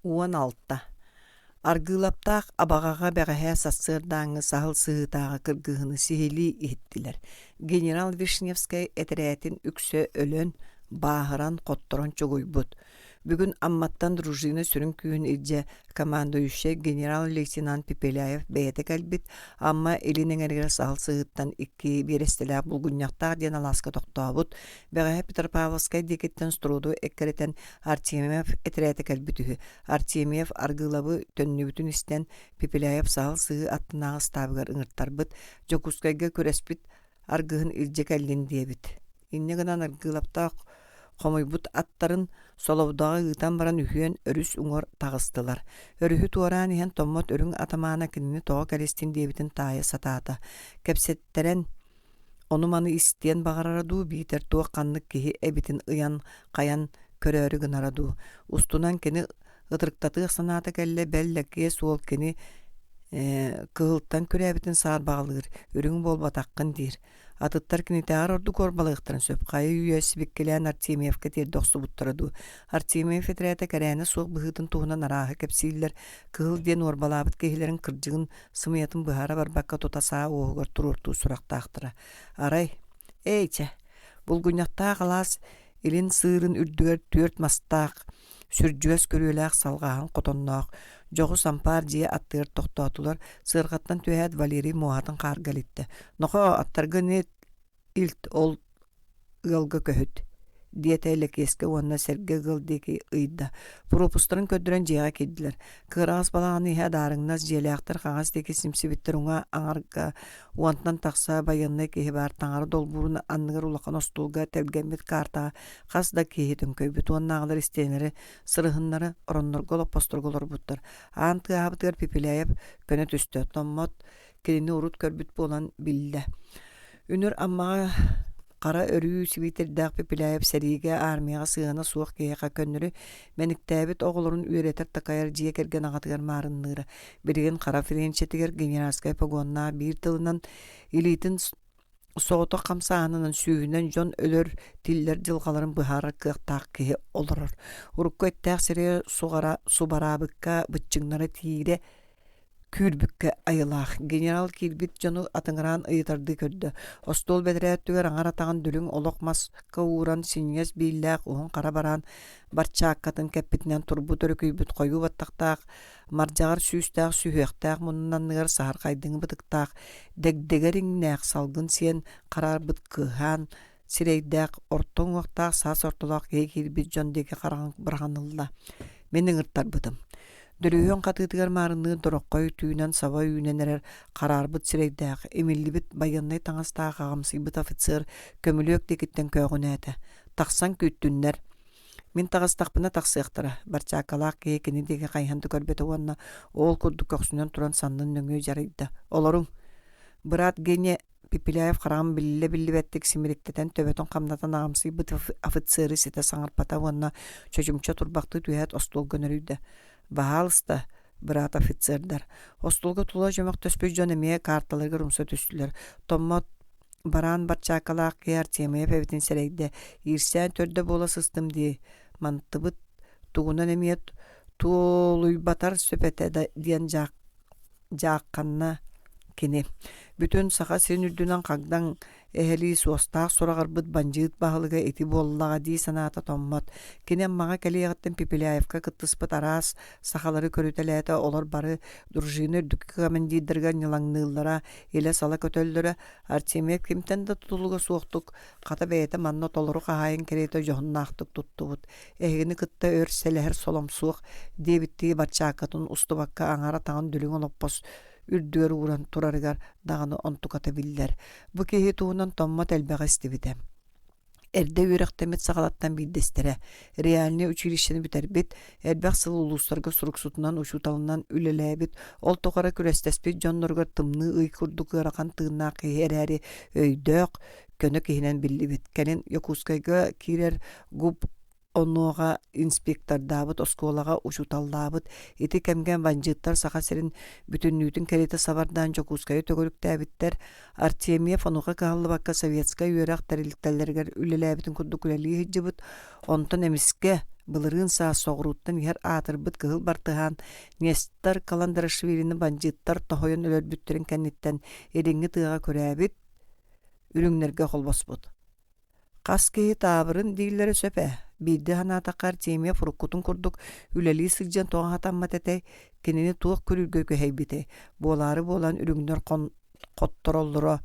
16. Аргыылаптаах Абаҕаҕа бэҕэһээ сарсыардааҥҥы саһыл сыһыытааҕы кыргыһыыны сиһилии иһиттилэр. Генерал Вишневскэй этэрээтин үксэ өлөн, бааһыран, хотторон чугуйбут. Бүгүн Амматтан дружина сүрүн күүһүн илдьэ командующай генерал-лейтенант Пепеляев бэйэтэ кэлбит, Амма илин эҥэригэр саһыл сыһыыттан икки биэрэстэлээх Булгунньахтаах диэн алааска тохтообут. Бэҕэһээ Петропавловскай диэкиттэн Строду эккирэтэн Артемьев этэрээтэ кэлбит үһү. Артемьев Аргыылабы төннүбүтүн истэн, Пепеляев саһыл сыһыы аттынааҕы ыстаабыгар ыҥыртарбыт, Дьокуускайга күрэспит аргыһын илдьэ кэллин диэбит. Инньэ гынан Аргыылаптаах хомуйбут аттарын Соловдоҕо ыытан баран үһүөн өрүс уҥуор таҕыстылар. Өрүһү туораан иһэн Томмот үрүҥ атамаана кинини тоҕо кэлистин диэбитин таайа сатаата. Кэпсэттэрэн ону-маны истиэн баҕарара дуу, биитэр туох-ханнык киһи эбитин ыйан-хайан көрөөрү гынара дуу. Устунан кини ытырыктатыах санаата кэллэ, бэл Лэкиэс уол кини ээ кыһылтан күрээбитин саарбаҕалыыр, үрүҥ буолбатаххын диир. Атыттар кинитээҕэр ордук уорбалыахтарын сөп, хайа үйэ сибиккилээн Артемьевка тиэрдэ охсубуттара дуу. Артемьев этэрээтэ кэрээнэ суох быһыытын туһунан арааһы кэпсииллэр, кыһыл диэн уорбалаабыт киһилэрин кырдьыгын сымыйатын быһаара барбакка тута саа уоһугар туруортуур сурахтаахтара. Арай, эй чэ, булгунньахтаах алаас илин сыырын үрдүгэр түөрт мастаах, сүрдьүгэс күрүөлээх салҕааһын хотонноох, дьоҕус ампаар дьиэ аттыгар тохтоотулар, сыарҕаттан түһээт Валерий муоһатын хаарга илиттэ. «Нохоо, аттаргын илт, ол ыалга көһүт» диэтэ Лэкиэскэ уонна сэргэ ыал диэки ыйда. Пропустарын көрдөрөн дьиэҕэ киирдилэр. Кыараҕас балаҕан иһэ адаарыҥнас дьиэлээхтэр хаҥас диэки симсибиттэр уҥа аҥарга уонтан тахса байыаннай киһи баар таҥара долбуурун анныгар улахан остуолга тэлгэммит каартаҕа Хас да киһи төҥкөйбүт уоннааҕылар истиэнэлэри сырыһыннара ороннорго олоппосторго олорбуттар. Аан тыаһаабытыгар Пепеляев көнө түстэ, Томмот кинини урут көрбүт буолан биллэ. Үнүр Аммаҕа хара өрүү сибиитэрдээх Пепеляев сэриигэ, армияҕа сыһыана суох киһиэхэ көннөрү мэниктээбит оҕолорун үөрэтэр-такайар дьиэ кэргэн аҕатыгар маарынныыра. Билигин хара френчэтигэр генеральскай погоннаах биир тылынан илиитин Соҕотох хамсааһынынан сүүһүнэн дьон өлөр, тиллэр дьылҕаларын быһаарар кыахтаах киһи олорор. Урукку эттээх сирэйэ суҕара субараабыкка, быччыҥнара тиирэ күүрбүккэ айылаах. Генерал киирбит дьону атыҥыраан ыйытардыы көрдө. Остуол бэтэрээ өттүгэр аҥар атаҕын дүлүҥ олох маска ууран, синньигэс бииллээх уһун хара бараан барчааккатын кэппитинэн турбут өрүкүйбүт хойуу баттахтаах мардьаҕар сүүстээх сүһүөхтээх муннун анныгар саһархайдыҥы бытыктаах, дэгдэгэр иҥнээх салгын сиэн хараарбыт кыаһаан сирэйдээх, орто уҥуохтаах саас ортолоох киһи киирбит дьон диэки хараҕын быраҕан ылла. Мин ыҥыртарбытым. Дөрүһүөн хатыытыгар маарынныыр дороххой түүнэн саба үүнэн эрэр хараарбыт сирэйдээх, имиллибит байыаннай таҥастаах аҕамсыйбыт офицер көмүлүөк диэкиттэн көөҕүнээтэ. Тахсан күүттүннэр. Мин таҕыстахпына тахсыахтара, барчаакалаах киһи кини диэки хайыһан да көрбөтө уонна ол курдук көхсүнэн туран саннын нөҥүө дьарыйда. Олоруҥ. Быраат Геня Пепеляев хараҕын биллэ-биллибэттик симириктэтэн төбөтүн хамнатан аҕамсыйбыт офицеры ситэ саҥарпата уонна чочумча турбахтыы түһээт остуолга нөрүйдэ. Баһаалыста, быраат офицердар. Остуолга тула чөмөхтөспүт дьон эмиэ карталарыгар умса түстүлэр. Томмот Бараан барчаакалаах киһи Артемьев эбитин сэрэйдэ, иирсээн төрдө буола сыстым дии, мантыбыт тугунан эмиэ туолуйбатар сөп этэ да диэн дьаахханна кини. Бүтүн Саха сирин үрдүнэн хагдаҥ эһэлии суостаах сураҕырбыт бандьыыт баһылыга ити буоллаҕа дии санаата Томмот. Кини Аммаҕа кэлиэҕиттэн Пепеляевка кыттыспыт араас сахалары көрүтэлээтэ, олор бары дружина үрдүкү командирдарыгар ньылаҥныыллара, илэ-сала көтөллөрө, Артемьев кимтэн да тутулуга суохтук, хата бэйэтэ манна толору хаһаайын кэриэтэ дьоһуннаахтык туттубут, эһигини кытта өр сэлэһэр солом суох диэбиттии барчааккатын устубакка аҥар атаҕын дүлүҥ олоппос үрдүгэр ууран турарыгар даҕаны онтуката биллэр. Бу киһи туһунан Томмот элбэҕи истибитэ. Эрдэ үөрэхтэммит саҕалаттан биирдэстэрэ, реальнай училищены бүтэрбит, элбэх сыл улуустарга суруксутунан, учууталынан үлэлээбит, ол тухары күрэстэспит дьонноругар тымныы ый курдук ыарахан тыыннаах киһи эрээри өйдөөх, көнө киһинэн биллибит. Кэлин Якутскайга киирэр ГУП онуоха инспектордаабыт, оскуолаҕа учууталлаабыт. Ити кэмҥэ бандьыыттар Саха сирин бүтүннүүтүн кэриэтэ сабардаан Дьокуускайы төгүрүктээбиттэр. Артемьев онуоха кыһаллыбакка советскай үөрэх тэрилтэлэригэр үлэлээбитин курдук үлэлии сылдьыбыт. Онтон эмискэ. Былырыын саас соҕурууттан иһэр аатырбыт кыһыл бартыһаан Нестор Каландарашвилины бандьыыттар тоһуйан өлөрбүттэрин кэнниттэн илиҥҥи тыаҕа күрээбит, үрүҥнэргэ холбоспут. Хас киһи таабырын дииллэрэ сөп ээ. Биирдэ санаатахха Артемьев уруккутун курдук үлэлии сылдьан тоҕо хатаммат этэй, кинини туох күрүүргэ күһэйбитэй, буолаары буолан үрүҥнэр хоттороллоро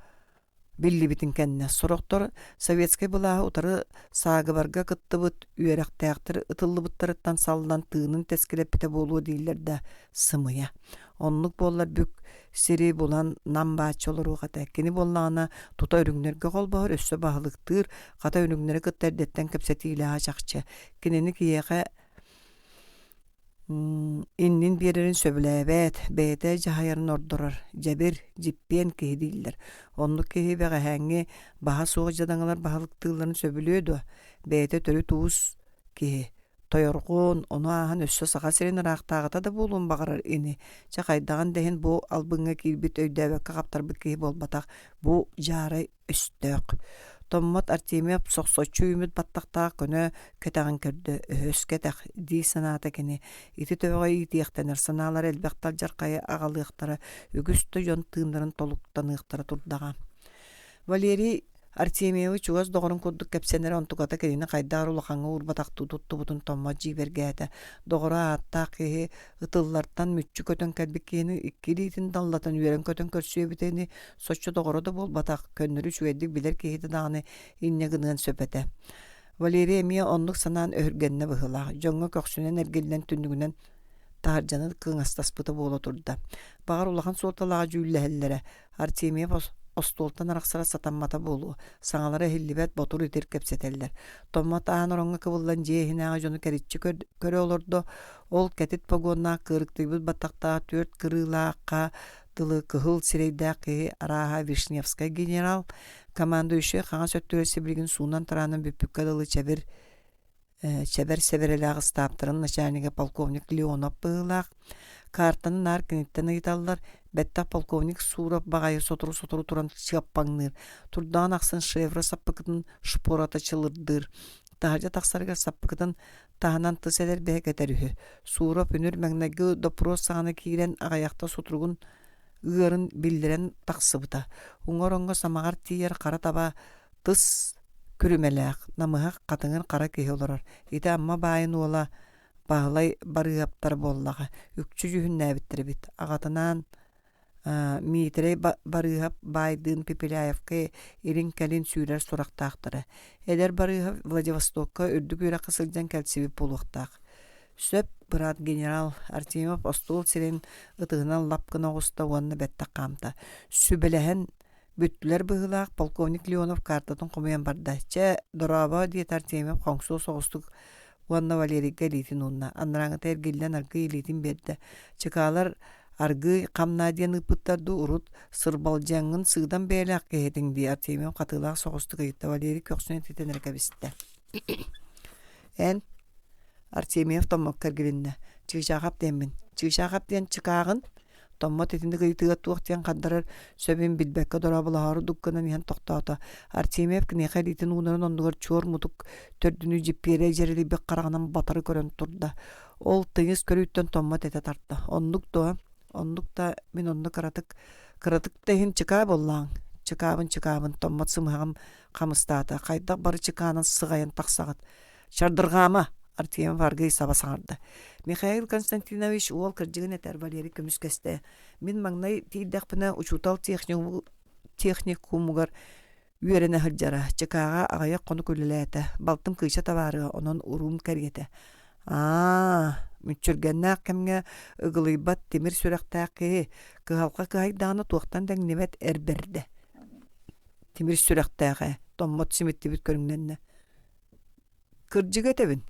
биллибитин кэннэ, сорохтор советскай былааһы утары саагыбарга кыттыбыт үөрэхтээхтэр ытыллыбыттарыттан саллан тыынын тэскилэппитэ буолуо дииллэр да, сымыйа. Оннук буоллар бүк сири булан нам бааччы олоруох этэ. Кини буоллаҕына тута үрүҥнэргэ холбоһор, өссө баһылыктыыр, хата үрүҥнэри кытта эрдэттэн кэпсэтиилээҕэ чахчы. Кинини киһиэхэ иннин биэрэрин сөбүлээбэт, бэйэтэ дьаһайарын ордорор, дьэбир, дьиппиэн киһи дииллэр. Оннук киһи бэҕэһээҥҥи баһа суох дьадаҥылар баһылыктыылларын сөбүлүө дуо? Бэйэтэ төрүт уус киһи. Тойорҕуон, ону ааһан өссө Саха сирин ыраахтааҕыта да буолуон баҕарар ини. Чэ хайдаҕын да иһин бу албыҥҥа киирбит өйдөөбөккө хаптарбыт киһи буолбатах, бу дьаарай өстөөх. Томмот Артемьев сохсоччу үүммүт баттахтаах көнө кэтэҕин көрдө, өһөс кэтэх дии санаата кини. Ити төбөҕө иитиэхтэнэр санаалар элбэх алдьархайы аҕалыахтара, үгүс да дьон тыыннарын толуктаныахтара турдаҕа. Валерий Артемьевы чугас доҕорун курдук кэпсэнэрэ онтуката кинини хайдах эрэ улахаҥҥа уурбатахтыы туттубутун Томмот дьиибэргээтэ. Доҕоро ааттаах киһи ытыллартан мүччү көтөн кэлбит киһини икки илиитин даллатан үөрэн-көтөн көрсүө эбитэ ини, соччо доҕоро да буолбатах, көннөрү үчүгэйдик билэр киһитэ даҕаны инньэ гыныан сөп этэ. Валерий эмиэ оннук санаан өһүргэннэ быһыылаах, дьоҥҥо көхсүнэн эргиллэн түннүгүнэн таһырдьаны кыҥастаспыта буола турда. Баҕар улахан суолталааҕы дьүүллэһэллэрэ, Артемьев остуолтан арахсара сатаммата буолуо, саҥалара иһиллибэт ботур-итир кэпсэтэллэр. Томмот аан ороҥҥо кыбыллан дьиэ иһинээҕи дьону кэриччи көрө олордо, ол кэтит погоннаах кыырыктыйбыт баттахтаах түөрт кырыылаахха дылы кыһыл сирэйдээх киһи арааһа Вишневскай генерал, командующай хаҥас өттүгэр сибилигин суунан-тараанан бүппүккэ дылы чэбир чэбэр сэбэрэлээх ыстааптарын начальнига полковник Леонов быһыылаах. Картаны наар киниттэн ыйыталлар, бэттэх полковник Суров баҕайы сотору-сотору туран чыаппаҥныыр, турдаҕын ахсын шевро саппыкытын шпората чылырдыыр, таһырдьа тахсарыгар саппыкытын таһынан тыс элэрбэһэ кэтэр үһү. Суров үнүр маҥнайгы доппуруос саҕана киирэн аҕыйахта сутуругун ыарын биллэрэн тахсыбыта. Уҥа ороҥҥо самаҕар тиийэр хара таба тыс күрүмэлээх, намыһах хатыҥыр хара киһи олорор. Ити Амма баайын уола Баһылай Барыыһаптар буоллаҕа, үкчү дьүһүннээбиттэр эбит. Аҕатынаан Миитэрэй Барыыһап баайдыын Пепеляевка илин-кэлин сүүрэр сурахтаахтара. Эдэр Барыыһап Владивостокка үрдүк үөрэххэ сылдьан кэлсибит буолуохтаах. Сөп, быраат генерал Артемьев остуол сирин ытыһынан лап гына оҕуста уонна бэттэх хаамта. Сүбэлэһэн бүттүлэр быһыылаах, полковник Леонов картатын хомуйан барда. Чэ, дорообо, диэтэ Артемьев хоҥсуо соҕустук уонна Валерийга илиитин уунна. Анарааҥҥыта эргиллэн аргыый илиитин биэрдэ. Чыкаалар аргыый хамнаа диэн ыыппыттар дуу, урут сырбалдьаҥҥын сыыдам бэйэлээх киһи этиҥ дии Артемьев хатыылаах соҕустук ыйытта. Валерий көхсүн этитэн эрэ кэбистэ. Эн Артемьев Томмокко эргилиннэ. Чыычаахап диэммин. Чыычаахап диэн чыкааҕын Томмот итинник ыйытыыга туох диэн хардарар сөбүн билбэккэ дорооболоһоору дук гынан иһэн тохтоото. Артемьев киниэхэ илиитин уунарын оннугар чуор мутук төрдүнүү дьиппиэрэ дьэрэлийбит хараҕынан батары көрөн турда. Ол тыйыс көрүүттэн Томмот этэ тарта. Оннук дуо? Оннук да мин онно кыратык кыратык да иһин чыкаа буоллааҥ. Чыкаабын чыкаабын Томмот сымыһаҕым хамыстаата. Хайдах бары чыкаанан сыҕайан тахсаҕыт? Чардырҕаама! Артемьев аргыый саба саҥарда. Михаил Константинович уол кырдьыгын этэр Валерий көмүскэстэ. Мин маҥнай тиийдэхпинэ учуутал техникумугар үөрэнэ сылдьара. Чыкааҕа аҕыйах хонук үлэлээтэ. Балтым кыыча табаарыга, онон уруум кэриэтэ. Аа, мүччүргэннээх кэмҥэ ыгылыйбат тимир сүрэхтээх киһи кыһалҕа кыһайдаҕына туохтан да иҥнибэт эр бэрдэ. Тимир сүрэхтээх ээ, Томмот симиттибит көрүҥнэннэ. Кырдьыгы этэбин,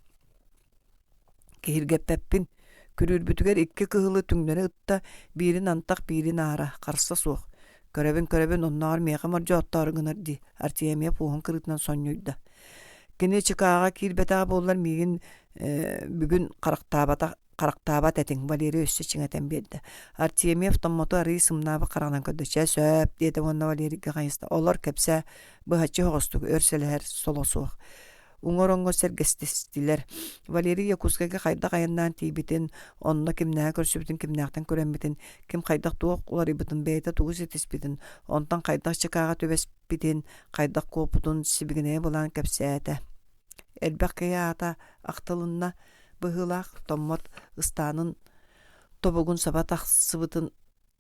киһиргэппэппин, күрүүрбүтүгэр икки кыһылы түҥнэри ытта, биирин антах, биирин аара, харса суох. Көрөбүн-көрөбүн, оннооҕор миэхэ мордьооттоору гынар дии, Артемьев уоһун кырыытынан сонньуйда. Кини Чыкааҕа киирбэтэҕэ буоллар миигин бүгүн харахтаабатах харахтаабат этиҥ, Валерий өссө чиҥэтэн биэрдэ. Артемьев Томмоту арыый сымнаабыт хараҕынан көрдө. Чэ, сөп, диэтэ уонна Валерийга хайыста. Олор кэпсээ, быһаччы оһоҕостук өр сэлэһэр соло суох. Уҥа ороҥҥо сэргэстэстилэр. Валерий Якутскайга хайдах айаннаан тиийбитин, онно кимнээҕи көрсүбүтүн, кимнээхтэн күрэммитин, ким хайдах туох уларыйбытын, бэйэтэ тугу ситиспитин, онтон хайдах чыкааҕа түбэспитин, хайдах куоппутун сибигинэйэ былаан кэпсээтэ. Элбэх киһи аата ахтылынна быһыылаах, Томмот ыстаанын тобугун саба тахсыбытын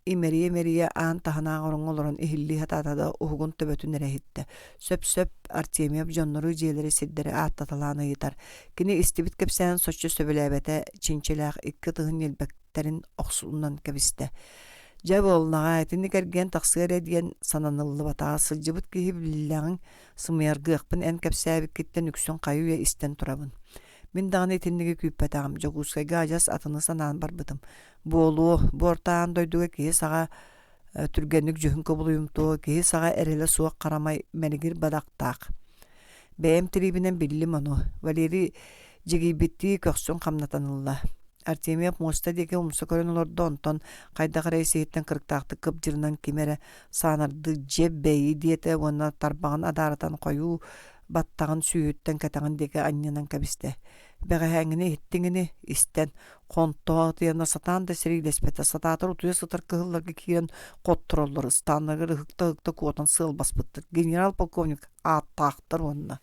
имэрийэ-имэрийэ аан таһынааҕы ороҥҥо олорон иһиллии сатаата да уһугун төбөтүн эрэ иһиттэ. Сөп-сөп Артемьев дьоннору, дьиэлэри, сирдэри ааттаталаан ыйытар. Кини истибит кэпсээнин соччо сөбүлээбэтэ, чинчилээх икки ытыһын ньилбэктэрин охсунан кэбистэ. Дьэ буоллаҕа, итинник эргийэн тахсыа эрэ диэн сананыллыбатаҕа сылдьыбыт киһи биллэҕиҥ, сымыйаргыахпын эн кэпсээбиккиттэн үксүн хайы-үйэ истэн турабын. Мин даҕаны итинниги күүппэтэҕим, Дьокуускайга адьас атыны санаан барбытым. Буолуо, бу орто аан дойдуга киһи саҕа түргэнник дьүһүн кубулуйумтуо, киһи саҕа эрэлэ суох харамай мэлигир бадахтаах. Бэйэм тириибинэн биллим ону. Валерий дьигийбиттии көхсүн хамнатан ылла. Артемьев муоста диэки умса көрөн олордо, онтон хайдах эрэ ис-иһиттэн кырыктаахтык кыбдьырынан ким эрэ саанардыы дьэ бэйи диэтэ уонна тарбаҕын адаарытан хойуу баттаҕын сүүһүттэн кэтэҕин диэки анньынан кэбистэ. Бэҕэһээҥҥини иһиттиҥ ини, истэн, хонтоотуйана сатаан да сэриилэспэтэ, сатаатар утуйа сытар кыһылларга киирэн хоттороллор, ыстааннарыгар ыһыкта-ыһыкта куотан сыал баспыттар. Генерал-полковник ааттаахтар уонна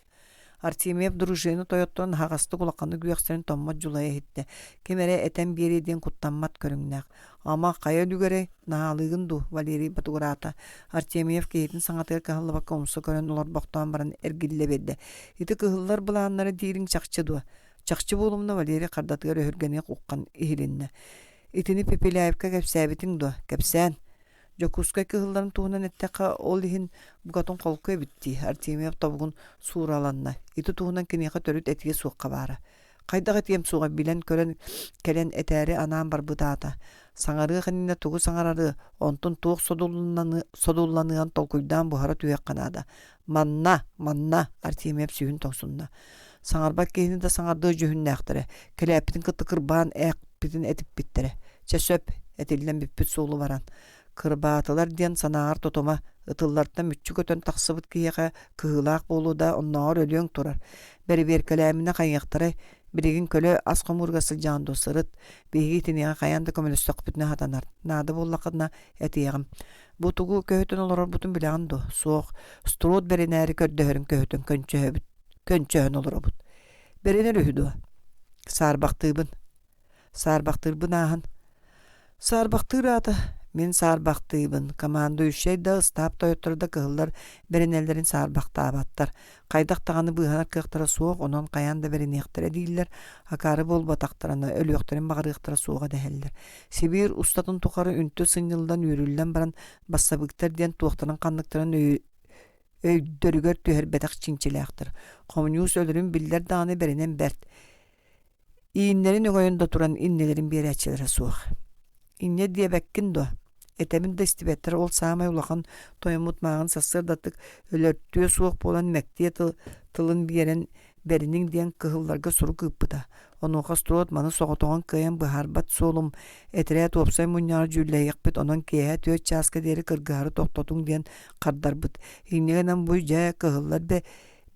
Артемьев дружина тойотторун аһаҕастык улаханнык үөхсэрин Томмот дьулайа иһиттэ. Ким эрэ этэн биэриэ диэн куттаммат көрүҥнээх. Ама хайа үлүгэрэй, наһаалыыгын дуу, Валерий ботугураата. Артемьев киһитин саҥатыгар кыһаллыбакка умса көрөн олорбохтоон баран эргиллэ биэрдэ. Ити кыһыллар былааннара диириҥ чахчы дуо? Чахчы буолумна Валерий хардатыгар өһүргэниэх уххан иһилиннэ. Итини Пепеляевка кэпсээбитиҥ дуо? Кэпсээн. Дьокуускай кыһылларын туһунан эттэххэ, ол иһин букатын холку эбит дии, Артемьев тобугун суураланна. Ити туһунан киниэхэ төрүт этиэ суохха баара. Хайдах этиэм суоҕа билэн-көрөн кэлэн этээри анаан барбыт аата. Саҥарыах иннинэ тугу саҥарары, онтон туох содулланыан толкуйдаан буһара түһүөххэ наада. Манна, манна, Артемьев сүһүн тоҥсунна. Саҥарбат киһини да саҥардыа дьүһүннээхтэрэ, кэлээппитин кытта кырбаан ээхпитин этиппиттэрэ. Чэ сөп, этиллэн бүппүт суолу баран. Кырбаатылар диэн санааҕар тутума, ытыллартан мүччү көтөн тахсыбыт киһиэхэ кыһыылаах буолуо да оннооҕор өлүөҥ турар. Бэрэбиэркэлээминэ хайыахтарай, билигин көлө ас хомууругар сылдьаҕын дуо сырыт, биһиги итиниэхэ хайаан да көмөлөстөхпүтүнэ сатанар, наада буоллаххытына этиэҕим. Бу тугу көһүтэн олорорбутун билэҕин дуо? Суох, Строд бэринээри көрдөһөрүн көһүтэн көнчөһөбүт, көнчөһөн олоробут. Бэринэр үһү дуо? Саарбахтыыбын. Саарбахтыырбын ааһан Саарбахтыыр аата мин саарбахтыыбын, командующай да, ыстаап тойотторо да кыһыллар бэринэллэрин саарбахтаабаттар. Хайдах даҕаны быыһанар кыахтара суох, онон хайаан да бэриниэхтэрэ дииллэр, акаары буолбатахтарына өлүөхтэрин баҕарыахтара суоҕа дэһэллэр. Сибиир устатын тухары үнтү сынньыллан үүрүллэн баран бассабыыктар диэн туохтарын-ханныктарын өйдөрүгэр түһэрбэтэх чинчилээхтэр. Хомуньуус өлөрүн биллэр даҕаны бэринэн бэрт. Ииннэрин өҥөйөн да туран иннилэрин биэрээччилэрэ суох. Инньэ диэбэккин дуо? Этэбин да истибэттэр ол саамай улахан тойоммут мааҕын сарсыардатык өлөртүө суох буолан мэктиэ тылын биэрэн бэриниҥ диэн кыһылларга сурук ыыппыта. Онуоха Строд маны соҕотоҕун кыайан быһаарбат суолум, этэрээт уопсай мунньаҕар дьүүллэһиэхпит, онон киэһэ 4 чааска диэри кыргыһары тохтотуҥ диэн хардарбыт. Инньэ гынан бу дьэ кыһыллар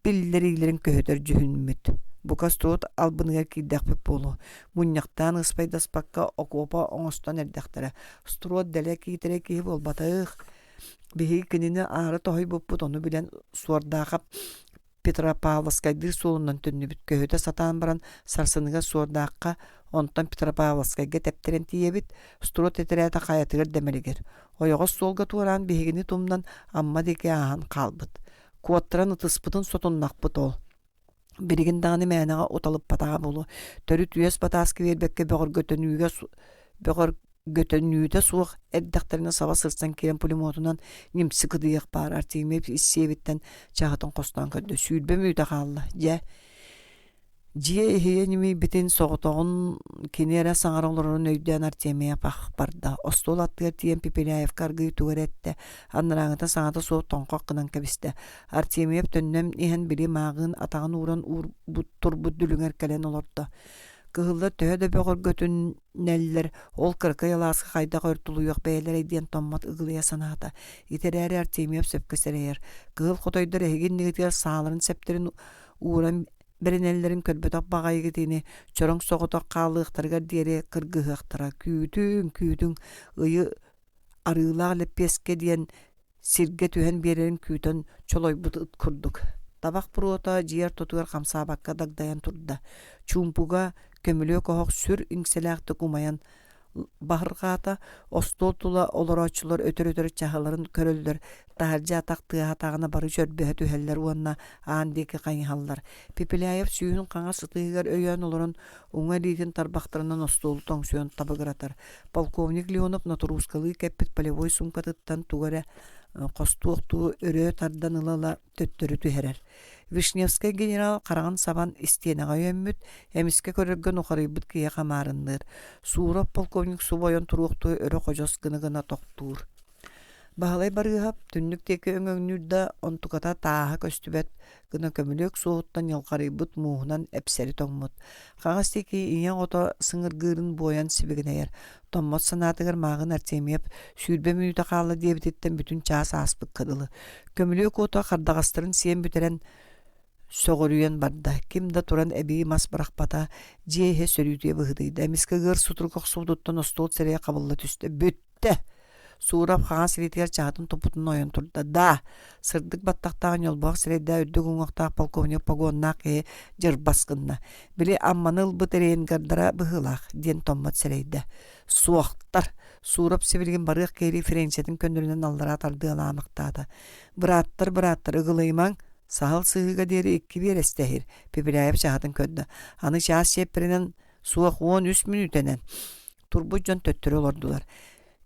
биллэриилэрин көһүтэр дьүһүммүт. Бука Строд албыныгар киирдэхпит буолуо. Мунньахтаан ыспайдаспакка окуопа оҥостон эрдэхтэрэ. Строд дэлэ киитэрэй киһи буолбатах. Биһиги кинини аара тоһуйбуппут, ону билэн Суордаахап Петропавловскайдыыр суолунан төннүбүт. Көһүтэ сатаан баран сарсыныгар Суордаахха, онтон Петропавловскайга тэптэрэн тиийэбит, Строд этэрээтэ хайатыгар дэмэригэр. Ойоҕос суолга туораан биһигини тумнан Амма диэки ааһан хаалбыт. Куоттаран ытыспытын сотуннахпыт ол. Билигин даҕаны мээнэҕэ уталыппатаҕа буолуо. Төрүт үөс батааска биэрбэккэ бөҕөргөтөнүүгэ бөҕөргөтөнүүтэ суох эрдэхтэринэ саба сырсан киирэн пулеметунан ньимси кыдыйыах баар Артемьев ис сиэбиттэн чаһытын хостоон көрдө. 20 мүнүүтэ хаалла. Дьэ, Дьиэ иһийэ ньимийбитин соҕотоҕун кини эрэ саҥара олорорун өйдөөн Артемьев ах барда. Остуол аттыгар тиийэн Пепеляевка аргыый тугу эрэ эттэ, анарааҥыта саҥата суох тоҥхох гынан кэбистэ. Артемьев төннөн иһэн били мааҕыын атаҕын ууран уурбут турбут дүлүҥэр кэлэн олордо. Кыһыллар төһө да бөҕөргөтүнэллэр, ол кыракый алааска хайдах өр тулуйуох бэйэлэрэй диэн Томмот ыгылыйа санаата. Ити эрээри Артемьев сөпкө сэрэйэр. Кыһыл хотойдор эһиги иннигитигэр сааларын сэптэрин ууран бэринэллэрин көрбөтөх баҕайыгыт ини, чороҥ соҕотох хаалыахтарыгар диэри кыргыһыахтара. Күүтүҥ, күүтүҥ, ыйы арыылаах лэппиэскэ диэн сиргэ түһэн биэрэрин күүтэн чолойбут ыт курдук. Табах буруота дьиэ ортотугар хамсаабакка дагдайан турда. Чуумпуга көмүлүөк оһох сүр иҥсэлээхтик умайан баһырҕаата, остуол тула олорооччулар өтөр-өтөр чаһыларын көрөллөр, таһырдьа атах тыаһатаҕына бары чөрбөһө түһэллэр уонна аан диэки хайыһаллар. Пепеляев сүүһүн хаҥас ытыһыгар өйөөн олорон, уҥа илиитин тарбахтарынан остуолу тоҥсуйан табыгыратар. Полковник Леонов нотуруускалыы кэппит полевой суумкатыттан тугу эрэ хостуохтуу өрө тардан ыла-ыла төттөрү түһэрэр. Вишневскэй генерал хараҕын сабан истиэнэҕэ өйөммүт, эмискэ көрөргө нухарыйбыт киһиэхэ маарынныыр. Суров полковник субу ойон туруохтуу өрө ходьос гына-гына тохтуур. Баһылай Барыыһап түннүк диэки өҥөҥнүүр да, онтуката тааһа көстүбэт гына көмүлүөк суоһуттан ньалҕарыйбыт мууһунан эпсэри тоҥмут. Хаҥас диэки ийэ оҕото сыҥыргыырын буойан сибигинэйэр. Томмот санаатыгар мааҕын Артемьев 20 мүнүүтэ хаалла диэбититтэн бүтүн чаас ааспыкка дылы. Көмүлүөк уота хардаҕастарын сиэн бүтэрэн сөҕүрүйэн барда. Ким да туран эбии мас бырахпата, дьиэ иһэ сөрүүтүйэ быһыытыйда. Эмискэ ыар сутурук охсубутуттан остуол сирэйэ хабылла түстэ. Бүттэ! Суурап хаҥас илиитигэр чаһытын туппутунан ойон турда. «Да!» Сырдык баттахтаах ньолбоох сирэйдээх үрдүк уҥуохтаах полковник погоннаах киһи дьырбас гынна. «Били Амманы ылбыт рейнгардара быһыылаах» диэн Томмот сэрэйдэ. «Суохтар!» Суурап сибилигин барыах киһилии френчэтин көннөрүнэн аллараа тардыалаамахтаата. «Бырааттар, бырааттар, ыгылыйымаҥ! Саһыл сыһыыга диэри икки биэрэстэ иһир», Пепеляев чаһытын көрдө. «Аны чаас чиэппэринэн суох 13 мүнүүтэнэн». Турбут дьон төттөрү олордулар.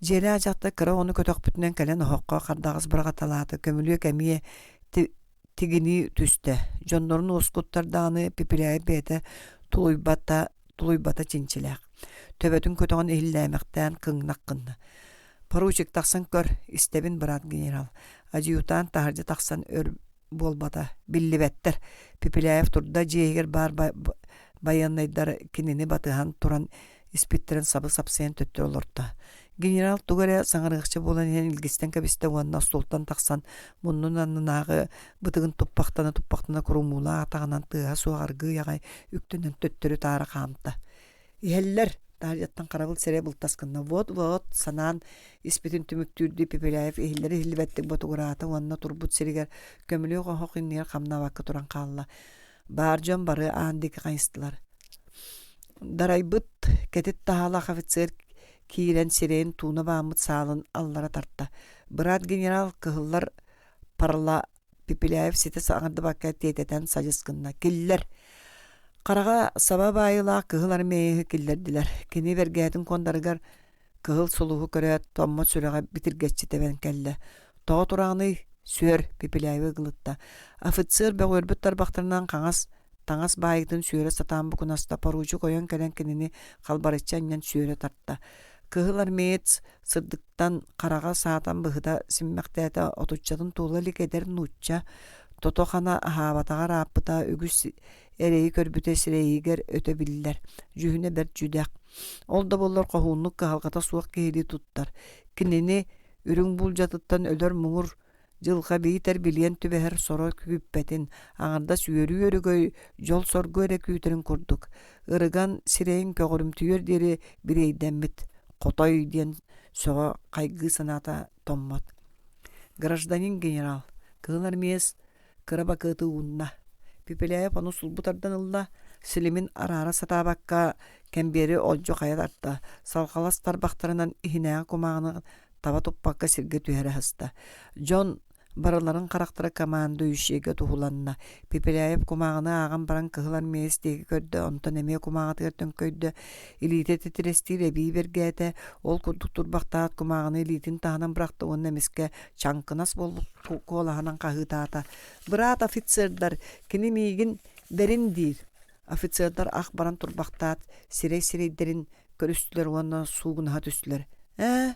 Дьиэлээх дьахтар кыра оҕону көтөхпүтүнэн кэлэн оһоххо хардаҕас быраҕаталаата, көмүлүөк эмиэ тигинии түстэ. Дьоннорун уоскуттар даҕаны Пепеляев бэйэтэ тулуйбата, тулуйбата чинчилээх. Төбөтүн көтөҕөн иһиллээмэхтээн кыҥнах гынна. «Поручик, тахсан көр, истэбин, быраат генерал». Адъютант таһырдьа тахсан өр буолбата биллибэттэр. Пепеляев турда дьиэ иһигэр баар байыаннайдар кинини батыһан туран испиттэрин сабы сапсыйан төттөрү олорто. Генерал тугу эрэ саҥарыахча буолан иһэн илгистэн кэбистэ уонна остуолтан тахсан муннун аннынааҕы бытыгын туппахтана-туппахтана курумуулаах атаҕынан тыаһа суох аргыый аҕай үктэнэн төттөрү-таары хаамта. Иһэллэр! Таһырдьаттан харабыл сирэ былтас гынна. Вот-вот санаан испитин түмүктүүрдүү Пепеляев иһиллэр-иһиллибэттик ботугураата уонна турбут сиригэр көмүлүөк оһох иннигэр хамнаабакка туран хаалла. Баар дьон бары аан диэки хайыстылар. Дарайбыт кэтит таһаалаах офицер киирэн сирэйин тууна бааммыт саалын аллара тарта. Быраат генерал кыһыллар парла Пепеляев ситэ саҥардыбакка тиэтэтэн садьыс гынна. Киллэр! Хараҕа саба баайыылаах кыһыл армееһы киллэрдилэр. Кини бэргэһэтин куондарыгар кыһыл сулуһу көрөөт, томмот сүрэҕэ битиргэччи тэбэн кэллэ. Тоҕо тураҕыный? Сүөр! Пепеляевы ыгылытта. Офицер бөҕүөрбүт тарбахтарынан хаҥас таҥас баайыытын сүөрэ сатаан букунаста, поручик ойон кэлэн кинини халбарыччы анньан сүөрэ тарта. Кыһыл армеец сырдыктан хараҕа саатан быһыта симмэхтээтэ, отуччатын туола илик эдэр нуучча тото-хана аһаабатаҕар ааппыта үгүс эрэйи көрбүтэ сирэйигэр өтө биллэр, дьүһүнэ бэрт дьүдэх. Ол да буоллар хоһууннук кыһалҕата суох киһилии туттар. Кинини үрүҥ буулдьатыттан өлөр муҥур Дьылҕа биитэр билиэн түбэһэр соро күүппэтин, аҥардас үөрүү-өрөгөй, дьол-соргу эрэ күүтэрин курдук, ырыган сирэйин көҕүрүмтүйүөр диэри бириэйдэммит «Хотой» диэн сөҕө хайгыы санаата томмот. Гражданин генерал, кыһыл армеец кыра бакыаты уунна. Пепеляев ону сулбу тардан ылла, силимин араара сатаабакка кэмбиэри олдьу хайа тарта, салҕалас тарбахтарынан иһинээҕи кумааҕыны таба туппакка сиргэ түһэрэ сыста. Дьон барыларын харахтара командующайга туһуланна. Пепеляев кумааҕыны ааҕан баран кыһыл армеец диэки көрдө, онтон эмиэ кумааҕытыгар төҥкөйдө, илиитэ титирэстиир эбии бэргээтэ, ол курдук турбахтаат кумааҕыны илиитин таһынан бырахта уонна эмискэ чаҥкынас буолбут куолаһынан хаһыытаата: «Быраат офицердар, кини миигин бэрин диир!» Офицердар ах баран турбахтаат, сирэй-сирэйдэрин көрүстүлэр уонна суугунаһа түстүлэр: «Ээ,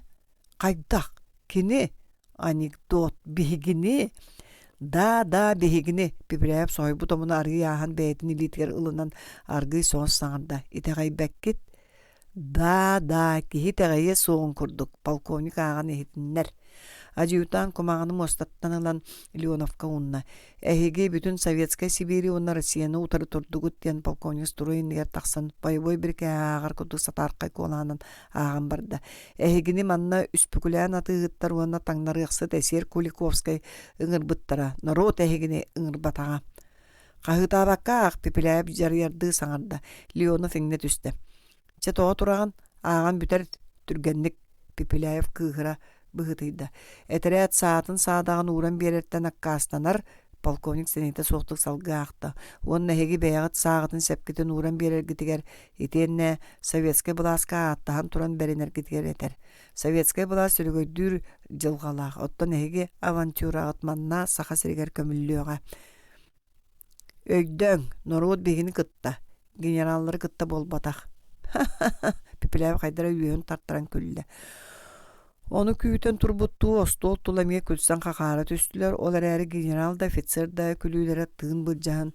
хайдах? Кини? Анекдот. Биһигини?» «Да, да, биһигини!» Пепеляев соһуйбут омуна арыый ааһан бэйэтин илиитигэр ылынан аргыый соҕус саҥарда: «Итэҕэйбэккит?» «Да, да, киһи итэҕэйиэ суоҕун курдук», полковник ааҕан иһитиннэр. Адъютант кумааҕыны муостаттан ылан Леоновка уунна. Эһиги бүтүн Советскай Сибиири уонна Россияны утары турдугут диэн полковник строй иннигэр тахсан боевой бирикээһи ааҕар курдук сатаархай куолаһынан ааҕан барда. Эһигини манна үспүкүлээн атыыһыттар уонна таҥнарыахсыт эсиэр Куликовскай ыҥырбыттара. Норуот эһигини ыҥырбатаҕа. Хаһыытаабакка аах Пепеляев дьарыйардыы саҥарда. Леонов иҥнэ түстэ. Чэ тоҕо тураҕын? Ааҕан бүтэр түргэнник Пепеляев кыыһыра быһыытыйда. Этэрээт саатын саадаҕын ууран биэрэртэн аккаастанар, полковник сэниэтэ суохтук салгыы аахта уонна эһиги бэйэҕит сааҕытын сэпкитин ууран биэрэргитигэр итиэннэ советскай былааска ааттаһан туран бэринэргитигэр этэр. Советскай былаас өрөгөйдүүр дьылҕалаах, оттон эһиги авантюраҕыт манна Саха сиригэр көмүллүөҕэ. Өйдөөҥ, норуот биһигини кытта, генераллары кытта буолбатах. Ха-ха-ха, Пепеляев хайдара үөһүн тартаран күллэ. Ону күүтэн турбуттуу остуол тула эмиэ күлсэн хахаара түстүлэр, ол эрээри генерал да офицер да күлүүлэрэ тыын былдьаһан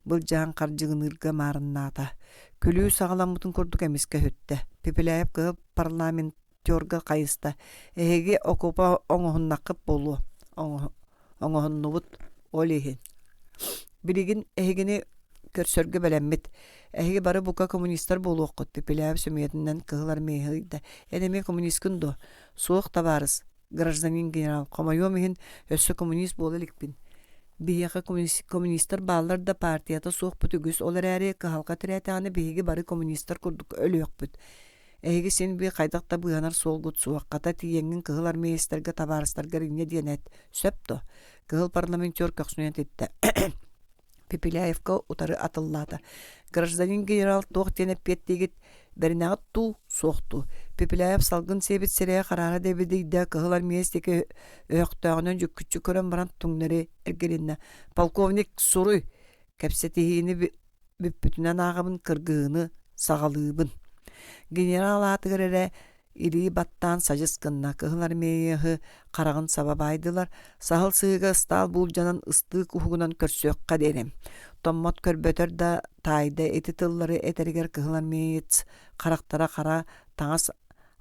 былдьаһан хардьыгыныырга маарыннаата. Күлүү саҕаламмытын курдук эмискэ өһүттэ. Пепеляев кыһыл парламент актерга хайыста: «Эһиги окуопа оҥоһуннаххыт буолуо, оҥоһуннубут, ол иһин. Билигин эһигини көрсөргө бэлэммит. Эһиги бары бука коммунистар буолуоххут», Пепеляев сөмүйэтинэн кыһыл армееһы ыйда. «Эн эмиэ коммунисткын дуо?» «Суох, табаарыс, гражданин генерал, хомойуом иһин, өссө коммунист буола иликпин. Биһиэхэ коммунистар бааллар да партията суохпут үгүс, ол эрээри кыһалҕа тирээтэҕинэ биһиги бары коммунистар курдук өлүөхпүт. Эһиги син биир хайдах да быыһанар суолгут суох, хата тиийэҥҥин кыһыл армеецтарга табаарыстаргар инньэ диэн эт, сөп дуо? Кыһыл парламентер көхсүнэн этиттэ. Пепеляевка утары атыллаата. Гражданин генерал туох диэн эппиэттиигит? Бэринэҕит дуу, суох дуу? Пепеляев салгын сиэбит сирэйэ хараара дэбидийдэ, кыһыл армеец диэки өһөхтөөҕүнэн дьүккүччү көрөн баран түҥнэри эргилиннэ. Полковник, суруй! Кэпсэтиһиини бүппүтүнэн ааҕабын, кыргыһыыны саҕалыыбын. Генерал аатыгар эрэ илии баттаан садьыс гынна, кыһыл армееһы хараҕын саба баайдылар, саһыл сыһыыга ыстаал буулдьанан ыстыык уһугунан көрсүөххэ диэри. Томмот көрбөтөр да таайда ити тыллары этэригэр кыһыл армеец харахтара хара таҥас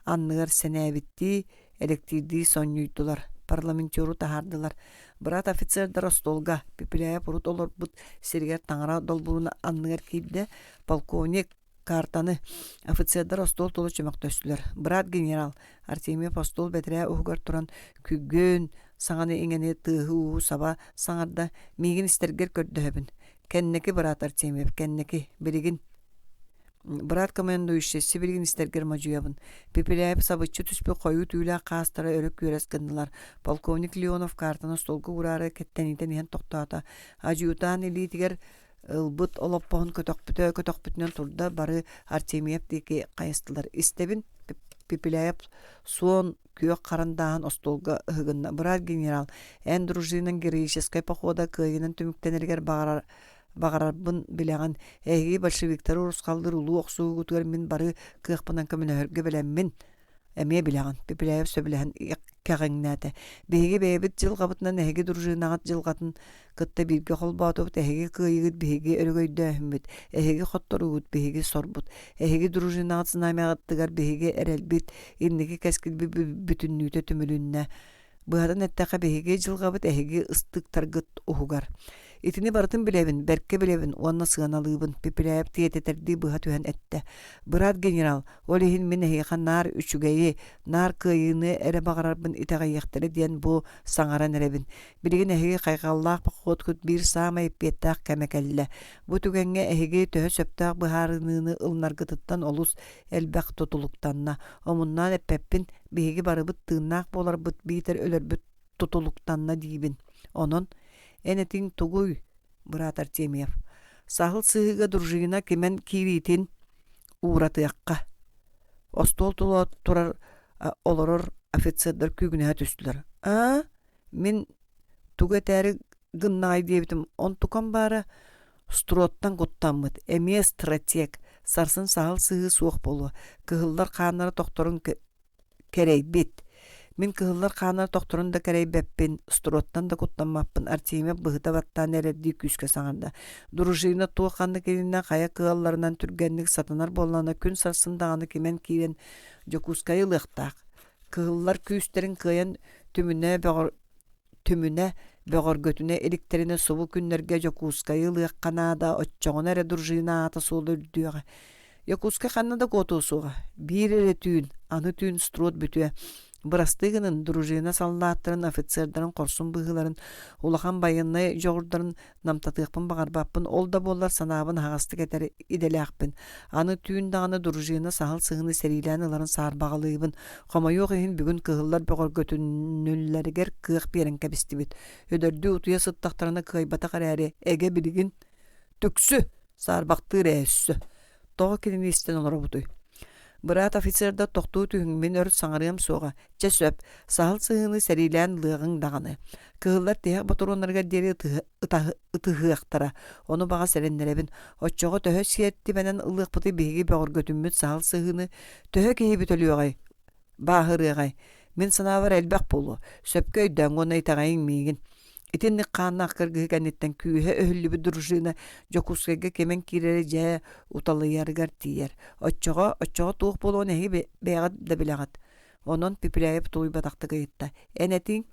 анныгар сэнээбиттии электиирдии сонньуйдулар, парламентеру таһаардылар. Быраат офицердар остуолга Пепеляев урут олорбут сиригэр таҥара долбуурун анныгар киирдэ, полковник картаны офицердар остуол тула чөмөхтөстүлэр. Быраат генерал Артемьев остуол бэтэрээ уһугар туран күгүн саҥаны-иҥэни тыаһы-ууһу саба саҥарда, миигин истэргэр көрдөһөбүн. Кэнники, быраат Артемьев, кэнники, билигин Быраат командующай сибилигин истэргэр модьуйабын. Пепеляев сабыччы түспүт хойуу түүлээх хаастара өрө күөрэс гыннылар. Полковник Леонов картаны остуолга уураары кэттэнитэн иһэн тохтоото. Адьютант илиитигэр ылбыт олоппоһун көтөхпүтэ көтөхпүтүнэн турда бары Артемьев диэки хайыстылар. Истэбин, Пепеляев суон күөх харандааһын остуолга ыһыгынна. Быраат генерал, эн дружинаҥ героическай похода кыайыынан түмүктэнэригэр баҕарар баҕарарбын билэҕин. Эһиги большевиктары урусхаллыыр улуу охсуһуугутугар мин бары кыахпынан көмөлөһөргө бэлэммин. Эмиэ билэҕин, Пепеляев сөбүлэһэн кэҕиҥнээтэ. Биһиги бэйэбит дьылҕабытынан эһиги дружинаҕыт дьылҕатын кытта бииргэ холбоотубут, эһиги кыайыгыт биһиги өрөгөйдөөһүммүт, эһиги хотторуугут биһиги сорбут, эһиги дружинаҕыт знамяҕытыгар биһиги эрэлбит, инники кэскилбит бүтүннүүтэ түмүлүннэ. Быһатын эттэххэ, биһиги дьылҕабыт эһиги ыстыктаргыт уһугар. Итини барытын билэбин, бэркэ билэбин уонна сыаналыыбын, Пепеляев тиэтэтэрдии быһа түһэн эттэ. Быраат генерал, ол иһин мин эһиэхэ наар үчүгэйи, наар кыайыыны эрэ баҕарарбын итэҕэйиэхтэрэ диэн бу саҥаран эрэбин. Билигин эһиги хайҕаллаах походкут биир саамай эппиэттээх кэмэ кэллэ. Бу түгэҥҥэ эһиги төһө сөптөөх быһаарыныыны ылынаргытыттан олус элбэх тутулуктанна. Омуннаан эппэппин, биһиги барыбыт тыыннаах буоларбыт биитэр өлөрбүт тутулуктанна диибин. Онон, эн этиҥ тугуй, быраат Артемьев? Саһыл сыһыыга дружина кимэн киириитин ууратыахха. Остуол тула турар олорор офицердар күүгүнэһэ түстүлэр. Аа, мин тугу этээри гыннаҕай диэбитим, онтукам баара Строттан куттаммыт, эмиэ стратег, сарсын саһыл сыһыы суох буолуо, кыһыллар хааннара тохторун кэрэйбит. Мин кыһыллар хааннара тохторун да кэрэйбэппин, строттан да куттаммаппын, Артемьев быһыта баттаан эрэрдии күүскэ саҥарда. Дружина туох ханнык иннинэ хайа кыалларынан түргэнник сатанар буоллаҕына күн сарсын даҕаны кимэн киирэн Дьокуускайы ылыахтаах. Кыһыллар күүстэрин кыайан Түмүнэ бөҕөр Түмүнэ, бөҕөргөтүнэ иликтэринэ субу күннэргэ Дьокуускайы ылыахха наада, оччоҕуна эрэ дружина аата-суола үрдүөҕэ. Якутскай ханна да куотуо суоҕа, биир эрэ түүн, аны түүн строд бүтүө. Бырастыы гынын, дружина саллааттарын, офицердарын хорсун быһыыларын, улахан байыаннай дьоҕурдарын намтатыахпын баҕарбаппын, ол да буоллар санаабын аһаҕастык этэр идэлээхпин. Аны түүн даҕаны дружина саһыл сыһыны сэриилээн ыларын саарбаҕалыыбын. Хомойуох иһин бүгүн кыһыллар бөҕөргөтүнүллэригэр кыах биэрэн кэбистибит. Өлөрдүү утуйа сыттахтарына кыайбатах эрээри, эгэ билигин түксү саарбахтыыр ээ өссө. Тоҕо кинини истэн олоробутуй? Быраат офицердар тохтуу түһүҥ, мин өр саҥарыам суоҕа. Чэ сөп, саһыл сыһыыны сэриилээн ылыаҕыҥ даҕаны. Кыһыллар тиһэх ботуруоннарыгар диэри ытыһыахтара, ону баҕас эрэннэрэбин. Оччоҕо төһө сиэртибэнэн ылыахпытый биһиги бөҕөргөтүммүт саһыл сыһыыны төһө киһибит өлүөҕэй, бааһырыаҕай? Мин санаабар элбэх буолуо. Сөпкө өйдөөҥ уонна итэҕэйиҥ миигин. Итинник хааннаах кыргыһыы кэнниттэн күүһэ өһүллүбүт дружина Дьокуускайга кимэн киирэрэ дьэ уталыйарыгар тиийэр. Оччоҕо, оччоҕо туох буолуон эһиги бэйэҕит да билэҕит. Онон Пепеляев тулуйбатахтык ыйытта: «Эн этиҥ,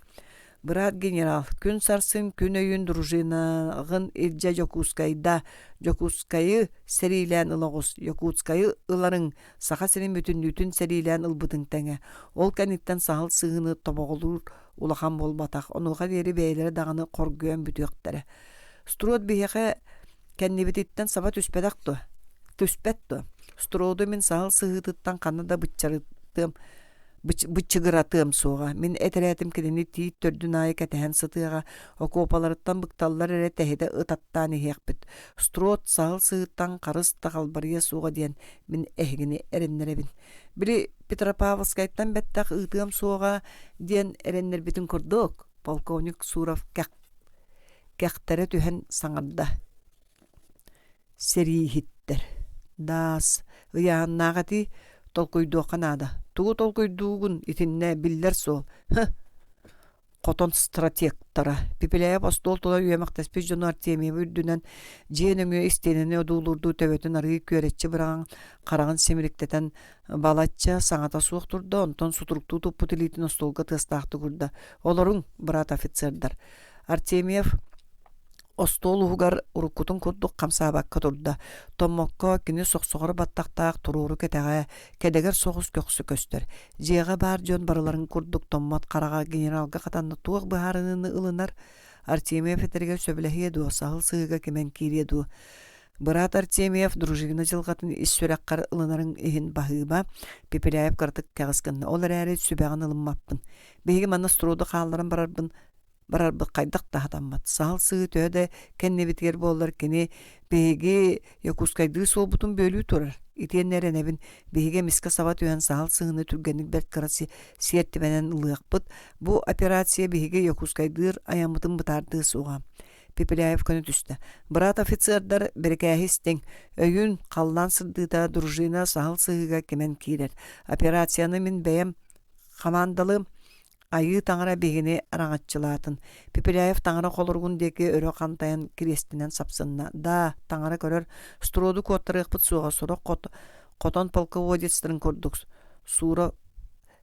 быраат генерал, күн сарсын күн өйүн дружинаҕын илдьэ Дьокуускайда, Дьокуускайы сэриилээн ыла оҕус, Якутскайы ыларыҥ Саха сирин бүтүннүүтүн сэриилээн ылбытыҥ тэҥэ. Ол кэнниттэн саһыл сыһыыны тобоҕолуур улахан буолбатах, онуоха диэри бэйэлэрэ даҕаны хоргуйан бүтүөхтэрэ. Строд биһиэхэ кэннибититтэн саба түспэтэх дуо? Түспэт дуо? Строду мин саһыл сыһыытыттан ханна да быччарытыам быччыгыратыам суоҕа. Мин этэрээтим кинини тиит төрдүн аайы кэтэһэн сытыаҕа, окуопаларыттан быкталлар эрэ тэһитэ ытаттаан иһиэхпит. Строд саһыл сыһыыттан харыс да халбарыйа суоҕа диэн мин эһигини эрэннэрэбин. Били Петропавловскайтан бэттэх ыытыам суоҕа диэн эрэннэрбитин курдук, полковник Суров кэхтэрэ түһэн саҥарда. Сэрииһиттэр. Даас, ыйааһыннаах этии, толкуйдуохха наада. Тугу толкуйдуугун итиннэ биллэр суол. Һы, хотон стратегтара Пепеляев остуол тула үөмэхтэспит дьону Артемьевы үрдүнэн дьиэ нөҥүө истиэнэни одуулуурдуу төбөтүн арыый күөрэччи быраҕан хараҕын симириктэтэн балачча саҥата суох турда, онтон сутуруктуу туппут илиитин остуолга тыастаахтык уурда. «Олоруҥ, брат офицердар!» Артемьев остуол уһугар уруккутун курдук хамсаабакка турда. Томмокко кини сохсоҕор баттахтаах туруору кэтэҕэ, кэдэгэр соҕус көхсү көстөр. Дьиэҕэ баар дьон барыларын курдук Томмот хараҕа генералга хатанна туох быһаарыныыны ылынар? Артемьев этэригэр сөбүлэһиэ дуо, саһыл сыһыыга кимэн киириэ дуо? Быраат Артемьев дружина дьылҕатын ис сүрэххэр ылынарыҥ иһин баһыыба, Пепеляев кыратык кэҕис гынна. Ол эрээри сүбэҕин ылыммаппын. Биһиги манна строду хаалларан барарбын барарбыт хайдах да сатаммат. Саһыл сыһыы төһө да кэннибитигэр буоллар кини биһиги Якутскайдыы суолбутун бүөлүү турар. Итиэннэ эрэнэбин, биһиги эмискэ саба түһэн саһыл сыһыыны түргэнник бэрт кыра сиэртибэнэн ылыахпыт. Бу операция биһиги Якутскайдыыр айаммытын бытаардыа суоҕа. Пепеляев көнө түстэ. Быраат офицердар бэрикээһи истиҥ. Өйүүн халлаан сырдыыта дружина саһыл сыһыыга кимэн киирэр. Операцияны мин бэйэм хамаандалыым. Айыы таҥара биһигини араҥаччылаатын. Пепеляев таҥара холоругун диэки өрө хантайан кириэстинэн сапсынна. Да, таҥара көрөр, строду куоттарыахпыт суоҕа, сорох хотон полководецтарын курдук Суура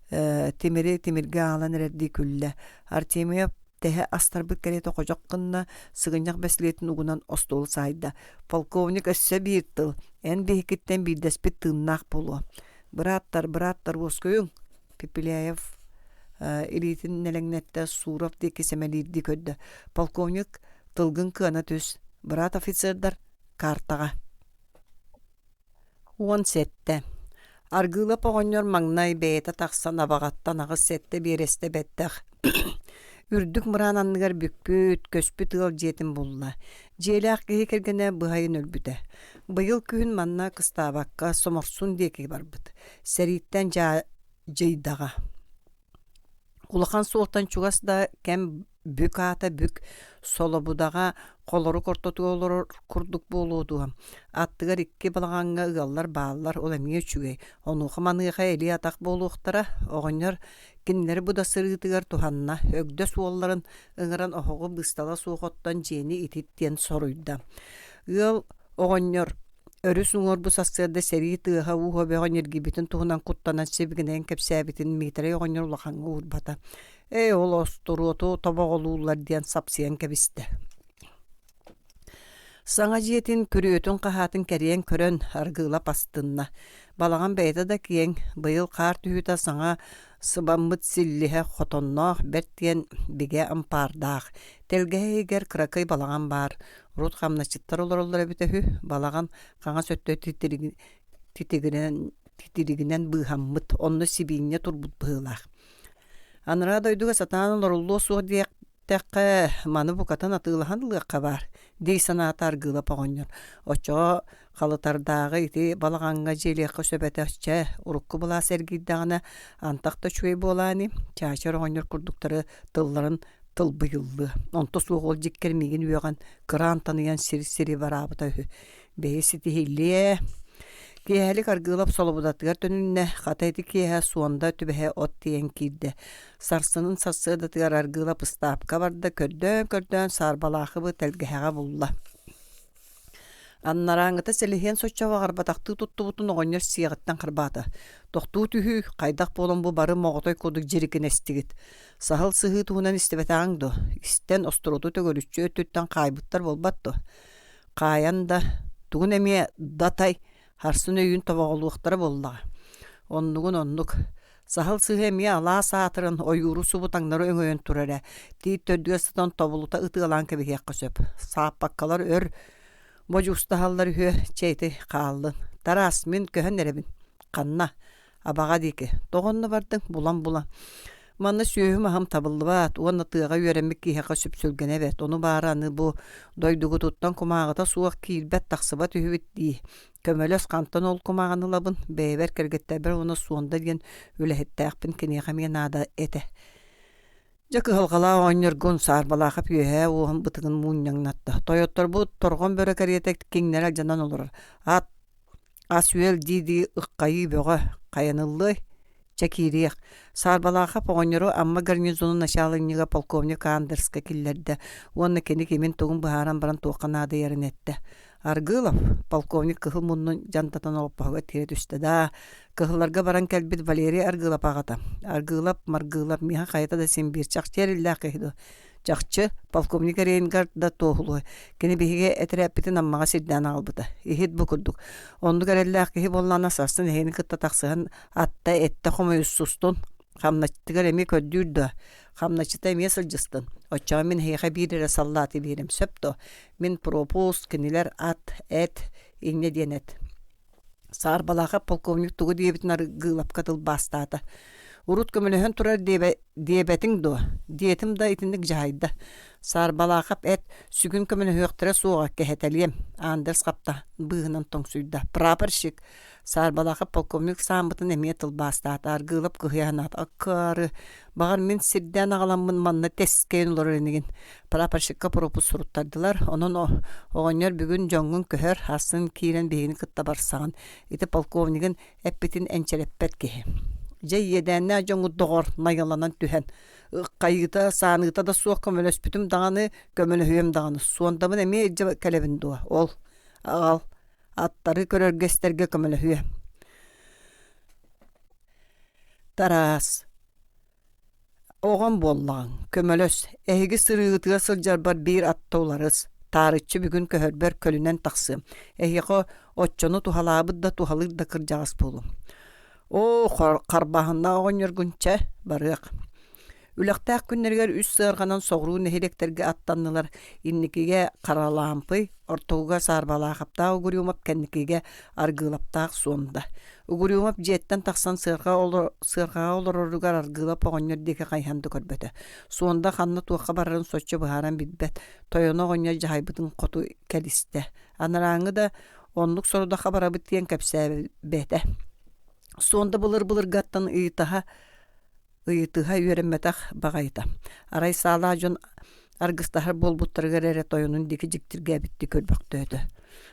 тимири тимиргэ аалан эрэрдии күллэ. Артемьев тэһэ астарбыт кэриэтэ ходьох гынна, сыгынньах бэстилиэтин угунан остуол саайда. Полковник өссө биир тыл, эн биһиккиттэн биирдэспит тыыннаах буолуо. Бырааттар, бырааттар уоскуйуҥ! Пепеляев илиитин нэлэҥнэттэ, Суров диэки сэмэлиирдии көрдө. Полковник, тылгын кыана түс. Быраат офицердар, картаҕа. 17. Аргыылап оҕонньор маҥнай бэйэтэ тахсан абаҕаттан аҕыс-сэттэ биэрэстэ бэттэх үрдүк мыраан анныгар бүкпүт, көспүт ыал дьиэтин булла. Дьиэлээх киһи кэргэнэ быһайын өлбүтэ. Быйыл күһүн манна кыстаабакка Соморсун диэки барбыт. Сэрииттэн дьайдаҕа. Улахан суолтан чугас да кэм бүк аата бүк, Солобудаҕа холорук ортотугар олорор курдук буолуо дуо? Аттыгар икки балаҕаҥҥа ыаллар бааллар, ол эмиэ үчүгэй. Онуоха-маныаха илии-атах буолуохтара. Оҕонньор кинилэри бу да сырыытыгар туһанна, өгдөс суолларын ыҥыран оһоҕу быыстала суох оттон дьиэни итит диэн соруйда. Ыал оҕонньор өрүс уҥуор бу сарсыарда сэрии тыаһа-ууһа бөҕө ньиргийбитин туһунан куттанан сибигинэйэн кэпсээбитин Миитэрэй оҕонньор улахаҥҥа уурбата. Ээ, ол остуруоту тобоҕолууллар диэн сапсыйан кэбистэ. Саҥа дьиэтин күрүөтүн-хаһаатын кэрийэн көрөн, Аргыылап астынна. Балаҕан бэйэтэ да киэҥ, быйыл хаар түһүүтэ саҥа сыбаммыт силлиһэ хотонноох бэрт диэн бигэ ампаардаах. Тэлгэһэ иһигэр кыракый балаҕан баар. Урут хамначчыттар олороллор эбитэ үһү. Балаҕан хаҥас өттө титигиринэн, титиригинэн быыһаммыт, онно сибиинньэ турбут быһыылаах. Анараа дойдуга сатаан олоруллуо суох диэх Тэххэ, маны букатын атыылаһан ылыахха баар, дии санаата Аргыылап оҕонньор. Оччоҕо халытардааҕы ити балаҕаҥҥа дьиэлиэххэ сөп этэ чэ, урукку былаас эргийдэҕинэ антах да үчүгэй буолаа ини, Чаачар оҕонньор курдуктары тылларын тылбыйыллыа. Онто суох ол дьиккэр миигин үөҕэн, кыраан таныйан сир-сири бараабыта үһү. Бэйи ситиһиллиэ. Киэһэлик Аргыылап солобудатыгар төнүннэ, хата ити киэһэ Суонда түбэһэ от тиэйэн киирдэ. Сарсынын сарсыардатыгар Аргыылап ыстаапка барда, көрдөөн-көрдөөн Саарбалаахыбы тэлгэһэҕэ булла. Анарааҥҥыта сэлиһиэн соччо баҕарбатахтыы туттубутун оҕонньор сиэҕиттэн харбаата. Тохтуу түһүү, хайдах буолан бу бары моҕотой курдук дьирикинэстигит. Саһыл сыһыы туһунан истибэтэҕиҥ дуо? Истэн остуруоту төгүрүччү өттүттэн хаайбыттар буолбат дуо? Хаайан да, тугун эмиэ датай, харсын өйүүн тобоҕолуохтара буоллаҕа. Оннугун оннук. Саһыл сыһыы эмиэ алаас аатыран, ойууру субу таҥнары өҥөйөн турар ээ. Тиит төрдүгэр сытан тобулута ытыалаан кэбиһиэххэ сөп. Сааппаккалар өр бодьуустаһаллар үһүө, чэ ити хааллын. Тараас, мин көһөн эрэбин. Ханна? Абаҕа диэки. Тоҕо онно бардыҥ? Булан-булан. Манна сүөһүм-аһым табыллыбат уонна тыаҕа үөрэммит киһиэхэ сүпсүлгэнэ эбээт. Ону баара аны бу дойдугутуттан кумааҕыта суох киирбэт-тахсыбат үһүбүт дии. Көмөлөс хантан ол кумааҕыны ылабын, бэйэбэр кэргэттэрбэр уонна Суонда диэн үлэһиттээхпин киниэхэ эмиэ наада этэ. Дьэ кыһалҕалаах оҕонньоргун Саарбалаахап үөһээ уоһун бытыгын муунньаҥнатта. Тойотторбут торҕон бөрө кэриэтэ киҥнэрэ алдьанан олорор. Ат ас-үөл дии-дии ыххайыы бөҕө, хайаныллыай? Чэ киириэх. Саарбалаахап оҕонньору Амма гарнизонун начаалынньыга полковник Андерска киллэрдэ уонна кини кимин-тугун быһааран баран туохха наадыйарын эттэ. Аргыылов, полковник кыһыл муннун дьантатан олоппоһугар тиэрэ түстэ да, кыһылларга баран кэлбит Валерий Аргыылап аҕата. Аргыылап, Маргыылап миэхэ хайата да син биир чахчы эриллээх киһи дуо? Чахчы, полковник Рейнгард да туоһулуо. Кини биһиги этэрээппитин Аммаҕа сирдээн аҕалбыта. Иһит бу курдук. Оннук эрэллээх киһи буоллаҕына сарсын эһигини кытта тахсыһан атта эттэ хомуйуссустун. Хамначчытыгар эмиэ көрдүүр дуо? Хамначчыта эмиэ сылдьыстын. Оччоҕо мин эһиэхэ биир эрэ саллааты биэрим сөп дуо? Мин пропуск, кинилэр ат, эт, инньэ диэн эт. Саарбалаахап полковник тугу диэбитин Аргыылапка тылбаастаата. Урут көмөлөһөн турар диэбэтиҥ дуо? Диэтим да итинник дьаһайда. Саарбалаахап эт, сүгүн көмөлөһүөхтэрэ суоҕа, кэһэтэлиэм. Андерс хапта быыһынан тоҥсуйда. Прапорщик! Саарбалаахап полковник сааммытын эмиэ тылбаастаата. Аргыылап кыһыйа санаата. Аккаары, баҕар мин сирдээн аҕаламмын манна тэскэйэн олорор инигин. Прапорщикка пропуск суруттардылар. Онон оҕонньор бүгүн дьоҥҥун көһөр, сарсын киирэн биһигини кытта барсаҕын. Ити полковнигын эппитин энчирэппэт киһи. Дьэ иэдээннээх дьоҥҥут доҕор найыланан түһэн хайыыта, сааныыта да суох көмөлөспүтүм даҕаны, көмөлөһүөм даҕаны. Суондабын эмиэ илдьэ кэлэбин дуо? Ол аҕал аттары көрөргө-истэргэ көмөлөһүө. Тараас Оҕом буоллаҕыҥ, көмөлөс, эһиги сырыыгытыгар сылдьарбар биир атта уларыс, таарыччы бүгүн көһөрбөр көлүнэн тахсыам, эһиэхэ оччону туһалаабыт да туһалыыр да кырдьаҕас буолуом. Оо, харбааһыннаах оҕонньоргун чэ, барыах Үлэхтээх күннэригэр үс сыарҕанан соҕуруу нэһилиэктэргэ аттаннылар, инникигэ Харалаампый, ортогуга Саарбалаахаптаах Угрюмов, кэнникигэ Аргыылаптаах Суонда. Угрюмов дьиэттэн тахсан сыарҕа сыарҕаҕа олороругар Аргыылап оҕонньор диэки хайыһан да көрбөтө. Суонда ханна-туохха барарын соччо быһааран билбэт, тойоно оҕонньор дьаһайбытын хоту кэлистэ. Анарааҥҥы да оннук сорудахха барабыт диэн кэпсээбэтэ. Суонда былыр-былыргаттан ыйытаһа ыйытыһа үөрэммэтэх баҕайыта. Арай саалаах дьон аргыстаһар буолбуттарыгар эрэ тойонун диэки дьиктиргээбиттии көрбөхтөөтө.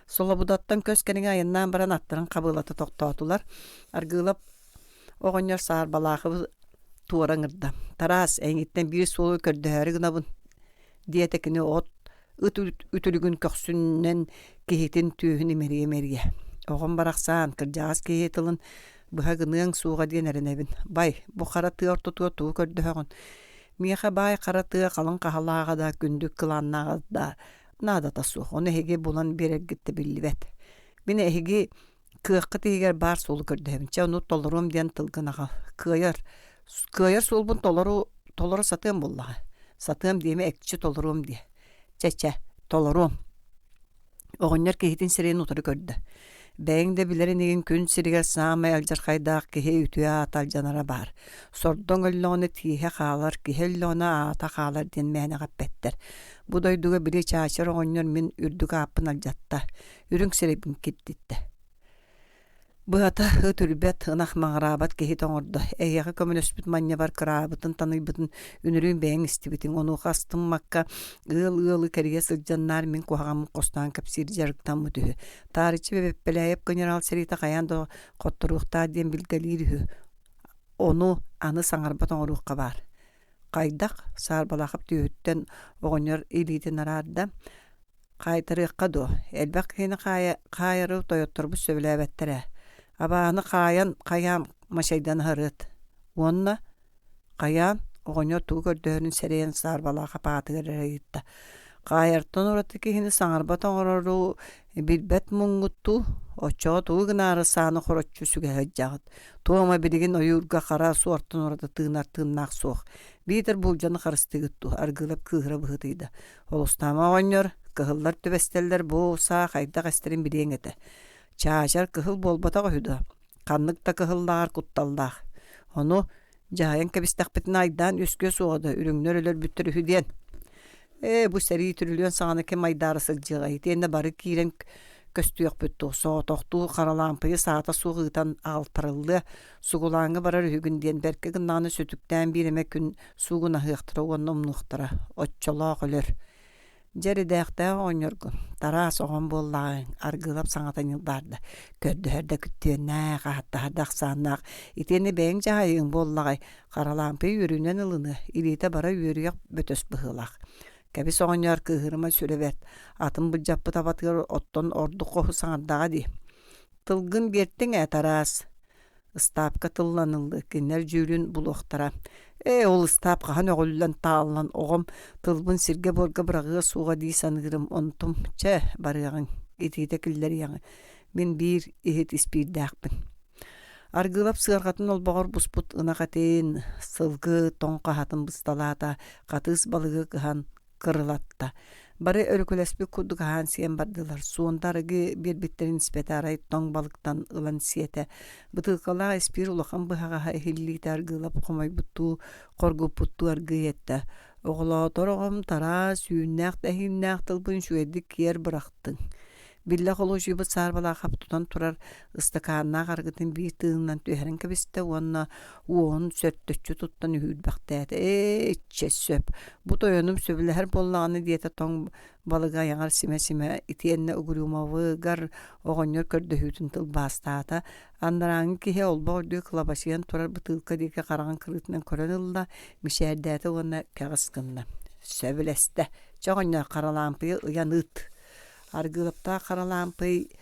Солобудаттан көс кэриҥэ айаннаан баран аттарын хабыалата тохтоотулар. Аргыылап оҕонньор Саарбалаахыбы туора ыҥырда. «Тараас, эйигиттэн биир суолу көрдөһөөрү гынабын» диэтэ кини от ыт үтүлүгүн көхсүнэн киһитин түөһүн имэрийэ-имэрийэ. Оҕом барахсаан, кырдьаҕас киһи тылын быһа гыныаҥ суоҕа диэн эрэнэбин. Бай, бу хара тыа ортотугар тугу көрдөһөҕүн? Миэхэ баай хара тыа халыҥ хаһалааҕа да, күндү кылааннааҕа да наадата суох. Ону эһиги булан биэрэргит да биллибэт. Мин эһиги кыаххыт иһигэр баар суолу көрдөһөбүн. Чэ, ону толоруом диэн тылгын аҕал. Кыайар, кыайар суолбун толору толоро сатыам буоллаҕа. Сатыам диэмэ, экчи толоруом диэ. Чэ-чэ, толоруом. Оҕонньор киһитин сирэйин утары көрдө. Бэйэҥ да билэр инигин күн сиригэр саамай алдьархайдаах киһи үтүө аата алдьанара баар. Сордоҥ өллөҕүнэ тииһэ хаалар, киһи өллөҕүнэ аата хаалар диэн мээнэҕэ эппэттэр. Бу дойдуга били Чаачар оҕонньор мин үрдүк ааппын алдьатта, үрүҥ сирэйбин киртиттэ. Быһата, ыт үрбэт, ынах маҥыраабат киһитэ оҥордо. Эһиэхэ көмөлөспүт манньабар кыраабытын, таныйбытын үнүрүүн бэйэҥ истибитиҥ. Онуоха астыммакка, ыал ыалы кэрийэ сылдьан наар мин куһаҕаммын хостоон кэпсиир дьарыктаммыт үһү. Таарыччы Бэппэлээйэп генерал сэриитэ хайаан да хотторуохтаах диэн билгэлиир үһү. Ону аны саҥарбат оҥоруохха баар. Хайдах? Саарбалаахап түөһүттэн оҕонньор илиитин араарда. Хаайтарыахха дуо, элбэх киһини хаайары тойотторбут сөбүлээбэттэр ээ. Абааһыны хаайан хайаан мачайдан аһарыат. Уонна хайаан оҕонньор тугу көрдөһөрүн сэрэйэн саарбалаах апаатыгар эрэ ыйытта. Хаайартан ураты киһини саҥарбат оҥорору билбэт муҥҥуттуу, оччоҕо тугу гынаары сааны хороччу сүгэ сылдьаҕыт. Туома билигин ойуурга хара суортан ураты тыынар тыыннаах суох. Биитэр буулдьаны харыстыыгыт дуу, Аргыылап кыыһыра быһыытыйда. Холустаама оҕонньор, кыһыллар түбэстэллэр бу саа хайдах эстэрин билиэҥ этэ. Чаачар кыһыл буолбатах үһү дуо? Ханнык да кыһыллааҕар кутталлаах. Ону дьаһайан кэбистэхпитинэ айдаан үөскүө суоҕа да үрүҥнэр өлөрбүттэр үһү диэн. Ээ, бу сэрии түрүлүөн саҕана ким айдаара сылдьыаҕай итиэннэ бары киирэн көстүөхпүт дуо, соҕотохтуу харалаампыйы саата суох ыытан аҕалтарыллыа, сугулааҥҥа барар үһүгүн диэн бэркэ гыннаҕына сүтүктээн биир эмэ күн суугунаһыахтара уонна умнуохтара, оччолоох өлөр. Дьэ эридээхтээх оҕонньоргун, Тараас оҕом буоллаҕыҥ, Аргыылап саҥата ньылбаарда, көрдөһөр да күттүөннээх, ааттаһар да ахсааннаах, итиэннэ бэйэҥ дьаһайыыҥ буоллаҕай, Харалаампый үөрүүнэн ылыныа, илиитэ бара үөрүйэх бөтөс быһыылаах. Кэбис оҕонньоор кыыһырыма сүрэ бэрт, атын былдьаппыт абатыгар оттон ордук хоһу саҥардаҕа дии. Тылгын биэртиҥ ээ, Тараас Ыстаапка тылланыллыы, кинилэр дьүүлүн булуохтара. Ээ, ол ыстаап хаһан өҕүллэн тааллан, оҕом тылбын сиргэ-буорга быраҕыа суоҕа дии саныырым, онтум, чэ, барыаҕыҥ, итиитэ киллэриэҕиҥ, мин биир иһит испиирдээхпин. Аргыылап сыарҕатын олбоҕор буспут ынах этин, сылгы тоҥ хаһатын бысталаата, хатыыс балыгы кыһан кырылатта. Бары өрүкүлэспит курдук аһаан-сиэн бардылар. Суонда арыгы биэрбиттэрин испэтэ арай тоҥ балыктан ылан сиэтэ. Бытыылкалаах испиир улахан быһаҕаһа иһиллиитэ аргыылап хомойбуттуу, хоргуппуттуу аргыый эттэ. Оҕолоотор оҕом Тараас үүннээх-тэһииннээх тылбын үчүгэйдик киэр бырахтыҥ. Биллэ холуочуйбут саарбалаахап тутан турар ыстакааннаах арыгытын биир тыынынан түһэрэн кэбистэ уонна уоһун сөртөччү туттан үһүүрбэхтээтэ. Ээ, иччэ сөп. Бу тойонум сөбүлэһэр буоллаҕына диэтэ тоҥ балыгы айаҕар симэ-симэ итиэннэ Угрюмовыгар оҕонньор көрдөһүүтүн тылбаастаата. Анарааҥҥы киһи олбох үрдүгэр кылабачыйан турар бытыылка диэки хараҕын кырыытынан көрөн ылла, мичээрдээтэ уонна кэҕис гынна. Сөбүлэстэ. Чэ оҕонньор харалаампыйы ыйан ыыт. Аргыылаптаах Харалаампый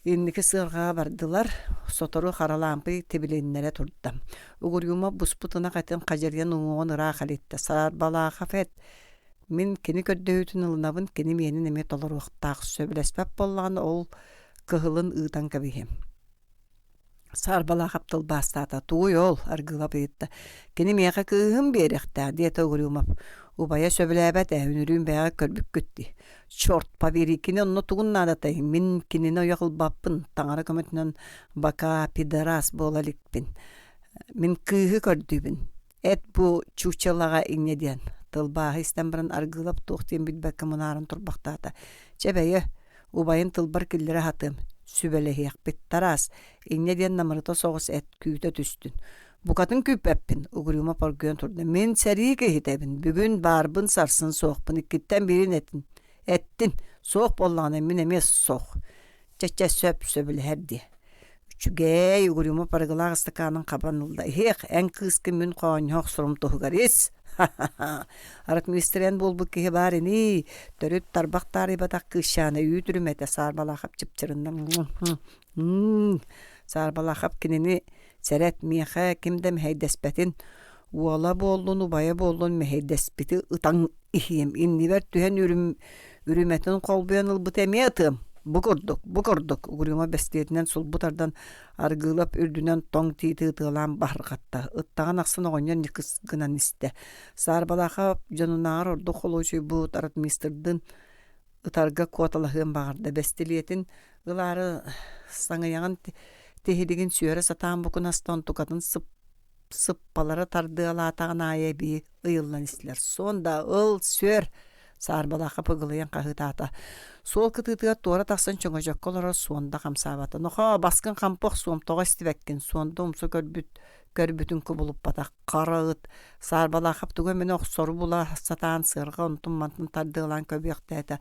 инники сыарҕаҕа бардылар, сотору Харалаампый тибилиннэрэ турда. Угурьюма буспут ынах этин хадьырыйан уҥуоҕун ыраах элиттэ. Саарбалаахов эт, мин кини көрдөһүүтүн ылынабын, кини миэнин эмиэ толоруохтаах, сөбүлэспэт буоллаҕына ол кыһылын ыытан кэбиһиэм. Саарбалаахап тылбаастаата: «Тугуй ол?» Аргыылап ыйытта. «Кини миэхэ кыыһын биэриэхтээх» диэтэ Угрюмов. Убайа сөбүлээбэт ээ, үнүрүүн бэйэҕэ көрбүккүт дии. «Черт побери, кини онно тугун наадатай? Мин кинини ойох ылбаппын, таҥара көмөтүнэн бакаа пидорас буола иликпин. Мин кыыһы көрдүүбүн. Эт бу чучелаҕа инньэ диэн тылбааһы истэн баран Аргыылап туох диэн билбэккэ мунааран турбахтаата. Чэ бэйэ, убайын тылбар киллэрэ сатыам, сүбэлэһиэхпит. Тараас, инньэ диэн намырыта соҕус эт күүтэ түстүн. Букатын күүппэппин, Угрюмов оргуйан турда. Мин сэрии киһитэбин, бүгүн баарбын, сарсын суохпун, иккиттэн биирин этин. Эттин, суох буоллаҕына мин эмиэ суох. Чэ-чэ сөп, сөбүлэһэр диэ. Үчүгэй, Угрюмов арыгылаах ыстакаанын хабан ылла. Иһиэх, эн кыыскын мин хоонньоһо охсорум туһугар ис. Ха-ха-ха. Ротмистр эн буолбут киһи баар ини. Төрүт тарбах таарыйбатах кыысчаана үүт үрүмэтэ Саарбалаахап чыпчырынна. Саарбалаахап кинини сэрэт, миэхэ ким да мэһэйдэспэтин. Уола буоллун, убайа буоллун мэһэйдэспити ытан иһиэм, иннибэр түһэн үрүмэтин холбуйан ылбыты эмиэ ытыам. Бу курдук, бу курдук, Угрюма бэстиэтинэн сулбу тардан Аргыылап үрдүнэн тоҥ тиити ытыалаан баһырҕатта. Ыттаҕын ахсын оҕонньор ньыкыс гынан истэ. Саарбалаахап дьонунааҕар ордук холуочуйбут ротмистрдын ытарга куоталаһыан баҕарда. Бэстилиэтин ылаары саҥыйаҕын тиһилигин сүөрэ сатаан букунаста, онтукатын сыппалара тардыалаатаҕын аайы эбии ыйыллан истилэр. Суон да ыл, сүөр! Саарбалаахха пыгылыйан хаһыытаата. Суол кытыытыгар туора тахсан чөҥөчөккө олорор Суонда хамсаабата. Нохоо, баскын хампы охсуом, тоҕо истибэккин? Суонда умса көрбүт көрбүтүн кубулуппатах. Хара ыт Саарбалаахап тугу эмэни охсору була сатаан сыарҕа онтун-мантын тардыалаан көбүөхтээтэ.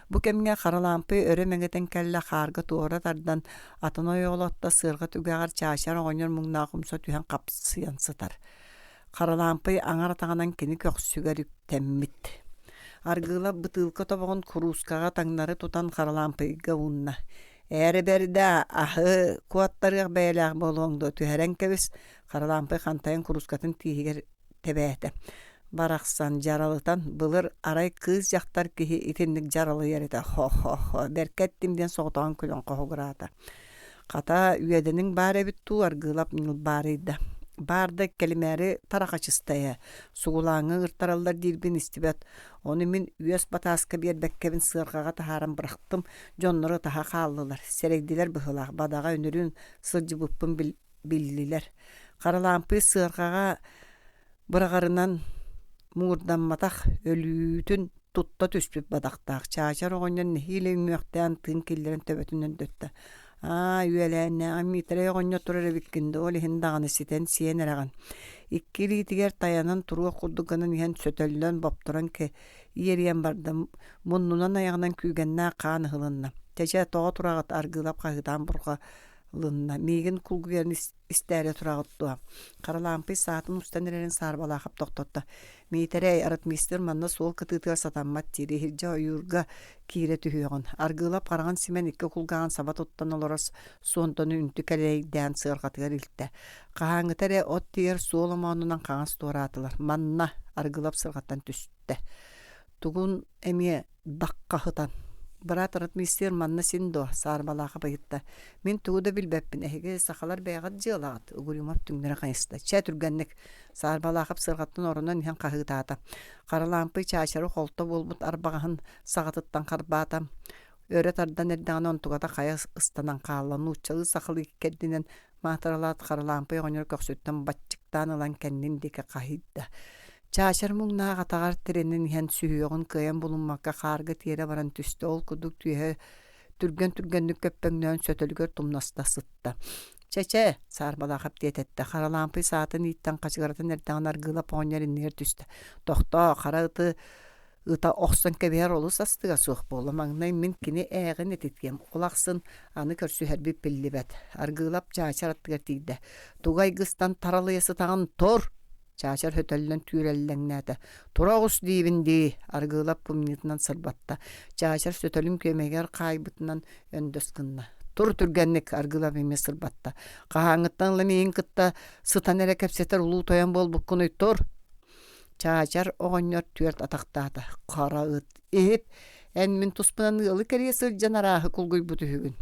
Бу кэмҥэ Харалаампый өрө мэҥитэн кэллэ, хаарга туора тардан, атын ойоҕолотто, сыарҕа түгэҕэр чаачар оҕонньор муҥнаах умса түһэн хапсыйан сытар. Харалаампый аҥар атаҕынан кини көхсүгэр үктэммит. Аргыылап бытыылка тобоҕун куруускаҕа таҥнары тутан Харалаампыйга уунна. «Ээр бэрдэ, аһы куоттарыах бэйэлээх буолуоҥ дуо, түһэрэн кэбис» Харалаампый хантайан куруускатын тииһигэр тэбээтэ. Барахсан дьаралытан, былыр арай кыыс-дьахтар киһи итинник дьаралыйар этэ, хо-хо-хо, бэркэ эттим диэн соҕотоҕун күлэн хоһугураата. Хата, үөдэниҥ баар эбит дуу, Аргыылап ньылбаарыйда. Баар да кэлимээри тарахачыста ээ, сугулааҥҥа ыҥыртараллар диирбин истибэт. Ону мин үөс батааска биэрбэккэбин сыарҕаҕа таһааран бырахтым, дьонноро ытаһа хааллылар, сэрэйдилэр быһыылаах, бадаҕа үнүрүүн сылдьыбыппын биллилэр. Харалаампый сыарҕаҕа быраҕарынан муҥурдамматах өлүүтүн тутта түспүт бадахтаах Чаачар оҕонньор нэһиилэ үҥүөхтээн тыын киллэрэн төбөтүн өндөттө. Аа, үөлээннээҕим Миитэрэй оҕонньор турар эбиккин да, ол иһин даҕаны ситэн сиэн эрэҕин. Икки илиитигэр тайанан туруох курдук гынан иһэн сөтөллөн, бопторон иэрийэн барда, муннунан айаҕынан күүгэннээх хаан ыһылынна. Чэ-чэ, тоҕо тураҕыт Аргыылап хаһыытаан бурҕа ылынна. Миигин кулгуйан истээри тураҕыт дуо? Харалаампый саатын устан эрэрин Саарбалаахап тохтотто. Миитэрэй, ротмистр манна суол кытыытыгар сатаммат диир, иһирдьэ ойуурга киирэ түһүөҕүн. Аргыылап хараҕын симэн икки кулгааҕын саба туттан олорор суонтаны үнтү кэлэйдээн сыарҕатыгар илтэ. Хаһааҥҥыта эрэ от тиийэр суол омоонунан хаҥас туораатылар. Манна Аргыылап сырҕаттан түстэ. Тугун эмиэ даххаһытан «Быраат ротмистр манна син дуо?» Саарбалаахап ыйытта. «Мин тугу да билбэппин, эһиги сахалар бэйэҕит дьыалаҕыт», Угрюмов түҥнэри хайыста. «Чэ, түргэнник!» Саарбалаахап сырҕаттан оронон иһэн хаһыытаата. Харалаампый чаачары холто буолбут арбаҕаһын саҕатыттан харбаата. Өрө тардан эрдэҕинэ онтуката хайа ыстанан хаалла. Нууччалыы сахалыы иккэрдинэн маатыралаат Харалаампый оҕонньор көхсүттэн баччыктаан ылан кэннин диэки хаһыйда. Чаачар муҥнаах атаҕар тирэнэн иһэн сүһүөҕүн кыайан булуммакка хаарга тиэрэ баран түстэ, ол курдук түөһэ түргэн-түргэнник көппөҥнөөн сөтөлүгэр тумнаста сытта. «Чэ-чэ!» Саарбалаахап тиэтэттэ, Харалаампый саатын ииттэн хачыгыратан эрдэҕинэ Аргыылап оҕонньор иннигэр түстэ. «Тохтоо, хара ыты ыта охсон кэбиһэр олус астыга суох буолла. Маҥнай мин кини ээҕин этитиэм, ол ахсын аны көрсүһэрбит биллибэт». Аргыылап Чаачар аттыгар тиийдэ. «Тугу айгыстан таралыйа сытаҕын, тур!» Чаачар сөтөллөн түүрэллэҥнээтэ. «Тура оҕус диибин дии!» Аргыылап кымньыытынан сырбатта. Чаачар сөтөлүн күөмэйигэр хаайбытынан өндөс гынна. «Тур түргэнник!» Аргыылап эмиэ сырбатта. «Хаһааҥҥыттан ыла миигин кытта сытан эрэ кэпсэтэр улуу тойон буолбуккунуй, тур!» Чаачар оҕонньор түөрт атахтаата. «Хара ыт, иһит, эн мин туспунан ыалы кэрийэ сылдьан арааһы кулгуйбут үһүгүн.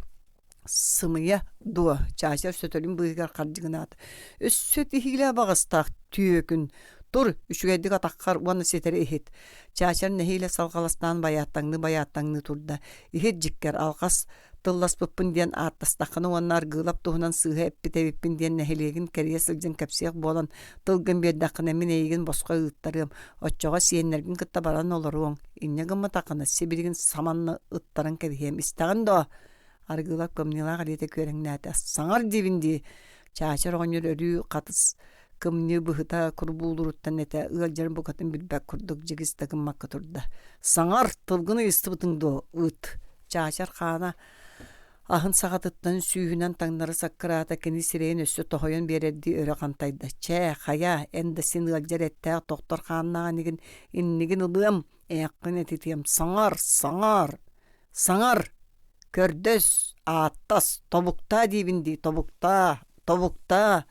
Сымыйа дуо, Чаачар сөтөлүн быыһыгар хардьыгынаата. Өссө тиһиилээх баҕастаах түөкүн. Тур, үчүгэйдик атаххар уонна ситэри иһит. Чаачар нэһиилэ салҕаластаан байааттаҥныы-байааттаҥныы турда. Иһит дьиккэр, алҕас тылласпыппын диэн ааттастаххына уонна Аргыылап туһунан сыыһа эппит эбиппин диэн нэһилиэгин кэрийэ сылдьан кэпсиэх буолан тылгын биэрдэххинэ мин эйигин босхо ыыттарыам. Оччоҕо сиэннэргин кытта баран олоруоҥ. Инньэ гымматаххына сибилигин саманна ыттаран кэбиһиэм. Истэҕин дуо? Аргыылап кымньыылаах илиитэ күөрэҥнээтэ: «Саҥар диибин дии!» Чаачар оҕонньор өрүү хатыс кымньыы быһыта курбуулуруттан этэ ыалдьарын букатын билбэт курдук дьигис да гыммакка турда. «Саҥар! Тылгын ыйыстыбытыҥ дуо? Ыыт!» Чаачар хаана аһын саҕатыттан сүүһүнэн таҥнары саккыраата, кини сирэйин өссө тоһуйан биэрэрдии өрө хантайда: «Чээ, хайа, эн да син ыалдьар эттээх тохтор хааннаах инигин, иннигин ылыам, ээххин этитиэм, саҥар, саҥар!» Саҥар, көрдөс, ааттас, тобуктаа диибин дии, тобуктаа, тобуктаа.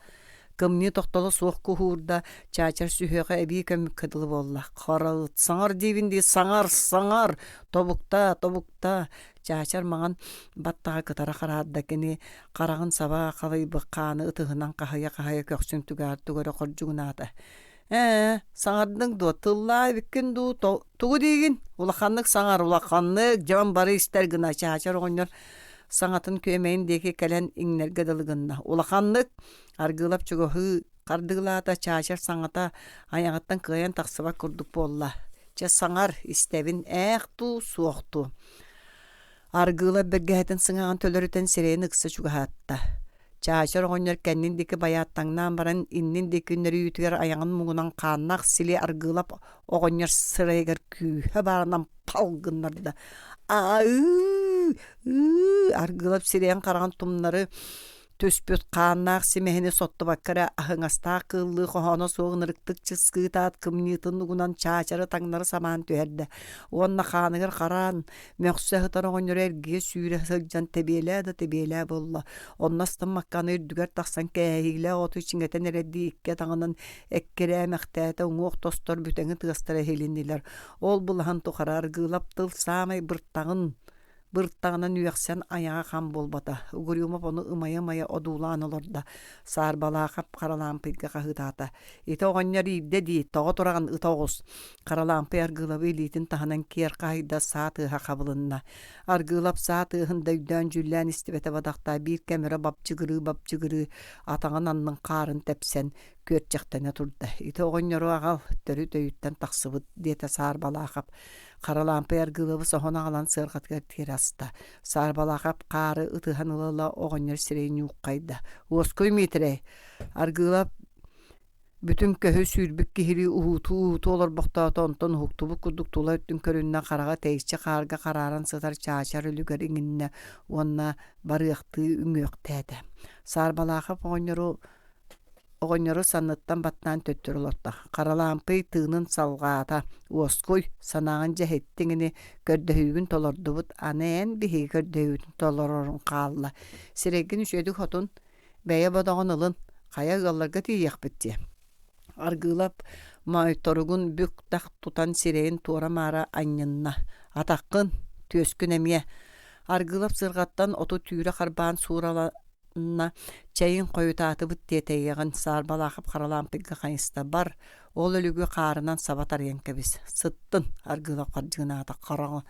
Кымньыы тохтоло суох куһуурда, Чаачар сүһүөҕэ эбии көммүккэ дылы буолла. Харалыт саҥар диибин дии, саҥар, саҥар! Тобукта, тобукта! Чаачар маҥан баттаҕа кытара хараарда кини хараҕын саба халыйбыт хааны ытыһынан хаһыйа-хаһыйа көхсүн түгэҕэр тугу эрэ хордьугунаата. Ээ, саҥардыҥ дуо, тыллаа эбиккин дуу, тугу диигин? Улаханнык саҥар, улаханнык, дьон бары истэр гына Чаачар оҕонньор саҥатын күөмэйин диэки кэлэн иҥнэргэ дылы гынна. Улаханнык, Аргыылап чугаһыы хардыылаата, Чаачар саҥата айаҕыттан кыайан тахсыбат курдук буолла. Чэ, саҥар, истэбин, ээх дуу, суох дуу. Аргыылап бэргэһэтин сыҥаҕын төлөрүтэн сирэйин ыкса чугаһатта. Чаачар оҕонньор кэннин диэки байааттаҥнаан баран иннин диэки нөрүйүүтүгэр айаҕын муҥунан хааннаах сили Аргыылап оҕонньор сырайыгар күүһэ баарынан пал гыннарда. Аа-ыы! Ыы! Аргыылап сирэйин-хараҕын тумнары Түспүт хааннаах симэһини соттубакка эрэ аһыҥастаах кыыллыы хоһооно суох ынырыктык чыскыытаат кымньыытын угунан чаачары таҥнары самаан түһэрдэ уонна хааныгар хараан мөхсө сытар оҕонньору эргийэ сүүрэ сылдьан тэбиэлээ да тэбиэлээ буолла. Онно астыммакка аны үрдүгэр тахсан кээһиилээх оту чиҥэтэн эрэрдии икки атаҕынан эккирээмэхтээтэ уҥуох тостор бүтэҥи тыастара иһилиннилэр. Ол былаһын тухары Аргыылап тыл саамай быртаҕын Быртаҕынан үөхсэн айаҕа хам буолбата, Угрюмов ону ымайа-ымайа одуулаан олордо, Саарбалаахап Харалаампыйга хаһыытаата: «Ити оҕонньор иирдэ дии, тоҕо тураҕын ыта оҕус!» Харалаампый Аргыылабы илиитин таһынан киэр хаһыйда, саа тыаһа хабылынна. Аргыылап саа тыаһын да өйдөөн-дьүүллээн истибэтэ бадахтаа биир кэм өрө бапчыгырыы-бапчыгырыы атаҕын аннын хаарын тэпсэн, күөрчэхтэнэ турда. «Ити оҕонньору аҕал, төрүт өйүттэн тахсыбыт», диэтэ Саарбалаахап. Харалаампый Аргыылабы соһон аҕалан сыарҕатыгар тиэрэ аста. Саарбалаахап хаары ытыһан ыла-ыла оҕонньор сирэйин ньууххайда. «Уоскуй, Миитэрэй!» Аргыылап бүтүн көһү сүүрбүт киһилии уһуутуу-уһуутуу олорбохтоото, онтон уһуктубут курдук тула өттүн көрүннэ, хараҕа тэйиччи хаарга харааран сытар чаачар үлүгэр иҥиннэ уонна барыахтыы үҥүөхтээтэ. Саарбалаахап оҕонньору Оҕонньору санныттан баттаан төттөрү олорто. Харалаампый тыынын салҕаата: «Уоскуй, санааҕын дьэ иһиттиҥ ини, көрдөһүүгүн толордубут, аны эн биһиги көрдөһүүбүтүн толороруҥ хаалла. Сирэйгин үчүгэйдик хотун, бэйэ бодоҕун ылын, хайа ыалларга тиийиэхпит дии». Аргыылап моойторугун бүк-тах тутан сирэйин туора-маара анньынна: «Атаххын, түөскүн эмиэ». Аргыылап сырҕаттан оту түүрэ харбаан суурала На, чэйиҥ хойутаатыбыт тиэтэйиэҕин, Саарбалаахап Харалаампыйга хайыста, бар, ол өлүгү хаарынан саба тарыйан кэбис. Сыттын, Аргыылап хардьыгынаата, хараҕы,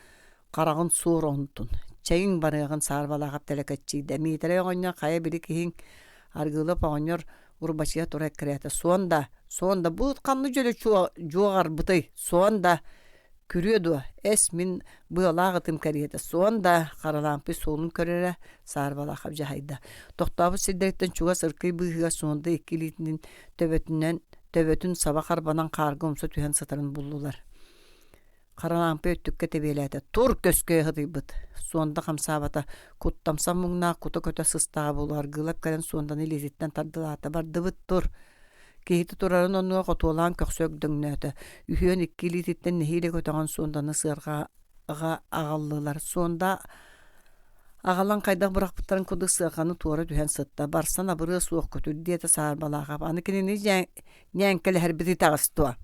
хараҕын суор онтун. Чэйиҥ барыаҕын Саарбалаахап тэлэкэччийдэ. Миитэрэй оҕонньор хайа били киһиҥ Аргыылап оҕонньор урбачыйа тура эккирээтэ. Суон да, суон да, бу ханна дьөлө дьуоҕарбытый, суон да Күрүө дуо, эс мин быалаах ытым кэриэтэ суон да, Харалаампый суолун көрөрө, Саарбалаахап дьаһайда. Тохтообут сирдэриттэн чугас ыркый быыһыгар Суонда икки илиитинэн төбөтүнэн төбөтүн саба харбанан хаарга умса түһэн сытарын буллулар. Харалаампый өттүккэ тэбиэлээтэ. Тур көскөйө сытыйбыт. Суонда хамсаабата. Куттамсан муҥнаах кута көтө сыстаҕа буолуо. Аргыылап кэлэн Суонданы илиититтэн тардылаата. Бардыбыт тур. Киһитэ турарын оннугар хотуолаан көхсө өгдөҥнөөтө. Үһүөн икки илиититтэн нэһиилэ көтөҕөн Суонданы сыарҕаҕа аҕаллылар. Суонда аҕалан хайдах бырахпыттарын курдук сыарҕаны туора түһэн сытта. Барсан абырыа суох көтүр диэтэ Саарбалаахап. Аны кинини ньээҥкэлэһэрбит итэҕэс дуо?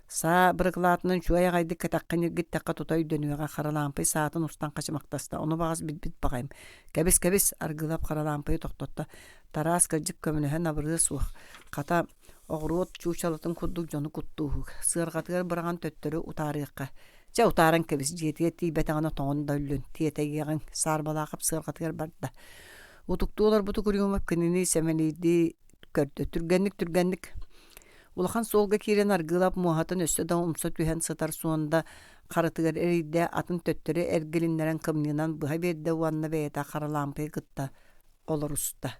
Саа бырыкылаатынан үчүгэй аҕайдык кэтэххин ньиргиттэххэ тута өйдөнүөҕэ. Харалаампый саатын устан хачымахтаста. Ону баҕас билбит баҕайым. Кэбис, кэбис, Аргыылап Харалаампыйы тохтотто. Тараас кырдьык көмөлөһөн абырыа суох, хата, оҕуруот чуучалатын курдук дьону куттууһук, сыарҕатыгар быраҕан төттөрү утаарыахха. Чэ, утааран кэбис, дьиэтигэр тиийбэтэҕинэ тоҥон да өллүн, тиэтэйиэҕиҥ, Саарбалаахап сыарҕатыгар барда. Утуктуу олорбут Угрюмов кинини сэмэлиирдии көрдө. Түргэнник, түргэнник. Улахан суолга киирэн Аргыылап муоһатын өссө да умса түһэн сытар суонда харытыгар эрийдэ, атын төттөрү эргилиннэрэн кымньыынан быһа биэрдэ уонна бэйэтэ Харалаампыйы кытта олоруста.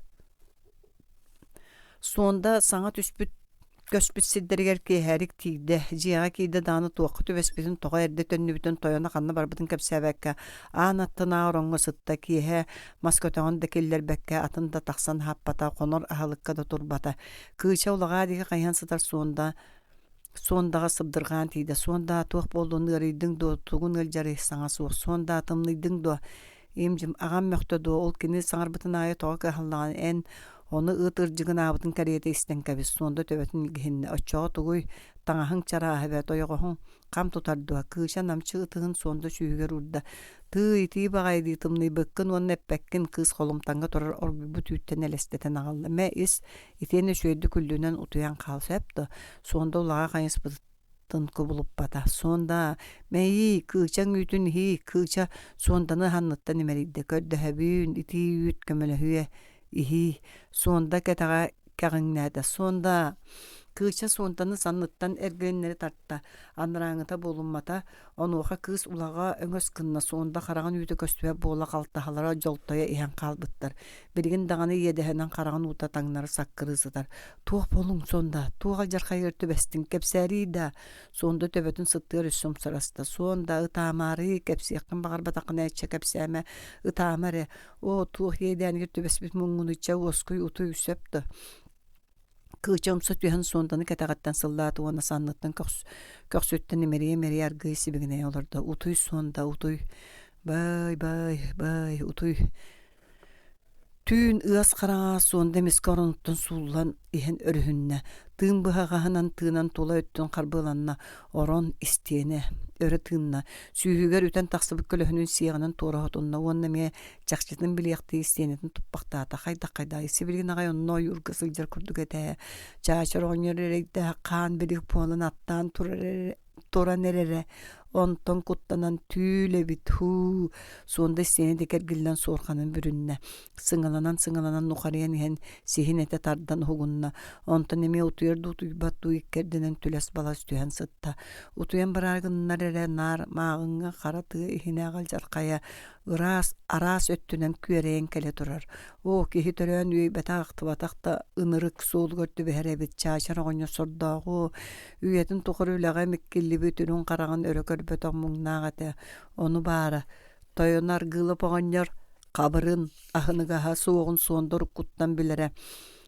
Суонда саҥа түспүт көспүт сирдэригэр киэһэрик тиийдэ. Дьиэҕэ киирдэ даҕаны туохха түбэспитин, тоҕо эрдэ төннүбүтүн, тойоно ханна барбытын кэпсээбэккэ, аан аттынааҕы ороҥҥо сытта. Киэһэ мас көтөҕөн да киллэрбэккэ, атын да тахсан аһаппата, хонор аһылыкка да турбата. Кыыча улаҕаа диэки хайыһан сытар Суонда Суондаҕа сыбдырҕаан тиийдэ. Суондаа туох буоллун ыарыйдыҥ дуо, тугун ыалдьарый саҥа суох. Суондаа тымныйдыҥ дуо? Им-дьим аҕам мөхтө дуо, ол кини саҥарбытын аайы тоҕо кыһаллаҕын эн? Ону ыт ырдьыгынаабытын кэриэтэ истэн кэбис, Суонда төбөтүн илгиһиннэ. Оччоҕо тугуй, таҥаһыҥ чарааһа эбээт, ойоҕоһуҥ хам тутар дуо? Кыыча намчы ытыһын Суонда сүүһүгэр уурда. Тыый, итии баҕайы дии тымныйбыккын уонна эппэккин, кыыс холумтаҥҥа турар оргуйбут үүттэн элэстэтэн аҕалла. Мэ, ис, итиэннэ үчүгэйдик күллүнэн утуйан хаал, сөп дуо? Суонда улаҕа хайыспытыттан кубулуппата. Суонда, мэйии, кыычаҥ үүтүн иһии, кыыча Суонданы санныттан имэрийдэ. Көрдөһөбүн, итии үүт көмөлөһүө, иһии. Суонда кэтэҕэ кэҕиҥнээтэ. Суонда, кыыча Суонданы санныттан эргилиннэри тарта. Анарааҥыта буолуммата. Онуоха кыыс улаҕа өҥөс гынна, Суонда хараҕын үүтэ көстүбэт буола халтаһалара дьолтойо иһэн хаалбыттар. Билигин даҕаны иэдэһинэн хараҕын уута таҥнары саккырыы сытар. «Туох буолуҥ, Суонда? Туох алдьархайыгар түбэстиҥ? Кэпсээриий даа?» Суонда төбөтүн сыттыгар өссө умсараста. «Суонда, ытаамаарый, кэпсиэххин баҕарбатаххына чэ кэпсээмэ, ытаама эрэ. Оо, туох иэдээнигэр түбэспит муҥҥунуй, чэ уоскуй, утуй, сөп дуо?» Кыыча умса түһэн Суонданы кэтэҕиттэн сыллаата уонна санныттан көхсүттэн имэрийэ-имэрийэ аргыый сибигинэйэ олордо. «Утуй, Суонда, утуй. Бай, бай, бай, утуй». Түүн ыас хараҥа Суонда эмискэ оронуттан сууллан иһэн өрүһүннэ, тыын быһаҕаһынан тыынан тула өттүн харбыаланна, орон истиэнэ өрө тыынна, сүүһүгэр үтэн тахсыбыт көлөһүнүн сиэҕинэн туора сотунна уонна эмиэ чахчытын билиэхтии истиэнэтин туппахтаата. Хайдах-хайдаҕый сибилигин аҕай онно ойуурга сылдьар курдук этэ. Чаачар оҕонньор эрэйдээх хаан билик буолан аттаан турар эрэ туран эрэрэ, онтон куттанан түүл эбит һуу, Суонда истиэнэ диэки эргиллэн суорҕанын бүрүннэ, сыҥаланан-сыҥаланан нухарыйан иһэн сиһин этэ тардан уһугунна, онтон эмиэ утуйар дуу утуйбат дуу иккэрдинэн түлэс-балас түһэн сытта. Утуйан бараары гыннар эрэ наар мааҕыҥҥа хара тыа иһинээҕи алдьархайа ыраас араас өттүнэн күөрэйэн кэлэ турар. Оо, киһи төрөөн үөйбэтэх-ахтыбатах да ынырык суолугар түбэһэр эбит Чаачар оҕонньор сордооҕу үйэтин тухары үлэҕэ миккиллибит үрүҥ хараҕын өрө көрбөтөх муҥнаах этэ. Ону баара, тойоно Аргыылап оҕонньор хабырын, аһыныгаһа суоҕун суонда уруккуттан билэрэ.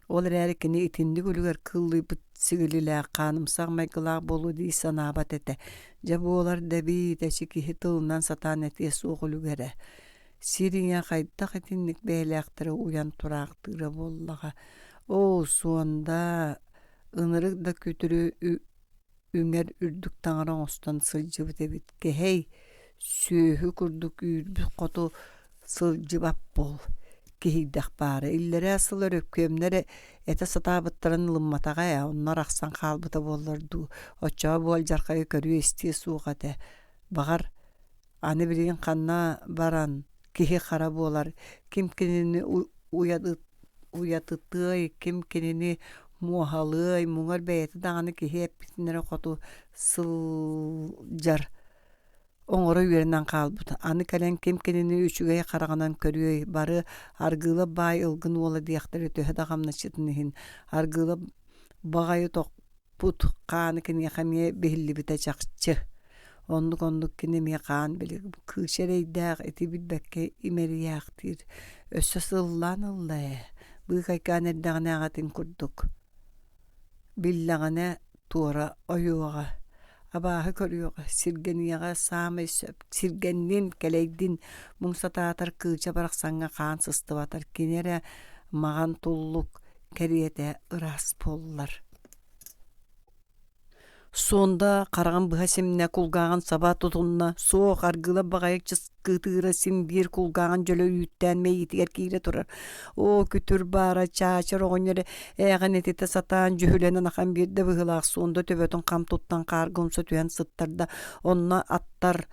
Ол эрээри кини итинник үлүгэр кыыллыйбыт сигилилээх, хаанымсах майгылаах буолуо дии санаабат этэ. Дьэ буолар да эбит, эчи киһи тылынан сатаан этиэ суох үлүгэрэ. Сир ийэ хайдах итинник бэйэлээхтэри уйан тураахтыыра буоллаҕа. Оо, Суонда, ынырык да күтүрү үҥэр үрдүк таҥара оҥостон сылдьыбыт эбит кэһэй сүөһү курдук үүрбүт хоту сылдьыбат буол киһийдэх баара иллэрээ сыл өрөкүөмнэр этэ сатаабыттарын ылымматаҕа ээ онно арахсан хаалбыта буоллар дуу оччоҕо бу алдьархайы көрүө-истиэ суох этэ баҕар аны билигин ханна баран киһи-хара буолар ким кинини уйатытыай ким кинини муоһалыай муҥар бэйэтэ даҕаны киһи эппитин эрэ хоту сылдьар оҥоро үөрэнэн хаалбыт аны кэлэн ким кинини үчүгэй хараҕынан көрүөй бары Аргыылап баай ылгын уола диэхтэрэ төһө да хамначчытын иһин Аргыылап баҕайы Пут хааны киниэхэ эмиэ биһиллибитэ чахчы. Оннук-оннук кини эмиэ хаан били кыыча эрэйдээх ити билбэккэ имэрийээхтиир. Өссө сыллаан ылла ээ, быыкайкаан эрдэҕинэ аҕатын курдук. Биллэҕинэ туора ойуоҕа, абааһы көрүөҕэ, сиргэниэҕэ саамай сөп. Сиргэннин, кэлэйдин, муҥ сатаатар кыыча барахсаҥҥа хаан сыстыбатар, кини эрэ маҕан туллук кэриэтэ ыраас буоллар. Суонда хараҕын быһа симнэ, кулгааҕын саба тутунна, суох, аргыылап баҕайы чыскытыыра син биир кулгааҕын дьөлө үүттээн мэйиитигэр киирэ турар. Оо, күтүр баара, чаачар оҕонньор ээҕин этитэ сатаан дьүһүлэнэн ахан биэрдэ быһыылаах Суонда төбөтүн хам туттан хаарга умса түһэн сыттарда, онно аттар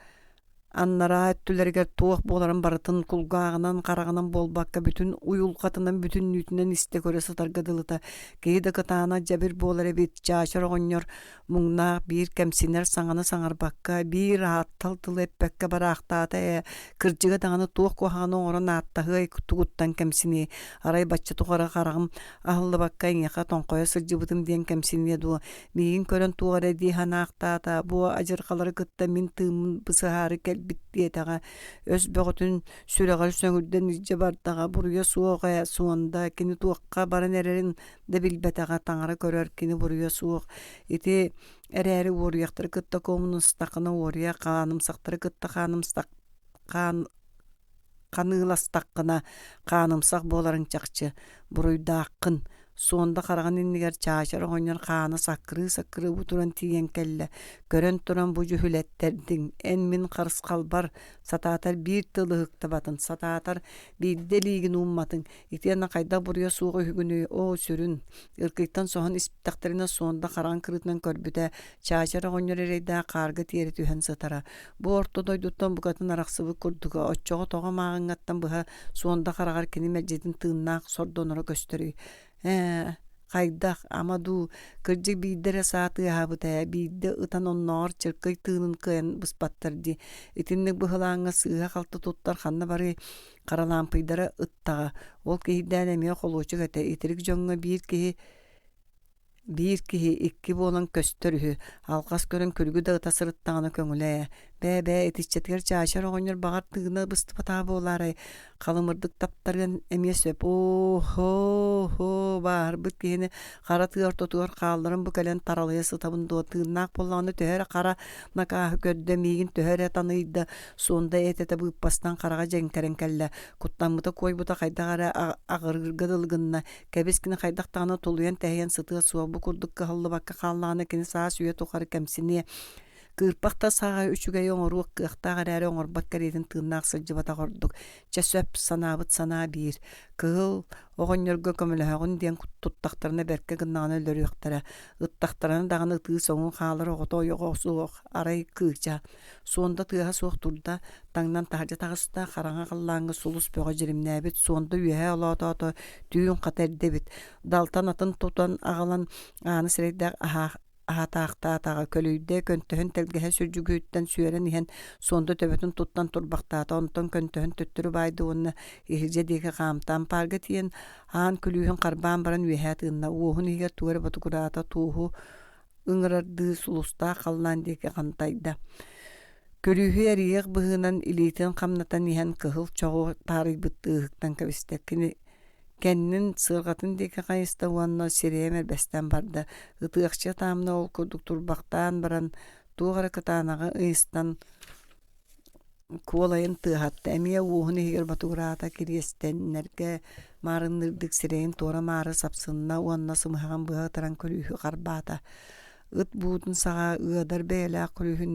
Анараа өттүлэригэр туох буоларын барытын кулгааҕынан, хараҕынан буолбакка, бүтүн уйулҕатынан бүтүннүүтүнэн истэ-көрө сытарга дылыта. Киһи да кытаанах дьэбир буолар эбит, Чаачар оҕонньор муҥнаах биир кэмсинэр саҥаны саҥарбакка, биир ааттал тылы эппэккэ бараахтаата ээ, кырдьыга даҕаны туох куһаҕаны оҥорон ааттаһыай тугуттан кэмсиниэй, арай бачча тухары хараҕым аһыллыбакка эйиэхэ тоҥхойо сылдьыбытым диэн кэмсиниэ дуо, Миигин көрөн туох эрэ дии санаахтаата, бу адьырҕалары кытта мин тыыммын бысыһаары кэлбит диэтэҕэ, өс бөҕөтүн сүрэҕэр сөҥүрдэн илдьэ бардаҕа, буруйа суох ээ, Суонда, кини туохха баран эрэрин да билбэтэҕэ, таҥара көрөр, кини буруйа суох. Ити эрээри уоруйахтары кытта куомунустаххына уоруйах, хаанымсахтары кытта хаанымсах хаан. ханыыластаххына, хаанымсах буоларыҥ чахчы. Буруйдааххын. Суонда хараҕын иннигэр Чаачар оҕонньор хаана саккырыы-саккырыы бу туран тиийэн кэллэ. Көрөн туран бу дьүһүлэттэрдиҥ, эн мин харысхалбар, сатаатар биир тыл ыһыктыбатын, сатаатар биирдэ илиигин уумматыҥ, итиэннэ хайдах буруйа суох үһүгүнүй, оо, сүрүн. Ыркыйтан соһон испэтэхтэринэ Суонда хараҕын кырыытынан көрбүтэ, Чаачар оҕонньор эрэйдээх хаарга тиэрэ түһэн сытара. Бу орто дойдуттан букатын арахсыбыт курдуга, оччоҕо тоҕо мааҕыҥҥаттан быһа Суонда хараҕар кини мэлдьитин тыыннаах сордоноро көстөрүй? Ээ, хайдах, ама дуу, кырдьык биирдэ эрэ саа тыаһаабыта ээ, биирдэ ытан оннооҕор чыркый тыынын кыайан быспаттар дии. Итинник быһылааҥҥа сыыһа-халты туттар ханна барыай, Харалаампыйдара ыттаҕа, ол киһийдээн эмиэ холуочук этэ, итирик дьоҥҥо биир киһи биир киһи икки буолан көстөр үһү, алҕас көрөн күлүгү да ыта сырыттаҕына көҥүлэ ээ. Бээ-бээ, итиччэтигэр Чаачар оҕонньор баҕар тыына быстыбатаҕа буолаарай, халымырдык таптарыан эмиэ сөп. Оо-һоо-һоо, бааһырбыт киһини хара тыа ортотугар хаалларан бу кэлэн таралыйа сытабын дуо, тыыннаах буоллаҕына төһө эрэ хара накааһы көрдө, миигин төһө эрэ таныйда, Суонда эт-этэ быыппастан хараҕа дьэҥкэрэн кэллэ, куттаммыта-куойбута хайдах эрэ аҕырыырга дылы гынна, кэбис кини хайдах даҕаны тулуйан-тэһийэн сытыа суох, бу курдук кыһаллыбакка хааллаҕына кини саас үйэ тухары кэмсиниэ, кыырпах да сааҕа үчүгэйи оҥоруох кыахтаах эрээри оҥорбот кэриэтин тыыннаах сылдьыбатах ордук. Чэ сөп, санаабыт санаа биир. Кыһыл оҕонньорго көмөлөһөҕүн диэн туттахтарына бэркэ гыннаҕына өлөрүөхтэрэ, ыттахтарына даҕаны ытыы соҥуу хаалар оҕото ойоҕо суох, арай кыыча. Суонда тыаһа суох турда, таҥнан таһырдьа таҕыста, хараҥа халлааҥҥа сулус бөҕө дьиримнээбит, Суонда үөһэ олоотоото, түүн хата эрдэ эбит. Далтан атын тутан аҕалан ааны сирэйдээх аһатаахтаатаҕа, көлүйдэ, көнтөһүн тэлгэһэ сүрдьүгүһүттэн сүөрэн иһэн Суонда төбөтүн туттан турбахтаата, онтон көнтөһүн төттөрү баайда уонна иһирдьэ диэки хаамта. Ампаарга тиийэн аан күлүүһүн харбаан баран үөһэ тыынна, уоһун иһигэр тугу эрэ ботугураата, туоһу ыҥырардыы сулустаах халлаан диэки хантайда. Күлүүһү эрийиэх быһыынан илиитин хамнатан иһэн кыһыл чоҕу таарыйбыттыы ыһыктан кэбистэ. Кини кэннин сыарҕатын диэки хайыста уонна сирэйэ мэрбэстэн барда. Ытыахча таамна ол курдук турбахтаан баран туох эрэ кытаанаҕы ыйыстан Куолайын тыаһатта, эмиэ уоһун иһигэр ботугураата, кириэстэннэргэ маарынныырдык сирэйин туора-маары сапсынна уонна сымыһаҕын быһа ытыран күлүүһү харбаата. Ыт буутун саҕа ыадар бэйэлээх күлүүһүн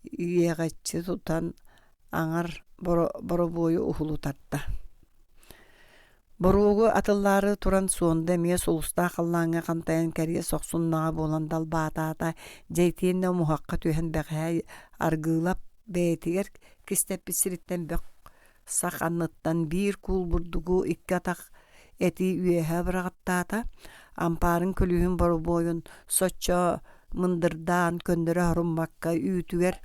иэҕэччи тутан аҥар боробуойу уһулу тарта. Боруогу атыллаары туран Суонда эмиэ сулустаах халлааҥҥа хантайан кэриэс охсуннаҕа буолан далбаатаата, дьэ итиэннэ умуһахха түһэн бэҕэһээ Аргыылап бэйэтигэр кистэппит сириттэн бөх сах анныттан биир куул бурдугу икки атах эти үөһэ быраҕаттаата, ампаарын күлүүһүн боробуойун соччо мындырдаан көннөрө оһоруммакка үүтүгэр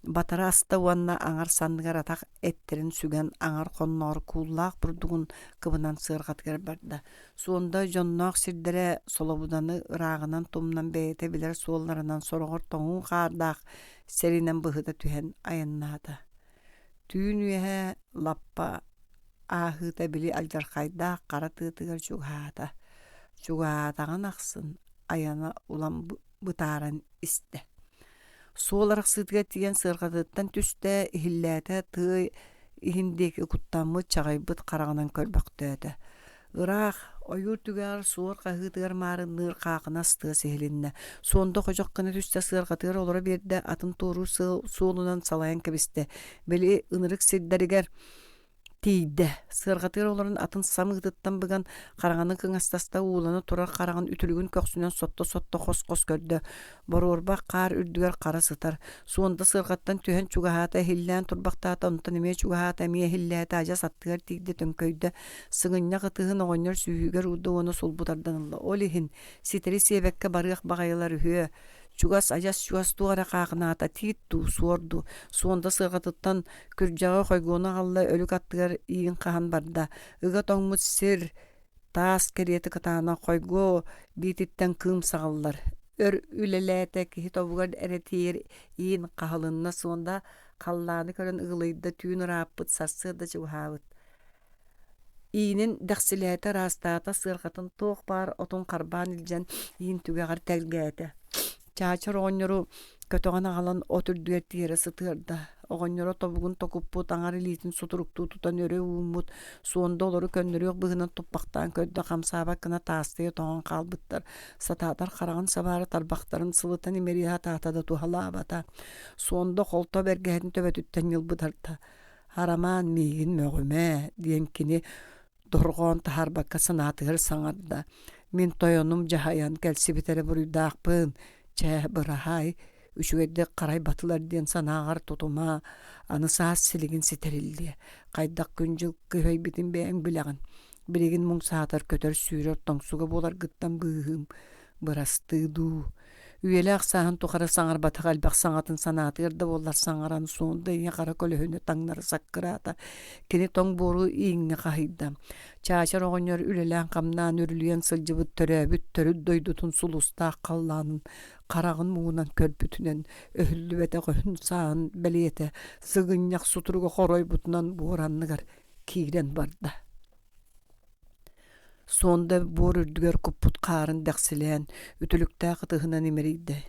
батара аста уонна аҥар санныгар атах эттэрин сүгэн аҥар хонноор кууллаах бурдугун кыбынан сыарҕатыгар барда. Суонда дьонноох сирдэрэ Солобуданы ырааҕынан тумнан бэйэтэ билэр суолларынан сороҕор тоҥуу хаардаах сиринэн быһыта түһэн айаннаата. Түүн үөһэ лаппа ааһыыта били алдьархайдаах хара тыатыгар чугаһаата. Чугаһаатаҕын ахсын айана улам бытааран истэ. Суол арахсыытыгар тиийэн сыарҕатыттан түстэ, иһиллээтэ, тыа иһин диэки куттаммыт, чаҕыйбыт хараҕынан көрбөхтөөтө. Ыраах, ойуур түгэҕэр суор хаһыытыгар маарынныыр хаахынас тыас иһилиннэ. Суонда ходьох гына түстэ, сыарҕатыгар олоро биэрдэ, атын туоруур суолунан салайан кэбистэ. Били ынырык сирдэригэр Тиийдэ, сыарҕатыгар олорон атын самыытыттан быган, хараҥаны кыҥастаста уулана турар хараҕын үтүлүгүн көхсүнэн сотто-сотто хос-хос көрдө. Боруорбах хаар үрдүгэр хара сытар. Суонда сыарҕаттан түһэн чугаһаата, иһиллээн турбахтаата, онтон эмиэ чугаһаата, эмиэ иһиллээтэ, адьас аттыгар тиийдэ, төҥкөйдө. Сыгынньах ытыһын оҕонньор сүүһүгэр уурда уонна сулбу тардан ылла. Ол иһин ситэри сиэбэккэ барыах баҕайылар үһүө. Чугас, адьас чугас туох эрэ хаахынаата, тиит дуу, суор дуу, суонда сыарҕатыттан Күрдьэҕи хойгуону аҕалла, өлүк аттыгар иин хаһан барда, ыга тоҥмут сир таас кэриэтэ кытаанах хойгуо биититтэн кыым саҕыллар. Өр үлэлээтэ, киһи тобугар эрэ тиийэр иин хаһылынна суонда халлааны көрөн ыгылыйда, түүн ырааппыт, сарсыарда чугаһаабыт. Иинин дэхсилээтэ, ыраастаата, сыарҕатын туох баар отун харбаан илдьэн иин түгэҕэр тэлгээтэ. Чаачар оҕонньору көтөҕөн аҕалан от үрдүгэр тиэрэ сытыарда. Оҕонньоро тобугун токуппут, аҥар илиитин сутуруктуу тутан өрө ууммут, суонда олору көннөрүөх быһыынан туппахтаан көрдө, хамсаабат гына таастыйа тоҥон хаалбыттар. Сатаатар хараҕын сабаары тарбахтарын сылытан имэрийэ сатаата да туһалаабата. Суонда холто бэргэһэтин төбөтүттэн ньылбытарда. «Арамаан миигин мөҕүмэ» диэн кини дорҕоон таһаарбакка санаатыгар саҥарда: «Мин тойонум дьаһайан кэлсибит эрэ буруйдаахпын, чэ, быраһаай, үчүгэйдик харайбатылар диэн санааҕар тутума, аны саас силигин ситэриллиэ, хайдах күн-дьыл кыһайбытын бэйэҥ билэҕин, билигин муҥ саатар көтөр-сүүрэр тоҥсуга буоларгыттан быыһыым, бырастыы дуу» Үйэлээх сааһын тухары саҥарбатах элбэх саҥатын санаатыгар да буоллар саҥаран суонда ийэ хара көлөһүнэ таҥнары саккыраата. Кини тоҥ буору ииҥҥэ хаһыйда. Чаачар оҕонньор үлэлээн-хамнаан үрүлүйэн сылдьыбыт төрөөбүт төрүт дойдутун сулустаах халлаанын хараҕын муҥунан көрбүтүнэн өһүллүбэтэх өһүн сааһын бэлиэтэ сыгынньах сутуруга хоройбутунан буор анныгар киирэн барда. Суонда буор үрдүгэр куппут хаарын дэхсилээн, үтүлүктээх ытыһынан имэрийдэ: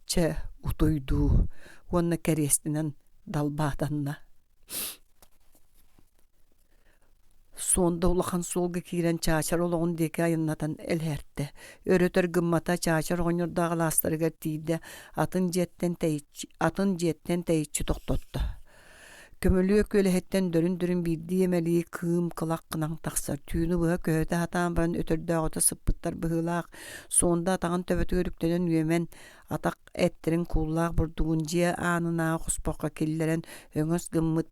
«Чэ, утуйдуу» уонна кэриэстинэн далбаатанна. Суонда улахан суолга киирэн Чаачар олоҕун диэки айаннатан элээртэ. Өрөтөр гыммата Чаачар оҕонньордоох алаастарыгар тиийдэ, атын дьиэттэн тэйиччи, атын дьиэттэн тэйиччи тохтотто. Көмүлүөк үөлэһиттэн дөрүн-дөрүн биирдии эмэлии кыым кылах гынан тахсар, түүнү быһа көһүтэ сатаан баран өтөрдөөҕүтэ сыппыттар быһыылаах, суонда атаҕын төбөтүгэр үктэнэн үөмэн, атах эттэрин кууллаах бурдугун дьиэ аанынааҕы хоспоххо киллэрэн өҥөс гыммыт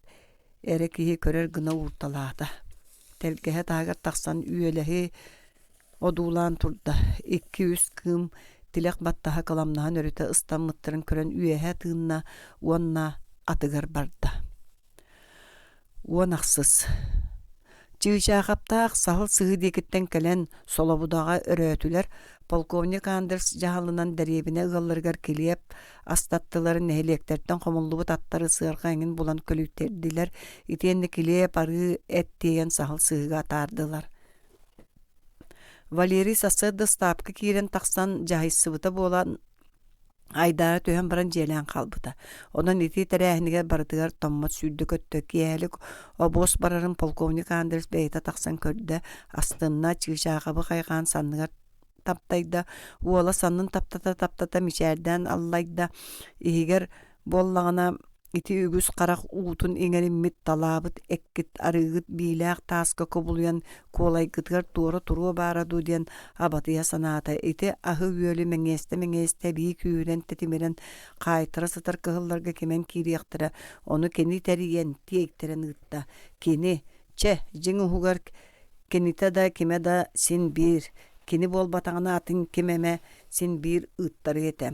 эрэ киһи көрөр гына уурталаата. Тэлгэһэ таһыгар тахсан үөлэһи одуулаан турда, икки-үс кыым тилэх баттаһа кыламнаһан өрүтэ ыстаммыттарын көрөн үөһэ тыынна уонна атыгар барда. 10 ахсыс Чыычаахаптаах саһыл сыһыы диэкиттэн кэлэн Солобудаҕа өрөөтүлэр, полковник Андерс дьаһалынан дэриэбинэ ыалларыгар килиэп астаттылар, нэһилиэктэртэн хомуллубут аттары сыарҕа эҥин булан көлүйтэрдилэр, итиэннэ килиэп, арыы, эт тиэйэн саһыл сыһыыга атаардылар. Валерий сарсыарда ыстаапка киирэн тахсан дьаһайсыбыта буолан айдаара түһэн баран дьиэлээн хаалбыта. Онон ити тэрээһинигэр барытыгар Томмот сүүрдэ-көттө. Киэһэлик обуос барарын полковник Андрес бэйэтэ тахсан көрдө, астынна, чыычаахабы хайҕаан санныгар таптайда, уола саннын таптата-таптата мичээрдээн аллайда, иһигэр буоллаҕына ити үгүс харах уутун иҥэриммит талаабыт эккит арыыгыт биилээх тааска кубулуйан куолайгытыгар туора туруо баара дуу диэн абатыйа санаата ити аһы-үөлү мэҥиэстэ-мэҥиэстэ эбии күүһүрэн тэтимирэн хаайтара сытар кыһылларга кимэн киириэхтэрэ ону кини тэрийэн тиэйтэрэн ыытта кини чэ дьиҥ уһугар кинитэ да кимэ да син биир кини буолбатаҕына атын ким эмэ син биир ыыттарыа этэ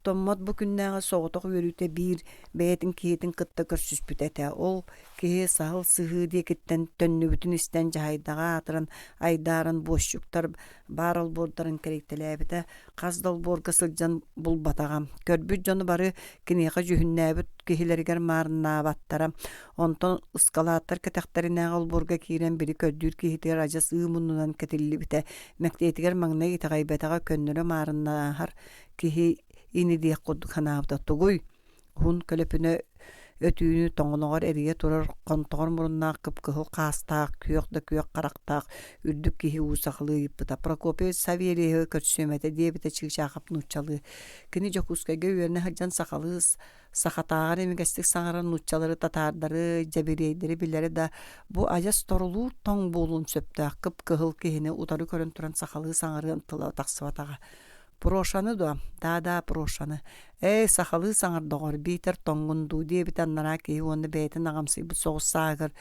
Томмот бу күннээҕи соҕотох үөрүүтэ биир бэйэтин киһитин кытта көрсүспүтэ этэ. Ол киһи саһыл сыһыы диэкиттэн төннүбүтүн истэн дьаһайдаҕа аатыран айдааран буосчуктар баар олбуордарын кэрийтэлээбитэ, хас да олбуорга сылдьан булбатаҕа. Көрбүт дьону бары киниэхэ дьүһүннээбит киһилэригэр маарыннаабаттара. Онтон ыскалааттар кэтэхтэринээҕи олбуорга киирэн били көрдүүр киһитигэр адьас ыы муннунан кэтиллибитэ. Мэктиэтигэр маҥнай итэҕэйбэтэҕэ көннөрү маарыннааһар киһи ини диэх курдук санаабыта тугуй уһун көлөпүнэ өтүүнү тоҥоноҕор эрийэ турар хонтоҕор муруннаах кып-кыһыл хаастаах күөх да күөх харахтаах үрдүк киһи уу сахалыы ыйыппыта Прокопий Савельевы көрсүөм этэ диэбитэ Чыычаахап нууччалыы кини Дьокуускайга үөрэнэ сылдьан сахалыы сахатааҕар имигэстик саҥарар нууччалары татаардары дьэбириэйдэри билэрэ да бу адьас торулуур тоҥ буолуон сөптөөх кып-кыһыл киһини утары көрөн туран сахалыы саҥарыан тыла тахсыбатаҕа Прошаны дуо? Да-да, Прошаны. Ээ, сахалыы саҥар доҕор, биитэр тоҥҥун дуу диэбитэ анараа киһи уонна бэйэтин аҕамсыйбыт соҕус сааһыгар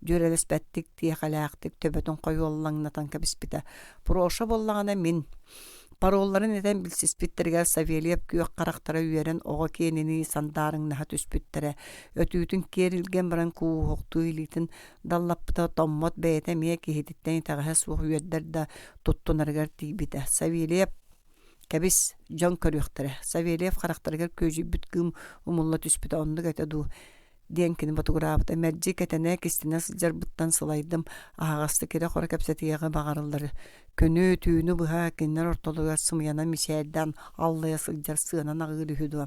дьүөрэлэспэттик, тиэхэлээхтик төбөтүн хойуоллаҥнатан кэбиспитэ. Проша буоллаҕына мин. Паролларын этэн билсиспиттэригэр Савельев күөх харахтара үөрэн оҕо киэнинии сандаарыҥнаһа түспүттэрэ. Өтүүтүн киэр илгэн баран кууһуохтуу илиитин даллаппыта Томмот бэйэтэ эмиэ киһититтэн итэҕэһэ суох үөрдэр да туттунарыгар тиийбитэ. Савельев кэбис, дьон көрүөхтэрэ. Савельев харахтарыгар күөдьүйбүт кыым умулла түспүтэ оннук этэ дуу диэн кини ботугураабыта. Мэлдьи кэтэнэ, кистэнэ сылдьарбыттан сылайдым, аһаҕастык ирэ-хоро кэпсэтиэҕи баҕарыллар. Күнү, түүнү быһа кинилэр ортолоругар сымыйанан мичээрдээн аллайа сылдьар сыанан аҕыыр үһү дуо.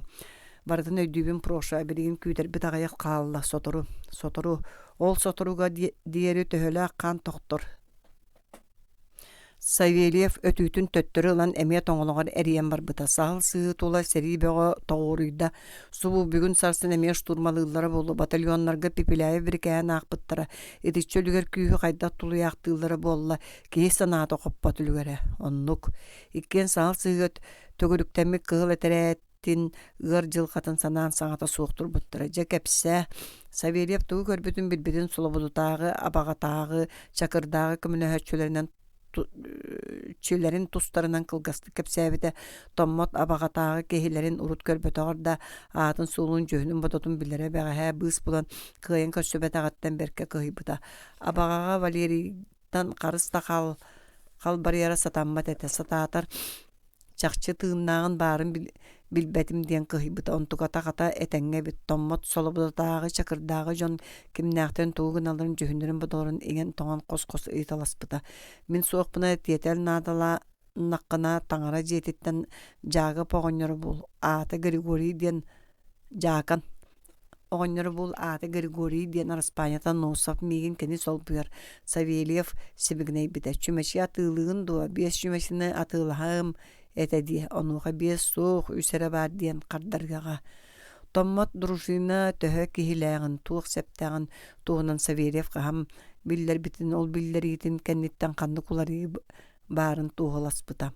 Барытын өйдүүбүн Проша, билигин күүтэрбит аҕыйах хаалла, сотору, сотору, ол соторуга диэри төһөлөөх хаан тохтор Савельев өтүүтүн төттөрү ылан эмиэ тоҥолоҕор эрийэн барбыта. Саһыл сыһыы тула сэрии бөҕө тоҕуоруйда. Субу бүгүн сарсын эмиэ штурмалыыллара буолуо. Батальоннарга Пепеляев бирикээһин аахпыттара. Итиччэ үлүгэр күүһү хайдах тулуйаахтыыллара буолла, киһи санаата хоппот үлүгэрэ. Оннук. Иккиэн саһыл сыһыыга төгүрүктэммит кыһыл этэрээт тин ыар дьылҕатын санаан саҥата суох турбуттара. Дьэ кэпсээ, Савельев тугу көрбүтүн билбитин Солобудутааҕы, Абаҕатааҕы, Чакырдааҕы көмөлөһөөччүлэринэн чилэрин тустарынан кылгастык кэпсээбитэ. Томмот Абаҕатааҕы киһилэрин урут көрбөтөҕөр да аатын-суолун, дьүһүнүн-бодотун билэрэ бэҕэһээ быыс булан кыайан көрсүбэтэҕиттэн бэркэ кыһыйбыта. Абаҕаҕа Валерийтан харыс да хал халбарыйара сатаммат этэ. Сатаатар Чахчы тыыннааҕын баарын билбэтим диэн кыһыйбыта, онтуката хата этэҥҥэ эбит, Томмот Солобудатааҕы, Чакырдааҕы дьон кимнээхтэрин тугу гыналларын дьүһүннэрин-бодолорун иҥэн-тоҥон хос-хос ыйыталаспыта. Мин суохпуна тиэтэл наадалааннаххына таҥара дьиэтиттэн Дьаакып оҕонньору бул, аата Григорий диэн Дьаакан Оҕонньоро бул аата Григорий диэн араспаанньата Носов миигин кини солбуйар Савельев сибигинэйбитэ чүмэчи атыылыыгын дуо биэс чүмэчини атыылаһыам этэ дии онуоха биэс суох үс эрэ баар диэн хардарыаҕа Томмот дружина төһө киһилээҕин туох сэптээҕин туһунан Савельев хаһан биллэрбитин ол биллэриитин кэнниттэн ханнык уларыйыы баарын туоһуласпыта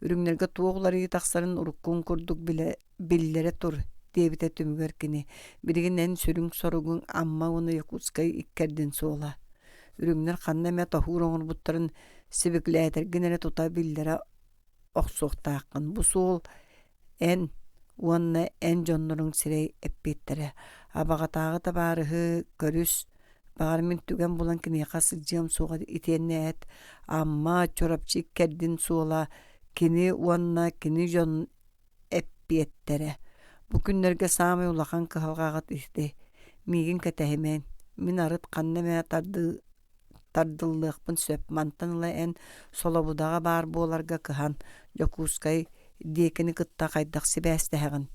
үрүҥнэргэ туох уларыйыы тахсарын уруккун курдук билэ биллэрэ тур диэбитэ түмүгэр кини билигин эн сүрүн соругуҥ Амма уонна Якутскай иккэрдин суола үрүҥнэр ханна эмэ тоһуур оҥорбуттарын сибиклээтэргин эрэ тута биллэрэ охсуохтааххын бу суол эн уонна эн дьонноруҥ сирэй эппиэттэрэ абаҕатааҕы табаарыһы көрүс баҕар мин түгэн булан киниэхэ сылдьыам суоҕа итиэннэ эт Амма Чурапчы иккэрдин суола кини уонна кини дьон эппиэттэрэ: «Бу күннэргэ саамай улахан кыһалҕаҕыт ити, миигин кэтэһимэҥ, мин арыт ханна эмэ тардыллыахпын сөп, мантан ыла эн Солобудаҕа баар буоларга кыһан, Дьокуускай диэкини кытта хайдах сибээстэһэҕин?»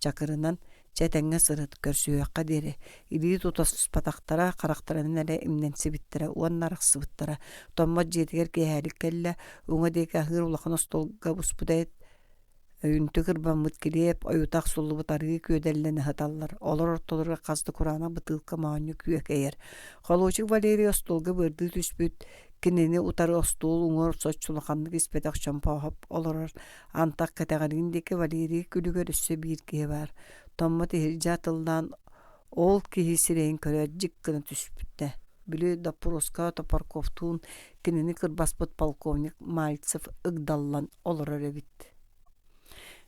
Чакырынан, чэ этэҥҥэ сырыт, көрсүһүөххэ диэри, илии тутуспатахтара, харахтарынан эрэ имнэнсибиттэрэ уонна арахсыбыттара. Томмот дьиэтигэр киэһэлик кэллэ, уҥа диэки аһыыр улахан остуолга буспут эт Үнтү кырбаммыт килиэп, ойута охсуллубут арыы күөдэллэн аһаталлар, олор ортолоругар хас да кураанах бытыылка моонньу күөкэйэр. Холуочук Валерий остуолга быардыы түспүт, кинини утары остуол уҥуор соччо улаханнык испэтэх Чомпооһоп олорор. Антах кэтэҕэриин диэки Валерий күлүгэр өссө биир киһи баар. Томмот иһирдьэ атыллаан ол киһи сирэйин көрөөт дьик гына түспүтэ. Били доппуруоска Топорковтуун кинини кырбаспыт полковник Мальцев ыгдаллан олорор эбит.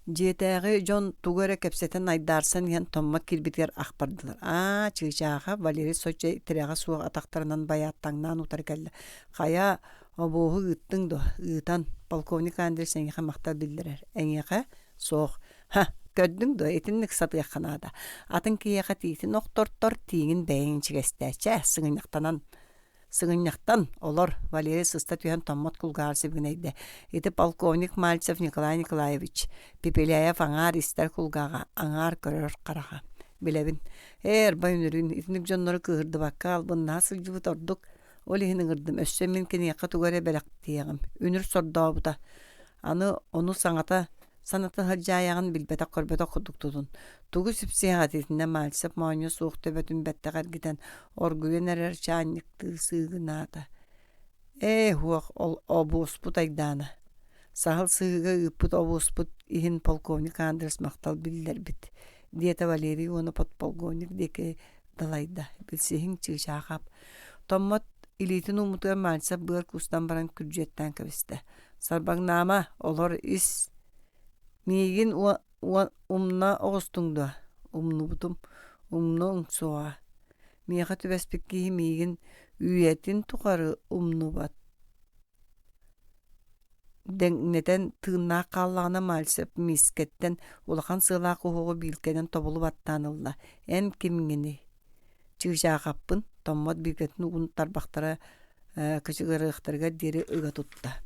Дьиэтээҕи дьон тугу эрэ кэпсэтэн айдаарсан иһэн Томмот киирбитигэр ах бардылар. Аа, чыычааха Валерий соччо тирэҕэ суох атахтарынан байааттаҥнаан утары кэллэ. Хайа, обуоһу ыыттыҥ дуо? Ыытан. Полковник Андрес эйиэхэ махтал биллэрэр. Эйиэхэ? Суох. Ха, көрдүҥ дуо, итинник сатыахха наада. Атын киһиэхэ тиитин охтортор, тииҥин бэйэҥ ичигэстээ. Чэ, сыгынньахтанан Сыгынньахтан, олор, Валерий сыста түһэн томмот кулгааҕар сибигинэйдэ. Ити полковник Мальцев Николай Николаевич, Пепеляев аҥаар истэр кулгааҕа, аҥаар көрөр хараҕа. Билэбин. Ээ, арба үнүрүүн итинник дьоннору кыыһырдыбакка албыннаһа сылдьыбыт ордук. Ол иһин ыҥырдым. Өссө мин киниэхэ тугу эрэ бэлэхтиэҕим. Үнүр сордообута. Аны ону саҥата Саната сылдьаайаҕын билбэтэх-көрбөтөх курдук тутун. Тугу сипсиһэҕит итиннэ Мальцев моонньо суох төбөтүн бэттэх эргитэн оргуйан эрэр чаанньыктыы сыыгынаата. Ээ, һуох, ол обуоспут айдаана. Саһыл сыһыыга ыыппыт обуоспут иһин полковник Андрес махтал биллэрбит, диэтэ Валерий уонна подполковник диэки далайда. Билсиһиҥ чыычаахап. Томмот илиитин ууммутугар Мальцев быар куустан баран күрдьүөттээн кэбистэ. Сарбаҥнаама, олор ис Миигин умна оҕустуҥ дуо? Умнубутум, умнуоҥ суоҕа. Миэхэ түбэспит киһи миигин үйэтин тухары умнубат. Дэҥнэтэн тыыннаах хааллаҕына Мальцев миискэттэн улахан сыалаах уһуоҕу биилкэнэн тобулу баттаан ылла. Эн кимҥиний? Чыычаахаппын, Томмот биилкэтин угун тарбахтара кычыгырыахтарыгар диэри ыга тутта.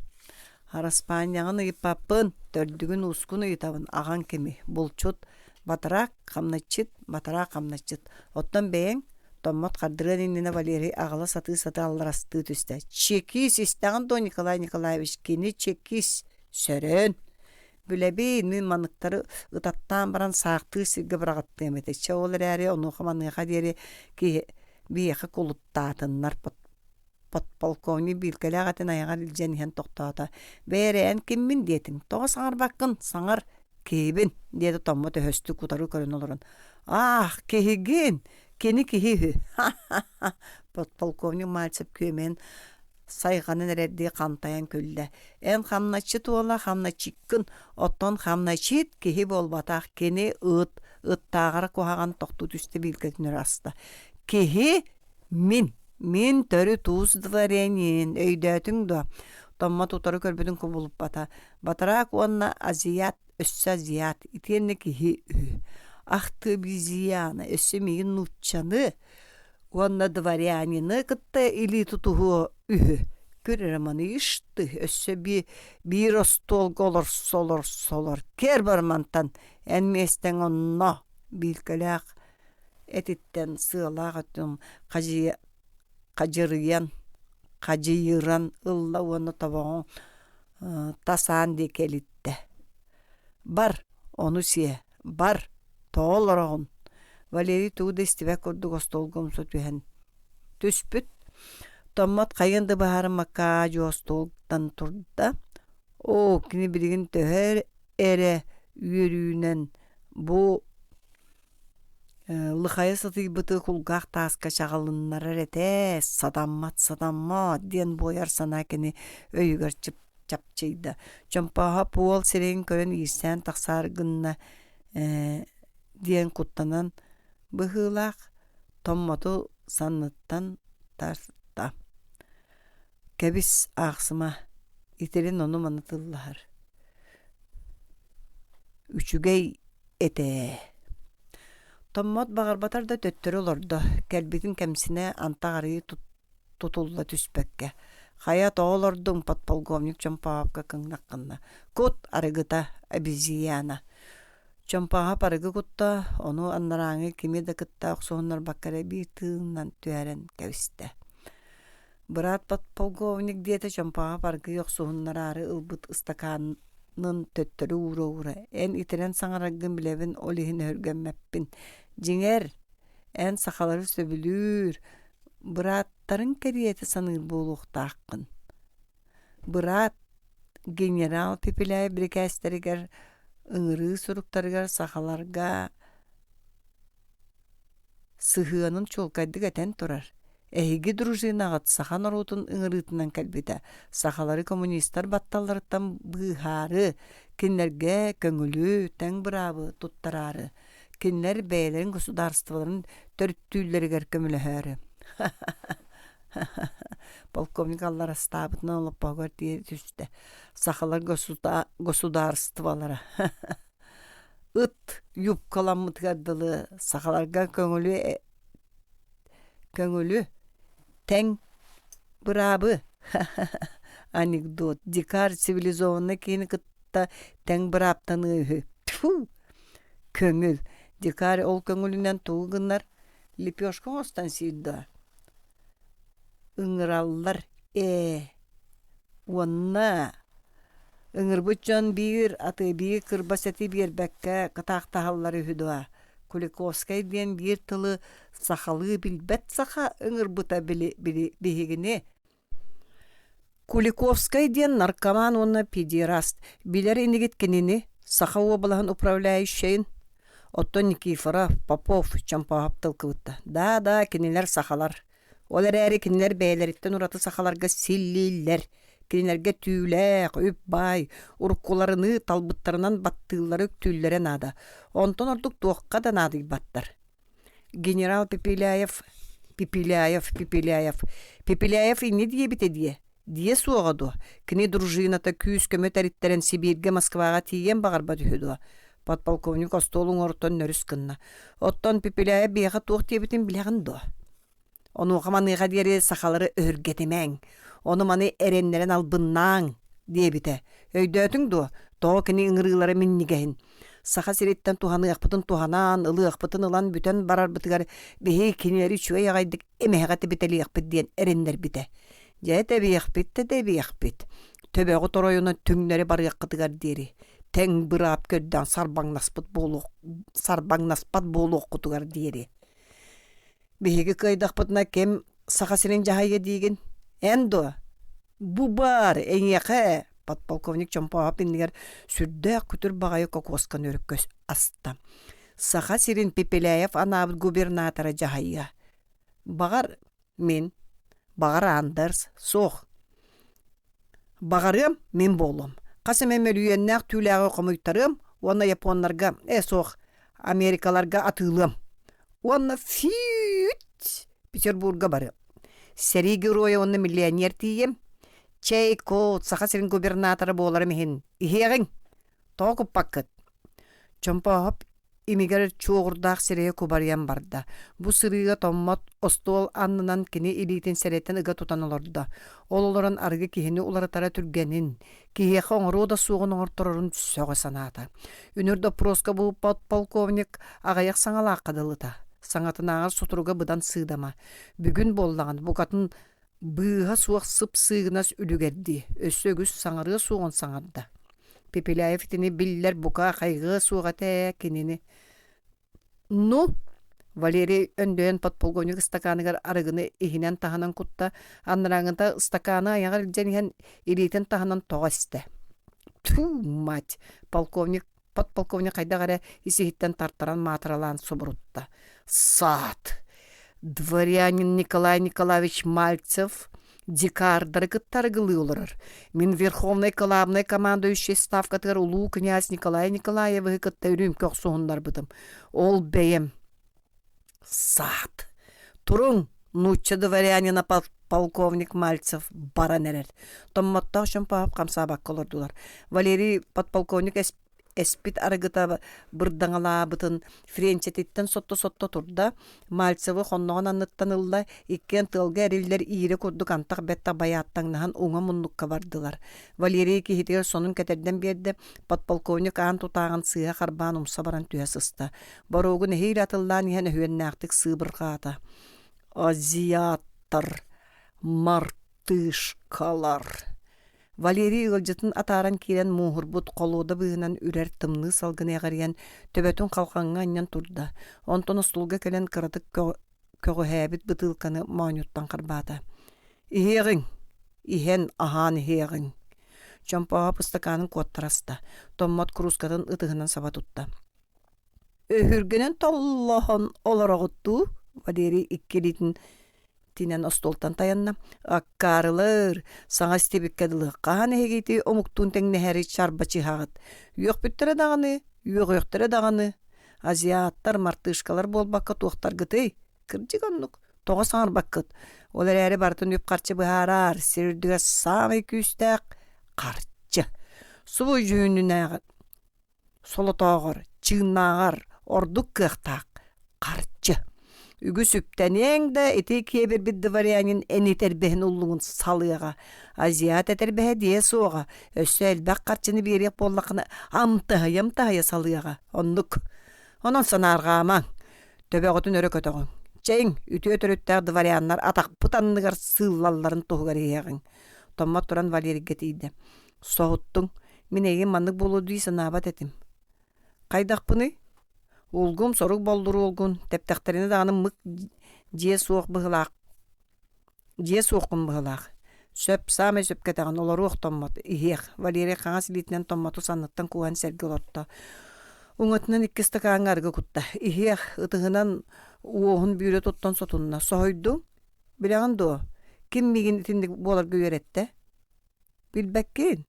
Араспаанньаҕын ыйыппаппын, төрдүгүн-уускун ыйытабын, аҕаҥ кимий, булчут? Батараак хамначчыт, батараак хамначчыт. Оттон бэйэҥ Томмот хардырыан иннинэ Валерий аҕала сатыы-сатыы алларастыы түстэ. Чекис истэҕин дуо, Николай Николаевич? Кини чекис. Сөрөөн. Билэбин, мин маныктары ытаттаан баран саахтыыр сиргэ быраҕаттыам этэ. Чэ, ол эрээри онуоха-маныаха диэри киһи биһиэхэ кулуттаатыннар Подполковник биилкэлээх этин айаҕар илдьэн иһэн тохтоото. «Бэйэ эрэ эн киммин?» диэтим. «Тоҕо саҥарбаккын? Саҥар, киһибин!» диэтэ Томмот өһөстүк утары көрөн олорон. «Аах, киһигин! Кини киһи үһү! Ха-ха-ха!» Подполковник Мальцев күөмэйин сайҕанан эрэрдии хантайан күллэ. «Эн хамначчыт уола хамначчыккын, оттон хамначчыт киһи буолбатах, кини ыт, ыттааҕар куһаҕан тохтуу түстэ биилкэтин өрө аста. Киһи Мин, мин төрүт уус дворянин, өйдөөтүҥ дуо? Томмот утары көрбүтүн кубулуппата. Батараак уонна азиат, өссө азиат, итиэннэ киһи үһү. Ах ты обезьяна, өссө миигин нууччаны уонна дворянины кытта илии тутуһуо үһү. Көр эрэ маны ишь ты, өссө биир остуолга олорсо олорсолор. Кэр бар мантан, эн миэстэҥ онно, биилкэлээх этиттэн сыалаах өттүн хадьырыйан хадьыйыран ылла уонна тобоҕун тас аан диэки элиттэ бар ону сиэ бар тоҕо олороҕун Валерий тугу да истибэт курдук остуолга умса түһэн түспүт Томмот хайыан да быһаарыммакка аа-дьуо остуолтан турда оо кини билигин төһө эрэ үөрүүнэн бу Лыхайа сытыйбыты кулгаах тааска чаҕылыннарар этэ, сатаммат, сатаммат диэн буойар санаа кини өйүгэр чапчыйда. Чомпооһоп уол сирэйин көрөн иирсээн тахсаары гынна ээ диэн куттанан быһыылаах, Томмоту санныттан тарта. Кэбис, аахсыма, итирин ону-маны тыллаһар. Үчүгэй этэ Томмот баҕарбатар да төттөрү олордо, кэлбитин кэмсинэ антах арыйы тутулла түспэккэ: «Хайа, тоҕо олордуҥ?» подполковник Чомпоохопко кыҥнах гынна. «Кут, арыгыта, обезьяна!» Чомпооһоп арыгы кутта, ону анарааҥҥы кими да кытта охсуһуннарбакка эрэ биир тыынынан түһэрэн кэбистэ. Быраат подполковник диэтэ Чомпоҕо аргыый охсуһуннараары ылбыт ыстакаанын төттөрү уура-уура, «Эн итирэн саҥараргын билэбин, ол иһин өһүргэммэппин. Дьиҥэр, эн сахалары сөбүлүүр, бырааттарыҥ кэриэтэ саныыр буолуохтааххын. Быраат генерал Пепеляев бирикээстэригэр, ыҥырыы суруктарыгар сахаларга Сыһыанын чуолкайдык этэн турар: «Эһиги дружинаҕыт саха норуотун ыҥырыытынан кэлбитэ, сахалары коммунистар батталларыттан быыһаары, кинилэргэ көҥүлү, тэҥ быраабы туттараары, кинилэр бэйэлэрин государстволарын төрүттүүллэригэр көмөлөһөөрү» Полковник алларастаабытынан олоппоһугар тиийэ түстэ. Сахалар государстволара Ыт юбкаламмытыгар дылы сахаларга көҥүлү көҥүлү тэҥ быраабы анекдот дикарь цивилизованнай киһини кытта тэҥ бырааптаныа үһү тьфу көҥүл дикарь ол көҥүлүнэн тугу гынар лепешка оҥостон сиир дуо Ыҥыраллар ээ Уонна ыҥырбыт дьон биир аты биир кырбас эти биэрбэккэ кытаахтаһаллар үһү дуо Куликовскай диэн биир тылы сахалыы билбэт саха ыҥырбыта били, били биһигини Куликовскай диэн наркоман уонна педераст билэр инигит кинини Саха уобалаһын управляющайын Оттон Никифоров, Попов, Чомпооһоп тылкыбытта. Да, да, кинилэр сахалар. Ол эрээри кинилэр бэйэлэриттэн ураты сахаларга силлииллэр. Кинилэргэ түүлээх, үп-баай, уруккуларыныы талбыттарынан баттыыллара үктүүллэрэ наада. Онтон ордук туохха да наадыйбаттар. Генерал Пепеляев, Пепеляев, Пепеляев, Пепеляев инньэ диэбитэ диэ, диэ суоҕа дуо? Кини дружината күүс-көмө тэриттэрэн Сибииргэ Москваҕа тиийэн баҕарбат үһү дуо? Подполковник остуол уҥуоруттан нөрүс гынна. Оттон Пепеляев биһиэхэ туох диэбитин билэҕин дуо? Онуоха-маныаха диэри сахалары өһүргэтимэҥ, ону-маны эрэннэрэн албыннааҥ диэбитэ. Өйдөөтүҥ дуо, тоҕо кини ыҥырыылара минньигэһин? Саха сириттэн туһаныахпытын туһанан, ылыахпытын ылан бүтэн барарбытыгар биһиги кинилэри үчүгэй аҕайдык эмэһэҕэ тэбитэлиэхпит диэн эрэннэрбитэ. Дьэ, тэбиэхпит да тэбиэхпит. Төбөҕүт оройунан түҥнэри барыаххытыгар диэри тэҥ быраап көрдөөн сарбаҥнаспыт буолуох сарбаҥнаспат буолуоххутугар диэри. Биһиги кыайдахпытына ким Саха сирин дьаһайыа диигин? Эн дуо? Бу баар, эйиэхэ! Подполковник Чомпооһоп иннигэр сүрдээх күтүр баҕайы кокуосканы өрүккэ аста. Саха сирин Пепеляев анаабыт губернатора дьаһайыа. Баҕар, мин. Баҕар, Андерс. Суох. Баҕарыам, мин буолуом. Хас эмэ мөлүйүөннээх түүлээҕи хомуйтарыам уонна японнарга, ээ суох, америкаларга атыылыам. Уонна фүүт Петербурга барыам. Сэрии геройа уонна миллионер тиийиэм. Чэй, кот, Саха сирин губернатора буоларым иһин иһиэҕиҥ! Тоҕо куппаккыт? Чомпооһоп имигэр чуоҕурдаах сирэйэ кубарыйан барда. Бу сырыыга томмот остуол аннынан кини илиитин сэрэтэн ыга тутан олордо. Ол олорон арыгы киһини уларытара түргэнин, киһиэхэ оҥоруо да суоҕун оҥорторорун сөҕө санаата. Үнүр доппуруоска бу подполковник аҕыйах саҥалаахха дылыта. Саҥатынааҕар сутуруга быдан сыыдама. Бүгүн буоллаҕын букатын быыһа суох сып-сыыгынас үлүгэрдии, өссө үгүс саҥарыа суоҕун саҥарда. Пепеляев итини биллэр бука хайҕыа суох этэ ээ кинини. Ну, Валерий өндөйөн подполковник ыстакааныгар арыгыны иһинэн-таһынан кутта, анарааҥҥыта ыстакааны айаҕар илдьэн иһэн илиитин таһынан тоҕо истэ. Тьфу, мать! Полковник подполковник хайдах эрэ ис-иһиттэн тартаран маатыралаан субурутта. Саат! Дворянин Николай Николаевич Мальцев дикардары кытта арыгылыы олорор. Мин Верховнай кылаабынай командующай ставкатыгар улуу князь Николай Николаевиһы кытта үрүүмкэ охсуһуннарбытым. Ол бэйэм Саат! Туруҥ, нуучча дворянина полковник Мальцев баран эрэр. Томмоттоох Чомпоһоп хамсаабакка олордулар. Валерий подполковник эспит арыгыта бырдаҥалаабытын френчэтиттэн сотто-сотто турда, Мальцевы хонноҕун анныттан ылла, иккиэн тыалга эриллэр иирэ курдук антах бэттэх байааттаҥнаһан уҥа муннукка бардылар. Валерий киһитигэр сонун кэтэрдэн биэрдэ, подполковник аан тутааҕын сыыһа харбаан умса баран түһэ сыста. Боруогу нэһиилэ атыллаан иһэн өһүөннээхтик сыыбырҕаата. «Азиаттар! Мартышкалар!» Валерий ыалдьытын атааран киирэн мууһурбут холуода быыһынан үрэр тымныы салгыны эҕирийэн төбөтүн халҕаҥҥа анньан турда, онтон остуолга кэлэн кыратык көҕүһээбит бытыылканы моонньуттан харбаата. «Иһиэҕиҥ, иһэн, аһаан иһиэҕиҥ!» Чомпооһоп ыстакаанын куоттара аста, томмот куруускатын ытыһынан саба тутта. Өһүргэнэн толлоһон олороҕут дуу? Валерий икки илиитин тинэн остуолтан тайанна. Аккаарылар, саҥа истибиккэ дылы, хаһан эһиги ити омуктуун тэҥнэһэри чарбачыһаҕыт? Үөхпүттэрэ даҕаны, үөҕүөхтэрэ даҕаны. Азиаттар, мартышкалар буолбакка туохтаргытый? Кырдьык оннук. Тоҕо саҥарбаккыт? Ол эрээри барытын үп-харчы быһаарар, сир үрдүгэр саамай күүстээх харчы. Субу дьүһүнүнээҕи Солотооҕор, чыыннааҕар ордук кыахтаах харчы. Үгүс үптэниэҥ да ити киэбирбит дворянин эн этэрбэһин уллуҥун салыаҕа, азиат этэрбэһэ диэ суоҕа, өссө элбэх харчыны биэриэх буоллаххына амтаһыйа-амтаһыйа салыаҕа. Оннук. Онон санаарҕаамаҥ, төбөҕүтүн өрө көтөҕүҥ. Чэйиҥ, үтүө төрүттээх дворяннар атахпыт анныгар сыыллалларын туһугар иһиэҕиҥ. Томмот туран Валерийга тиийдэ. Соһуттуҥ, мин эйигин маннык буолуо дии санаабат этим. Хайдахпыный? Улгум сорук боллуруолгун, тэптэхтэринэ даҕаны мык дьиэ суох быһылаах дьиэ суоххун быһылаах. Сөп, саамай сөпкө этэҕин, олоруох Томмот, иһиэх. Валерий хаҥас илиитинэн Томмоту санныттан кууһан сэргэ олорто. Уҥатынан икки ыстакааҥҥа арыгы кутта. Иһиэх, ытыһынан уоһун бүүрэ туттан сотунна. Соһуйдуҥ? Билэҕин дуо, ким миигин итинник буоларга үөрэттэ? Билбэккин?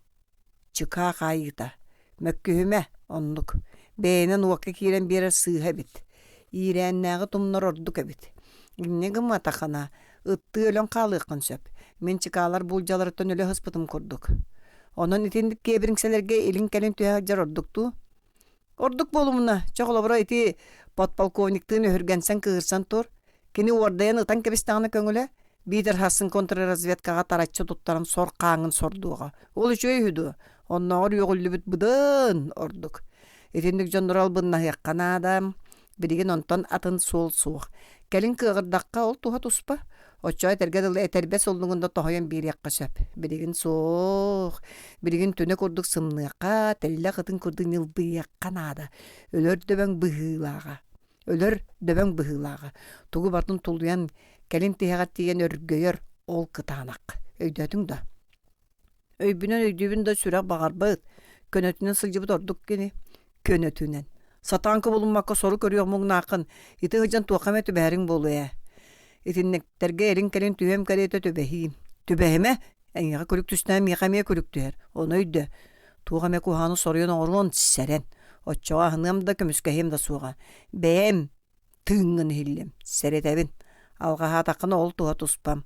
Чыкаа хаайыыта. Мөккүһүмэ, оннук. Бэйэнэн уокка киирэн биэрэр сыыһа эбит. Иирээннээҕи тумнар ордук эбит. Инньэ гымматаххына, ыттыы өлөн хаалыаххын сөп. Мин чыкаалар буулдьаларыттан өлө сыспытым курдук. Онон итинник киэбириҥсэлэргэ илин-кэлин түһэ сылдьар ордук дуу? Ордук буолумуна, чэ холобура ити подполковниктыын өһүргэнсэн кыыһырсан тур. Кини уордайан ытан кэбистэҕинэ көҥүлэ, биитэр сарсын контрразведкаҕа тараччы туттаран сор хааҥҥын сордуоҕа. Ол үчүгэй үһү дуо? Оннооҕор үөҕүллүбүт быдан ордук. Итинник дьоннору албыннаһыахха наада. Билигин онтон атын суол суох. Кэлин кыаҕырдахха ол туһа туспа. Оччоҕо этэргэ дылы этэрбэс уллуҥун да тоһуйан биэриэххэ сөп. Билигин суох. Билигин түнэ курдук сымныахха, тэллэх ытын курдук ньылбыйыахха наада. Өлөр дөбөҥ быһыылааҕа. Өлөр дөбөҥ быһыылааҕа. Тугу барытын тулуйан, кэлин тиһэҕэр тиийэн өргөйөр ол кытаанах. Өйдөөтүҥ да? Өйбүнэн өйдүүбүн да сүрэх баҕарбыт, көнөтүнэн сылдьыбыт ордук кини. Көнөтүнэн. Сатаан кубулуммакка сору көрүөх муҥнааххын, ити сылдьан туохха эмэ түбэһэриҥ буолуо ээ. Итинниктэргэ эрин-кэлин түһүөм кэриэтэ түбэһиим. Түбэһимэ, эйиэхэ күлүк түстээн миэхэ эмиэ күлүк түһэр. Ону өйдөө. Туох эмэ куһаҕаны соруйан оҥоруон сэрэн. Оччоҕо аһыныам да, көмүскэһиэм да суоҕа. Бэйэм тыыҥҥын иһиллим, сэрэтэбин. Алҕаһаатаххына ол туһа туспам.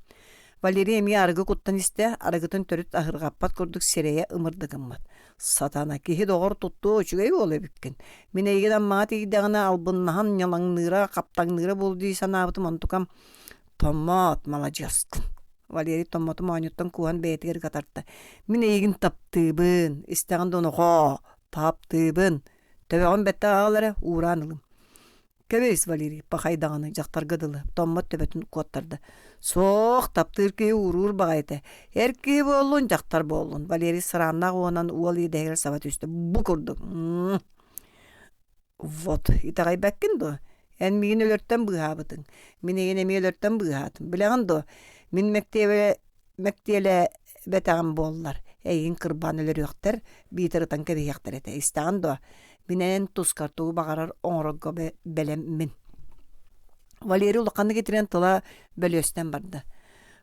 Валерий эмиэ арыгы куттан истэ, арыгытын төрүт аһырҕаппат курдук сирэйэ ымырда гыммат. Сатана, киһи доҕор туттуо үчүгэй уол эбиккин. Мин эйигин Аммаҕа тиийдэҕинэ албыннаһан ньалаҥныыра, хаптаҥныыра буолуо дии санаабытым онтукам Томмоот, маладьыаскын. Валерий Томмоту моонньуттан кууһан бэйэтигэр ыга тарта. Мин эйигин таптыыбын, истэҕин да нохоо, таптыыбын. Төбөҕүн бэттэх аҕал эрэ, уураан ылым. Кэбис, Валерий, пахай даҕаны, дьахтарга дылы, Томмот төбөтүн куоттарда. Суох, таптыыр киһи ууруур баҕайыта. Эр киһи буоллун, дьахтар буоллун. Валерий сырааннаах уонан уол иэдэһигэр саба түстэ. Бу курдук. Вот, итэҕэйбэккин дуо? Эн миигин өлөртөн быыһаабытыҥ. Мин эйигин эмиэ өлөртөн быыһаатым. Билэҕин дуо, мин мэктиэбэ мэктиэлээбэтэҕим буоллар, эйигин кырбаан өлөрүөхтэр, биитэр ытан кэбиһиэхтэр этэ. Истэҕин дуо, мин эн тускар тугу баҕарар оҥорорго бэлэммин. Валерий улаханнык итирэн тыла бөлүөстэн барда.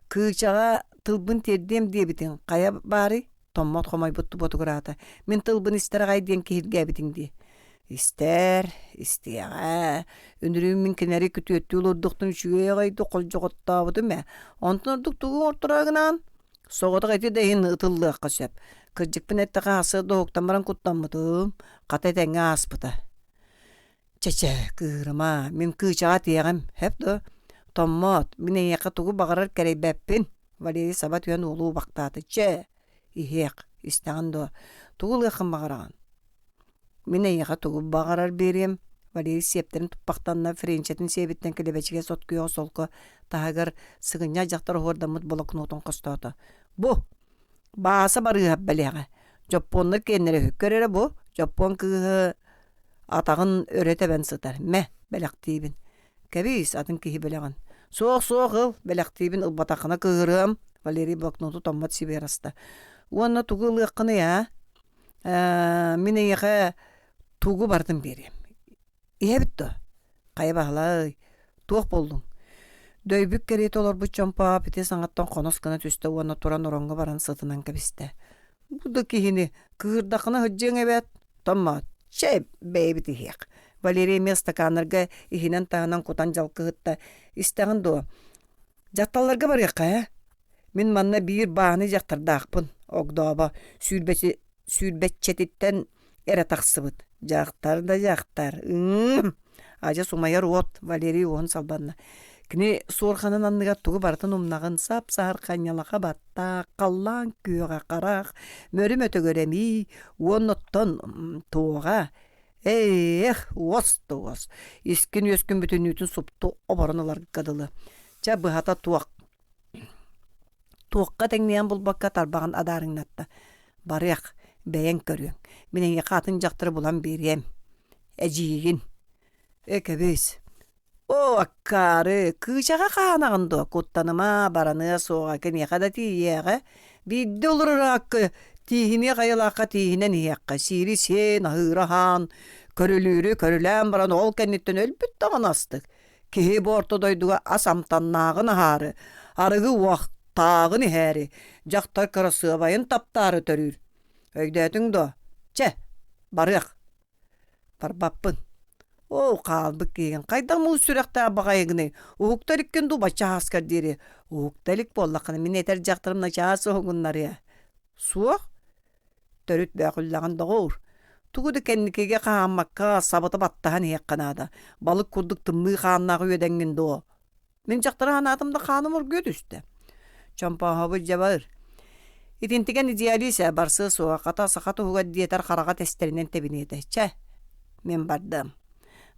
Кыычаҕа тылбын тиэрдиэм диэбитиҥ хайа баарый? Томмот хомойбут ботугураата. Мин тылбын истэр аҕай диэн киһиргээбитиҥ дии. Истэр, истиэҕэ. Үнүрүүн мин кинилэри күтүөттүү олордохтун үчүгэй аҕайдык холдьоҕоттообутум ээ. Онтон ордук тугу оҥорторо гынаан? Соҕотох ити да иһин ытыллыахха сөп. Кырдьыкпын эттэххэ сарсыарда уһуктан баран куттаммытым. Хата этэҥҥэ ааспыта. Чэ-чэ, кыыһырыма, мин кыычаҕа этиэҕим, сөп дуо? Томмоот, мин эйиэхэ тугу баҕарар кэрэйбэппин, Валерий саба түһэн уолу убахтаата. Чэ, иһиэх, истэҕин дуо, тугу ылыаххын баҕараҕын? Мин эйиэхэ тугу баҕарар биэриэм, Валерий сиэптэрин туппахтанна, френчэтин сиэбиттэн килэбэчигэ сот күөҕэ солко таһыгар сыгынньах дьахтар оһуордаммыт блокнотун хостоото. Бу, Бааса Барыыһап бэлиэҕэ. Дьоппуоннар киэннэрэ үһү. Көр эрэ бу, дьоппуон кыыһы атаҕын өрө тэбэн сытар. Мэ, бэлэхтиибин. Кэбиис, атын киһи бэлэҕин. Суох, суох ыл, бэлэхтиибин ылбатаххына кыыһырыам, Валерий блокноту томмот сибиэр аста. Уонна тугу ылыаххыный аа? Ээ, мин эйиэхэ тугу барытын биэриэм. Иһэбит дуо? Хайа Баһылай, туох буоллуҥ? Дөйбүт кэриэтэ олорбут Чомпоов ити саҥаттан хонос гына түстэ уонна туран ороҥҥо баран сытынан кэбистэ. Бу да киһини кыырдаххына сылдьыаҥ эбээт, Томмоот, чэй, бэйэбит иһиэх. Валерий эмиэ ыстакааннарга иһинэн-таһынан кутан дьалкыһытта. Истэҕин дуо? Дьахталларга барыахха ээ. Мин манна биир бааны дьахтардаахпын, огдообо, сүүрбэчи сүүрбэччэтиттэн эрэ тахсыбыт. Дьахтар да дьахтар, ыы, адьас умайар уот, Валерий уоһун салбанна. Кини суорҕанын анныгар тугу барытын умнаҕын сап-саһархай ньалаха баттаах, халлаан күөҕэ харах, мөрү мөтөгөр эмиий, уонна оттон туоҕа, ээх, уос да уос, искин-үөскүн бүтүннүүтүн супту оборон ыларга дылы. Чэ, быһата туох Туохха тэҥнээн булбакка тарбаҕын адаарыҥнатта. Барыах, бэйэҥ көрүөҥ. Мин эйиэхэ атын дьахтары булан биэриэм. Эдьиийгин. Ээ, кэбис. Оо, аккаары, кыычаҕа хаанаҕын дуо? Куттаныма, бараныа суоҕа, киниэхэ да тиийиэҕэ. Биирдэ олорор аакка тииһиниэх айылаахха тииһинэн иһиэххэ, сиири сиэн, аһыыры аһаан, көрүлүүрү көрүлээн баран ол кэнниттэн өлбүт даҕаны астык. Киһи бу орто дойдуга ас амтаннааҕын аһаары, арыгы уохтааҕын иһээри, дьахтар кырасыабайын таптаары төрүүр. Өйдөөтүҥ дуо? Чэ, барыах. Барбаппын. Оо, хаалбыт киһигин хайдах муус сүрэхтээх баҕайыгыный? Уһукта иликкин дуу бачча ааскар диэри? Уһукта илик буоллаххына мин этэр дьахтарым начаас уһугуннарыа. Суох? Төрүт бөөхүллэҕин доҕоор. Тугу да кэнникигэ хаһааммакка сабыта баттаһан иһиэххэ наада. Балык курдук тымныы хааннаах үөдэҥҥин дуо? Мин дьахтары санаатым да хааным оргуйа түстэ. Чомпооһобут дьабар. Итинтигэн идеалист ээ барсыа суоҕа, хата саха туһугар диэтэр хараҕа тэстэринэн тэбиниэтэ. Чэ, Мин бардым.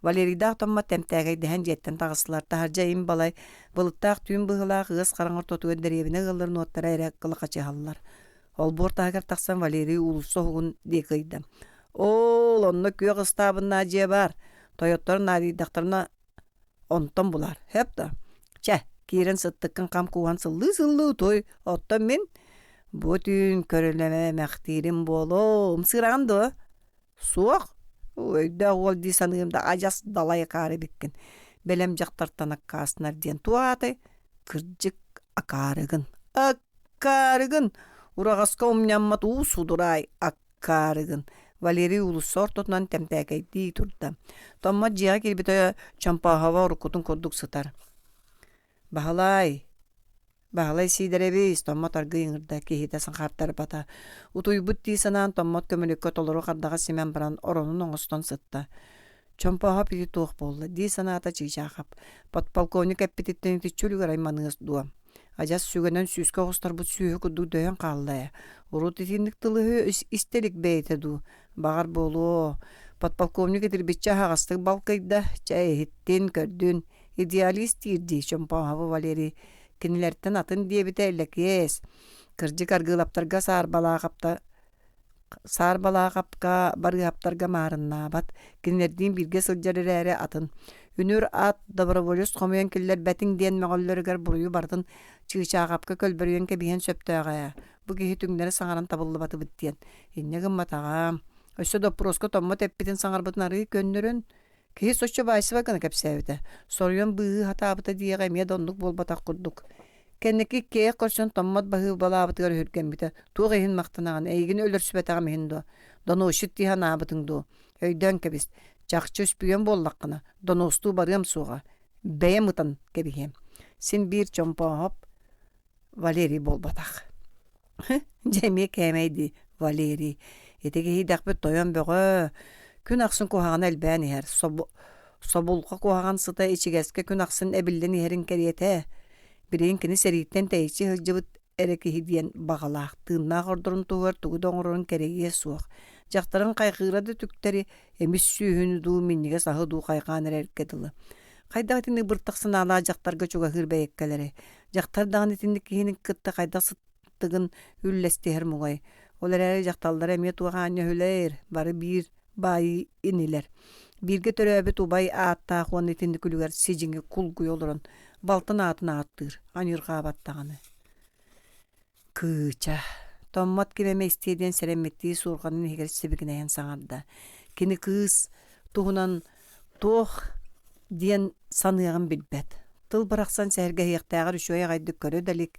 Валерийдаах Томмот тэмтээкэйдэһэн дьиэттэн таҕыстылар. Таһырдьа им балай, былыттаах түүн быһыылаах ыас хараҥа ортотугар дэриэбинэ ыалларын уоттара эрэ кылахачыһаллар. Олбуор таһыгар тахсан Валерий уулусса уһугун диэки ыйда. Оол, онно күөх ыстаабыннаах дьиэ баар. Тойоттор наадыйдахтарына онтон булар. Сөп да? Чэ, киирэн сыттыккын хам кууһан сыллыы-сыллыы утуй. Оттон мин бу түүн көрүлэмэхтиирим буолуо. Ымсыыраҕын дуо? Суох. Өйдөөх уол дии саныым да адьас далай акаары эбиккин. Бэлэм дьахтартан аккаастанар диэн туох аатай? Кырдьык акаарыгын. Аккаарыгын! Ураҕаска умньаммат уу судураай аккаарыгын. Валерий уулусса ортотунан тэмтээкэйдии турда. Томмот дьиэҕэ киирбитэ Чомпооһово уруккутун курдук сытар. Баһылаай, Баһылай Сиидэрэбис, Томмот аргыый ыҥырда, киһитэ саҥхартарбата. Утуйбут дии санаан Томмот көмүлүккэ толору хардаҕа симэн баран оронун оҥостон сытта. Чомпооһоп ити туох буолла дии санаата Чыычаахап. Подполковник эппититтэн итиччэ үлүгэр айманыас дуо? Адьас сүгэнэн сүүскэ оҕустарбыт сүөһү курдук дөйөн хаалла ээ. Урут итинник тылы истэ илик бэйэтэ дуу? Баҕар буолуо. Подполковник итирбиччэ аһаҕастык балкыйда, чэ иһиттин, көрдүн. Идеалист диир дии Чомпооһобу Валерий. Кинилэртэн атын диэбитэ Лэкиэс. Кырдьык Аргыылаптарга саарбалаахапта Саарбалаахапка Барыыһаптарга маарыннаабат, кинилэрдиин бииргэ сылдьар эрээри атын. Үнүр ат доброволец хомуйан киллэрбэтиҥ диэн мөҕөллөрүгэр буруйу барытын Чыычаахапка көлбөрүйэн кэбиһиэн сөптөөҕө ээ. Бу киһи түҥнэри саҥаран табыллыбатыбыт диэн. Инньэ гымматаҕа. Өссө доппуруоска Томмот эппитин саҥарбытын арыый көннөрөн, Киһи соччо баайсыбат гына кэпсээбитэ. Соруйан быыһыы сатаабыта диэҕи эмиэ да оннук буолбатах курдук. Кэнники иккиэйэх көрсөн Томмот баһыыбалаабытыгар өһүргэммитэ. Туох иһин махтанаҕын, эйигин өлөрсүбэтэҕим иһин дуо? Доносчут дии санаабытыҥ дуо? Өйдөөн кэбис, чахчы үспүйүөн буоллаххына, доностуу барыам суоҕа. Бэйэм ытан кэбиһиэм. Син биир Чомпооһоп Валерий буолбатах. Дьэ эмиэ кээмэй дии, Валерий. Ити киһийдэхпит тойон бөҕө. Күн ахсын куһаҕана элбээн иһэр. Собулҕа куһаҕан сыта ичигэскэ күн ахсын эбиллэн иһэрин кэриэтэ. Билигин кини сэрииттэн тэйиччи сылдьыбыт эрэ киһи диэн баҕалаах, тыыннаах ордорун туһугар тугу да оҥорорун кэрэйиэ суох. Дьахтарын хайҕыыра да түктэри, эмис сүөһүнү дуу, минньигэс аһы дуу хайҕаан эрэргэ дылы. Хайдах итинник быртах санаалаах дьахтарга чугаһыыр бэйэккэлэрэй? Дьахтар даҕаны итинник киһини кытта хайдах сыттыгын үллэстиһэр муҥай. Ол эрээри дьахталлара эмиэ туох аанньа үһүлээр, бары биир баайыы инилэр. Бииргэ төрөөбүт убай ааттаах уонна итинник үлүгэр сидьиҥи кулгуйа олорон балтын аатын ааттыыр, аньыырҕаабат даҕаны. Кыыча, Томмот ким эмэ истиэ диэн сэрэммиттии суорҕанын иһигэр сибигинэйэн саҥарда. Кини кыыс туһунан туох диэн саныаҕын билбэт. Тыл бырахсан сэһэргэһиэхтээҕэр үчүгэй аҕайдык көрө да илик,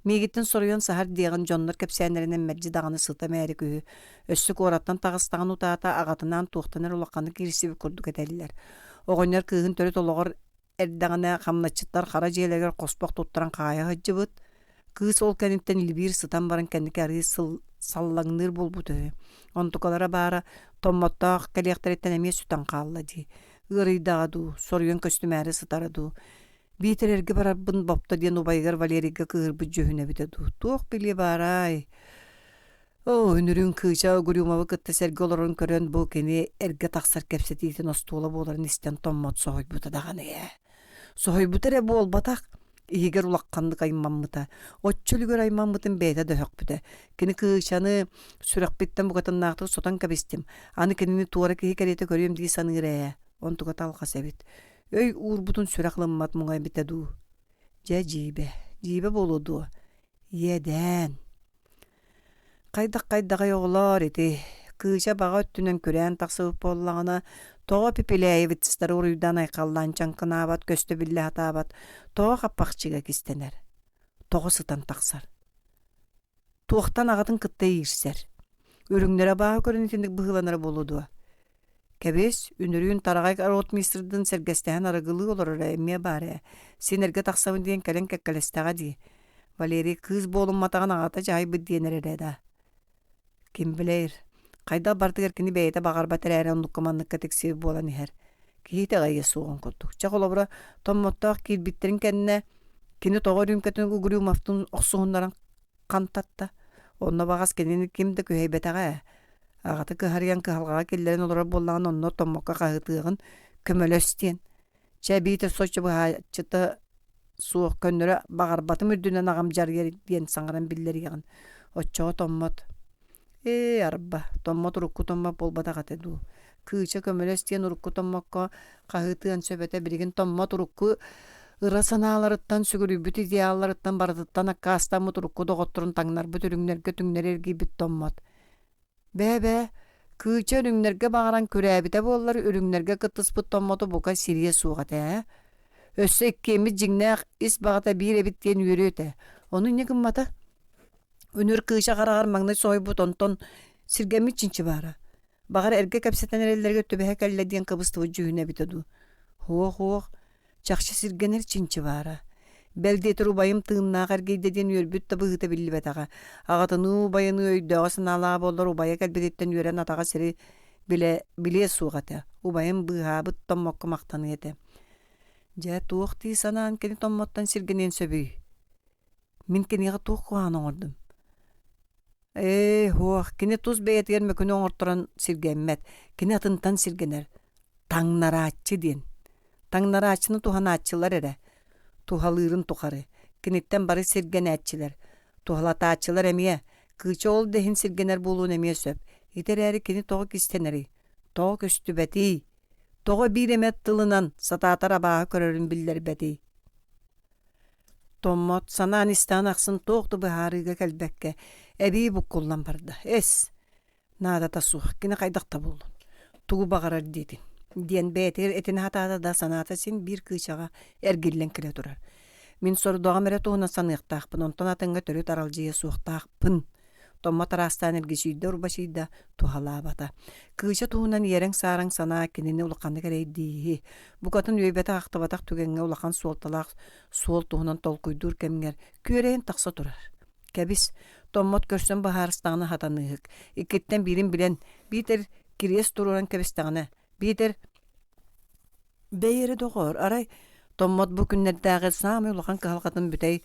миигиттэн соруйан саһар диэҕин дьоннор кэпсээннэринэн мэлдьи даҕаны сыта мээрик үһү. Өссө куораттан таҕыстаҕын утаата аҕатынаан туохтан эрэ улаханнык киирсибит курдук этэллэр. Оҕонньор кыыһын төрүт олоҕор эрдэҕинэ хамначчыттар хара дьиэлэригэр хоспох туттаран хаайа сылдьыбыт. Кыыс ол кэнниттэн илбиир сытан баран кэнники арыы сыл саллаҥныыр буолбут үһү. Онтукалара баара Томмоттоох кэлиэхтэриттэн эмиэ сүтэн хаалла дии. Ыарыйдаҕа дуу, соруйан көстүмээри сытара дуу. Биитэр эргэ барарбын бопто диэн убайыгар Валерийга кыыһырбыт дьүһүнэ эбитэ дуу. Туох билиэ баарай? Оо, үнүрүүн Кыыча Угрюмовы кытта сэргэ олорорун көрөн бу кини эргэ тахсар кэпсэтиитин остуола буоларын истэн Томмот соһуйбута даҕаны ээ. Соһуйбута эрэ буолбатах, иһигэр улаханнык аймаммыта. Оччо үлүгэр аймаммытын бэйэтэ да өһөхпүтэ. Кини Кыычаны сүрэхпиттэн букатыннаахтык сотон кэбистим. Аны кинини туора киһи кэриэтэ көрүөм дии саныыр ээ. Онтука алҕас эбит. Өй уурбутун сүрэх ылыммат муҥа эбитэ дуу. Дьэ дьиибэ, дьиибэ буолуо дуо? Иэдээн. Хайдах-хайдаҕый оҕолоор ити, Кыыча баҕа өттүнэн күрээн тахсыбыт буоллаҕына, тоҕо Пепеляевицтары уруйдаан-айхаллаан чаҥкынаабат, көстө-биллэ сатаабат, тоҕо хаппахчыга кистэнэр, тоҕо сытан тахсар? Туохтан аҕатын кытта иирсэр? Үрүҥнэрэ абааһы көрөн итинник быһыыланара буолуо дуо? Кэбис, үнүрүүн тараҕай ротмистрдыын сэргэстэһэн арыгылыы олороро эмиэ баар ээ, син эргэ тахсабын диэн кэлэн кэккэлэстэҕэ дии. Валерий кыыс буолумматаҕын аҕата дьаһайбыт диэн эрэрэ да. Ким билэр, хайдах барытыгар кини бэйэтэ баҕарбат эрээри оннукка-манныкка тиксибит буолан иһэр. Киһи итэҕэйиэ суоҕун курдук. Чэ, холобура, Томмоттоох киирбиттэрин кэннэ кини тоҕо үрүүмкэтин Угрюмовтуун охсуһуннаран хантатта. Онно баҕас кинини ким да күһэйбэтэҕэ ээ. Аҕата кыһарыйан кыһалҕаҕа киллэрэн олорор буоллаҕына онно Томмокко хаһыытыаҕын көмөлөс диэн. Чэ биитэр соччо быһааччыта суох көннөрө баҕарбатым үрдүнэн аҕам дьарыйар диэн саҥаран биллэриэҕин. Оччоҕо Томмот Ээ, арба, Томмот урукку Томмот буолбатах этэ дуу. Кыыча көмөлөс диэн урукку Томмокко хаһыытыан сөп этэ, билигин Томмот урукку ыра санааларыттан, сүгүрүйбүт идеалларыттан барытыттан аккаастаммыт урукку доҕотторун таҥнарбыт үрүҥнэргэ түҥнэри эргийбит Томмот. Бээ-бээ, Кыыча үрүҥнэргэ баҕаран күрээбитэ буоллар, үрүҥнэргэ кыттыспыт Томмоту бука сириэ суох этэ ээ. Өссө иккиэммит дьиҥнээх ис баҕата биир эбит диэн үөрүө этэ. Ону инньэ гыммата. Үнүр кыыча хараҕар маҥнай соһуйбут, онтон сиргэммит чинчи баара. Баҕар эргэ кэпсэтэн эрэллэригэр түбэһэ кэллэ диэн кыбыстыбыт дьүһүнэ эбитэ дуу. Һуох-һуох, чахчы сиргэнэр чинчи баара. Бэл диэтэр убайым тыыннаах эргийдэ диэн үөрбүт да быһыыта биллибэтэҕэ. Аҕатыныы убайыныы өйдөөҕө-санаалааҕа буоллар убайа кэлбититтэн үөрэн атаҕа сири билэ, билиэ суох этэ. Убайым быыһаабыт Томмокко махтаныа этэ. Дьэ, туох дии санаан кини Томмоттон сиргэниэн сөбүй? Мин киниэхэ туох куһаҕаны оҥордум? Ээ, һуох, кини тус бэйэтигэр мөкүнү оҥорторон сиргэммэт, кини атынтан сиргэнэр. Таҥнарааччы диэн. Таҥнарааччыны туһанааччылар эрэ. Туһалыырын тухары. Киниттэн бары сиргэнээччилэр. Туһалатааччылар эмиэ. Кыыча ол да иһин сиргэнэр буолуон эмиэ сөп. Ити эрээри кини тоҕо кистэнэрий? Тоҕо көстүбэтий? Тоҕо биир эмэ тылынан сатаатар абааһы көрөрүн биллэрбэтий? Томмот санаан истэҕин ахсын туох да быһаарыыга кэлбэккэ эбии буккуллан барда. Эс, наадата суох, кини хайдах да буоллун, тугу баҕарар диэтин диэн бэйэтигэр этинэ сатаата да санаата син биир кыычаҕа эргиллэн кэлэ турар. Мин сордоҕум эрэ туһунан саныахтаахпын, онтон атыҥҥа төрүт аралдьыйа суохтаахпын. Томмот араастаан эргичийдэ-урбачыйда, туһалаабата. Кыыча туһунан иэрэҥ-саараҥ санаа кинини улаханнык эрэйдииһи. Букатын үөйбэтэх-ахтыбатах түгэҥҥэ улахан суолталаах суол туһунан толкуйдуур кэмҥэр күөрэйэн тахса турар. Кэбис, Томмот көрсөн быһаарыстаҕына сатаныыһык. Иккиттэн биирин билэн, биитэр кириэс туруоран кэбистэҕинэ, биитэр Бэйи эрэ доҕоор, арай Томмот бу күннэрдээҕи саамай улахан кыһалҕатын бүтэй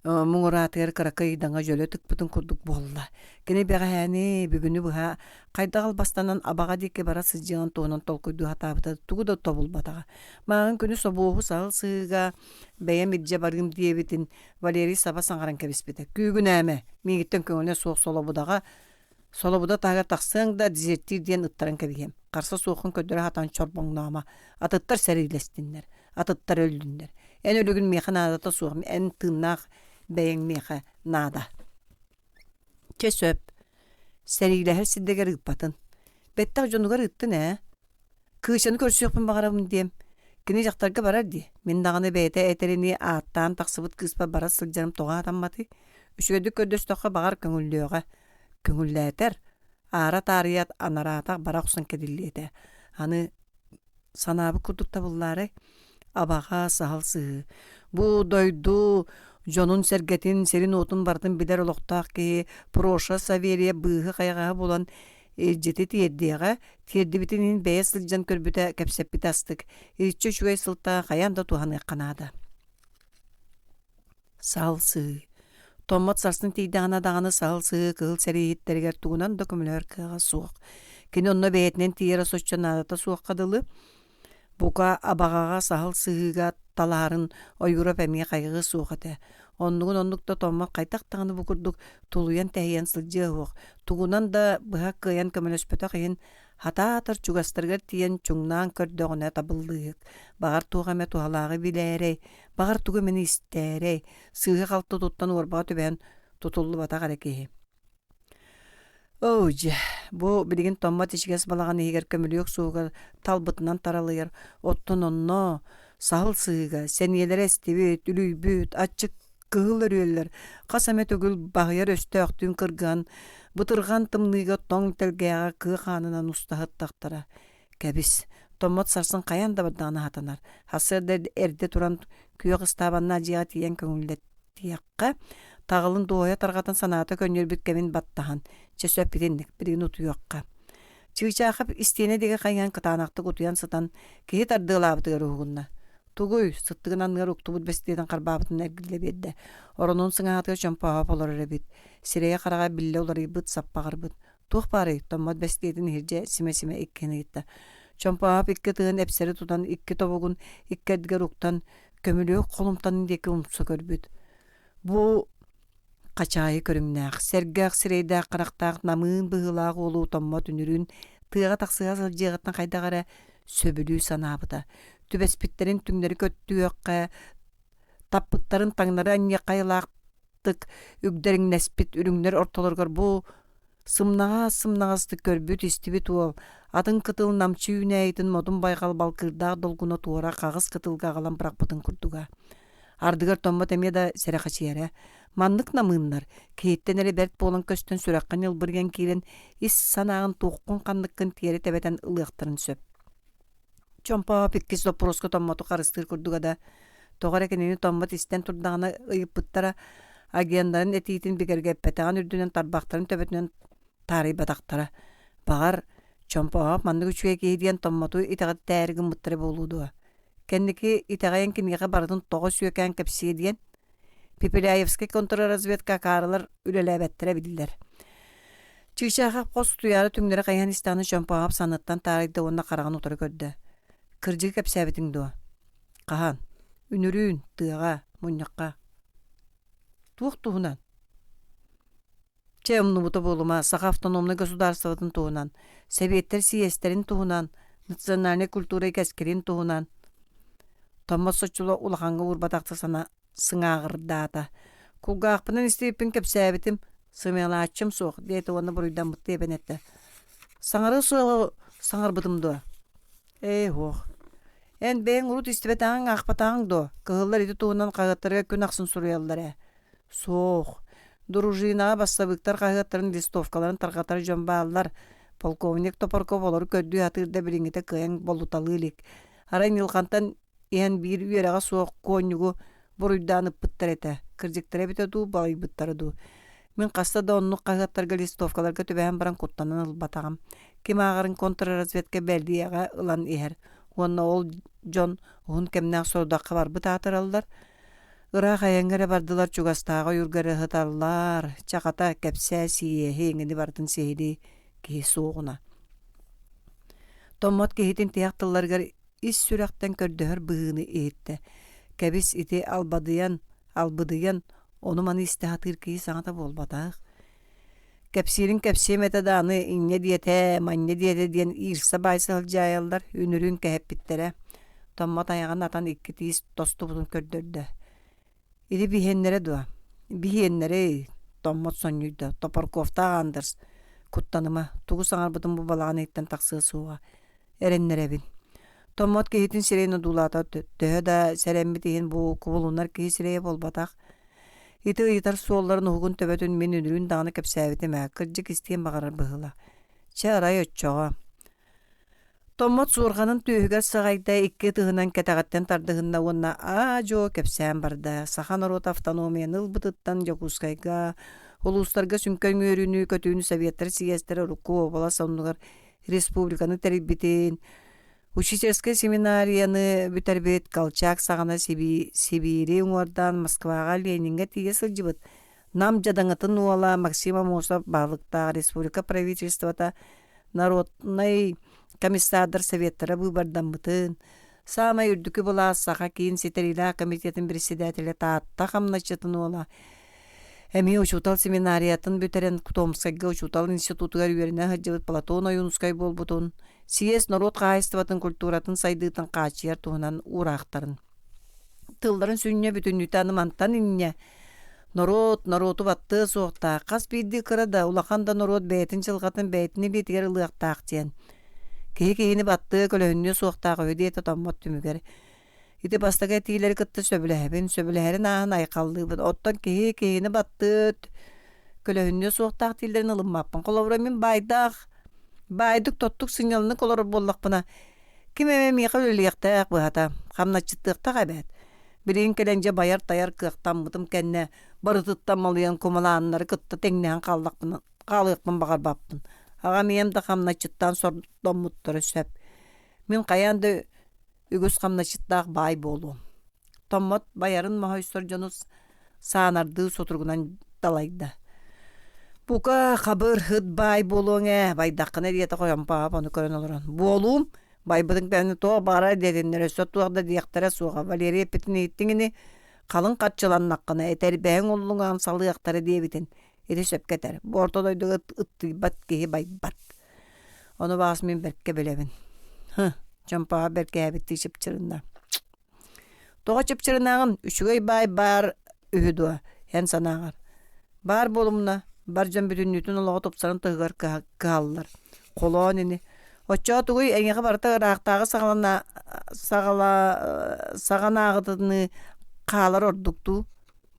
муҥураатыгар кыракый ыйдаҥа дьөлө тыкпытын курдук буолла. Кини бэҕэһээни, бүгүнү быһа хайдах албастанан абаҕа диэки бара сылдьыаҕын туһунан толкуйдуу сатаабыта тугу да тобулбатаҕа. Мааҕын күнү собуоһу саһыл сыһыыга бэйэм илдьэ барыым диэбитин Валерий саба саҥаран кэбиспитэ. Күүгүнээмэ, миигиттэн көҥүлэ суох солобудаҕа Солобуда таһыгар тахсыаҥ да дезертир диэн ыттаран кэбиһиэм. Харса суоххун көрдөрө сатаан чорбоҥномо. Атыттар сэриилэстиннэр, атыттар өллүннэр. Эн өлүгүн миэхэ наадата суох, эн тыыннаах бэйэҥ миэхэ наада. Чэ сөп. Сэриилэһэр сирдэгэр ыыппатын. Бэттэх дьонугар ыыттын ээ. Кыычаны көрсүөхпүн баҕарабын диэм. Кини дьахтарга барар дии. Мин даҕаны бэйэтэ этэринии ааттаан тахсыбыт кыыспар бара сылдьарым тоҕо аатамматый? Үчүгэйдик көрдөстөххө баҕар көҥүллүөҕэ. Көҥүллээтэр, аара таарыйаат анараатах бара охсон кэдиллиэ этэ. Аны санаабыт курдук табыллаарай? Абаҕа, саһыл сыһыы. Бу дойду дьонун-сэргэтин, сирин-уотун барытын билэр олохтоох киһи Проша Савельев быыһы-хайаҕаһы булан илдьити тиэрдиэҕэ, тиэрдибитин иһин бэйэ сылдьан көрбүтэ, кэпсэппитэ астык. Иччи үчүгэй сылтаа хайаан да туһаныахха наада. Саһыл сыһыы. Томмот сарсын тиийдэҕинэ даҕаны саһыл сыһыы кыһыл сэрииһиттэригэр тугунан да көмөлөһөр кыаҕа суох. Кини онно бэйэтинэн тиийэрэ соччо наадата суохха дылы, Бука, абаҕаҕа саһыл сыһыыга талаһарын Ойуурап эмиэ хайҕыа суох этэ. Оннугун оннук да Томмот хайдах даҕаны бу курдук тулуйан-тэһийэн сылдьыа суох, тугунан да быһа кыайан көмөлөспөтөх иһин хатаатар чугастарыгар тиийэн чуҥнаан көрдөҕүнэ табыллыыһык. Баҕар туох эмэ туһалааҕы билээрэй, баҕар тугу эмэни истээрэй, сыыһа-халты туттан уорбаҕа түбэһэн тутуллубатах эрэ киһи. Оо дьэ, бу билигин Томмот ичигэс балаҕан иһигэр көмүлүөк суоһугар талбытынан таралыйар, оттон онно саһыл сыһыыга сэниэлэрэ эстибит, үлүйбүт, аччык кыһыл өрүөллэр хас эмэ төгүл баһыйар өстөөхтүүн кыргыһан, бытырҕан тымныыга тоҥ тэлгээҕэ кыа хаанынан устаһыттахтара. Кэбис, Томмот сарсын хайаан да бардаҕына сатанар. Сарсыарда эрдэ туран күөх ыстаабаннаах дьиэҕэ тиийэн көҥүллэтиэххэ, таҕылын дуоһуйа тарҕатан санаата көнньүөрбүт кэмин баттаһан, чэ сөп итинник, билигин утуйуохха. Чыычаахап истиэнэ диэки хайыһан кытаанахтык утуйан сытан, киһи тардыалаабытыгар уһугунна. Тугуй, сыттыгын анныгар уктубут бэстиэтин харбаабытын эргиллэ биэрдэ. Оронун сыҥаһатыгар чомпооһоп олорор эбит. Сирэйэ-хараҕа биллэ уларыйбыт, саппаҕырбыт. Туох баарый? Томмот бэстиэтин иһирдьэ симэ-симэ иккиһин ыйытта. Чомпоһоп икки ытыһын эпсэри тутан икки тобугун икки эрдигэр уктан, көмүлүөк холумтанын диэки умса көрбүт. Бу хачаайы көрүҥнээх, сэргэх сирэйдээх-харахтаах намыын быһыылаах уолу Томмот үнүрүүн тыаҕа тахсыһа сылдьыаҕыттан хайдах эрэ сөбүлүү санаабыта. Түбэспиттэрин түҥнэри көттүөххэ, таппыттарын таҥнары анньыахха айылаахтык үгдэриҥнэспит үрүҥнэр ортолоругар бу Сымнаҕас-сымнаҕастык көрбүт-истибит уол, атын кытыл намчы үүнээйитин модун байҕал балкыырдаах долгуна туора хаҕыс кытылга аҕалан бырахпытын курдуга. Ардыгар Томмот эмиэ да сэрэхэчийэрэ. Маннык намыыннар, киһиттэн эрэ бэрт буолан көстөн сүрэххин ньылбырыйан киирэн, ис санааҕын туоххун-ханныккын тиэрэ тэбэтэн ылыахтарын сөп. Чомпооп иккис доппуруоска Томмоту харыстыыр курдуга да, тоҕо эрэ кинини Томмот истэн турдаҕына ыйыппыттара, агеннарын этиитин бигэргэппэтэҕин үрдүнэн тарбахтарын төбөтүнэн таарыйбатахтара. Баҕар, Чомпооп маннык үчүгэй киһи диэн Томмоту итэҕэттээри гыммыттара буолуо дуо? Кэнники итэҕэйэн киниэхэ барытын тоҕо сүөкээн кэпсиэ диэн Пепеляевскай контрразведка акаарылар үлэлээбэттэрэ биллэр. Чыычаахап хос утуйаары түҥнэри хайыһан истэҕинэ Чомпооһоп санныттан таарыйда уонна хараҕын утары көрдө. «Кырдьыгы кэпсээбитиҥ дуо?» «Хаһан?» «Үнүрүүн, тыаҕа, мунньахха». «Туох туһунан?» «Чэ, умнубута буолума, Саха автономнай государствотын туһунан, сэбиэттэр сийиэстэрин туһунан, национальнай культура кэскилин туһунан». Томмот соччуло улахаҥҥа уурбатахтык сана сыҥааҕырдаата. Кулгаахпынан истибиппин кэпсээбитим, сымыйалааччым суох диэтэ уонна буруйдаммыттыы эбэн эттэ. Саҥарыы суоҕу саҥарбытым дуо? Ээ, суох. Эн бэйэҥ урут истибэтэҕиҥ, аахпатаҕыҥ дуо? Кыһыллар ити туһунан хаһыаттарга күн ахсын суруйаллар ээ. Суох. Дружинаҕа бассабыыктар хаһыаттарын листовкаларын тарҕатар дьон бааллар. Полковник Топорков олору көрдүү сатыыр да билиҥҥитэ кыайан болуталыы илик. Арай Ньылхантан иһэн биир үөрэҕэ суох куонньугу буруйдаан ыппыттар этэ. Кырдьыктара эбитэ дуу, балыйбыттара дуу. Мин хаста да оннук хаһыаттарга листовкаларга түбэһэн баран куттанан ылбатаҕым. Ким ааҕарын контрразведка бэлиэҕэ ылан иһэр уонна ол дьон уһун кэмнээх сорудахха барбыт аатыраллар. Ыраах айаҥҥа эрэ бардылар, чугастааҕы ойуурга эрэ сыталлар. Чахата, кэпсээ, сийиэһи, эҥини барытын сиһилии киһи суоҕуна. Томмот киһитин тиһэх тылларыгар ис сүрэхтэн көрдөһөр быһыыны иһиттэ. Кэбис ити албадыйан, албыдыйан, ону-маны истэ сатыыр киһи саҥата буолбатах. Кэпсиирин кэпсиэм этэ да аны инньэ диэтэ, манньа диэтэ диэн иирсэ баайса сылдьаайаллар, үнүрүүн кэһэппиттэрэ. Томмот айаҕын атан икки тиис тостубутун көрдөрдө. Ити биһиэннэрэ дуо? Биһиэннэрэй, Томмот сонньуйда. Топорковтаах Андерс, куттаныма, тугу саҥарбытым бу балаҕан иһиттэн тахсыа суоҕа. Эрэннэрэбин. Томмот киһитин сирэйин одуулаата төһө да сэрэммит иһин бу кубулунар киһи сирэйэ буолбатах. Ити ыйытар суолларын уһугун төбөтүн мин үнүрүүн даҕаны кэпсээбитим ээ, кырдьык истиэн баҕарар быһыылаах. Чэ, арай оччоҕо. Томмот суорҕанын түөһүгэр саҕайда, икки ытыһынан кэтэҕиттэн тардыһынна уонна аа-дьуо кэпсээн барда. Саха норуота автономияны ылбытыттан Дьокуускайга, улуустарга сүҥкэн үөрүүнү, көтүүнү Советтар сийиэстэрэ урукку уобалас оннугар республиканы тэрийбитин, учительскай семинарияны бүтэрбит, Колчак саҕана Сибиири уҥуордаан Москваҕа Лениҥҥэ тиийэ сылдьыбыт Нам дьадаҥытын уола Максим Аммосов баһылыктаах республика правительствота народнай комиссардар советтара быыбардаммытын, саамай үрдүкү былаас Саха киин ситэриилээх комитетын председателэ Таатта хамначчытын уола Эмиэ учуутал семинариятын бүтэрэн Томскайга учуутал институтугар үөрэнэ сылдьыбыт Платон Ойуунускай буолбутун, съезд норуот хаһаайыстыбатын культуратын сайдыытын хааччыйар туһунан уураахтарын. Тылларын сүнньэ бүтүннүүтэ аны мантан инньэ норуот норуоту баттыа суохтаах, хас биирдии кыра да, улахан да норуот бэйэтин дьылҕатын бэйэтин илиитигэр ылыахтаах диэн. Киһи киһини баттыа, көлөһүннүө суохтаах үһү диэтэ Томмот түмүгэр. Ити бастакы этиилэри кытта сөбүлэһэбин, сөбүлэһэрин ааһан айхаллыыбын. Оттон киһи киһини баттыыт, көлөһүннүө суохтаах дииллэрин ылыммаппын. Холобура, мин баайдаах, баайдык тоттук сынньалаҥнык олорор буоллахпына, ким эмэ миэхэ үлэлиэхтээх быһата, хамначчыттыахтаах эбээт. Билигин кэлэн дьэ байар-тайар кыахтаммытым кэннэ барытыттан малыйан кумалааннары кытта тэҥнэһэн хааллахпына хаалыахпын баҕарбаппын. Аҕам ийэм да хамначчыттаан сордоммуттара сөп. Мин хайаан да үгүс хамначчыттаах баай буолуом. Томмот байарын моһойсор дьону саанардыы сутуругунан далайда. Бука, хабыр, ыт баай буолуоҥ ээ, байдаххына диэтэ Хойомпоһоп ону көрөн олорон. Буолуум, байбытыҥ кэннэ туох баҕарар диэтиннэр өссө туох да диэхтэрэ суоҕа. Валерий эппитин иһиттиҥ ини, халыҥ харчыланнаххына, этэрбэһиҥ уллуҥаҕын салыахтара диэбитин. Ити сөпкө этэр, бу орто дойдуга ыттыйбат киһи байбат. Ону баҕас мин бэркэ билэбин. Һы, Чомпоһоп бэркээбиттии чыпчырынна. Тоҕо чыпчырынаҕын, үчүгэй баай баар үһү дуо, эн санааҕар? Баар буолумна, бар дьон бүтүннүүтүн олоҕо тупсарын туһугар кыһаллар. Холоон ини. Оччоҕо тугуй эйиэхэ барыта ыраахтааҕы саҕалана саҕала саҕанааҕытыныы хаалар ордук дуу?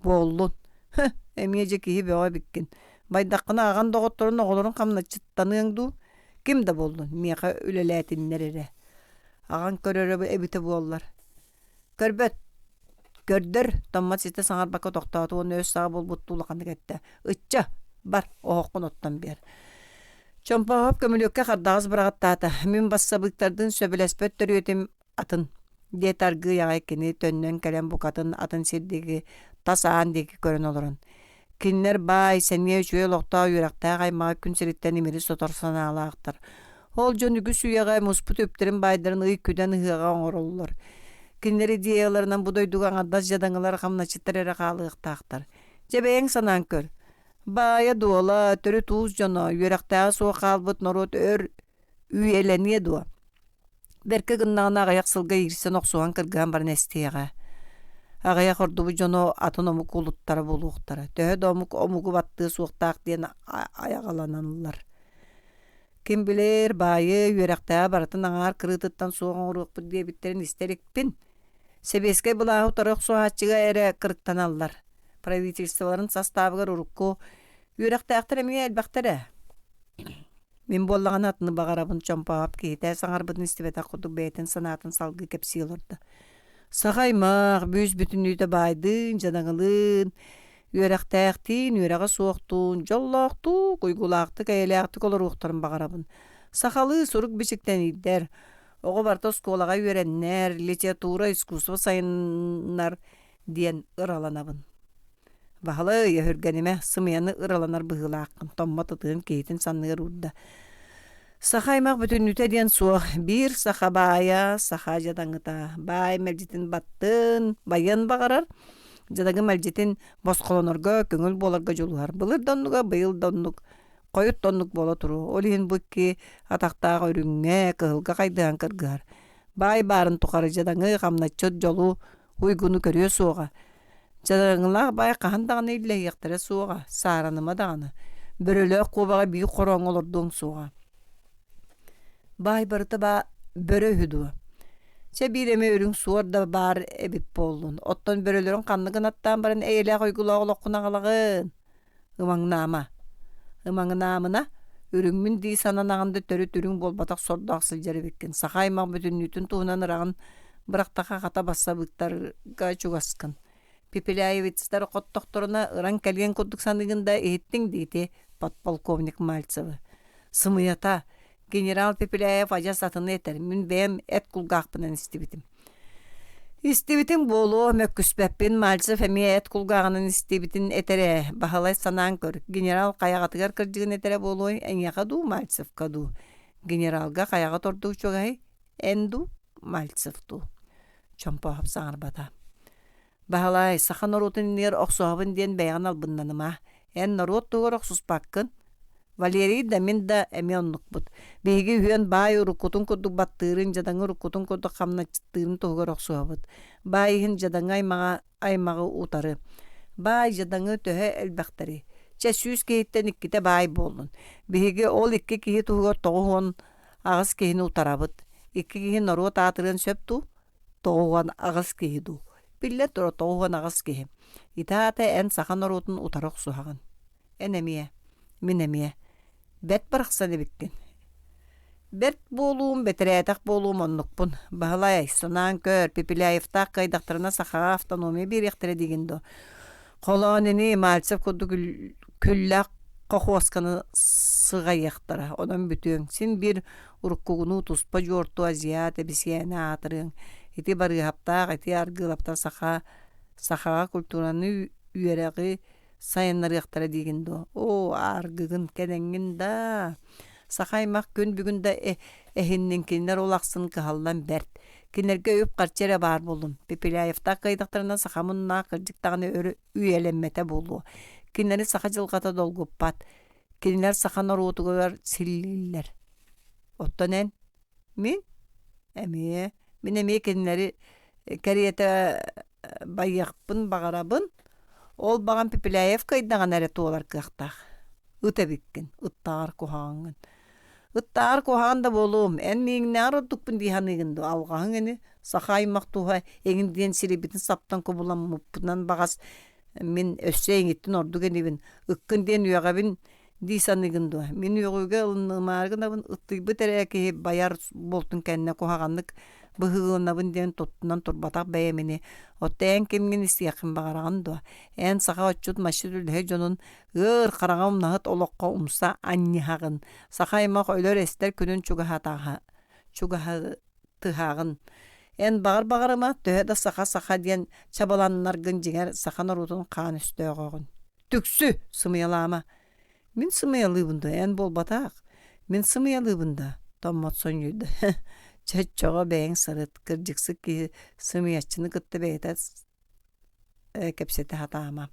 Буоллун. Һы, эмиэ дьэ киһи бөҕө эбиккин. Байдаххына аҕан доҕотторун оҕолорун хамначчыттаныаҥ дуу? Ким да буоллун, миэхэ үлэлээтиннэр эрэ. Аҕаҥ көрөрө эбитэ буоллар. Көрбөт. Көрдөр, Томмот ситэ саҥарбакка тохтоото уонна өс саҕа буолбуттуу улаханнык эттэ. Ычча, бар, оһоххун оттон биэр. Чомпоһоп көмүлүөккэ хардаҕас быраҕаттаата. Мин бассабыыктардыын сөбүлэспэт төрүөтүм атын, диэтэ аргыый аҕай кини төннөн кэлэн букатын атын сир диэки, тас аан диэки көрөн олорон. Кинилэр баай, сэниэ үчүгэй олохтоох үөрэхтээх аймаҕы күн сириттэн имири сотор санаалаахтар. Ол дьон үгүс үйэҕэ муспут үптэрин баайдарын ый күдэн ыһыаҕа оҥороллор. Кинилэр идеяларынан бу дойдуга аҥардас дьадаҥылар хамначчыттар эрэ хаалыахтаахтар. Дьэ бэйэҥ санаан көр. Баайа-дуола, төрүт уус дьоно, үөрэхтээҕэ суох хаалбыт норуот өр үйэлэниэ дуо? Бэркэ гыннаҕына аҕыйах сылга иирсэн охсуһан кыргыһан баран эстиэҕэ. Аҕыйах ордубут дьону атын омук улуттара буолуохтара. Төһө да омук омугу баттыа суохтаах диэн айаҕаланаллар. Ким билэр, баайы, үөрэхтээҕи барытын аҥаар кырыытыттан суох оҥоруохпут диэбиттэрин истэ иликпин. Сэбиэскэй былааһы утары охсуһааччыга эрэ кырыктаналлар. Правительстволарын састаабыгар урукку үөрэхтээхтэр эмиэ элбэхтэр ээ. Мин буоллаҕына атыны баҕарабын Чомпоһоп киһитэ саҥарбытын истибэтэх курдук бэйэтин санаатын салгыы кэпсии олордо. Саха аймах бүүс-бүтүннүүтэ баайдыын, дьадаҥылыын, үөрэхтээхтиин, үөрэҕэ суохтуун, дьоллоохтук, уйгулаахтык, эйэлээхтик олоруохтарын баҕарабын. Сахалыы сурук-бичик тэнийдэр, оҕо барыта оскуолаҕа үөрэннэр, литература, искусство сайыннар диэн ыраланабын. Баһылай, өһүргэнимэ, сымыйаны ыраланар быһыылааххын, Томмот ытыһын киһитин санныгар уурда. Саха аймах бүтүннүүтэ диэн суох, биир саха баайа, саха дьадаҥыта. Баай мэлдьитин баттын, байыан баҕарар, дьадаҥы мэлдьитин босхолонорго, көҥүл буоларга дьулуһар. Былыр да оннуга, быйыл да оннук, хойут да оннук буола туруо. Ол иһин бу икки атахтаах үрүҥҥэ, кыһылга хайдыһан кыргыһар. Баай баарын тухары дьадаҥы, хамначчыт дьолу, уйгуну көрүө суоҕа. Дьадаҥылаах баай хаһан даҕаны иллэһиэхтэрэ суоҕа, саараныма даҕаны, бөрөлөөх куобаҕы биир хорооҥҥо олордуоҥ суоҕа. Баай барыта баа бөрө үһү дуо? Чэ биир эмэ үрүҥ суор да баар эбит буоллун, оттон бөрөлөрүн ханна гынаттаан баран эйэлээх уйгулаах олоххун аҕалаҕын? Ымаҥнаама. Ымаҥнаамына, үрүҥмүн дии сананаҕын да төрүт үрүҥ буолбатах сордоох сылдьар эбиккин. Саха аймах бүтүннүүтүн туһунан ыраҕын бырахтаха хата бассабыыктарга чугаскын. Пепеляевецтэр хоттохторуна ыран кэлиэн курдук саныыгын да иһиттиҥ диити подполковник Мальцевы. Сымыйата, Генерал Пепеляев адьас атыны этэр, мин бэйэм эт кулгаахпынан истибитим. Истибитиҥ буолуо, мөккүспэппин, Мальцев эмиэ эт кулгааҕынан истибитин этэр ээ, Баһылай санаан көр, генерал хайаҕатыгар кырдьыгын этэрэ буолуой, эйиэхэ дуу, Мальцевка дуу? Генералга хайаҕыт ордук үчүгэйий, эн дуу, Мальцев дуу? Чомпоһоп саҥарбата. Баһылай, саха норуотун иннигэр охсуһабын диэн бэйэҕин албыннаныма. Эн норуот туһугар охсуспаккын. Валерий да, мин да эмиэ оннукпут. Биһиги үһүөн баай уруккутун курдук баттыырын, дьадаҥы уруккутун курдук хамначчыттыырын туһугар охсуһабыт. Баай иһин дьадаҥы аймаҕа аймаҕы утары. Баай дьадаҥы төһө элбэхтэрий? Чэ, 100 киһиттэн иккитэ баай буоллун. Биһиги ол икки киһи туһугар 98 киһини утарабыт. Икки киһи норуот аатырыан сөп дуу? 98 киһи дуу? Биллэн турар, 98 киһи. Ити аата эн саха норуотун утары охсуһаҕын. Эн эмиэ, мин эмиэ. Бэрт барахсан эбиккин. Бэрт буолуум, бэтэрээтэх буолуум оннукпун. Баһылай, санаан көр, Пепеляевтаах кыайдахтарына сахаҕа автономия биэриэхтэрэ диигин дуо? Холоон ини Мальцев курдук күллээх хохуосканы сыҕайыахтара, онон бүтүөҥ. Син биир уруккугунуу туспа дьуорту азиат эбисийээнэ аатырыаҥ. Ити Барыыһаптаах, ити Аргыылаптар саха сахаҕа культураны үөрэҕи. Сайыннарыахтара диигин дуо? Оо, ааргыгын, кэнэҥҥин даа! Саха аймах күн бүгүн да эһиннин кинилэр ол ахсын кыһаллан бэрт. Кинилэргэ үп-харчы эрэ баар буоллун. Пепеляевтаах кыайдахтарына саха муннаах кырдьык даҕаны өрө үйэлэммэтэ буолуо. Кинилэри саха дьылҕата долгуппат. Кинилэр саха норуотугар силлииллэр. Оттон эн? Мин? Эмиэ. Мин эмиэ кинилэри кэриэтэ байыахпын баҕарабын. Ол баҕам Пепеляев кыайдаҕына эрэ туолар кыахтаах. Ыт эбиккин, ыттааҕар куһаҕаҥҥын. Ыттааҕар куһаҕан да буолуом, эн миигиннээҕэр ордукпун дии саныыгын дуо? Алҕаһыҥ ини, саха аймах туһа эҥин диэн сирийбитин саптан кубуламмыппынан баҕас мин өссө эйигиттэн ордук инибин, ыккын диэн үөҕэбин дии саныыгын дуо? Мин үөҕүүгэ ылынымаары гынабын, ыттыйбыт эрэ киһи байар буолтун кэннэ куһаҕаннык быһыыланабын диэн туттунан турбатах бэйэм ини. Оттон эн кимҥин истиэххин баҕараҕын дуо? Эн саха отчут-масчыт үлэһит дьонун ыар хараҥа умнаһыт олоххо умса анньыһаҕын. Саха аймах өлөр-эстэр күнүн чугаһатаҕа чугаһатыһаҕын. Эн баҕар-баҕарыма, төһө да саха-саха диэн чабыланнаргын дьиҥэр саха норуотун хаан өстөөҕөҕүн. Түксү, сымыйалаама. Мин сымыйалыыбын да, эн буолбатах. Мин сымыйалыыбын да, Томмот сонньуйда. Чоччоҕо бэйэҥ сырыт, кырдьыксыт киһи сымыйаччыны кытта бэйэтэ кэпсэтэ сатаама.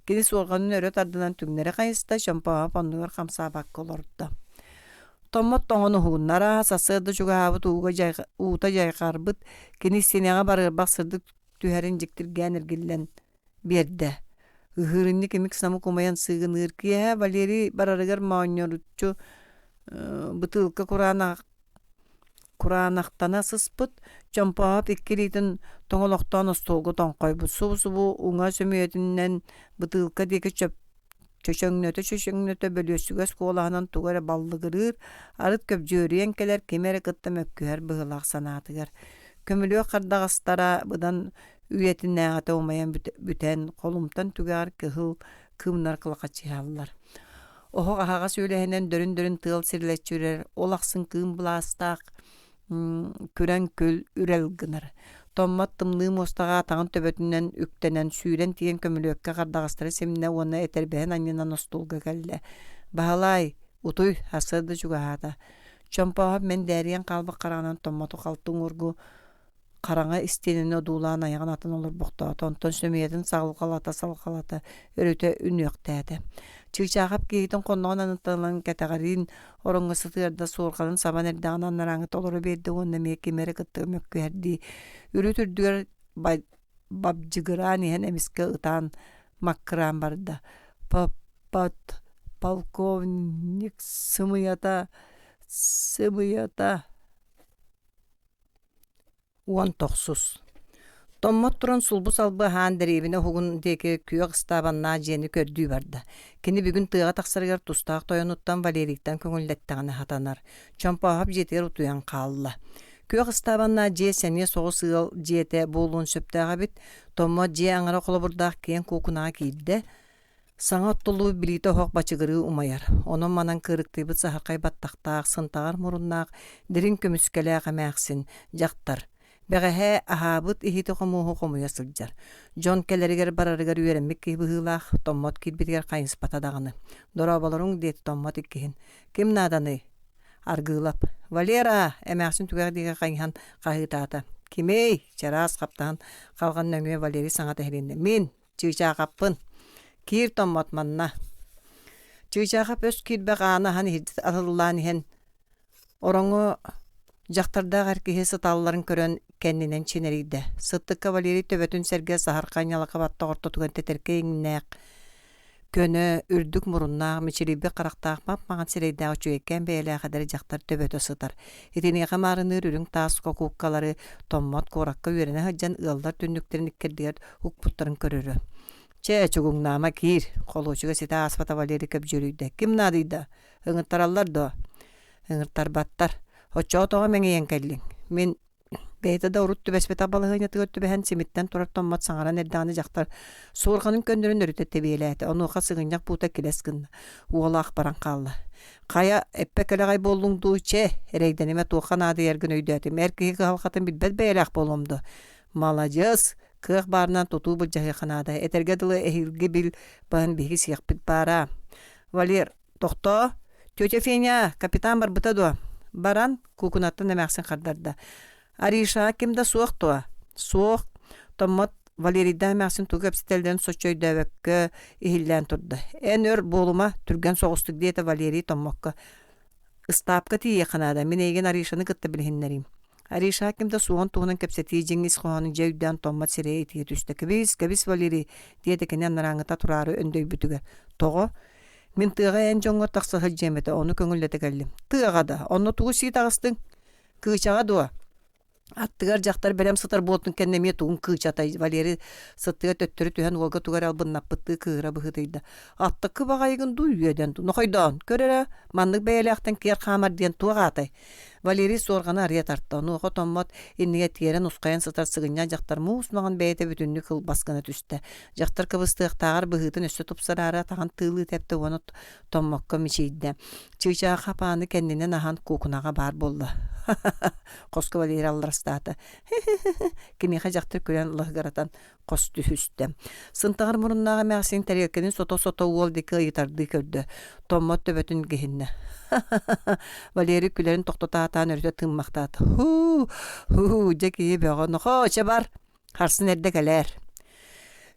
Кини суорҕанын өрө тардынан түҥнэри хайыста, Чомпооһоп оннугар хамсаабакка олордо. Томмот тоҥон уһугуннара, сарсыарда чугаһаабыт ууга уута дьайҕарбыт, кини истиэнэҕэ барыарбах сырдык түһэрин дьиктиргээн эргиллэн биэрдэ. Ыһыырынньык имик-самык умайан сыыгыныыр киэһэ Валерий барарыгар моонньоруччу бытыылка кураанах кураанахтана сыспыт, Чомпооһоп икки илиитин тоҥолохтоон остуолга тоҥхойбут, субу-субу уҥа сөмүйэтинэн бытыылка диэки чөп чөчөҥнөтө-чөчөҥнөтө бөлүөсүгэс куолаһынан тугу эрэ баллыгырыыр, арыт көбдьүөрүйэн кэлэр кими эрэ кытта мөккүһэр быһыылаах санаатыгар. Көмүлүөк хардаҕастара быдан үйэтинээҕитэ умайан бүтэн, холумтан түгэҕэр кыһыл кыымнар кылахачыһаллар. Оһох аһаҕас үөлэһинэн дөрүн-дөрүн тыал сирилэччи үрэр, ол ахсын кыым былаастаах күрэҥ күл үрэл гынар. Томмот тымныы муостаҕа атаҕын төбөтүнэн үктэнэн, сүүрэн тиийэн көмүлүөккэ хардаҕастары симнэ уонна этэрбэһин анньынан остуолга кэллэ. «Баһылаай, утуй, сарсыарда чугаһаата». Чомпооһоп мэндээрийэн хаалбыт хараҕынан Томмоту халты уҥуоргу хараҥа истиэнэни одуулаан айаҕын атын олорбохтоото, онтон сөмүйэтин салҕалата-салҕалата өрүтэ үнүөхтээтэ. Чыычаахап киһитин хонноҕун анныттан кэтэҕэриин ороҥҥо сытыарда суорҕанын сабан эрдэҕинэ анарааҥҥы толору биэрдэ уонна эмиэ кими эрэ кытта мөккүһэрдии үрүт үрдүгэр бабдьыгыраан иһэн эмискэ ытаан маккыраан барда. Паппат полковник сымыйата сымыйата 19. Томмот туран сулбу-салбы аһаан дэриэбинэ уһугун диэки күөх ыстаабаннаах дьиэни көрдүү барда. Кини бүгүн тыаҕа тахсарыгар тустаах тойонуттан Валерийтан көҥүллэттэҕинэ сатанар. Чомпооһоп дьиэтигэр утуйан хаалла. Күөх ыстаабаннаах дьиэ сэниэ соҕус ыал дьиэтэ буолуон сөптөөх эбит. Томмот дьиэ аҥара холобурдаах киэҥ куукунаҕа киирдэ. Саҥа оттуллубут билиитэ оһох бачыгырыы умайар, онон-манан кыырыктыйбыт саһархай баттахтаах, сынтаҕар муруннаах, дириҥ көмүскэлээх эмээхсин, дьахтар, бэҕэһээ аһаабыт иһити-хомуоһу хомуйа сылдьар. Дьон кэлэригэр-барарыгар үөрэммит киһи быһыылаах, Томмот киирбитигэр хайыспата даҕаны. «Дорооболоруҥ» диэт Томмот иккиһин. «Ким нааданый?» Аргыылап. «Валера!» эмээхсин түгэх диэки хайыһан хаһыытаата. «Кимий?» чараас хаптаһын халҕан нөҥүө Валерий саҥата иһилиннэ. «Мин!» Чыычаахаппын. Киир Томмот манна. Чыычаахап өс киирбэх ааны аһан иһирдьэ атыллаан иһэн, ороҥҥо дьахтардаах эр киһи сыталларын көрөн кэннинэн чинэрийдэ. Сыттыкка Валерий төбөтүн сэргэ саһархай ньалака баттах ортотугар тэтэркэй иҥнээх, көнө, үрдүк муруннаах, мичилийбит харахтаах мап-маҥан сирэйдээх үчүгэйкээн бэйэлээх эдэр дьахтар төбөтө сытар. Итиниэхэ маарыныыр үрүҥ таас кокууккалары Томмот куоракка үөрэнэ сылдьан ыаллар түннүктэрин иккэрдигэр укпуттарын көрөрө. Чэ, чугуҥнаама киир, холуочуга ситэ ааспата Валерий көбдьүөрүйдэ. Ким наадыйда? Ыҥыртараллар дуо? Ыҥыртарбаттар. Оччоҕо тоҕо мэҥийэн кэллиҥ? Мин бэйэтэ да урут түбэспэтэх балаһыанньатыгар түбэһэн симиттэн турар Томмот саҥаран эрдэҕинэ дьахтар суорҕанын көннөрөн өрүтэ тэбиэлээтэ. Онуоха сыгынньах буута килэс гынна. Уола ах баран хаалла. Хайа, эппэ кэлэҕэй буоллуҥ дуу, чэ, эрэйдэнимэ туохха наадыйаргын өйдөөтүм. Эр киһи кыһалҕатын билбэт бэйэлээх буолуом дуо? Маладьыас! Кыах баарынан тутуу былдьаһыахха наада. Этэргэ дылы эһиилги бил баһын биһиги сиэхпит баара. Валер, тохтоо. Тетя Феня, капитан барбыта дуо? Баран, куукунаттан эмээхсин хардарда. Аришаҕа ким да суох дуо? Суох. Томмот Валерийдаах эмээхсин тугу кэпсэтэллэрин соччо өйдөөбөккө иһиллээн турда. Эн өр буолума, түргэн соҕустук диэтэ Валерий Томмокко. Ыстаапка тиийиэххэ наада, мин эйигин Аришаны кытта билиһиннэриим. Ариша ким да суоҕун туһунан кэпсэтии дьиҥ ис хоһоонун дьэ өйдөөн Томмот сирэйэ итийэ түстэ. Кэбис, кэбис, Валерий, диэтэ кини анарааҥҥыта тураары өндөйбүтүгэр. Тоҕо? Мин тыаҕа эн дьоҥҥор тахса сылдьыам этэ, ону көҥүллэтэ кэллим. Тыаҕа да, онно тугу сии таҕыстыҥ? Кыычаҕа дуо? Аттыгар дьахтар бэлэм сытар буолтун кэннэ эмиэ тугун кыычатай Валерий сыттыга төттөрү түһэн уолга тугу эрэ албыннаппыттыы кыыһыра быһыытыйда. Аттакы баҕайыгын дуу үөдэн дуу нохойдоон көр эрэ маннык бэйэлээхтэн киэр хаамар диэн туох аатай Валерий суорҕаны арыйа тарта онуоха Томмот иннигэр тиэрэ нусхайан сытар сыгынньах дьахтар муус маҥан бэйэтэ бүтүннүү кылбас гына түстэ. Дьахтар кыбыстыахтааҕар быһыытын өссө тупсараары атаҕын тыылыы тэптэ уонна Томмокко мичийдэ. Чыычаах апааны кэннинэн аһан куукунаҕа баар буолла. Хоско Валерий алларастаата. Киниэхэ дьахтар күлэн лаһыгыратан хос түһүстэ. Сынтаҕар муруннаах эмээхсин тэриэлкэтин сото-сото уол диэки ыйытардыы көрдө. Томмот төбөтүн гиһиннэ. Валерий күлэрин тохтотоотаан өрүтэ тыыммахтаата. Һуу, һуу, дьэ киһи бөҕө. Нохоо, чэ бар, харсын эрдэ кэлээр.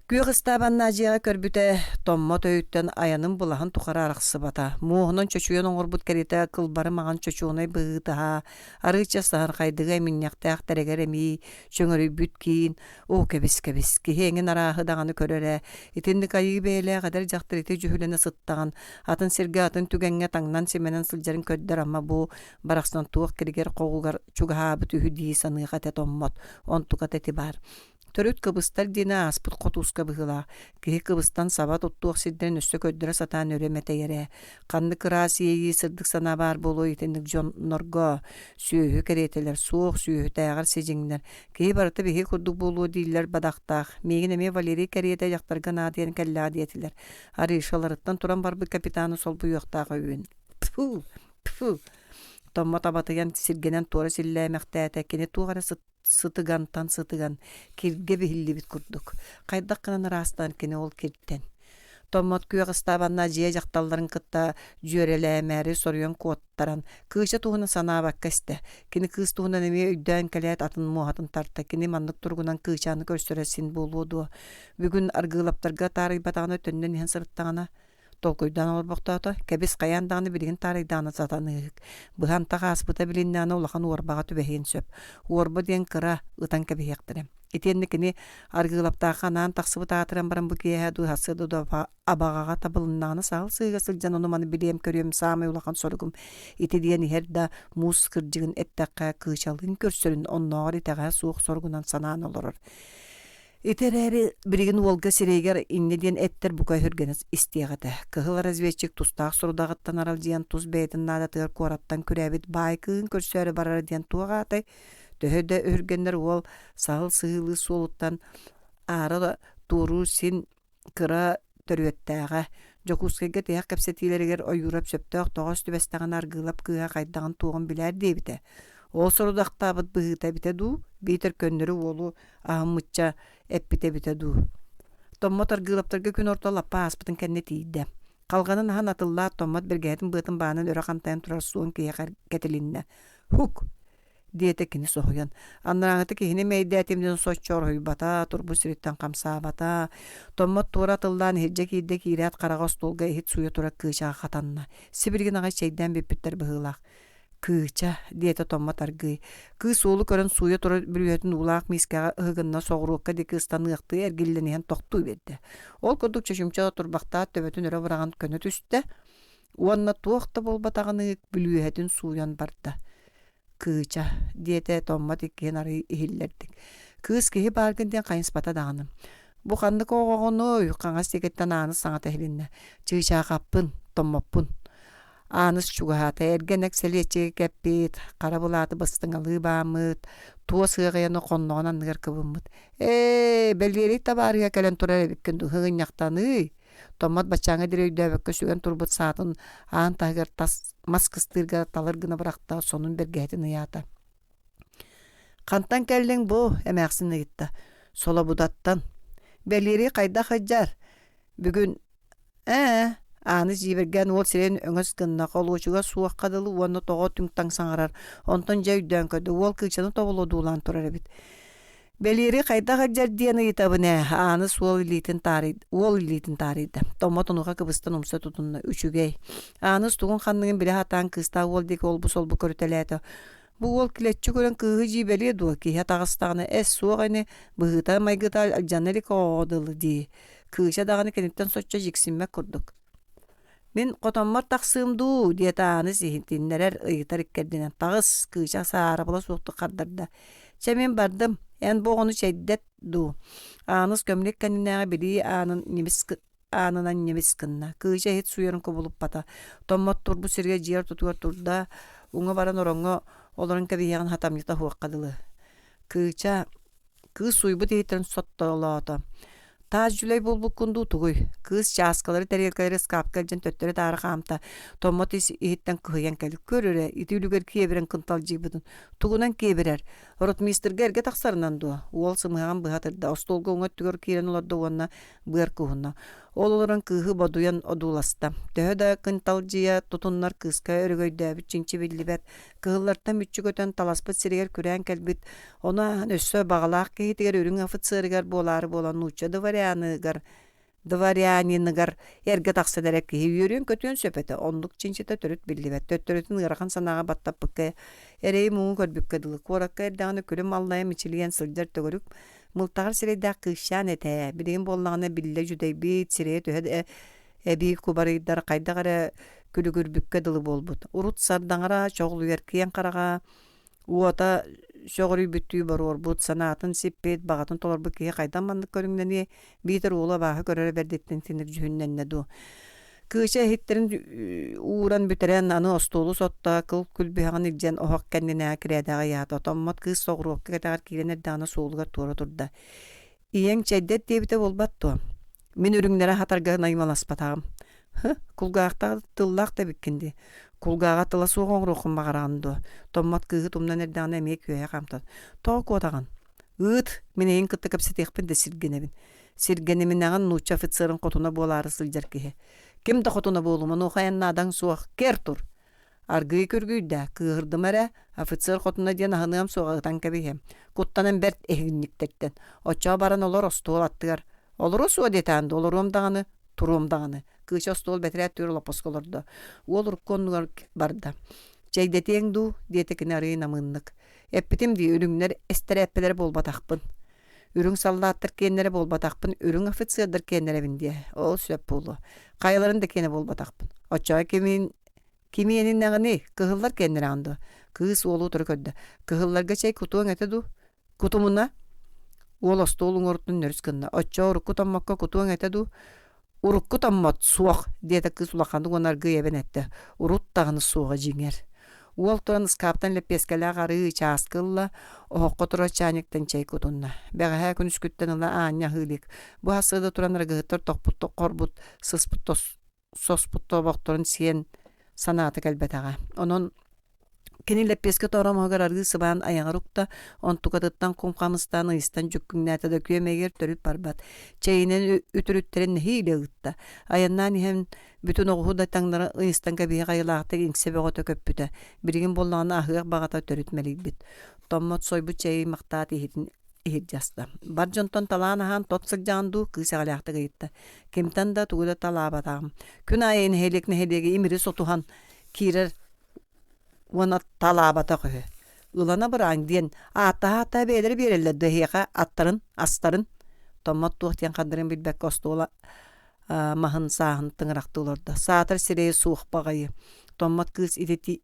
Күөх ыстаабаннаах дьиэҕэ көрбүтэ, Томмот өйүттэн айанын былаһын тухары арахсыбата. Муоһунан чочуйан оҥорбут кэриэтэ кылбары маҥан чочуонай быһыытаһа, арыычча саһархайдыга эминньэхтээх тэрэгэр эмиий, чөҥөрүйбүт киин, Оо, кэбис-кэбис, киһи эҥин арааһы даҕаны көрөр ээ. Итинник айыы бэйэлээх эдэр дьахтар ити дьүһүлэнэ сыттаҕын, атын сиргэ атын түгэҥҥэ таҥнан-симэнэн сылдьарын көрдөр ама бу барахсан туох киригэр-хоҕугар чугаһаабыт үһү дии саныах этэ томмот, онтуката ити баар. Төрүт кыбыстар диэни ааспыт хотууска быһыылаах. Киһи кыбыстан саба туттуох сирдэрин өссө көрдөрө сатаан өрө мэтэйэр ээ. Ханнык ыраас иэйии сырдык санаа баар буолуой итинник дьоннорго? Сүөһү кэриэтэлэр, суох сүөһүтээҕэр сидьиҥнэр. Киһи барыта биһиги курдук буолуо дииллэр бадахтаах. Миигин эмиэ Валерий кэриэтэ дьахтарга наадыйан кэллэҕэ диэтилэр. Аришаларыттан туран барбыт капитаны солбуйуохтаах өйүүн. Тфу! Тфу! Томмот абатыйан сиргэнэн туора силлээмэхтээтэ. Кини туох эрэ сытыгантан сытыган, киргэ биһиллибит курдук. Хайдах гынан ыраастаан кини ол киртэн. Томмот күөх ыстаабаннаах дьиэ дьахталларын кытта дьүөрэлээмээри соруйан куоттаран, Кыыча туһунан санаабакка истэ. Кини кыыс туһунан эмиэ өйдөөн кэлээт атын муоһатын тарта. Кини маннык туругунан Кыычааны көрсөрө син буолуо дуо? Бүгүн Аргыылаптарга таарыйбатаҕына төннөн иһэн сырыттаҕына толкуйдаан олорбохтоото. Кэбис хайаан даҕаны билигин таарыйдаҕына сатаныыһык. Быһа антах ааспыта билиннэҕинэ улахан уорбаҕа түбэһиэн сөп. Уорба диэн кыра, ытан кэбиһиэхтэрэ. Итиэннэ кини Аргыылаптаахха анаан тахсыбыт аатыран баран бу киэһэ дуу сарсыарда дуу абаҕаҕа табылыннаҕына саһыл сыыга сылдьан ону-маны билиэм-көрүөм саамай улахан соругум ити диэн иһэр да муус кырдьыгын эттэххэ кыычалыын көрсөрүн оннооҕор итэҕэһэ суох соругунан санаан олорор. Ити эрээри билигин уолга сирэйигэр инньэ диэн эттэр бука өһүргэнэ истиэх этэ. Кыһыл разведчик тустаах сорудаҕыттан аралдьыйан тус бэйэтин наадатыгар куораттан күрээбит баай кыыһын көрсөөрү барара диэн туох аатай? Төһө да өһүргэннэр уол саһыл сыһыылыы суолуттан аара туоруур син кыра төрүөттээҕэ. Дьокуускайга тиһэх кэпсэтиилэригэр Ойуурап сөптөөх тоҕоос түбэстэҕинэ Аргыылап кыыһа хайдаҕын-туоҕун билээр диэбитэ. Ол сорудахтаабыт быһыыта эбитэ дуу, биитэр көннөрү уолу аһыммычча эппитэ эбитэ дуу. Томмот Аргыылаптарга күн орто лаппа ааспытын кэннэ тиийдэ. Халҕанын аһан атыллаат Томмот бэргэһэтин быатын баанан өрө хантайан турар суон киһиэхэ кэтилиннэ. Һук! диэтэ кини соһуйан. Анарааҥҥыта киһини мэйдээтим диэн соччо ороһуйбата, турбут сириттэн хамсаабата. Томмот туора атыллаан иһирдьэ киирдэ киирээт хараҕа остуолга иһит сууйа турар кыычаҕа хатанна. Сибилигин аҕай чэйдээн бүппүттэр быһыылаах. Кыыча, диэтэ Томмот аргыый. Кыыс уолу көрөн сууйа турар бүрүөһэтин уулаах миискэҕэ ыһыгынна соҕуруокка диэки ыстаныахтыы эргиллэн иһэн тохтуу биэрдэ. Ол курдук чочумча турбахтаат төбөтүн өрө быраҕан көнө түстэ уонна туох да буолбатаҕыныы бүлүүһэтин сууйан барда. Кыыча, диэтэ Томмот иккиһин арыый иһиллэрдик. Кыыс киһи бааргын диэн хайыспата даҕаны. Бу ханнык оҕоҕунуй? Хаҥас диэкиттэн Ааныс саҥата иһилиннэ. Чыычаахаппын, Томмоппун. Ааныс чугаһаата, эргэ нэк сэлиэччигэ кэппит, хара былааты быстыҥалыы бааммыт, туос ыаҕайаны хонноҕун анныгар кыбыммыт. Ээ, Бэлиэрий табаарыһа кэлэн турар эбиккин дуу, һыгынньахтаныый? Томмот баччааҥҥа диэри өйдөөбөккө сүгэн турбут саатын аан таһыгар тас мас кыстыырга талыр гына бырахта, сонун бэргэһэтин ыйаата. «Хантан кэллиҥ бу?» эмээхсин ыйытта. Солобудаттан. Бэлиэрий хайдах сылдьар? Бүгүн Ээ, Ааныс дьиибэргээн уол сирэйин өҥөс гынна, холуочуга суохха дылы уонна тоҕо түҥ-таҥ саҥарар, онтон дьэ өйдөөн көрдө, уол кыычаны тобулу одуулаан турар эбит. Бэлиэри хайдах илдьэр диэн ыйытабын ээ, Ааныс уол илиитин таарый уол илиитин таарыйда. Томмот онуоха кыбыстан умса тутунна, үчүгэй. Ааныс тугун-ханныгын билэ сатаан кыыстаах уол диэки олбу-солбу көрүтэлээтэ. Бу уол килэччи көрөн кыыһы дьиибэлиэ дуо, киһи таҕыстаҕына эс суох ини, быһыыта-майгыта алдьана илик оҕоҕо дылы дии. Кыыча даҕаны киниттэн соччо дьиксиммэт курдук. «Мин хотоммор тахсыым дуу?» диэтэ Ааныс иһитиннэрэр, ыйытар иккэрдинэн. «Таҕыс!» Кыыча саарабыла суохтук хардарда. «Чэ, мин бардым. Эн бу оҕону чэйдэт дуу?» Ааныс көмүлүк кэннинээҕи билии аанын ньимис аанынан ньимис гынна. Кыыча иһит сууйарын кубулуппата. Томмот турбут сиргэ дьиэ ортотугар турда, уҥа баран ороҥҥо олорон кэбиһиэҕин хатамньыта суохха дылы. Кыыча Кыыс сууйбут иһиттэн соттолоото. Таас дьүлэй буолбуккун дуу тугуй? Кыыс чааскалары, тэриэлкэлэри ыскаапка илдьэн төттөрү-таары хаамта. Томмот ис иһиттэн кыһыйан кэлли. Көр эрэ, ити үлүгэр киэбирэн кынталдьыйбытын. Тугунан киэбирэр? Ротмистрга эргэ тахсарынан дуо? Уол сымыһаҕын быһа тырда, остуолга уҥа өттүгэр киирэн олордо уонна быар куһунна. Ол олорон кыыһы бодуйан одууласта. Төһө да кынталдьыйа тутуннар кыыска өрөгөйдөөбүт чинчи биллибэт. Кыһыллартан мүччү көтөн таласпыт сиригэр күрээн кэлбит Ону ааһан өссө баҕалаах киһитигэр үрүҥ офицерыгар буолаары буолан нуучча дворяныгар дворяниныгар эргэ тахсан эрэр киһи үөрүөн-көтүөн сөп этэ. Оннук чинчитэ төрүт биллибэт. Төттөрүтүн ыарахан санааҕа баттаппыкка эрэйи-муҥу көрбүккэ дылы. Куоракка эрдэҕинэ күлүм аллайа мичилийэн сылдьар төгүрүк мылтаҕар сирэйдээх кыысчаан этэ. Билигин буоллаҕына биллэ дьүдэйбит, сирэйэ төһө да эбии кубарыйдар хайдах эрэ күлүгүрбүккэ дылы буолбут. Урут сардаҥара чоҕулуйар киэҥ хараҕа Уота сөҕүрүйбүттүү боруорбут, санаатын сиппит, баҕатын толорбут киһи хайдах маннык көрүҥнэниэй, биитэр уолу абааһы көрөрө бэрдиттэн итинник дьүһүннэннэ дуу. Кыыча иһиттэрин ууран бүтэрэн, аны остуолу сотто, кыл күлбүһэҕин илдьэн оһох кэннинээҕи кирээдэҕэ ыйаата. Томмот кыыс соҕуруокка кэтэҕэр киирэн эрдэҕинэ суолугар туора турда. Ийэҥ чэйдэт диэбитэ буолбат дуо? Мин үрүҥнэри аһатарга наймыласпатаҕым. Һы, кулгаахтаах тыллаах да эбиккин дии. Кулгааҕа тыла суох оҥоруоххун баҕараҕын дуо? Томмот кыыһы тумнан эрдэҕинэ эмиэ күөйэ хаамтан. Тоҕо куотаҕын? Ыыт, мин эйигин кытта кэпсэтиэхпин да сиргэнэбин. Сиргэниминэҕин нуучча офицерын хотуна буолаары сылдьар киһи. Ким да хотуна буолума, онуоха эн наадаҥ суох. Кэр тур! Аргыый күргүйдэ, кыыһырдыма эрэ, офицер хотуна диэн аһыныам суоҕа ытан кэбиһиэм. Куттанан бэрт эһигинниктэртэн. Оччоҕо баран олор остуол аттыгар. Олоруо суо диэтээн да олоруом даҕаны, туруом даҕаны. Кыыча остуол бэтэрээ өттүгэр олоппоско олордо. Уол урукку оннугар барда. Чэйдэтиэҥ дуу? диэтэ кини арыый намыыннык. Эппитим дии, үрүҥнэр эстэрээппэлэрэ буолбатахпын. Үрүҥ саллааттар киэннэрэ буолбатахпын, үрүҥ офицердар киэннэрэбин диэ. Ол сөп буолуо. Хайаларын да киэнэ буолбатахпын. Оччоҕо кимин Кимиэнинэҕиний, кыһыллар киэннэрэҕин дуо? Кыыс уолу утары көрдө. Кыһылларга чэй кутуоҥ этэ дуу? Кутумуна? Уол остуол уҥуоруттан нөрүс гынна. Оччоҕо урукку томмокко кутуоҥ этэ дуу? Урукку томмот суох, диэтэ кыыс улаханнык уонна аргыый эбэн эттэ. Урут даҕаны суоҕа дьиҥэр. Уол туран ыскааптан лэппиэскэлээх арыы чааскы ылла, оһоххо турар чаанньыктан чэй кутунна. Бэҕэһээ күнүскүттэн ыла аанньа аһыы илик. Бу сарсыарда туран арыгыһыттар тохпут хорбут, сыспыт соспут тобохторун сиэн санаата кэлбэтэҕэ. Онон кини лэппиэскэ тооромоһугар арыы сыбаан айаҕар укта, онтукатыттан кум хамыстаан ыйыстан дьүккүҥнээтэ да күөмэйигэр төрүт барбат. Чэйинэн үтүрүттэрин нэһиилэ ыытта. Айаннаан иһэн бүтүн оҕуһу да таҥнары ыйыстан кэбиһиэх айылаахтык иҥсэ бөҕөтө көппүтэ. Билигин буоллаҕына аһыах баҕата төрүт мэлийбит. Томмот сойбут чэйи махтаат иһитин иһирдьэ аста. Бар дьонтон талаан аһаан тот сылдьаҕын дуу кыыс эҕэлээхтик ыйытта. Кимтэн да тугу да талаабатаҕым. Күн аайы нэһилиэк нэһилиэги имири сотуһан киирэр уонна талаабатах үһү. Ылана бырааҥ диэн ааттаһа-ааттаһа бэйэлэрэ биэрэллэр да эһиэхэ аттарын, астарын. Томмот туох диэн хардарын билбэккэ остуола маһын сааһын тыҥырахтыы олордо. Саатар сирэйэ суох баҕайы. Томмот кыыс ити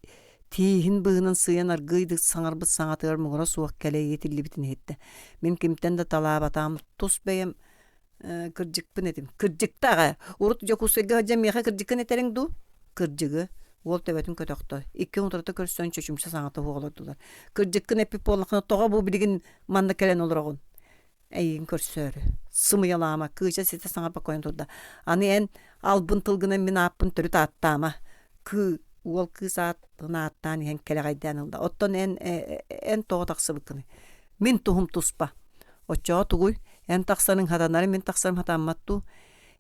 тииһин быыһынан сыыйан аргыыйдык саҥарбыт саҥатыгар муҥура суох кэлэйии тиллибитин иһиттэ. Мин кимтэн да талаабатаҕым, тус бэйэм кырдьыкпын этим. Кырдьыктаах ээ. Урут Дьокуускайга сылдьан миэхэ кырдьыккын этэриҥ дуу? Кырдьыгы. Уол төбөтүн көтөхтө. Икки утарыта көрсөн чочумча саҥата суох олордулар. Кырдьыккын эппит буоллаххына тоҕо бу билигин манна кэлэн олороҕун? Эйигин көрсөөрү. Сымыйалаама, кыыча ситэ саҥарбакка ойон турда. Аны эн албын тылгынан мин ааппын төрүт ааттаама. Кыы уол кыыс аатын ааттаан иһэн кэлэҕэйдээн ылла. Оттон эн эн тоҕо тахсыбыккыный? Мин туһум туспа. Оччоҕо тугуй? Эн тахсарыҥ хатанарын мин тахсарым хатаммат дуу?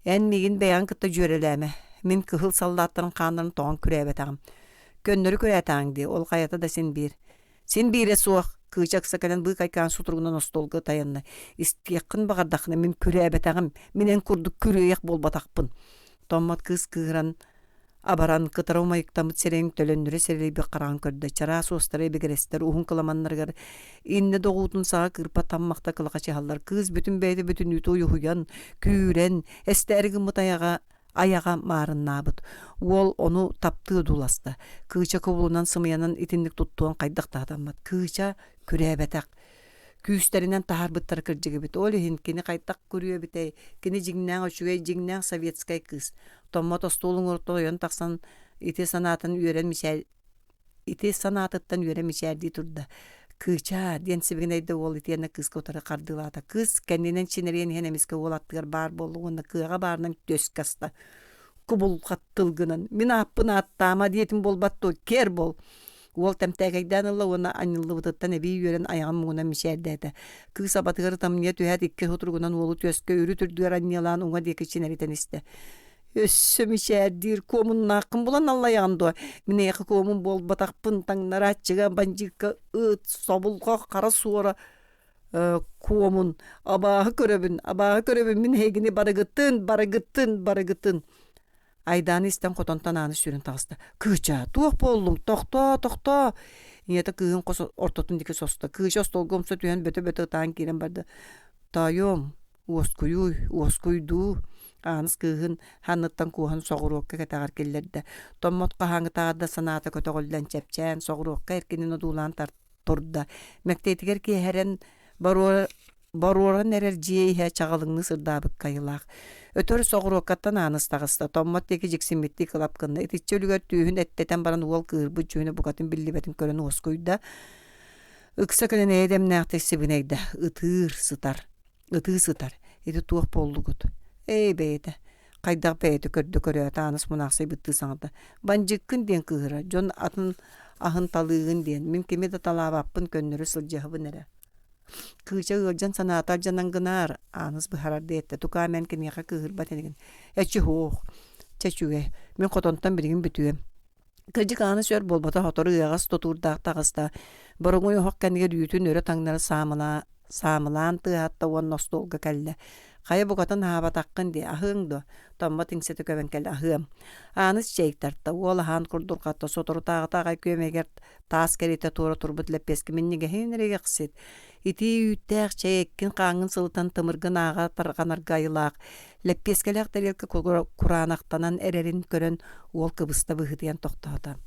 Эн миигин бэйэҕин кытта дьүөрэлээмэ. Мин кыһыл саллааттарын хааннарын тоҕон күрээбэтэҕим. Көннөрү күрээтэҕиҥ дии, ол хайата да син биир. Син биирэ суох, Кыыча ыкса кэлэн быыкайкаан сутуругунан остуолга тайанна. Истиэххин баҕардаххына мин күрээбэтэҕим, мин эн курдук күрүөйэх буолбатахпын. Томмот кыыс кыыһыран абаран, кытара умайыктаммыт сирэйин төлөннөрө сирилийбит хараҕын көрдө. Чараас уостара ибигирэстэр уһун кыламаннарыгар иннэ доҕуутун саҕа кыырпа таммахта кылахачыһаллар. Кыыс бүтүн бэйэтэ бүтүннүүтэ уйуһуйан, күүрэн, эстээри гыммыт айаҕа айаҕа маарыннаабыт. Уол ону таптыы одууласта. Кыыча кубулунан сымыйанан итинник туттуон хайдах да сатаммат. Кыыча күрээбэтэх. Күүстэринэн таһаарбыттара кырдьык эбит. Ол иһин кини хайдах күрүө эбитэй? Кини дьиҥнээх үчүгэй, дьиҥнээх советскай кыыс. Томмот остуол уҥуоруттан ойон тахсан ити санаатын үөрэн мичээр ити санаатыттан үөрэ мичээрдии турда. «Кыычаа!» диэн сибигинэйдэ уол итиэннэ кыыска утары хардыылаата. Кыыс кэннинэн чинэрийэн иһэн эмискэ уол аттыгар баар буолла уонна кыаҕа баарынан түөскэ аста. «Кубулҕат тылгынан! Мин ааппын ааттаама диэтим буолбат дуо? Киэр буол!» Уол тэмтээкэйдээн ылла уонна анньыллыбытыттан эбии үөрэн айаҕын муҥунан мичээрдээтэ. Кыыс абатыгар ытамньыйа түһээт икки сутуругунан уолу түөскэ үрүт үрдүгэр анньыалаан уҥа диэки чинэритэн истэ. Өссө мичээрдиир куомуннааххын булан аллайаҕын дуо? Мин эйиэхэ куомун буолбатахпын, таҥнарааччыга, бандьыыкка ыт, собулҕа, хара суора куомун. Абааһы көрөбүн, абааһы көрөбүн мин эһигини барыгытын, барыгытын, барыгытын. Айдааны истэн хотонтон ааны сүүрэн таҕыста. Кыыча, туох буоллуҥ? Тохтоо, тохтоо! Ийэтэ кыыһын хос ортотун диэки состо. Кыыча остуолга умса түһэн бөтө-бөтө ытаан киирэн барда. Тоойуом, Уоскуйууй, уоскуйдуу, Ааныс кыыһын санныттан кууһан соҕуруокка кэтэҕэр киллэрдэ. Томмот хаһааҥҥытааҕар да санаата көтөҕүллэн чэпчээн, соҕуруокка эркинин одуулаан турда. Мэктиэтигэр киэһэрэн боруоран эрэр дьиэ иһэ чаҕылыҥныы сырдаабыкка айылаах. Өтөр соҕуруоккаттан Ааныс таҕыста, Томмот диэки дьиксиммиттии кылап гынна. Итиччэ үлүгэр түөһүн эттэтэн баран уол кыыһырбыт дьүһүнэ букатын биллибэтин көрөн уоскуйда. Ыкса кэлэн эйэ дэмнээхтик сибигинэйдэ, ытыыр сытар. Ытыы сытар, ити туох буоллугут? Ээ, бэйэтэ, хайдах бэйэтэ көрдө көрөөт Ааныс мунаахсыйбыттыы саҥарда. Бандьыыккын диэн кыыһырар, дьон атын аһын талыыгын диэн, мин кими да талаабаппын көннөрү сылдьыһабын эрэ. Кыыча ыалдьан санаата алдьанан гынаар, Ааныс быһаарардыы эттэ, тукаам эн киниэхэ кыыһырбат инигин. Эчи һуох, чэ үчүгэй, мин хотонтон билигин бүтүөм. Кырдьык Ааныс өр буолбата сотору ыаҕас тутуурдаах таҕыста, боруҥуй оһох кэннигэр үүтүн өрө таҥнары саамылаан тыаһатта уонна остуолга кэллэ. Хайа букатын аһаабатаххын дии, аһыаҥ дуо? Томмот иҥсэтэ көбөн кэллэ, аһыам. Ааныс чэй тарта, уол аһаан курдурҕатта, соторутааҕыта аҕай күөмэйигэр таас кэриэтэ туора турбут лэппиэскэ минньигэһин эрэ Итии үүттээх чэй эккин-хааҥҥын сылытан тымыргын ааҕа тарҕанарга айылаах Лэппиэскэлээх тэриэлкэ кураанахтанан эрэрин көрөн уол кыбыста быһыытыйан тохтоото.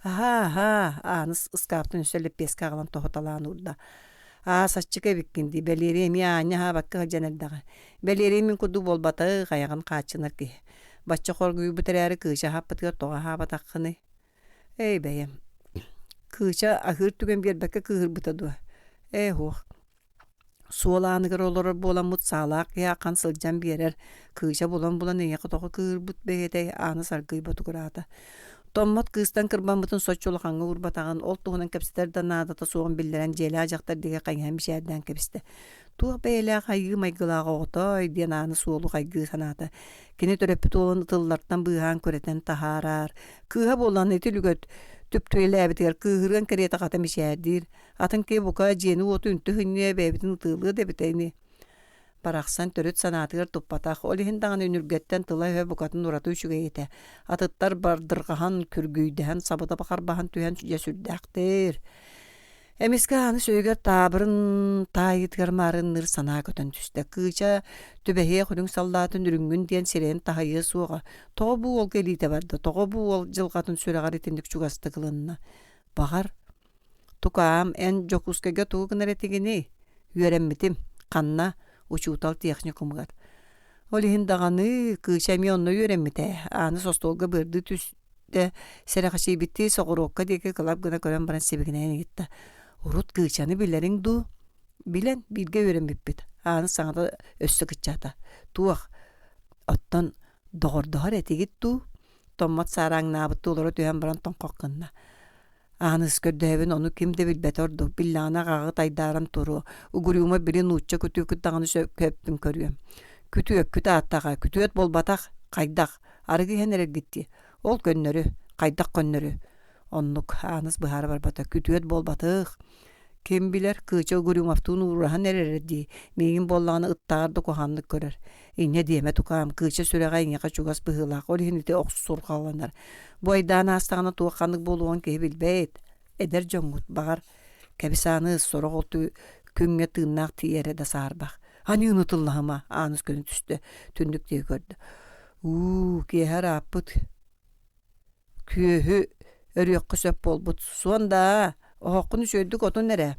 «Аһаа, аһаа!» Ааныс ыскааптан өссө лэппиэскэ аҕалан тоһуталаан уурда. «Аа, саччыка эбиккин дии, Бэлиэрий эмиэ аанньа аһаабакка сылдьан эрдэҕэ. Бэлиэрий мин курдук буолбатах, айаҕын хааччынар киһи. Бачча хоргуйбут эрээри кыыча аһаппытыгар тоҕо аһаабатаххыный?» «Эй, бэйэм, Кыыча аһыыр түгэн биэрбэккэ кыыһырбыта дуо? Ээ, һуох Суол ааныгар олорор буоламмыт саалаах киһи ахан сылдьан биэрэр, кыыча булан-булан эйиэхэ тоҕо кыыһырбыт бэйэтэй Ааныс аргыый ботугураата. Томмот кыыстан кырбаммытын соччо улахаҥҥа уурбатаҕын, ол туһунан кэпсэтэр да наадата суоҕун биллэрэн дьиэлээх дьахтар диэки хайыһан мичээрдээн кэбистэ. Туох бэйэлээх айыы майгылаах оҕотой диэн Ааныс уолу хайгыы санаата. Кини төрөппүт уолун ытыллартан быыһаан күрэтэн таһаарар. Кыыһа буолан ити үлүгэр түптүөлээбитигэр кыыһырыан кэриэтэ хата мичээрдиир. Атын киһи бука дьиэни-уоту үнтү сынньыа бэйэбитин ытыалыа да эбитэ ини. Барахсан төрүт санаатыгар туппатах, ол иһин даҕаны үнүргэттэн тыла-өһө букатын ураты үчүгэй этэ. Атыттар бардырҕаһан, күргүйдэһэн, сабыта харбаһан түһэн дьэ сүрдээхтэр. Эмискэ аны өйүгэр таабырын таайыытыгар маарынныыр санаа көтөн түстэ. Кыыча түбэһиэх үрүҥ саллаатын үрүҥҥүн диэн сирэйин таһыйыа суоҕа. Тоҕо бу уолга илиитэ барда, тоҕо бу уол дьылҕатын сүрэҕэр итинник чугастык ылынна? Баҕар, Тукаам, эн Дьокуускайга тугу гынар этигиний? Үөрэммитим. Ханна? Учуутал техникумугар. Ол иһин даҕаны, Кыыча эмиэ онно үөрэммитэ. Ааныс остуолга быардыы түстэ, сэрэхэчийбиттии соҕуруокка диэки кылап гына көрөн баран сибигинэйэн ыйытта. Урут Кыычаны билэриҥ дуу? Билэн, бииргэ үөрэммиппит. Ааныс саҥата өссө кыччаата. Туох? Оттон доҕордоһор этигит дуу? Томмот саарааҥнаабыттыы олоро түһэн баран тоҥхох гынна. Ааныс көрдөһөбүн, ону ким да билбэтэ ордук, биллэҕинэ аҕаҕыт айдааран туруо, Угурума били нуучча күтүөккүт даҕаны сөппүн көрүөм. Күтүөккүт ааттаҕа, күтүөт буолбатах, хайдах, арыгы иһэн эрэргит дии. Ол көннөрү, хайдах көннөрү? Оннук, Ааныс быһаара барбата, күтүөт буолбатых. Ким билэр, Кыыча Угрюмовтуун уураһан эрэрэ дии, миигин буоллаҕына ыттааҕар да куһаҕаннык көрөр. Инньэ диэмэ тукаам, Кыыча сүрэҕэ эйиэхэ чугас быһыылаах, ол иһин ити охсурҕаланар. Бу айдаан аастаҕына туох ханнык буолуоҕун киһи билбэт. Эдэр дьоҥҥут, баҕар, кэбис Ааныс, сорох ол күҥҥэ тыыннаах тиийэрэ да саарбах. Аньыыны тыллаһыма, Ааныс көнө түстэ, түннүк диэки көрдө. Уу, киэһэ ырааппыт Күөһү өрүөххэ сөп буолбут. Суон даа, оһоххун үчүгэйдик отун эрэ.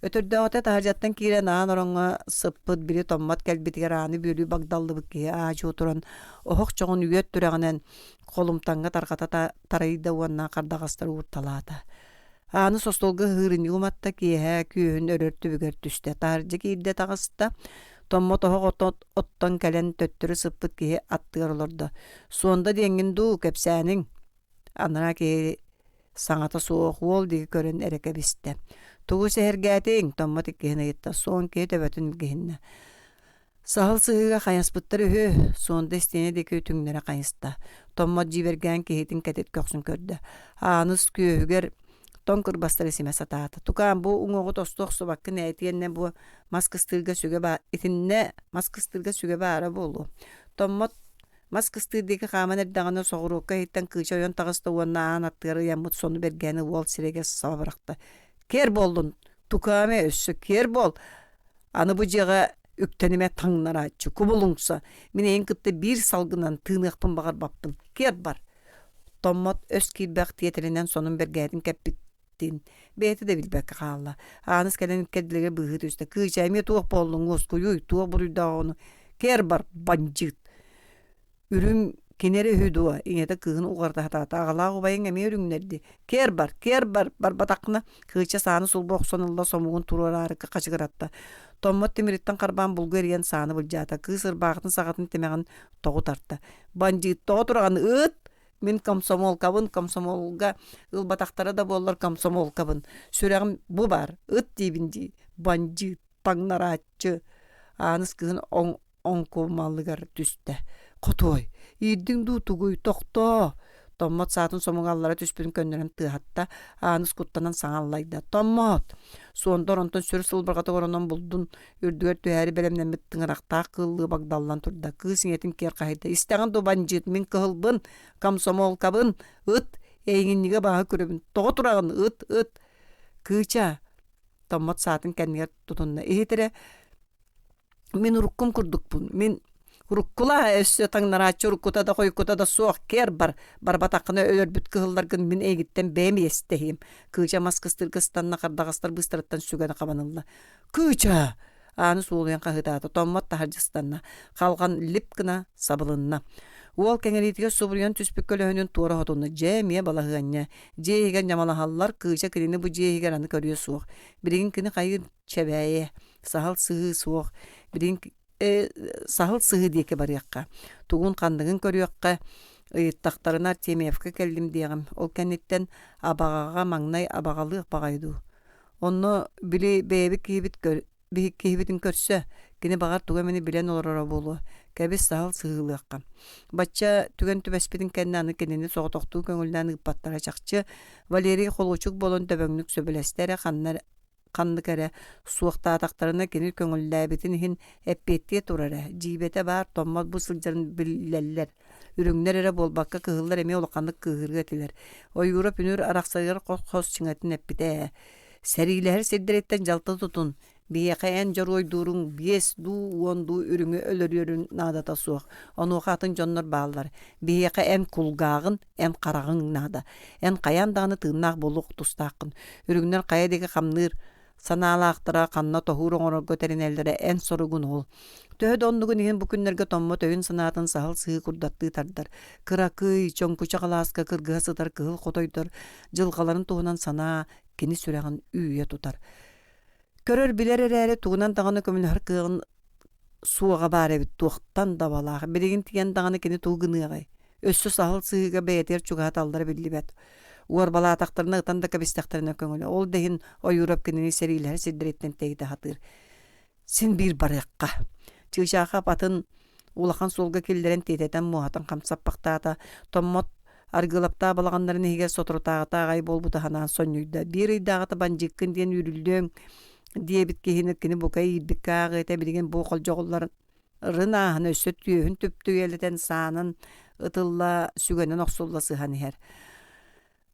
Өтөрдөөҕүтэ таһырдьаттан киирэн аан ороҥҥо сыппыт били томмот кэлбитигэр ааны бүөлүү багдаллыбыт киһи аа-дьуо туран оһох чоҕун үөт түрэҕинэн холумтаҥҥа тарҕата тарайда уонна хардаҕастары уурталаата. Ааныс остуолга ыһыырынньык уматта, киэһэ күөһүн өрөр түбүгэр түстэ. Таһырдьа киирдэ таҕыста, томмот оһох оттон кэлэн төттөрү сыппыт киһи аттыгар олордо. «Суонда диэҥҥин дуу, кэпсээниҥ?» Анараа киһи саҥата суох уол диэки көрөн эрэ кэбистэ. «Тугу сэһэргээтиҥ?» Томмот иккиһин ыйытта. Суон киһи төбөтүн илгиһиннэ. Саһыл сыһыыга хайаспыттар үһү, Суонда истиэнэ диэки түҥнэрэ хайыста. Томмот дьиибэргээн киһитин кэтит көхсүн көрдө. Ааныс күөһүгэр тоҥ кырбастары симэ сатаата. Тукаам, бу уҥуоҕу тосту охсубаккын ээ, итиэннэ бу мас кыстыырга сүгэ баа итиннэ мас кыстыырга сүгэ баара буолуо. Томмот мас кыстыыр диэки хааман эрдэҕинэ соҕуруокка иһиттэн кыыча ойон таҕыста уонна аан аттыгар ыйаммыт сону бэргэһэни уол сирэйгэ саба бырахта. Киэр буоллун, тукаам ээ, өссө киэр буол! Аны бу дьиэҕэ үктэнимэ таҥнарааччы, кубулуҥса, мин эйигин кытта биир салгынан тыыныахпын баҕарбаппын, киэр бар! Томмот өс киирбэх тиэтэлинэн сонун бэргэһэтин кэппитин бэйэтэ да билбэккэ хаалла. Ааныс кэлэн иккэрдилэригэр быыһыы түстэ. Кыыча, эмиэ туох буоллуҥ, уоскуйуй, туох буруйдааҕыны киэр бар, бандьыыт! Үрүҥ кини эрэ үһү дуо? Ийэтэ кыыһын уҕарыта сатаата. Аҕалаах убайыҥ эмиэ үрүҥнэрди. Киэр бар, киэр бар, барбатаххына Кыыча сааны сулбу охсон ылла, сомугун туруораары хачыгыратта. Томмот тимириттэн харбаан булгу эрийэн сааны былдьаата. Кыыс ырбаахытын саҕатын тимэҕин тоҕу тарта. Бандьыыт тоҕо тураҕын ыт! Мин комсомолкабын, комсомолга ылбатахтара да буоллар комсомолкабын. Сүрэҕим бу баар, ыт диибин дии. Бандьыыт, таҥнарааччы. Ааныс кыһын оҥкумалыгар түстэ. Хотуой, иирдиҥ дуу тугуй, тохтоо! Томмот саатын сомуга аллара түспүтүн көннөрөн тыаһатта, Ааныс куттанан саҥа аллайда. Томмот! Суондар онтон сүр сылбырҕатык оронон булдун үрдүгэр түһээри бэлэмнэммит тыҥырахтаах кыыллыы багдаллан турда. Кыыс ийэтин киэр хаһыйда. Истэҕин дуу бандьыыт, мин кыһылбын, комсомолкабын, ыт, эйигиннигэ бааһы көрөбүн. Тоҕо тураҕын, ыт, ыт! Кыыча! Томмот саатын кэннигэр тутунна. Иһит эрэ, Мин уруккум курдукпун. Мин уруккулаа өссө таҥнарааччы уруккута да хойуккута да суох киэр бар. Барбатаххына өлөрбүт кыһылларгын мин эйигиттэн бэйэм иэстэһиэм. Кыыча мас кыстыырга ыстанна хардаҕастар быыстарыттан сүгэни хабан ылла. Кыыча! Ааны суолуйан хаһыытаата. Томмот таһырдьа ыстанна. Халҕан лип гына сабылынна. Уол кэҥэриитигэр субуруйан түспүт көлөһүнүн туора хотунна. Дьэ, эмиэ балаһыанньа. Дьиэ иһигэр ньамалаһаллар, Кыыча кинини бу дьиэ иһигэр аны көрүө суох. Билигин кини хайыыр чэбээйэ саһыл сыһыы суох билигин саһыл сыһыы диэки барыахха тугун ханныгын көрүөххэ ыйыттахтарына Артемьевка кэллим диэҕим ол кэнниттэн абаҕаҕа маҥнай абаҕалыах баҕайы дуу онно били бэйэбит киһибит киһибитин көрсө кини баҕар тугу эмэни билэн олороро буолуо кэбис саһыл сыһыылыахха бачча түгэн түбэспитин кэннэ аны кинини соҕотохтуу көҥүллээн ыыппаттара чахчы Валерий холуочук буолан дөбөҥнүк сөбүлэстэ эрэ ханна ханнык эрэ суохтаатахтарына кини көҥүллээбитин иһин эппиэттиэ турар ээ дьиибэтэ баар томмот бу сылдьарын билэллэр үрүҥнэр эрэ буолбакка кыһыллар эмиэ улаханнык кыыһырыа этилэр ойуура үнүр арахсарыгар хос-хос чиҥэтин эппитэ ээ сэриилэһэр сирдэриттэн дьалты тутун биһиэхэ эн дьоруойдууруҥ биэс дуу уон дуу үрүҥү өлөрүөрүн наадата суох онуоха атын дьоннор бааллар биһиэхэ эн кулгааҕын эн хараҕыҥ наада. Эн хайаан даҕаны тыыннаах буолуох тустааххын. Үрүҥнэр хайа диэки хамныыр санаалаахтара, ханна тоһуур оҥорорго тэринэллэрэ эн соругун ол. Төһө да оннугун иһин бу күннэргэ томмот өйүн-санаатын саһыл сыһыы курдаттыы тардар. Кыракый, чоҥкучах алааска кыргыһа сытар кыһыл хотойдор дьылҕаларын туһунан санаа кини сүрэҕин үүйэ тутар. Көрөр-билэр эрээри тугунан даҕаны көмөлөһөр кыаҕын суоҕа баар эбит туохтан да абалаах. Билигин тиийэн даҕаны кини тугу гыныаҕай? Өссө саһыл сыһыыга бэйэтигэр чугаһаталлара биллибэт. Уорбалаатахтарына ытан да кэбистэхтэринэ көҥүлэ. Ол да иһин Ойуурап кинини сэриилэһэр сирдэриттэн тэйитэ сатыыр. Син биир барыахха. Чыычаахап атын улахан суолга киллэрэн тиэтэтэн муоһатын хамсаппахтаата. Томмот Аргыылаптаах балаҕаннарын иһигэр соторутааҕыта аҕай буолбута санаан сонньуйда. Биир ыйдааҕыта бандьыыккын диэн үүрүллүөҥ диэбит киһини кини бука иирбиккэ ааҕыата билигин бу холдьоҕулларын ааһан өссө түөһүн түптүйэлэтэн саанан ытылла сүгэнэн охсулла сыһан иһэр.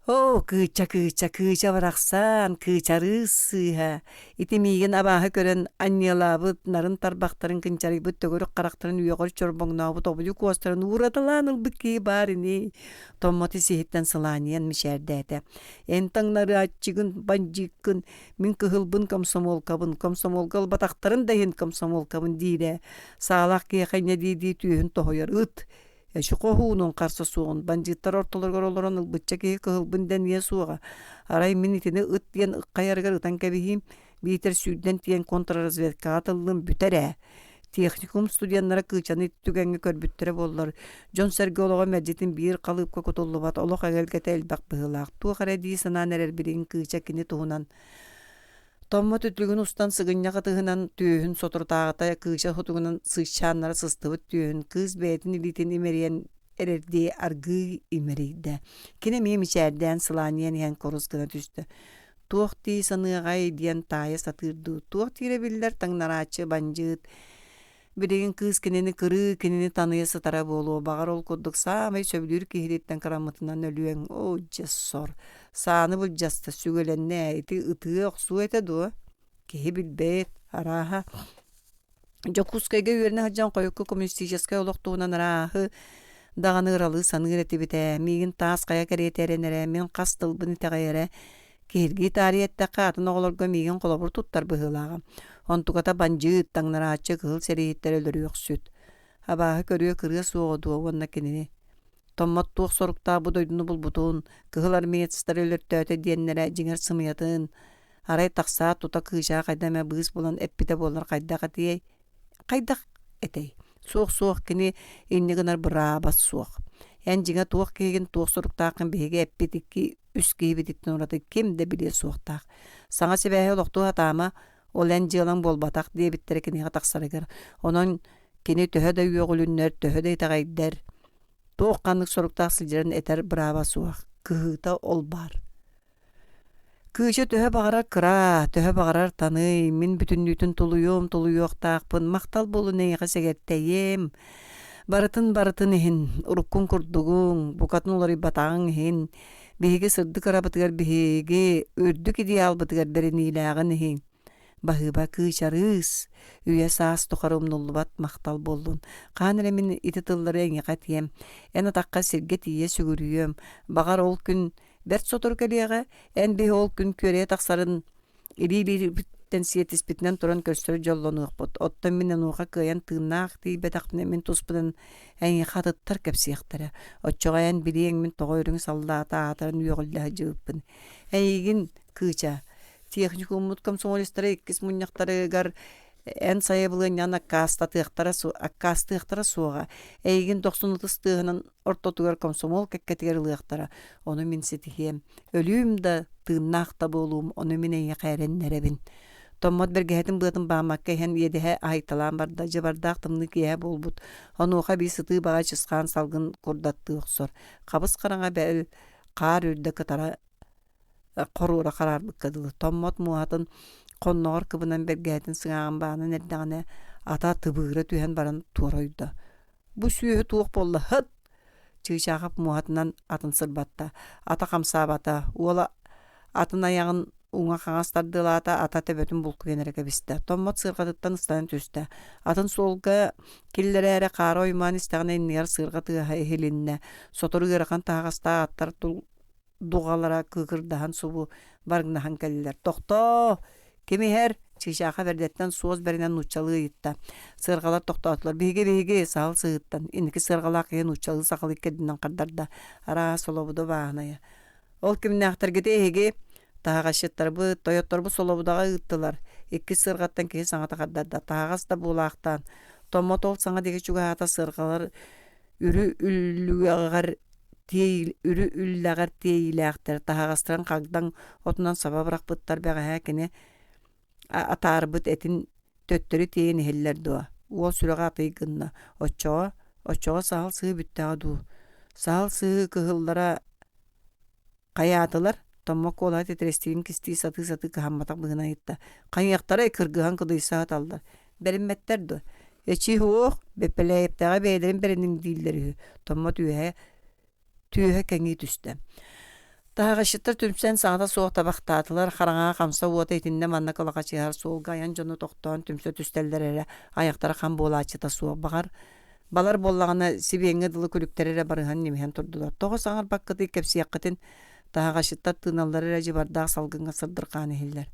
Оо, кыыча, кыыча, кыыча барахсан, кыычарыыс сыыһа, ити миигин абааһы көрөн анньыалаабыт, нарын тарбахтарын кынчарыйбыт төгүрүк харахтарын үөҕэр чорбоҥнообут обуйук уостарын уураталаан ылбыт киһи баар ини, Томмот ис-иһиттэн сылаанньыйан мичээрдээтэ. Эн таҥнарааччыгын, бандьыыккын, мин кыһылбын комсомолкабын, комсомолга ылбатахтарын да иһин комсомолкабын диирэ. Саалаах киһиэхэ инньэ дии-дии түөһүн тоһуйар ыт Эчи хоһуунун харса суоҕун бандьыыттар ортолоругар олорон ылбычча киһи кыһылбын дэниэ суоҕа. Арай мин итини ыт диэн ыккайарыгар ытан кэбиһиим, биитэр сүүрдэн тиийэн контрразведкаҕа тыллыым бүтэр ээ. Техникум студеннара Кыычаны ити түгэҥҥэ көрбүттэрэ буоллар, дьон-сэргэ олоҕо мэлдьитин биир халыыпка кутуллубат олох эгэлгэтэ элбэх быһыылаах. Туох эрэ дии санаан эрэр билигин Кыыча кини туһунан Томмот үтүлүгүн устан сыгынньах ытыһынан түөһүн соторутааҕыта кыыча сутугунан сыыччааннара сыстыбыт түөһүн кыыс бэйэтин илиитин имэрийэн эрэрдии аргыый имэрийдэ. Кини эмиэ мичээрдээн сылаанньыйан иһэн курус гына түстэ. Туох дии саныаҕай диэн таайа сатыыр дуу, туох диирэ биллэр таҥнарааччы бандьыыт Билигин кыыс кинини кырыы, кинини таныйа сытара буолуо, баҕар ол курдук саамай сөбүлүүр киһититтэн кыраммытынан өлүөҥ, оо дьэ сор, сааны былдьаста, сүгэлэннэ ээ, ити ытыа охсуо этэ дуо? Киһи билбэт, арааһа. Дьокуускайга үөрэнэ сылдьан хойукку коммунистическай олох туһунан арааһы даҕаны ыралыы саныыр этибит ээ, миигин таас хайа кэриэтэ эрэнэрэ, мин хас тылбын итэҕэйэрэ, Киһиргии таарыйа эттэххэ, атын оҕолорго миигин холобур туттар быһыылааҕа. Онтуката бандьыыт, таҥнарааччы, кыһыл сэрииһиттэр өлөрүөхсүт. Абааһы көрүө кырыа суоҕа дуо уонна кинини Томмот туох соруктаах бу дойдуну булбутун, кыһыл армеецтары өлөртөөтө диэннэрэ дьиҥэр сымыйатын, арай тахсаат тута кыычаа хайда эмэ быыс булан эппитэ буоллар хайдах этиэй? Хайдах этэй? Суох-суох, кини инньэ гынар бырааба суох. Эн дьиҥэ туох киһигин, туох соруктааххын биһиги эппит икки үс киһибититтэн ураты ким да билиэ суохтаах. Саҥа сибээһи олохтуу сатаама, ол эн дьыалаҥ буолбатах диэбиттэрэ киниэхэ тахсарыгар. Онон кини төһө да үөҕүлүннэр, төһө да итэҕэйдэр, туох ханнык соруктаах сылдьарын этэр бырааба суох. Кыһыыта ол баар. Кыыча төһө баҕарар кыра, төһө баҕарар таный, мин бүтүннүүтүн тулуйуом, тулуйуохтаахпын, махтал буолун эйиэхэ сэгэртэйиэм. Барытын барытын иһин, уруккун курдугуҥ, букатын уларыйбатаҕыҥ иһин, биһиги сырдык ырабытыгар биһиги үрдүк идеалбытыгар бэриниилээҕин иһин. Баһыыба кыычарыыс, үйэ саас тухары умнуллубат махтал буоллун. Хаан эрэ мин ити тыллары эйиэхэ этиэм, эн атахха сиргэ тиийэ сүгүрүйүөм, баҕар ол күн Бэрт сотору кэлиэҕэ, эн биһи ол күн күөрэйэ тахсарын илии-илиибиттэн сиэтиспитинэн туран көрсөр дьоллонуохпут. Оттон мин онуоха кыайан тыыннаах тиийбэтэхпинэ мин туспунан эйиэхэ атыттар кэпсиэхтэрэ. Оччоҕо эн билиэҥ мин тоҕо үрүҥ саллаата аатыран үөҕүллэ сылдьыбыппын. Эйигин, Кыыча, техникуммут комсомолецтара иккис мунньахтарыгар эн сайабылыанньаҕын аккаастатыахтара аккаастыахтара суоҕа. Эйигин дохсун ытыс тыаһынан ортотугар комсомол кэккэтигэр ылыахтара, ону мин ситиһиэм. Өлүүм да, тыыннаах да буолуум, ону мин эйиэхэ эрэннэрэбин. Томмот бэргэһэтин быатын бааммакка иһэн иэдэһэ аһыйталаан барда, дьыбардаах тымныы киэһэ буолбут. Онуоха эбии сытыы баҕа чысхаан салгын курдаттыы охсор. Хабыс хараҥа бэл хаар үрдэ кытара хоруора хараарбыкка дылы. Томмот муоһатын хонноҕор кыбынан бэргэһэтин сыҥааҕын баанан эрдэҕинэ ата тыбыыра түһэн баран туора ойдо. Бу сүөһү туох буолла һыт Чыычаахап муоһатынан атын сырбатта, ата хамсаабата, уола атын айаҕын уҥа-хаҥас тардыалаата, ата төбөтүн булкуйан эрэ кэбистэ. Томмот сыарҕатыттан ыстанан түстэ. Атын суолга киллэрээри хаара оймоон истэҕинэ иннигэр сыарҕа тыаһа иһилиннэ. Сотору ыарахан таһаҕастаах аттар дуҕалара кыыкырдаһан субу барыҥнаһан кэллилэр. «Тохтоо! Ким иһэр?» Чыычаахап эрдэттэн суос бэринэн нууччалыы ыйытта. Сыарҕалар тохтоотулар. «Биһиги-биһиги!» Саһыл сыһыыттан. Инники сыарҕалаах киһи нууччалыы сахалыы иккэрдинэн хардарда. Арааһа, солобудо бааһынайа. «Ол кимнээхтэргитий эһиги?» Таһаҕасчыттарбыт, тойотторбут солобудаҕа ыыттылар. Иккис сыарҕаттан киһи саҥата хардарда. Таһаҕас да буолаахтаан. Томмот ол саҥа диэки чугаһаата сыарҕалар үрү үллүгэҕэр Тиэйи үллэҕэр тиэйиилээхтэр, таһаҕастарын хагдаҥ отунан саба бырахпыттар бэҕэһээ кини атаарбыт этин төттөрү тиэйэн иһэллэр дуо? Уол сүрэҕэ атый гынна. Оччоҕо, оччоҕо саһыл сыһыы бүттэҕэ дуу? Саһыл сыһыы кыһыллара Хайаатылар? Томмот куолаһа титирэстиирин кистии сатыы-сатыы кыһамматах быһыынан ыйытта. Хайыахтарай кыргыһан кыдыйса сыталлар. Бэриммэттэр дуо? Эчи суох, Бэппэлээйэптээҕи бэйэлэрин бэриниҥ дииллэр үһү. Томмот үөһэ түөһэ кэҥии түстэ. Таһаҕасчыттар түмсэн саҥата суох табахтаатылар, хараҥаҕа хамса уота итиннэ-манна кылахачыһар суолга айан дьоно тохтоон түмсэ түстэллэр эрэ, айахтара хам буолааччыта суох. Баҕар, Балар буоллаҕына сибиэҥҥэ дылы күлүктэрэ эрэ барыһан ньимиһэн турдулар. Тоҕо саҥарбаккытый кэпсиэххитин, таһаҕасчыттар тыыналлара эрэ дьыбардаах салгыҥҥа сырдырҕаан иһиллэр.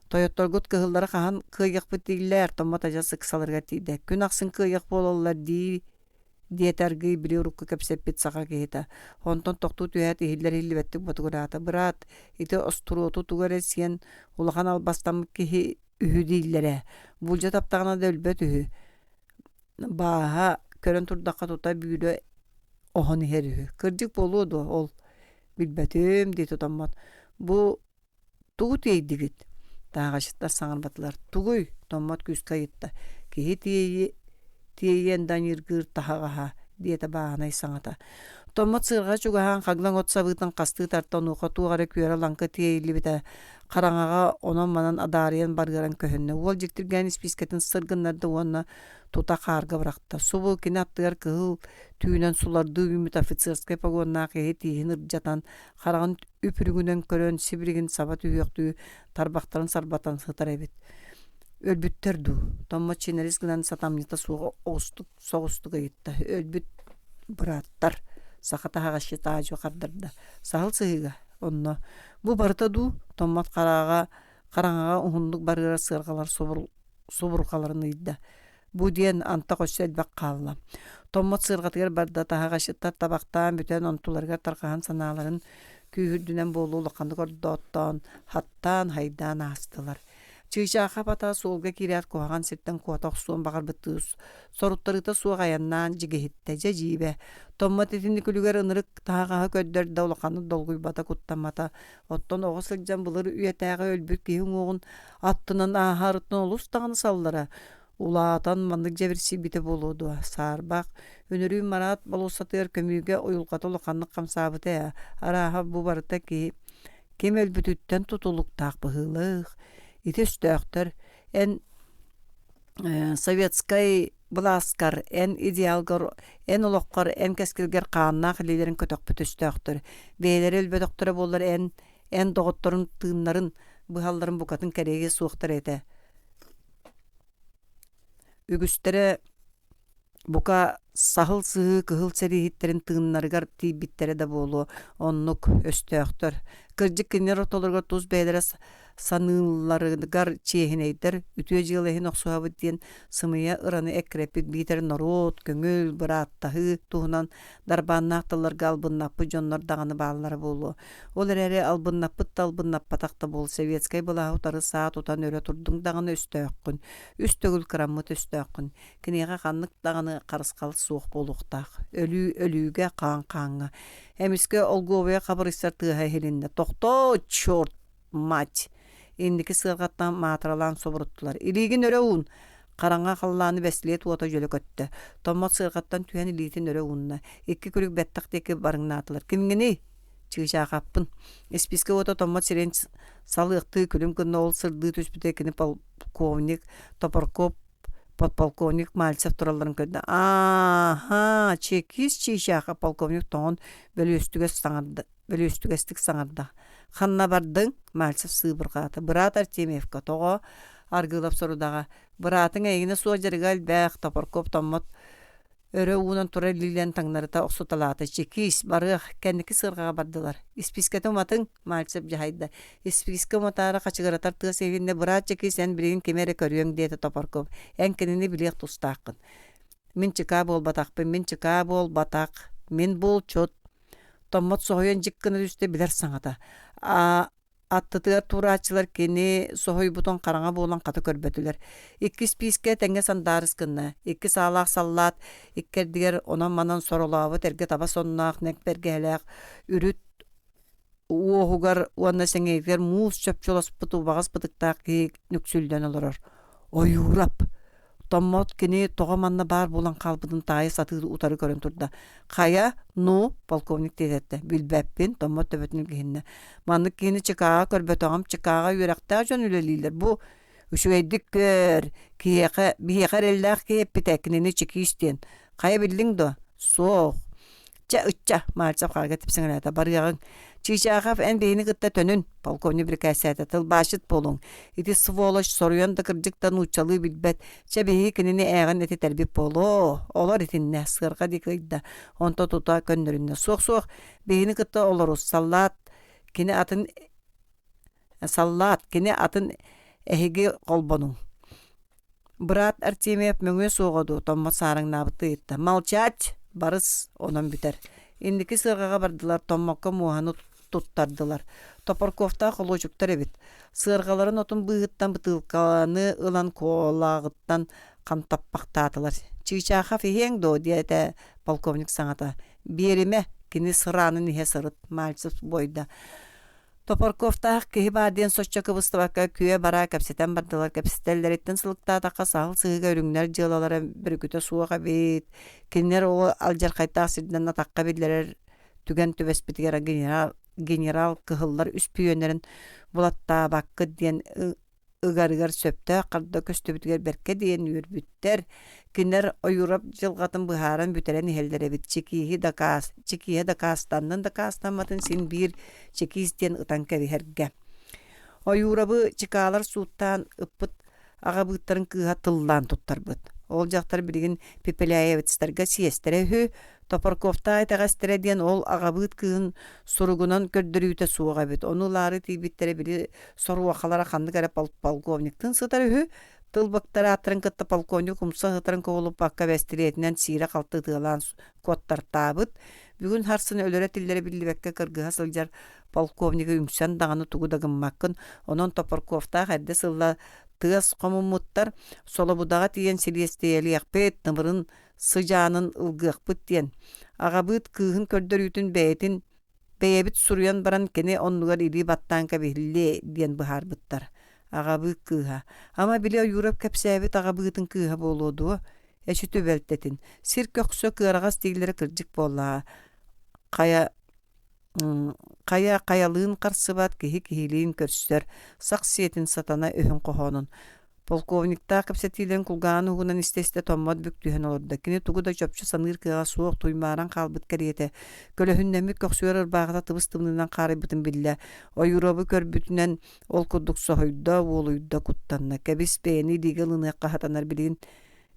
Тойотторгут кыһыллары хаһан кыайыахпыт дииллээр, Томмот адьас ыксаларыгар тиийдэ. Күн ахсын кыайыах буолаллар дии диэтэ аргыый били урукку кэпсэппит саха киһитэ. Онтон тохтуу түһээт иһиллэр-иһиллибэттик ботугураата. Быраат, ити остуруоту тугу эрэ сиэн улахан албастаммыт киһи үһү дииллэрэ. Булдьа таптаҕына да өлбөт үһү. Бааһа көрөн турдахха тута бүүрэ оһон иһэр үһү. Кырдьык буолуо дуо ол? Билбэтим дии тутаммат. Бу тугу тиэйдигит? Тааҕаччыттар саҥарбатылар. Тугуй? Томмот күүскэ ыйытта. Киһи тиэйи тиэйиэн да аньыыргыыр таһаҕаһа, диэтэ бааһынай саҥата. Томмот сыарҕа чугаһаан хаглаҥ от сабыытын хастыы тарта онуоха туох эрэ күөрэ-лаҥкы тиэйиллибитэ хараҥаҕа онон-манан адаарыйан барыаран көһүннэ. Уол дьиктиргээн испиискэтин сыр гыннарда уонна тута хаарга бырахта. Субу кини аттыгар кыһыл түүнэн сулардыы үүммүт офицерскай погоннаах киһи тииһин ырдьатан, хараҕын үп-үрүҥүнэн көрөн, сибилигин саба түһүөхтүү тарбахтарын сарбатан сытар эбит. Өлбүттэр дуу? Томмот чинэрис гынан сатамньыта суох оҕустук соҕустук ыйытта. Өлбүт бырааттар саха таһаҕасчыт аадьу хардарда. Саһыл сыһыыга Онно бу барыта дуу, Томмот хараҕа хараҥаҕа уһуннук барыара сыарҕалар субурҕаларын ыйда. Бу диэн антах өссө элбэх хаалла. Томмот сыарҕатыгар барда, таһаҕасчыттар табахтаан бүтэн онтуларыгар тарҕаһан санааларын күүһүрдүнэн буолуо улаханнык ордооттоон, хаттаан, хайдаан аастылар. Чыычаахап ата суолга киирээт куһаҕан сиртэн куота охсуон баҕарбыттыы соруттарыыта суох айаннаан дьигиһиттэ. Дьэ дьиибэ, Томмот итинник үлүгэр ынырык таһаҕаһы көрдөрдө улаханнык долгуйбата, куттаммата. Оттон оҕо сылдьан былыр үйэтээҕи өлбүт киһи уҥуоҕун аттынан ааһарыттан олус даҕаны саллара. Улаатан маннык дьэбирсийбитэ буолуо дуо, саарбах. Үнүрүүн Марат болуоссатыгар көмүүгэ уйулҕата улаханнык хамсаабыта ээ. Арааһа бу барыта киһи Ким өлбүтүттэн тутулуктаах быһыылаах. Ити өстөөхтөр эн советскай былааскар, эн идеалгар, эн олоххор, эн кэскилгэр хааннаах илиилэрин көтөхпүт өстөөхтөр. Бэйэлэрэ өлбөтөхтөрө буоллар эн, эн доҕотторун тыыннарын быһалларын букатын кэриэһэ суохтар этэ. Үгүстэрэ Бука, саһыл сыһыы кыһыл сэрииһиттэрин тыыннарыгар тиийбиттэрэ да буолуо, оннук, өстөөхтөр. Кырдьык, кинилэр ортолоругар тус бэйэлэрэ саныылларыгар чиэһинэйдэр, үтүө дьыала иһин охсуһабыт диэн сымыйа ыраны эккирэппит биитэр норуот, көҥүл, бырааттаһыы туһунан дарбааннаах тылларга албыннаппыт дьоннор даҕаны бааллара буолуо. Ол эрээри албыннаппыт да албыннаппатах да буол, советскай былааһы утары саа тутан өрө турдуҥ даҕаны өстөөххүн, үс төгүл кыраммыт өстөөххүн. Киниэхэ ханнык даҕаны харысхал суох буолуохтаах. Өлүү өлүүгэ, хаан хааҥҥа. Эмискэ олгуобуйа хабырыйсар тыаһа иһилиннэ. «Тохтоо, черт, мать!» Инники сыарҕаттан маатыралаан субуруттулар. «Илиигин өрө уун!» Хараҥа халлааны бэстилиэт уота дьөлө көттө. Томмот сыарҕаттан түһэн илиитин өрө уунна. Икки күлүк бэттэх диэки барыҥнаатылар. «Кимҥиний?» Чыычаахаппын. Испиискэ уота Томмот сирэйин салыахтыы күлүм гынна ол сырдыы түспүтэ кини полковник Топоркоп подполковник Мальцев туралларын көрдө. Аа-һаа, чекист чыычааха полковник тоҥон бөлүөстүгэс саҥарда, бөлүөстүгэстик саҥарда. Ханна бардыҥ? Мальцев сыыбырҕаата. Быраат Артемьевка тоҕо? Аргыылап сорудаҕа. Быраатыҥ эйигинэ суох дьарыга элбэх, Топоркоп томмот Өрө уунан турар илиилэрин таҥнарыта охсуталаата. Чекист, барыах, кэнники сыарҕаҕа бардылар. Испиискэтэ уматыҥ, Мальцев дьаһайда. Испиискэ уматаары хачыгыратар тыас иһилиннэ, быраат чекист, эн билигин кими эрэ көрүөҥ, диэтэ Топорков. Эн кинини билиэх тустааххын. Мин чыкаа буолбатахпын, мин чыкаа буолбатах. Мин булчут. Томмот соһуйан дьик гына түстэ билэр саҥата. А. Аттытыгар турааччылар кини соһуйбутун хараҥа буолан хата көрбөтүлэр. Икки испиискэ тэҥҥэ сандаарыс гынна. Икки саалаах саллаат иккэрдигэр онон-манан соролообут эргэ таба сонноох нэк бэргэһэлээх үрүт уоһугар уонна сэҥийэтигэр муус чопчуласпыт убаҕас бытыктаах киһи нүксүллэн олорор. Ойуурап! Томмот кини тоҕо манна баар буолан хаалбытын таайа сатыы утары көрөн турда. «Хайа, ну?» полковник тиэтэттэ. «Билбэппин», Томмот төбөтүн илгиһиннэ. «Маннык киһини Чикаҕа көрбөтөҕүм. Чикаҕа үөрэхтээх дьон үлэлииллэр. Бу үчүгэйдик көр, киһиэхэ, биһиэхэ эрэллээх киһи эппитэ, кинини чекист диэн. Хайа биллиҥ дуо?» «Суох». Чэ, ычча, Мальцев хаарга типсэҥэлээтэ, барыаҕыҥ. Чыычаахов, эн биһини кытта төнүн, полковник бирикээстээтэ, тылбаасчыт буолуҥ. Ити сволочь соруйан да кырдьык да нууччалыы билбэт. Чэ, биһиги кинини ээҕин этитэрбит буолуо. Олор итиннэ, сыарҕа диэки ыйда. Онто тута көннөрүннэ. Суох-суох, биһини кытта олорус, саллаат кини атын Саллаат, кини атын эһиги холбонуҥ. Быраат Артемьев мөҥүө суоҕа дуу, Томмот саараҥнаабыттыы ыйытта. Молчать! Барыс онон бүтэр. Инники сыарҕаҕа бардылар, Томмокко муоһаны туттардылар. Топорковтаах холуочуктар эбит. Сыарҕаларын отун быыһыттан бытыылканы ылан куолаҕыттан хантаппахтаатылар. «Чыычаахов иһиэҥ дуо?» диэтэ полковник саҥата. «Биэримэ, кини сыраанын иһэ сырыт», Мальцев буойда. Топорковтаах киһи баар диэн соччо кыбыстыбакка күө-бараа кэпсэтэн бардылар. Кэпсэтэллэриттэн сылыктаатахха саһыл сыһыыга үрүҥнэр дьыалалара бөрүкүтэ суох эбит. Кинилэр ол алдьархайдаах сирдэн атахха биллэрэр түгэн түбэспитигэр генерал, генерал кыһыллар үспүйүөннэрин булаттаабаккыт диэн ыгарыгар сөптөөх харда көстүбүтүгэр бэркэ диэн үөрбүттэр. Кинилэр Ойуурап дьылҕатын быһааран бүтэрэн иһэллэр эбит. Чекииһи дакаас, чекииһэ дакаастаннын дакаастамматын син биир чекиис диэн ытан кэбиһэргэ. Ойуурабы чекалар сууттаан ыппыт аҕабыыттарын кыыһа тыллаан туттарбыт. Ол дьахтар билигин Пепеляевецтарга сиэстэрэ үһү, Топорковтаах итэҕэстэрэ диэн ол аҕабыыт кыыһын суругунан көрдөрүүтэ суох эбит. Ону ылаары тиийбиттэрэ били соруохалара ханнык эрэ полковниктыын сытар үһү. Тыл быктарааттарын кытта полковник умса сытарын кубулуппакка бэстилиэтинэн сиирэ-халты ытыалаан куоттартаабыт. Бүгүн харсын өлөрө-тиллэрэ биллибэккэ кыргыһа сылдьар полковнигы үҥсэн даҕаны тугу да гыммаккын. Онон Топорковтаах эрдэ сылла тыас хомуммуттар. Солобудаҕа тиийэн силиэстийэлиэхпит, тымырын сыдьаанын ылгыахпыт диэн. Аҕабыыт кыыһын көрдөрүүтүн бэйэтин Бэйэбит суруйан баран кини оннугар илии баттаан кэбиһиллиэ диэн быһаарбыттар. Аҕабыыт кыыһа. Ама били Ойуурап кэпсээбит аҕабыытын кыыһа буолуо дуо? Эчи түбэлтэтин. Сир көхсө кыараҕас дииллэрэ кырдьык буоллаҕа. Хайа хайа хайалыын харсыбат, киһи киһилиин көрсөр, сах сиэтин сатана өһүн хоһоонун. Полковниктаах кэпсэтиилэрин кулгааҕын уһугунан истэ-истэ Томмот бүк түһэн олордо. Кини тугу да чопчу саныыр кыаҕа суох туймааран хаалбыт кэриэтэ, көлөһүннэммит көхсүгэр ырбаахыта тыбыс-тымныынан хаарыйбытын биллэ. Ойуурабы көрбүтүнэн ол курдук соһуйда, уолуйда, куттанна. Кэбис, бэйэни илиигэ ылыныахха сатанар билигин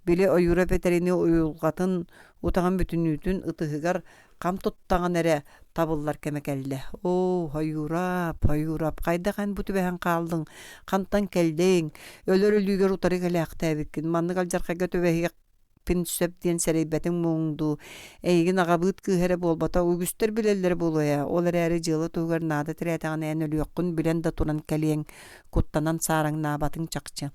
Били Ойуурап этэринии уйулҕатын утаҕын бүтүннүүтүн ытыһыгар хам туттаҕына эрэ табыллар кэмэ кэллэ. Оо, Ойуурап, Ойуурап, хайдах эн бу түбэһэн хааллыҥ, хантан кэллиҥ, өлөр өлүүгэр утары кэлээхтээбиккин, маннык алдьархайга түбэһиэхпин сөп диэн сэрэйбэтиҥ муҥ дуу, эйигин аҕабыыт кыыһа эрэ буолбатах, үгүстэр билэллэрэ буолуо ээ, ол эрээри дьыала туһугар наада тирээтэҕинэ эн өлүөххүн билэн да туран кэлиэҥ, куттанан саараҥнаабатыҥ чахчы.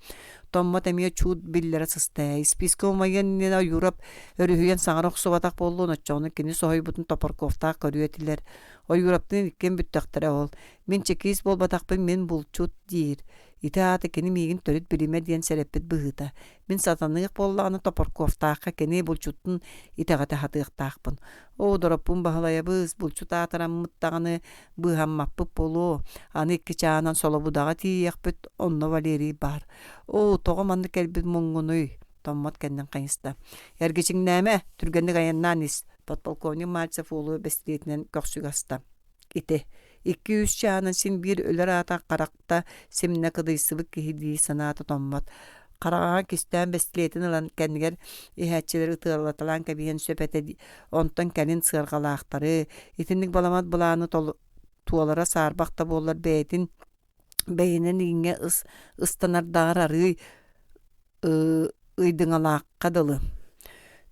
Томмот эмиэ чуут биллэрэ сыста ээ. Испиискэ умайыан иннинэ Ойуурап өрүһүйэн саҥара охсубатах буоллун, оччоҕуна кини соһуйбутун Топорковтаах көрүө этилэр. Ойуураптыын иккиэн бүттэхтэрэ ол. Мин чекист буолбатахпын, мин булчут диир. Ити аата кини миигин төрүт билимэ диэн сэрэппит быһыыта. Мин сатаныах буоллаҕына Топорковтаахха кини булчуттун итэҕэтэ сатыахтаахпын. Оо, Дороппуун Баһылайабыс, булчут аатыраммыт даҕаны быыһаммаппыт буолуо. Аны икки чаанан Солобудаҕа тиийиэхпит, онно Валерий баар. Оо, тоҕо маннык кэлбит муҥҥунуй? Томмот кэннин хайыста. Эргичиҥнээмэ, түргэнник айаннаан ис, подполковник Мальцев уолу бэстилиэтинэн көхсүгэ аста. Ити, икки-үс чаанан син биир өлөр аата харахта симнэ кыдыйсыбыт киһи дии санаата Томмот. Хараҕаҕа кистээн бэстилиэтин ылан кэннигэр иһээччилэри ытыалаталаан кэбиһиэн сөп этэ онтон кэлин сыарҕалаахтары итинник баламат былааны туолара саарбах да буоллар бэйэтин бэйэнэн ииҥҥэ ыстанардааҕар арыый ыйдыҥалаахха дылы.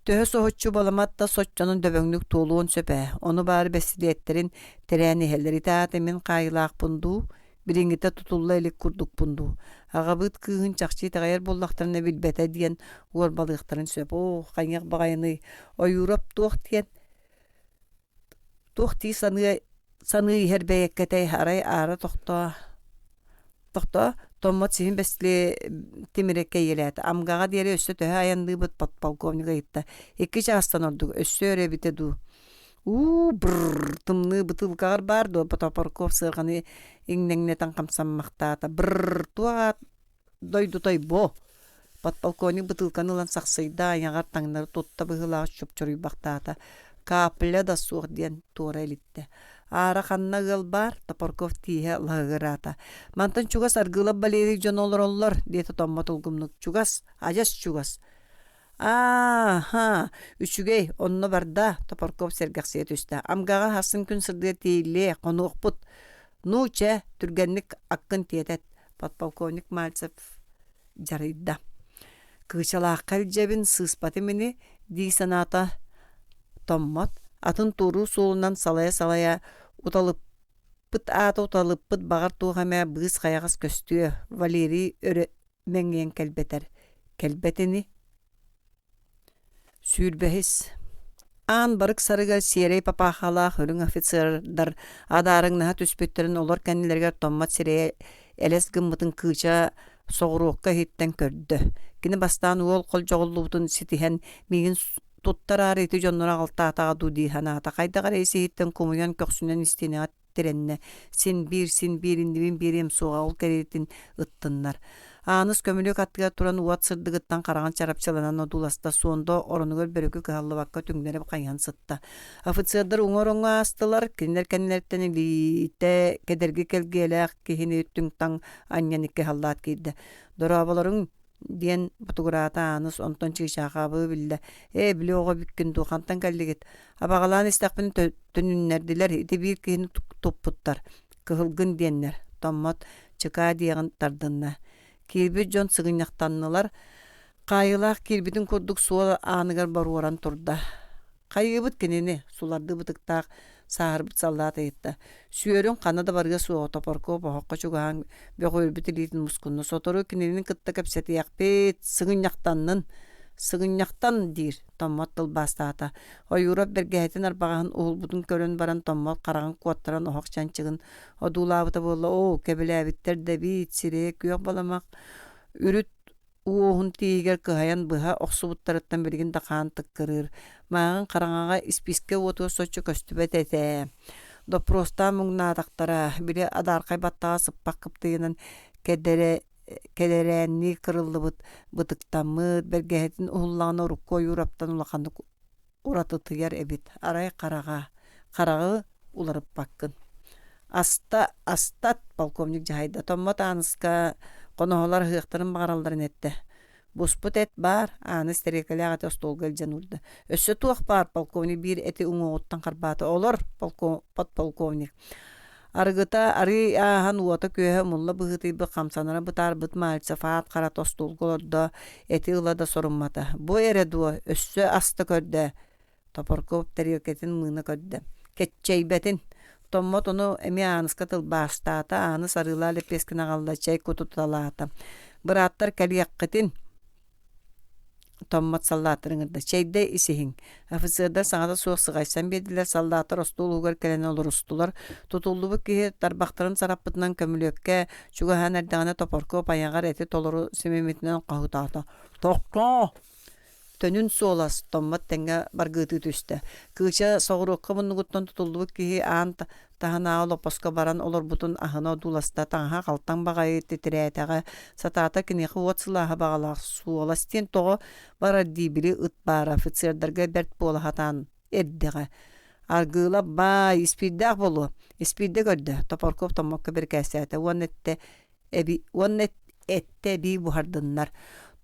Төһө соһуччу баламат да соччонон дөбөҥнүк туолуон сөп ээ. Ону баары бэстилиэттэрин тэрээн иһэллэр. Ити аата мин хаайыылаахпын дуу? Билиҥҥитэ тутулла илик курдукпун дуу. Аҕабыт кыыһын чахчы итэҕэйэр буоллахтарына билбэтэ диэн уорбалыахтарын сөп. Оо, хайыах баҕайыный, Ойуурап туох диэн туох дии саныы саныы иһэр бэйэккэтэй арай аара тохтоо тохтоо Томмот сиһин бэстилиэ тимирэ кэйиэлээтэ Амгаҕа диэри өссө төһө айанныыбыт подполковник ыйытта икки чаастан ордук өссө өр эбитэ дуу уу бррр тымныы бытыылкаҕар баар дуо Топорков сыарҕаны иҥнэҥнэтэн хамсаммахтаата бррр туох аат дойдутай бо Подполковник бытыылканы ылан сахсыйда, айаҕар таҥнары тутта быһыылаах чопчоруйбахтаата, капля да суох диэн туора илиттэ. Аара ханна ыал баар, Топорков тииһэ лаһыгыраата. Мантан чугас Аргыылап Валерий дьоно олороллор, диэтэ Томмот улгумнук. Чугас, адьас чугас. Аа-ха, үчүгэй, онно барда, Топорков сэргэхсийэ түстэ. Амгаҕа сарсын күн сырдыга тиийиллиэ, хонуохпут. Ну, чэ, түргэнник аккын тиэтэт, подполковник Мальцев дьарыйда. Кыычалаахха илдьэбин, сыыспатым ини, дии санаата Томмот, атын туоруу суолунан салайа-салайа уталыппыт аата уталыппыт баҕар туох эмэ быыс-хайаҕас көстүө, Валерий өрө мэҥиэн кэлбэтэр, кэлбэт ини Сүүрбэһис Аан барык сарыгар сиэрэй папаахалаах үрүҥ офицердар адаарыҥнаһа түспүттэрин олор кэннилэригэр Томмот сирэйэ элэс гыммытын Кыыча соҕуруокка иһиттэн көрдө. Кини бастаан уол холдьоҕуллубутун ситиһэн миигин туттараары ити дьоннору аҕалтаатаҕа дуу дии санаата. Хайдах эрэ ис-иһиттэн кумуйан көхсүнэн истиэнэҕэ тирэннэ. Син биир, син биир иннибин биэриэм суоҕа, ол кэриэтин ыттыннар. Ааныс көмүлүөк аттыгар туран уот сырдыгыттан хараҕын чарапчыланан одууласта, Суондо оронугар бөрүкү кыһаллыбакка түҥнэри хайыһан сытта. Офицердар уҥа ороҥҥо аастылар, кинилэр кэннилэриттэн илиитэ кэдэрги кэлгиэлээх киһини түҥ-таҥ анньан икки халлаат киирдэ. «Дорооболоруҥ!» диэн ботугураата Ааныс, онтон чыычаахабы биллэ. «Ээ, били оҕо эбиккин дуу, хантан кэллигит? Абаҕалаан истэхпинэ төнүннэрдилэр, ити биир киһини туппуттар, кыһылгын диэннэр, Томмот чыкаа диэҕин тардынна. Киирбит дьон сыгынньахтаннылар, хаайыылаах киирбитин курдук суол ааныгар боруоран турда. Хайыыбыт кинини, сулардыы бытыктаах сааһырбыт саллаат ыйытта. Сүөрүн ханна да барыа суоҕа, Топорков оһоххо чугаһаан бөҕүөрбүт илиитин мускунна. Сотору кинини кытта кэпсэтиэхпит, сыгынньахтаннын. Сыгынньахтан диир, Томмот тылбаастаата. Ойуурап бэргэһэтин арбаҕаһын уһулбутун көрөн баран Томмот хараҕын куоттаран оһох чанчыгын одуулаабыта буолла оо, кэбилээбиттэр да эбиит, сирэйэ күөх баламах үрүт уоһун тииһигэр кыһайан быһа охсубуттарыттан билигин да хаан тыккырыыр. Мааҕын хараҥаҕа испиискэ уотугар соччо көстүбэт этэ. Доппуруостаан муҥнаатахтара, били адаархай баттаҕа сыппах кыптыйынан кэдэрэ кэдэрээннии кырыллыбыт, бытыктаммыт, бэргэһэтин уһуллаҕына урукку ойуураптан улаханнык уратытыйар эбит. Арай хараҕа, хараҕы уларыппаккын. Аста, астат, полковник дьаһайда. Томмот Ааныска хоноһолор аһыахтарын баҕаралларын эттэ. Буспут эт баар, Ааныс тэриэлкэлээх эти остуолга илдьэн уурда. Өссө туох баар, полковник биир эти уҥуоҕуттан харбаата. Олор, подполковник. Арыгыта арыый ааһан уота-күөһэ умулла быһыытыйбыт хамсанара бытаарбыт Мальцев аат харата остуолга олордо, эти ыла да соруммата. Бу эрэ дуо, өссө аста көрдө. Топорков тэриэлкэтин мыына көрдө. Кэччэйбэтин. Томмот ону эмиэ Ааныска тылбаастаата, Ааныс арыылаа лэппиэскэни аҕалла, чэй кутуталаата. Бырааттар кэлиэххитин Томмот саллааттары ыҥырда: «Чэйдэ исиһиҥ». Офицердар саҥата суох сыҕайсан биэрдилэр, саллааттар остуол уһугар кэлэн олорустулар. Тутуллубут киһи тарбахтарын сараппытынан көмүлүөккэ чугаһаан эрдэҕинэ Топорков айаҕар эти толору симиммитинэн хоһутаата: «Тохтоо!» Төнүн суолас, Томмот тэҥҥэ баргыытыы түстэ. Кыыча соҕуруокка муннугуттан тутуллубут киһи аан таһынааҕы олоппоско баран олорбутун аһына одууласта, таҥаһа халтаҥ баҕайы титирээтэҕэ, сатаата киниэхэ уот сылааһа баҕалаах суолас диэн тоҕо барар дии били ыт баара офицердарга бэрт буола сатаан эрдэҕэ. Аргыыла баай, испиирдээх буолуо. Испиирдэ көрдө, Топорков Томмокко бирикээстээтэ уонна эттэ эби уонна эттэ эбии буһардыннар.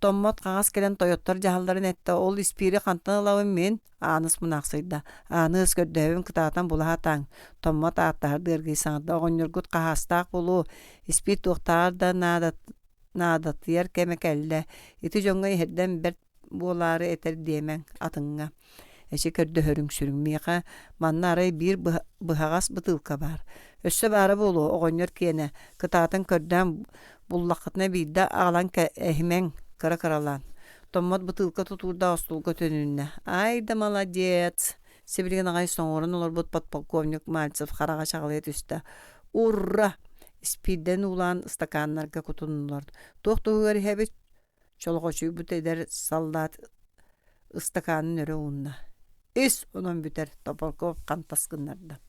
Томмот хаҥас кэлэн тойоттор дьаһалларын эттэ, ол испиири хантан ылабын мин? Ааныс мунаахсыйда. Ааныыс көрдөһөбүн кытаатан була сатааҥ. Томмот ааттаһардыы аргыый саҥарда. Оҕонньоргут хаһаастаах буолуо, испиир туохтааҕар да наадатыйар кэмэ кэллэ. Ити дьоҥҥо иһэрдэн бэрт буолаары этэр диэмэҥ, атыҥҥа. Эчи көрдөһөрүҥ сүрүн миэхэ манна арай биир быһаҕас бытыылка баар. Өссө баара буолуо оҕонньор киэнэ кытаатан көрдөөн буллаххытына биирдэ аҕалан эһимэҥ кыра-кыралаан. Томмот бытыылка тутуурдаах остуолга төнүннэ. Ай да молодец! Сибилигин аҕай соҥуоран олорбут подполковник Мальцев хараҕа чаҕылыйа түстэ. Урра! Испиирдэн уулаан ыстакааннарга кутуннулар. Туох туһугар иһэбит? Чолоҕочуйбут эдэр саллаат ыстакаанын өрө уунна. Ис онон бүтэр, Топорков хантас гыннарда.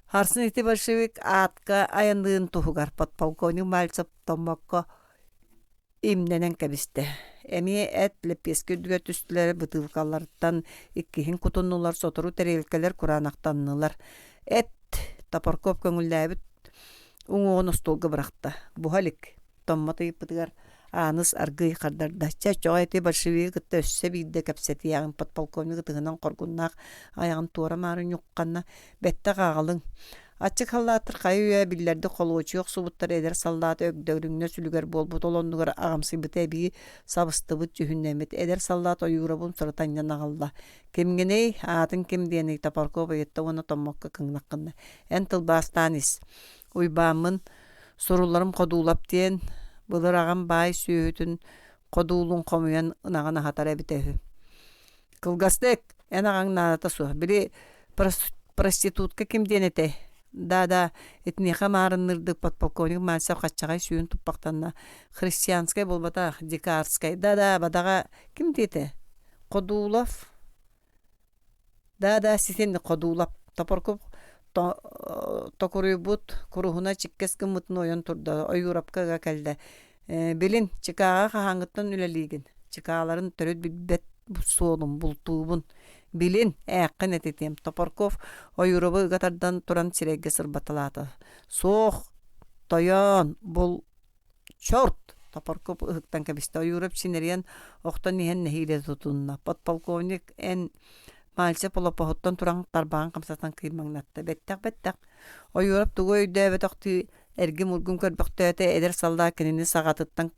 Харсын ити большевик аатка айанныырын туһугар подполковник Мальцев Томмокко имнэнэн кэбистэ. Эмиэ эт лэппиэскэ үрдүгэр түстүлэр, бытыылкаларыттан иккиһин кутуннулар, сотору тэриэлкэлэр кураанахтаннылар. Эт Топорков көҥүллээбит уҥуоҕун остуолга бырахта. Буһа илик. Томмот ыйыппытыгар Ааныс аргыый хардарда: «Чэ, оччоҕо ити большевигы кытта өссө биирдэ кэпсэтиэҕиҥ» подполковник ытыһынан хоргуннаах айаҕын туора-маары ньухханна: «Бэттэх аҕалыҥ». Аччык саллааттар хайы-үйэ биллэрдик холуочуйа охсубуттар эдэр саллаат өгдөрүҥнэс үлүгэр буолбут ол оннугар аҕамсыйбыта эбии сабыстыбыт дьүһүннэммит эдэр саллаат Ойуурабын сурата анньан аҕалла: «Кимҥиний? Аатыҥ ким диэний?» Топорков ыйытта уонна Томмокко кыҥнах гынна: «Эн тылбаастаан ис. Уйбааммын Сурулларым Ходуулап диэн, былыр аҕам баай сүөһүтүн ходуулун хомуйан ынаҕын аһатар эбитэ үһү. Кылгастык, эн аҕаҥ наадата суох. Били проститутка ким диэн этэй? Да-да, итиниэхэ маарынныырдык подполковник Мальцев хаччаҕай сүүһүн туппахтанна. Христианскай буолбатах, дикарскай. Да-да, бадаҕа ким диэтэ? Ходулов Да-да, ситин Ходуулап Топорков токуруйбут куруһуна чиккэс гыммытын ойон турда, Ойуурапка ыга кэллэ: «Билин, Чикааҕа хаһааҥҥыттан үлэлиигин? Чикааларын төрүт билбэт суолум, бултуубун. Билин, ээххин этитиэм» Топорков Ойуурабы ыга тардан туран сирэйгэ сырбаталаата: «Суох, тойоон, бул Чорт! Топорков ыһыктан кэбистэ. Ойуурап чинэрийэн охтон иһэн нэһиилэ тутунна. Подполковник эн Мальцев олоппоһуттан туран тарбаҕын хамсатан кыймаҥнатта. Бэттэх-бэттэх. Ойуурап тугу өйдөөбөтөхтүү эргим-ургум көрбөхтөөтө, эдэр саллаат кинини саҕатыттан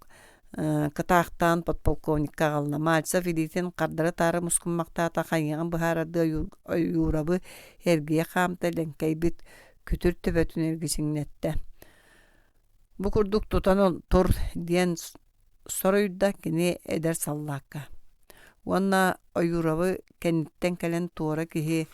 кытаахтаан подполковникка аҕалла. Мальцев илиитин хардары-таары мускуммахтаата, хайыаҕын быһаарардыы Ойуурабы эргийэ хаамта, лэҥкэйбит күтүр төбөтүн эргичиҥнэттэ. Бу курдук тутан тур диэн соруйда кини эдэр саллаакка. Уонна Ойуурабы кэнниттэн кэлэн туора киһи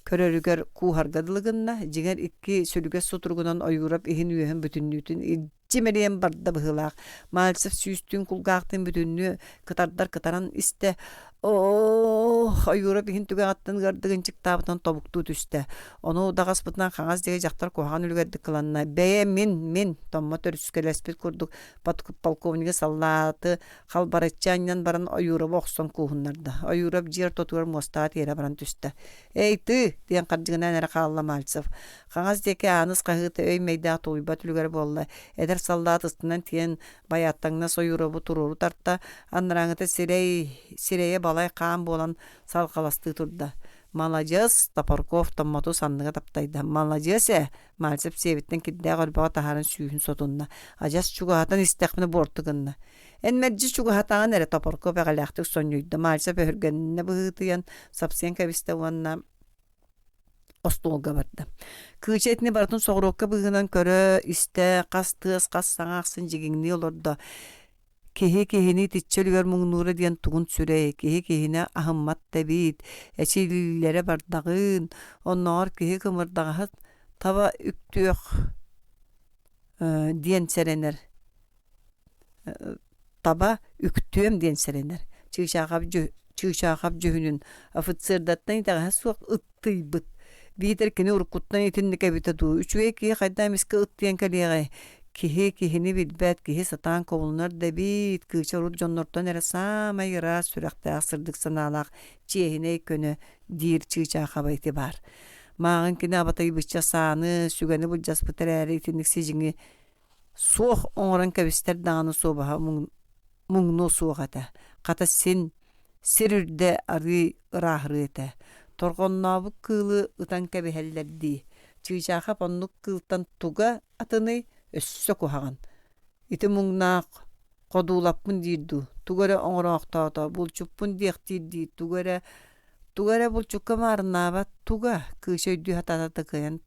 көрөрүгэр кууһарга дылы гынна, дьиҥэр икки сүлүгэс сутуругунан Ойуурап иһин-үөһүн бүтүннүүтүн илдьи мэлийэн барда быһыылаах. Мальцев сүүстүүн кулгаахтыын бүтүннүү кытардар кытаран истэ, Оох, Ойуурап иһин түгэҕиттэн ыардык ынчыктаабытынан тобуктуу түстэ. Ону удаҕаспытынан хаҥас диэки дьахтар куһаҕан үлүгэрдик кыланна. Бэйэ мин, мин, Томмот өрүскэлэспит курдук подполковнигы саллааты халбарыччы анньан баран Ойуурабы охсон кууһуннарда. Ойуурап дьиэ ортотугар муостаҕа тиэрэ баран түстэ. Эй, ты! диэн хардьыгынаан эрэ хаалла Мальцев. Хаҥас диэки Ааныс хаһыыта өй-мэйдээх тулуйбат үлүгэрэ буолла. Эдэр саллаат ыстынан тиийэн Байааттаҥнас Ойуурабы туруору тарта, анарааҥҥыта сирэй, сирэйэ балай хаан буолан салҕаластыы турда. «Маладьыас!» Топорков Томмоту санныга таптайда. «Маладьыас ээ!» Мальцев сиэбиттэн кирдээх өрбөҕө таһааран сүүһүн сотунна. Адьас чугаһатан истэхпинэ буорту гынна. «Эн мэлдьи чугаһатаҕын эрэ» Топорков эҕэлээхтик сонньуйда. Мальцев өһүргэннэ быһыытыйан сапсыйан кэбистэ уонна остуолга барда. Кыыча итини барытын соҕуруокка быыһынан көрө, истэ, хас тыас, хас саҥа ахсын дьигиҥнии олордо. Киһи киһини итиччэ үлүгэр муҥнуура диэн тугун сүрэй, киһи киһини аһыммат да эбит, эчи илиилэрэ бардаҕыын, оннооҕор киһи кымырдаҕаһы таба үктүөх диэн сэрэнэр таба үктүөм диэн сэрэнэр. Чыычаахап, Чыычаахап дьүһүнүн офицердартан итэҕэһэ суох ыттыйбыт. Биитэр кини уруккуттан итинник эбитэ дуу, үчүгэй киһи хайдах эмискэ ыттыйан кэлиэҕэй? Киһи киһини билбэт, киһи сатаан кобулунар да эбит, Кыыча урут дьоннортон эрэ саамай ыраас сүрэхтээх, сырдык санаалаах, чиэһинэй көнө диир Чыычаахаба ити баар. Мааҕын кини абатыйбычча сааны, сүгэни былдьаспыт эрээри итинник сидьиҥи Суох оҥорон кэбистэр даҕаны суобаһа муҥнуо суох этэ, хата син сир үрдэ арыый ырааһырыа этэ. Торҕоннообут кыылы ытан кэбиһэллэр дии, Чыычаахап оннук кыылтан туга атыный, өссө куһаҕан. Ити муҥнаах ходуулаппын диир дуу, тугу эрэ оҥороохтоото, булчуппун диэхтиир дии, тугу эрэ. Туга эрэ булчукка маарыннаабат туга, кыыс өйдүү сатаата да кыайан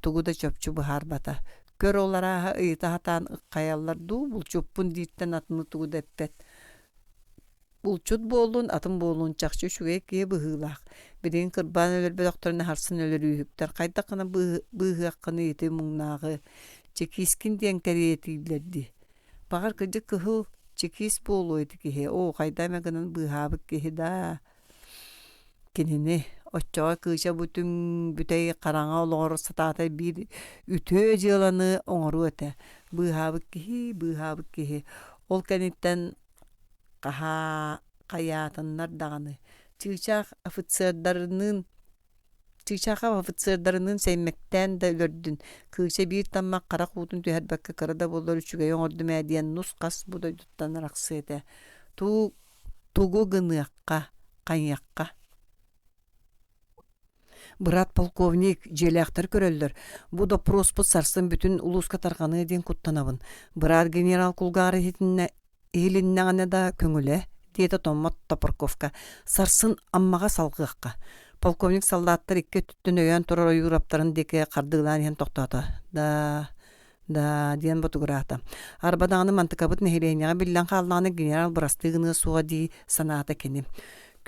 тугу да чопчу быһаарбата. Көр ол арааһа ыйыта сатаан ыккайаллар дуу, булчуппун дииртэн атыны тугу да эппэт. Булчут буоллун, атын буоллун чахчы үчүгэй киһи быһыылаах. Билигин кырбаан өлөрбөтөхтөрүнэ харсын өлөрүүһүктэр хайдах гына быыһыаххыный ити муҥнааҕы чекискин диэн кэриэтииллэр дии. Баҕар кырдьык кыһыл чекист буолуо ити киһи, оо хайда эмэ гынан быыһаабыт киһи даа. Кинини оччоҕо Кыыча бу түҥ бүтэй хараҥа олоҕор сатаата биир үтүө дьыаланы оҥоруо этэ. Быыһаабыт киһи, быыһаабыт киһи. Ол кэнниттэн хаһаа хайаатыннар даҕаны чыычаах офицердарыныын Чыычаахап офицердарыныын сэймэктээн да өлөрдүн, Кыыча биир таммах харах уутун түһэрбэккэ кыра да буоллар үчүгэйи оҥордум ээ диэн нус-хас бу дойдуттан арахсыа этэ. Туу тугу гыныахха, хайыахха Быраат полковник, дьиэлээхтэр көрөллөр, бу доппуруоспут сарсын бүтүн улууска тарҕаныа диэн куттанабын. Быраат генерал кулгаара иһитиннэ Иһилиннэҕинэ да көҥүлэ, диэтэ Томмот Топорковка, сарсын Аммаҕа салҕыахха. Полковник саллааттар икки өттүттэн өйөөн турар ойуураптарын диэки хардыылаан иһэн тохтоото. Да, да, диэн ботугураата. Арба даҕаны мантыкабыт нэһилиэнньэҕэ биллэн хааллаҕына генерал бырастыы гыныа суоҕа дии санаата кини.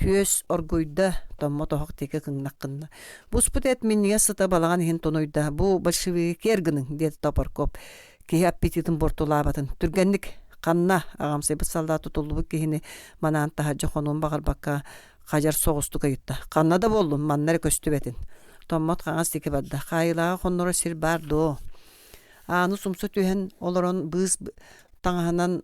Күөс оргуйда, Томмот оһох диэки кыҥнах гынна. Буспут эт минньигэс сыта балаҕан иһин тунуйда. Бу большевиги киэр гыныҥ, диэтэ Топорков. Киһи аппетитын буортулаабатын. Түргэнник ханна аҕамсыйбыт саллаат тутуллубут киһини манаан таһырдьа хонуон баҕарбакка хадьар соҕустук ыйытта. Ханна да буоллун, манна эрэ көстүбэтин. Томмот хаҥас диэки барда. Хаайыылааҕы хонноро сир баар дуо? Ааны сумса түһэн олорон быыс таҥаһынан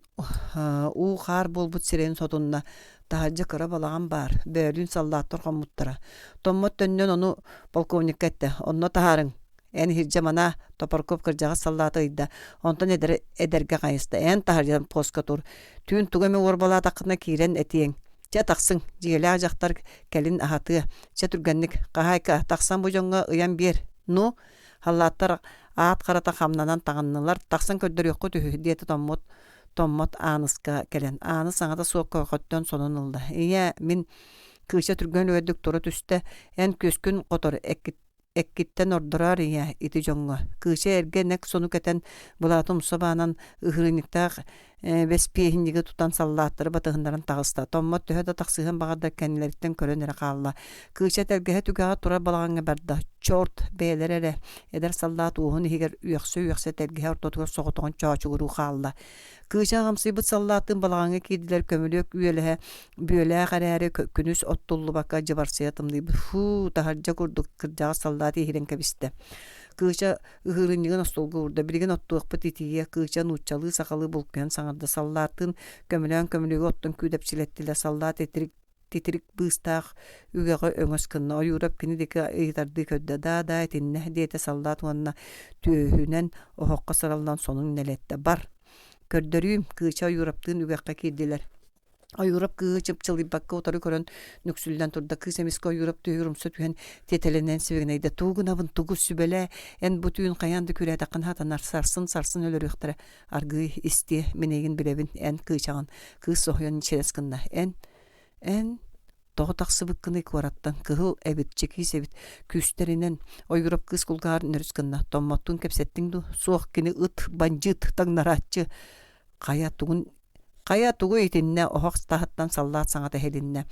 уу-хаар буолбут сирэйин сотунна. Таһырдьа кыра балаҕан баар, бөөлүүн саллааттар хоммуттара. Томмот төннөн ону полковникка эттэ: «Онно таһаарыҥ, эн иһирдьэ манаа, Топорков кырдьаҕас саллааты ыйда, онтон эдэр эдэргэ хайыста, эн таһырдьа поска тур, түүн тугу эмэ уорбалаатаххына киирэн этиэҥ. Чэ тахсыҥ, дьиэлээх дьахтар кэлин аһатыа, чэ түргэнник, хаһаайка, тахсан бу дьоҥҥо ыйан биэр, ну, Халлааттар аат харата хамнанан таҥыннылар, тахсан көрдөрүөххүт үһү, диэтэ Томмот Томмот Ааныска кэлэн. Ааныс саҥата суох көхөттөн сонун ылла. Ийээ, мин Кыыча түргэн үлүгэрдик тура түстэ, эн күөскүн хотор, эккиттэн ордороор ийээ, ити дьоҥҥо. Кыыча эргэ нэк сону кэтэн, былааты умса баанан, ыһырыынньыктаах бэспиэһинньиги тутан саллааттары батыһыннаран таҕыста. Томмот төһө да тахсыһыан баҕардар кэннилэриттэн көрөн эрэ хаалла. Кыыча тэлгэһэ түгэҕэ турар балаҕаҥҥа барда. Чорт, бэйэлэрэ эрэ. Эдэр саллаат уоһун иһигэр үөхсэ-үөхсэ тэлгэһэ ортотугар соҕотоҕун чоочугуруу хаалла. Кыыча аҕамсыйбыт саллааттыын балаҕаҥҥа киирдилэр көмүлүөк үөлэһэ бүөлээх эрээри күнүс оттуллубакка дьыбарсыйа тымныйбыт. Фуу, таһырдьа курдук кырдьаҕас саллаат иһирэн кэбистэ. Кыыча ыһыырынньыгын остуолга уурда. Билигин оттуохпут итийиэ, Кыыча нууччалыы, сахалыы булкуйан саҥарда. Саллааттыын көмөлөөн көмүлүөгү оттон күүдэпчилэттилэр. Саллаат итирик титирик быыстаах үгэҕи өҥөс гынна. Ойуурап кини диэки ыйытардыы көрдө. «Да-да, итиннэ», диэтэ саллаат уонна түөһүнэн оһоххо сараллан сонун нэлэттэ. «Бар, көрдөрүүм», Кыыча Ойуураптыын үгэххэ киирдилэр. Ойуурап кыыһы чыпчылыйбакка утары көрөн нүксүллэн турда. Кыыс эмискэ Ойуурап түөһүгэр умса түһэн тиэтэлэнэн сибигинэйдэ. «Тугу гынабын, тугу сүбэлээ, эн бу түүн хайаан да күрээтэххинэ сатанар, сарсын, сарсын өлөрүөхтэрэ. Аргыый, истиэ, мин эйигин билэбин, эн кыычаҕын». Кыыс соһуйан чирэс гынна. «Эн, эн тоҕо тахсыбыккыный куораттан? Кыһыл эбит, чекиис эбит, күүстэринэн». Ойуурап кыыс кулгааҕар нөрүс гынна. «Томмоттуун кэпсэттиҥ дуу? Суох, кини ыт, бандьыыт, таҥнарааччы». Хайа тугун Хайа тугу итиннэ оһох таһыттан саллаат саҥата иһилиннэ.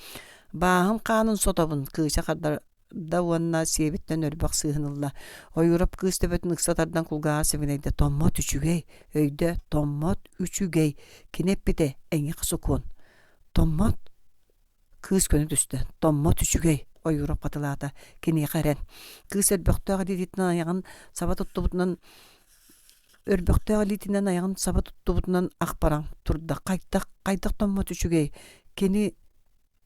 Бааһым хаанын сотобун, Кыыча хардарда уонна сиэбиттэн өрбөх сыыһын ылла. Ойуурап кыыс төбөтүн ыкса тардан кулгааҕар сибигинэйдэ: «Томмот үчүгэй, өйдөө, томмот үчүгэй, кини эппитэ эйиэхэ сокуон». «Томмот?» Кыыс көнө түстэ: «Томмот үчүгэй», Ойуурап хатылаата, «киниэхэ эрэн». Кыыс өрбөхтөөх илиитинэн айаҕын саба туттубутунан өрбөхтөөх илиитинэн айаҕын саба туттубутунан ах баран турда. Хайдах, хайдах томмот үчүгэй, кини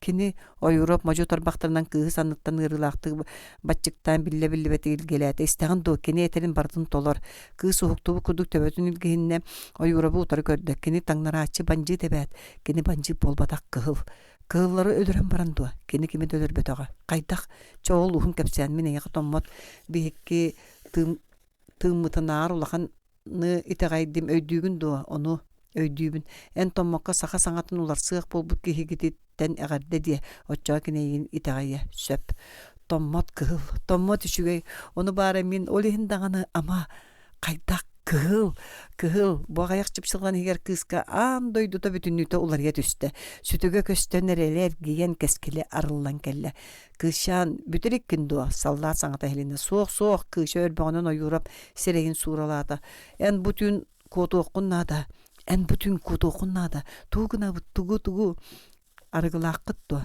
кини Ойуурап модьу тарбахтарынан кыыһы санныттан ыарыылаахтык баччыктаан биллэ-биллибэти илгэлээтэ. Истэҕин дуо, кини этэрин барытын толор. Кыыс уһуктубут курдук төбөтүн илгиһиннэ, Ойуурабы утары көрдө. Кини таҥнарааччы бандьыыт эбээт. Кини бандьыыт буолбатах кыһыл. Кыһыллары өлөрөн баран дуо? Кини кими да өлөрбөтөҕө. Хайдах? Чэ ол уһун кэпсээн мин эйиэхэ томмот биһикки тыым тыыммытынааҕар улаханы итэҕэйдим өйдүүгүн дуо? Ону өйдүүбүн. Эн Томмокко саха саҥатын уларсыах буолбут киһигитит. киһиттэн эҕэрдэ диэ, оччоҕо кини эйигин итэҕэйиэ сөп. Томмот кыһыл, томмот үчүгэй, ону баара мин ол иһин даҕаны ама хайдах кыһыл, кыһыл, бу аҕыйах чыпчылҕан иһигэр кыыска аан дойдута бүтүннүүтэ уларыйа түстэ. Сүтүгэ көстөн эрэлэ эргийэн кэскилэ арыллан кэллэ. Кыысчаан, бүтэр иккин дуо? Саллаат саҥата иһилиннэ. Суох, суох, Кыыча өрбөҕүнэн Ойуурап сирэйин сууралаата. Эн бу түүн куотуоххун наада. Эн бу түүн куотуоххун наада. Тугу гынабыт, тугу, тугу? Арыгылааххыт дуо?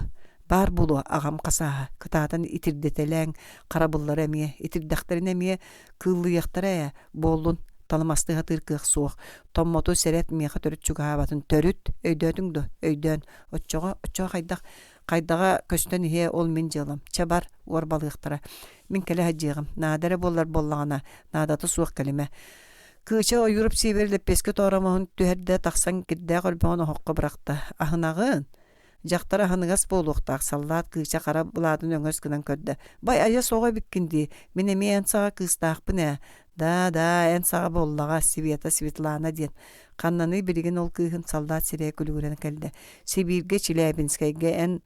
Баар буолуо, аҕам хасааһа. Кытаатан итирдэтэлээҥ, харабыллара эмиэ, итирдэхтэринэ эмиэ кыыллыйыахтара ээ, буоллун, талымастыы сатыыр кыах суох. Томмоту сэрэт миэхэ төрүт чугаһаабатын. Төрүт, өйдөөтүҥ дуо? Өйдөөн. Оччоҕо, оччоҕо хайдах Хайдаҕа көстөн иһиэ ол мин дьыалам. Чэ бар, уорбалыахтара. Мин кэлэ сылдьыаҕым. Наада эрэ буоллар буоллаҕына, наадата суох кэлимэ. Кыыча Ойууруп сиэбэр лэппиэскэ тооромоһун түһэрдэ, тахсан кирдээх өрбөҕүн оһоххо бырахта. Аһынаҕын? Дьахтар аһыныгас буолуохтаах, саллаат Кыыча хара былаатын өҥөс гынан көрдө. Бай, айа соҕо эбиккин дии, мин эмиэ эн саҕа кыыстаахпын ээ. Да, да, эн саҕа буоллаҕа, Света, Светлана диэн. Ханнаный билигин ол кыыһын саллаат сирэйэ күлүгүрэн кэллэ. Сибииргэ, Челябинскэйгэ эн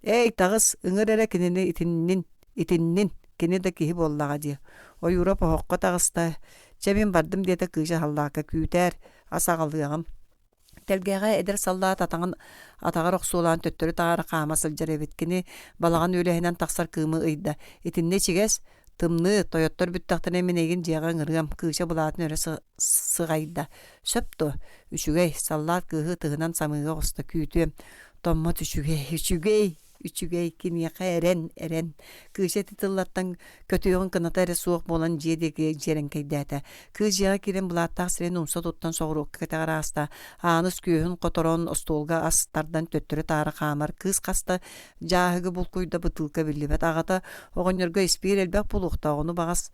«Эй, таҕыс, ыҥыр эрэ кинини итиннин, итиннин, кини да киһи буоллаҕа дии» Ойуурап оһоххо таҕыста, «Чэ, мин бардым» диэтэ Кыыча саллаакка «Күүтээр, ас аҕалыаҕым» Тэлгэһэҕэ эдэр саллаат атаҕын атаҕар охсуолаан төттөрү-таары хаама сылдьар эбит. Кини балаҕан үөлэһинэн тахсар кыымы ыйда. Итиннэ ичигэс, тымныы, тойоттор бүттэхтэринэ мин эйигин дьиэҕэ ыҥырыам, Кыыча былаатын өрө сыҕайда. Сөп дуо? Үчүгэй, саллаат кыыһы ытыһынан самыыга оҕуста, күүтүөм. Томмот үчүгэй, үчүгэй, үчүгэй, киниэхэ эрэн, эрэн. Кыыча ити тыллартан көтүөҕүн кыната эрэ суох буолан дьиэ диэки дьиэрэҥкэйдээтэ. Кыыс дьиэҕэ киирэн былааттаах сирин умса туттан соҕуруокка кэтэҕэр ааста. Ааныс күөһүн хоторон, остуолга ас тардан төттөрү-таары хаамар. Кыыс хаста дьааһыгы булкуйда бытыылка биллибэт. Аҕата оҕонньорго испиир элбэх буолуохтаах, ону баҕас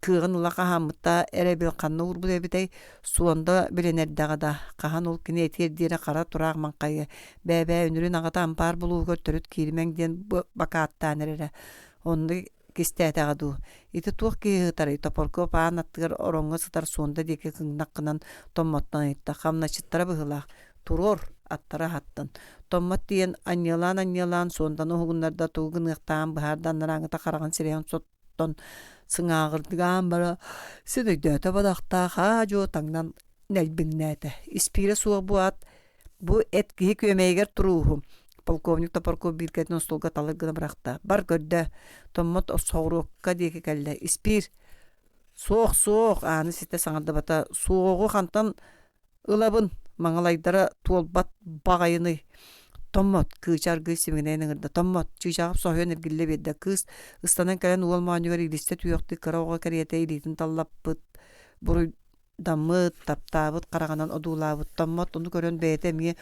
кыаҕын ыла хаһааммыта эрэбил ханна уурбут эбитэй суонда билэн эрдэҕэ да хаһан ол кини этиэр диэри хара тураах маҥхайыа бээ-бээ үнүрүүн аҕата ампаар булууһугар төрүт кииримэҥ диэн бакааттаан эрэрэ онно кистээтэҕэ дуу ити туох киһи ыһытарый Топоркуоп аан аттыгар ороҥҥо сытар суонда диэки кыҥнах гынан томмоттон ыйытта хамначчыттара быһыылаах туруор аттара аһаттын Томмот тиийэн анньыалаан-анньыалаан суонданы уһугуннарда тугу гыныахтааҕын быһаарда анарааҥҥыта хараҕын сирэйин сот оттон сыҥааҕырдыгаан бара син өйдөөтө бадахтаах аа-дьуо таҥнан нэлбиҥнээтэ. Испиирэ суох бу ат бу эт киһи күөмэйигэр турууһу. Полковник Топорков биилкэтин остуолга талыр гына бырахта. Бар көрдө. Томмот соҕуруокка диэки кэллэ. Испиир. Суох, суох, ааны ситэ саҥардыбата. Суоҕу хантан Ылабын, маҥалайдара туолбат баҕайыный. Томмот, Кыыча аргыый сибигинэйэн ыҥырда. Томмот, Чыычааҕым соһуйан эргиллэ биэрдэ. Кыыс ыстанан кэлэн уол моонньугар илистэ түһүөхтүү кыра оҕо кэриэтэ илиитин таллаппыт, буруйдаммыт, таптаабыт хараҕынан одуулаабыт. Томмот ону көрөн бэйэтэ эмиэ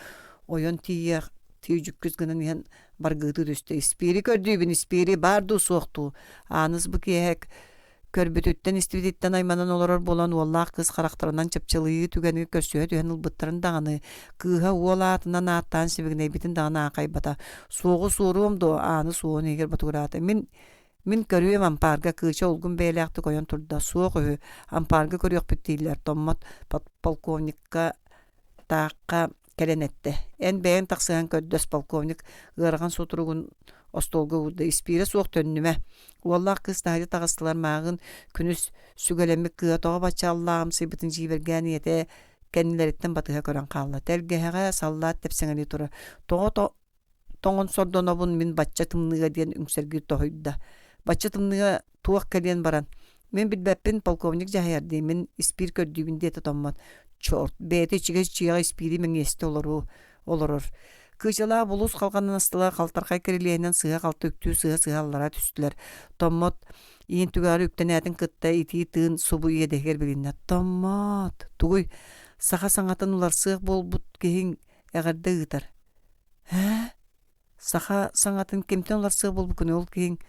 ойон тиийиэх тиийдьүккүс гынан иһэн баргыытыы түстэ. Испиири көрдүүбүн, испиири, баар дуу, суох дуу? Ааныс бу киэһэ Көрбүтүттэн-истибититтэн айманан олорор буолан уоллаах кыыс харахтарынан чыпчылыйыы түгэнигэр көрсүһэ түһэн ылбыттарын даҕаны, кыыһа уол аатынан ааттаан сибигинэйбитин даҕаны аахайбата. Суоҕу суоруом дуо, ааны суоҕун иһигэр ботугураата. Мин мин көрүөм ампаарга Кыыча улгум бэйэлээхтик ойон турда. Суох үһү, ампаарга көрүөхпүт дииллэр. Томмот подполковникка таахха кэлэн эттэ: «Эн бэйэҥ тахсыһан көрдөс, полковник ыарахан сутуругун остуолга уурда, испиирэ суох төннүмэ». Уоллаах кыыс таһырдьа таҕыстылар, мааҕын күнүс сүгэлэммит кыыһа тоҕо бачча аллааҕымсыйбытын дьиибэргээн ийэтэ кэннилэриттэн батыһа көрөн хаалла. Тэлгэһэҕэ саллаат тэпсэҥэлии турар. Тоҕо тоҥон сордонобун мин бачча тымныыга диэн үҥсэргии тоһуйда. Бачча тымныыга туох кэлиэн баран мин билбэппин полковник дьаһайар дии мин испиир көрдүүбүн диэтэ Томмот. Чорт, бэйэтэ ичигэс дьиэҕэ испиири мэҥиэстэ олоруу олорор. Кыычалаах булуус халҕанын астыла халтархай кирилиэһинэн сыһа-халты үктүү сыһа-сыһа аллара түстүлэр. Томмот иин түгэҕэр үктэнээтин кытта итии тыын субу иэдэһигэр билиннэ. Томмот, тугуй, саха саҥатын уларсыах буолбут киһиҥ эҕэрдэ ыытар. Ээ, саха саҥатын кимтэн уларсыах буолбуккунуй ол киһиҥ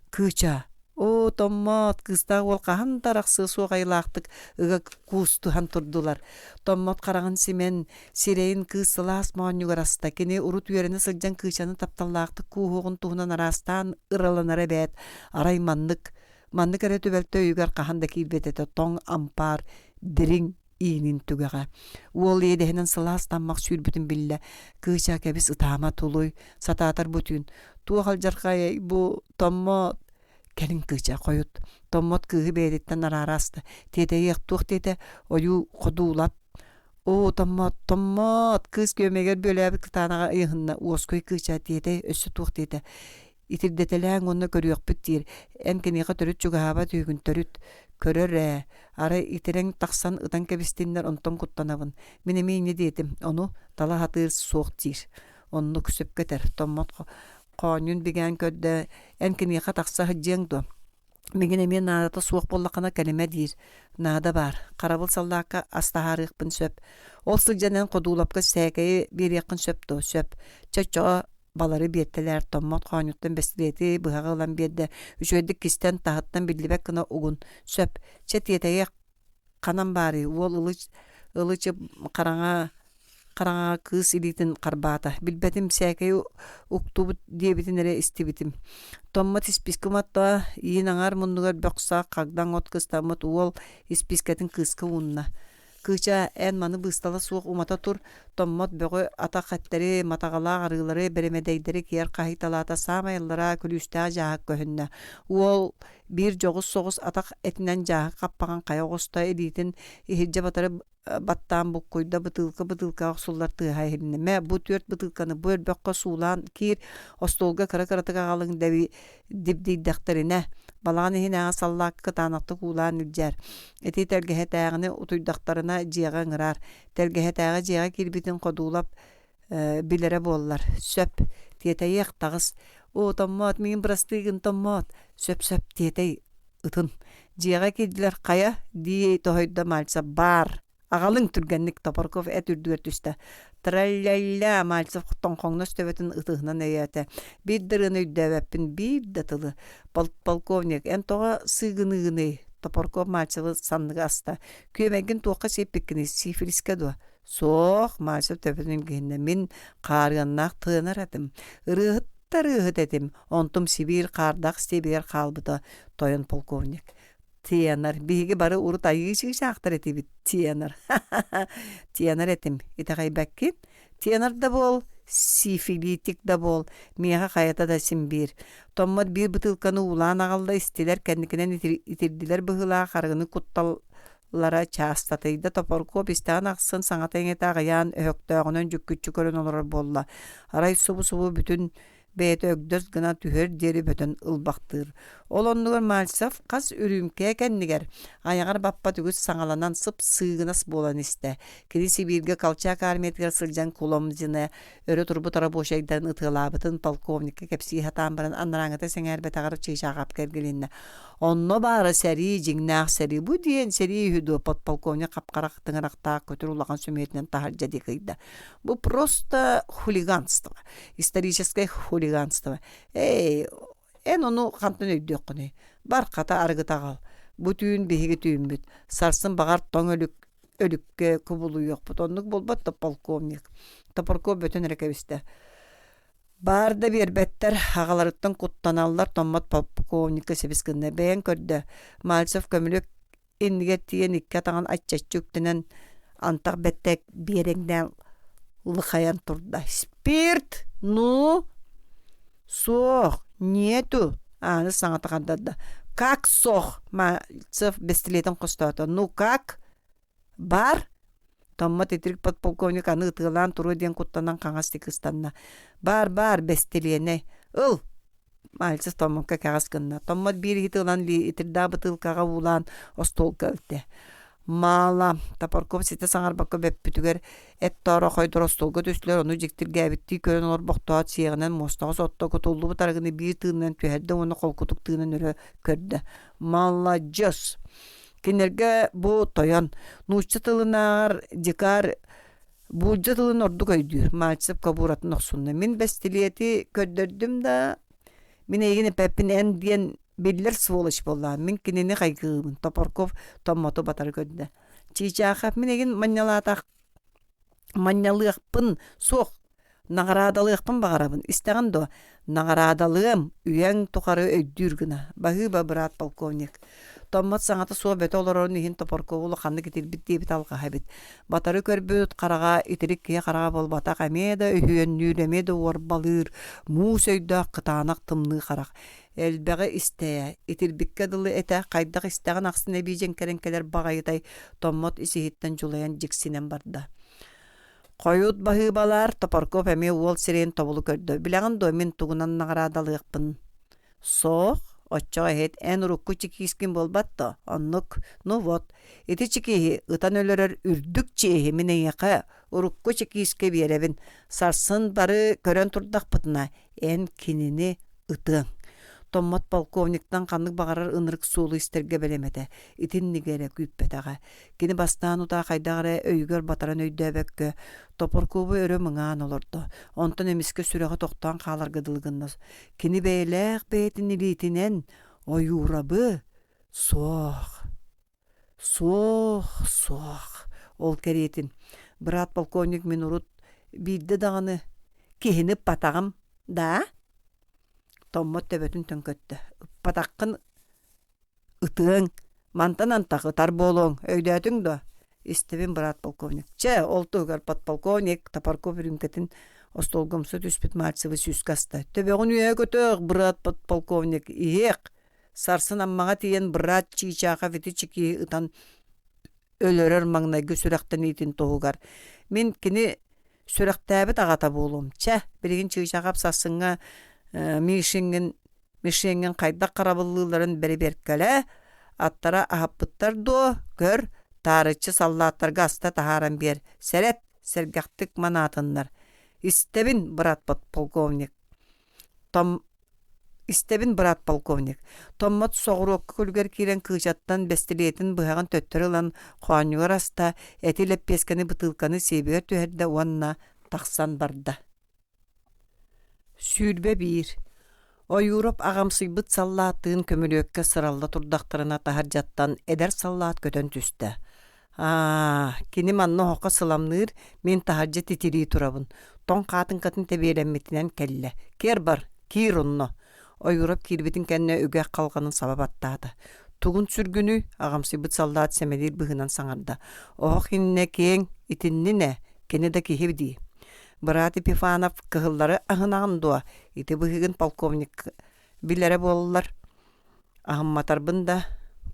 Кыыча, оо, Томмот, кыыстаах уол хаһан да арахсыа суох айылаахтык ыга куустуһан турдулар. Томмот хараҕын симэн, сирэйин кыыс сылаас моонньугар аста. Кини урут үөрэнэ сылдьан Кыычаны тапталлаахтык кууһуоҕун туһунан араастаан ыраланара эбээт. Арай маннык, маннык эрэ түбэлтэ өйүгэр хаһан да киирбэт этэ. Тоҥ ампаар, дириҥ. иинин түгэҕэ. Уол иэдэһинэн сылаас таммах сүүрбүтүн биллэ. Кыыча кэбис ытаама тулуй, сатаатар бу түүн. Туох алдьархайай бу Томмот Кэлин кыыча хойут Томмот кыыһы бэйэтиттэн араара аста. Тиэтэйиэх туох диэтэ ойуу ходуулап Оо, Томмот, Томмот! Кыыс күөмэгэр бүөлээбит кытаанаҕа ыйыһынна. Уоскуй кыыча тиэтэй өссө туох диэтэ. Итирдэтэлээҥ уонна көрүөхпүт диир. Эн киниэхэ төрүт чугаһаабат үһүгүн төрүт. Көрөр ээ. Арай итирэҥ тахсан ытан кэбистиннэр онтон куттанабын. Мин эмиэ инньэ диэтим. Ону тала сатыыр суох диир. Оннук сөпкө этэр. Томмот хоонньун бигээн көрдө. Эн киниэхэ тахса сылдьыаҥ дуо? Миигин эмиэ наадата суох буоллаххына кэлимэ диир. Наада баар. Харабыл саллаакка ас таһаарыахпын сөп. Ол сылдьан эн Ходуулапка сээкэйи биэриэххин сөп дуо? Сөп. Чэ, оччоҕо балары биэртэлээр Томмот хоонньуттан бэстилиэти быһаҕы ылан биэрдэ. Үчүгэйдик кистэн, таһыттан биллибэт гына угун. Сөп. Чэ, тиэтэйиэх ханан баарый? Уол ылы ылы-чып хараҥа хараҥаҕа кыыс илиитин харбаата. Билбэтим, сээкэйи уктубут диэбитин эрэ истибитим. Томмот испиискэ уматта, иин аҥаар муннугар бөх-сах, хагдаҥ от кыстаммыт уол испиискэтин кыыска уунна. Кыыча, эн маны быыстала суох умата тур, Томмот бөҕү атах эттэри, матаҕалаах арыылары, бэрэмэдэйдэри киэр хаһыйталаата, саамай аллараа күлүүстээх дьааһык көһүннэ. Уол биир дьоҕус соҕус атах этинэн дьааһык хаппаҕын хайа оҕуста, илиитин иһирдьэ батары баттаан буккуйда, бытыылка бытыылкаҕа охсуллар тыаһа иһилиннэ. Мэ, бу түөрт бытыылканы бу өрбөххө суулаан киир, остуолга кыра-кыратык аҕалыҥ дэби дибдийдэхтэринэ, балаҕан иһинээҕи саллаакка кытаанахтык уулаан илдьээр. Ити тэлгэһэтээҕини утуйдахтарына дьиэҕэ ыҥыраар. Тэлгэһэтээҕи дьиэҕэ киирбитин Ходуулап билэрэ буоллар. Сөп, тиэтэйиэх таҕыс. Оо, Томмоот, миигин бырастыы гын, Томмоот. Сөп-сөп, тиэтэй, ытын. Дьиэҕэ киирдилэр хайа, дии тоһуйда Мальцев. Баар. Аҕалыҥ түргэнник Топорков эт үрдүгэр түстэ. Тралля-ля, Мальцев тоҥхоҥнос төбөтүн ытыһынан өйөөтө. Биир да ырыаны өйдөөбөппүн, биир да тылы. Полковник, эн тоҕо сыыгыныыгыный? Топорков Мальцевы санныга аста. Күөмэйгин туохха сиэппиккиний, сифилискэ дуо? Суох, Мальцев төбөтүн илгиһиннэ. Мин хаарыаннаах тыанар этим. Ырыаһыт да ырыаһыт этим. Онтум Сибиир хаардаах стебигэр хаалбыта, тойон полковник. Тенор. Биһиги бары урут айыы чыычаахтар этибит. Тенор. Тенор этим. Итэҕэйбэккин? Тенор да буол, сифилитик да буол, миэхэ хайата да син биир. Томмот биир бытыылканы уулаан аҕалла истилэр, кэнникинэн итирдилэр быһыылаах арыгыны куттал Лара чаастатыйда Топоркуоп истэҕин ахсын саҥата-иҥэтэ аҕыйаан өһөхтөөҕүнэн дьүккүччү көрөн олорор буолла. Арай субу-субу бүтүн бэйэтэ өгдөс гына түһүөр диэри бөтөн ылбахтыыр. Ол оннугар Мальцев хас үрүүмкэ кэннигэр айаҕар баппат үгүс саҥаланан сып-сыыгынас буолан истэ. Кини Сибииргэ Колчак армиятыгар сылдьан Куломзина өрө турбут рабочайдарын ытыалаабытын полковникка кэпсии сатаан баран анарааҥҥыта сэҥээрбэтэҕэр Чыычааҕапка эргилиннэ. Онно баара сэрии, дьиҥнээх сэрии. Бу диэн сэрии үһү дуо подполковник хап-харах тыҥырахтаах көтөр улахан сөмүйэтинэн таһырдьа диэки ыйда. Бу просто хулиганство, историческое хулиганство. Эй, эн ону хантан өйдүөххүнүй? Бар хата арыгыта аҕал. Бу түүн биһиги түүммүт. Сарсын баҕар тоҥ өлүк өлүккэ кубулуйуохпут. Оннук буолбат да полковник. Топорков бөтөн эрэ кэбистэ. Баар да биэрбэттэр, аҕаларыттан куттаналлар, Томмот полковникка сибис гынна. Бэйэҥ көрдө, Мальцев көмүлүөк иннигэр тиийэн икки атаҕын аччаччы үктэнэн антах бэттэк биэрэҥнээн лыхайан турда. «Спирт! Ну?» «Суох, нету!» Ааны саҥата хардарда. «Как сох?» Мальцев бэстилиэтин хостоото. «Ну как?» «Бар!» Томмот итирик подполковник аны ытыалаан туруо диэн куттанан хаҥас диэки ыстанна. «Баар, баар, бэстилиэнэй! Ыл!» Мальцев Томмокко кэҕис гынна. Томмот биир иһити ылан итирдээх бытыылкаҕа уулаан остуолга илтэ. Маала, Топорков ситэ саҥарбакка бөппүтүгэр эт тоорохойдор остуолга түстүлэр, ону дьиктиргээбиттии көрөн олорбохтоот сиэҕинэн муостаҕа сотто кутуллубут арыгыны биир тыынынан түһэрдэ уонна холкутук тыынан өрө көрдө. «Маладьыас!» Кинилэргэ бу тойон нуучча тылынааҕар дикарь буулдьа тылын ордук өйдүүр. Мальцев кобууратын охсунна. Мин бэстилиэти көрдөрдүм да, мин эйигин эппэппин эн диэн биллэр сволочь буоллаҕым. Мин кинини хайгыыбын. Топорков Томмоту батары көрдө. Чыычаахап мин эйигин манньалаатах манньалыахпын суох Наҕараадалыахпын баҕарабын, истэҕин дуо? Наҕараадалыам, үйэҥ тухары өйдүүр гына. Баһыыба, быраат полковник. Томмот саҥата суох бөтө олорорун иһин Топоркову улаханнык итирбит диэбит алҕаһа эбит. Батары көрбүт хараҕа итирик киһи хараҕа буолбатах, эмиэ да өһүөннүүр, эмиэ да уорбалыыр, муус өйдөөх кытаанах тымныы харах. Элбэҕи истээ, итирбиккэ дылы этэ, хайдах истэҕин ахсын эбии дьэҥкэрэн кэлэр баҕайытай, Томмот ис-иһиттэн дьулайан дьиксинэн барда. Хойут баһыыбалаар, Топорков эмиэ уол сирэйин тобулу көрдө. Билэҕин дуо, мин тугунан наҕараадалыахпын? Суох, оччоҕо иһит, эн урукку чекиискин буолбат дуо? Оннук. Ну вот, ити чекииһи ытан өлөрөр үрдүк чиэһи мин эйиэхэ урукку чекиискэ биэрэбин. Сарсын бары көрөн турдахпытына, эн кинини ытыаҥ. Томмот полковниктан ханнык баҕарар ынырык суолу истэргэ бэлэм этэ. Итинниги эрэ күүппэтэҕэ. Кини бастаан утаа хайдах эрэ өйүгэр батаран өйдөөбөккө, Топоркуобу өрө мыҥаан олордо. Онтон эмискэ сүрэҕэ тохтоон хааларга дылы гынна. Кини бэйэлээх бэйэтин илиитинэн ойуурабы суох, суох, суох ол кэриэтин быраат полковник мин урут биирдэ даҕаны киһини ыппатаҕым даа Томмот төбөтүн төҥкөттө ыппатаххын Ытыаҥ, мантан антах ытар буолуоҥ, өйдөөтүҥ дуо? Истэбин, быраат полковник. Чэ, ол туһугар подполковник Топорков үрүүмкэтин остуолга умса түспүт Мальцевы сүүскэ аста. Төбөҕүн үөһэ көтөх, быраат подполковник, иһиэх! Сарсын Аммаҕа тиийэн быраат Чыычаахов ити чекиһи ытан өлөрөр маҥнайгы сүрэхтэниитин туһугар. Мин кини сүрэхтээбит аҕата буолуом. Чэ, билигин Чыычаахап сарсыҥҥа Мишиҥҥин Мишеҥҥин хайдах харабыллыылларын бэрэбиэркэлээ, аттара аһаппыттар дуо, көр, таарыччы саллааттарга аста таһааран биэр, сэрэт, сэргэхтик манаатыннар. Истэбин, быраат подполковник. Том Истэбин, быраат полковник. Томмот соҕуруокка күлүгэр киирэн кыычаттан бэстилиэтин быһаҕын төттөрү ылан хоонньугар аста, эти лэппиэскэни бытыылканы сиэбигэр түһэрдэ уонна тахсан барда. 21. Ойуурап аҕамсыйбыт саллааттыын көмүлүөккэ сыралла турдахтарына таһырдьаттан эдэр саллаат көтөн түстэ. Аа, кини манна оһоххо сыламныыр, мин таһырдьа титирии турабын. Тоҥ хаатыҥкатын тэбиэлэммитинэн кэллэ. Киэр бар, киир онно. Ойуурап киирбитин кэннэ үгэх халҕанын саба баттаата. Тугун сүргүнүй? аҕамсыйбыт саллаат сэмэлиир быһыынан саҥарда. Оһох иннэ киэҥ, итиннин ээ, кини да киһи дии. Быраат Епифанов кыһыллары аһынаҕын дуо? Ити быһыыгын полковник билэрэ буоллар. Аһымматарбын да,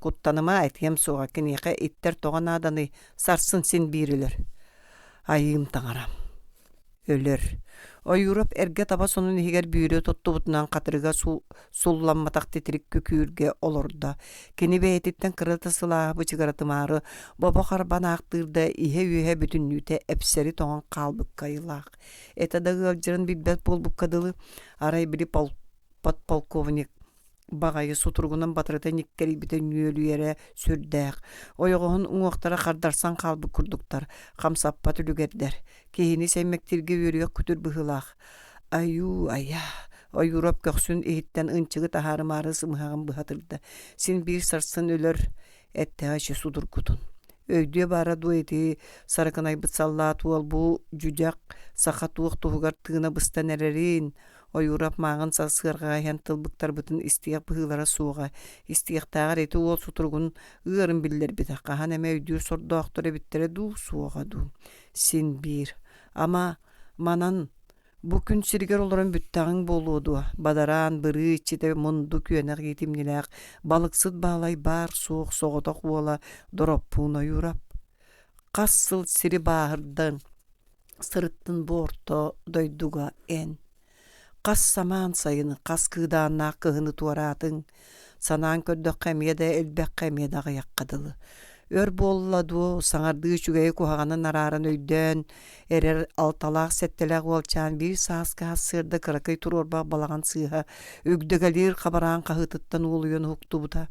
куттаныма, этиэм суоҕа, киниэхэ иттэр тоҕо нааданый, сарсын син биир өлөр. Айыым таҥарам. Өлөр. Ойуурап эргэ таба сонун иһигэр бүүрэ туттубутунан хатырыга сулламматах титирик күкүүргэ олордо. Кини бэйэтиттэн кыра да сылааһы бычыгыратымаары бобо харбан аахтыыр да иһэ-үөһэ бүтүннүүтэ эпсэри тоҥон хаалбыкка айылаах. Этэ да ыалдьарын билбэт буолбукка дылы, арай били подполковник баҕайы сутуругунан батарыта ньиккэрийбитэ нүөлүйэрэ сүрдээх. Ойоҕоһун уҥуохтара хардарсан хаалбыт курдуктар, хамсаппат үлүгэрдэр. Киһини сэймэктииргэ үөрүйэх күтүр быһыылаах. Айуу-айа! Ойуурап көхсүн иһиттэн ынчыгы таһаарымаары сымыһаҕын быһа тырда. Син биир сарсын өлөр, эттэҕэ эчи судургутун. Өйдүө баара дуо ити сарыкынайбыт саллаат уол бу дьүдьэх саха туох туһугар тыына быстан эрэрин, Ойуурап мааҕын сарсыарҕаҕа иһэн тыл быктарбытын истиэх быһыылара суоҕа, истиэхтээҕэр ити уол сутуругун ыарын биллэрбитэ, хаһан эмэ өйдүүр сордоохтор эбиттэрэ дуу, суоҕа дуу. Син биир. Ама, манан бу күн сиригэр олорон бүттэҕиҥ буолуо дуо, бадараан, бырыы иччитэ мунду күөнэх иитимньилээх балыксыт Баалай баар-суох соҕотох уола Дороппуун Ойуурап. Хас сыл сири бааһырдан сырыттын бу орто дойдуга эн Хас самаан сайыны, хас кыыдааннаах кыһыны туораатыҥ, санаан көрдөххө эмиэ да элбэххэ, эмиэ да аҕыйахха дылы. Өр буолла дуо, саҥардыы үчүгэйи куһаҕанын арааран өйдөөн эрэр алталаах-сэттэлээх уолчаан биир сааскы сарсыарда кыракый туруорбах балаҕан сыыһа үгдэгэлиир хабараан хаһыытыттан уолуйан уһуктубута.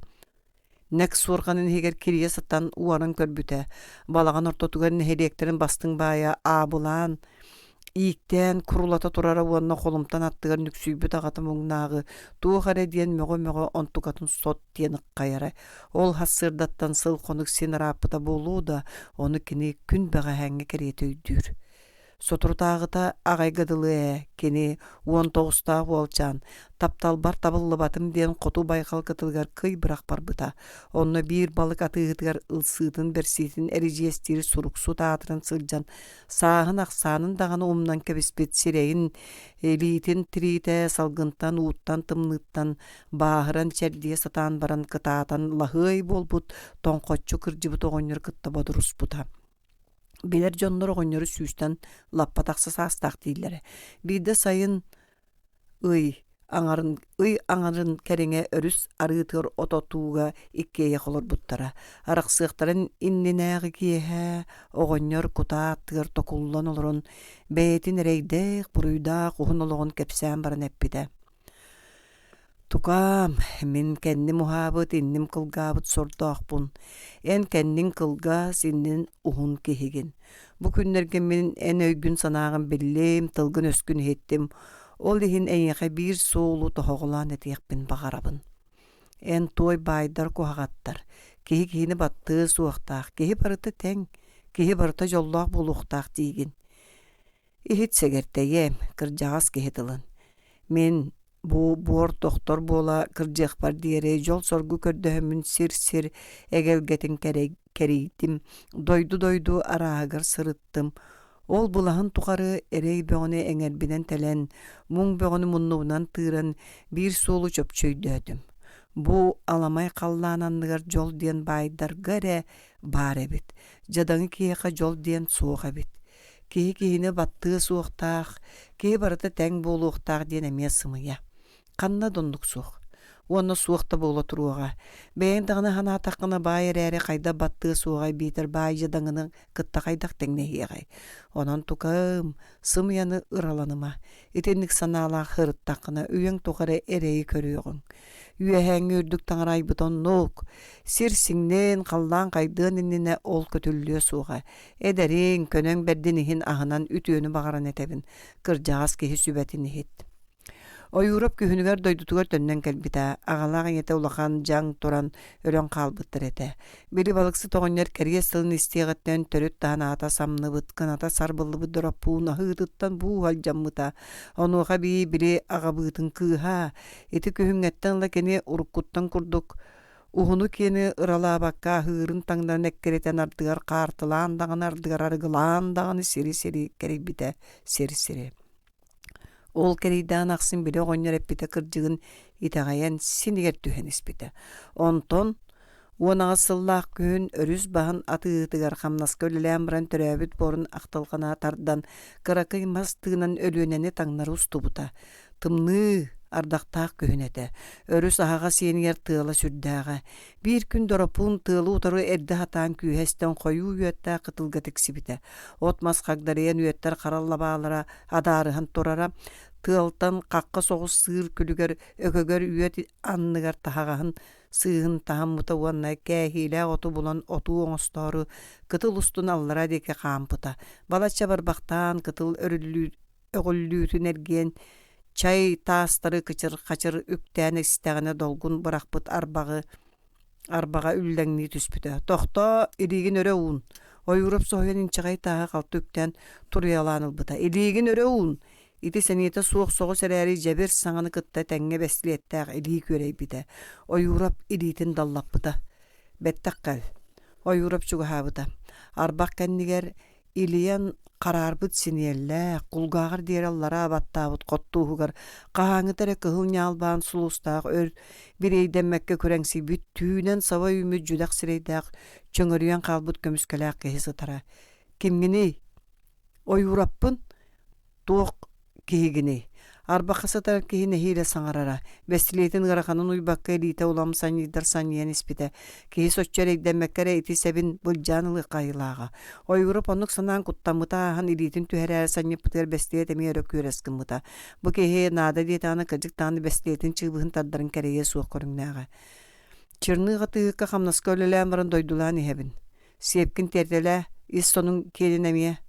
Нэк суорҕанын иһигэр кирийэ сытан уоран көрбүтэ, балаҕан ортотугар нэһилиэктэрин бастыҥ баайа аабылаан, ииктээн курулата турара уонна холумтан аттыгар нүксүйбүт аҕата муҥнааҕы туох эрэ диэн мөҕө-мөҕө онтукатын сот диэн ыххайара. Ол сарсыардаттан сыл-хонук син ырааппыта буолуо да, ону кини күн бэҕэһээҥҥи кэриэтэ өйдүүр. Соторутааҕыта аҕайга дылы ээ, кини 19-таах уолчаан, тапталбар табыллыбатым диэн хоту байҕал кытылыгар кый бырах барбыта. Онно биир балык атыыһытыгар ылсыытын-бэрсиитин эридьиэстиир суруксут аатыран сылдьан, сааһын ахсаанын даҕаны умнан кэбиспит сирэйин, илиитин тириитэ салгынтан, ууттан, тымныыттан бааһыран чэрдийэ сатаан баран кытаатан лаһыай буолбут тоҥхоччу кырдьыбыт оҕонньор кытта бодоруспута. Билэр дьоннор оҕонньору сүүстэн лаппа тахса саастаах дииллэрэ. Биирдэ сайын ый аҥарын ый аҥарын кэриҥэ өрүс арыытыгар от отууга иккиэйэх олорбуттара. Арахсыахтарын иннинээҕи киэһэ оҕонньор кутаа аттыгар токуллан олорон бэйэтин эрэйдээх, буруйдаах уһун олоҕун кэпсээн баран эппитэ: Тукаам, мин кэнним уһаабыт, инним кылгаабыт сордоохпун. Эн кэнниҥ кылгас, иннин уһун киһигин. Бу күннэргэ мин эн өйгүн-санааҕын биллим, тылгын-өскүн иһиттим. Ол иһин эйиэхэ биир суолу тоһоҕолоон этиэхпин баҕарабын. Эн туой баайдар куһаҕаттар, киһи киһини баттыа суохтаах, киһи барыта тэҥ, киһи барыта дьоллоох буолуохтаах диигин. Иһит сэгэртэйиэм, кырдьаҕас киһи тылын. Мин бу буор тохтор буола кырдьыахпар диэри дьол-соргу көрдөһөммүн сир-сир эгэлгэтин кэрийдим, дойду-дойду арааһыгар сырыттым. Ол былаһын тухары эрэй бөҕөнү эҥэрбинэн тэлэн, муҥ бөҕөнү муннубунан тыыран биир суолу чопчу өйдөөтүм. Бу аламай халлаан анныгар дьол диэн баайдарга эрэ баар эбит, дьадаҥы киһиэхэ дьол диэн суох эбит. Киһи киһини баттыа суохтаах, киһи барыта тэҥ буолуохтаах диэн эмиэ сымыйа. Ханна да оннук суох. Уонна суох да буола туруоҕа. Бэйэҥ даҕаны санаатаххына баай эрээри хайдах баттыа суоҕай биитэр баай дьадаҥыны кытта хайдах тэҥнэһиэҕэй. Онон тукаым, сымыйаны ыраланыма. Итинник санаалаах сырыттаххына үйэҥ тухары эрэйи көрүөҕүҥ. Үөһээҥҥи үрдүк таҥара айбыт оннук. Сир сиҥнэн, халлаан хайдыан иннинэ ол көтүллүө суоҕа. Эдэриҥ, көнөҥ бэрдин иһин аһынан үтүөнү баҕаран этэбин, кырдьаҕас киһи сүбэтин иһит. Ойуурап күһүнүгэр дойдутугар төннөн кэлбитэ, аҕалаах ийэтэ улахан дьаҥ туран өлөн хаалбыттар этэ. Били балыксыт оҕонньор кэриэс тылын истиэҕиттэн төрүт таһан аата самныбыт, кыната сарбыллыбыт дороппуун аһыытыттан буу алдьаммыта. Онуоха эбии били аҕабыытын кыыһа, ити күһүҥҥэттэн ыла кини уруккуттан курдук Уһуну-киэни ыралаабакка аһыырын таҥнарын эккирэтэн ардыгар хаартылаан даҕаны ардыгар арыгылаан даҕаны сири-сири кэрийбитэ сир-сири. Ол кэрийдээн ахсын били оҕонньор эппитэ кырдьыгын итэҕэйэн синигэр түһэн испитэ. Онтон 18 сыллаах күһүн өрүс баһын атыыһытыгар хамнаска үлэлээн баран төрөөбүт буорун ахтылҕана тардан кыракый мас тыынан Өлүөнэни таҥнары устубута. Тымныы, ардахтаах күһүн этэ. Өрүс аһаҕас иэнигэр тыала сүрдээҕэ. Биир күн Доропуун тыалы утары эрдэ сатаан күүһэ эстэн хойуу үөттээх кытылга тиксибитэ. От-мас хагдарыйан үөттэр хара лабаалара адаарыһан турара. Тыалтан хахха соҕус сыыр күлүгэр өкөгөр үөт анныгар таһаҕаһын сыыһын таһыммыта уонна кээһиилээх оту булан отуу оҥостоору кытыл устун аллара диэки хаампыта. Балачча барбахтаан кытыл өрүллүү өҕүллүүтүн эргийэн чай таастары кычыр-хачыр үктээн истэҕинэ долгун бырахпыт арбаҕы арбаҕа үллэҥнии түспүтэ. «Тохтоо, илиигин өрө уун!» Ойуурап соһуйан инчэҕэй тааһы халты үктээн туруйалаан ылбыта. «Илиигин өрө уун!» Ити сэниэтэ суох соҕус эрээри дьэбир саҥаны кытта тэҥҥэ бэстилиэттээх илии күөрэйбитэ. Ойуурап илиитин даллаппыта. «Бэттэх кэл!» Ойуурап чугаһаабыта. Арбах кэннигэр Илийэн хараарбыт синиэллээх, кулгааҕар диэри аллараа баттаабыт хоттууһугар хаһааҥҥыта эрэ кыһыл ньаалбаан сулустаах өр бириэйдэммэккэ күрэҥсийбит түүнэн саба үүммүт дьүдэх сирэйдээх чөҥөрүйэн хаалбыт көмүскэлээх киһи сытара. «Кимҥиний? Ойуураппын Туох киһигиний? Арбахха сытар киһи нэһиилэ саҥарара, бэстилиэтин ыараханын уйбакка илиитэ улам санньыйдар санньыйан испитэ. Киһи соччо эрэйдэммэккэ эрэ ити сэбин былдьаан ылыахха айылааҕа. Ойууруп оннук санаан куттаммыта ааһан илиитин түһэрээри санньыппытыгар бэстилиэт эмиэ өрө күөрэс гыммыта. Бу киһи наада диэтэҕинэ кырдьык даҕаны бэстилиэтин чыыбыһын тардарын кэрэйиэ суох көрүҥнээҕэ. Черных атыыһыкка хамнаска үлэлээн баран дойдулаан иһэбин. Сиэпкин тиэрдэлээ, ис сонуҥ киэнин эмиэ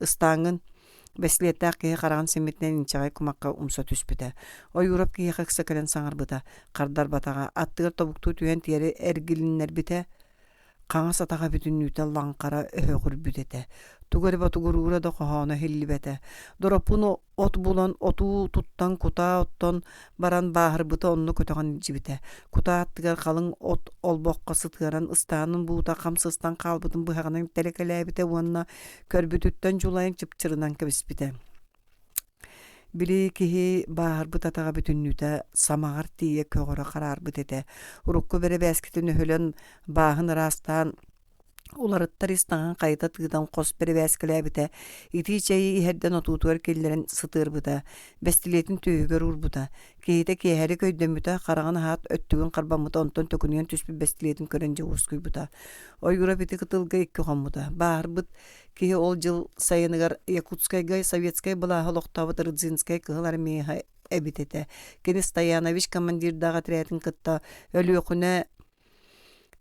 Ыстааҥҥын бэстилиэттээх киһи хараҕын симмитинэн инчэҕэй кумахха умса түспүтэ. Ойуурап киһиэхэ ыкса кэлэн саҥарбыта, хардарбатаҕа, аттыгар тобуктуу түһэн тиэрэ эргилиннэрбитэ, хаҥас атаҕа бүтүннүүтэ лаҥхара өһөҕүрбүт этэ. Тугу эрэ ботугуруура да хоһооно иһиллибэтэ. Дороппун от булан отуу туттан кутаа оттон баран бааһырбыта онно көтөҕөн илдьибитэ. Кутаа аттыгар халыҥ от олбоххо сытыаран ыстаанын буута хам сыстан хаалбытын быһаҕынан тэлэкэлээбитэ уонна көрбүтүттэн дьулайан чыпчырынан кэбиспитэ. Били киһи бааһырбыт атаҕа бүтүннүүтэ самаҕар тиийэ көҕөрө хараарбыт этэ. Урукку бэрэбээскитин өһүлэн бааһын ыраастаан уларыттар ис таҥаһын хайыта тыытан хос бэрэбээскэлээбитэ, итии чэйи иһэрдэн отуутугар киллэрэн сытыарбыта, бэстилиэтин түөһүгэр уурбута. Киһитэ киэһэлик өйдөммүтэ, хараҕын аһаат өттүгүн харбаммыта, онтон төкүнүйэн түспүт бэстилиэтин көрөн дьэ уоскуйбута. Ойуурап ити кытылга икки хоммута. Бааһырбыт киһи ол дьыл сайыныгар Якутскайга советскай былааһы олохтообут Рыдзинскай кыһыл армия эбит этэ. Кини Стоянович командирдаах отрядын кытта Өлүөхүнэ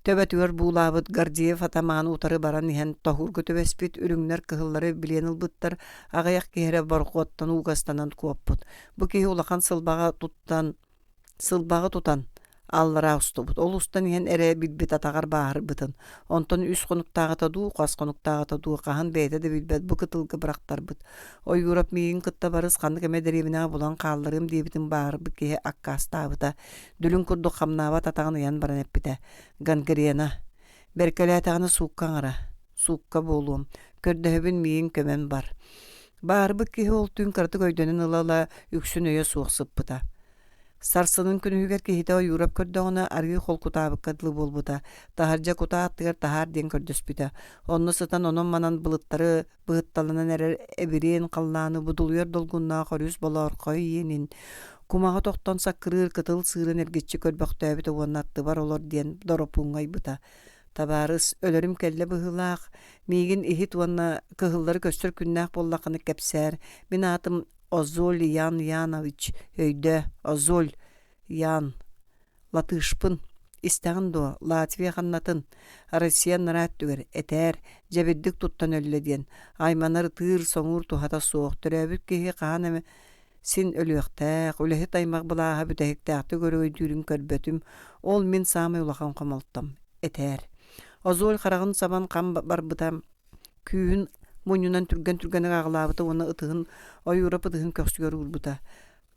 Төбөтүгэр буулаабыт Гордеев атамаан утары баран иһэн тоһуурга түбэспит үрүҥнэр кыһыллары билиэн ылбыттар, аҕыйах киһи эрэ борохуоттан уугастанан куоппут. Бу киһи улахан сылбаҕа туттан сылбаҕы тутан аллараа устубут. Ол устан иһэн эрэ билбит атаҕар бааһырбытын. Онтон үс хонуктааҕыта дуу, хас хонуктааҕыта дуу хаһан бэйэтэ да билбэт бу кытылга бырахтарбыт. Ойуурап миигин кытта барыс ханнык эмэ дэриэбинэҕэ булан хаалларыам диэбитин бааһырбыт киһи аккаастаабыта. Дүлүҥ курдук хамнаабат атаҕын ыйан баран эппитэ: «Гангрена. Бэркэлээтэҕинэ суукка аҥара. Суукка буолуом. Көрдөһөбүн миигин көмөн бар». Баарбыт киһи ол түүн кыратык өйдөнөн ыла-ыла үксүн өйө суох сыппыта. Сарсынын күнүһүгэр киһитэ Ойуурап көрдөҕүнэ арыый холкутаабыкка дылы буолбута. Таһырдьа кутаа аттыгар таһаар диэн көрдөспүтэ. Онно сытан онон-манан былыттары быһытталанан эрэр эбириэн халлааны будулуйар долгуннаах өрүс болоорхой иэнин, кумаҕы тохтон саккырыыр кытыл сыырын эргиччи көрбөхтөөбүтэ уонна аттыбар олор диэн доропууҥҥа ыйбыта. Табаарыс, өлөрүм кэллэ быһыылаах, миигин иһит уонна кыһыллары көстөр күннээх буоллаххына кэпсээр, мин аатым Озоль Ян Янович, өйдөө, Озоль Ян Латышпын. Истэҕин дуо, Латвия ханнатын, Россия анараа өттүгэр, этээр, дьэбирдик туттан өллө диэн, айманар ытыыр-соҥуур туһата суох, төрөөбүт киһи хаһан эмэ син өлүөхтээх, үлэһит аймах былааһа бүтэһиктээхтик өрөгөйдүүрүн көрбөтүм, ол мин саамай улахан хомолтом, этээр. Озоль хараҕын сабан хам барбыта, күүһүн мунньунан түргэн-түргэнник аҕылаабыта уонна ытыһын ойуурап ытыһын көхсүгэр уурбута.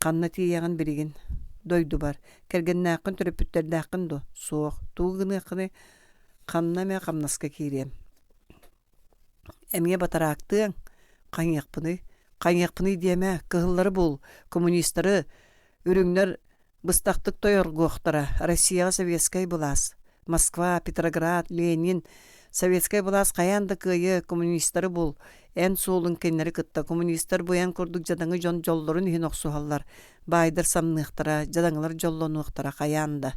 Ханна тиийэҕин билигин? Дойдубар. Кэргэннээххин, төрөппүттэрдээххин дуо? Суох. Тугу гыныаххыный? Ханна эмэ хамнаска киириэм. Эмиэ батараактыаҥ? Хайыахпыный? Хайыахпыный диэмэ, кыһыллары бул, коммунистары, үрүҥнэр Быстахтык тойоргуохтара Россияҕа советскай былаас, Москва, Петроград, Ленин, советскай былаас хайаан да кыайыа, коммунистары бул, эн суолуҥ кинилэри кытта коммунистар бу эн курдук дьадаҥы дьон дьоллорун иһин охсуһаллар, баайдар самныахтара, дьадаҥылар дьоллонуохтара хайаан да.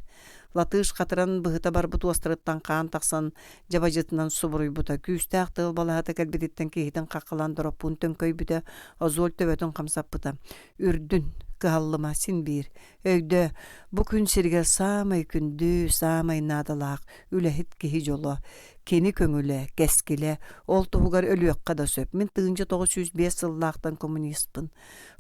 Латыш хатыран быһыта барбыт уостарыттан хаан тахсан дьабадьытынан субуруйбута, күүстээх тыал балаһата кэлбититтэн киһитин хаххалаан дороппуун төҥкөйбүтэ, Озоль төбөтүн хамсаппыта. Үрдүн, кыһаллыма, син биир. Өйдөө, бу күн сиригэр саамай күндү, саамай наадалаах үлэһит киһи дьоло. Кини көҥүлэ, кэскилэ, ол туһугар өлүөххэ да сөп. Мин 1905 сыллаахтан коммуниспын.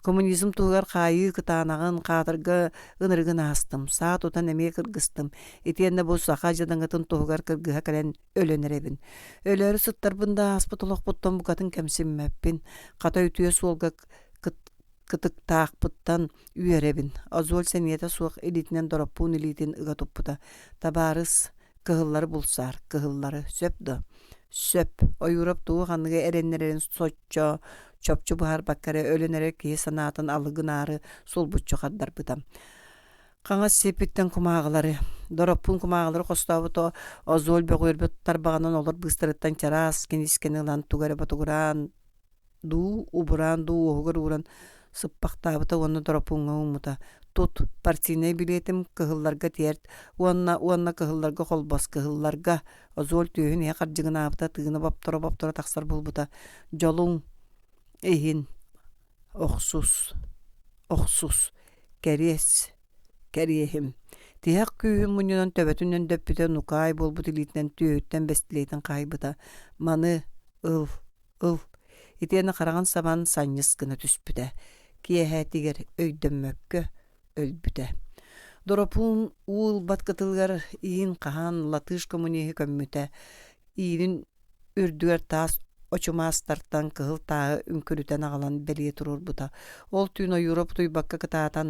Коммунизм туһугар хаайыы кытаанаҕын, хаатырга ынырыгын аастым, саа тутан эмиэ кыргыстым. Итиэннэ бу саха дьадаҥытын туһугар кыргыһа кэлэн өлөн эрэбин. Өлөөрү сыттарбын да ааспыт олохпуттан букатын кэмсиммэппин. Хата үтүө суолга кытыктаахпыттан үөрэбин. Озоль сэниэтэ суох илиитинэн Дороппуун илиитин ыга туппута. Табаарыс, кыһыллары булсаар, кыһыллары. Сөп дуо? Сөп. Ойуурап тугу ханныгы эрэннэрэрин соччо чопчу быһаарбакка эрэ өлөн эрэр киһи санаатын алы гынаары сулбуччу хардарбыта. Хаҥас сиэппиттэн кумааҕылары, Дороппуун кумааҕылары хостообута Озоль бөҕүөрбүт тарбаҕынан олор быыстарыттан чараас киниискэни ылан тугу эрэ ботугураан дуу, убураан дуу уоһугар ууран сыппахтаабыта уонна Доропууҥҥа ууммута: «Тут, партийнай билиэтим кыһылларга тиэрт уонна уонна кыһылларга холбос, кыһылларга!» Озоль түөһүн иһэ хардьыгынаабыта, тыына бопторо-бопторо тахсар буолбута: «Дьолуҥ иһин охсус, охсус, кэриэс, кэриэһим!» Тиһэх күүһүн мунньунан төбөтүн өндөппүтэ, нукаай буолбут илиитинэн түөһүттэн бэстилиэтин хаайбыта: «Маны ыл, Ыл, итиэннэ хараҕын сабан санньыс гына түспүтэ, киэһээтигэр өйдөммөккө өлбүтэ. Доропуун уу ылбат кытылыгар иин хаһан латыш коммуниһы көммүтэ, иинин үрдүгэр таас очумаастартан кыһыл тааһы үҥкүрүтэн аҕалан бэлиэ туруорбута. Ол түүн Ойуурап утуйбакка кытаатан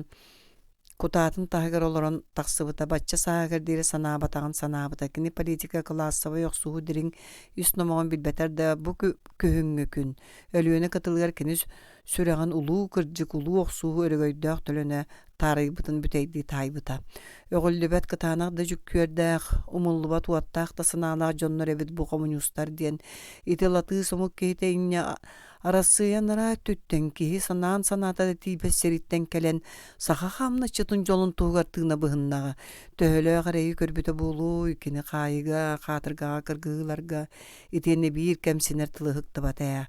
кутаатын таһыгар олорон тахсыбыта бачча сааһыгар диэри санаабатаҕын санаабыта. Кини политика кылаассабай охсуһуу дириҥ ис номоҕун билбэтэр да бу күһүҥҥү күн Өлүөнэ кытылыгар кини сүрэҕин улуу кырдьык улуу охсуһуу өрөгөйдөөх төлөнө таарыйбытын бүтэйдии таайбыта. Өҕүллүбэт кытаанах да дьүккүөрдээх, умуллубат уоттаах да санаалаах дьоннор эбит бу хомуньуустар диэн ити латыыс омук киһитэ инньэ Арассыыйа анараа өттүттэн киһи санаан санаата да тиийбэт сириттэн кэлэн саха хамначчытын дьолун туһугар тыына быһыннаҕа. Төһөлөөх эрэйи көрбүтэ буолуой кини хаайыыга, хаатыргаҕа кыргыһыыларга итиэннэ биир кэмсинэр тылы ыһыктыбата ээ.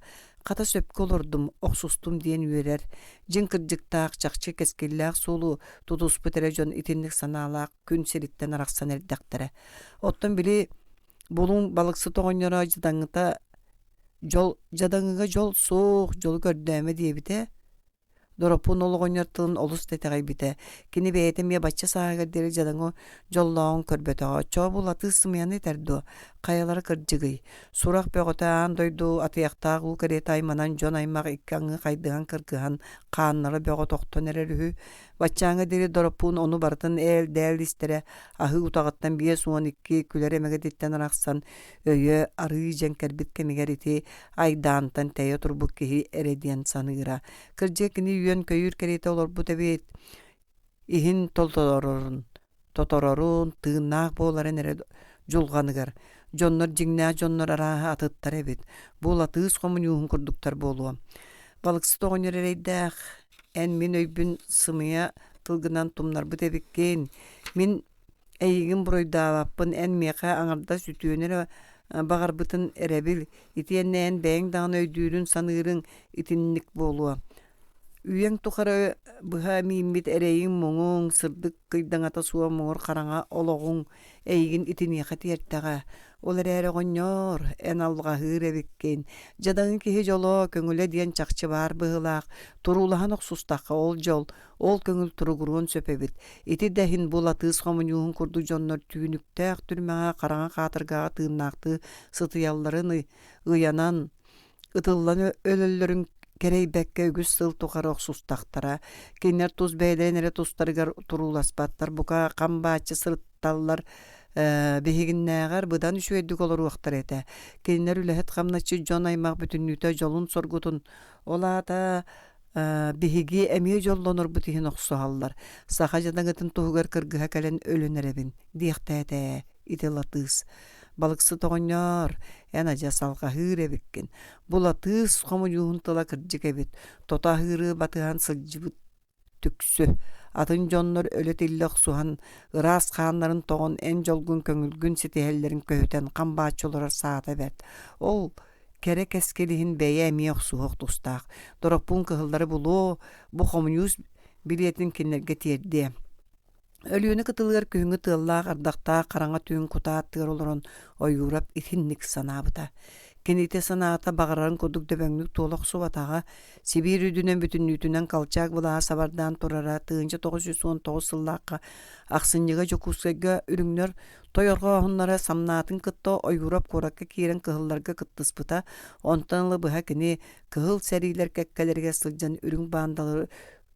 Хата сөпкө олордум, охсустум диэн үөрэр, дьиҥ кырдьыктаах, чахчы кэскиллээх суолу тутуспут эрэ дьон итинник санаалаах күн сириттэн арахсан эрдэхтэрэ. Оттон били Булуҥ балыксыт оҕонньоро дьадаҥыта дьол дьадаҥыга дьол суох, дьолу көрдөөмө диэбитэ Дороппуун ол оҕонньор тылын олус да итэҕэйбитэ. Кини бэйэтэ эмиэ бачча сааһыгар диэри дьадаҥы дьоллооҕун көрбөтөҕө. Оччоҕо бу латыыс сымыйаны этэр дуо? Хайалара кырдьыгый? Сурах бөҕөтө аан дойду атыйахтаах уу кэриэтэ айманан дьон-аймах икки аҥыы хайдыһан кыргыһан хааннара бөҕө тохтон эрэр үһү. Баччааҥҥа диэри Дороппуун ону барытын ээл-дээл истэрэ, аһыы утаҕыттан 52 күлэр эмэгэтиттэн арахсан өйө арыы дьэҥкэрбит кэмигэр ити айдаантан тэйэ турбут киһи эрэ диэн саныыра. Кырдьыга кини үөн-көйүүр кэриэтэ олорбут эбит. Иһин толорорун, тоторорун, тыыннаах буоларын эрэ дьулҕаныгар. Дьоннор дьиҥнээх дьоннор арааһа атыттар эбит. Бу латыыс хомуньууһун курдуктар буолуо. Балыксыт оҕонньор эрэйдээх, эн мин өйбүн сымыйа тылгынан тумнарбыт эбиккин. Мин Эйигин буруйдаабаппын, эн миэхэ аҥардас үтүөнү эрэ баҕарбытын эрэбил, итиэннэ эн бэйэҥ даҕаны өйдүүрүн саныырыҥ итинник буолуо. Үйэҥ тухары быһа мииммит эрэйиҥ-муҥуҥ, сырдык кыйдаҥата суох муҥур хараҥа олоҕуҥ эйигин итиниэхэ тиэртэҕэ. Ол эрээри оҕонньоор, эн алҕаһыыр эбиккин. Дьадаҥы киһи дьоло, көҥүлэ диэн чахчы баар быһыылаах. Туруулаһан охсустахха ол дьол, Ол көҥүл туругуруон сөп эбит. Ити да иһин бу латыыс хомуньууһун курдук дьоннор түүнүктээх түрмэҕэ хараҥа хаатыргаҕа тыыннаахтыы сытыйалларын ыйанан, ытыллан өлөллөрүн кэрэйбэккэ үгүс сыл тухары охсустахтара. Кинилэр тус бэйэлэрин эрэ тустарыгар турууласпаттар, бука хам бааччы сырытталлар биһигиннээҕэр быдан үчүгэйдик олоруохтара этэ. Кинилэр үлэһит хамначчыт дьон-аймах бүтүннүүтэ дьолун-соргутун, ол аата биһиги эмиэ дьоллонорбут иһин охсуһаллар, саха дьадаҥытын туһугар кыргыһа кэлэн өлөн эрэбин, диэхтээтэ ээ, ити латыыс. Балыксыт оҕонньоор, эн адьас алҕаһыыр эбиккин. Бу латыыс хомуньууһун тыла кырдьык эбит, тото аһыыры батыһан сылдьыбыт түксү. Атын дьоннор өлө-тиллэ охсуһан, ыраас хааннарын тоҕон эн дьолгун көҥүлгүн ситиһэллэрин көһүтэн хам бааччы олорор саата бэрт. Ол кэрэ кэскил иһин бэйэ эмиэ охсуһуох тустаах. Дороппуун кыһыллары булуо, бу хомуньуус билиэтин кинилэргэ тиэрдиэ. Өлүөнэ кытылыгар күһүҥҥү тыаллаах, ардахтаах хараҥа түүн кутаа аттыгар олорон Ойуурап итинник санаабыта. Кинитэ санаата баҕарарын курдук дөбөҥнүк туола охсубатаҕа, Сибиир үрдүнэн бүтүннүүтүнэн Колчак былааһа сабардаан турара 1919 сыллаахха ахсынньыга Дьокуускайга үрүҥнэр Тойорҕооһуннара самнаатын кытта Ойуурап куоракка киирэн кыһылларга кыттыспыта, онтон ыла быһа кини кыһыл сэриилэр кэккэлэригэр сылдьан үрүҥ баандалары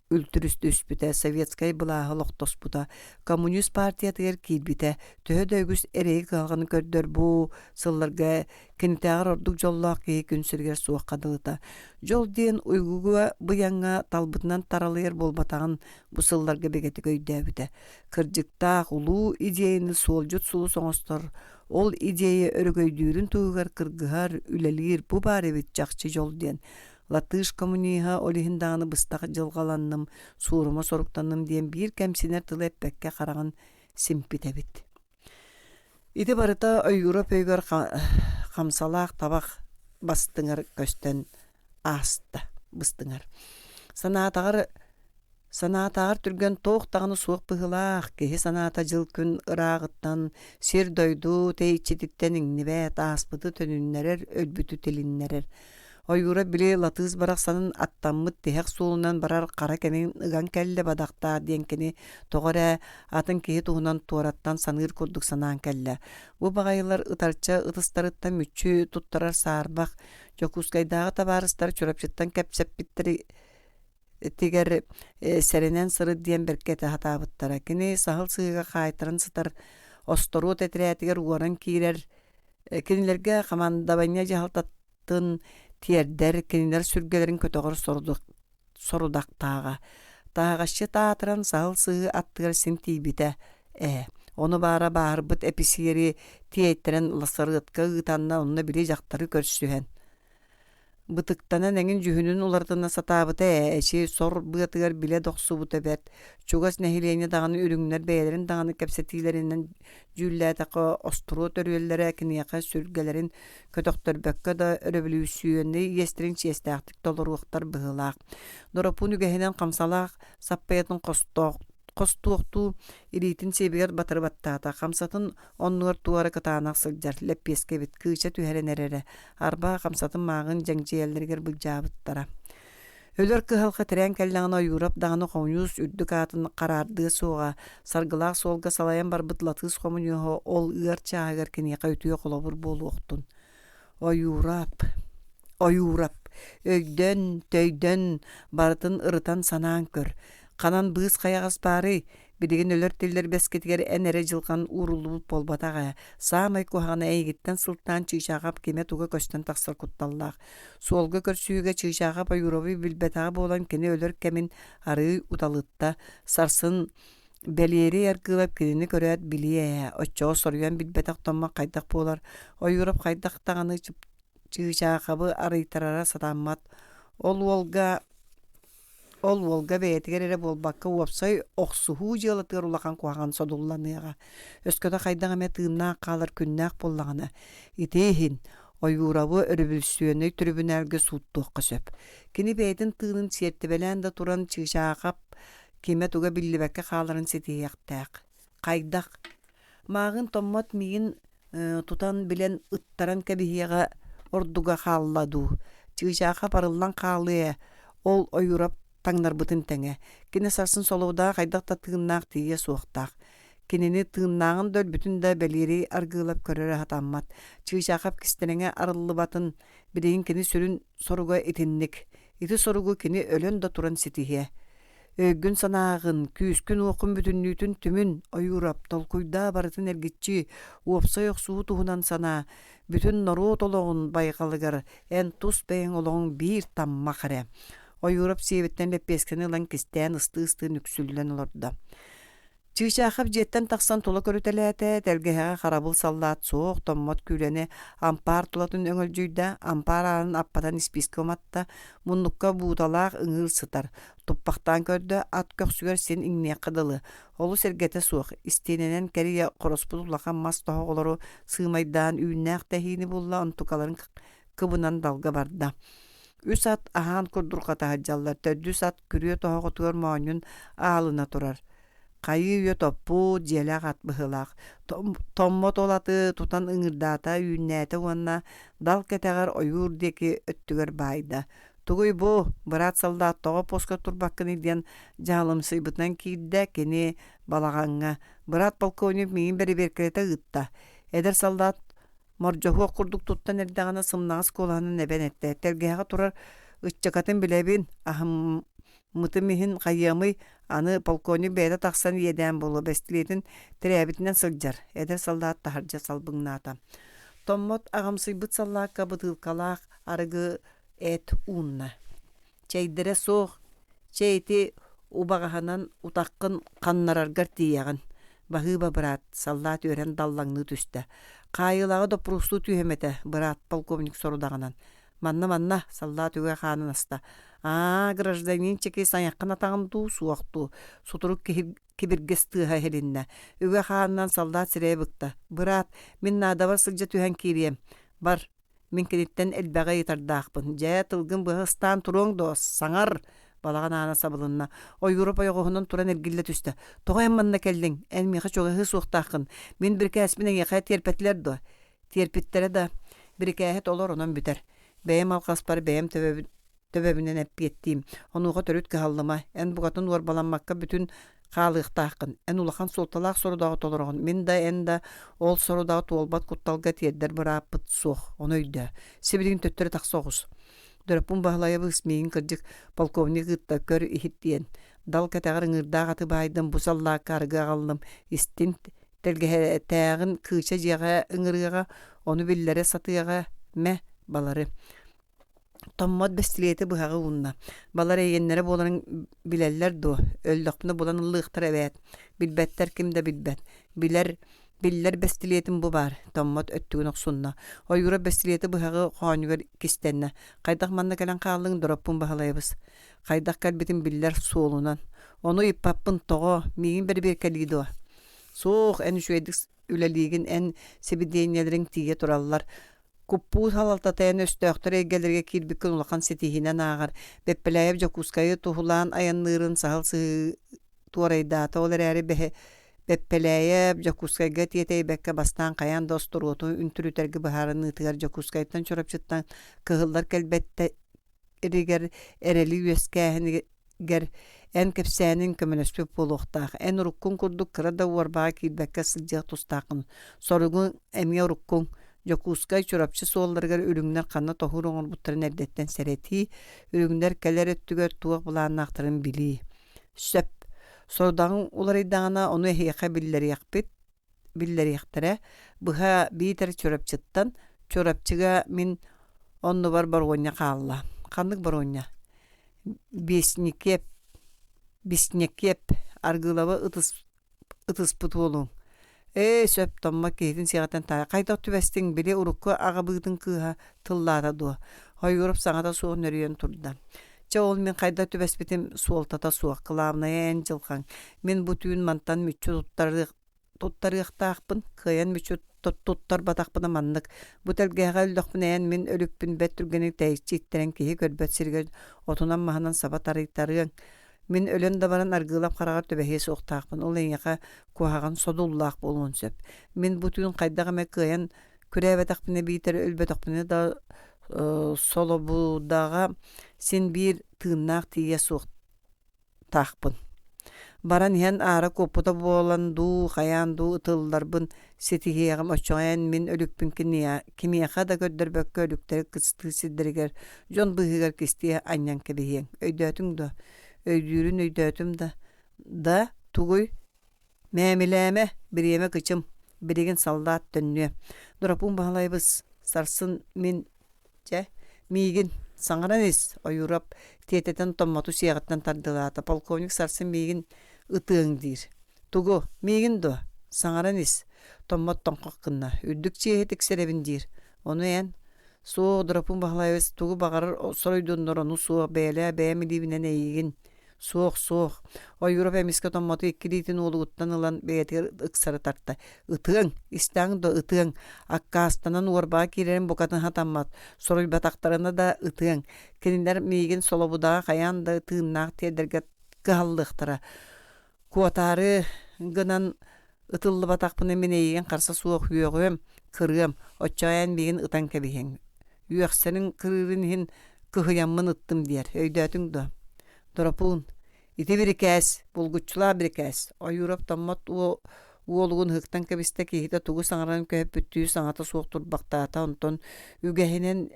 үлтүрүстүспүтэ, советскай былааһы олохтоспута, коммунист партиятыгар киирбитэ. Төһө да үгүс эрэйи-кыһалҕаны көрдөр бу сылларга кинитээҕэр ордук дьоллоох киһи күн сиригэр суохха дылыта. Дьол диэн уйгуга быйаҥҥа талбытынан таралыйар буолбатаҕын бу сылларга бигэтик өйдөөбүтэ. Кырдьыктаах улуу идеяны суолдьут сулус оҥостор, ол идея өрөгөйдүүрүн туһугар кыргыһар, үлэлиир бу баар эбит чахчы дьол диэн. Латыш коммуниһа ол иһин даҕаны быстах дьылҕаланным, суорума соруктанным диэн биир кэмсинэр тылы эппэккэ хараҕын симпит эбит. Ити барыта Ойуурап өйүгэр хамсалаах табах бастыҥар көстөн ааста быстыҥар. Санаатаҕар Санаатааҕар түргэн туох даҕаны суох быһыылаах, киһи санаата дьыл-күн ырааҕыттан, сир-дойду тэйиччититтэн иҥнибэт, ааспыты төнүннэрэр, өлбүтү тилиннэрэр. Ойуура били Латыыс барахсанын аттаммыт тиһэх суолунан барар хара кэмин ыган кэллэ бадахтаах диэн кини тоҕо эрэ атын киһи туһунан туораттан саныыр курдук санаан кэллэ. Бу баҕайылар ытарча ытыстарыттан мүччү туттарар саарбах Дьокуускайдааҕы табаарыстар Чурапчыттан кэпсэппиттэригэр сэрэнэн сырыт диэн бэркэ этэ сатаабыттара. Кини саһыл сыһыыга хаайтаран сытар осторуот этэрээтигэр уоран киирэр, кинилэргэ хамандабанньа дьаһалтатын тиэрдэр, кинилэр сүргэлэрин көтөҕөр сорудахтааҕа. Таһаҕасчыт аатыран саһыл сыһыы аттыгар син тиийбитэ ээ. Ону баара бааһырбыт эписиэри тиэйтэрэн ласарыатка ыытанна онно били дьахтары көрсүһэн Бытыктанан эҥин дьүһүнүн уларытына сатаабыта ээ, эчи сор быатыгар билэ да охсубута бэрт. Чугас нэһилиэнньэ даҕаны үрүҥнэр бэйэлэрин даҕаны кэпсэтиилэринэн дьүүллээтэххэ остуруо төрүөллэрэ киниэхэ сүргэлэрин көтөхтөрбөккө да өрөбөлүүссүйүөннэй иэстэрин чиэстээхтик толоруохтар быһыылаах. Доропуун үгэһинэн хамсалаах саппайатын хостуохтуу илиитин сиэбигэр батары баттаата, хамсатын оннугар туора кытаанах сылдьар лэппиэскэ эбит, кыыча түһэрэн эрэрэ, арба хамсатын мааҕын дьэҥдьийэллэригэр былдьаабыттара. Өлөр кыһалҕа тирээн кэллэҕинэ Ойуурап даҕаны хомуньуус үрдүк аатын хараардыа суоҕа, саргылаах суолга салайан барбыт Латыыс хомуньууһа ол ыар чааһыгар киниэхэ үтүө холобур буолуохтун. Ойуурап, Ойуурап, өйдөн, төйдөн, барытын ырытан санаан көр. Ханан быыс хайаҕас баарый? Билигин өлөр-тиллэр бэскитигэр эн эрэ дьылҕан ууруллубут буолбатах ээ. Саамай куһаҕана эйигиттэн сылтаан Чыычаахап кимэ-туга көстөн тахсар кутталлаах. Суолга көрсүһүүгэ Чыычаахап Ойууровы билбэтэҕэ буолан кини өлөр кэмин арыый уталытта. Сарсын Бэлиэрий Аргыылап кинини көрөөт билиэ ээ, оччоҕо соруйан билбэтэх Томмот хайдах буолар, Ойуурап хайдах даҕаны Чыычаахабы арыйтарара сатаммат. Ол уолга ол уолга бэйэтигэр эрэ буолбакка уопсай охсуһуу дьыалатыгар улахан куһаҕан содулланыаҕа. Өскөтө хайдах эмэ тыыннаах хаалар күннээх буоллаҕына, ити иһин Ойуурабы өрөбүлүссүөнэй түрүбүнээлгэ сууттуохха сөп. Кини бэйэтин тыынын сиэртибэлээн да туран Чыычаахап кимэ-туга биллибэккэ хааларын ситиһиэхтээх. Хайдах? Мааҕын Томмот миигин тутан билэн ыттаран кэбиһиэҕэ ордуга хаалла дуу? Чыычаахап арыллан хаалыа ээ, ол Ойуурап таҥнарбытын тэҥэ. Кини сарсын солоудаҕа хайдах да тыыннаах тиийиэ суохтаах. Кинини тыыннааҕын да өлбүтүн да Бэлиэрий Аргыылап көрөрө сатаммат. Чыычаахап кистэлэҥэ арыллыбатын билигин кини сүрүн соруга итинник. Ити соругу кини өлөн да туран ситиһиэ. Өйгүн-санааҕын, күүскүн-уоххун бүтүннүүтүн түмүн, Ойуурап, толкуйдаа барытын эргиччи, уопсай охсуһуу туһунан санаа, бүтүн норуот олоҕун байҕалыгар эн тус бэйэҥ олоҕуҥ биир таммах эрэ. Ойуурап сиэбиттэн лэппиэскэни ылан кистээн ыстыы-ыстыы нүксүллэн олордо. Чыычаахап дьиэттэн тахсан тула көрүтэлээтэ, тэлгэһэҕэ харабыл саллаат суох, томмот күүлэни ампаар тулатын өҥөлдьүйдэ, ампаар аанын аппатан испиискэ уматта, муннукка бууталаах ыҥыыр сытар. Туппахтаан көрдө, ат көхсүгэр син иҥниэххэ дылы, олус эргэтэ суох, истиэнэнэн кэрийэ хороспут улахан мас тоһоҕолору сыымайдаан үүннээх тэһиини булла, онтукаларын кыбынан далга барда. Үс ат аһаан курдурҕата сылдьаллар, төрдүс ат күрүө тоһоҕотугар моонньун аалына турар. Хайыы-үйэ топпут, дьиэлээх ат быһыылаах. Томмот ол аты тутан ыҥырдаата, үүннээтэ уонна дал кэтэҕэр ойуур диэки өттүгэр баайда. «Тугуй бу, быраат саллаат тоҕо поска турбаккыный?» диэн дьаһалымсыйбытынан киирдэ кини балаҕаҥҥа. Быраат полковник миигин бэрэбиэркэлэтэ ыытта. Эдэр саллаат Мордьоһуох курдук туттан эрдэҕинэ сымнаҕас куолаһынан эбэн эттэ: «Тэлгэһэҕэ турар ыччакатын билэбин, аһыммытым иһин хайыамый, аны полковник бэйэтэ тахсан иэдээн буолуо, бэстилиэтин тирээбитинэн сылдьар», эдэр саллаат таһырдьа салбыҥнаата. Томмот аҕамсыйбыт саллаакка бытыылкалаах арыгы эт уунна. Чэйдэрэ суох, чэй ити убаҕаһынан утаххын ханнараргар тиийэҕин. Баһыыба, быраат, саллаат үөрэн даллаҥныы түстэ. Хаайыылааҕы доппуруостуу түһүөм этэ, быраат полковник сорудаҕынан. Манна-манна, саллаат үгэ хаанын аста. Аа, гражданин чекист айаххын атаҕын дуу, суох дуу? Сутурук киһи кибиргэс тыаһа иһилиннэ. Үгэ хаанынан саллаат сирэйэ быкта. Быраат, мин наадабар сылдьа түһэн киириэм. Бар, Мин киниттэн элбэҕи ыйытардаахпын. Дьэ, тылгын быһа ыстаан туруоҥ дуо? Саҥар! Балаҕан аана сабылынна. Ойууруп ойоҕоһунан туран эргиллэ түстэ. Тоҕо эн манна кэллиҥ? Эн миэхэ чугаһыы суохтааххын. Мин бирикээспин эйиэхэ тиэрпэтилэр дуо? Тиэрпиттэрэ да, бирикээһи толор, онон бүтэр. Бэйэм алҕаспар бэйэм төбөбүн төбөбүнэн эппиэттиим. Онуоха төрүт кыһаллыма. Эн букатын уорбаламмакка бүтүн хаалыахтааххын. Эн улахан суолталаах сорудаҕы толороҕун. Мин да, эн да ол сорудаҕы туолбат кутталга тиэрдэр бырааппыт суох. Ону өйдөө. Сибилигин төттөрү тахса оҕус. Дөрөппун Баһылайабыс миигин кырдьык полковник ыытта көр иһит диэн. Дал кэтэҕэр ыҥыырдаах аты баайдым, бу саллаакка арыгы аҕаллым. Истин тэлгэһэтээҕин кыыча дьиэҕэ ыҥырыаҕа, ону биллэрэ сатыаҕа, мэ, балары. Томмот бэстилиэти быһаҕы уунна. Балар эйиэннэрэ буоларын билэллэр дуо? Өллөхпүнэ булан ыллыахтара эбээт. Билбэттэр ким да билбэт. Билэр биллэр бэстилиэтим бу баар. Томмот өттүгүн охсунна. Ойуура бэстилиэти быһаҕы хоонньугар кистэннэ. Хайдах манна кэлэн хааллыҥ, Дороппун Баһылайабыс? Хайдах кэлбитим биллэр суолунан. Ону ыйыппаппын тоҕо? Миигин бэрэбиэркэлии дуо? Суох, эн үчүгэйдик үлэлиигин, эн сибидиэнньэлэриҥ тиийэ тураллар. Куппуут салалтата эн өстөөхтөр эйгэлэригэр киирбиккин улахан ситиһиинэн ааҕар. Бэппэлээйэп Дьокуускайы туһулаан айанныырын саһыл сыһыы туорайдаата, ол эрээри Бэппэлээйэп Дьокуускайга тиэтэйбэккэ бастаан хайаан да остуруоту үнтүрүтэргэ быһаарыныытыгар Дьокуускайтан Чурапчыттан кыһыллар кэлбэттэ ригэр эрэли үөскээһинигэр эн кэпсээниҥ көмөлөспүт буолуохтаах. Эн уруккуҥ курдук кыра да уорбаҕа киирбэккэ сылдьыах тустааххын. Соругуҥ эмиэ уруккуҥ. Дьокуускай, Чурапчы суолларыгар үрүҥнэр ханна тоһуур оҥорбуттарын эрдэттэн сэрэтии, үрүҥнэр кэлэр өттүгэр туох былааннаахтарын билии. Сөп. Сорудаҕыҥ уларыйдаҕына, ону эһиэхэ биллэриэхпит, биллэриэхтэрэ. Быһа биитэр Чурапчыттан. Чурапчыга мин оннубар боруонньа хаалла. Ханнык боруонньа? Биэсникиэп, Биснекиэп Аргыылабы ытыс, ытыспыт уолуҥ. Ээ, сөп, Томмо киһитин сиэҕиттэн таайа хайдах түбэстиҥ, били урукку аҕабыытын кыыһа тыллаата дуо? Ойуурап саҥата суох нөрүйэн турда. Чэ, ол мин хайдах түбэспитим суолтата суох, кылаабынайа эн дьылҕаҥ. Мин бу түүн мантан мүччү туттарыах туттарыахтаахпын, кыайан мүччү туттарбатахпына маннык. Бу тэлгэһэҕэ өллөхпүнэ эн мин өлүкпүн бэрт түргэнник тэйиччи иттэрэн киһи көрбөт сиригэр отунан-маһынан саба тарыйтарыаҥ. Мин өлөн да баран Аргыылап хараҕар түбэһиэ суохтаахпын, ол эйиэхэ куһаҕан содуллаах буолуон сөп. Мин бу түүн хайдах эмэ кыайан күрээбэтэхпинэ биитэр өлбөтөхпүнэ да солобудаҕа син биир тыыннаах тиийиэ суох таахпын. Баран иһэн аара куоппута буолан дуу, хайаан дуу ытылларбын ситиһиэҕим, оччоҕо эн мин өлүкпүн кимиэхэ да көрдөрбөккө өлүктэри кыстыы сирдэригэр дьон быыһыгар кистии анньан кэбиһиэҥ. Өйдөөтүҥ дуо? Өйдүүрүн өйдөөтүм да, да тугуй? Мээмилээмэ, бириэмэ кычым, билигин саллаат төннүө. Доропуун Баһылайбыс, сарсын мин Чэ, миигин, саҥаран ис, Ойуурап тиэтэтэн Томмоту сиэҕиттэн тардылаата. Полковник сарсын миигин ытыаҥ диир. Тугу, миигин дуо? Саҥаран ис, Томмот тоҥхох гынна. Үрдүк чиэһи тиксэрэбин диир. Ону эн? Суох, Доропуун Баһылайабыс тугу баҕарар соруйдуннар ону суох, бэйэлээ бэйэм илиибинэн эйигин Суох, суох. Ойуурап эмискэ Томмоту икки илиитин уолугуттан ылан бэйэтигэр ыксары тарта. Ытыаҥ, истэҕиҥ да ытыаҥ. Аккаастанан уорбаҕа киирэрин букатын сатаммат. Соруйбатахтарына да ытыаҥ. Кинилэр миигин Солобудаҕа хайаан да тыыннаах тиэрдэргэ кыһаллыахтара. Куотаары гынан ытыллыбатахпына мин эйигин харса суох үөҕүөм, кырыам, оччоҕо эн миигин ытан кэбиһиэҥ. Үөхсэриҥ кырыырын иһин кыһыйаммын ыттым диэр, өйдөөтүҥ дуо? Доропуун, ити бирикээс, булгуччулаах бирикээс, Ойуурап Томмот уолугун ыһыктан кэбистэ, киһитэ тугу саҥарарын көһүппүттүү саҥата суох турбахтаата, онтон үгэһинэн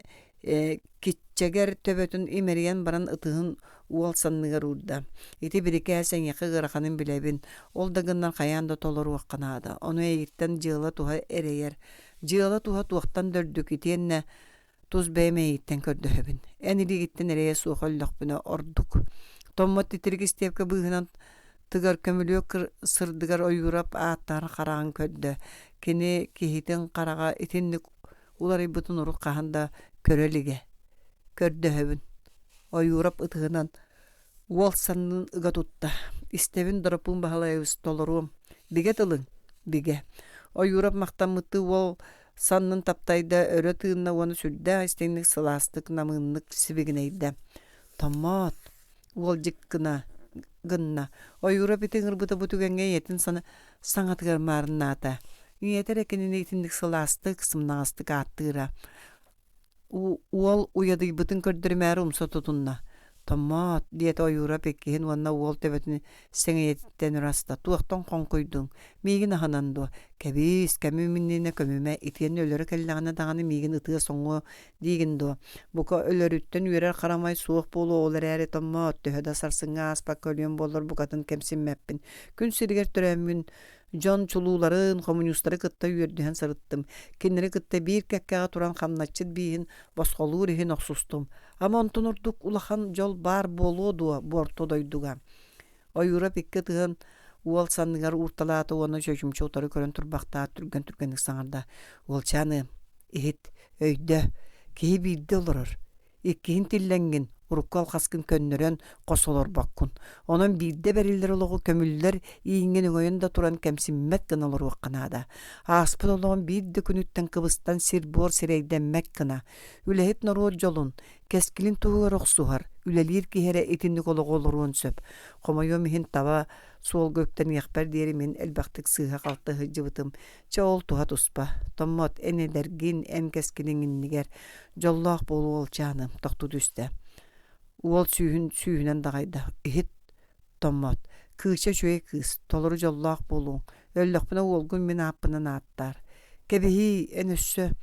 киччэгэр төбөтүн имэрийэн баран ытыһын уол санныгар уурда. Ити бирикээс эйиэхэ ыараханын билэбин, ол да гыннар хайаан да толоруохха наада. Ону эйигиттэн дьыала туһа эрэйэр. Дьыала туһа туохтан да үрдүк итиэннэ тус бэйэм эйигиттэн көрдөһөбүн. Эн илиигиттэн эрэйэ суох өллөхпүнэ ордук. Томмот титирик истиэпкэ быыһынан тыгар көмүлүөк сырдыгар Ойуурап ааттаһар хараҕын көрдө. Кини киһитин хараҕа итинник уларыйбытын урут хаһан да көрө илигэ. Көрдөһөбүн. Ойуурап ытыһынан уол саннын ыга тутта. Истэбин Доропуун Баһылайабыс толоруом. Бигэ тылыҥ? Бигэ. Ойуурап махтаммыттыы уол саннын таптайда, өрө тыынна уонна сүрдээх истиҥник сылаастык, намыыннык сибигинэйдэ. Томмоот, уол дьик гына гынна. Ойуурап ити ыҥырбыта бу түгэҥҥэ ийэтин саҥатыгар маарыннаата. Ийэтэ эрэ кинини итинник сылаастык, сымнаҕастык ааттыыра. Уол уйадыйбытын көрдөрүмээри умса тутунна. «Томмоот» диэтэ Ойуурап иккиһин уонна уол төбөтүн сэҥийэтиттэн өрө аста. «Туохтан хоҥкуйдуҥ? Миигин аһынан дуо? Кэбиис, кэмим иннинэ көмүмэ, итиэннэ өлөрө кэллэҕинэ даҕаны миигин ытыа-соҥуо диигин дуо? Бука, өлөрүттэн үөрэр харамай суох буолуо ол эрээри, Томмоот, төһө да сарсыҥҥы ааспакка өлүөм буоллар букатын кэмсиммэппин. Күн сиригэр төрөөммүн Дьон чулууларын, хомуньуустары кытта үөрдүһэн сырыттым. Кинилэри кытта биир кэккэҕэ туран хамначчыт бииһин босхолуур иһин охсустум. Ама онтон ордук улахан дьол баар буолуо дуо бу орто дойдуга? Ойуурап икки ытыһын уол санныгар уурталаата уонна чочумча утары көрөн турбахтаат түргэн-түргэнник саҥарда. Уолчааны, иһит, өйдөө, киһи биирдэ олорор. Иккиһин тиллэҥҥин, урукку алҕаскын көннөрөн хос олорбоккун. Онон биирдэ бэриллэр олоҕу көмүллэр ииҥҥин өҥөйөн да туран кэмсиммэт гына олоруохха наада. Ааспыт олоҕун биир да күнүттэн кыбыстан сир-буор сирэйдэммэт гына. Үлэһит норуот дьолун, кэскилин туһугар охсуһар, үлэлиир киһи эрэ итинник олоҕу олоруон сөп. Хомойуом иһин таба суолга үктэниэхпэр диэри мин элбэхтик сыыһа-халты сылдьыбытым. Чэ ол туһа туспа. Томмот, эн эдэргин, эн кэскилиҥ иннигэр. Дьоллоох буолуо уолчааным, тохтуу түстэ. Уол сүүһүн сүүһүнэн даҕайда. Иһит, Томмот, кыыча үчүгэй кыыс, толору дьоллоох буолуоҥ. Өллөхпүнэ уолгун мин ааппынан ааттаар. Кэбиһиий, эн өссө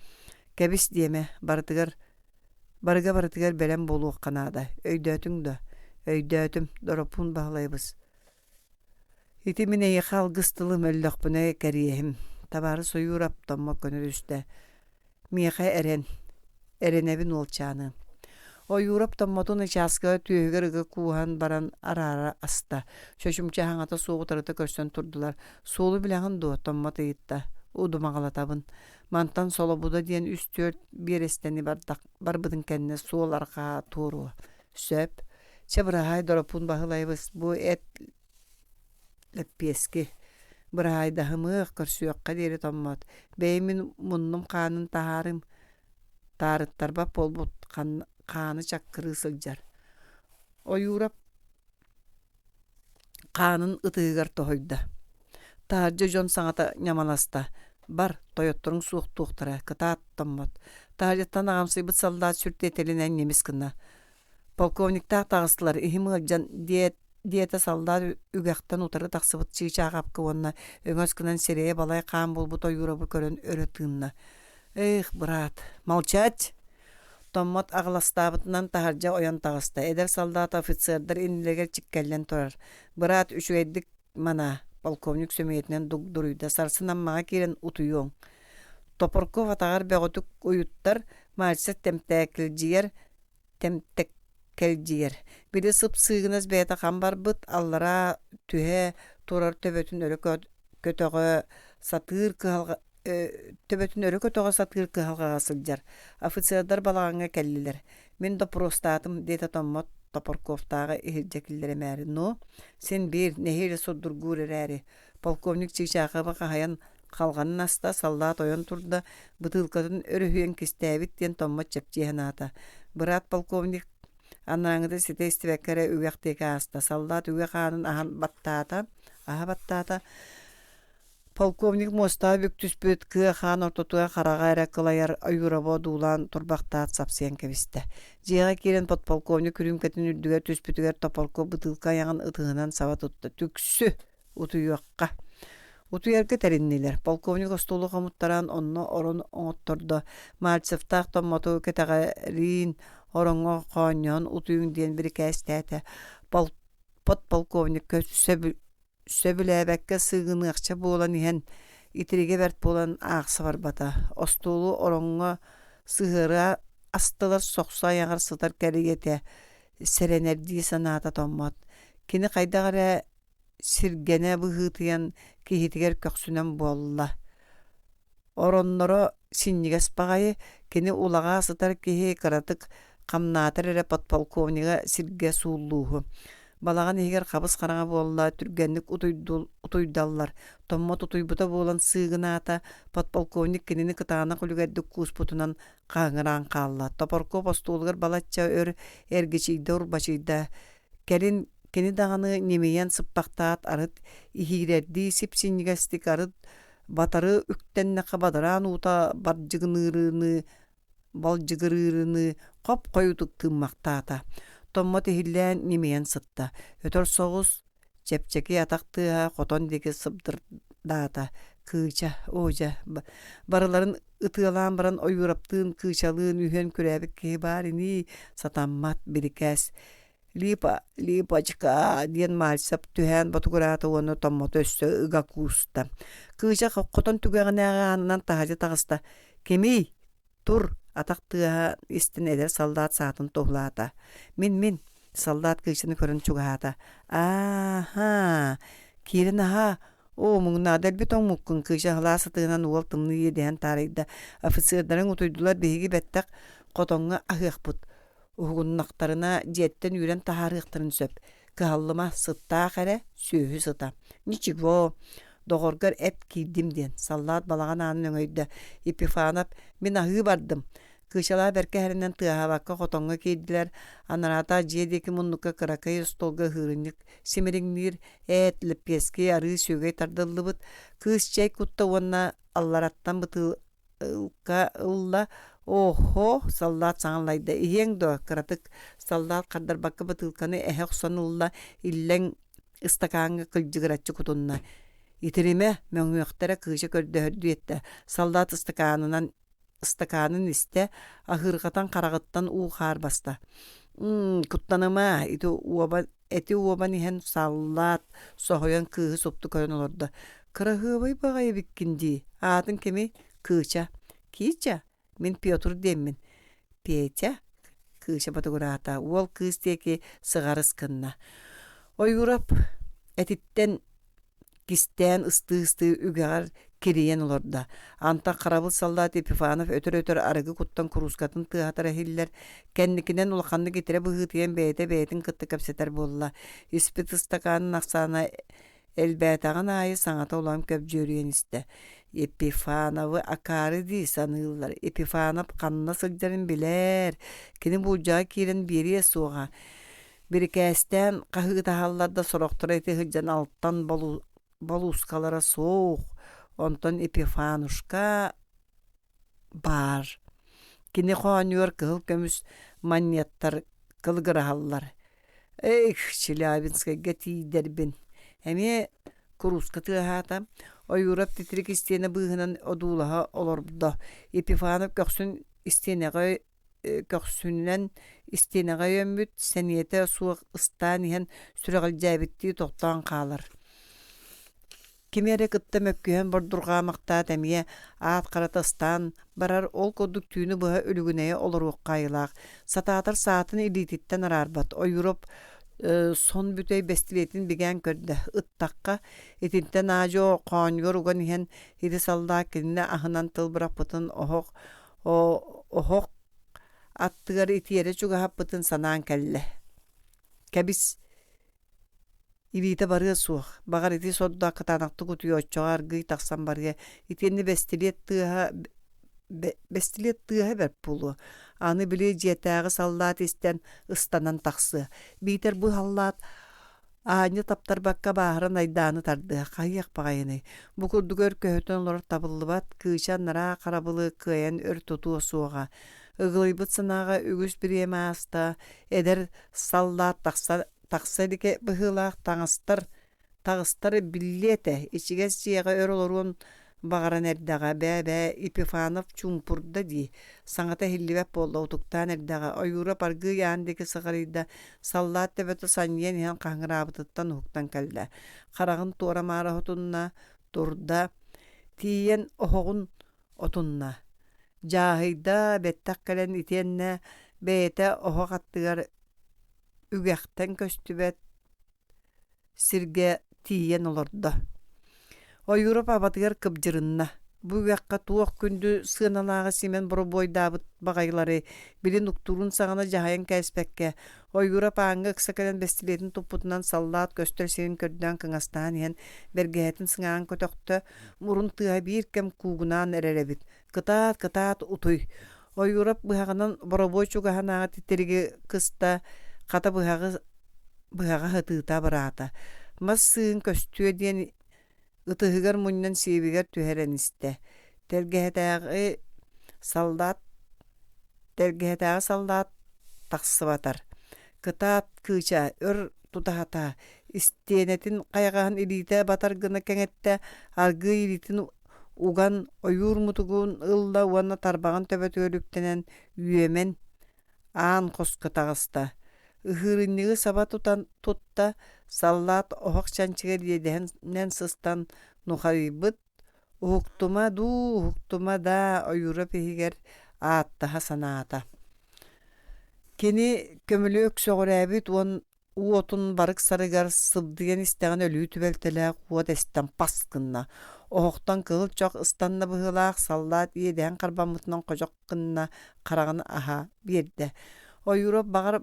кэбис диэмэ, барытыгар барыга барытыгар бэлэм буолуохха наада. Өйдөөтүҥ да? Өйдөөтүм, Доропуун Баһылайабыс. Ити мин эйиэхэ алгыс тылым өллөхпүнэ кэриэһим. Табаарыс Ойуурап Томмот көнө түстэ. Миэхэ эрэн, эрэнэбин уолчааны. Ойуурап Томмотун ычааскаҕа түөһүгэр ыга кууһан баран араара аста. Чочумча аһаҥата суох утарыта көрсөн турдулар. Суолу билэҕин дуо? Томмот ыйытта. Удумаҕалатабын. Мантан Солобуда диэн үс-түөрт биэрэстэни бардах, барбытын кэннэ суол арҕаа туоруо. Сөп. Чэ, быраһаай, Доропуун Баһылайабыс, бу эт лэппиэски. Быраһаайдаһымыах, көрсүөххэ диэри томмот. Бэйэм мин муннум хаанын таһаарым, таарыттарбат буолбут хааны чаккырыы сылдьар. Ойуурап хаанын ытыһыгар тоһуйда. Таһырдьа дьон саҥата ньамаласта. Бар, тойотторуҥ суохтуохтара, кытаат томмот. Таһырдьаттан аҕамсыйбыт саллаат сүр тиэтэлинэн ньимис гынна. Полковниктаах таҕыстылар, иһим ыалдьан, диэт диэтэ саллаат үгэхтэн утары тахсыбыт чыычаахапка уонна өҥөс гынан сирэйэ балай хаан буолбут Ойуурабы көрөн өрө тыынна. «Эх, быраат, молчать!» Томмот аҕыластаабытынан таһырдьа ойон таҕыста. Эдэр саллаат офицердар иннилэригэр чиккэллэн турар. «Быраат, үчүгэйдик манаа!» полковник сөмүйэтинэн дугдуруйда. «Сарсын Аммаҕа киирэн утуйуоҥ». Топорков атаҕар бөҕөтүк уйуттар, Мальцев тэмтээкилдьийэр, тэмтэккэлдьийэр. Били сып-сыыгынас бэйэтэ хам барбыт, аллараа түһэ турар төбөтүн өрө көтөҕө сатыыр кыһалҕа төбөтүн өрө көтөҕө сатыыр кыһалҕаҕа сылдьар. Офицердар балаҕаҥҥа кэллилэр. Мин доппуруостаатым, диэтэ Томмот Топорковтааҕы иһирдьэ киллэримээри. Ну, син биир, нэһиилэ сурдургуур эрээри. Полковник Чыычаахабы хаһыйан халҕанын аста, саллаат ойон турда, бытыылкатын өрүһүйэн кистээбит диэн Томмот чэпчии санаата. Быраат полковник анааҥыта ситэ истибэккэ эрэ үгэх диэки ааста. Саллаат үгэх аанын аһан баттаата, аһа баттаата. Полковник муостаҕа бүк түспүт кыа хаан ортотугар хараҕа эрэ кылайар Ойуурабы одуулаан турбахтаат сапсыйан кэбистэ. Дьиэҕэ киирэн подполковник үрүүмкэтин үрдүгэр түспүтүгэр Топорко бытыылка айаҕын ытыһынан саба тутта. Түксү! Утуйуохха. Утуйарга тэриннилэр. Полковник остуолу хомуттаран онно орон оҥоттордо. Мальцевтаах Томмоту кэтэҕэриин ороҥҥо хоонньоһон утуйуҥ диэн бирикээстээтэ. Подполковник сөбүлээбэккэ сыыгыныахча буолан иһэн, итиригэ бэрт буолан аахса барбата. Остуолу ороҥҥо сыһыара астылар сохсо айаҕар сытар кэриэтэ сэрэнэрдии санаата томмот. Кини хайдах эрэ сиргэнэ быһыытыйан киһитигэр көхсүнэн буолла. Оронноро синньигэс баҕайы, кини улаҕаа сытар киһи кыратык хамнаатар эрэ подполковнига сиргэ сууллууһу. Балаҕан иһигэр хабыс-хараҥа буолла, түргэнник утуйдаллар. Томмот утуйбута буолан сыыгынаата, подполковник кинини кытаанах үлүгэрдик кууспутунан хаһыҥыраан хаалла. Топорков остуолугар балачча өр эргичийдэ-урбачыйда. Кэлин кини даҕаны ньимийэн сыппахтаат арыт иһиирэрдии сип-синньигэстик арыт батары үктэннэххэ бадараан уута бардьыгыныырыныы. балдьыгырыырыныы хоп-хойутук тыыммахтаата. Томмот иһиллээн ньимийэн сытта. Өтөр соҕус чэпчэки атах тыаһа хотон диэки сыбдырдаата. Кыыча, оо дьэ, барыларын ытыалаан баран Ойуураптыын, Кыычалыын үһүөн күрээбит киһи баар инии, сатаммат бирикээс. Липа, Липочка диэн Мальцев түһээн ботугураата уонна Томмоту өссө ыга кууста. Кыыча хотон түгэҕинээҕи аанынан таһырдьа таҕыста. Кимий? Тур! Атах тыаһа истэн эдэр саллаат саатын туһулаата. Мин-мин! Саллаат кыычаны көрөн чугаһаата. Аа-һаа! Киирэн аһаа! Оо, муҥнаада өлбүт оҥмуккун, Кыыча аһылаа сытыынан уол тымныы иэдэһэн таарыйда. Офицердарыҥ утуйдулар, биһиги бэттэх хотоҥҥо аһыахпыт. Уһугуннахтарына дьиэттэн үүрэн таһаарыахтарын сөп. Кыһаллыма, сыттаах эрэ, сүөһү сыта. Ничего, доҕоргор эт киирдим диэн, саллаат балаҕан аанын өҥөйдө. Епифанов, мин аһыы бардым. Кыычалаах бэркэ иһэринэн тыаһаабакка хотоҥҥо киирдилэр. Анараата дьиэ диэки муннукка кыракый остуолга ыһыырынньык симириҥниир, эт, лэппиэски, арыы сүөгэй тардыллыбыт. Кыыс чэй кутта уонна аллараттан бытыы ылка ылла «Оһо!» саллаат саҥалайда «Иһиэҥ дуо?» кыратык саллаат хардарбакка бытыылканы эһэ охсон ылла, иллэҥ ыстакааҥҥа кылдьыгыраччы кутунна. «Итиримэ, мөҥүөхтэрэ кыыча көрдөһөрдүү эттэ» саллаат ыстакаанынан ыстакаанын истэ, аһыырҕатан хараҕыттан уу-хаар баста. «М куттаныма, ити уоба эти уобан иһэн саллаат соһуйан кыыһы супту көрөн олордо кыраһыабай баҕайы эбиккин дии аатын кимий кыыча киича мин петр диэммин петя кыыча ботугураата уол кыыс диэки сыҕарыс гынна ойуурап этиттэн кистээн ыстыы-ыстыы үгэҕэр кирийэн олордо. Антах харабыл саллаат Епифанов өтөр-өтөр арыгы куттан куруускатын тыаһатара иһиллэр, кэнникинэн улаханнык итирэ быһыытыйан бэйэтэ бэйэтин кытта кэпсэтэр буолла. Испит ыстакаанын ахсаана элбээтэҕин аайы саҥата улам көбдьүөрүйэн истэ. Епифановы акаары дии саныыллар. Епифанов ханна сылдьарын билээр, кини буулдьаҕа киирэн биэриэ суоҕа. Бирикээстээн хаһыытаһаллар да сорохторо ити сылдьан алтан болуускалара суох, онтон Епифанушка баар. Кини хоонньугар кыһыл көмүс манньыаттар кылыгыраһаллар. Эх, Челябинскайга тиийдэрбин. Эмиэ курууска тыаһаата. Ойуурап титирик истиэнэ быыһынан одуулаһа олордо. Епифанов көхсүн истиэнэҕэ көхсүнэн истиэнэҕэ өйөммүт, сэниэтэ суох ыстаан иһэн сүрэҕэлдьээбиттии тохтоон хаалар. Кими эрэ кытта мөккүһэн бордурҕаамахтаат эмиэ аат харата ыстаан барар, ол курдук түүнү быһа үлүгүнэйэ олоруохха айылаах. Сатаатар саатын илиититтэн араарбат. Ойууруп сон бүтэй бэстилиэтин бигээн көрдө. Ыттахха, итинтэн аа-дьуо хоонньугар уган иһэн ити саллаат кинини аһынан тыл бырахпытын оһох оһох аттыгар итиэрэ чугаһаппытын санаан кэллэ. Кэбис, илиитэ барыа суох, баҕар ити сордоох кытаанахтык утуйа оччоҕо аргыый тахсан барыа, итиэннэ бэстилиэт тыаһа бэстилиэт тыаһа бэрт буолуо, аны били дьиэтээҕи саллаат истэн ыстанан тахсыа, биитэр бу саллаат Аанньа таптарбакка бааһыран айдааны тардыа, хайыах баҕайыный, бу курдук өр көһүтэн олорор табыллыбат, Кыыча анараа харабылы кыайан өр тутуо суоҕа. Ыгылыйбыт санааҕа үгүс бириэмэ ааста, эдэр саллаат тахса, тахса илик быһыылаах таҥастар таҕыстар биллиэ этэ, ичигэс дьиэҕэ өр олоруон баҕаран эрдэҕэ, бээ-бээ, Епифанов чуумпурда дии, саҥата иһиллибэт буолла, утуктаан эрдэҕэ, Ойуурап аргыый аан диэки сыҕарыйда, саллаат төбөтө санньыйан иһэн хаһыҥыраабытыттан уһуктан кэллэ. Хараҕын туора-маара оһутунна, турда, тиийэн оһоҕун отунна. Дьааһыйда, бэттэх кэлэн итиэннэ бэйэтэ оһох аттыгар үгэхтэн көстүбэт сиргэ тиийэн олордо. Ойуурап абатыгар кыбдьырынна. Бу үгэххэ туох күндү сыаналааҕы симэн боробуойдаабыт баҕайылары били нуктуурун саҕана дьаһайан кээспэккэ, Ойуурап ааҥҥа ыкса кэлэн бэстилиэтин туппутунан саллаат көстөр сирин көрдөөн кыҥастаһан иһэн бэргэһэтин сыҥааҕын көтөхтө, мурун тыаһа биир кэм куугунаан эрэр эбит. Кытаат, кытаат, утуй. Ойуурап быһаҕынан боробуой чугаһынааҕы титириги кыста, хата быһаҕы быһаҕа сытыыта абыраата, мас сыыһын көстүө диэн ытыһыгар мунньан сиэбигэр түһэрэн истэ. Тэлгэһэтээҕи саллаат Тэлгэһэтээҕи саллаат тахсыбатар. Кытаат кыыча өр тутаһата, истиэнэтин хайаҕаһын илиитэ батар гына кэҥэттэ, аргыый илиитин уган ойуур мутугун ылла уонна тарбаҕын төбөтүгэр үктэнэн үөмэн аан хоско таҕыста. Ыһыырынньыгы саба тутан тутта, саллаат оһох чанчыгар иэдэһинэн сыстан нухарыйбыт Уһуктума дуу, уһуктума даа Ойуурап иһигэр ааттаһа санаата. Кини көмүлүөк сөҕүрээбит уон уотун барык-сарыгар сыбдыйан истэҕинэ өлүү түбэлтэлээх уот эстэн пас гынна. Оһохтон кыһыл чох ыстанна быһыылаах саллаат иэдэһин харбаммытынан ходьох гынна, хараҕын аһа биэрдэ. Ойуурап баҕар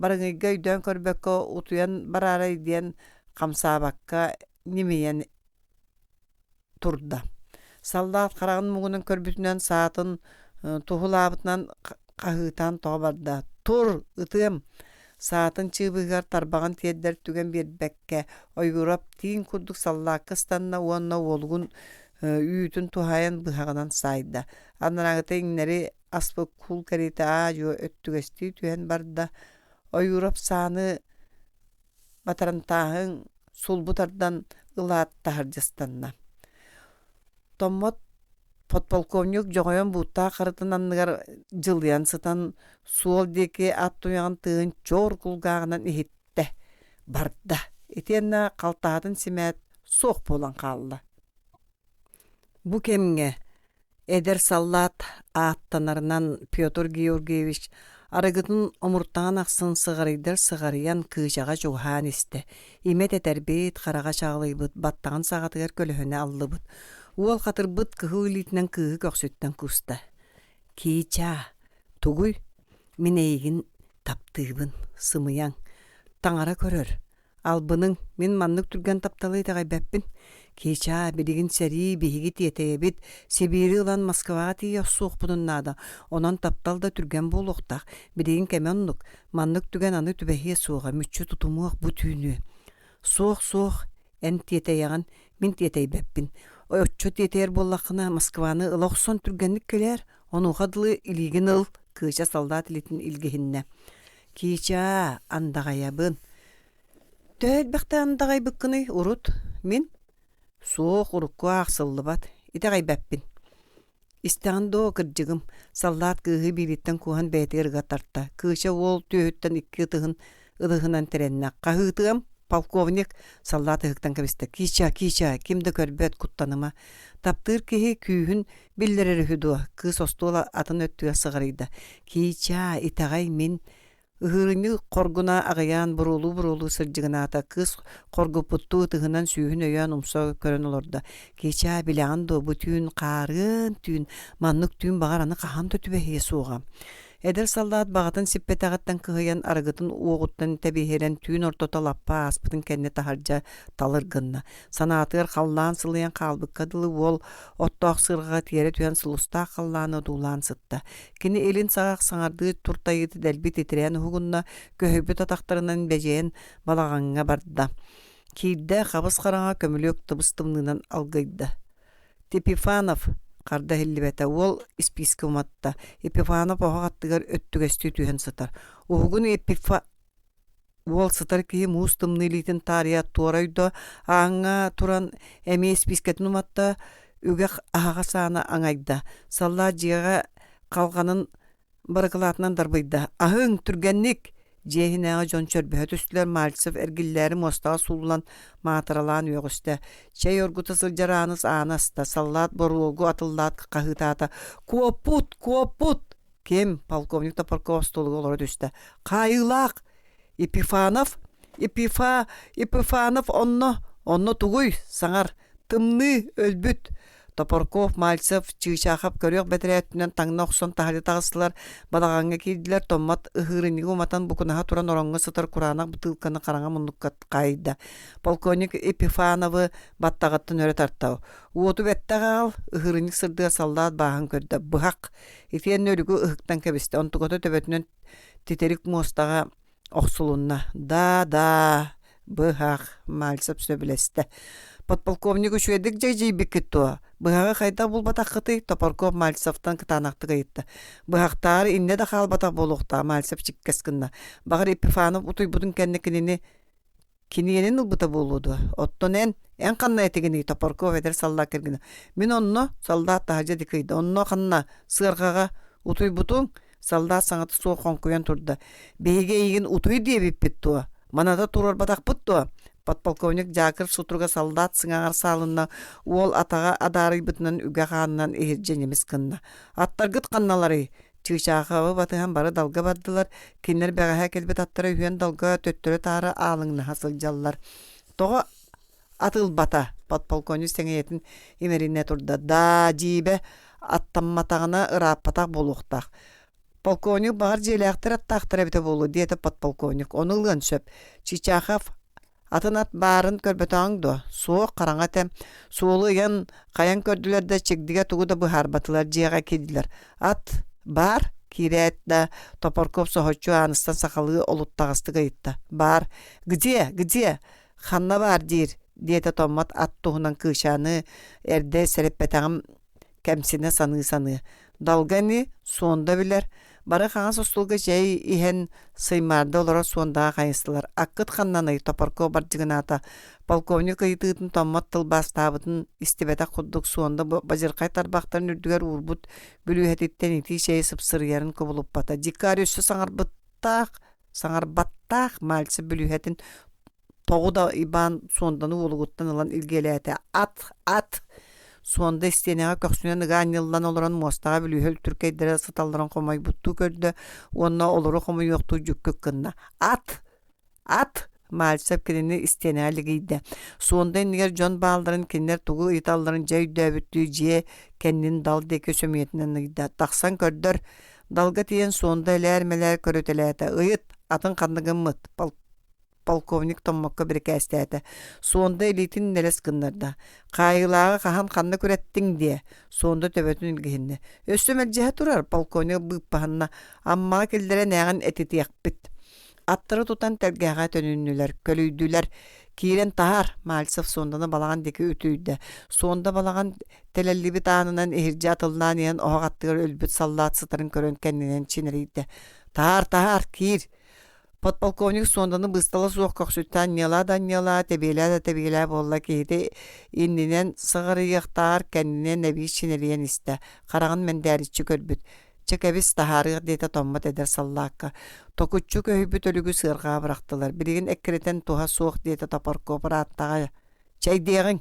барыҥыйга өйдөөн көрбөккө утуйан бараарай диэн хамсаабакка ньимийэн турда. Саллаат хараҕын муҥунан көрбүтүнэн саатын туһулаабытынан хаһыытаан тоҕо барда: «Тур, ытыам!» Саатын чыыбыһыгар тарбаҕын тиэрдэр түгэн биэрбэккэ, Ойуурап тииҥ курдук саллаакка ыстанна уонна уолугун үүтүн туһаайан быһаҕынан саайда. Анарааҥҥыта иҥнэри аспыт куул кэриэтэ аа-дьуо өттүгэстии түһэн барда. Ойуурап сааны Батарантааһын сулбу тардан ылаат таһырдьастанна. Томмот подполковник дьоҕойон бууттаах харытын анныгар дьылыйан сытан суол диэки ат туйаҕын тыаһын чоор кулгааҕынан иһиттэ, барда. Итиэннэ халтаһатын симээт суох буолан хаалла. Бу кэмҥэ эдэр саллаат ааттанарынан Петр Георгиевич арыгытын омуртаҕын ахсын сыҕарыйдар сыҕарыйан кыычаҕа чугаһаан истэ, имэ тэтэрбит, хараҕа чаҕылыйбыт, баттаҕын саҕатыгар көлөһүнэ аллыбыт. Уол хатырбыт кыһыл илиитинэн кыыһы көхсүттэн кууста: «Киичаа, тугуй? Мин эйигин таптыыбын, сымыйаҥ. Таҥара көрөр, Албыныҥ, мин маннык түргэн тапталы итэҕэйбэппин. Кичаа, билигин сэрии, биһиги тиэтэйэбит, Сибиири ылан Москваҕа тиийэ охсуохпутун наада, онон таптал да түргэн буолуохтаах. Билигин кэмэ оннук, маннык түгэн аны түбэһиэ суоҕа, мүччү тутумуох бу түүнү. Суох, суох, эн тиэтэйэҕин, мин тиэтэйбэппин. Оччо тиэтэйэр буоллаххына, Москваны ыла охсон түргэнник кэлээр, онуоха дылы илиигин ыл, Кыыча саллаат илиитин илгиһиннэ. Кичаа, андаҕайабын. Төһө элбэхтэ андаҕайбыккыный урут? Мин? Суох, урукку аахсыллыбат. Итэҕэйбэппин. Истэҕин дуо, кырдьыгым, саллаат кыыһы биилиттэн кууһан бэйэтигэр ыга тарта. Кыыча уол түөһүттэн икки ытыһын ылыһынан тирэннэ. Хаһыытыам, полковник, саллаат ыһыктан кэбистэ. Кича, Кича, ким да көрбөт, куттаныма. Таптыыр киһи күүһүн биллэрэр үһү дуо? Кыыс остуол атын өттүгэр сыҕарыйда. Киичаа, итэҕэй мин Ыһыырынньык хоргуна аҕыйаан буруолуу-буруолуу сырдьыгынаата, кыыс хоргуппуттуу ытыһынан сүүһүн өйөөн умса көрөн олордо: «Кичаа, билэҕин дуо, бу түүн хаарыан түүн, маннык түүн баҕар аны хаһан да түбэһиэ суоҕа». Эдэр саллаат баҕатын сиппэтэҕиттэн кыһыйан, арыгытын уоҕуттан тэбиэһирэн түүн ортото лаппа ааспытын кэннэ таһырдьа талыр гынна. Санаатыгар халлаан сылыйан хаалбыкка дылы уол оттоох сыарҕаҕа тиэрэ түһэн сулустаах халлааны одуулаан сытта. Кини илин саҕах саҥардыы туртайыыта дэлби титирээн уһугунна, көһүйбүт атахтарынан бэдьэйэн балаҕаҥҥа барда. Киирдэ, хабыс-хараҥа көмүлүөк тыбыс-тымныынан алгыйда. Епифанов харда иһиллибэтэ, уол испиискэ уматта. Епифанов оһох аттыгар өттүгэстии түһэн сытар. Уһугун Епифа Уол сытар киһи муус тымныы илиитин таарыйа туора ойдо, ааҥҥа туран эмиэ испиискэтин уматта, үгэх аһаҕас аана аҥайда. Саллаат дьиэҕэ халҕанын баракылаатынан дарбыйда: «Аһыҥ, түргэнник!» Дьиэ иһинээҕи дьон чөрбөһө түстүлэр, Мальцев эргиллээри муостаҕа сууллан маатыралаан үөҕүстэ. Чэй оргута сылдьар Ааныс ааны аста, саллаат боруогу атыллаат хаһыытаата: «Куоппут! Куоппут!» Ким? Полковник Топорков остуолугар олоро түстэ. Хаайыылаах! Епифанов? Епифа... Епифанов онно? Онно тугуй? Саҥар. Тымныы, өлбүт. Топорков, Мальцев, Чыычаахап көрүөх бэтэрээттинэн таҥна охсон таһырдьа таҕыстылар, балаҕаҥҥа киирдилэр, Томмот ыһыырынньыгы уматан букунаһа туран ороҥҥо сытар кураанах бытыылканы хараҥа муннукка хаайда. Полковник Епифановы баттаҕыттан өрө тарта. Уоту бэттэх аҕал, ыһыырынньык сырдыга саллаат бааһын көрдө. Быһах! Итиэннэ өлүгү ыһыктан кэбистэ, онтуката төбөтүнэн титирик муостаҕа охсулунна. «Да, да, быһах», Мальцев сөбүлэстэ. Подполковник үчүгэйдик дьэгдьийбиккит дуо? Быһаҕы хайдах булбатаххытый? Топорков Мальцевтан кытаанахтык ыйытта. Быһахтааҕар иннэ да хаалбатах буолуохтаах Мальцев чиккэс гынна. Баҕар Епифанов утуйбутун кэннэ кинини Киниэнин ылбыта буолуо дуо? Оттон эн, эн ханна этигиний? Топорков эдэр саллаат кэргэнэ. Мин онно, саллаат таһырдьа дикыйда. Онно ханна? Сыарҕаҕа. Утуйбутуҥ? Саллаат саҥата суох хоҥкуйан турда. Биһиги эйигин утуй диэбиппит дуо? Маната туруорбатахпыт дуо? Подполковник Дьаакыр сутуруга саллаат сыҥаҕар саалынна, уол атаҕа адаарыйбытынан үгэх аанынан иһирдьэ ньимис гынна. Аттаргыт ханналарый? Чыычаахабы батыһан бары далга бардылар, кинилэр бэҕэһээ кэлбит аттара үһүөн далга төттөрү-таары аалыҥнаһа сылдьаллар. Тоҕо атылбата? Подполковник сэҥийэтин имэринэ турда. Даа, дьиибэ, аттамматаҕына ырааппатах буолуохтаах. Полковник баҕар дьиэлээхтэр аттаахтар эбитэ буолуо, диэтэ подполковник. Ону ылыан сөп. Чичахов Атын ат баарын көрбөтөҕүҥ дуо? Суох, хараҥа этэ. Суолу ыйан, хайан көрдүлэр да, чигдигэ тугу да быһаарбатылар, дьиэҕэ киирдилэр. Ат баар? Киирээт да, Топорков соһуччу ааныстан сахалыы олуттаҕастык ыйытта. Баар. Где? Где? Ханна баар диир, диэтэ Томмот ат туһунан кыычааны эрдэ сэрэппэтэҕим кэмсинэ саныы-саныы. Далга ини, Суонда билэр, бары хаҥас остуолга чэй иһэн сыймаарда олорор Суондаҕа хайыстылар. Аккыт ханнаный, Топорков бардьыгынаата. Полковник ыйытыытын Томмот тылбаастаабытын истибэтэх курдук Суонда бадьырхай тарбахтарын үрдүгэр уурбут бүлүүһэтиттэн итии чэйи сыпсырыйарын кубулуппата. Дикарь өссө саҥарбыттаах, саҥарбаттаах Мальцев бүлүүһэтин Тоҕу да Иван Суонданы уолугуттан ылан илгиэлээтэ: «Ат! Ат!» Суонда истиэнэҕэ көхсүнэн ыга анньыллан олорон муостаҕа бүлүүһэ үлтүркэйдэрэ сыталларын хомойбуттуу көрдө уонна олору хомуйуохтуу дьүккүк гынна: «Ат! Ат!» Мальцев кинини истиэнэҕэ лигийдэ. Суонда иннигэр дьон баалларын, кинилэр тугу ыйыталларын дьэ өйдөөбүттүү дьиэ кэннин дал диэки сөмүйэтинэн ыйда: «Тахсан көрдөр!» Далга тиийэн Суонда элээр-мэлээр көрүтэлээтэ: «Ыйыт, атын ханна гыммыт?» Полковник Томмокко бирикээстээтэ. Суонда илиитин нэлэс гыннарда. «Хаайыылааҕы хаһан ханна күрэттиҥ?» диэ. Суонда төбөтүн илгиһиннэ. «Өссө мэлдьэһэ турар», полковник быыппаһынна. «Аммаҕа киллэрэн ээҕин этитиэхпит». Аттары тутан тэлгэһэҕэ төнүннүлэр, көлүйдүлэр. «Киирэн таһаар», Мальцев Суонданы балаҕан диэки үтүйдэ. Суонда балаҕан тэлэллибит аанынан иһирдьэ атыллаан иһэн оһох аттыгар өлбүт саллаат сытарын көрөн кэннинэн чинэрийдэ. «Таһаар, таһаар, киир!» Подполковник Суонданы быыстала суох көхсүттэн анньыалаа да анньыалаа, тэбиэлээ да тэбиэлээ буолла киһитэ иннинэн сыҕарыйыахтааҕар кэннинэн эбии чинэрийэн истэ, хараҕын мэндээриччи көрбүт. Чэ кэбис, таһаарыах диэтэ Томмот эдэр саллаакка. Токуччу көһүйбүт өлүгү сыарҕаҕа бырахтылар. Билигин эккирэтэн туһа суох диэтэ Топоркуоп ырааттаҕа. Чэйдиэҕиҥ.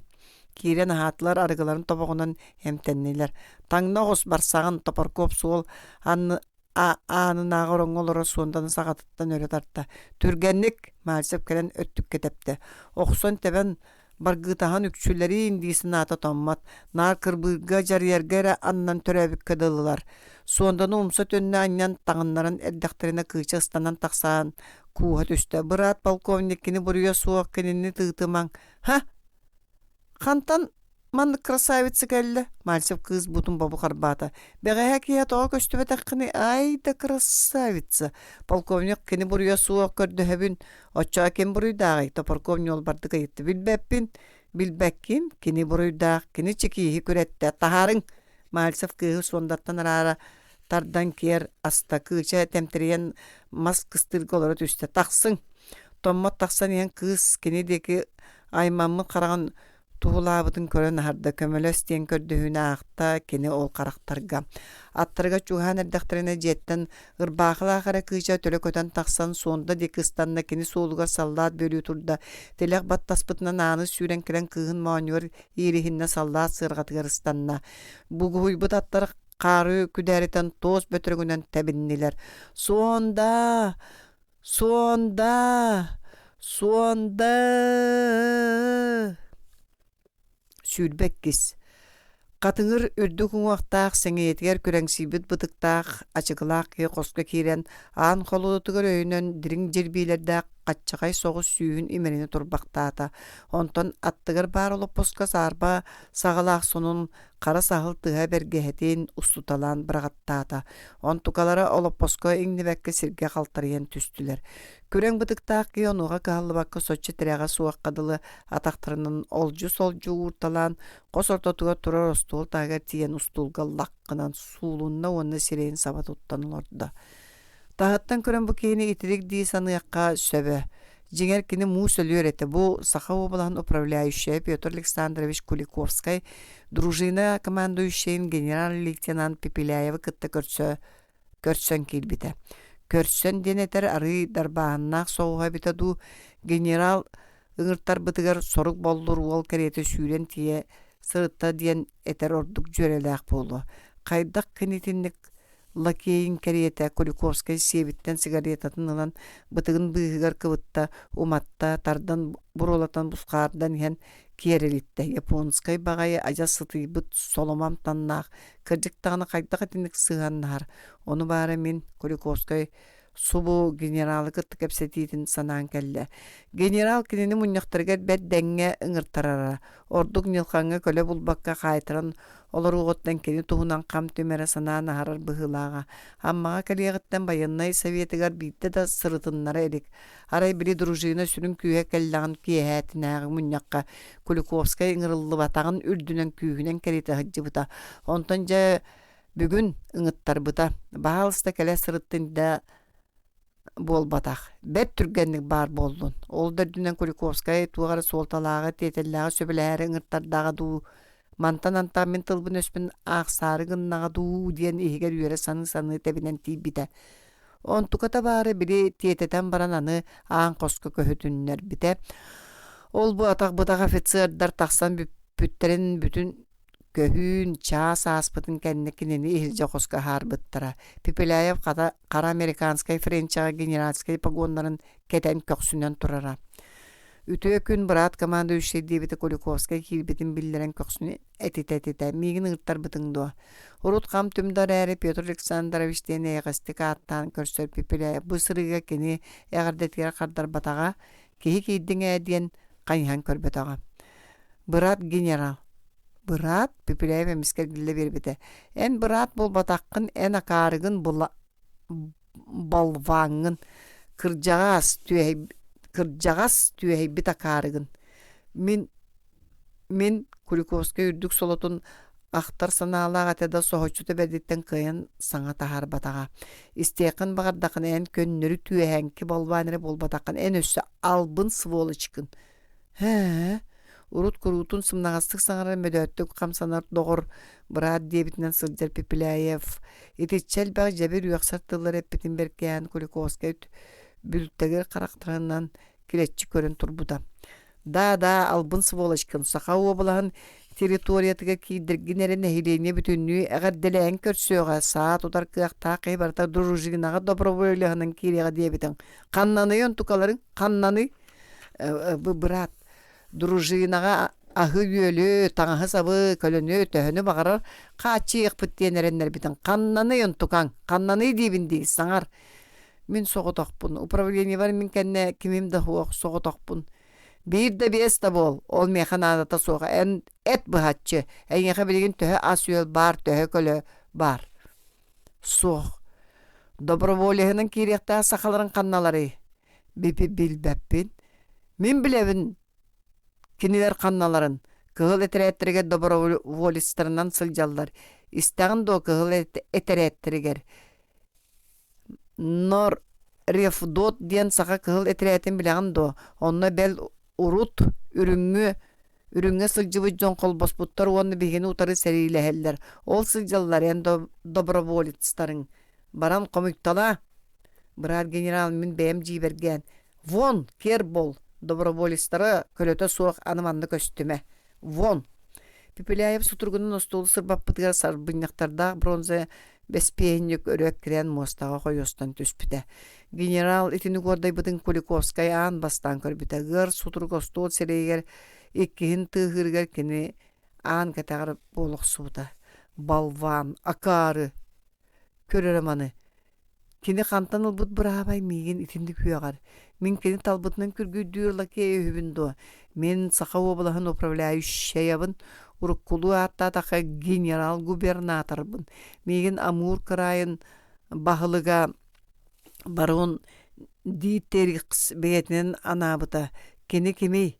Киирэн аһаатылар, арыгыларын тобоҕунан эмтэннилэр. Таҥна оҕус, барсаҕын, Топоркуоп суол анны аанынааҕы ороҥҥо олорор Суонданы саҕатыттан өрө тарта. Түргэнник! Мальцев кэлэн өттүккэ тэптэ. Охсон-тэбэн баргыытаһан үкчүлэриин дии санаата Томмот. Наар кырбыырга, дьарыйарга эрэ аннан төрөөбүккэ дылылар. Суонданы умса төннө анньан таҥыннаран эрдэхтэринэ кыыча ыстанан тахсан кууһа түстэ. Быраат полковник кини буруйа суох кинини тыытымаҥ. Һа! Хантан маннык красавица кэллэ? Мальцев кыыс бутун бобу харбаата. Бэҕэһээ киһи тоҕо көстүбэтэххиний? Ай да красавица! Полковник кини буруйа суох көрдөһөбүн. Оччоҕо ким буруйдааҕый? Топорков ньуолбардык ыйытта. Билбэппин. Билбэккин. Кини буруйдаах. Кини чекииһи күрэттэ. Таһаарыҥ! Мальцев кыыһы суондаттан араара тардан киэр аста. Кыыча тэмтэрийэн мас кыстыырга олоро түстэ. Тахсыҥ! Томмот тахсан иһэн кыыс кини диэки аймаммыт хараҕын туһулаабытын көрөн аһарда, көмөлөс диэн көрдөһүүнү аахта кини ол харахтарга. Аттарыгар чугаһаан эрдэхтэринэ дьиэттэн ырбаахылаах эрэ кыыча төлө көтөн тахсан Суонда диэки ыстанна, кини суолугар саллаат бүөлүү турда, тилэх баттаспытынан ааны сүүрэн кэлэн кыыһын моонньугар иириһиннэ саллаат сыарҕатыгар ыстанна. Бугуһуйбут аттар хаары күдээритэн туос бөтөрөҥүнэн тэбиннилэр. «Суонда! Суонда! Суонда!» 22 Хатыҥыр үрдүк уҥуохтаах, сэҥийэтигэр күрэҥсийбит бытыктаах, ачыкылаах киһи хоско киирэн, аан холуодатыгар өйөнөн дириҥ дьирбиилэрдээх хаччаҕай соҕус сүүһүн имэринэ турбахтаата. Онтон аттыгар баар олоппоско саарба саҕалаах сонун хара саһыл тыһа бэргэһэтин устуталаан быраҕаттаата. Онтукалара олоппоско иҥнибэккэ сиргэ халтарыйан түстүлэр. Күрэҥ бытыктаах киһи онуоха кыһаллыбакка соччо тирэҕэ суохха дылы атахтарынан олдьу-солдьу уурталаан хос ортотугар турар остуол таһыгар тиийэн устуулга лаххынан суулунна уонна сирэйин саба туттан олордо. Таһыттан көрөн бу киһини итирик дии саныахха сөбө. Дьиҥэр кини муус өлүөр этэ. Бу Саха уобалаһын управляющайа Петр Александрович Куликовскай дружина командующайын генерал-лейтенант Пепеляевы кытта көрсө көрсөн киирбитэ. Көрсөн диэн этэр арыый дарбааһыннаах соҕуһа эбитэ дуу, генерал ыҥыртарбытыгар сорук боллур уол кэриэтэ сүүрэн тиийэ сырытта диэн этэр ордук дьүөрэлээх буолуо. Хайдах кини итинник лакейын кэриэтэ Куликовскай сиэбиттэн сигаретатын ылан бытыгын быыһыгар кыбытта, уматта, тардан буруолатан бусхаардан иһэн киэр илиттэ. Японскай баҕайы адьас сытыйбыт соломо амтаннаах, кырдьык даҕаны хайдах итинник сыһыаннаһар, ону баара мин Куликовскай субу генералы кытта кэпсэтиитин санаан кэллэ. Генерал кинини мунньахтарыгар бэрт дэҥҥэ ыҥыртарара, ордук Ньылхаҥҥа көлө булбакка хаайтаран олоруоҕуттан кини туһунан хам түмэрэ санаан аһарар быһыылааҕа. Аммаҕа кэлиэҕиттэн байыаннай советыгар биирдэ да сырытыннара илик. Арай били дружина сүрүн күүһэ кэллэҕин киэһээтинээҕи мунньахха Куликовскай ыҥырыллыбатаҕын үрдүнэн күүһүнэн кэриэтэ сылдьыбыта. Онтон дьэ бүгүн ыҥыттарбыта. Баһаалыста кэлэ сырыттын да буолбатах. Бэрт түргэнник баар буоллун. Ол да үрдүнэн Куликовскай туох эрэ суолталааҕы, тиэтэллээҕи сөбүлэһээри ыҥыртардаҕа дуу, мантан антах мин тылбын-өспүн аахсаары гыннаҕа дуу диэн иһигэр үөрэ саныы-саныы тэбинэн тиийбитэ. Онтуката баара били тиэтэтэн баран аны аан хоско көһүтүннэрбитэ. Ол-бу атах-бытах офицердар тахсан бүппүттэрин бүтүн көһүүн чаас ааспытын кэннэ кинини иһирдьэ хоско аһаарбыттара. Пепеляев хата хара американскай френчаҕа генеральскай погоннарын кэтэн көхсүнэн турара. Үтүө күн, быраат командующай диэбитэ Куликовскай киирбитин биллэрэн көхсүн этитэ-этитэ миигин ыҥыртарбытыҥ дуо? Урут хам-түм да эрээри Петр Александрович диэн эйэҕэстик ааттаан көрсөр Пепеляев бу сырыыга кини эҕэрдэтигэр хардарбатаҕа, киһи киирдиҥ ээ диэн хайыһан көрбөтөҕө. Быраат генерал. Быраат? Пепеляев эмискэ эргиллэ биэрбитэ. Эн быраат буолбатаххын, эн акаарыгын була болваҥҥын кырдьаҕас түөһэй кырдьаҕас түөһэйбит акаарыгын мин мин Куликовскай үрдүк солотун ахтар санаалаах этэ да соһуччута бэрдиттэн кыайан саҥа таһаарбатаҕа. Истиэххин баҕардаххына эн көннөрү түөһээҥки болван эрэ буолбатаххын эн өссө албын сволочкын Һээ, урут куруутун сымнаҕастык саҥарар мөдөөттүк хамсанар доҕор, быраат диэбитинэн сылдьар Пепеляев итиччэ элбэх дьэбир үөхсэр тыллары эппитин бэркиһээн Куликовскай бүлтэгир харахтарынан килэччи көрөн турбута. Да-да, албын сволочкын, Саха уобалаһын территориятыгар киирдэргин эрэ нэһилиэнньэ бүтүннүү эҕэрдэлээн көрсүөҕэ, саа тутар кыахтаах киһи барыта дружинаҕа доброволеһынан киириэҕэ диэбитиҥ. Ханнаный онтукаларыҥ, ханнаный? Быраат, дружинаҕа аһы-үөлү, таҥаһы-сабы, көлөнү төһөнү баҕарар хааччыйыахпыт диэн эрэннэрбитиҥ. Ханнаный онтукаҥ? Ханнаный диибин дии, саҥар. Мин соҕотохпун. Управлениебар мин кэннэ кимим да суох, соҕотохпун. Биир да биэс да буол, ол миэхэ наадата суох. Эн эт быһаччы, эйиэхэ билигин төһө ас-үөл баар, төһө көлө баар? Суох. Доброволеһынан киириэхтээх сахаларыҥ ханналарый? Билбэппин. Мин билэбин кинилэр ханналарын. Кыһыл этэрээттэригэр доброволецтарынан сылдьаллар. Истэҕин дуо кыһыл этэрээттэригэр? Норрефдот диэн саха кыһыл этэрээтин билэҕин дуо? Онно бэл урут үрүҥҥү үрүҥҥэ сылдьыбыт дьон холбоспуттар уонна биһигини утары сэриилэһэллэр. Ол сылдьаллар эн доброволецтарыҥ. Баран хомуйталаа. Быраат генерал мин бэйэм дьиибэргээн «Вон, киэр бол, доброволецтара көлөтө суох аны манна көстүмэ. Вон!» Пепеляев сутуругунан остуолу сырбаппытыгар сарбынньахтардаах бронза бэспиэһинньик өрө эккирээн муостаҕа хойуостан түспүтэ. Генерал итини уордайбытын Куликовскай аан бастаан көрбүтэ. Ыар сутурук остуол сирэйигэр иккиһин тыаһыырыгар кини аан кэтэҕэр буола охсубута. «Болван, акаары! Көр эрэ маны! Кини хантан ылбыт быраабай миигин итинник үөҕэр? Мин кини талбытынан күргүйдүүр лакей үһүбүн дуо? Мин Саха уобалаһын управляющайабын, уруккулуу ааттаатахха генерал-губернаторбын. Миигин Амур кыраайын баһылыга барон Дитерихс бэйэтинэн анаабыта. Кини кимий?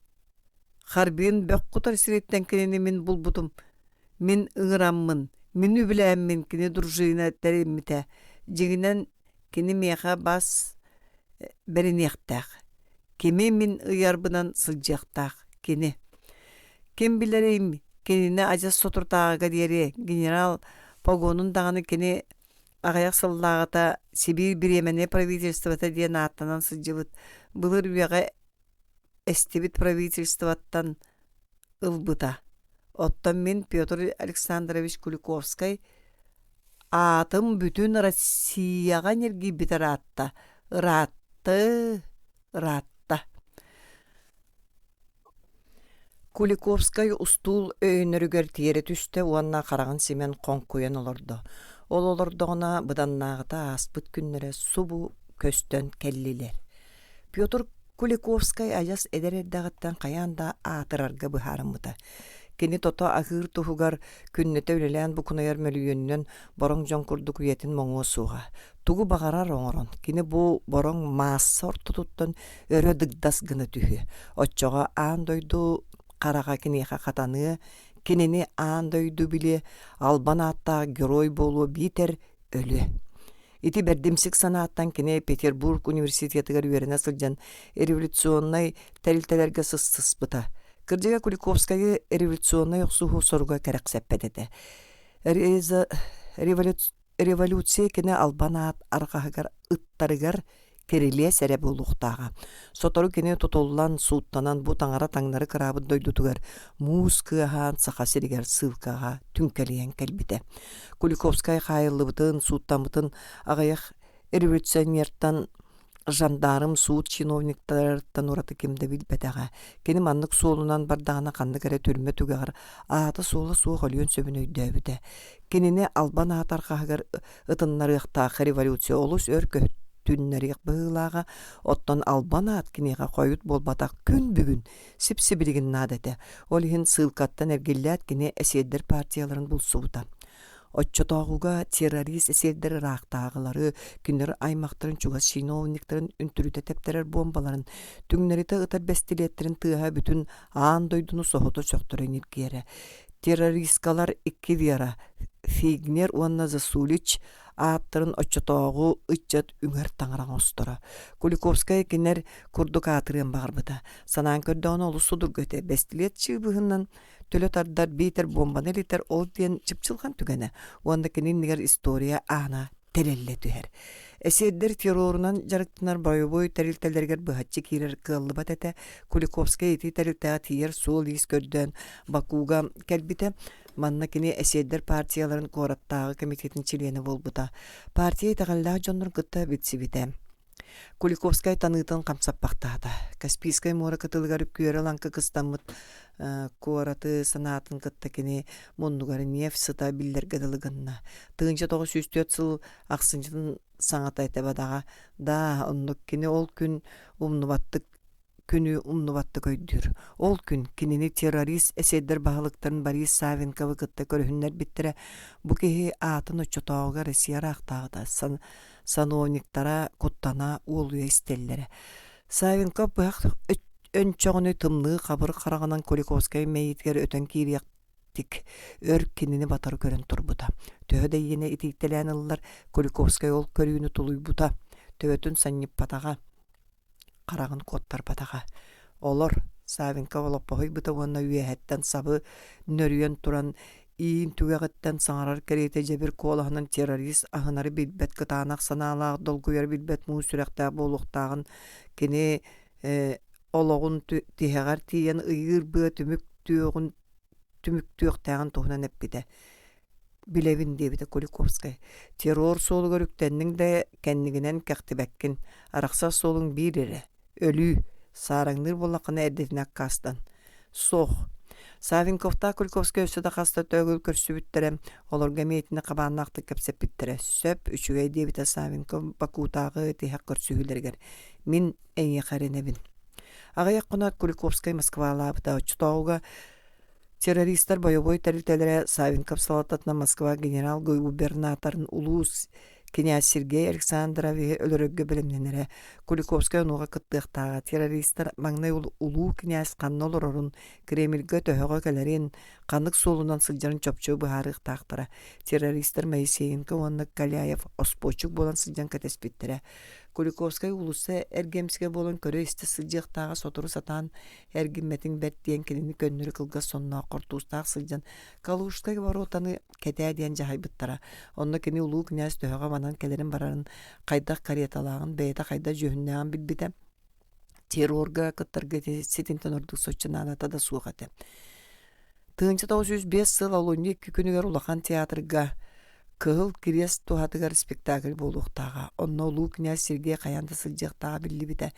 Харбин бөх кутар сириттэн кинини мин булбутум. Мин ыҥыраммын, мин үбүлээммин кини дружина тэриммитэ. Дьиҥинэн, кини миэхэ бас бэриниэхтээх. Кими мин ыйарбынан сылдьыахтаах кини. Ким билэрий, кинини адьас соторутааҕыга диэри генерал погонун даҕаны кини аҕыйах сыллааҕыта Сибиир бириэмэннэй правительствота диэн ааттанан сылдьыбыт былыр үйэҕэ эстибит правительствоттан ылбыта. Оттон мин Петр Александрович Куликовскай аатым бүтүн Россияҕа ньиргийбит ыраатта, ыраатты, ыраатта. Куликовскай устуул өйөнөрүгэр тиэрэ түстэ уонна хараҕын симэн хоҥкуйан олордо. Ол олордоҕуна быданнааҕыта ааспыт күннэрэ субу көстөн кэллилэр. Петр Куликовскай адьас эдэр эрдэҕиттэн хайаан да аатырарга быһаарыммыта. Кини тото аһыыр туһугар күннэтэ үлэлээн букунайар мөлүйүөнүнэн бороҥ дьон курдук үйэтин моҥуо суоҕа. Тугу баҕарар оҥорон, кини бу бороҥ маасса ортотуттан өрө дыгдас гына түһүө. Оччоҕо аан дойду хараҕа киниэхэ хатаныа, кинини аан дойду билиэ, албан ааттаах герой буолуо биитэр өлүө. Ити бэрдимсик санааттан кини Петербург университетыгар үөрэнэ сылдьан революционнай тэрилтэлэргэ сыстыспыта. Кырдьыга Куликовскайы революционнай охсуһуу соруга кэрэхсэппэт этэ. Революция кини албан аат арҕаһыгар ыттарыгар кирилиэс эрэ буолуохтааҕа. Сотору кини тутуллан, сууттанан бу таҥара таҥнары кыраабыт дойдутугар муус кыаһаан Саха сиригэр сыылкаҕа түҥкэлийэн кэлбитэ. Куликовскай хаайыллыбытын, сууттаммытын аҕыйах революционертан жандарм суут чиновниктарыттан ураты ким да билбэтэҕэ. Кини маннык суолунан бардаҕына ханнык эрэ түрмэ түгэҕэр аата-суола суох өлүөн сөбүн өйдөөбүтэ. Кинини албан аат арҕаһыгар ытыннарыахтаах революция олус өр көһүтүннэриэх быһыылааҕа, оттон албан аат киниэхэ хойут буолбатах күн бүгүн сип-сибилигин наада этэ. Ол иһин сыылкаттан эргиллээт кини эсиэрдэр партияларын булсубута. Оччотооҕуга террорист эсиэрдэр ыраахтааҕылары, кинилэр аймахтарын чугас чиновниктарын үнтүрүтэ тэптэрэр буомбаларын, түҥнэритэ ытар бэстилиэттэрин тыаһа бүтүн аан дойдуну соһута сөхтөрө ньиргиэрэ. Террористкалар икки Вера, Фигнер уонна Засулич ааттарын оччотооҕу ыччат үҥэр таҥара оҥосторо. Куликовскай кинилэр курдук аатырыан баҕарбыта. Санаан көрдөҕүнэ олус судургу этэ. Бэстилиэт чыыбыһынан төлө тардар биитэр буомбаны илитэр ол диэн чыпчылҕан түгэнэ уонна кини иннигэр история аана тэлэллэ түһэр. Эсиэрдэр террорунан дьарыктанар бойобуой тэрилтэлэригэр быһаччы киирэр кыаллыбат этэ. Куликовскай ити тэрилтэҕэ тиийэр суол-иис көрдөөн Бакуга кэлбитэ. Манна кини эсиэрдэр партияларын куораттааҕы комитетин чилиэнэ буолбута. Партия итэҕэллээх дьоннорун кытта билсибитэ. Куликовскай таныытын хамсаппахтаата. Каспийскай муора кытылыгар күөрэ-лаҥкы кыстаммыт куораты санаатын кытта кини муннугар нефть сыта биллэргэ дылы гынна. 1904 сыл ахсынньытын саҥата этэ бадаҕа. Да, оннук кини ол күн умнубаттык күнү умнубаттык өйдүүр. Ол күн кинини террорист эсердэр баһылыктарын Борис Савенковы кытта көрүһүннэрбиттэрэ. Бу киһи аатын оччотооҕуга Россия ыраахтааҕыта сановниктара куттана уолуйа истэллэрэ. Савенков быһах өнчөҕүнү тымныы хабыр хараҕынан Куликовскай мэйиитигэр өтөн киириэхтик өр кинини батары көрөн турбута. Төһө да иэнэ итийтэлээн ыллар, Куликовскай ол көрүүнү тулуйбута, төбөтүн санньыппатаҕа. хараҕын куоттарбатаҕа. Олор Савенков олоппоһуйбута уонна үөһэттэн сабы нөрүйэн туран иин түгэҕиттэн саҥарар кэриэтэ дьэбир куолаһынан террорист аһынары билбэт кытаанах санаалаах долгуйары билбэт муус сүрэхтээх буолуохтааҕын кини олоҕун тиһэҕэр тиийэн ыйыыр быа түмүк түөҕүн түмүктүөхтээҕин туһунан эппитэ. Билэбин диэбитэ Куликовскай. Террор суолугар үктэнниҥ да кэннигинэн кэхтибэккин. Арахсар суолуҥ биир эрэ. Өлүү. Саараҥныыр буоллаххына эрдэтинэ аккаастан. Суох. Савенковтаах Куликовскай өссө да хаста төгүл көрсүбүттэрэ, олорго эмиэ итини хабааннаахтык кэпсэппиттэрэ. Сөп, үчүгэй диэбитэ Савенков Бакутааҕы тиһэх көрсүһүүлэригэр. Мин эйиэхэ эрэнэбин. Аҕыйах хоноот Куликовскай Москвалаабыта. Оччотооҕуга террористар бойобуой тэрилтэлэрэ Савенков салалтатынан Москва генерал-губернаторын улуус кинээс Сергей Александровиһы өлөрөргө бэлэмнэнэрэ. Куликовскай онуоха кыттыахтааҕа. Террористар маҥнай улуу кинээс ханна олорорун, Кремльгэ төһөҕө кэлэрин, ханнык суолунан сылдьарын чопчу быһаарыахтаахтара. Террористар Моисеенко уонна Каляев оспуочук буолан сылдьан кэтэспиттэрэ. Куликовскай уулусса эргиэмсигэ буолан көрө-истэ сылдьыахтааҕа сотору сатаан эргиммэтиҥ бэрт диэн кинини көннөрү кылгас сонноох хортуустаах сылдьан Калужскай воротаны кэтээ диэн дьаһайбыттара. Онно кини улуу князь төһөҕө манан кэлэрин-барарын, хайдах кареталааҕын, бэйэтэ хайдах дьүһүннээҕин билбитэ. Террорга кыттарга ситинтэн ордук соччо наадата да суох этэ. 1905 сыл олунньу икки күнүгэр улахан театрга Кыһыл Кириэс туһатыгар спектакль буолуохтааҕа. Онно улуу князь Сергей хайаан да сылдьыахтааҕа биллибитэ.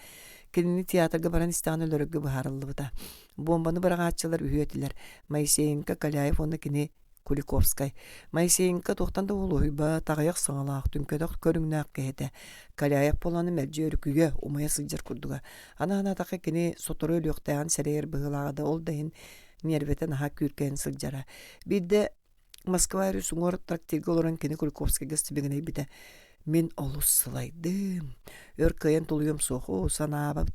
Кинини театрга баран истэҕинэ өлөрөргө быһаарыллыбыта. Буомбаны быраҕааччылар үһүө этилэр: Моисеенко, Каляев уонна кини Куликовскай. Моисеенко туохтан да уолуһуйбат, аҕыйах саҥалаах, түҥкэтэх көрүҥнээх киһи этэ. Каляев буолан мэлдьи өрүкүйэ, умайа сылдьар курдуга. Аны санаатахха кини сотору өлүөхтээҕин сэрэйэр быһыылааҕа да, ол да иһин ньиэрбэтэ наһаа күүркэйэн сылдьара. Биирдэ Москва өрүс уҥуор трактирга олорон кини Куликовскайга сибигинэйбитэ: «Мин олус сылайдым, өр кыайан тулуйуом суох, оо, санаабат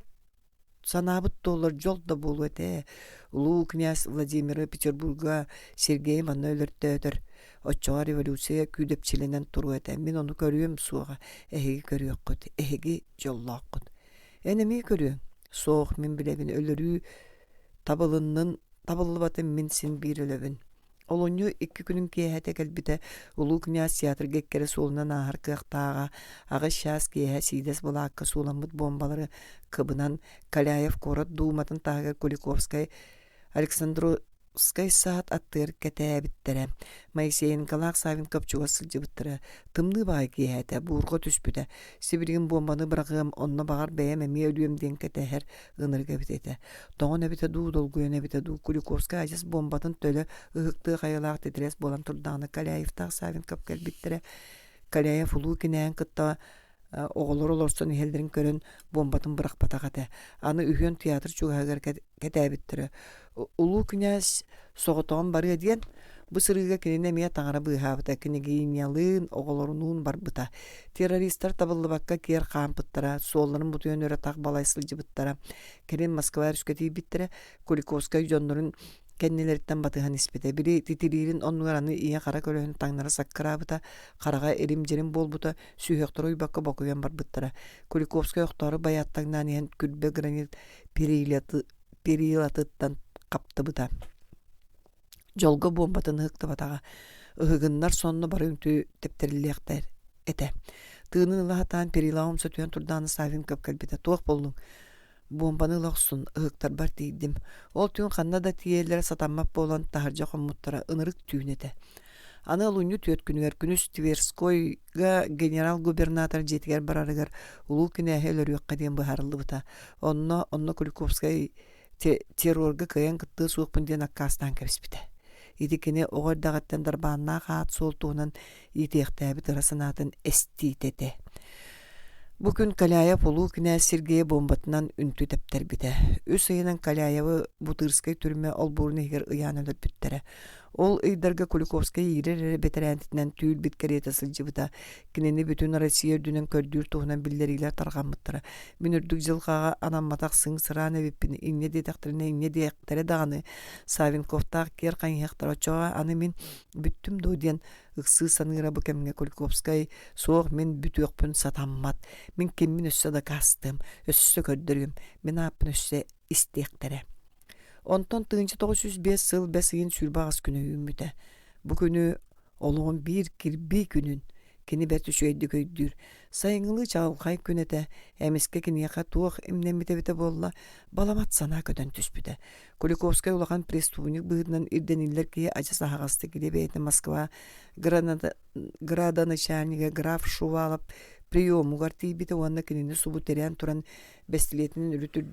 санаабыт туоллар дьол да буолуо этэ. Улуу князь Владимиры Петербурга Сергей манна өлөртөөтөр, оччоҕо революция күүдэпчилэнэн туруо этэ. Мин ону көрүөм суоҕа, эһиги көрүөххүт, эһиги дьоллооххут. Эн эмиэ көрүөҥ? Суох, мин билэбин, өлөрүү табылыннын, табыллыбатын мин син биир өлөбүн. Олунньу икки күнүн киэһэтэ кэлбитэ, улуу князь театрга икки эрэ суолунан ааһар кыахтааҕа, аҕыс чаас киэһэ сиидэс былаакка сууламмыт буомбалары кыбынан Каляев куорат дууматын таһыгар Куликовскай Александровскай саат аттыгар кэтээбиттэрэ. Моисеенколаах Савенков чугас сылдьыбыттара. Тымныы баҕайы киэһэтэ, буурҕа түспүтэ. Сибилигин буомбаны быраҕыам, онно баҕар бэйэм эмиэ өлүөм диэн кэтэһэр ынырык эбит этэ. Тоҥон эбитэ дуу, долгуйан эбитэ дуу, Куликовскай адьас буомбатын төлө ыһыктыах айылаах титирэс буолан турдаҕына Каляевтаах Савенков кэлбиттэрэ. Каляев улуу кинээһин кытта оҕолор олорсон иһэллэрин көрөн буомбатын бырахпатах этэ. Аны үһүөн театр чугаһыгар кэтээбиттэрэ. Улуу князь соҕотоҕун барыа диэн, бу сырыыга кинини эмиэ таҥара быыһаабыта, княгинялыын, оҕолорунуун барбыта. Террористар табыллыбакка киэр хаампыттара, суолларын бутуйан өрө тах балай сылдьыбыттара. Кэлин Москва өрүскэ тиийбиттэрэ, Куликовскай дьоннорун кэннилэриттэн батыһан испитэ. Били титириирин оннугар аны ийэ-хара көлөһүн таҥнары саккыраабыта, хараҕа ирим-дьирим буолбута, сүһүөхтэрэ уйбакка бокуйан барбыттара. Куликовскай охтоору байааттаҥнаан иһэн күрбэ гранит перилатыттан хаптыбыта. Дьолго буомбатын ыһыктыбатаҕа. Ыһыгыннар сонно бары үҥтүү тэптэриллиэхтэр этэ. Тыынын ыла сатаан перилаҕа умса түһэн турдаҕына Савин көп кэлбитэ. Туох буоллуҥ? Буомбаны ыла охсун, ыһыктарбар тиийдим. Ол түүн ханна да тиийэллэрэ сатаммат буолан, таһырдьа хоммуттара ынырык түүн этэ. Аны олунньу түөрт күнүгэр күнүс Тверскойга генерал-губернатор дьиэтигэр барарыгар улуу кинээһи өлөрүөххэ диэн быһаарыллыбыта. Онно онно Куликовскай террорга кыайан кыттыа суохпун диэн аккаастаан кэбиспитэ. Ити кини оҕо эрдэҕиттэн дарбааннаах аат-суол туһунан иитиэхтээбит ыра санаатын эстиитэ этэ. Бу күн Каляев улуу кинээс Сергейи буомбатынан үнтү тэптэрбитэ. Үс ыйынан Каляевы Бутырскай түрмэ олбуорун иһигэр ыйаан өлөрбүттэрэ. Ол ыйдарга Куликовскай иирэр эрэ бэтэрээнтитинэн түүл-бит кэриэтэ сылдьыбыта. Кинини бүтүн Россия үрдүнэн көрдүүр туһунан биллэриилэр тарҕаммыттара. Мин үрдүк дьылҕаҕа анамматах сыҥ-сыраан эбиппин, инньэ диэтэхтэринэ инньэ диэхтэрэ даҕаны, Савенковтаах киэр хайыһыахтара оччоҕо аны мин бүттүм дуо диэн ыксыы саныыра бу кэмҥэ Куликовскай суох мин бүтүөхпүн сатаммат, мин киммин өссө дакаастыам, өссө көрдөрүөм, мин ааппын өссө истиэхтэрэ. Онтон 1905 сыл бэс ыйын 28 күнэ үүммүтэ. Бу күнү олоҕун биир кирбии күнүн кини бэрт үчүгэйдик өйдүүр. Сайыҥҥылыы чаҕылхай күн этэ, эмискэ киниэхэ туох имнэммитэ эбитэ буолла, баламат санаа көтөн түспүтэ. Куликовскай улахан преступник быһыытынан ирдэниллэр киһи адьас аһаҕастык илэ бэйэтин Москва градоначальнига граф Шувалов приемугар тиийбитэ уонна кинини субу тирээн туран бэстилиэтинэн үрүт.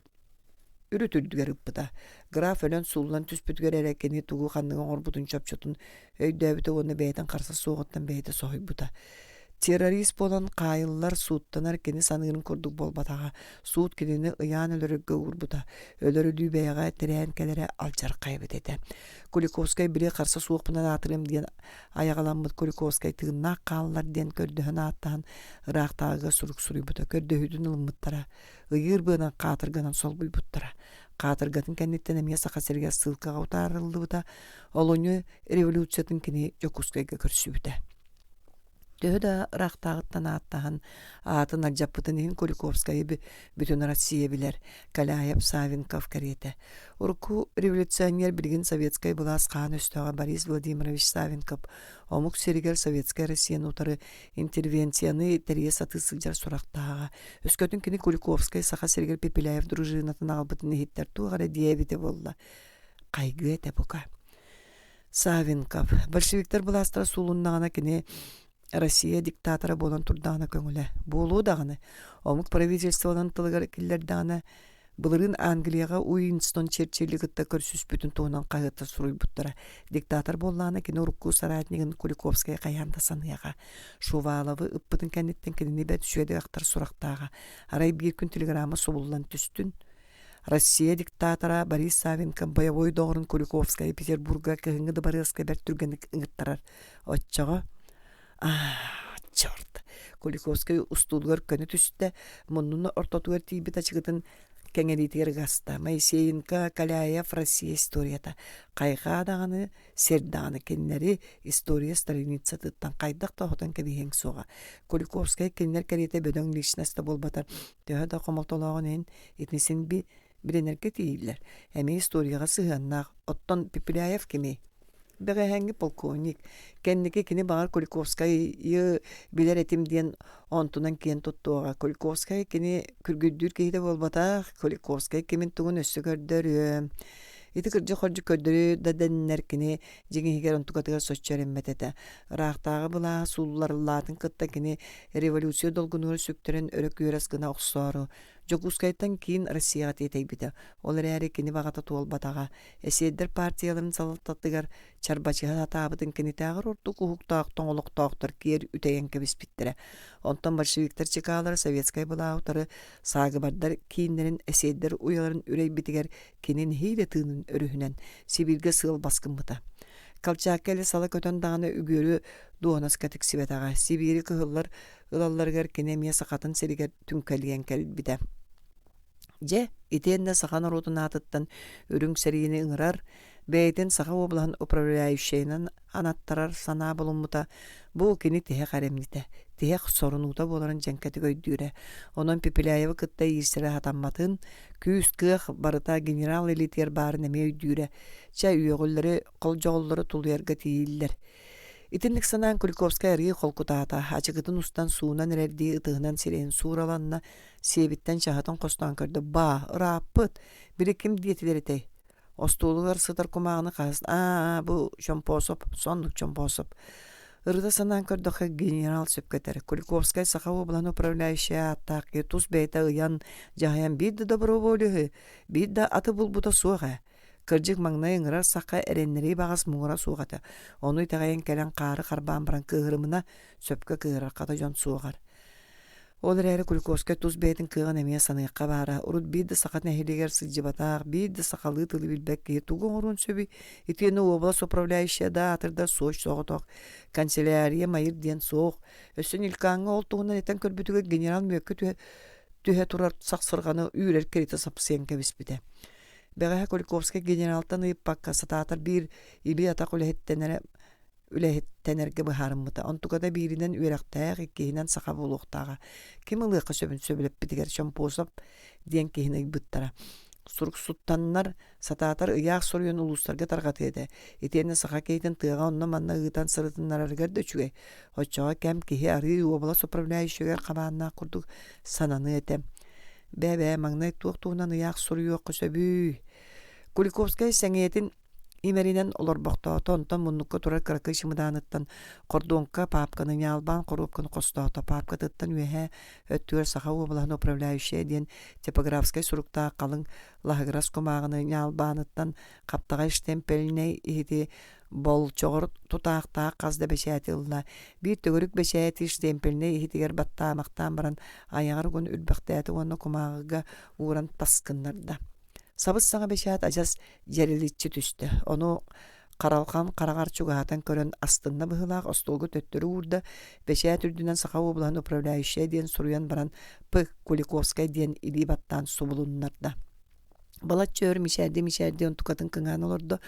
үрүт үрдүгэр ыппыта. Граф өлөн сууллан түспүтүгэр эрэ кини тугу ханныгы оҥорбутун чопчутун өйдөөбүтэ уонна бэйэтин харса суоҕуттан бэйэтэ соһуйбута. Террорист буолан хаайыллар, сууттанар кини саныырын курдук буолбатаҕа. Суут кинини ыйаан өлөрөргө уурбута. Өлөр өлүү бэйэҕэ тирээн кэлэрэ алдьархай эбит этэ. Куликовскай били харса суохпунан аатырыам диэн айаҕаламмыт Куликовскай тыыннаах хааллар диэн көрдөһөн ааттаһан ыраахтааҕыга сурук суруйбута. Көрдөһүүтүн ылыммыттара. Ыйыыр быанан хаатырганан солбуйбуттара. Хаатыргатын кэнниттэн эмиэ Саха сиригэр ссылкаҕа утаарыллыбыта. Олунньу революциятын кини Дьокуускайга көрсүбүтэ. Төһө да ыраахтааҕыттан ааттаһан аатын алдьаппытын иһин Куликовскайы бүтүн Россия билэр Каляев Савенков кэриэтэ. Урукку революционер билигин советскай былаас хаан өстөөҕө Борис Владимирович Савенков омук сиригэр Советскай Россияны утары интервенцияны тэрийэ сатыы сылдьар сурахтааҕа. Өскөтүн кини Куликовскай Саха сиригэр Пепеляев дружинатын аҕалбытын иһиттэр туох эрэ диэбитэ буолла. Хайгыа этэ бука. Савенков. Большевиктар былаастара суулуннаҕына кини Россия диктатора буолан турдаҕына көҥүлэ. Буолуо даҕаны. Омук правительстволарын тылыгар киллэрдэҕинэ былырыын Англияҕа Уинстон Черчилли кытта көрсүспүтүн туһунан хаһыаттар суруйбуттара. Диктатор буоллаҕына кини урукку соратнигын Куликовскай хайаан да саныаҕа. Шуваловы ыппытын кэнниттэн кинини бэрт үчүгэйдик ахтар сурахтааҕа. Арай биир күн телеграмма субуллан түстүн. Россия диктатора Борис Савенко бойобуой доҕорун Куликовскайы Петербурга кыһыҥҥы дыбарыаска бэрт түргэнник ыҥыттарар. Оччоҕо аа черт Куликовскай устуулугар көнө түстэ, муннун ортотугар тиийбит ачыкытын кэҥэриитигэр ыгаста. Моисеенко, Каляев Россия историята. Хайҕаа даҕаны, сир даҕаны кинилэри история страницатыттан хайдах да оһотон кэбиһиэҥ суоҕа. Куликовскай кинилэр кэриэтэ бөдөҥ личность да буолбатар, төһө да хомолтолооҕун иһин итини син билинэргэ тиийиллэр. Эмиэ историяҕа сыһыаннаах. Оттон Пепеляев кимий? Бэҕэһээҥҥи полковник. Кэнники кини баҕар Куликовскайы билэр этим диэн онтунан киэн туттуоҕа. Куликовскай кини күргүйдүүр киһитэ буолбатах. Куликовскай кимин тугун өссө көрдөрүө. Ити кырдьык-хордьук көрдөрүү да дэннэр кини дьиҥ иһигэр онтукатыгар соччо эрэммэт этэ. Ыраахтааҕы былааһа суулларыллаатын кытта кини революция долгунугар сүктэрэн өрө күөрэс гына охсоору Дьокуускайтан киин Россияҕа тиэтэйбитэ. Ол эрээри кини баҕата туолбатаҕа. Эсиэрдэр партияларын салалтатыгар чарбачыһа сатаабытын кинитээҕэр ордук уһуктаах тоҥолохтоохтор киэр үтэйэн кэбиспиттэрэ. Онтон большевиктар чекалара советскай былааһы утары саагыбардар кииннэрин эсиэрдэр уйаларын үрэйбитигэр кини нэһиилэ тыынын өрүһүнэн Сибииргэ сыал баскыммыта. Колчакка илэ сала көтөн даҕаны үгүөрү дуоһунаска тиксибэтэҕэ. Сибиири кыһыллар ылалларыгар кини эмиэ Сахатын сиригэр түҥкэлийэн кэлбитэ. Дьэ, итиэннэ саха норуотун аатыттан үрүҥ сэриини ыҥырар, бэйэтин Саха уобалаһын управляющайынан анаттарар санаа булуммута бу кини тиһэх эрэмньитэ, тиһэх сорунуута буоларын дьэҥкэтик өйдүүрэ. Онон Пепеляевы кытта иирсэрэ сатамматын, күүс-кыах барыта генерал илиитигэр баарын эмиэ өйдүүрэ. Чэ, үөҕүллэри, холдьоҕоллору тулуйарга тиийиллэр. Итинник санаан Куликовскай арыый холкутаата, ачыкытын устан суунан эрэрдии ытыһынан сирэйин суураланна, сиэбиттэн чаһытын хостоон көрдө: «Баа, ырааппыт, били ким диэтилэр этэй?» Остуолугар сытар кумааҕыны хаһыс «Аа, бу Чомпоосоп, соннук Чомпоосоп». Ырыта санаан көрдөххө, генерал сөпкө этэр. Куликовскай Саха уобалаһын управляющай ааттаах киһи тус бэйэтэ ыйан, дьаһайан биир да доброволеһы, биир да аты булбута суох ээ. Кырдьык маҥнай ыҥырар сахха эрэннэрии баҕас муҥура суох этэ. Ону итэҕэйэн кэлэн хаары харбаан баран кыыһырымына, сөпкө кыыһырар хата дьон суоҕар. Ол эрээри Куликовскай тус бэйэтин кыаҕын эмиэ саныахха баара. Урут биир да саха нэһилиэгэр сылдьыбатах, биир да сахалыы тылы билбэт киһи тугу оҥоруон сөбүй? Итиэннэ уобалас управляющайа да аатырдар суоч соҕотох, канцелярия майыр диэн суох. Өссө Нелькаҥҥа ол туһунан этэн көрбүтүгэр генерал мүөккэ түһэ, түһэ турар сахсырҕаны үүрэр кэритэ сапсыйан кэбиспитэ. Бэҕэһээ Куликовскай генералтан ыйыппакка сатаатар биир илии-атах үлэһиттэнэрэ үлэһиттэнэргэ быһаарыммыта. Онтуката бииринэн үөрэхтээх, иккиһинэн саха буолуохтааҕа. Ким ылыахха сөбүн сөбүлэппитигэр Чомпосов диэн киһини ыйбыттара. Суруксуттаннар, сатаатар ыйаах суруйан улуустарга тарҕатыа этэ. Итиэннэ саха киһитин тыаҕа онно-манна ыытан сырытыннарарыгар да үчүгэй. Оччоҕо кэм киһи арыый уобалас управляющайыгар хабааннаах курдук сананыа этэ. Бээ-бээ, маҥнай туох туһунан ыйаах суруйуохха сөбүй? Куликовскай сэҥийэтин Имэринэн олорбохтоото, онтон муннукка турар кыракый чымыдааныттан хордуоҥка паапканы, ньаалбаан хоруопканы хостоото. Паапкатыттан үөһээ өттүгэр Саха уобалаһын управляющайа диэн типографскай суруктаах халыҥ лаһыгырас кумааҕыны ньаалбааныттан хаптаҕай штемпельнэй иһити болчоҕор тутаахтаах хас да бэчээти ылла. Биир төгүрүк бэчээти штемпельнэй иһитигэр баттаамахтаан баран айаҕар угун үрбэхтээтэ уонна кумааҕыга ууран тас гыннарда. Сабыс-саҥа бэчээт адьас дьэрэличчи түстэ. Ону харалҕан хараҕар чугаһатан көрөн астынна быһыылаах остуолга төттөрү уурда, бэчээт үрдүнэн Саха уобалаһын управляющайа диэн суруйан баран П. Куликовскай диэн илии баттаан субулуннарда. Балачча өр мичээрдии-мичээрдии онтукатын кыҥаан олордо,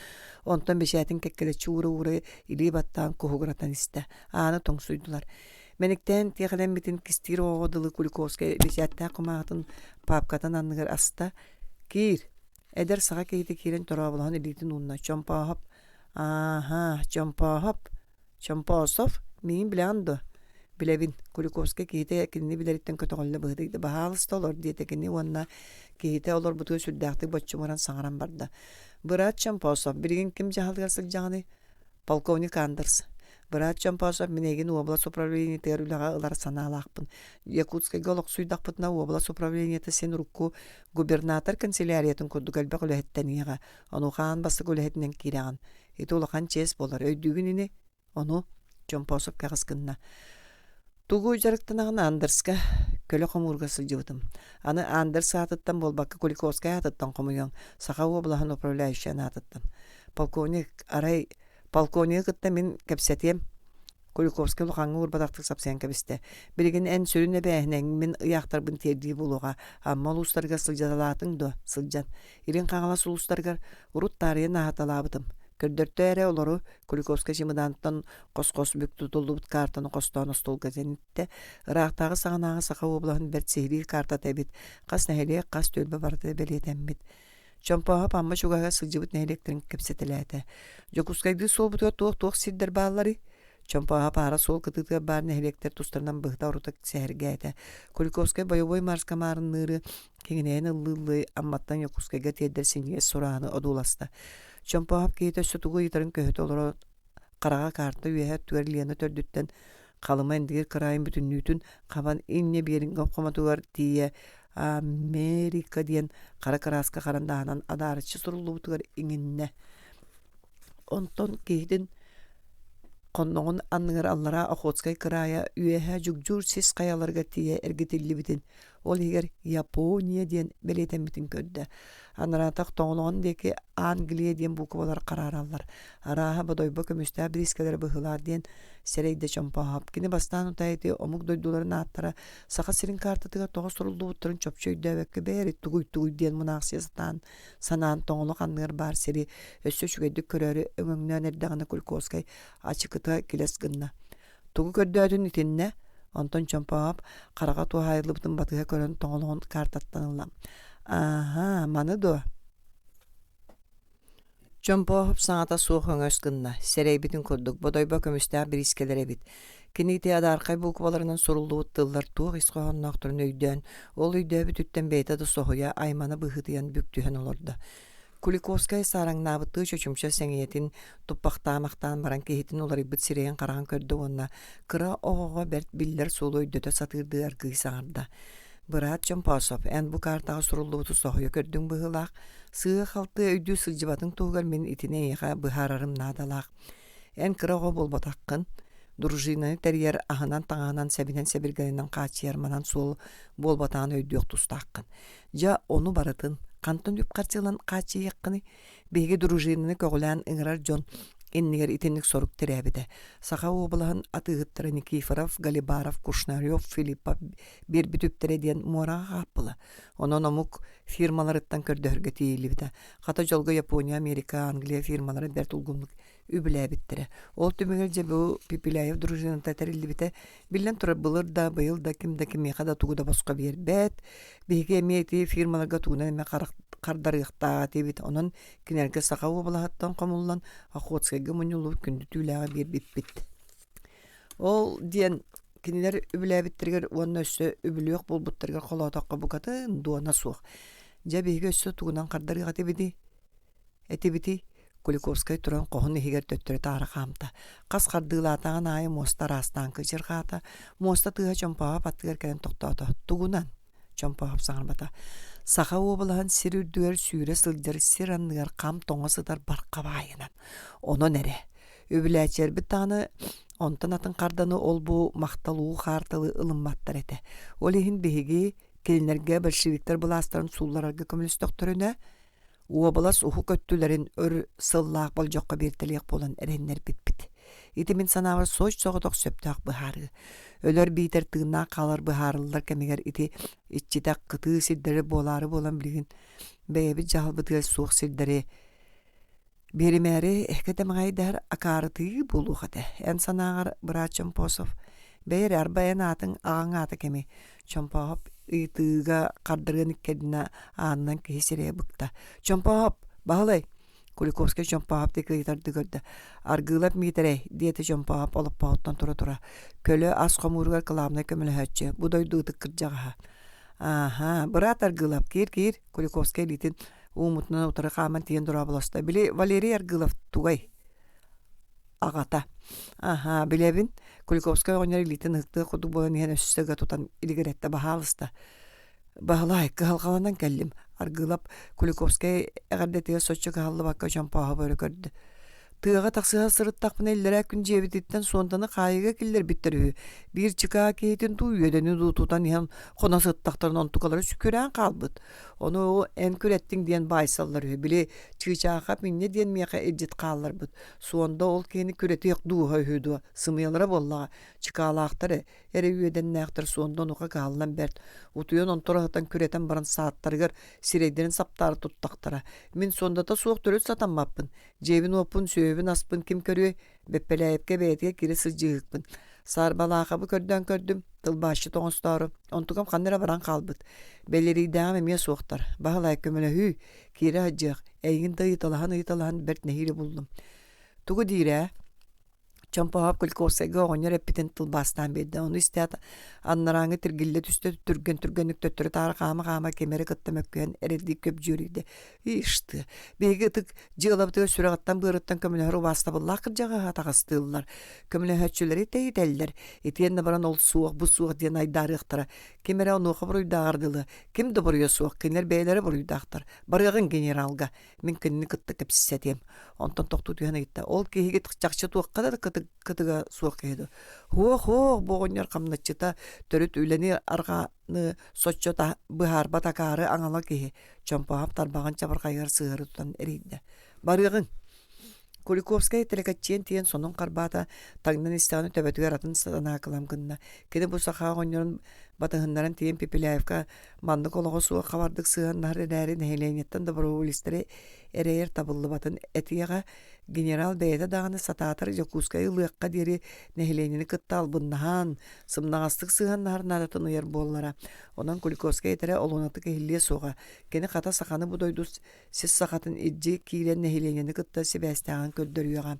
онтон бэчээтин кэккэлэччи уура-уура илии баттаан куһугуратан истэ. Ааны тоҥсуйдулар. Мэниктээн тиэхэлэммитин кистиир оҕоҕо дылы Куликовскай бэчээттээх кумааҕытын паапкатын анныгар аста, «Киир!» Эдэр саха киһитэ киирэн торооболоһон илиитин уунна. «Чомпооһоп, ааһаа, Чомпооһоп, Чомпоосов, миигин билэҕин дуо?» «Билэбин» Куликовскай киһитэ кинини билэриттэн көтөҕүллэ быһыытыйда. «Баһаалыста олор» диэтэ кини уонна киһитэ олорбутугар сүрдээхтик боччумуран саҥаран барда. «Быраат Чомпоосов, билигин ким дьаһалыгар сылдьаҕыный?» Полковник Андерс, быраат Чомпоосов мин эйигин уобалас управлениетыгар үлэҕэ ылар санаалаахпын. Якутскайга олохсуйдахпытына уобалас управлениета син урукку губернатор канцеляриятын курдук элбэх үлэһиттэниэҕэ. Онуоха аан бастакы үлэһитинэн киирэҕин. Ити улахан чиэс буолар. Өйдүүгүн ини? Ону Чомпоосов кэҕис гынна. Тугу дьарыктанаҕын Андерска көлө хомуурга сылдьыбытым. Аны Андерс аатыттан буолбакка Куликовскай аатыттан хомуйуоҥ, Саха уобалаһын управляющайын аатыттан. Полковник, арай, полковнигы кытта мин кэпсэтиэм. Куликовскай улахаҥҥа уурбатахтык сапсыйан кэбистэ. Билигин эн сүрүн эбээһинэҥ мин ыйаахтарбын тиэрдии буолуоҕа. Амма улуустарыгар сылдьалаатыҥ дуо? Сылдьан. Илин Хаҥалас улуустарыгар урут таарыйан аһаталаабытым. Көрдөртөө эрэ олору Куликовскай чемодантан хос-хос бүк тутуллубут картаны хостоон остуолга тэниттэ. Ыраахтааҕы саҕанааҕы Саха уобалаһын бэрт сиһилии картата эбит. Хас нэһилиэк, хас түөлбэ барыта бэлиэтэммит. Чомпооһоп Амма чугаһыгар сылдьыбыт нэһилиэктэрин кэпсэтэлээтэ. Дьокуускайдыы суолбутугар туох-туох сирдэр баалларый? Чомпооһоп аара суол кытыытыгар баар нэһилиэктэр тустарынан быһыта-орута сэһэргээтэ. Куликовскай бойобуой марска маарынныыры киҥинэйэн ыллыы-ыллыы Амматтан Дьокуускайга тиэрдэр синньигэс сурааһыны одууласта. Чомпооһоп киһитэ өссө тугу ыйытарын көһүтэ олорон хараҕа каарта үөһэ өттүгэр Лена төрдүттэн Халыма Индигир кыраайын бүтүннүүтүн хабан инньэ Берингов хомотугар тиийэ Америка диэн хара кырааска харандааһынан адаарыччы суруллубутугар иҥиннэ. Онтон киһитин хонноҕун анныгар аллараа Охотскай кыраайа үөһэ Дьугдьуур сис хайаларыгар тиийэ эргитиллибитин ол иһигэр Япония диэн бэлиэтэммитин көрдө. Анараатах тоҥолоҕун диэки Англия диэн буукубалар хараараллар. Арааһа Бодойбо көмүстээх бириискэлэрэ быһыылаах диэн сэрэйдэ Чомпооһоп. Кини бастаан утаа ити омук дойдуларын ааттара Саха сирин каартатыгар тоҕо суруллубуттарын чопчу өйдөөбөккө бэйэри тугуй-тугуй диэн мунаахсыйа сатаан санаан тоҥолох анныгар баар сири өссө үчүгэйдик көрөөрү өҥөҥнөөн эрдэҕинэ Куликовскай ачыкыта килэс гынна. Тугу көрдөөтүн итиннэ, онтон Чомпооп хараҕа туһаайыллыбытын батыһа көрөн тоҥолоҕун каартаттан ылла. Ааһаа, маны дуо? Чомпооһоп саҥата суох өҥөс гынна, сэрэйбитин курдук, Бодойбо көмүстээх бириискэлэр эбит. Кини ити адаархай буукубаларынан суруллубут тыллар туох ис хоһоонноохторун өйдөөн, ол өйдөөбүтүттэн бэйэтэ да соһуйа, аймана быһыытыйан бүк түһэн олордо. Куликовскай саараҥнаабыттыы чочумча сэҥийэтин туппахтаамахтаан баран киһитин уларыйбыт сирэйин-хараҕын көрдө уонна кыра оҕоҕо бэрт биллэр суолу өйдөтө сатыырдыы аргыый саҥарда. «Быраат Чомпоосов, эн бу каартаҕа суруллубуту соһуйа көрдүҥ быһыылаах. Сыыһа-халты өйдүү сылдьыбатыҥ туһугар мин итини эйиэхэ быһаарарым наадалаах. Эн кыра оҕо буолбатаххын. Дружинаны тэрийэр аһынан-таҥаһынан, сэбинэн-сэбиргэлинэн хааччыйар манан суол буолбатаҕын өйдүөх тустааххын. Дьэ, ону барытын хантан үп-харчы ылан хааччыйыаххыный? Биһиги дружинаны көҕүлээн ыҥырар дьон иннигэр итинник сорук тирээбитэ. Саха уобалаһын атыыһыттара Никифоров, Галибаров, Кушнарев, Филиппов биэрбит үптэрэ диэн муораҕа хааппыла. Онон омук фирмаларыттан көрдөһөргө тиийиллибитэ. Хата дьолго Япония, Америка, Англия фирмалара бэрт улгумнук үбүлээбиттэрэ. Ол түмүгэр дьэ бу Пепеляев дружината тэриллибитэ. Биллэн турар, былыр да, быйыл да ким да кимиэхэ да тугу да босхо биэрбэт. Биһиги эмиэ ити фирмаларга тугунан эмэ хардарыахтаах этибит. Онон кинилэргэ Саха уобалаһыттан хомуллан Охотскайга мунньуллубут күндү түүлээҕи биэрбиппит. Ол диэн кинилэр үбүлээбиттэригэр уонна өссө үбүлүөх буолбуттарыгар холоотоххо букатын дуона суох. Дьэ биһиги өссө тугунан хардарыах этибитий? Этибитий? Куликовскай туран хоһун иһигэр төттөрү-таары хаамта. Хас хардыылаатаҕын аайы муоста араастаан кыдьырҕаата. Муоста тыаһа Чомпооһоп аттыгар кэлэн тохтоото. Тугунан? Чомпооһоп саҥарбата. Саха уобалаһын сир үрдүгэр сүүрэ сылдьар сир анныгар хам тоҥо сытар барха баайынан. Онон эрэ. Үбүлээччилэрбит даҕаны онтон атын харданы ол-бу махтал уу хаарталы ылымматтар этэ. Ол иһин биһиги кинилэргэ большевиктар былаастарын суулларарга көмөлөстөхтөрүнэ, уобалас уһук өттүлэрин өр сыллаах болдьоххо биэртэлиэх буолан эрэннэрбиппит. Ити мин санаабар соч-соҕотох сөптөөх быһаарыы. Өлөр биитэр тыыннаах хаалар быһаарыллар кэмигэр ити иччитэх кытыы сирдэри буолаары буолан билигин бэйэбит дьаһалбытыгар суох сирдэри Биэримээри кэтэмэҕэйдэһэр акаарытыы буолуох этэ. Эн санааҕар, быраат Чомпосов, бэйэ эрэ арба эн аатыҥ аҕаҥ аата кимий? Чомпооһоп ыйытыыга хардарыан иккэрдинэ аанынан киһи сирэйэ быкта. Чомпооһоп, Баһылай! Куликовскай Чомпооһоп диэки ыйытардыы көрдө. Аргыылап Миитэрэй, диэтэ Чомпооһоп олоппоһуттан тура-тура. Көлө ас хомууругар кылаабынай көмөлөһөөччү, бу дойду ытык кырдьаҕаһа. Ааһа, быраат Аргыылап, киир-киир, Куликовскай илиитин ууммутунан утары хааман тиийэн дорооболосто. Били Валерий Аргылов тугай? Аҕата. Аһаа, билэбин. Куликовскай оҕонньор илиитин ыһыктыах курдук буолан иһэн өссө ыга тутан илигирэттэ баһаалыста. Баһылай, кыһалҕаланан кэллим. Аргыылап Куликовскай эҕэрдэтигэр соччо кыһаллыбакка Чомпооһобу өрө көрдө. Тыаҕа тахсыһа сырыттахпына иллэрээ күн дьиэбититтэн суонтаны хаайыыга киллэрбиттэр үһү. Биир чыкаа киһитин дуу үөдэни дуу тутан иһэн хоно сыттахтарына онтукалара сүкүрээн хаалбыт. Ону эн күрэттиҥ диэн баайсаллар үһү. Били Чыычаахап инньэ диэн миэхэ илдьит хаалларбыт. Суонда ол киһини күрэтиэх дууһа үһү дуо? Сымыйалара буоллаҕа. Чыкаалаахтар эрэ үөдэннээхтэр суонда онуоха кыһаллан бэрт. Утуйан онтор аһытан күрэтэн баран сааттарыгар сирэйдэрин саптаары туттахтара. Мин суондата суох төрүт сатаммаппын. Дьиэбин-уоппун, сүөһүбүн-аспын ким көрүөй? Бэппэлээйэпкэ бэйэтигэр киирэ сылдьыыһыкпын. Саарбалаахабы көрдөөн көрдүм, тылбаасчыт оҥостоору. Онтукам ханна эрэ баран хаалбыт. Бэлэриийдээҕим эмиэ суохтар. Баһылай, көмөлөһүү, киирэ сылдьыах. Эйигин да ыйыталаһан-ыйыталаһан бэрт нэһиилэ буллум. Тугу диир ээ? Чомпоһоп Куликовскайга оҕонньор эппитин тылбаастаан биэрдэ. Ону истээт, анарааҥҥы тиргиллэ түстэ, түргэн-түргэнник төттөрү-таары хаама-хаама кими эрэ кытта мөккүһэн эрэрдии көбдьүөрүйдэ. Ишь ты, биһиги ытык дьыалабытыгар сүрэҕиттэн-быарыттан көмөлөһөр убаастабыллаах кырдьаҕаһы атаҕастыыллар, көмөлөһөөччүлэри тэйитэллэр, итиэннэ баран ол суох, бу суох диэн айдаарыахтара. Ким эрэ онуоха буруйдааҕар дылы, ким да буруйа суох, кинилэр бэйэлэрэ буруйдаахтар. Барыаҕыҥ генералга, мин кинини кытта кэпсэтиэм. Онтон тохтуу түһэн ыйытта, ол киһигит чахчы туохха да кытыга суох киһи дуо? Һуох-һуох, бу оҕонньор хамначчыта төрүт үлэни арҕааны соччо быһаарбат акаары аҥала киһи. Чомпоһоп тарбаҕын чабырҕайыгар сыһыары тутан эрийдэ. «Барыаҕыҥ!» Куликовскай тэлэкэччийэн тиийэн сонун харбаата, таҥнан истэҕинэ төбөтүгэр атын санаа кылам гынна. Кини бу саха оҕонньорун батыһыннаран тиийэн Пепеляевка маннык олоҕо суох хабардык сыһыаннаһар эрээри нэһилиэнньэттэн доброволецтары эрэйэр табыллыбатын этиэҕэ, генерал бэйэтэ даҕаны сатаатар Дьокуускайы ылыахха диэри нэһилиэнньэни кытта албыннаһан, сымнаҕастык сыһыаннаһар наадатын ыйар буоллара. Онон Куликовскай этэрэ олуонатык иһиллиэ суоҕа. Кини хата саханы бу дойду сис сахатын илдьи киирэн нэһилиэнньэни кытта сибээстээҕин көрдөрүөҕэ.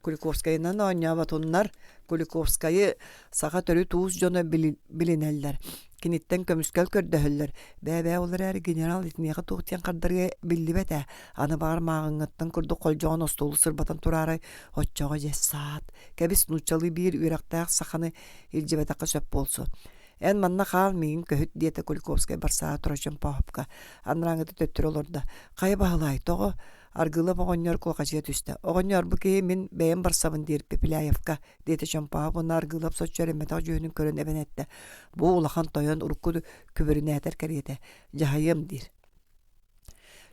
Куликовскайынан оонньооботуннар, Куликовскайы саха төрүт уус дьоно билинэллэр, киниттэн көмүскэл көрдөһөллөр. Бээ-бээ ол эрээри генерал итиниэхэ туох диэн хардарыа биллибэт ээ. Аны баҕар мааҕыҥҥыттан курдук холдьоҕон остуолу сырбатан тураарай, оччоҕо дьэ саат. Кэбис нууччалыы биир үөрэхтээх саханы илдьибэтэххэ сөп буолсу. Эн манна хаал, миигин көһүт, диэтэ Куликовскай барсаҕа тура Чомпооһопко. Анарааҥҥыта төттөрү олордо. Хайа Баһылай, тоҕо? Аргыылап оҕонньор куохачыйа түстэ. Оҕонньор, бу киһи мин бэйэм барсабын диир Пепеляевка, диэтэ Чомпооһоп уонна Аргыылап соччо эрэммэтэх дьүһүнүн көрөн эбэн эттэ. Бу улахан тойон урукку күбүрүнээтэр кэриэтэ. Дьаһайыам диир.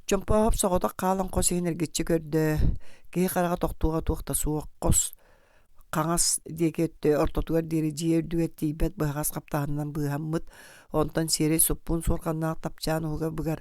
Чомпооһоп соҕотох хаалан хос иһин эргиччи көрдө. Киһи хараҕа тохтуоҕа туох да суох. Хос хаҥас диэки өттө ортотугар диэри дьиэ үрдүгэр тиийбэт быһаҕас хаптаһынынан быыһаммыт, онтон сиэрэй суппуун суорҕаннаах тапчаан уһуга быгар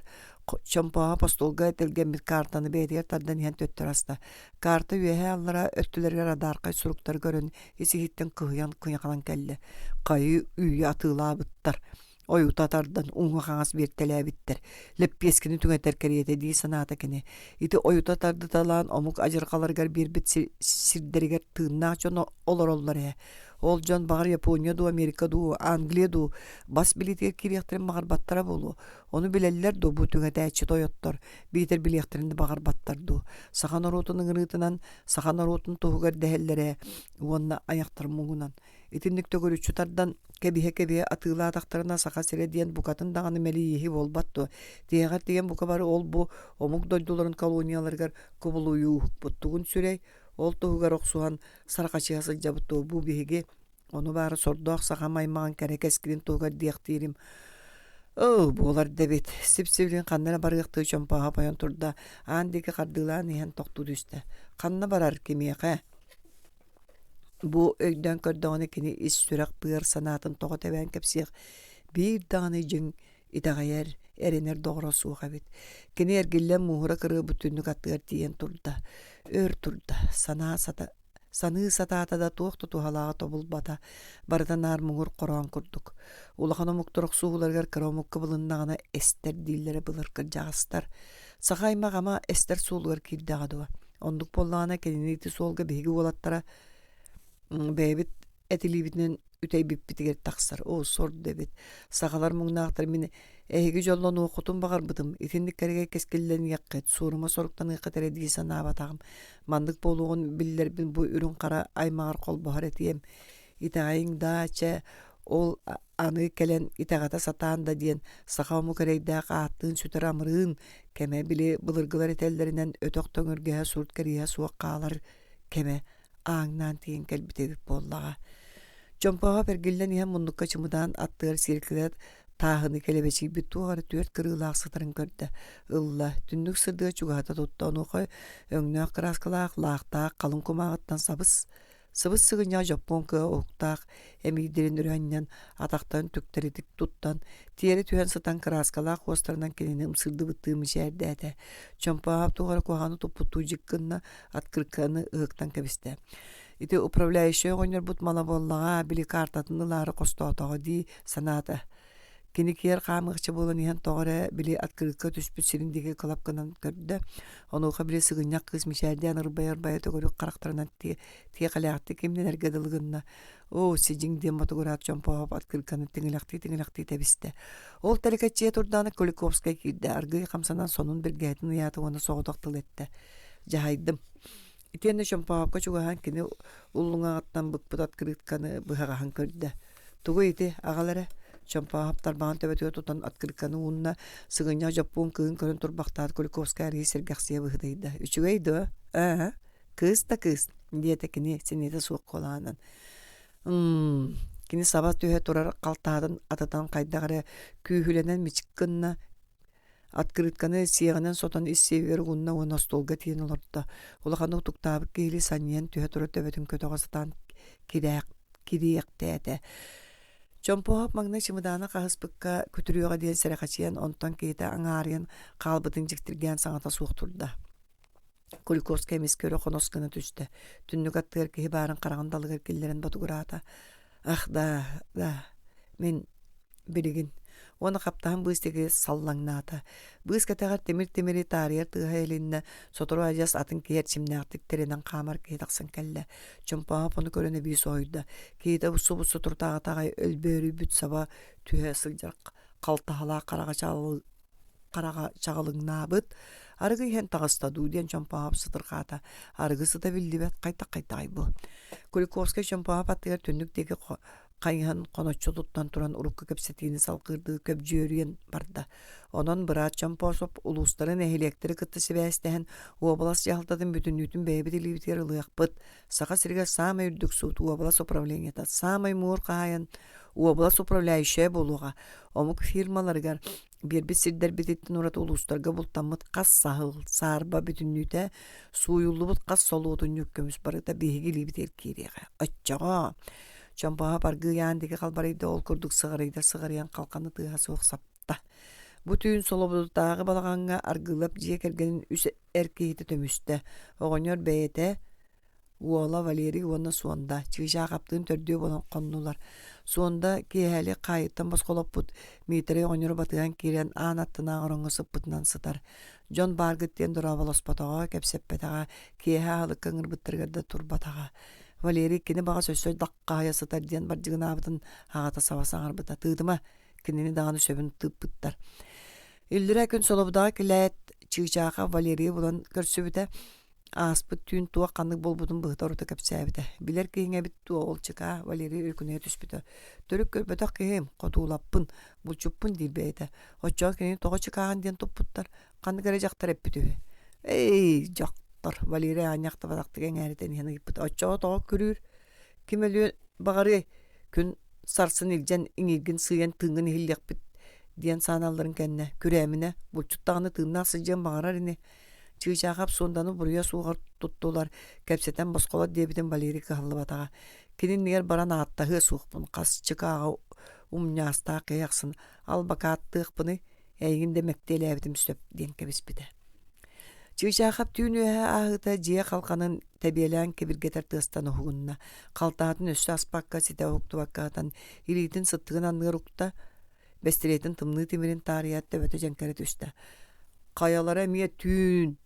Чомпооһоп остуолга тэлгэммит картаны бэйэтигэр тардан иһэн төттөрү аста. Карта үөһээ-аллара өттүлэригэр адаархай суруктары көрөн ис-иһиттэн кыһыйан кыйаханан кэллэ. Хайыы үйэ атыылаабыттар ойута тардан уҥа-хаҥас биэртэлээбиттэр, лэппиэскэни түҥэтэр кэриэтэ дии санаата кини. Ити ойута тардыталаан омук адьырҕаларыгар биэрбит сирдэригэр тыыннаах дьон олороллор ээ. Ол дьон баҕар Япония дуу, Америка дуу, Англия дуу бас билиитигэр киириэхтэрин баҕарбаттара буолуо. Ону билэллэр дуу бу түҥэтээччи тойоттор, биитэр билиэхтэрин да баҕарбаттар дуу. Саха норуотун ыҥырыытынан, саха норуотун туһугар дэһэллэрэ уонна айахтар муҥунан. Итинник төгүрүччү тардан кэбиһэ-кэбиһэ атыылаатахтарына Саха сирэ диэн букатын даҕаны мэлийииһи буолбат дуо? Тиһэҕэр тиийэн бука бары ол-бу омук дойдуларын колонияларыгар кубулуйууһукпут тугун сүрэй, ол туһугар охсуһан сарахачыһа сылдьабыт дуо бу биһиги ону баара сордоох сахам аймаҕын кэрэ кэскилин туһугар диэхтиирим Оо, буолар да эбит. Сип-сибилигин ханна эрэ барыахтыы чомпооһо ойон турда, аан диэки хардыылаан иһэн тохтуу түстэ. Ханна барар, кимиэхэ? Бу өйдөөн көрдөҕүнэ кини ис сүрэх-быар санаатын тоҕо тэбээн кэпсиэх биир даҕаны дьиҥ итэҕэйэр, эрэнэр доҕоро суох эбит. Кини эргиллэн мууһура кырыабыт түннүк аттыгар тиийэн турда. Өр турда, санаа сата саныы сатаата да туох да туһалааҕы тобулбата, барыта наар муҥур хороон курдук. Улахан омуктар охсуһууларыгар кыра омук кыбылыннаҕына эстэр дииллэрэ былыр кырдьаҕастар. Саха аймах ама эстэр суолугар киирдэҕэ дуо? Оннук буоллаҕына кинини ити суолга биһиги уолаттара бэйэбит этилиибитинэн үтэйбиппитигэр тахсар. Оо, сор да эбит. Сахалар муҥнаахтар мин эһиги дьоллонуоххутун баҕарбытым. Итинник кэрэгэй кэскиллэниэххит, суорума соруктаныаххыт эрэ дии санаабатаҕым. Маннык буолуоҕун биллэрбин бу үрүҥ-хара аймаҕар холбоһор этиэм. Итэҕэйиҥ даа, чэ, ол аны кэлэн итэҕэтэ сатаан да диэн саха омук эрэйдээх ааттыын сүтэр амырыын кэмэ били былыргылар этэллэринэн өтөх төҥүргэһэ сурт кэриэһэ суох хаалар кэмэ ааҥнаан тиийэн кэлбит эбит буоллаҕа. Чомпооһоп эргиллэн иһэн муннукка чымыдаан аттыгар сиэркилэ тааһыны кэлэбэчийбит туох эрэ түөрт кырыылаах сытарын көрдө. Ылла, түннүк сырдыга чугаһата тутта, онуоха өҥнөөх кырааскалаах, лаахтаах халыҥ кумааҕыттан сабыс Сыбыс сыгынньах дьоппуон кыа уһуктаах эмиийдэрин өрө анньан, атахтарын түктэритик туттан, тиэрэ түһэн сытан кырааскалаах уостарынан кинини ымсыырдыбыттыы мичээрдээтэ. Чомпоһоп туох эрэ куһаҕаны туппуттуу дьик гынна, открытканы ыһыктан кэбистэ. Ити управляющай оҕонньорбут мала буоллаҕа, били картатын ылаары хостоотоҕо дии санаата. Кини киэр хаамыахча буолан иһэн тоҕо эрэ били открытка түспүт сирин диэки кылап гынан көрдө. Онуоха били сыгынньах кыыс мичээрдээн ырбайа-ырбайа төгүрүк харахтарынан тиэхэлээхтик кимнэнэргэ дылы гынна. Оо, сидьиҥ диэн ботугураат Чомпооһоп открытканы тиҥилэхтии-тиҥилэхтии тэбистэ. Ол тэлэкэччийэ турдаҕына Куликовскай киирдэ, аргыый хамсанан сонун биргээтин ыйаата уонна соҕотох тыл эттэ. Дьаһайдым. Итиэннэ Чомпоһопко чугаһаан кини уллуҥаҕыттан быкпыт открытканы быһаҕаһын көрдө. Тугуй ити, аҕал эрэ Чомпооһоп тарбаҕын төбөтүгэр тутан открытканы уунна, сыгынньах дьоппуон кыыһын көрөн турбахтаат Куликовскай арыый сэргэхсийэ быһыытыйда. Үчүгэй дуо? Ээ, кыыс да кыыс, диэтэ кини сэниэтэ суох куолаһынан. М кини саба түһэ турар халтаһатын атытан хайдах эрэ күүһүлэнэн мичик гынна, Открытканы сиэҕинэн сотон ис сиэбигэр угунна уонна остуолга тиийэн олордо. Улаханнык утуктаабыт киһилии санньыйан түһэ турар төбөтүн көтөҕө сатаан кириэхтээтэ. Чомпоһоп маҥнай чымыдаана хаһыспыкка күтүрүөҕэ диэн сэрэхэчийэн, онтон киһитэ аҥаарыйан хаалбытын дьиктиргээн саҥата суох турда. Куликовскай эмискэ өрө хонос гына түстэ. Түннүк аттыгар киһи баарын хараҕын далыгар киллэрэн ботугураата. Ах да, да, мин билигин уонна хаптаһын быыс диэки саллаҥнаата. Быыс кэтэҕэр тимир-тимири таарыйар тыаһа иһилиннэ, сотору адьас атын киһи эрчимнээхтик тэринэн хаамар киһи тахсан кэллэ. Чомпооһоп ону көрөн эбии соһуйда. Киһитэ субу сутурутааҕыта аҕай өлбөөрүйбүт саба түһэ сылдьар халтаһалаах хараҕа хараҕа чаҕылыҥнаабыт, арыгы иһэн таҕыста дуу диэн Чомпооһоп сытырҕаата. Арыгы сыта биллибэт, хайдах-хайдаҕай бу. Куликовскай Чомпооһоп аттыгар түннүк диэки хайыһан хоноччу туттан туран урукку кэпсэтиини салҕыырдыы көбдьүөрүйэн барда. Онон быраат Чомпоосоп улуустары, нэһилиэктэри кытта сибээстэһэн уобалас дьаһалтатын бүтүннүүтүн бэйэбит илиибитигэр ылыахпыт. Саха сиригэр саамай үрдүк суут уобалас управлениета, саамай муур хаһаайын уобалас управляющайа буолуоҕа. Омук фирмаларыгар биэрбит сирдэрбититтэн ураты улуустарга бултаммыт хас саһыл, саарба бүтүннүүтэ сууйуллубут хас солуотунньук көмүс барыта биһиги илиибитигэр киириэҕэ. Оччоҕо Чомпоһоп аргыый аан диэки халбарыйда, ол курдук сыҕарыйдар-сыҕарыйан халҕаны тыаһа суох сапта. Бу түүн Солобудутааҕы балаҕаҥҥа Аргыылап дьиэ кэргэнин үс эр киһитэ түмүстэ. Оҕонньор бэйэтэ Уола Валерий уонна Суонда Чыычаахаптыын төрдүө буолан хоннулар. Суонда киэһэлик хаайыттан босхолоппут Миитэрэй оҕонньору батыһан киирэн аан аттынааҕы ороҥҥо сыппытынан сытар. Дьон бааргыт диэн дорооболоспотоҕо, кэпсэппэтэҕэ, киэһэ аһылыкка ыҥырбыттарыгар да турбатаҕа. Валерий кини баҕас өссө даххаһыйа сытар диэн бардьыгынаабытын аҕата саба саҥарбыта. Тыытыма, кинини даҕаны сөбүн тыыппыттар. Иллэрээ күн Солобудаҕа кэлээт, Чыычаахап Валерийы булан көрсүбүтэ. Ааспыт түүн туох ханнык буолбутун быһыта-орута кэпсээбитэ. Билэр киһиҥ эбит дуо ол чыкаа, Валерий өрүкүнэйэ түспүтэ. Төрүт көрбөтөх киһим, хотуулаппын, булчуппун диир бэйэтэ. Оччоҕо кинини тоҕо чыкааҕын диэн туппуттар, ханнык эрэ дьахтар эппит үһү. Эй, дьахтар, Валерий аанньа ахтыбатахтык эҥээритэн иһэн ыйыппыта. Оччоҕо тоҕо күрүүр? Ким өлүөн баҕарыай? Күн сарсын илдьэн иҥииргин сыыйан тыыҥҥын иһиллиэхпит диэн сааналларын кэннэ, күрээминэ, булчут даҕаны тыыннаах сылдьыан баҕарар ини. Чыычаахап Суонданы буруйа суоҕар туттулар, кэпсэтэн босхолот диэбитин Валерий кыһаллыбатаҕа. Кини иннигэр баран ааттаһыа суохпун, хас чыкааҕы умньаастаах киһи ахсын албакааттыахпыный, эйигин да мэктиэлээбитим сөп диэн кэбиспитэ. Чыычаахап түүн үөһэ ааһыыта дьиэ халҕанын тэбиэлээн кибиргэтэр тыастан уһугунна. Халтаһатын өссө аспакка, ситэ уһуктубакка ытан, илиитин сыттыгын анныгар укта, бэстилиэтин тымныы тимирин таарыйаат төбөтө дьэҥкэрэ түстэ. Хайалара эмиэ түүн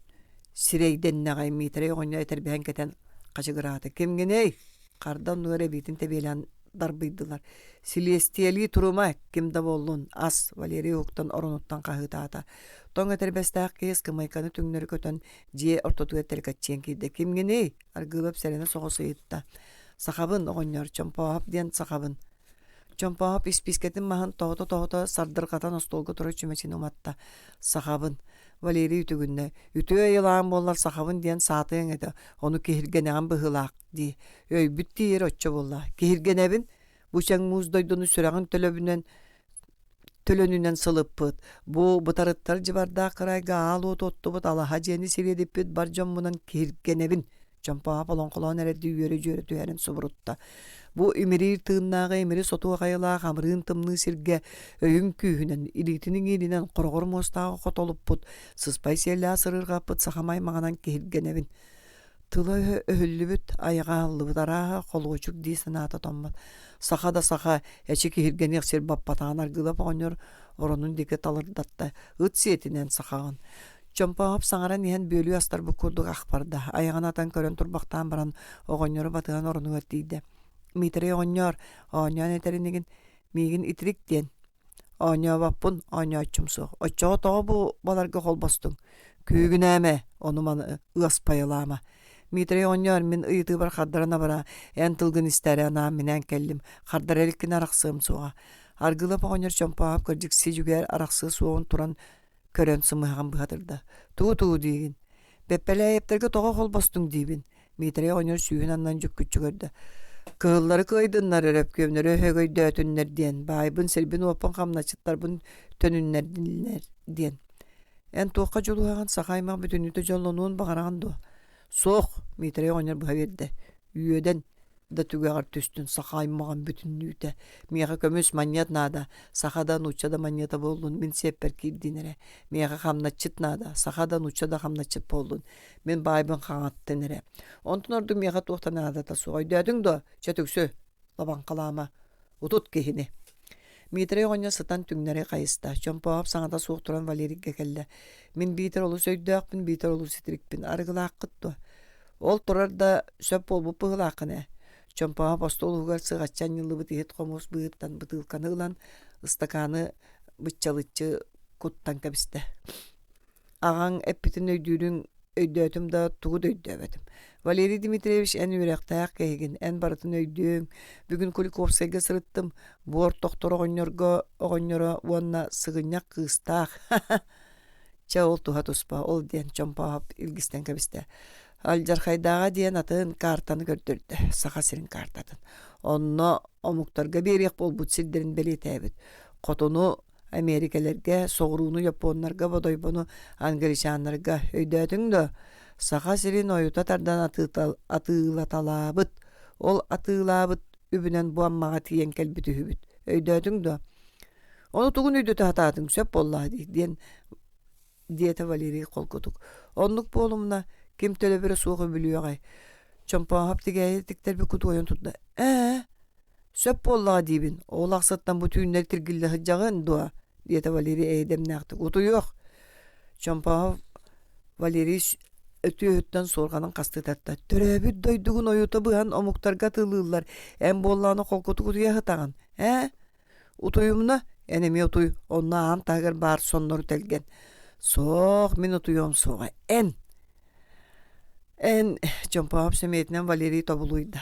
сирэйдэннэҕэй Миитэрэй оҕонньор этэрбэһин кэтэн хачыгыраата. Кимҥиний? Харда оннугар эбиитин тэбиэлээн дарбыйдылар. Силиэстийэлии турума, ким да буоллун, ас, Валерий уһуктан оронуттан хаһыытаата. Тоҥ этэрбэстээх киһи ыскамыайканы түҥнэри көтөн дьиэ ортотугар тэлэкэччийэн киирдэ. Кимҥиний? Аргыылап сэрэнэ соҕус ыйытта. Сахабын, оҕонньор, Чомпооһоп диэн сахабын. Чомпооһоп испиискэтин маһын тоһута-тоһута сардырҕатан остуолга турар чүмэчини уматта. Сахабын. Валерий үтүгүннэ. Үтүө айылаан буоллар сахабын диэн саатыаҥ этэ, ону киһиргэнэҕин быһыылаах дии. Өйбүт тиийэр оччо буолла. Киһиргэнэбин. Бу чэҥ муус дойдуну сүрэҕин төлөбүнэн төлөнүнэн сылыппыт, бу бытарыттар дьыбардаах кыраайга аал уоту оттубут алаһа дьиэни сириэдиппит бар дьоммунан киһиргэнэбин Чомпооһоп олоҥхолоон эрэрдии үөрэ-дьүөрэ түһэрин субурутта. Бу имириир тыыннааҕы имири сотуох айылаах амырыын тымныы сиргэ өйүн күүһүнэн, илиитин иҥииринэн хороҕор муостааҕы хотолуппут, сыспай сиэллээх сырыырҕаппыт сахам аймаҕынан киһиргэнэбин. Тыла-өһө өһүллүбүт, айаҕа аһыллыбыт, арааһа, холуочук дии санаата томмот. Саха да саха, эчи киһиргэниэх сир баппатаҕын Аргыылап оҕонньор оронун диэки талырдатта. Ыт сиэтинэн сахаҕын. Чомпооһоп саҥаран иһэн бүөлүү астарбыт курдук ах барда. Айаҕын атан көрөн турбахтаан баран, оҕонньору батыһан оронугар тиийдэ. Миитэрэй оҕонньоор, оонньоон этэр инигин, миигин итирик диэн. Оонньообоппун, оонньооччум суох. Оччоҕо тоҕо бу баларга холбостуҥ? Күүгүнээмэ, ону-маны ыаспайылаама. Миитэрэй оҕонньоор, мин ыйытыыбар хардаран абараа, эн тылгын истээри анаан-минээн кэллим, хардара иликкинэ арахсыам суоҕа. Аргыылап оҕонньор Чомпооһоп кырдьык си-дьүгээр арахсыа суоҕун туран көрөн сымыһаҕын быһатырда. Тугу-тугу диигин? Бэппэлээйэптэргэ тоҕо холбостуҥ диибин? Миитэрэй оҕонньор сүүһүн аннынан дьүккүччү көрдө. Кыһыллары кыайдыннар, өрөпкүөмнэри өһөгөйдөөтүннэр диэн, баайбын, сирбин-уоппун, хамначчыттарбын төнүннэрдиннэр диэн. Эн туохха дьулуһаҕын, саха аймах бүтүннүүтэ дьоллонуон баҕараҕын дуо? Суох, Миитэрэй оҕонньор быһа биэрдэ. Үөдэн, да түгэҕэр түстүн саха аймаҕын бүтүннүүтэ. Миэхэ көмүс манньыат наада, саха да нуучча да манньыата буоллун, мин сиэппэр киирдин эрэ. Миэхэ хамначчыт наада, саха да нуучча да хамначчыт буоллун, мин баайбын хаҥаттын эрэ. Онтон ордук миэхэ туох да наадата суох. Өйдөөтүҥ дуо? Чэ түксү, лабаҥхалаама. Утут киһини. Миитэрэй оҕонньор сытан түҥнэри хайыста. Чомпооһоп саҥата суох туран Валерийга кэллэ. Мин биитэр олус өйдөөхпүн, биитэр олус итирикпин. Арыгылааххыт дуо? Ол турар да сөп буолбут быһыылааххын ээ. Чомпооһоп остуол уһугар сыҕаччы анньыллыбыт иһит-хомуос быыһыттан бытыылканы ылан, ыстакааны быччалыччы куттан кэбистэ. Аҕаҥ эппитин өйдүүрүҥ өйдөөтүм да тугу да өйдөөбөтүм. Валерий Дмитриевич, эн үөрэхтээх киһигин, эн барытын өйдүөҥ. Бүгүн Куликовскайга сырыттым, буор тохтор оҕонньорго оҕонньоро уонна сыгынньах кыыстаах. Чэ, ол туһа туспа, ол диэн Чомпооһоп илгистэн кэбистэ. Алдьархайдааҕа диэн атын картаны көрдөрдө, Саха сирин картатын. Онно омуктарга биэриэх буолбут сирдэрин бэлиэтээбит. Хотуну Эмиэрикэлэргэ, соҕурууну японнарга, Бодойбону англичаннарга өйдөөтүҥ дуо? Саха сирин ойута тардан атыылаталаабыт. Ол атыылаабыт үбүнэн бу Аммаҕа тиийэн кэлбит үһүбүт. Өйдөөтүҥ дуо? Ону тугун өйдөтө сатаатыҥ, сөп буоллаа дии, диэн диэтэ Валерий холкутук. Оннук буолумна, ким төлөбүрэ суох үбүлүөҕэй? Чомпооһоп тигээйи тиктэрбит кутуойун турда. Ээ, сөп буоллаҕа диибин, ол ахсыттан бу түүннэр тиргиллэ сылдьаҕын дуо? диэтэ Валерий эйэ-дэмнээхтик. Утуйуох. Чомпооһоп Валерий. Өтүөһүттэн суорҕанын хастыы тарта. Төрөөбүт дойдугун ойута быһан омуктарга атыылыыллар. Эн буоллаҕына холкутук утуйа сытаҕын. Ээ? Утуйумна, эн эмиэ утуй, онно аан таһыгар баар соннору тэлгэн. Суох, мин утуйуом суоҕа. Эн! Эн, Чомпоһоп сэмиэтинэн Валерий тобулуйда.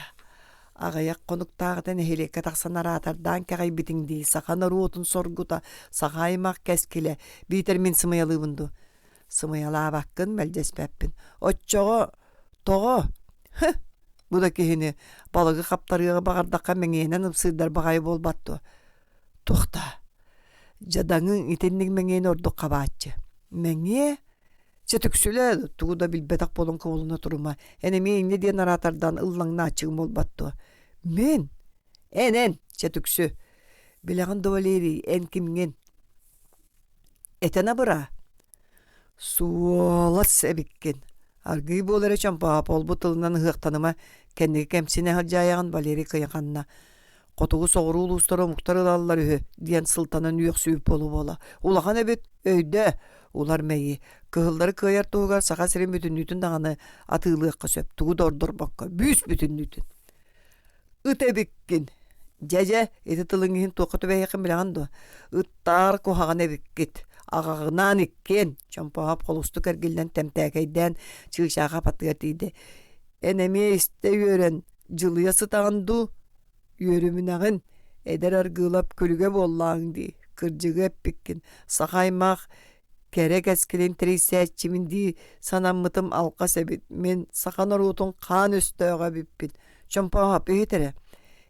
Аҕыйах хонуктааҕыта нэһилиэккэ тахсан араатардаан кэҕийбитиҥ дии, саха норуотун соргута, саха аймах кэскилэ, биитэр мин сымыйалыыбын дуу? Сымыйалаабаккын, мэлдьэспэппин. Оччоҕо тоҕо? Һы, бу да киһини балыгы хаптарыаҕы баҕардахха мэҥиэнэн ымсыырдар баҕайы буолбат дуо? Туох даа? Дьадаҥыҥ итинник мэҥиэни ордук хабааччы. Мэҥиэ? Чэ түксүлэ, тугу да билбэтэх буолан кубулуна турума. Эн эмиэ инньэ диэн араатардаан ыллаҥнааччыгын буолбат дуо? Мин? Эн, эн, чэ түксү. Билэҕин да Валерий, эн кимҥин? Этэн абыраа. Суолас эбиккин. Аргыый буол эрэ Чомпоһоп ол-бу тылынан ыһыахтаныма, кэнники кэмсинэ сылдьаайаҕын Валерий кыйаханна. Хотугу соҕуруу улуустары омуктар ылаллар үһү диэн сылтанан үөхсүбүт буола-буола. Улахан эбит, өйдөө, улар мэйии. Кыһыллары кыайар туһугар Саха сирин бүтүннүүтүн даҕаны атыылыахха сөп, тугу да ордорбокко, бүүс бүтүннүүтүн. Ыт эбиккин. Дьэ-дьэ, ити тылыҥ иһин туохха түбэһиэххин билэҕин дуо? Ыттаар куһаҕан эбиккит. Аҕаҕынаан иккиэн, Чомпоһоп холустук эргиллэн тэмтээкэйдээн чыычааҕа аттыгар тиийдэ. Эн эмиэ истэ үөрэн, дьылыйа сытаҕын дуу? Үөрүмүнэҕин, эдэр Аргыылап күлүгэ буоллааҥ дии, кырдьыгы эппиккин. Саха аймах кэрэ кэскилин тэрийсээччибин дии санаммытым алҕас эбит. Мин саха норуотун хаан өстөөҕө эбиппин. Чомпооһоп иһит эрэ.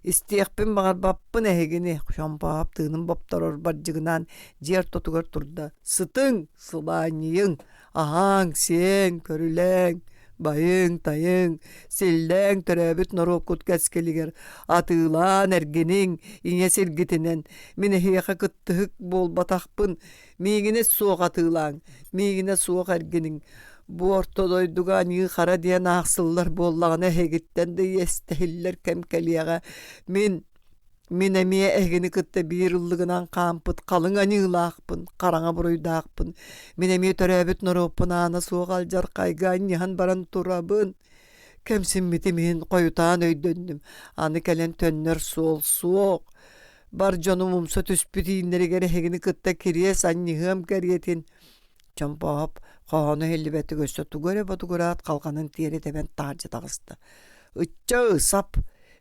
Истиэхпин баҕарбаппын эһигини. Чомпооһоп тыынын бопторор бардьыгынаан дьиэ ортотугар турда. Сытыҥ, сылаанньыйыҥ, аһааҥ-сиэҥ, көрүлээҥ, байыҥ-тайыҥ, силлээҥ төрөөбүт норуоккут кэскилигэр атыылаан эргиниҥ, ийэ сиргитинэн. Мин эһиэхэ кыттыһык буолбатахпын, Миигинэ суох атыылааҥ, миигинэ суох эргиниҥ. Бу орто дойдуга аньыы-хара диэн аахсыллар буоллаҕына эһигиттэн да иэстэһиллэр кэм кэлиэҕэ. Мин мин эмиэ эһигини кытта биир ыллыгынан хаампыт халыҥ аньыылаахпын, хараҥа буруйдаахпын. Мин эмиэ төрөөбүт норуоппун аана суох алдьархайга анньыһан баран турабын. Кэмсиммитим иһин хойутаан өйдөннүм. Аны кэлэн төннөр суол суох. Бар дьонум умса түспүт ииннэригэр эһигини кытта кириэс анньыһыам кэриэтин Чомпооһоп хоһооно иһиллибэтик өссө тугу эрэ ботугураат халҕанын тиэрэ тэбэн таһырдьа таҕыста. Ычча сап!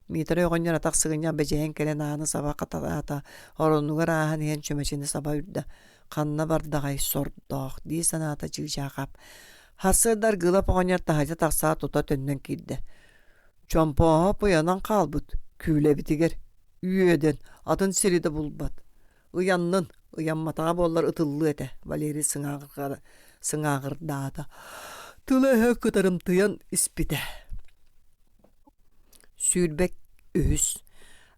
Миитэрэй оҕонньор атах сыгынньах бэдьэйэн кэлэн ааны саба хаталаата, оронугар ааһан иһэн чүмэчини саба үрдэ. Ханна бардаҕай сордоох дии санаата Чыычаахап. Сарсыарда Аргыылап оҕонньор таһырдьа тахсаат тута төннөн киирдэ. Чомпооһоп ыйанан хаалбыт, күүлэбитигэр Үөдэн, атын сири да булбат. Ыйаннын, ыйамматаҕа буоллар ытыллыа этэ, Валерий сыҥааҕырдаата. Тыла-өһө кытарымтыйан испитэ. 23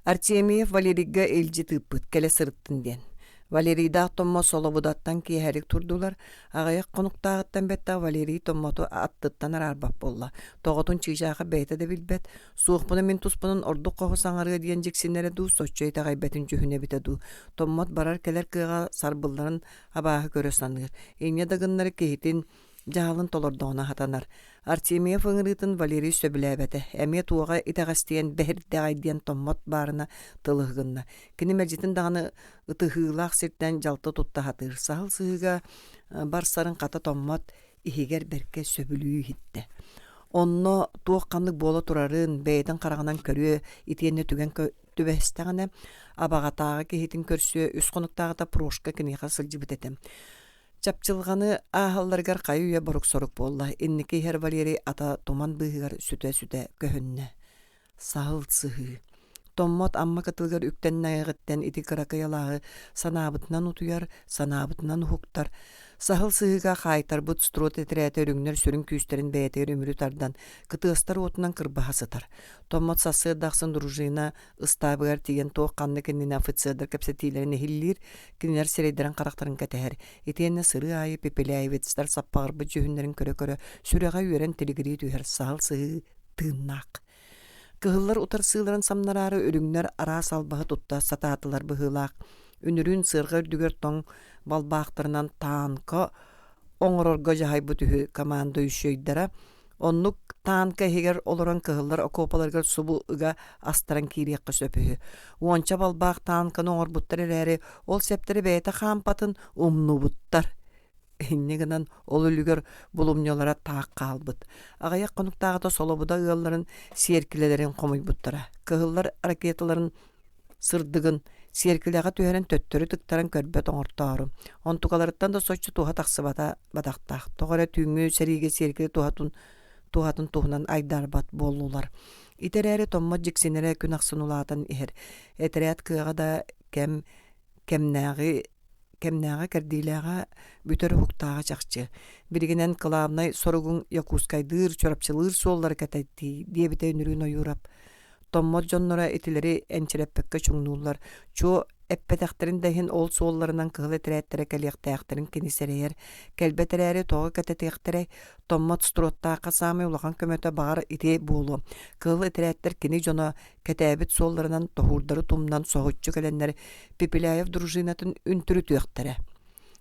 Артемьев Валерийга илдьит ыыппыт, кэлэ сырыттын диэн. Валерийдаах Томмо Солобудаттан киэһэлик турдулар, Аҕыйах хонуктааҕыттан бэттэх Валерий Томмоту аттыттан араарбат буолла. Тоҕотун чыычаахы бэйэтэ да билбэт, суохпуна мин туспунан ордук хоһу саҥарыа диэн дьиксинэрэ дуу, соччо итэҕэйбэтин дьүһүнэ эбитэ дуу. Томмот барар-кэлэр кыаҕа сарбылларын абааһы көрө саныыр. Инньэ да гыннар киһитин дьаһалын толордоҕуна сатанар. Артемьев ыҥырыытын Валерий сөбүлээбэтэ. Эмиэ туоҕа итэҕэстийэн бэһирдэҕэй диэн Томмот баарына тыл ыһыгынна. Кини мэлдьитин даҕаны ытыһыылаах сиртэн дьалты тутта сатыыр. Саһыл сыһыыга барсарын хата Томмот иһигэр бэркэ сөбүлүү иһиттэ. Онно туох-ханнык буола турарын бэйэтин хараҕынан көрүө, итиэннэ түгэн түбэстэҕинэ, абаҕатааҕы киһитин көрсүө үс хонуктааҕыта Прошка киниэхэ сылдьыбыт этэ. Чапчылҕаны ааһалларыгар хайы-үйэ борук-сорук буолла. Инники иһэр Валерий ата туман быыһыгар сүтэ-сүтэ көһүннэ. Саһыл сыһыы. Томмот Амма кытылыгар үктэннэҕиттэн ити кыракый алааһы санаабытынан утуйар, санаабытынан уһуктар. Саһыл сыһыыга хаайтарбыт строд этэрээтэ үрүҥнэр сүрүн күүстэрин бэйэтигэр үмүрү тардан, кытыастар уотунан кырбаһа сытар. Томмот сарсыарда ахсын дружина ыстаабыгар тиийэн туох-ханнык иннинэ офицердар кэпсэтиилэрин иһиллиир, кинилэр сирэйдэрин-харахтарын кэтэһэр. Итиэннэ сырыы аайы пепеляевецтэр саппаҕырбыт дьүһүннэрин көрө-көрө сүрэҕэ үөрэн тилигирии түһэр саһыл сыһыы тыыннаах. Кыһыллар утарсыыларын самнараары үрүҥнэр араас албаһы тутта сатаатылар быһыылаах. Үнүрүүн сыарҕа үрдүгэр тоҥ балбаахтарынан таанка оҥорорго дьаһайбыт үһү командующайдара. Оннук таанка иһигэр олорон кыһыллар окуопаларыгар субу ыга астаран киириэххэ сөп үһү. Уонча балбаах таанканы оҥорбуттар эрээри, ол сэптэри бэйэтэ хаампатын умнубуттар. Инньэ гынан ол үлүгэр булумньулара таах хаалбыт. Аҕыйах хонуктааҕыта Солобуда ыалларын сиэркилэлэрин хомуйбуттара. Кыһыллар ракеталарын сырдыгын сиэркилэҕэ түһэрэн төттөрү тыктаран көрбөт оҥортоору. Онтукаларыттан да соччо туһа тахсыбата бадахтаах. Тоҕо эрэ түүҥҥү сэриигэ сиэркилэ туһатын туһатын туһунан айдаарбат буоллулар. Ити эрээри Томмот дьиксинэрэ күн ахсын улаатан иһэр. Этэрээт кыаҕа да кэм кэмнээҕи кэмнээҕэ кэрдиилээҕэ бүтэр уһуктааҕа чахчы. Билигинэн кылаабынай соругуҥ Якутскайдыыр, Чурапчылыыр суоллары кэтэттии, диэбитэ үнүрүүн Ойуурап. Томмот дьонноро итилэри энчирэппэккэ чуҥнууллар. Чуо эппэтэхтэрин да иһин ол суолларынан кыһыл этэрээттэрэ кэлиэхтээхтэрин кини сэрэйэр. Кэлбэт эрээри тоҕо кэтэтиэхтэрэй? Томмот Строттаахха саамай улахан көмөтө баҕар ити буолуо. Кыһыл этэрээттэр кини дьоно кэтээбит суолларынан тоһуурдары тумнан соһуччу кэлэннэр Пепеляев дружинатын үнтүрүтүөхтэрэ.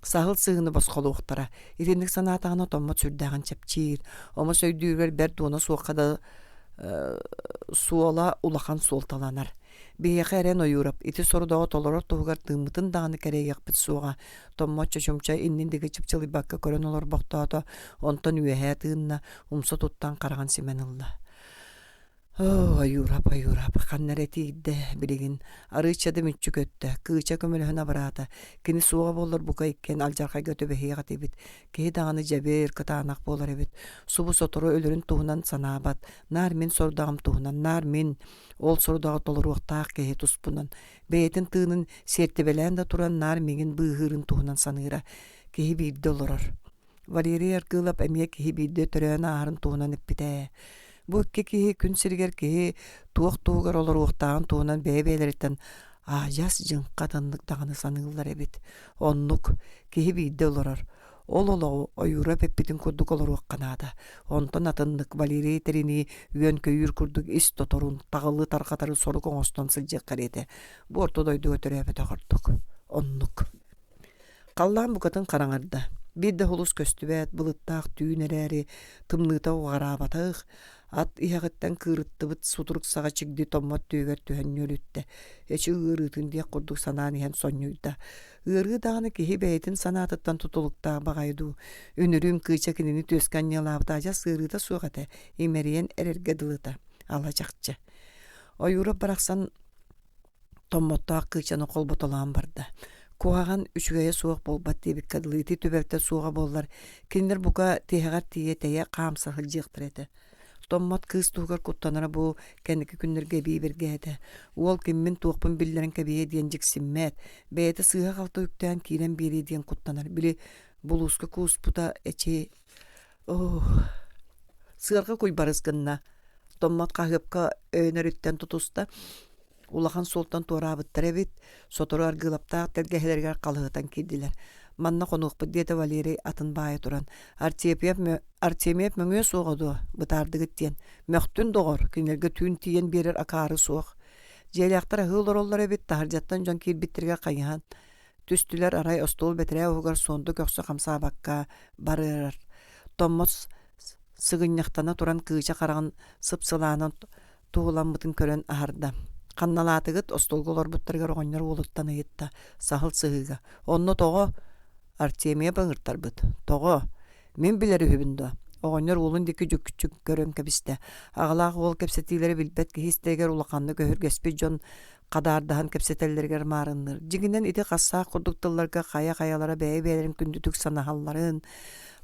Саһыл сыһыыны босхолуохтара. Итинник санаатаҕына Томмот сүрдээҕин чэпчиир. Омос өйдүүрүгэр бэрт дуона суохха да суола улахан суолталанар. Биһиэхэ эрэн Ойуурап ити сорудаҕы толорор туһугар тыыммытын даҕаны кэрэйиэхпит суоҕа. Томмот чочумча иннин диэки чыпчылыйбакка көрөн олорбохтоото, онтон үөһээ тыынна, умса туттан хараҕын симэн ылла. Оо, Ойуурап, Ойуурап, ханна эрэ тиийдэ, билигин арыычча да мүччү көттө, Кыыча көмөлөһөн абыраата, кини суоҕа буоллар бука иккиэн алдьархайга түбэһиэх этибит, киһи даҕаны дьэбир, кытаанах буолар эбит, субу сотору өлөрүн туһунан санаабат, наар мин сорудаҕым туһунан, наар мин, ол сорудаҕы толоруохтаах киһи туспунан, бэйэтин тыынын сиэртибэлээн да туран наар миигин быыһыырын туһунан саныыра, киһи биирдэ олорор. Валерий Аргыылап эмиэ киһи биирдэ төрөөн ааһарын туһунан эппитэ ээ. Бу икки киһи күн сиригэр киһи туох туһугар олоруохтааҕын туһунан бэйэ-бэйэлэриттэн аадьас дьыҥха атыннык даҕаны саныыллар эбит. Оннук, киһи биирдэ олорор. Ол олоҕу ойуура эппитин курдук олоруохха наада. Онтон атыннык Валерий этэринии үөн-көйүүр курдук ис тоторун, таҕылы тарҕатары сорук оҥостон сылдьыахха этэ. Бу орто дойдуга төрөөбөтөх ордук. Оннук. Халлаан букатын хараҥарда. Биир да сулус көстүбэт, былыттаах түүн эрээри, тымныыта уҕараабатах, ат иһэҕиттэн кыырыттыбыт сутурук саҕа чигди томмот түөһүгэр түһэн ньүөлүттэ. Эчи ыарыытын диэх курдук санаан иһэн сонньуйда. Ыарыы даҕаны киһи бэйэтин санаатыттан тутулуктаах баҕайы дуу. Үнүрүүн Кыыча кинини түөскэ анньыалаабыта адьас ыарыыта суох этэ, имэрийэн эрэргэ дылыта. Ала чахчы. Ойуурап барахсан Томмоттоох Кыычаны холботолоон барда. Куһаҕан үчүгэйэ суох буолбат диэбиккэ дылы ити түбэлтэ суоҕа буоллар, кинилэр бука тиһэҕэр тиийэ тэйэ хаамса сылдьыахтара этэ. Томмот кыыс туһугар куттанара бу кэнники күннэргэ эбии бэргэһэтэ. Уол киммин-туохпун биллэрэн кэбиһиэ диэн дьиксиммэт, бэйэтэ сыыһа-халты үктээн киирэн биэриэ диэн куттанар. Били булууска кууспута эчи Оо, сыарҕа куйбарыс гынна. Томмот хаһыапка өйөнөрүттэн тутуста. Улахан суолтан туораабыттар эбит, сотору Аргыылаптаах тэлгэһэлэригэр халыһытан киирдилэр. Манна хонуохпут диэтэ Валерий атын баайа туран. Артемьев, Артемьев мөҥүө суоҕа дуо, бытаардыгыт диэн. Мөхтүн доҕор, кинилэргэ түүн тиийэн биэрэр акаары суох. Дьиэлээхтэр аһыы олороллор эбит, таһырдьаттан дьон киирбиттэригэр хайыһан түстүлэр арай остуол бэтэрээ уһугар суонду көхсө хамсаабакка барыарар. Томмот сыгынньахтана туран кыыча хараҕын сып-сылаанан туһуламмытын көрөн аһарда. Ханналаатыгыт остуолга олорбуттарыгар оҕонньор уолуттан ыйытта саһыл сыһыыга. Онно тоҕо? Артемия ыҥыртарбыт. Тоҕо? Мин билэр үһүбүн дуо? Оҕонньор уолун диэки дьүкчүк көрөн кэбистэ. Аҕалаах уол кэпсэтиилэрэ билбэт киһи истэригэр улаханнык өһүргэспит дьон хадаардаһан кэпсэтэллэригэр маарынныыр. Дьиҥинэн ити хассаах курдук тылларга хайа-хайалара бэйэ-бэйэлэрин күндүтүк санаһалларын,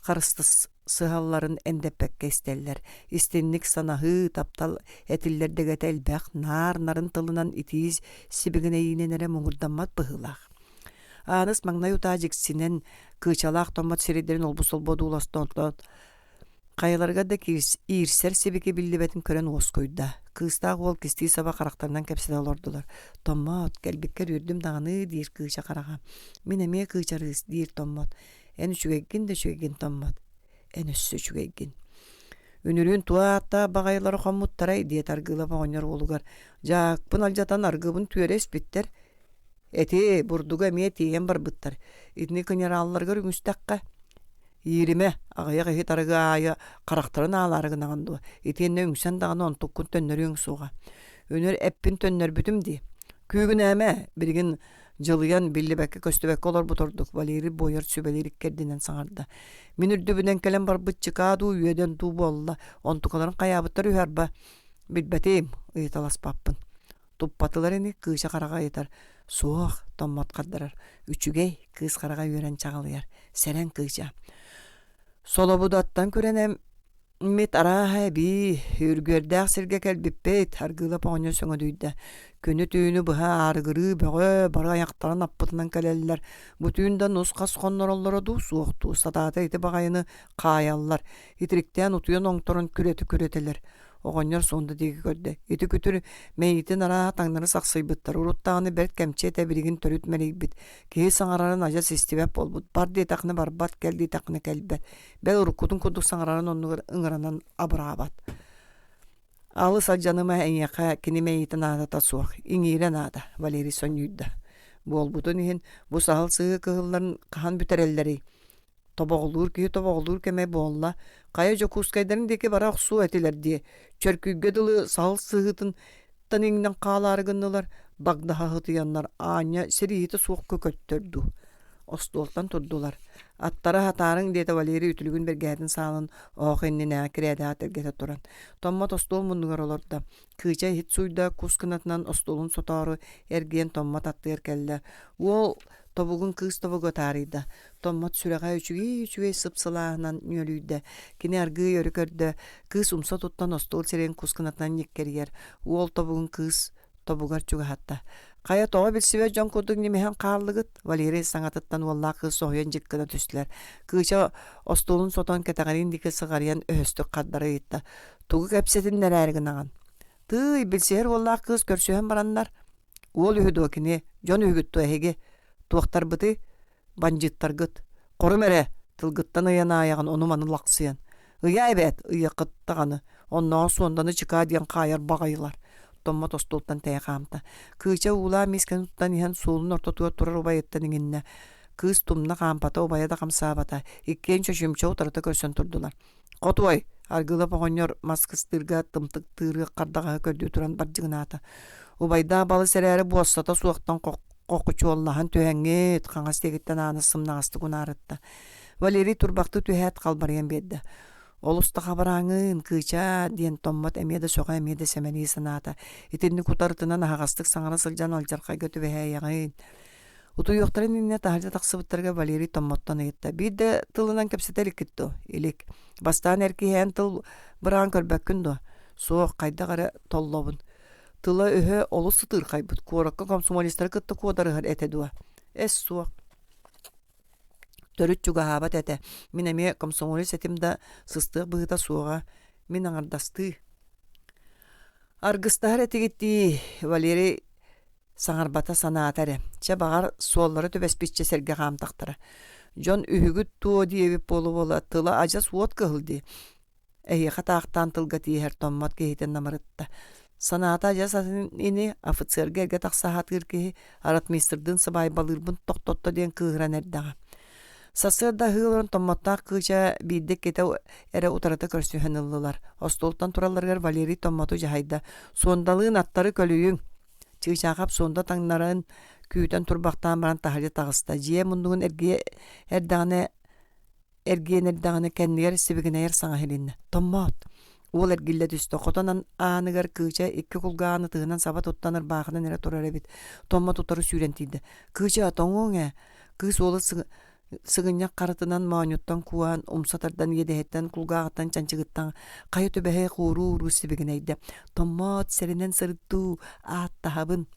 харыстасыһалларын эндэппэккэ истэллэр. Истинник санаһыы, таптал этиллэр дэгэтэ элбэх, наар нарын тылынан итии сибигинэйиинэн эрэ муҥурдаммат быһыылаах. Ааныс маҥнай утаа дьиксинэн, кыычалаах томмот сирэйдэрин олбу-солбу одууластан Хайаларыгар да иирсэр сибики биллибэтин көрөн уоскуйда. Кыыстаах уол кистии саба харахтарынан кэпсэтэ олордулар. «Томмот, кэлбиккэр үөрдүм даҕаны» диир Кыыча хараҕа. «Мин эмиэ кыычарыыс» диир Томмот. «Эн үчүгэйгин да үчүгэйгин, Томмот. Эн өссө үчүгэйгин». Үнүрүүн туо ааттаах баҕайылары хоммуттарай диэтэ Аргыылап оҕонньор уолугар. «Дьаакпын алдьатан аргыбын түөрэ испиттэр. Эти, бурдугу эмиэ тиэйэн барбыттар. Итини кыньараалларыгар үҥүстэххэ». Ииримэ, аҕыйах иһит арыгы аайы харахтарын аалаары гынаҕын дуо? Итиэннэ үҥсэн даҕаны онтуккун төннөрүөҥ суоҕа. Үнүр эппин төннөрбүтүм дии. Күүгүнээмэ, билигин дьылыйан, биллибэккэ-көстүбэккэ олорбут ордук, Валерий буойар сүбэлиир иккэрдинэн саҥарда. Мин үрдүбүнэн кэлэн барбыт чыкаа дуу, үөдэн дуу буолла, онтукаларын хайаабыттар үһү арба. Билбэтим, ыйыталаспаппын. Туппатылар ини, кыыча хараҕа ыйытар. Суох, Томмот хардарар. Үчүгэй, кыыс хараҕа үөрэн чаҕылыйар. Сэрэн кыыча. Солобудаттан күрэнэммит арааһа эбии, үргүөрдээх сиргэ кэлбиппит, Аргыылап оҕонньор сөҥөдүйдэ. Күнү-түүнү быһа аарыгырыы бөҕө, бары айахтарын аппытынан кэлэллэр. Бу түүн да нус-хас хоннороллоро дуу, суох дуу, сатаата ити баҕайыны хаайаллар. Итириктээн утуйан оҥторон күрэтэ-күрэтэлэр. Оҕонньор суонда диэки көрдө. Ити күтүр мэйиитин арааһа таҥнары сахсыйбыттар. Урут даҕаны бэрт кэмчи этэ билигин төрүт мэлийбит. Киһи саҥарарын адьас истибэт буолбут. Бар диэтэххинэ барбат, кэл диэтэххинэ кэлбэт. Бэл уруккутун курдук саҥарарын оннугар ыҥыранан абыраабат. Алыс алдьаныма эйиэхэ кини мэйиитэ наадата суох, иҥиирэ наада, Валерий сонньуйда. Буолбутун иһин бу саһыл сыһыы кыһылларын хаһан бүтэрэллэрий? Тобоҕолуур киһи тобоҕолуур кэмэ буолла, хайа Дьокуускайдарын диэки бара охсуо этилэр дии, Чөркүйгэ дылы саһыл сыһыытыттан иҥнэн хаалаары гыннылар, дагдаһа сытыйаннар аанньа сэрииһитэ суох көкөттөр дуу. Остуолтан турдулар. Аттары аһатаарыҥ диэтэ Валерий үтүлүгүн бэргэһэтин саалын оһох иннинээҕи кирээдэҕэ тэлгэтэ туран. Томмот остуол муннугар олордо. Кыыча иһит сууйда, кус кынатынан остуолун сотоору эргийэн Томмот аттыгар кэллэ. Уол тобугун кыыс тобуга таарыйда. Томмот сүрэҕэ үчүгэй-үчүгэй сып-сылааһынан нүөлүйдэ. Кини аргыый өрө көрдө, кыыс умса туттан остуол сирэйин кус кынатынан ньиккэрийэр. Уол тобугун кыыс тобугар чугаһатта. «Хайа, тоҕо билсибэт дьон курдук ньимиһэн хааллыгыт?» Валерий саҥатыттан уоллаах кыыс соһуйан дьик гына түстүлэр. Кыыча остуолун сотон кэтэҕириин диэки сыҕарыйан өһөстүк хардары ыйытта. «Тугу кэпсэтиннэрээри гынаҕын?» «Тыый, билсиһэр уоллаах кыыс көрсүһэн бараннар». «Уол үһү дуо кини? Дьон үһүгүт дуо эһиги? Туохтарбытый? Бандьыыттаргыт. Хорум эрэ, тылгыттан ыйан аайаҕын ону-маны лахсыйан. Ыйаа эбээт, ыйыаххыт даҕаны. Оннооҕор суонданы чыкаа диэн хаайар баҕайылар. Томмот остуолтан тэйэ хаамта. Кыыча уулаах миискэни туттан иһэн суолун ортотугар турар убайыттан иҥиннэ. Кыыс тумна хаампата, убайа да хамсаабата. Иккиэн чочумча утарыта көрсөн турдулар. Хотуой, Аргыылап оҕонньор мас кыстыырга тымтык тыырыах хардаҕаһы көрдүү туран бардьыгынаата. Убайдаах балыс эрээри буоссата суохтан хохучуоллаһан түһэҥҥит, хаҥас диэкиттэн ааны сымнаҕастык унаарытта. Валерий турбахтыы түһээт халбарыйан биэрдэ. Олус да хабарааҥын, кыычаа, диэн Томмот эмиэ да сөҕө, эмиэ да сэмэлии санаата. Итинник утарытынан аһаҕастык саҥара сылдьан алдьархайга түбэһээйэҕин. Утуйуохтарын иннинэ таһырдьа тахсыбыттарыгар Валерий Томмоттон ыйытта: «Биир да тылынан кэпсэтэ иликкит дуо?» «Илик. Бастаан эр киһи эн тыл быраҕан көрбөккүн дуо?» «Суох, хайдах эрэ толлобун. Тыла-өһө олус сытыырхайбыт, куоракка комсомолецтары кытта куодарыһар этэ дуо?» «Эс, суох. Төрүт чугаһаабат этэ. Мин эмиэ комсомолец этим да, сыстыах быһыыта суоҕа. Мин аҥардастыы». «Аргыстаһар этигит дии, Валерий Саҥарбата санаата эрэ, чэ баҕар, суоллара түбэспиччэ сэргэ хаамтахтара. Дьон үһүгүт туо диэбит буола-буола тыла адьас уот кыһыл дии. Эһиэхэ таахтаан тылга тииһэр томмот киһитин намырытта. Санаата адьас атын ини, офицерга эргэ тахса сатыыр киһи ротмистрдыын сыбаайбалыырбын тохтотто диэн кыыһыран эрдэҕэ. Сарсыарда аһыы олорон Томмоттоох Кыыча биирдэ иккитэ эрэ утарыта көрсүһэн ыллылар. Остуолтан туралларыгар Валерий Томмоту дьаһайда: «Суондалыын аттары көлүйүҥ!» Чыычаахап суонда таҥнаран, күүтэн турбахтаан баран таһырдьа таҕыста. Дьиэ муннугун эргийэ эрдэҕинэ эргийэн эрдэҕинэ кэннигэр сибигинэйэр саҥа иһилиннэ: «Томмоот!» Уол эргиллэ түстэ. Хотон ааныгар Кыыча икки кулгааҕын ытыһынан саба туттан ырбаахынан эрэ турар эбит. Томмот утары сүүрэн тиийдэ: «Кыыча, тоҥуоҥ ээ!» Кыыс уолу сыгынньах харытынан моонньуттан кууһан, умса тардан иэдэһиттэн, кулгааҕыттан, чанчыгыттан хайа түбэһэ хууруу-ууруу сибигинэйдэ: «Томмоот, сэрэнэн сырыттуу, ааттаһабын!»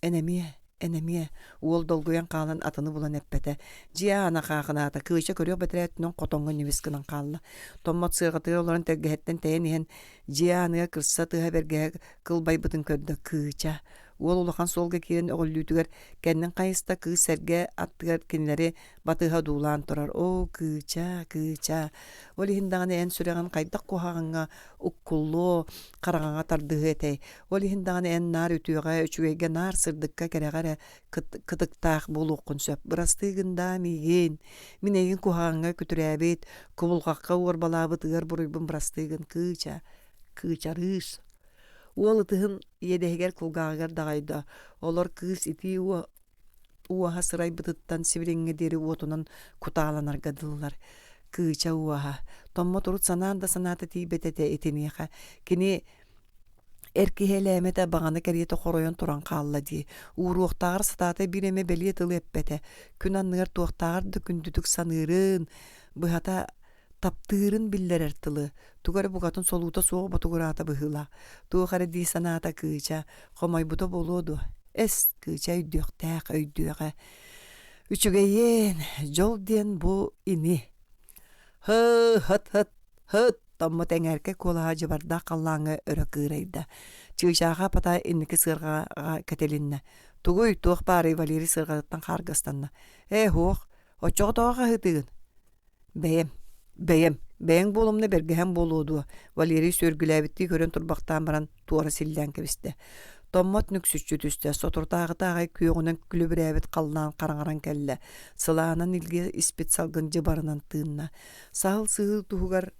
«Эн эмиэ, эн эмиэ!» Уол долгуйан хаалан атыны булан эппэтэ. Дьиэ аана хаахынаата, Кыыча көрүөх бэтэрээттинэн хотоҥҥо ньимис гынан хаалла. Томмот сыарҕатыгар олорон тэлгэһэттэн тэйэн иһэн, дьиэ ааныгар кырса тыаһа бэргэһэ кылбайбытын көрдө: «Кыыча!» Уол улахан суолга киирэн өҕүллүүтүгэр кэннин хайыста кыыс сэргэ аттыгар кинилэри батыһа одуулаан турар. Оо, кыыча, кыыча, ол иһин даҕаны эн сүрэҕин хайдах куһаҕаҥҥа уккуллуо, хараҥаҕа тардыһыа этэй. Ол иһин даҕаны эн наар үтүөҕэ, үчүгэйгэ наар сырдыкка, кэрэҕэ эрэ кытыктаах буолуоххун сөп. Бырастыы гын даа миигин. Мин эйигин куһаҕаҥҥа күтүрээбит, кубулҕакка уорбалаабыт ыар буруйбун бырастыы гын, кыыча, кыычарыыс. Уол ытыһын иэдэһигэр кулгааҕыгар даҕайда. Олор кыыс итии уоһа сырайбытыттан сибилиҥҥэ диэри уотунан кутааланарга дылылар. Кыыча уоһа. Томмот урут санаан да санаата тиийбэт этэ итиниэхэ. Кини эр киһи элээмэтэ баҕана кэриэтэ хоройон туран хаалла дии. Ууруохтааҕар сатаата биир эмэ бэлиэ тылы эппэтэ. Күн анныгар туохтааҕар да күндүтүк саныырын, быһата таптыырын биллэрэр тылы, тугу эрэ букатын солуута суох ботугураата быһыылаах. Туох эрэ дии санаата Кыыча, хомойбута буолуо дуо? Эс, Кыыча өйдүөхтээх, өйдүөҕэ. Үчүгэйиэн, дьол диэн бу ини. Һы-һыт-һыт, һыт Томмот эҥээркэ куолаһа дьыбардаах халлааҥҥа өрө кыырайда. Чыычааха апата инники сыарҕаҕа кэтилиннэ. Тугуй, туох баарый Валерий сыарҕатыттан хаарга ыстанна. Ээ, һуох, оччоҕо тоҕо хаһыытыыгын? Бэйэм, бэйэм, бэйэҥ буолумна бэргэһэм буолуо дуо? Валерий сүөргүлээбиттии көрөн турбахтаан баран туора силлээн кэбистэ. Томмот нүксүччү түстэ, соторутааҕыта аҕай күөҕүнэн күлүбүрээбит халлаан хараҥаран кэллэ, сылаанан илгэ испит салгын дьыбарынан тыынна. Саһыл сыһыы туһугар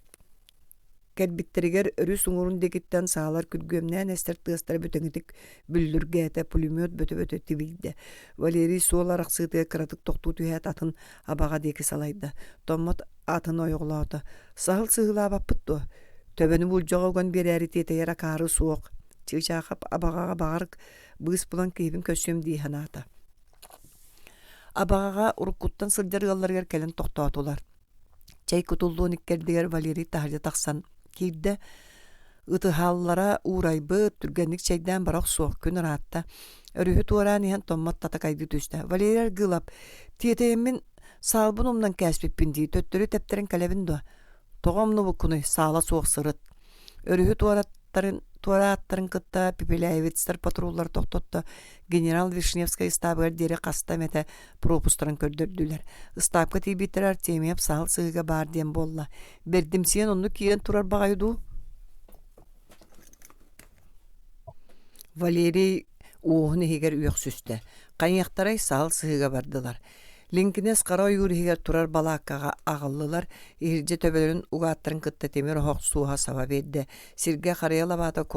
Кэлбиттэригэр өрүс уҥуорун диэкиттэн саалар күргүөмнээн эстэр тыастара бүтэҥитик бүллүргээтэ, пулемет бөтө-бөтө тибийдэ. Валерий суол арахсыытыгар кыратык тохтуу түһээт атын абаҕа диэки салайда. Томмот атын ойоҕолоото. «Саһыл сыһыылаабаппыт дуо? Төбөнү булдьаҕа уган биэрээри тиэтэйэр акаары суох. Чыычаахап абаҕаҕа баҕар быыс булан киһибин көрсүөм дии санаата. Абаҕаҕа уруккуттан сылдьар ыалларыгар кэлэн тохтоотулар. Чэй кутуллуон иккэрдигэр Валерий таһырдьа тахсан киирдэ. Ытыһаллара уурайбыт, түргэнник чэйдээн бара охсуох, күн ыраатта. Өрүһү туораан иһэн Томмот татакайдыы түстэ. Валерий Аргыылап, тиэтэйэммин саалбын умнан кээспиппин дии, төттөрү тэптэрэн кэлэбин дуо? Тоҕо умнубуккунуй, саала суох сырыт. Өрүһү туораттарын туорааттарын кытта Пепеляевецтэр патруллар тохтотто генерал Вишневскай ыстаабыгар диэри хаста эмэтэ пропустарын көрдөрдүлэр. Ыстаапка тиийбиттэрэ Артемьев саһыл сыһыыга баар диэн буолла. Бэрдимсийэн оннук киирэн турар баҕайы дуу? Валерий уоһун иһигэр үөхсүстэ. Хайыахтарай саһыл сыһыыга бардылар. Лиҥкинэс хара ойуур иһигэр турар балааккаҕа аҕаллылар, иһирдьэ төбөлөрүн угааттарын кытта тимир оһох суоһа саба биэрдэ. Сиргэ харыйа лабаата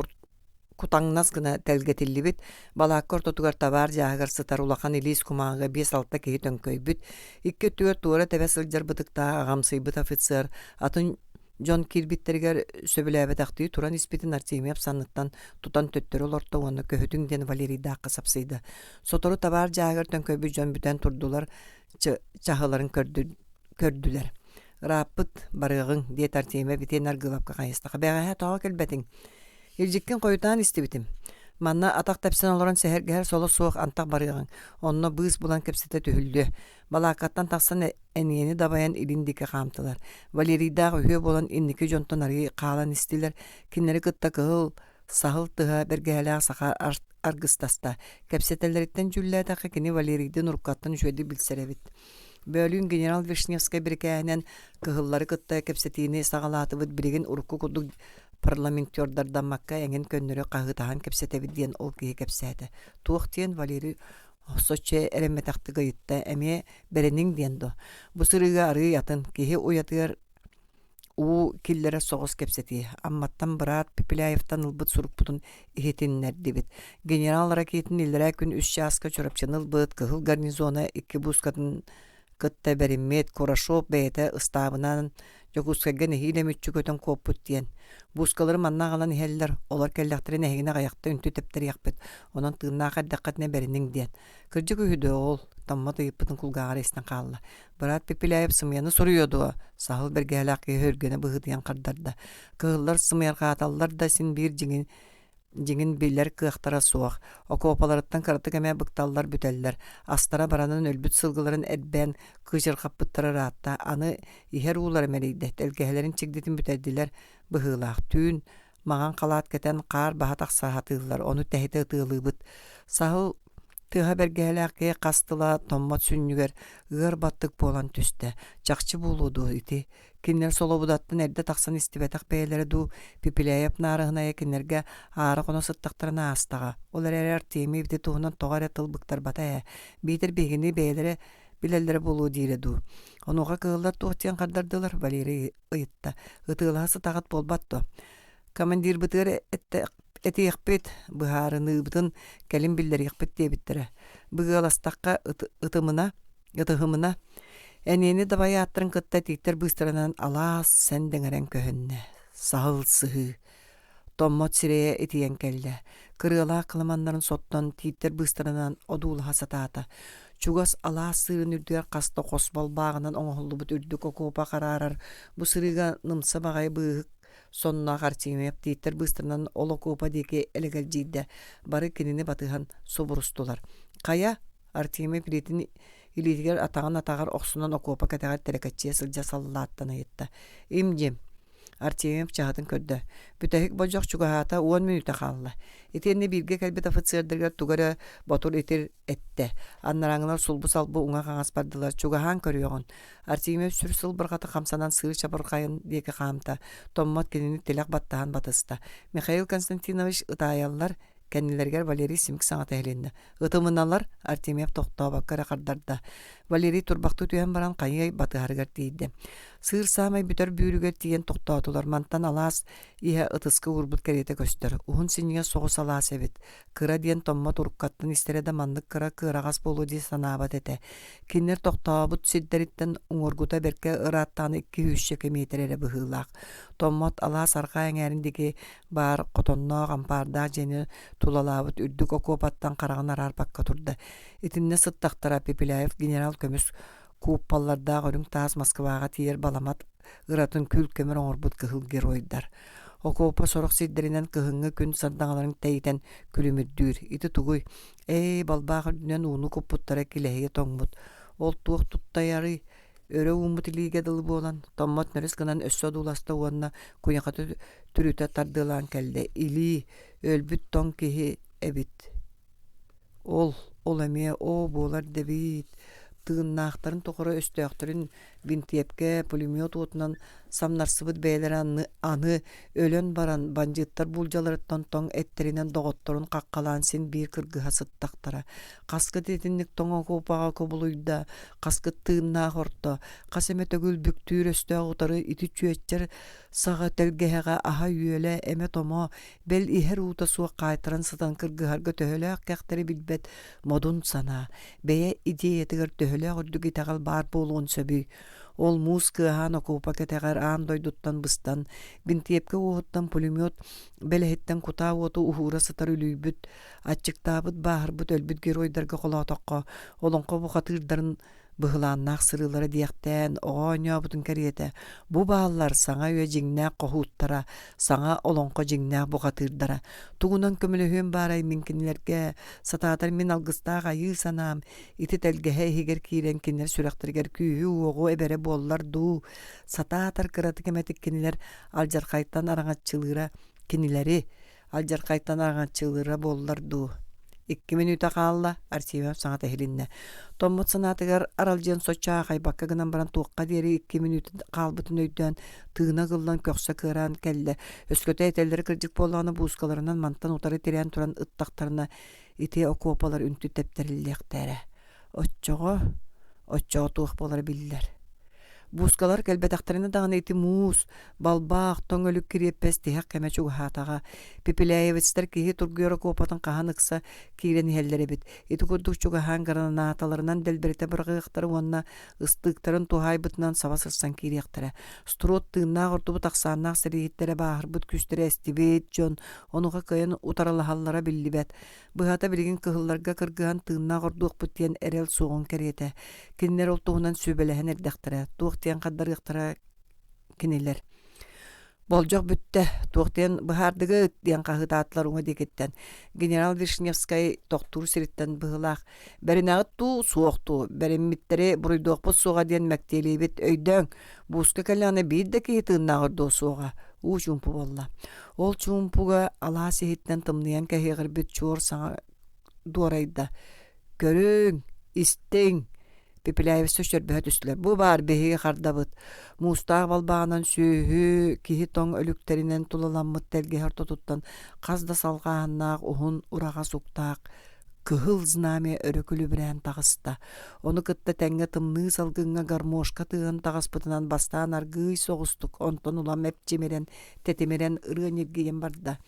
кутаҥнас гына тэлгэтиллибит, балаакка ортотугар табаар дьааһыгар сытар улахан илиис кумааҕыга биэс-алта киһи төҥкөйбүт, икки өттүгэр туора тэбэ сылдьар бытыктаах аҕамсыйбыт офицер атын дьон киирбиттэригэр сөбүлээбэтэхтии туран испитин Артемьев санныттан тутан төттөрү олорто уонна көһүтүҥ диэн Валерийдаахха сапсыйда. Сотору табаар дьааһыгар төҥкөйбүт дьон бүтэн турдулар, чаһыларын көрдүлэр. Ырааппыт, барыаҕыҥ, диэтэ Артемьев итиэннэ Аргыылапка хайыстаха. Бэҕэһээ тоҕо кэлбэтиҥ? Илдьиккин хойутаан истибитим. Манна атах тэпсэн олорон сэһэргэһэр соло суох антах барыаҕыҥ. Онно быыс булан кэпсэтэ түһүллүө. Балааккаттан тахсан эниэни дабайан илин диэки хаамтылар. Валерийдаах үһүө буолан инники дьонтон арыый хаалан истилэр. Кинилэри кытта кыһыл саһыл тыһа бэргэһэлээх саха аргыстаста. Кэпсэтэллэриттэн дьүүллээтэххэ кини Валерийдыын уруккаттан үчүгэйдик билсэр эбит. Бөөлүүн генерал Вишневскай бирикээһинэн кыһыллары кытта кэпсэтиини саҕалаатыбыт билигин урукку курдук парламентердардаммакка эҥин көннөрү хаһыытаһан кэпсэтэбит диэн ол киһи кэпсээтэ. Туох диэн Валерий соччо эрэммэтэхтик ыйытта эмиэ бэриниҥ диэн дуо? Бу сырыыга арыый атын, киһи уйатыгар уу киллэрэр соҕус кэпсэтии. Амматтан быраат Пепеляевтан ылбыт сурукпутун иһитиннэрдибит. Генерал Ракитин иллэрээ күн үс чааска Чурапчыны ылбыт кыһыл гарнизона икки буускатын кытта бэриммит Курашов бэйэтэ ыстаабынан Дьокуускайга нэһиилэ мүччү көтөн куоппут диэн. Буускалары манна аҕалан иһэллэр, олор кэллэхтэринэ эһигини аҕыйахта үнтү тэптэриэхпит, онон тыыннаах эрдэххитинэ бэриниҥ диэн. Кырдьык үһү дуо ол? Томмот ыйыппытын кулгааҕар истэн хаалла. Быраат Пепеляев сымыйаны суруйуо дуо? Саһыл бэргэһэлээх киһи өһүргэнэ быһыытыйан хардарда. Кыһыллар сымыйарҕааталлар да син биир дьиҥин дьиҥин билэр кыахтара суох. Окуопаларыттан кыратык эмэ быкталлар бүтэллэр. Астара баранан өлбүт сылгыларын эрбээн кыычырҕаппыттара ыраатта. Аны иһэр уулара мэлийдэ, тэлгэһэлэрин чигдитин бүтэрдилэр быһыылаах. Түүн Маҥан халаат кэтэн хаар баһа тахса сатыыллар, ону тэһитэ ытыалыыбыт. Саһыл тыаһа бэргэһэлээх киһи хас тыла томмот сүнньүгэр ыар баттык буолан түстэ. Чахчы буолуо дуо ити? Кинилэр Солобудаттан эрдэ тахсан истибэтэх бэйэлэрэ дуу, Пепеляев наарыһынайа кинилэргэ аара хоно сыттахтарына аастаҕа. Ол эрээри Артемий ити туһунан тоҕо эрэ тыл быктарбата ээ. Биитэр биһигини бэйэлэрэ билэллэрэ буолуо диирэ дуу. Онуоха кыһыллар туох диэн хардардылар, Валерий ыйытта. Ытыалаһа сытаҕыт буолбат дуо? Командирбытыгар этиэхпит, быһаарыныыбытын кэлин биллэриэхпит диэбиттэрэ. Быгыаластахха ытымына, ытыһымына, эниэни дабайааттарын кытта тииттэр быыстарынан алаас сэндэҥэрэн көһүннэ. Саһыл сыһыы. Томмот сирэйэ итийэн кэллэ. Кырыалаах кыламаннарын соттон тииттэр быыстарынан одуулаһа сатаата. Чугас алаас сыырын үрдүгэр хаста хос балбааҕынан оҥоһуллубут үрдүк окуопа хараарар бу сырыыга нымса баҕайы быыһык сонноох Артемьев тииттэр быыстарынан ол окуопа диэки элэгэлдьийдэ. Бары кинини батыһан субурустулар. Хайа, Артемий илиитин илиитигэр атаҕын атаҕар охсунан окуопа кэтэҕэр тэлэкэччийэ сылдьа саллааттан ыйытта. Им-дьим. Артемьев чаһытын көрдө. Бүтэһик болдьох чугаһаата 10 мүнүүтэ хаалла. Итиэннэ бииргэ кэлбит офицердарыгар тугу эрэ ботур-итир эттэ. Анарааҥҥылар сулбу-салбы уҥа-хаҥас бардылар. Чугаһаан көрүөҕүн. Артемьев сүр сылбырҕата хамсанан сыыр чабырҕайын диэки хаамта. Томмот кинини тилэх баттаһан батыста. Михаил Константинович ытаайаллар, кэннилэригэр Валерий симик саҥата иһилиннэ. Ытымыналар, Артемьев тохтообокко эрэ хардарда. Валерий турбахтыы түһэн баран хайыай батыһарыгар тиийдэ. Сыыр саамай бүтэр бүүрүгэр тиийэн тохтоотулар. Мантан алаас иһэ ытыска уурбут кэриэтэ көстөр. Уһун синньигэс соҕус алаас эбит. Кыра диэн томмот уруккаттан истэрэ да маннык кыра кыараҕас буолуо дии санаабат этэ. Кинилэр тохтообут сирдэриттэн уҥуоргута бэркэ ырааттаҕына икки сүүсчэкэ миэтэрэ эрэ быһыылаах. Томмот алаас арҕаа эҥээрин диэки баар хотонноох ампаардаах дьиэни тулалаабыт үрдүк окуопаттан хараҕын араарбакка турда. Итиннэ сыттахтара Пепеляев генерал көмүс кууппаллардаах үрүҥ таас Москваҕа тиийэр баламат ыратын күл-көмөр оҥорбут кыһыл геройдар. Окуопа сорох сирдэринэн кыһыҥҥы күн сардаҥаларын тэйитэн күлүмүрдүүр. Ити тугуй? Ээ, балбаах үрдүнэн ууну куппуттара килэһийэ тоҥмут. Ол туох туттайарый? Өрө ууммут илиигэ дылы буолан, томмот мөрүс гынан өссө одууласта уонна куйахата түрүтэ тардыалаан кэллэ. Илии, өлбүт тоҥ киһи эбит. Ол, ол эмиэ оо буолар да эбит, тыыннаахтарын тухары өстөөхтөрүн бинтиэпкэ, пулемет уотунан самнарсыбыт бэйэлэрэ аны, аны өлөн баран бандьыыттар буулдьаларыттан тоҥ эттэринэн доҕотторун хаххалаан син биир кыргыһа сыттахтара. Хаскыт итинник тоҥ окуопаҕа кубулуйда, хаскыт тыыннаах орто, хас эмэ төгүл бүктүүр өстөөх утары ити чүөччэр саҕа тэлгэһэҕэ аһа-үөлэ, эмэ-томо, бэл иһэр уута суох хаайтаран сытан кыргыһарга төһөлөөх кэхтэри билбэт модун санаа, бэйэ идеятыгар төһөлөөх үрдүк итэҕэл баар буолуон сөбүй? Ол муус кыаһаан окуопа кэтэҕэр аан дойдуттан быстан, бинтиэпкэ уоһуттан пулемет бэлэһиттэн кутаа уоту уһуура сытар үлүйбүт, аччыктаабыт, бааһырбыт, өлбүт геройдарга холоотоххо, олоҥхо бухатыырдарын быһылааннаах сырыылара диэхтээн оҕо оонньообутун кэриэтэ, бу бааллар саҥа үйэ дьиҥнээх хоһууттара, саҥа олоҥхо дьиҥнээх бухатыырдара. Тугунан көмөлөһүөм баарай мин кинилэргэ, сатаатар мин алгыстаах айыы санаам ити тэлгэһэ иһигэр киирэн кинилэр сүрэхтэригэр күүһү-уоҕу эбэрэ буоллар дуу, сатаатар кыратык эмэтик кинилэр алдьархайтан араҥаччылыыра кинилэри алдьархайтан араҥаччылыыра буоллар дуу. Икки мүнүүтэ хаалла, Артемьев саҥата иһилиннэ. Томмот санаатыгар аралдьыйан соччо аахайбакка гынан баран туохха диэри икки мүнүүтэ хаалбытын өйдөөн, тыына ыгыллан көхсө кыараан кэллэ. Өскөтө этэллэрэ кырдьык буоллаҕына буускаларынан мантан утары тирээн туран ыттахтарына ити окуопалар үнтү тэптэриллиэхтэрэ. Оччоҕо, оччоҕо туох буолара биллэр. Буускалар кэлбэтэхтэринэ даҕаны ити муус, балбаах, тоҥ өлүк кириэппэс тиһэх кэмэ чугаһаатаҕа. Пепеляевецтэр киһи тургуйар окуопатын хаһан ыкса киирэн иһэллэр эбит. Ити курдук чугаһаан гранааталарынан дэлбэритэ быраҕыахтара уонна ыстыыктарын туһаайбытынан саба сырсан киириэхтэрэ. Строд тыыннаах ордубут ахсааннаах сэрииһиттэрэ бааһырбыт күүстэрэ эстибит дьон онуоха кыайан утарылаһаллара биллибэт. Быһата билигин кыһылларга кыргыһан тыыннаах ордуохпут диэн эрэл суоҕун кэриэтэ. Кинилэр ол туһунан сүбэлэһэн эрдэхтэрэ, туох диэн хардарыахтара кинилэр. Болдьох бүттэ, туох диэн быһаардыгыт диэн хаһыытаатылар уҥа диэкиттэн. Генерал Вишневскай тохтуур сириттэн быһыылаах «Бэринэҕит дуу, суох дуу, бэриммиттэри буруйдуохпут суоҕа диэн мэктиэлиибит, өйдөөҥ, бууска кэллэҕинэ биир да киһи тыыннаах ордуо суоҕа. Уу чуумпу буолла. Ол чуумпуга алаас иһиттэн тымныйан кэһиэҕирбит чуор саҥа дуорайда: «Көрүҥ, истиҥ!» Пепеляевичтар чөрбөһө түстүлэр. «Бу баар биһиги хардабыт. Муустаах балбааҕынан сүөһү, киһи тоҥ өлүктэринэн тулаламмыт тэлгэһэ ортотуттан хас да салҕааһыннаах уһун ураҕас уктаах кыһыл знамя өрө күлүбүрээн таҕыста. Ону кытта тэҥҥэ тымныы салгыҥҥа гармошка тыаһын таҕыспытынан бастаан аргыый соҕустук, онтон улам эпчимирэн, тэтимирэн ырыа ньиргийэн барда.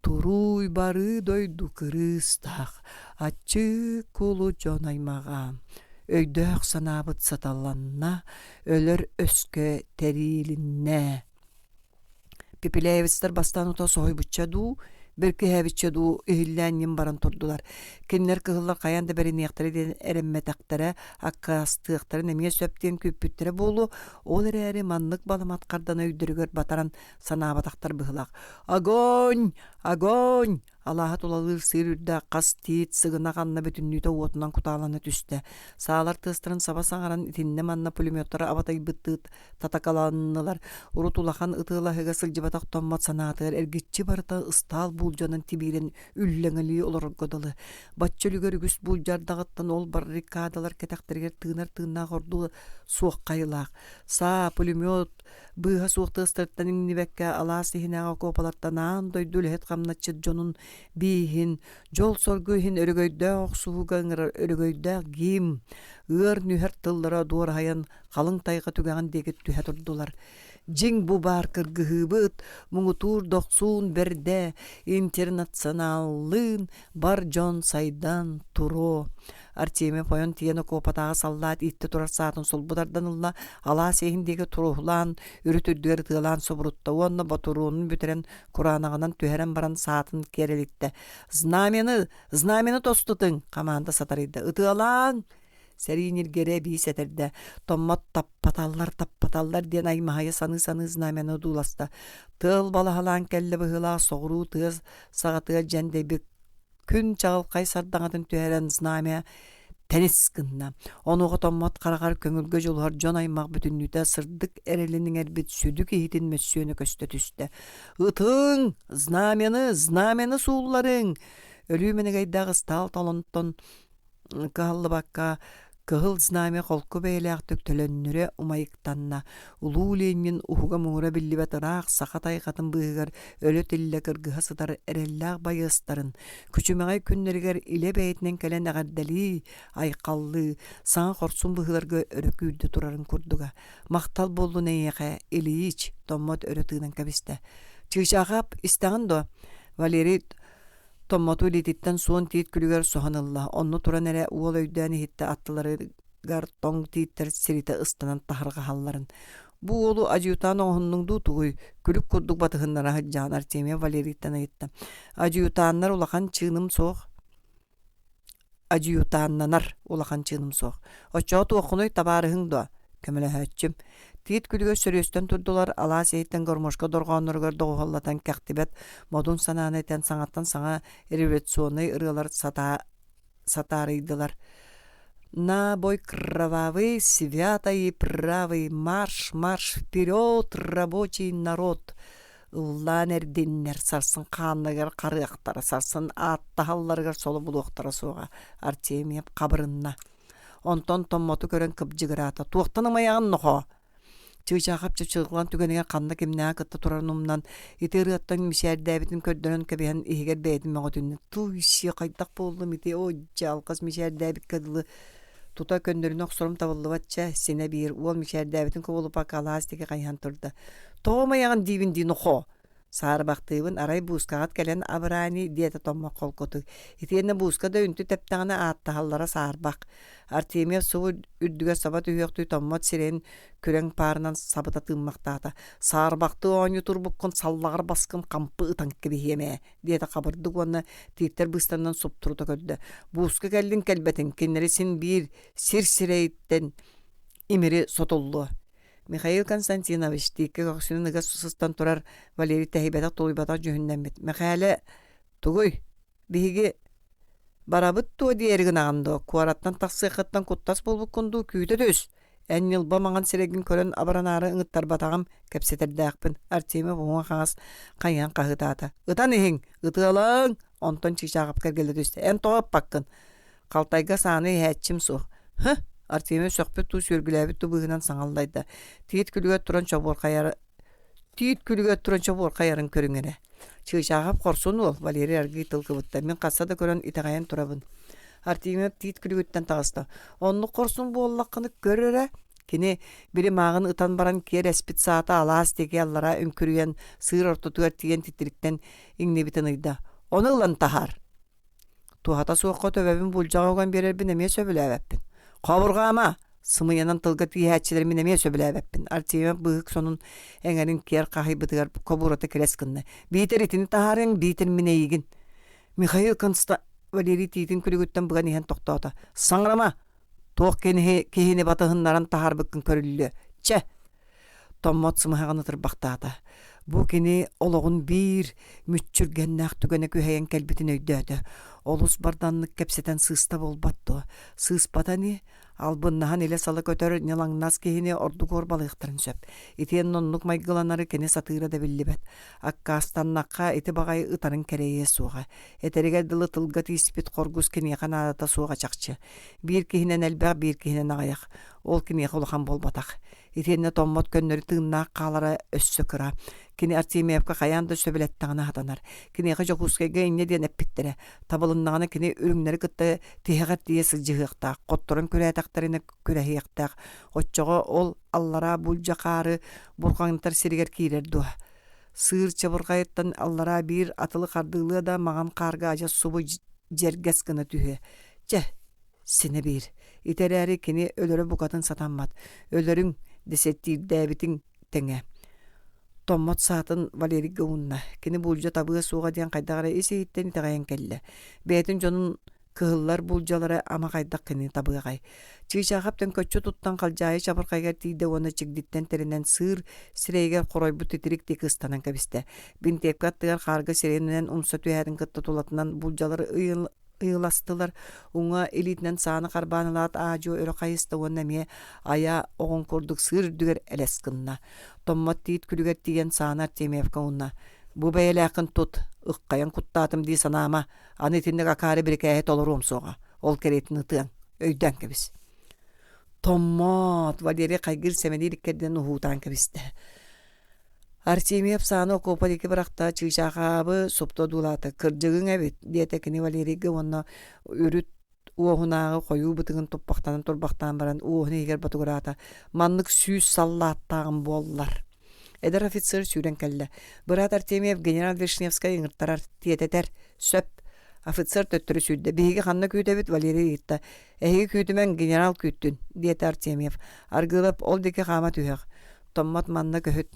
Туруй барыы дойду кырыыстаах, аччык кулу дьон аймаҕа, өйдөөх санаабыт саталанна, өлөр өскө тэриилиннэ. Пепеляевецтэр бастаан утаа соһуйбучча дуу, бэркиһээбиччэ дуу иһиллээн ньим баран турдулар. Кинилэр кыһыллар хайаан да бэриниэхтэрэ диэн эрэммэтэхтэрэ, аккаастыахтарын эмиэ сөп диэн күүппүттэрэ буолуо, ол эрээри маннык баламат харданы өйдөрүгэр батаран санаабатахтар быһыылаах. «Огонь! Огонь!» Алааһы тулалыыр сыыр үрдээх хас тиит сыгынах анна бүтүннүүтэ уотунан кутаалана түстэ. Саалар тыастарын саба саҥаран итиннэ-манна пулеметтары абатайбыттыы татакаланнылар. Урут улахан ытыалаһыыга сылдьыбатах томмот санаатыгар эргиччи барыта ыстаал буулдьанан тибиирэн үллэҥэлии олорорго дылы. Бачча үлүгэр үгүс буулдьардаҕыттан ол баррикадалар кэтэхтэригэр тыынар тыыннаах ордуу суох хайылаах. Саа, пулемет, быыһа суох тыастарыттан иҥнибэккэ алаас иһинээҕи окуопалартан аан дойду үлэһит хамначчыт дьонун бииһин, дьол-соргу иһин өрөгөйдөөх охсуһууга ыҥырар өрөгөйдөөх гимн, ыар-нүһэр тыллара дуораһайан халыҥ тайҕа түгэҕин диэки түһэ турдулар. Дьиҥ бу баар кыргыһыыбыт, муҥутуур дохсуун бэрдэ, интернационаллыын бар дьон сайдан туруо. Артемьев ойон тиийэн окуопатааҕы саллаат ииттэ турар саатын сулбу тардан ылла, алаас иһин диэки туруһулаан, үрүт үрдүгэр ытыалаан субурутта уонна ботуруонун бүтэрэн кураанаҕынан түһэрэн баран саатын киэрэлиттэ. «Знамяны! Знамяны тостутуҥ!» хамаанда сатарыйда. «Ытыалааҥ!» Сэрии ньиргэрэ эбии сэтэрдэ. Томмот таппаталлар, таппаталлар диэн аймаһайа саныы-саныы знамяны одууласта. Тыал балаһалаан кэллэ быһыылаах соҕуруу тыа саҕатыгар дьэндэйбит күн чаҕылхай сардаҥатын түһэрэн знамя тэнис гынна. Онуоха томмот хараҕар көҥүлгэ дьулуһар дьон аймах бүтүннүүтэ сырдык эрэлин иҥэрбит сүдү киһитин мөссүөнэ көстө түстэ. «Ытыҥ! Знамяны! Знамяны суулларыҥ!» Өлүү мэнэгэйдээх ыстаал толонтон кыһаллыбакка Кыһыл Знамя холку бэйэлээхтик төлөннүрэ умайыктанна. Улуу Ленин уһуга-муҥура биллибэт ыраах саха тайҕатын быыһыгар өлө-тиллэ кыргыһа сытар эрэллээх байыастарын күчүмэҕэй күннэригэр илэ бэйэтинэн кэлэн эҕэрдэлии, айхаллыы, саҥа хорсун быһыыларга өрө күүрдэ турарын курдуга. Махтал буоллун эйиэхэ, Ильич, Томмот өрө тыынан кэбистэ. Чыычаахап, истэҕин дуо? Валерий Томмоту илиититтэн суон тиит күлүгэр соһон ылла, онно туран эрэ уол өйдөөн иһиттэ аттыларыгар тоҥ тииттэр сиритэ ыстанан таһырҕаһалларын. Бу уолу адьютант оҥоһуннуҥ дуу тугуй? Күлүк курдук батыһыннара сылдьаҕын Артемьев Валерийттан ыйытта. Адьютаннар улахан чыыным суох. Адьютаннанар улахан чыыным суох. Оччоҕо туоххунуй табаарыһыҥ дуо? Көмөлөһөөччүм. Тиит күлүгэр сөрүөстэн турдулар, алаас иһиттэн гармошка дорҕоонноругар доҕуһуоллатан кэхтибэт модун санааны этэн саҥаттан саҥа революционнай ырыалар сатаа сатаарыйдылар. На бой кровавый, свято и правый, марш, марш вперед, рабочий народ! Ыллаан эрдиннэр, сарсын хаанныгар харыахтара, сарсын ааттаһалларыгар соло булуохтара суоҕа, Артемьев хабырынна. Онтон Томмоту көрөн кыбдьыгыраата: «Туохтан ымайаҕын, нохоо?» Чыычаахап чыпчылҕан түгэнигэр ханна кимнээҕи кытта турарын умнан, ити ырыаттан мичээрдээбитин көрдөрөн кэбиһэн иһигэр бэйэтин мөҕүтүннэ: «Тууй-сиэ, хайдах буоллум ити, оо дьэ, алҕас мичээрдээбиккэ дылы Тута көннөрүнэ охсорум табыллыбат чэ, синэ биир, уол мичээрдээбитин кубулуппакка алаас диэки хайыһан турда. «Тоҕо умайаҕын диибин дии нохоо!» Саарбахтыыбын, арай буускаҕыт кэлэн абыраани, диэтэ Томмох холкутук. Итиэннэ бууска да үнтү тэптэҕинэ ааттаһаллара саарбах. Артемьев субу үрдүгэр саба түһүөхтүү Томмот сирэйин күрэҥ паарынан сабыта тыыммахтаата. «Саарбахтыы оонньуу турбуккун саллаҕар баскын хампы ытан кэбиһиэм ээ» диэтэ хабырдык уонна тииттэр быыстарынан суптурута көрдө. Бууска кэллин кэлбэтин, кинилэри син биир сир сирэйиттэн имири сотуллуо. Михаил Константинович тииккэ көхсүнэн ыга сыстан турар Валерий тэһийбэтэх тулуйбатах дьүһүннэммит. Мэхээлэ тугуй? Биһиги барабыт дуо диэри гынаҕын дуо? Куораттан тахсыаххыттан куттас буолбуккун дуу? Күүтэ түс! Эн ньылба маҥан сирэйгин көрөн абыранаары ыҥыттарбатаҕым, кэпсэтэрдээхпин, Артемьев уҥа-хаҥас хайыһан хаһыытаата. Ытан иһиҥ, ытыалааҥ! Онтон Чыычааҕапка эргиллэ түстэ. Эн тоҕо ыппаккын? Халтайга сааны иһээччим суох. Һы! Артемьев сөхпүт дуу, сүөргүлээбит дуу быһыынан саҥаллайда. Тиит күлүгэр туран чобуорхайара Тиит күлүгэр туран чобуорхайарын көрүҥ эрэ. Чыычааҕап хорсун уол, Валерий аргыый тыл кыбытта. Мин хаста да көрөн итэҕэйэн турабын. Артемьев тиит күлүгүттэн таҕыста. Оннук хорсун буоллаххына көр эрэ. Кини били мааҕын ытан баран киэр эспит саата алаас диэки аллараа үҥкүрүйэн сыыр ортотугар тиийэн титириктэн иҥнибитин ыйда. Ону ылан таһаар. Туһата суохха төбөбүн булдьаҕа уган биэрэрбин эмиэ сөбүлээбэппин. Хобурҕаама! Сымыйанан тылга тииһээччилэри мин эмиэ сөбүлээбэппин. Артемьев быыһык сонун эҥэрин киэр хаһыйбытыгар кобуурата килэс гынна. Биитэр итини таһаарыаҥ, биитэр мин эйигин. Михаил Конста Валерий тиитин күлүгүттэн быган иһэн тохтоото. Саҥарыма! Туох киһини, киһини батыһыннаран таһаарбыккын көрүллүө. Чэ, Томмот сымыһаҕын ытырбахтаата. Бу кини олоҕун биир мүччүргэннээх түгэнэ күһэйэн кэлбитин өйдөөтө. Олус барданнык кэпсэтэн сыыста буолбат дуо? Сыыспата ини, албыннаһан илэ-сала көтөр ньылаҥнас киһини ордук уорбалыахтарын сөп. Итиэннэ оннук майгыланары кини сатыыра да биллибэт. Аккаастаннахха ити баҕайы ытарын кэрэйиэ суоҕа. Этэригэр дылы тылга тииспит хоргус киниэхэ наадата суоҕа чахчы. Биир киһинэн элбэх, биир киһинэн аҕыйах. Ол киниэхэ улахан буолбатах. Итиэннэ Томмот көннөрү тыыннаах хаалара өссө кыра. Кини Артемьевка хайаан да сөбүлэттэҕинэ сатанар. Киниэхэ Дьокуускайга инньэ диэн эппиттэрэ. Табылыннаҕына кини үрүҥнэри кытта тиһэҕэр тиийэ сылдьыһыахтаах, хотторон күрээтэхтэринэ күрэһиэхтээх. Оччоҕо ол аллараа булдьа хаары бурҕаҥнатар сиригэр киирэр дуо? Сыыр чабырҕайыттан аллараа биир атылы хардыылыа да маҥан хаарга адьас субу дьэргэс гына түһүө. Чэ, Синэ биир. Ити эрээри кини өлөрө букатын сатаммат. Өлөрүҥ, дэсэттиирдээбитиҥ тэҥэ. Томмот саатын Валерийга уунна. Кини буулдьа табыа суоҕа диэн хайдах эрэ ис-иһиттэн итэҕэйэн кэллэ. Бэйэтин дьонун кыһыллар буулдьалара ама хайдах кинини табыаҕай. Чыычаахап төҥкөччү туттан халдьаайы чабырҕайыгар тиийдэ уонна чигдиттэн тэринэн сыыр сирэйигэр хоройбут титирик диэки ыстанан кэбистэ. Бинтиэпкэ аттыгар хаарга сирэйинэн умса түһээтин кытта тулатынан буулдьалары ыйыластылар, уҥа илиитинэн сааны харбаан ылаат аа-дьуо өрө хайыста уонна эмиэ айа оҕун курдук сыыр үрдүгэр элэс гынна. Томмот тиит күлүгэр тиийэн сааны Артемьевка уунна. «Бу бэйэлээххин тут, ыххайан куттаатым дии санаама, аны итинник акаары бирикээһи толоруом суоҕа, ол кэриэтин ытыаҥ, өйдөөн кэбис». Томмот, Валерий хайгыыр сэмэлиир иккэрдинэн уһуутаан кэбистэ. Артемьев сааны окуопа диэки бырахта, чыычаахаабы супту одуулаата. «Кырдьыгыҥ эбит», диэтэ кини Валерийга уонна үрүт уоһунааҕы хойуу бытыгын туппахтанан турбахтаан баран уоһун иһигэр ботугураата: «Маннык сүүс саллааттааҕым буоллар». Эдэр офицер сүүрэн кэллэ. «Быраат Артемьев генерал Вишневскай ыҥыртарар, тиэтэтэр. Сөп». Офицер төттөрү сүүрдэ. «Биһиги ханна күүтэбит?» Валерий ыйытта. «Эһиги күүтүмэҥ, генерал күүттүн», диэтэ Артемьев. Аргыылап ол диэки хаама түһүөх. Томмот манна көһүт,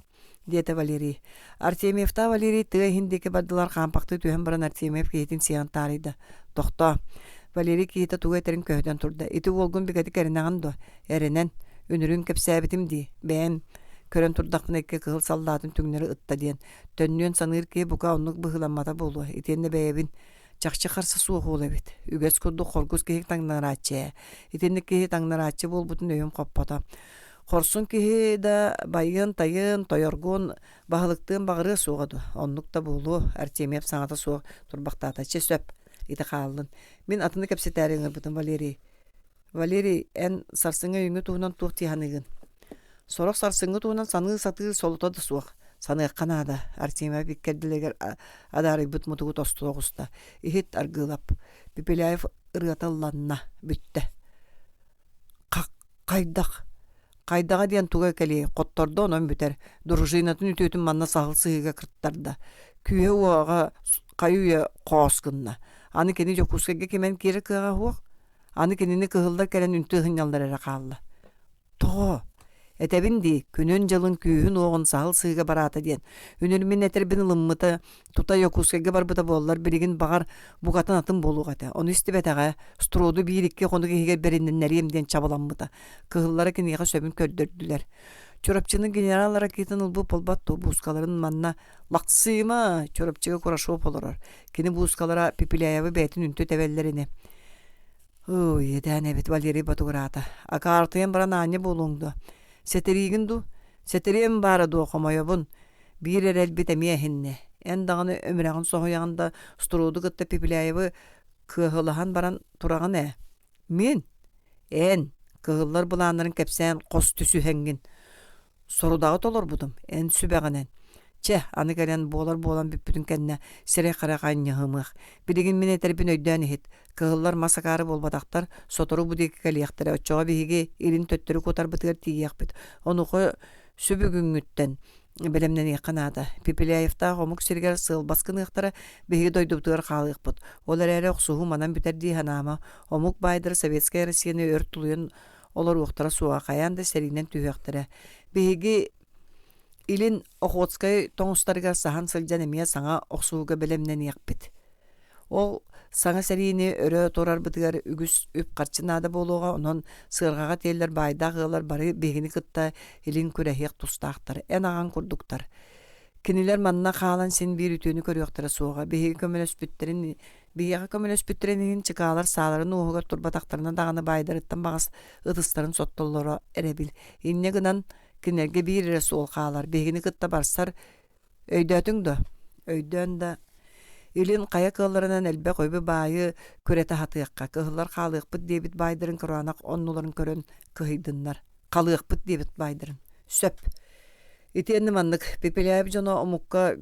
диэтэ Валерий. Артемьевтаах Валерий тыа иһин диэки бардылар хаампахтыы түһэн баран Артемьев киһитин сиэҕин таарыйда. Тохтоо. Валерий киһитэ тугу этэрин көһүтэн турда. Ити уолгун бигэтик эрэнэҕин дуо? Эрэнэн. Үнүрүүн кэпсээбитим дии. Бэйэм көрөн турдахпына икки кыһыл саллаатын түҥнэри ытта диэн. Төннүөн саныыр киһи бука оннук быһыыламмата буолуо. Итиэннэ бэйэбин чахчы харса суох уол эбит. Үгэс курдук хоргус киһи таҥнарааччы ээ. Итинник киһи таҥнарааччы буолбутун өйүм хоппото. Хорсун киһи да байыан-тайыан, тойоргуон, баһылыктыан баҕарыа суоҕа дуо? Оннук да буолуо, Артемьев саҥата суох турбахтаата. Чэ сөп, ити хааллын. Мин атыны кэпсэтээри ыҥырбытым Валерий. Валерий, эн сарсыҥҥы өйүҥҥү туһунан туох дии саныыгын? Сорох сарсыҥҥы туһунан саныы сатыыр солото да суох. Саныахха наада, Артемьев иккэрдилэригэр адаарыйбыт мутугу тосту оҕуста. Иһит Аргыылап. Пепеляев ырыата ылланна, бүттэ. Хайдах? Хайдаҕа диэн туга кэлиэй, хоттордо онон бүтэр. Дружинатын үтүөтүн манна саһыл сыһыыга кыртарда. Күүһэ-уоҕа хайы-үйэ хоос гынна. Аны кини Дьокуускайга кимэн киирэр кыаҕа суох. Аны кинини кыһыллар кэлэн үнтү ыһынньаллар эрэ хаалла. Тоҕо? Этэбин дии, күнүн-дьылын күүһүн-уоҕун саһыл сыыга бараата диэн. Үнүр мин этэрбин ылыммыта, тута Якутскайга барбыта буоллар, билигин баҕар букатын атын буолуох этэ. Ону истибэтэҕэ, Строду биир-икки хонук иһигэр бэриннэриэм диэн чабыламмыта. Кыһыллара киниэхэ сөбүн көрдөрдүлэр. Чурапчыны генерал ракетын ылбыт буолбат дуо буускаларын манна Лаксыма Чурапчыга Курашов олорор. Кини буускалара Пепеляевы бэйэтин үнтү тэбэллэр ини. Ыы, иэдээн эбит Валерий ботугураата. Акаартыйан баран аанньа буолуоҥ дуо? Сэтэриигин дуу? Сэтэриэм баара дуо, хомойобун. Биир эрэлбит эмиэ эһиннэ. Эн даҕаны өмүрэҕин соһуйаҕын да, Строду кытта Пепеляевы кыаһылаһан баран тураҕын ээ. Мин? Эн, кыһыллар былааннарын кэпсээн хос түсүһэҥҥин. Сорудаҕы толорбутум, эн сүбэҕинэн. Чэ, аны кэлэн буолар буолан бүппүтүн кэннэ сирэй-харах анньыһымыах. Билигин мин этэрбин өйдөөн иһит. Кыһыллар мас акаары буолбатахтар, сотору бу диэки кэлиэхтэрэ, оччоҕо биһиги илин төттөрү куотарбытыгар тиийиэхпит. Онуоха сүбүгүҥҥүттэн бэлэмнэниэххэ наада. Пепеляевтаах омук сиригэр сыалбас гыныахтара, биһиги дойдубутугар хаалыахпыт. Ол эрээри охсуһуу манан бүтэр дии санаама. Омук баайдара Советскай Россияны өр тулуйан олоруохтара суоҕа, хайаан да сэриинэн түһүөхтэрэ. Биһиги Илин Охотскай тоҥустарыгар саһан сылдьан эмиэ саҥа охсуһууга бэлэмнэниэхпит. Ол саҥа сэриини өрө турарбытыгар үгүс үп-харчы наада буолуоҕа, онон сыарҕаҕа тиэллэр баайдаах ыаллар бары биһигини кытта илин күрэһиэх тустаахтар, эн аҕаҥ курдуктар. Кинилэр манна хаалан син биир үтүөнү көрүөхтэрэ суоҕа. Биһиги көмөлөспүттэрин биһиэхэ көмөлөспүттэрин иһин чыкаалар сааларын уоһугар турбатахтарына даҕаны баайдарыттан баҕас ытыстарын соттоллоро эрэбил. Инньэ гынан кинилэргэ биир эрэ суол хаалар, биһигини кытта барсар Өйдөөтүҥ дуо? Өйдөөн да, илин хайа кыалларынан элбэх үбү-баайы күрэтэ сатыахха, кыһыллар хаалыахпыт диэбит баайдарын кураанах оннуларын көрөн кыһыйдыннар. Халыахпыт диэбит баайдарын. Сөп. Итиэннэ маннык Пепеляев дьоно омукка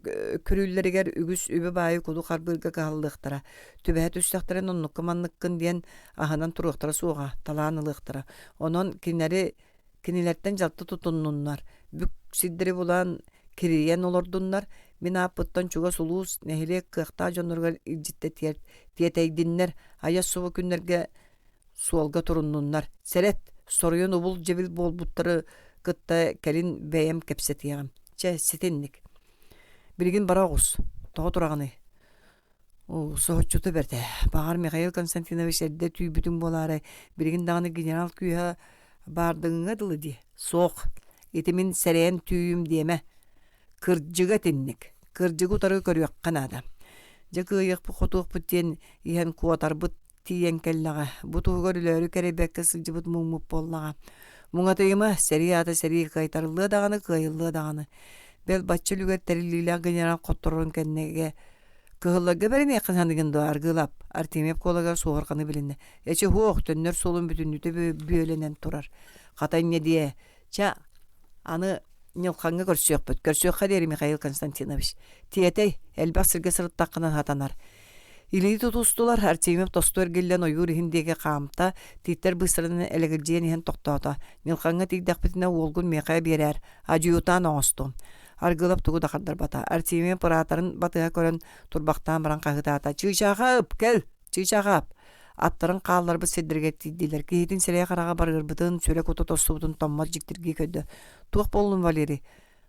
күрүүллэригэр үгүс үбү-баайы куду харбыырга кыһаллыахтара. Түбэһэ түстэхтэрин оннукка-манныккын диэн аһынан туруохтара суоҕа, талаан ылыахтара. Онон кинилэри Кинилэртэн дьалты тутуннуннар, бүк сирдэри булан кирийэн олордуннар, мин ааппыттан чугас улуус, нэһилиэк кыахтаах дьонноругар илдьиттэ тиэтэйдиннэр, айас субу күннэргэ суолга туруннуннар. Сэрэт, соруйан убул-дьэбил буолбуттары кытта кэлин бэйэм кэпсэтиэҕим. Чэ, ситинник. Билигин бара оҕус. Тоҕо тураҕыный? Оо, соһуччута бэрт ээ. Баҕар, Михаил Константинович эрдэ түүйбүтүҥ буолаарай, билигин даҕаны генерал күүһэ баардыҥҥа дылы дии. Суох, ити мин сэрэйэн түүйүм диэмэ. Кырдьыга итинник. Кырдьыгы утары көрүөххэ наада. Дьэ кыайыахпыт-хотуохпут диэн иһэн куотарбыт тиийэн кэллэҕэ. Бу туһугар өлөөрү кэрэйбэккэ сылдьыбыт муҥмут буоллаҕа. Муҥатыйыма, сэрии аата сэрии кыайтарыллыа даҕаны, кыайыллыа даҕаны. Бэл бачча үлүгэр тэриллиилээх генерал хотторорун кэннигэ Кыһылларга бэриниэххин саныгын дуо, Аргыылап? Артемьев куолагар суоһурҕаныы билиннэ. Эчи һуох, төннөр суолун бүтүннүүтэ бүөлэнэн турар. Хата инньэ диэ. Чэ, аны Ньылхаҥҥа көрсүөхпүт. Көрсүөххэ диэри, Михаил Константинович. Тиэтэй, элбэх сиргэ сырыттаххына сатанар. Илии тутустулар, Артемьев тосту эргиллэн ойуур иһин диэки хаамта, тииттэр быыстарынан элэгэлдьийэн иһэн тохтоото. Ньылхаҥҥа тиийдэхпитинэ уолгун миэхэ биэрээр, адьуутаан оҥостуом. Аргыылап тугу да хардарбата. Артемий операторын батыһа көрөн турбахтаан баран хаһыытаата: «Чыычаахап, кэл! Чыычаахап!» Аттарын хаалларбыт сирдэригэр тиийдилэр. Киһитин сирэйэ-хараҕа барыарбытын, сүрэ-кута тостубутун Томмот дьиктиргии көрдө. «Туох буоллун, Валерий?»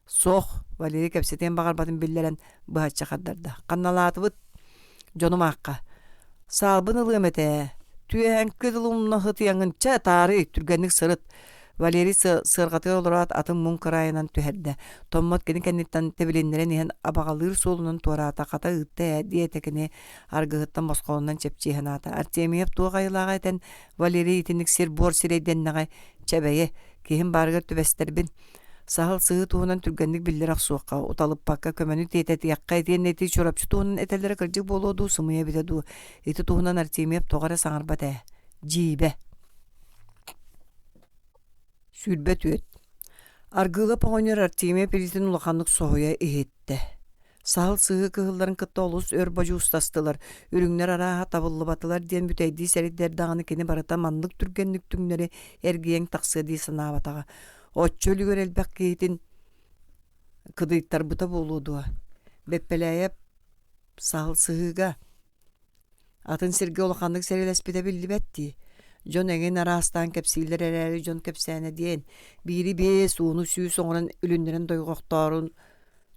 «Суох», Валерий кэпсэтиэн баҕарбатын биллэрэн, быһаччы хардарда. «Ханналаатыбыт?» «Дьонум аахха». «Саалбын ылыам этэ ээ. Түөһэҥки дылы умна сытыйаҥҥын, чэ, таарый, түргэнник сырыт». Валерий сыарҕатыгар олороот атын муҥ кыраайынан түһэрдэ. Томмот кини кэнниттэн тэбилиннэрэн иһэн абаҕалыыр суолунан туораата, хата ыытта ээ диэтэ кини аргыһыттан босхолонон чэпчии санаата. Артемьев туох айылааҕа этэн Валерий итинник сир-буор сирэйдэннэҕэй, чэбэйи, киһим баарыгар түбэстэрбин. Саһыл сыһыы туһунан түргэнник биллэрэ охсуохха, уталыппакка көмөнү тиэтэтиэххэ итиэннэ ити Чурапчы туһунан этэллэрэ кырдьык буолуо дуу, сымыйа эбитэ дуу, ити туһунан Артемьев тоҕо эрэ саҥарбат ээ. Дьиибэ. 24. Аргыылап оҕонньор Артемий илиитин улаханнык соһуйа иһиттэ. Саһыл сыһыы кыһылларын кытта олус өр бодьуустастылар, үрүҥнэр арааһа табыллыбатылар диэн бүтэйдии сэрэйдэр даҕаны кини барыта маннык түргэнник түҥнэри эргийэн тахсыа дии санаабатаҕа. Оччо үлүгэр элбэх киһитин кыдыйтарбыта буолуо дуо? Бэппэлээйэп саһыл сыһыыга Атын сиргэ улаханнык сэриилэспитэ биллибэт дии. Дьон эҥин араастаан кэпсииллэр эрээри дьон кэпсээнэ диэн, биири 50 100 оҥорон үлүннэрэн дойҕохтоорун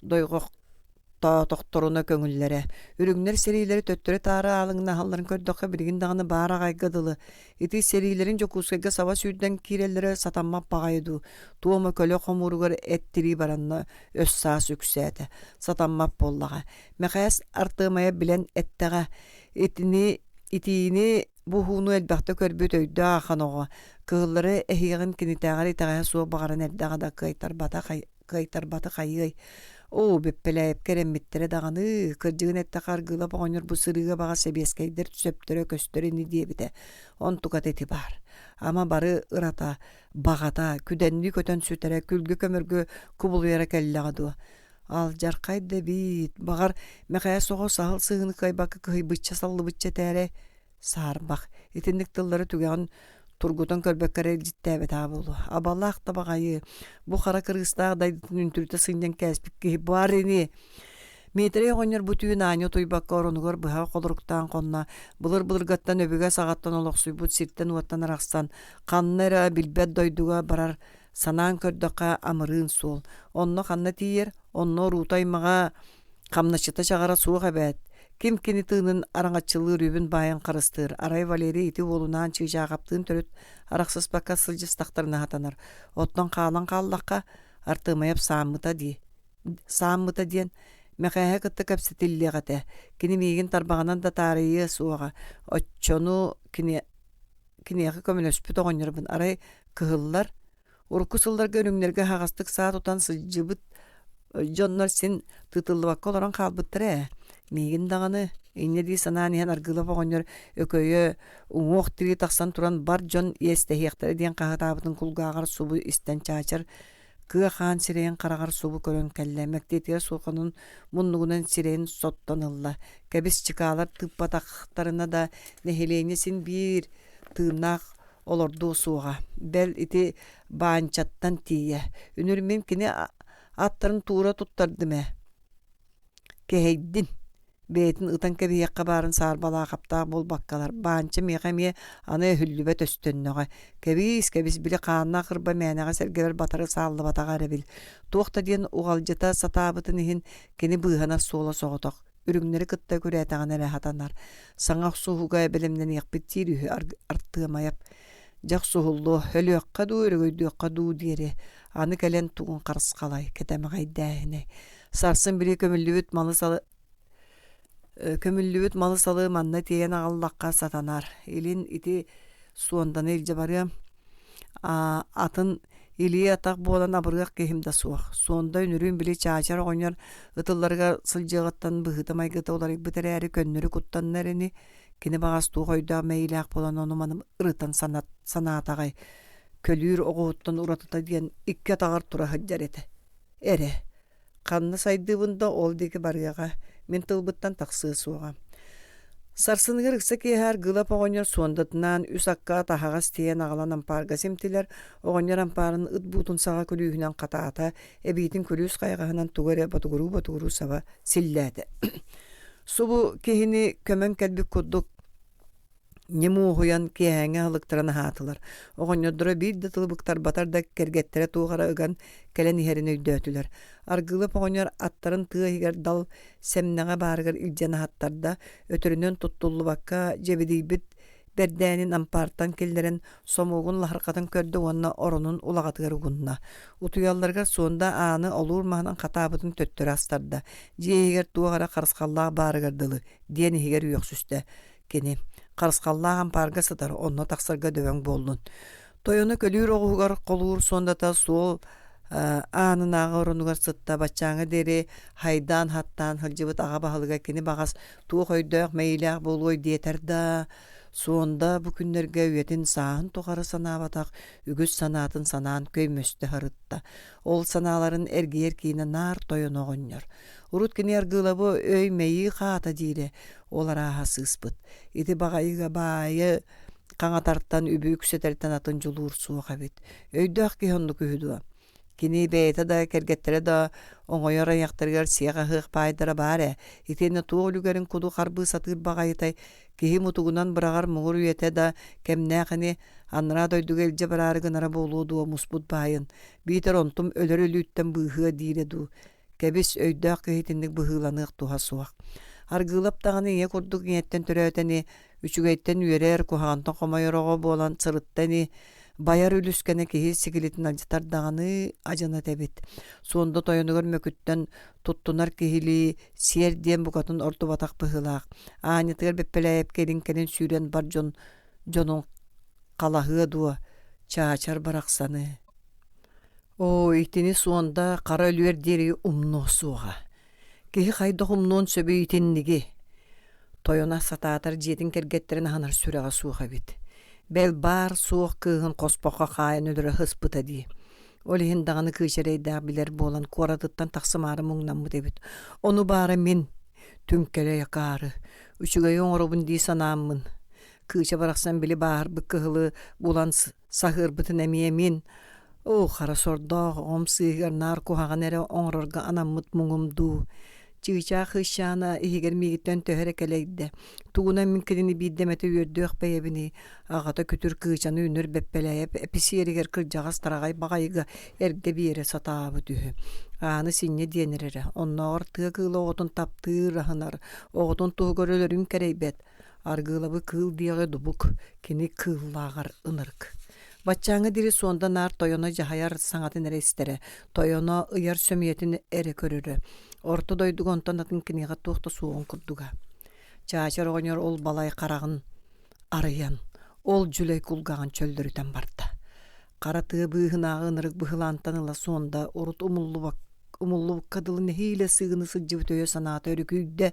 дойҕохтоотохторуна көҥүллэрэ. Үрүҥнэр сэриилэри төттөрү-таары аалыҥнаһалларын көрдөххө билигин даҕаны баар аҕайга дылы. Ити сэриилэрин Дьокуускайга саба сүүрдэн киирэллэрэ сатаммат баҕайы дуу, туома көлө хомууругар эт-тирии баранна өс-саас үксээтэ. Сатаммат буоллаҕа. Мэхээс Артыамайа билэн эттэҕэ, итини итиини Бу уһууну элбэхтэ көрбүт өйдөөх ахан оҕо, кыһыллары эһиэҕин кинитээҕэр итэҕэһэ суох баҕаран эрдэҕэ да кыайтарбата кыайтарбаты хайыай. Оо, Бүппэлээйэпкэ эрэммиттэрэ даҕаны, кырдьыгын эттэххэ Аргыылап оҕонньор бу сырыыга баҕа сэбиэскэйдэр сөптөрө көстөр ини диэбитэ. Онтуката ити баар. Ама бары ырата, баҕата, күдэннии көтөн сүтэрэ, күлгэ-көмөргө кубулуйара кэллэҕэ дуо? Алдьархай да эбит, баҕар, Мэхээс оҕо саһыл сыһыыны кыайбакка кыһыйбычча саллыбычча этээрэй Саарбах, итинник тыллары түгэҕин тургутан көрбөккө эрэ илдьиттээбэтэҕэ буолуо. Абалаах да баҕайы, бу хара кырыыстаах дайдытын үнтүрүтэ сынньан кээспит киһи баар ини. Миитэрэй оҕонньор бу түүн аанньа утуйбакка оронугар быһа холоруктаан хонно, былыр-былыргаттан өбүгэ саҕаттан олохсуйбут сиртэн-уоттан арахсан, ханна эрэ билбэт дойдуга барар санаан көрдөххө амырыын суол. Онно ханна тиийэр, онно уруута-аймаҕа Хамначчыта чаҕара суох эбээт. Ким кини тыынын араҥаччылыыр үбүн баайын харыстыыр. Арай Валерий ити уолунаан Чыычаахаптыын төрүт арахсыспакка сылдьыстахтарына сатанар. Оттон хаалан хааллахха, Артыамайап сааммыта дии. Сааммыта диэн Мэхээһэ кытта кэпсэтиллиэх этэ. Кини миигин тарбаҕынан да таарыйыа суоҕа. Оччону кини киниэхэ көмөлөспүт оҕонньорбун арай кыһыллар Урукку сылларга үрүҥнэргэ аһаҕастык саа тутан сылдьыбыт дьоннор син тыытыллыбакка олорон хаалбыттара ээ. Миигин даҕаны инньэ дии санаан иһэн Аргыылап оҕонньор өкөйө уҥуох тирии тахсан туран бар дьон иэстэһиэхтэрэ диэн хаһытаабытын кулгааҕар субу истэн чаачар кыа хаан сирэйин хараҕар субу көрөн кэллэ, мэктиэтигэр суоханын муннугунан сирэйин соттон ылла. Кэбис чыкаалар тыыппатахтарына да нэһилиэнньэ син биир тыыннаах олордуо суоҕа, бэл ити Баанчаттан тиийэ. Үнүр мин кини аттарын туура туттардым ээ. Кэһэйдин, бэйэтин ытан кэбиһиэххэ баарын саарбалаахаптаах буолбаккалар, Баанча миэхэ эмиэ аны өһүллүбэт өстөннөҕө. Кэбиис, кэбис, били хааннаах ырба мээнэҕэ сэргэбэр батары сааллыбатаҕа эрэбил. Туох да диэн уҕалдьыта сатаабытын иһин кини быыһанар суола соҕотох. үрүҥнэри кытта күрээтэҕинэ эрэ сатанар. Саҥа охсуһууга бэлэмнэниэхпит диир үһү Артыамайап. Дьэ охсуһуллуо, өлүөххэ дуу, өрөгөйдүөххэ дуу диэри. Аны кэлэн тугун харысхалай, кэтэмэҕэйдээһинэй. Сарсын били көмүллүбүт малы-салы көмүллүбүт малы-салы манна тиэйэн аҕаллахха сатанар. Илин ити суонданы илдьэ барыам. Атын илии-атах буолан абырыах киһим да суох. Суонда үнүрүүн били Чаачар оҕонньор ытылларыгар сылдьыаҕыттан быһыыта-майгыта уларыйбыт эрээри көннөрү куттанна эрэ ини, кини баҕас туох өйдөөх мэйиилээх буолан ону-маны ырытан санаатаҕай, көлүүр оҕуһуттан уратыта диэн икки атаҕар тура сылдьар этэ эрэ. Ханна сайдыыбын да ол диэки барыаҕа, мин тылбыттан тахсыа суоҕа. Сарсыныгар ыкса киэһэ Аргыылап оҕонньор суондатынаан үс акка таһаҕас тиэйэн аҕалан ампаарга симтилэр, оҕонньор ампаарын ыт буутун саҕа күлүүһүнэн хатаата, эбиитин күлүүс хайаҕаһынан тугу эрэ ботугуруу-ботугуруу саба силлээтэ. Субу киһини көмөн кэлбит курдук Ньым уоһуйан киэһээҥҥи аһылыктарын аһаатылар. Оҕонньордоро биир да тылы быктарбатар да кэргэттэрэ туох эрэ ыган кэлэн иһэрин өйдөөтүлэр. Аргыылап оҕонньор аттарын тыа иһигэр дал сэмнэҕэ баарыгар илдьэн аһаттарда, өтөрүнэн туттуллубакка дьэбидийбит бэрдээнин ампаартан киллэрэн сомуогун лаһырҕатын көрдө уонна оронун улаҕатыгар угунна. Утуйалларыгар Суонда ааны олуур маһынан хатаабытын төттөрү астарда. Дьиэ иһигэр туох эрэ харысхаллаах баарыгар дылы диэн иһигэр үөхсүстэ. Кини харысхаллаах ампаарга сытар, онно тахсарга дөбөҥ буоллун. Тойоно көлүүр оҕуһугар холуур суондата суол аанынааҕы оронугар сытта баччааҥҥа диэри хайдаан-хаттаан сылдьыбыт аҕа баһылыга кини баҕас туох өйдөөх мэйиилээх буолуой диэтэр да Суонда бу күннэргэ үйэтин сааһын тухары санаабатах үгүс санаатын санаан көймөстө сырытта. Ол санааларын эргийэр киинэ наар тойоно оҕонньор. Урут кини Аргыылабы өй-мэйии хаата диирэ, ол арааһа сыыспыт. Ити баҕайыга баайы хаҥатартан, үбү үксэтэртэн атын дьулуур суох эбит. Өйдөөх киһи оннук үһү дуо? Кини бэйэтэ да, кэргэттэрэ да оҥойор айахтарыгар сиэх-аһыах баайдара баар ээ. Итиэннэ туох үлүгэрин куду харбыы сатыыр баҕайытай, киһи мутугунан быраҕар муҥур үйэтэ да кэмнээх ини, анараа дойдуга илдьэ бараары гынара буолуо дуо муспут баайын, биитэр онтум өлөр өлүүттэн быыһыа диирэ дуу. Кэбис, өйдөөх киһи итинник быһыыланыах туһа суох. Аргыылап даҕаны ийэ курдук ийэттэн төрөөтө ини, үчүгэйтэн үөрэр, куһаҕантан хомойор оҕо буолан сырытта ини. Байар үлүскэнэ киһи сигилитин алдьатар даҕаны адьынат эбит. Суонда тойонугар мөкүттэн туттунар киһилии сиэр диэн букатын ордубатах быһыылаах. Аанньатыгар Бэппэлээйэпкэ илин-кэлин сүүрэн бар дьон дьонун халаһыа дуо, чаачар барахсаны. Оо, итини Суонда хара өлүөр диэри умнуо суоҕа. Киһи хайдах умнуон сөбүй итинниги? Тойоно сатаатар дьиэтин кэргэттэрин аһынар сүрэҕэ суох эбит. Бэл баар-суох кыыһын хоспоххо хаайан өлөрө сыспыта дии. Ол иһин даҕаны кыычэрэйдээх билэр буолан куоратыттан тахсымаары муҥнаммыт эбит. Ону баара мин, түҥкэлэй акаары, үчүгэйи оҥоробун дии санааммын, Кыыча барахсан били бааһырбыт кыһылы булан саһыарбытын эмиэ мин, оо, хара сордоох оҕом сыыһыгар наар куһаҕан эрэ оҥорорго анаммыт муҥум дуу. Чыычаах Ысчаана иһигэр миигиттэн төһө эрэ кэлэйдэ. Тугунан мин кинини биирдэ эмэтэ үөрдүөх бэйэбиний, аҕата күтүр Кыычаны үнүр Бэппэлээйэп эписиэригэр кырдьаҕас тараҕай баҕайыга эргэ биэрэ сатаабыт үһү. Ааны синньэ диэн эрэрэ, оннооҕор тыа кыыла оҕотун таптыыр, аһынар, оҕотун туһугар өлөрүн кэрэйбэт, Аргыылабы кыыл диэҕи дубук, кини кыыллааҕар ынырык. Баччааҥҥа диэри Суонда наар тойоно дьаһайар саҥатын эрэ истэрэ, тойоно ыйар сөмүйэтин эрэ көрөрө. Орто дойдуга онтон атын киниэхэ туох да суоҕун курдуга. Чаачар оҕонньор ол балай хараҕын арыйан, ол дьүлэй кулгааҕын чөллөрүтэн барда. Хара тыа быыһынааҕы ынырык быһылаантан ыла Суонда урут умуллубакка умуллубукка дылы нэһиилэ сыыгыны сылдьыбыт өйө-санаата өрүкүйдэ,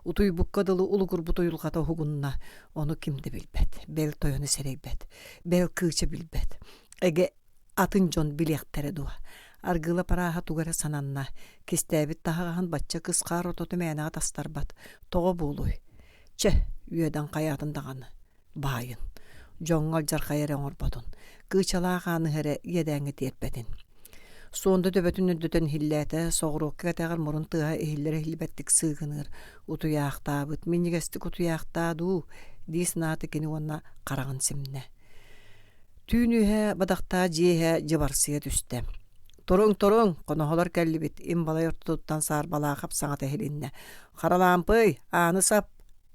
утуйбукка дылы улугурбут уйулҕата уһугунна. Ону ким да билбэт, бэл тойону сэрэйбэт, бэл кыыча билбэт. Эгэ атын дьон билиэхтэрэ дуо? Аргыла парааһа тугу эрэ сананна, кистээбит таһаҕаһын бачча кыс хаар ортото мээнэҕэ тастарбат. Тоҕо буолуой? Чэ, үөдэн хайаатын даҕаны баайын, дьоҥҥо алдьархайы эрэ оҥорботун, кыычалаах ааныһы эрэ иэдээҥҥэ тиэрпэтин. Суонда төбөтүн үрдүтэн иһиллээтэ, соҕуруокка кэтэҕэр мурун тыаһа иһиллэр-иһиллибэттик сыыгыныыр, утуйаахтаабыт, минньигэстик утуйаахтаа дуу дии санаата кини уонна хараҕын симнэ. Түүн үөһэ бадахтаа дьиэ иһэ дьыбарсыйа түстэ. «Туруҥ, туруҥ, хоноһолор кэллибит» им балай ортотуттан саарбалаахап саҥата иһилиннэ. «Харалаампый, ааны сап,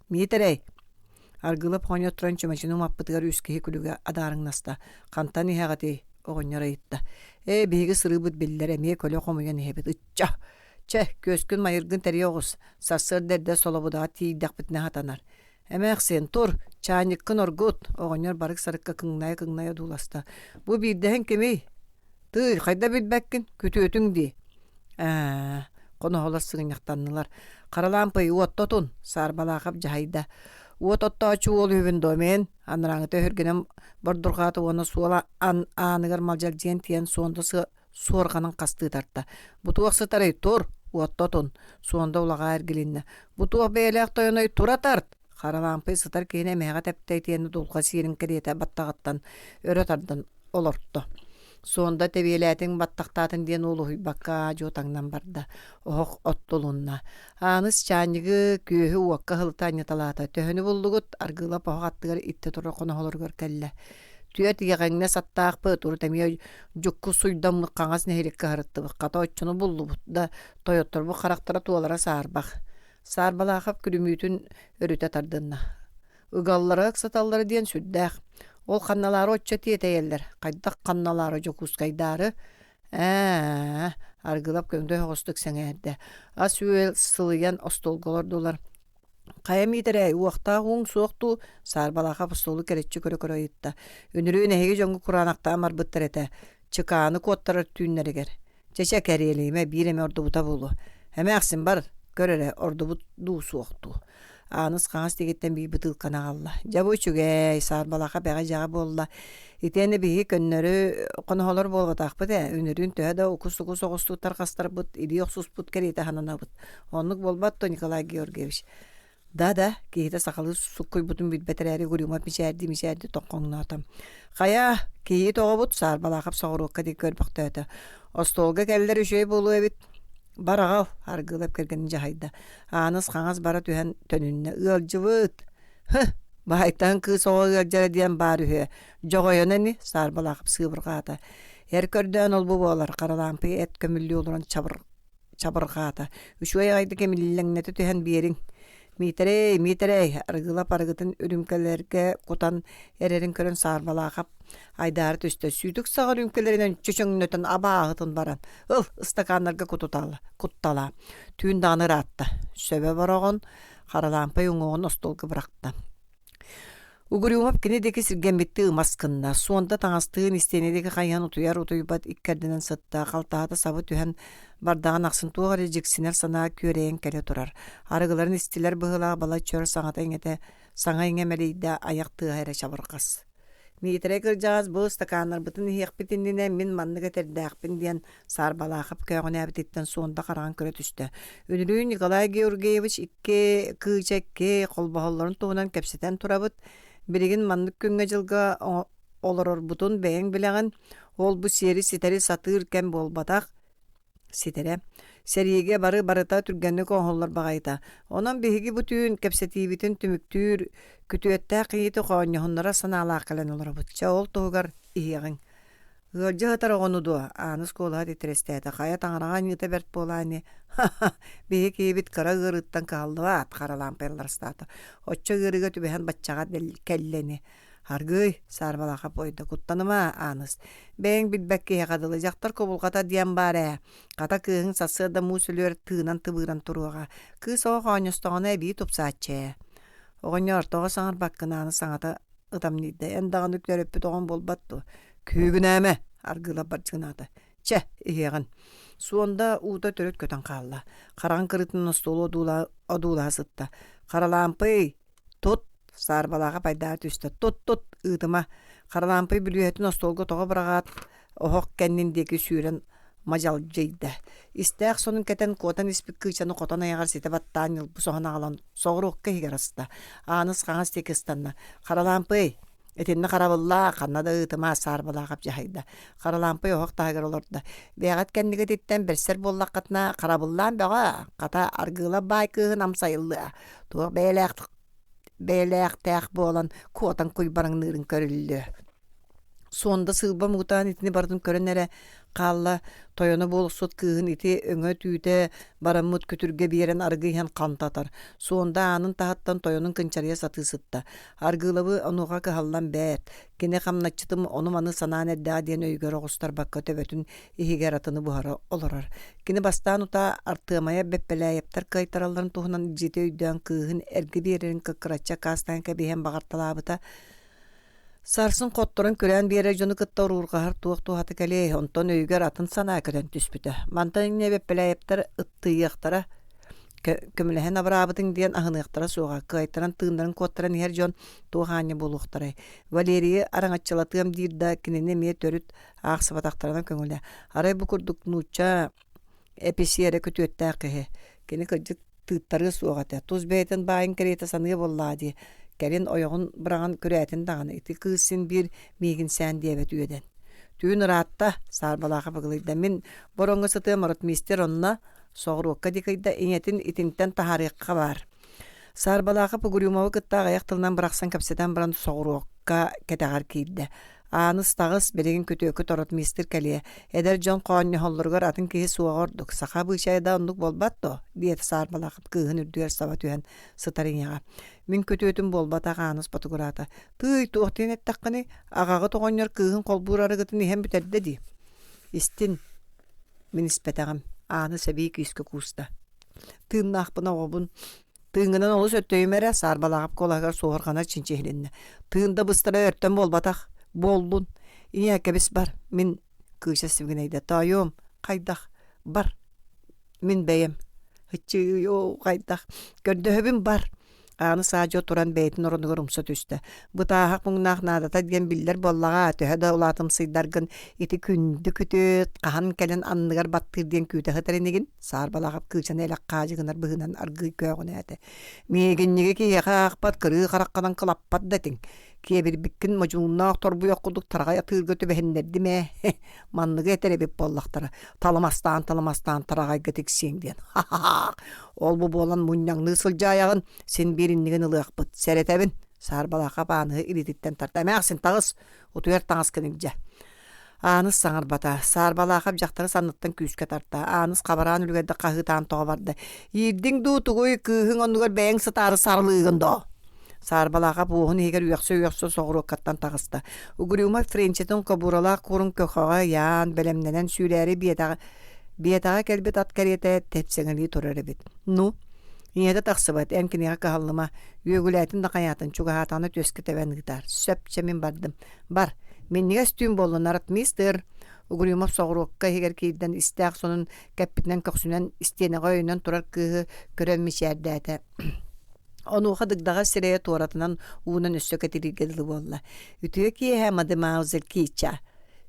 Миитэрэй, Аргыылап оҕонньор туран чүмэчини умаппытыгар үс киһи күлүгэ адаарыҥнаста. «Хантан иһэҕитий?» оҕонньор ыйытта. «Ээ, биһиги сырыыбыт биллэр, эмиэ көлө хомуйан иһэбит. Ычча! Чэ, күөскүн майыргын тэрийэ оҕус, сарсыарда эрдэ Солобудаҕа тиийдэхпитинэ сатанар. Эмээхсиэн, тур, чаанньыккын оргут!» оҕонньор барык-сарыкка кыҥнайа-кыҥнайа одууласта. «Бу биирдэһиҥ кимий?» Тыый, хайда билбэккин, күтүөтүҥ дии. Ээ, хоноһолор сыгынньахтаннылар. Харалаампый, уотта отун, Саарбалаахап дьаһайда. Уот оттооччу уол үһүбүн дуо, мин? Анарааҥыта өһүргэнэн бордурҕаата уонна суол ааныгар малдьалдьыйан тиийэн суонда суорҕанын хастыы тарта. Бу туох сытарый, тур, уотта отун. Суонда улаҕаа эргилиннэ. Бу туох бэйэлээх тойоной, тура тарт! Харалаампый сытар киһини эмэһэҕэ тэптэ итиэннэ дулҕа сиэрин кэриэтэ баттаҕыттан өрө тардан олорто. Суонда тэбиэлээтиҥ баттахтаатын диэн уолуһуйбакка аа-дьуо таҥнан барда. Оһох оттулунна. Ааныс чаанньыгы күөһү уокка ыһылыта анньыталаата. Төһөнү буллугут? Аргыылап оһох аттыгар иттэ турар хоноһолоругар кэллэ. Түөрт иэҕэҥнэс аттаахпыт, урут эмиэ дьукку суйдаммыт хаҥас нэһиликкэ аһарыттыбыт. Хата оччону буллубут да, тойотторбут харахтара туолара саарбах. Саарбалаахап күлүмүүтүн өрүтэ тардынна. Ыгаллара ыксаталлара диэн сүрдээх. Ол ханналаары оччо тиэтэйэллэр, хайдах ханналаары Дьокуускайдаары ээ, Аргыылап көҥдөй оҕустук сэҥээрдэ. Ас-үөл сылыйан остуолга олордулар. Хайа Миитэрэй, уохтаах ууҥ суох дуу? Саарбалаахап остуолу кэриччи көрө-көрө ыйытта. Үнүрүүн эһиги дьоҥҥо кураанахтаан барбыттар этэ. Чыкааны куоттарар түүннэригэр. Чэ-чэ, кэриэлиимэ, биир эмэ ордубута буолуо. Эмээхсин бар, көр эрэ, ордубут дуу суох дуу. Ааныс хаҥас диэкиттэн биир бытыылканы аҕалла. Дьэ бу үчүгэй, саарбалаха бэҕэ-дьэҕэ буолла. Итиэннэ биһиги көннөрү хоноһолор буолбатахпыт ээ, үнүрүүн төһө да укус-сукус оҕустуу тарҕастарбыт, илии охсуспут кэриэтэ сананабыт. Оннук буолбат дуо, Николай Георгиевич? Да-да, киһитэ сахалыы суккуйбутун билбэт эрээри Угрюмов мичээрдии-мичээрдии тоҥхоҥноото. Хайа, киһи тоҕобут, Саарбалаахап соҕуруокка диэки көрбөхтөөтө. Остуолга кэллэр үчүгэй буолуо эбит. Бар аҕал, Аргыылап кэргэнин дьаһайда. Ааныс хаҥас бара түһэн төнүннэ. Ыалдьыбыт. Һы, баһайтан кыыс оҕо ыалдьара диэн баар үһү. Дьоҕойоно ини, Саарбалаахап сыыбырҕаата. Эр көрдөөн ол-бу буолар, Харалаампый эт көмүллүү олорон чабыр чабырҕаата. Үчүгэй аҕайдык имиллэҥнэтэ түһэн биэриҥ. Миитэрэй, Миитэрэй, арыгылап арыгытын үрүмкэлэргэ кутан эрэрин көрөн Саарбалаахап айдаара түстэ. Сүүтүк саҕа үрүмкэлэринэн чөчөҥнөтөн абааһытын баран, ыл, ыстакааннарга кутутала, кутталаа. Түүн даҕаны ыраатта. Сөбө бороҕон, Харалаампай уҥуоҕун остуолга бырахта. Угрюмов кини диэки сиргэммиттии ымас гынна, суонда таҥастыын истиэнэ диэки хайыһан утуйар утуйбат иккэрдинэн сытта, халтаһата сабы түһэн бардаҕын ахсын туох эрэ дьиксинэр санаа күөрэйэн кэлэ турар. Арыгыларын истилэр быһыылаах балачча өр саҥата-иҥэтэ саҥа-иҥэ мэлийдэ, айах тыаһа эрэ чабырҕас. Миитэрэй кырдьаҕас бу ыстакааннарбытын иһиэхпит иннинэ мин маннык этэрдээхпин диэн Саарбалаахап көөҕүнээбититтэн суонда хараҕын көрө түстэ. Үнүрүүн Николай Георгиевич икки кыыча икки холбоһоллорун туһунан кэпсэтэн турабыт. Билигин маннык күҥҥэ-дьылга олорорбутун бэйэҥ билэҕин. Ол бу сиэри ситэри сатыыр кэм буолбатах. Ситэрэ. Сэриигэ бары барыта түргэнник оҥоһуллар баҕайыта. Онон биһиги бу түүн кэпсэтиибитин түмүктүүр күтүөттээх кийиити хоонньоһуннарар санаалаах кэлэн олоробут. Чэ, ол туһугар иһиэҕиҥ. Ыалдьа сытар оҕону дуо? Ааныс куолаһа титирэстээтэ. Хайа таҥараҕа аньыыта бэрт буолаа ини. Ха-ха, биһи киһибит кыра ыарыыттан кыһаллыбат, хара лаампа ылларыстаата. Оччо ыарыыга түбэһэн баччаҕа кэллэ ини. Аргыый, Саарбалаахап буойда, куттаныма, Ааныс. Бэйэҥ билбэт киһиэхэ дылы дьахтар кубулҕата диэн баар ээ. Хата кыыһыҥ сарсыарда муус өлүөр тыынан тыбыыран туруоҕа. Кыыс оҕо хоонньостоҕуна эбии тупсааччы ээ. Оҕонньоор, тоҕо саҥарбаккын Ааныс саҥата ытамньыйда. Эн даҕаны төрөппүт оҕоҥ буолбат дуо? Күүгүнээмэ, Аргыылап бардьыгынаата. Чэ, иһиэҕин. Суонда уута төрүт көтөн хаалла. Хараҕын кырыытынан остуолу одуулаһа сытта. Харалаампый, Тут, саарбалааҕа пайдаа түстэ, тут-тут, ыытыма. Харалаампый бүлүүһэтин остуолга тоҕо быраҕаат, оһох кэннин диэки сүүрэн мадьалдьыйда. Истээх сонун кэтэн куотан испит кыычаны хотон айаҕар ситэ баттаан ньылбы соһон аҕалан соҕуруокка иһигэр аста. Ааныс хаҥас диэки ыстанна. Харалаампый, итиннэ харабыллаа, ханна да ыытыма, саарбалаахап дьаһайда. Харалаампый оһох таһыгар олордо. Бэйэҕит кэннигититтэн бэрсэр буоллаххытына, харабыллаан бөҕө, хата Аргыылап баай кыыһын амсайыллыа. Туох бэйэлээх бэйэлээхтээх буолан куотан куйбараҥныырын көрүллүө. Суонда сыылба муҥутаан итини барытын көрөн эрэ хаалла, тойоно буолсут кыыһын ити өҥө-түүтэ бараммыт күтүргэ биэрэн арыгы иһэн хантатар. Суонда аанын таһыттан тойонун кынчарыйа сатыы сытта. Аргыылабы онуоха кыһаллан бэрт, кини хамначчытым ону-маны санаан эрдэҕэ диэн өйүгэр оҕустарбакка төбөтүн иһигэр атыны буһара олорор. Кини бастаан утаа Артыамайа Бэппэлээйэптэр кыайтаралларын туһунан илдьити өйдөөн кыыһын эргэ биэрэрин кыккыраччы аккаастаан кэбиһэн баҕарталаабыта. Сарсын хотторон күрээн биэрэр дьону кытта уруурҕаһар туох туһата кэлиэй, онтон өйүгэр атын санаа көтөн түспүтэ. Мантан инньэ Бэппэлээйэптэр ыттыйыахтара, көмөлөһөн абыраабытыҥ диэн аһыныахтара суоҕа, кыайтаран тыыннарын куоттаран иһэр дьон туох аанньа буолуохтарай. Валерийы араҥаччылатыам диир да, кинини эмиэ төрүт аахсыбатахтарына көҥүлэ. Арай бу курдук нуучча эписиэрэ күтүөттээх киһи. Кини кырдьык тыыттарыа суох этэ. Тус бэйэтин баайын кэриэтэ саныа буоллаҕа дии. Кэлин ойоҕун быраҕан күрээтин даҕаны ити кыыс син биир миигин сээн диэбэт үөдэн. Түүн ыраатта, Саарбалаахап ыгылыйда. Мин бороҥҥо сытыам ротмистр онно соҕуруокка дикыйда ийэтин итинтэн таһаарыахха баар. Саарбалаахап Угрюмовы кытта аҕыйах тылынан бырахсан кэпсэтэн баран соҕуруокка кэтэҕэр киирдэ. Ааныс таҕыс, билигин күтүөкүт ротмистр кэлиэ. Эдэр дьон хоонньоһоллоругар атын киһи суоҕа ордук. Саха абыычайа да оннук буолбат дуо? диэтэ Саарбалаахап кыыһын үрдүгэр саба түһэн сытар ийэҕэ. Мин күтүөтүм буолбатах Ааныс ботугураата. Тыый, туох диэн эттэххиний? Аҕаҕыт оҕонньор кыыһын холбуур арыгытын иһэн бүтэрдэ дии. Истин, мин испэтэҕим. Ааныс эбии күүскэ кууста. Тыыннаахпын оҕобун Тыыҥҥынан олус өттөйүмэ эрэ, Саарбалаахап куолаһыгар суоһурҕанар чинчиһилиннэ. Тыын да быстара өртөн буолбатах. Буоллун. Ийээ, кэбис бар. Мин кыыча сибигинэйдэ. Тоойуом, хайдах? Бар. Мин бэйэм. Ыччыы, хайдах? Көрдөһөбүн бар. Ааны саадьа туран бэйэтин оронугар умса түстэ. Бытааһах муҥнаах наадата диэн биллэр буоллаҕа, төһө да улаатымсыйдаргын ити күндү күтүөт хаһан кэлэн анныгар баттыыр диэн күүтэ сытар инигин Саарбалаахап кыычаны элэх хаадьыгынар быһыынан аргыый көөҕүнээтэ. Миигинньиги киһиэхэ аахпат кырыы хараххынан кылаппат да этиҥ. Киэбирбиккин модьууннаах торбуйах курдук тараҕай атыырга түбэһиннэрдим ээ. Манныгы этэр эбит буоллахтара. Талымастаан-талымастаан тараҕайга тиксиэҥ диэн. Ха-ха-ха! Ол-бу буолан мунньаҥныы сылдьаайаҕын, син биир иннигин ылыахпыт. Сэрэтэбин. Саарбалаахап ааныһы илиититтэн тарта. Эмээхсин таҕыс, утуйар таҥаскын илдьэ. Ааныс саҥарбата, Саарбалаахап дьахтары санныттан күүскэ тарта, Ааныс хабараан үлүгэрдик хаһыытаан тоҕо барда: «Иирдиҥ дуу, тугуй, кыыһыҥ оннугар бэйэҥ сытаары сарылыыгын доо?» Саарбалаахап уоһун иһигэр үөхсэ-үөхсэ соҕуруоккаттан таҕыста. Угрюмов френчитин кобууралаах куурун көхөҕө ыйаан, бэлэмнэнэн сүүрээри биэтэҕэ, биэтэҕэ кэлбит ат кэриэтэ тэпсэҥэлии турар эбит. «Ну, ийэтэ тахсыбат, эн киниэхэ кыһаллыма, үөгүлээтин да хайаатын, чугаһаатаҕына түөскэ тэбэн ыытаар. Сөп, чэ мин бардым. Бар, минньигэс түүн буоллун, ротмистр!» Угрюмов соҕуруокка иһигэр киирдэн истээх сонун кэппитинэн көхсүнэн истиэнэҕэ өйөнөн турар кыыһы көрөн мичээрдээтэ. Онуоха дыгдаҕас сирэйэ туоратынан уунан өссө кэтирииргэ дылы буолла. «Үтүө киэһэ, мадемуазель Кича!»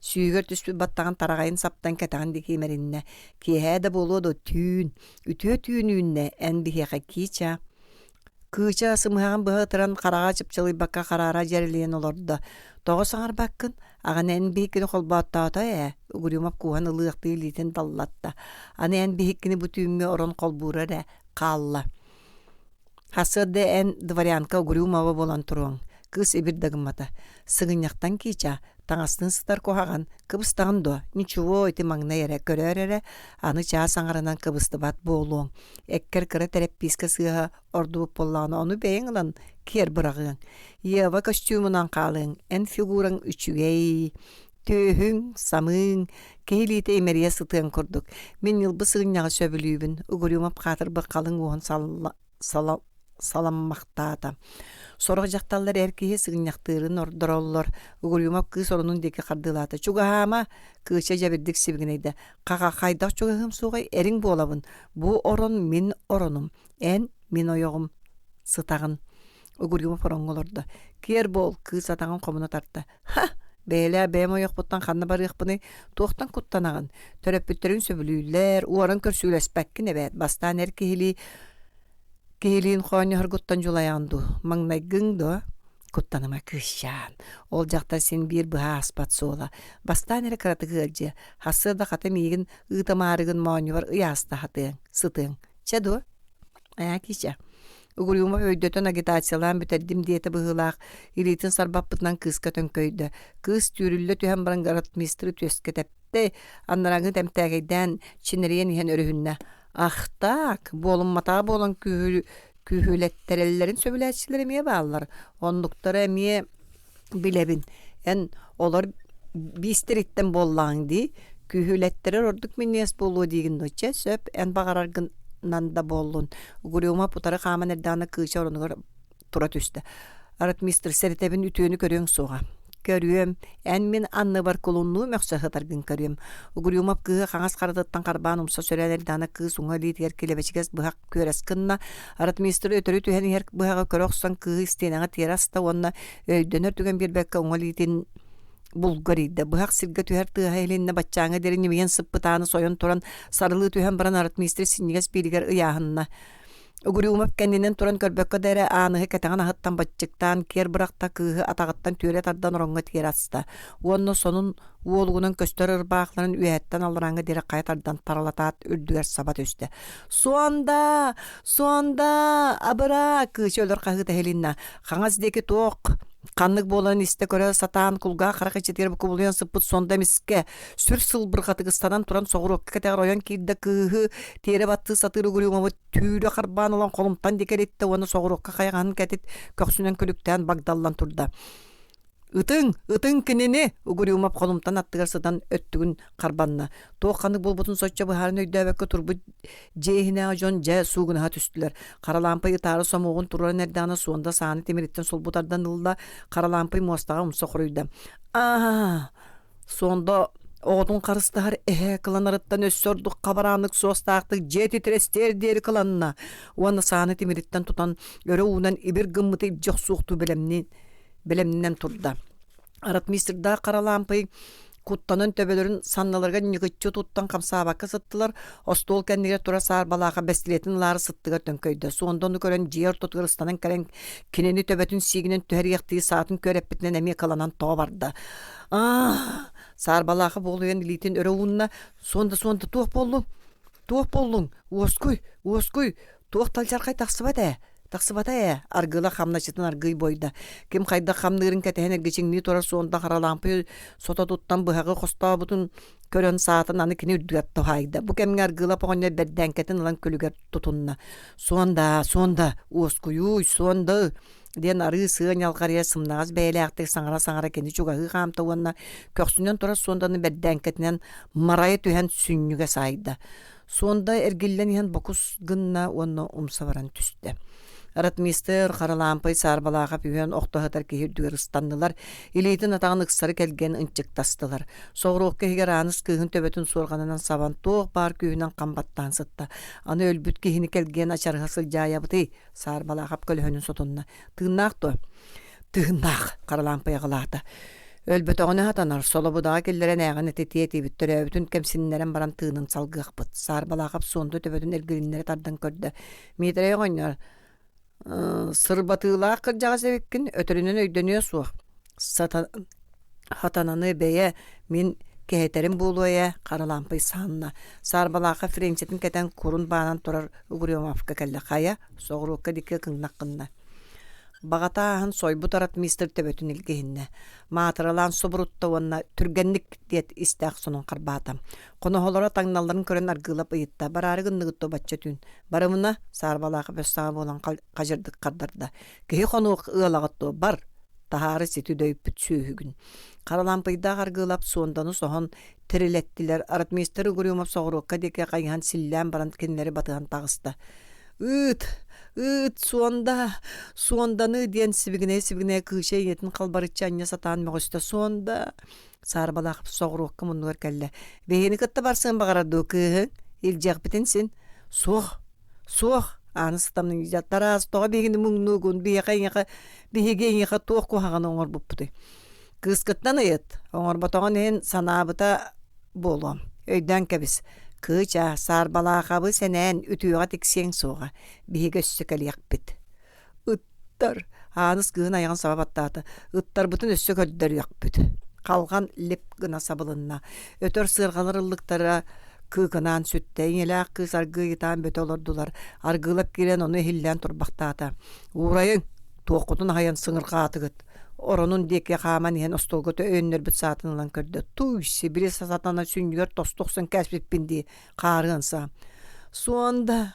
Сүүһүгэр түспүт баттаҕын тараҕайын саптан кэтэҕин диэки имэриннэ. «Киэһээ да буолуо дуо, түүн. Үтүө түүн үүннэ, эн биһиэхэ Кича!» Кыыча сымыһаҕын быһа ытыран хараҕа чыпчылыйбакка хараара дьэрэлийэн олордо. «Тоҕо саҥарбаккын? Аҕаны эн биһиккини холбооттоото ээ» Угрюмов кууһан ылыахтыы илиитин даллатта. «Аны эн биһиккини бу түүҥҥү орон холбуура эрэ хаалла. Сарсыарда эн дворянка Угрюмова буолан туруоҥ». Кыыс ибир да гыммата. «Сыгынньахтан Кича, таҥастыын сытар куһаҕан, кыбыстаҕын дуо? Ничего, ити маҥнай эрэ, көрөөр эрэ, аны чаас аҥарынан кыбыстыбат буолуоҥ. Эккэр кыра тэрэппиискэ сыыһа ордубут буоллаҕына, ону бэйэҥ ылан киэр быраҕыаҥ. Ева көстүүмүнэн хаалыаҥ, эн фигураҥ үчүгэй, түөһүҥ, самыыҥ, киһи илиитэ имэрийэ сытыаҥ курдук. Мин ньылбы сыгынньаҕы сөбүлүүбүн, Угрюмов хаатырбыт халыҥ уоһун сала саламмахтаата. Сорох дьахталлар эр киһи сыгынньахтыырын ордороллор. Угрюмов кыыс оронун диэки хардыылаата. «Чугаһаама!» Кыыча дьэбирдик сибигинэйдэ. «Хаха, хайдах чугаһыам суоҕай, эриҥ буолабын. Бу орон мин оронум, эн мин ойоҕум. Сытаҕын». Угрюмов ороҥҥо олордо. «Киэр буол!» Кыыс атаҕын хомуна тарта. «Ха! Бэйэлээх бэйэм ойохпуттан ханна барыахпыный? Туохтан куттанаҕын? Төрөппүттэриҥ сөбүлүүллэр, уоран көрсүүлэспэккин эбээт. Бастаан эр киһилии киһилиин хоонньоһоргуттан дьулайаҕын дуу? Маҥнайгыҥ дуо? Куттаныма кыысчаан. Ол дьахтар син биир быһа ааспат суола. Бастаан эрэ кыратык ыалдьыа. Сарсыарда хата миигин ыытамаарыгын моонньубар ыйааста сатыаҥ, сытыаҥ. Чэ дуо? Ээ, Кича. Угрюмов өйдөтөн агитациялаан бүтэрдим диэтэ быһыылаах, илиитин сарбаппытынан кыыска төҥкөйдө. Кыыс түүрүллэ түһэн баран ротмистры түөскэ тэптэ, анарааҥҥы тэмтээкэйдээн чинэрийэн иһэн өрүһүннэ. Ах так, буолумматаҕа буолан күүһүлэттэрэллэрин сөбүлээччилэр эмиэ бааллар. Оннуктары эмиэ билэбин. Эн олор биистэриттэн буоллаҕыҥ дии. Күүһүлэттэрэр ордук минньигэс буолуо диигин дуо? Чэ, сөп, эн баҕараргынан да буоллун. Угрюмов утары хааман эрдэҕинэ кыыча оронугар тура түстэ. Ротмистр сэрэтэбин үтүөнү көрүөҥ суоҕа. Көрүөм, эн мин анныбар кулуннуу мөхсө сытаргын көрүөм. Угрюмов кыыһы хаҥас харатыттан харбаан умса сөрөөн эрдэҕинэ кыыс уҥа илиитигэр килэбэчигэс быһах күөрэс гынна. Ротмистр өтөрү түһэн иһэр быһаҕы көрө охсон кыыһы истиэнэҕэ тиэрэ аста уонна өйдөнөр түгэн биэрбэккэ уҥа илиитин булгу эрийдэ. Быһах сиргэ түһэр тыаһа иһилиннэ баччааҥҥа диэри ньимийэн сыппыт ааны сойон туран сарылыы түһэн баран ротмистр синньигэс биилигэр ыйааһынна. Угрюмов кэннинэн туран көрбөккө да эрэ ааныһы кэтэҕин аһыттан баччыктаан киэр бырахта кыыһы атаҕыттан түөрэ тардан ороҥҥо тиэрэ аста уонна сонун уолугунан көстөр ырбаахларын үөһэттэн алларааҥҥа диэри хайа тардан таралатаат үрдүгэр саба түстэ. «Суонда! Суонда! Абыраа!» кыыча өлөр хаһыыта иһилиннэ. Хаҥас диэки туох ханнык буоларын истэ-көрө сатаан кулгаах харах иччитигэр кубулуйан сыппыт Суонда эмискэ сүр сылбырҕатык ыстанан туран соҕуруокка кэтэҕэр ойон киирдэ кыыһы тиэрэ баттыы сатыыр Угрюмовы түүрэ харбаан ылан холумтан диэки эриттэ уонна соҕуруокка хайаҕаһын кэтит көхсүнэн күлүктээн багдаллан турда. Ытыҥ! Ытыҥ кинини! Угрюмов холумтан аттыгар сытан өттүгүн харбанна. Туох ханнык буолбутун соччо быһааран өйдөөбөккө турбут дьиэ иһинээҕи дьон дьэ суугунаһа түстүлэр. Харалаампай ытаары сомуоҕун туран эрдэҕинэ Суонда сааны тимириттэн сулбу тардан ылла, Харалаампай муостаҕа умса хоруйда. Аа! Суонда оҕотун харыстаһар эһэ кыланарыттан өссө ордук хабарааннык суостаахтык дьиэ титирэстиэр диэри кыланна уонна сааны тимириттэн тутан өрө уунан ибир гыммыты илдьэ охсуохтуу бэлэмни бэлэмнэнэн турда. Ротмистрдаах Харалаампый куттанан төбөлөрүн санныларыгар ньыкыччы туттан хамсаабакка сыттылар, остуол кэннигэр тура саарбалааха бэстилиэтин ылаары сыттыгар төҥкөйдө. Суонда ону көрөн дьиэ ортотугар ыстанан кэлэн кинини төбөтүн сиигинэн түһэриэхтии саатын күөрэппитинэн эмиэ кыланан тоҕо барда. Аа! Саарбалааха буолуйан илиитин өрө уунна. Суонда, Суонда, туох буоллуҥ? Туох буоллуҥ? Уоскуй, уоскуй! Туох да алдьархай тахсыбат ээ. Тахсыбата ээ, аргыла хамначытын аргыый буойда. Ким хайдах хамныырын кэтэһэн эргичиҥнии турар суонда Харалаампый сото туттан быһаҕы хостообутун көрөн саатын аны кини үрдүгэр туһаайда. Бу кэмҥэ Аргыылап оҕонньор бэрдээҥкэтин ылан күлүгэр тутунна. Суонда, суонда, уоскуйууй, суонда диэн арыы сыа ньалҕарыйа сымнаҕас бэйэлээхтик саҥара-саҥара кини чугаһыы хаамта уонна көхсүнэн турар суонданы бэрдээҥкэтинэн марайа түһэн сүнньүгэ саайда. Суонда эргиллэн иһэн бокус гынна уонна умса баран түстэ. Ротмистр Харалаампай саарбалаахап үһүөн охто сытар киһи үрдүгэр ыстаннылар, илиитин атаҕын ыксары кэлгэн ынчыктастылар. Соҕуруокка иһигэр Ааныс кыыһын төбөтүн суорҕанынан сабан туох баар күүһүнэн хам баттаан сытта. Аны өлбүт киһини кэлгиэн ачарыһа сылдьаайабытый? Саарбалаахап көлөһөнүн сотунна. Тыыннаах дуо? Тыыннаах, Харалаампай аҕылаата. Өлбөтөҕүнэ сатанар, солобудаҕа киллэрэн ээҕин этитиэ этибит, төрөөбүтүн кэмсиннэрэн баран тыынын салгыахпыт. Саарбалаахап суонду төбөтүн эргилиннэрэ тардан көрдө. Миитэрэй оҕонньор, сырбатыылаах кырдьаҕас эбиккин, өтөрүнэн өйдөнүө суох. Сатананы бэйэ мин кэһэтэрим буолуо ээ, Харалаампый саанна. Саарбалаахха френчитин кэтэн курун баанан турар Угрюмовка кэллэ. Хайа, соҕуруокка диэки кыҥнах гынна. Баҕата ааһан сойбут ротмистр төбөтүн илгиһиннэ. Маатыралаан субурутта уонна түргэнник диэт истээх сонун харбаата. Хоноһолоро таҥналларын көрөн Аргыылап ыйытта. Бараары гынныгыт дуо бачча түүн? Барымына, саарбалаах өс саҕа буолан хадьырдык хардарда. Киһи хонуох ыалаҕыт дуо? Бар! Таһаары сити дөйүппүт сүөһүгүн. Харалампыйдаах Аргыылап суонданы соһон тирилэттилэр. Ротмистр Угрюмов соҕуруокка диэки хайыһан силлээн баран кинилэри батыһан таҕыста. Ыыт! Ыыт! Суонда! Суонданы! диэн сибигинэйэ-сибигинэйэ кыыча ийэтин халбарыччы анньа сатаан мөҕүстэ. Суонда! Саарбалаах соҕуруокка муннугар кэллэ. Биһигини кытта барсыан баҕарар дуу кыыһыҥ? Илдьиэхпитин син. Суох! Суох! Ааны сытамнын Тараас, тоҕо биһигини муҥнуугун? Биһиэхэ эйиэхэ биһиги эйиэхэ туох куһаҕаны оҥорбуппутуй? Кыыскыттан ыйыт, оҥорботоҕун иһин санаабыта буолуом. Өйдөөн кэбис, Кыыча, саарбалаахабы сэнээн үтүөҕэ тиксиэҥ суоҕа, биһиги өссө кэлиэхпит. Ыттар, Ааныс кыыһын айаҕын саба баттаата, ыттарбытын өссө көрдөрүөхпүт. Халҕан лип гына сабылынна. Өтөр сыарҕалар ыллыктара кыыкынаан сүттэ. Ийэлээх кыыс аргыый ытаан бөтө олордулар. Аргыылап киирэн ону иһиллээн турбахтаата. Уурайыҥ, туоххутун аһайан сыҥырҕаатыгыт. Оронун диэки хааман иһэн остуолга өйөннөрбүт саатын ылан көрдө. Туй, сибили сатана сүнньүгэр тосту охсон кээспиппин дии, хаарыан саам. Суонда,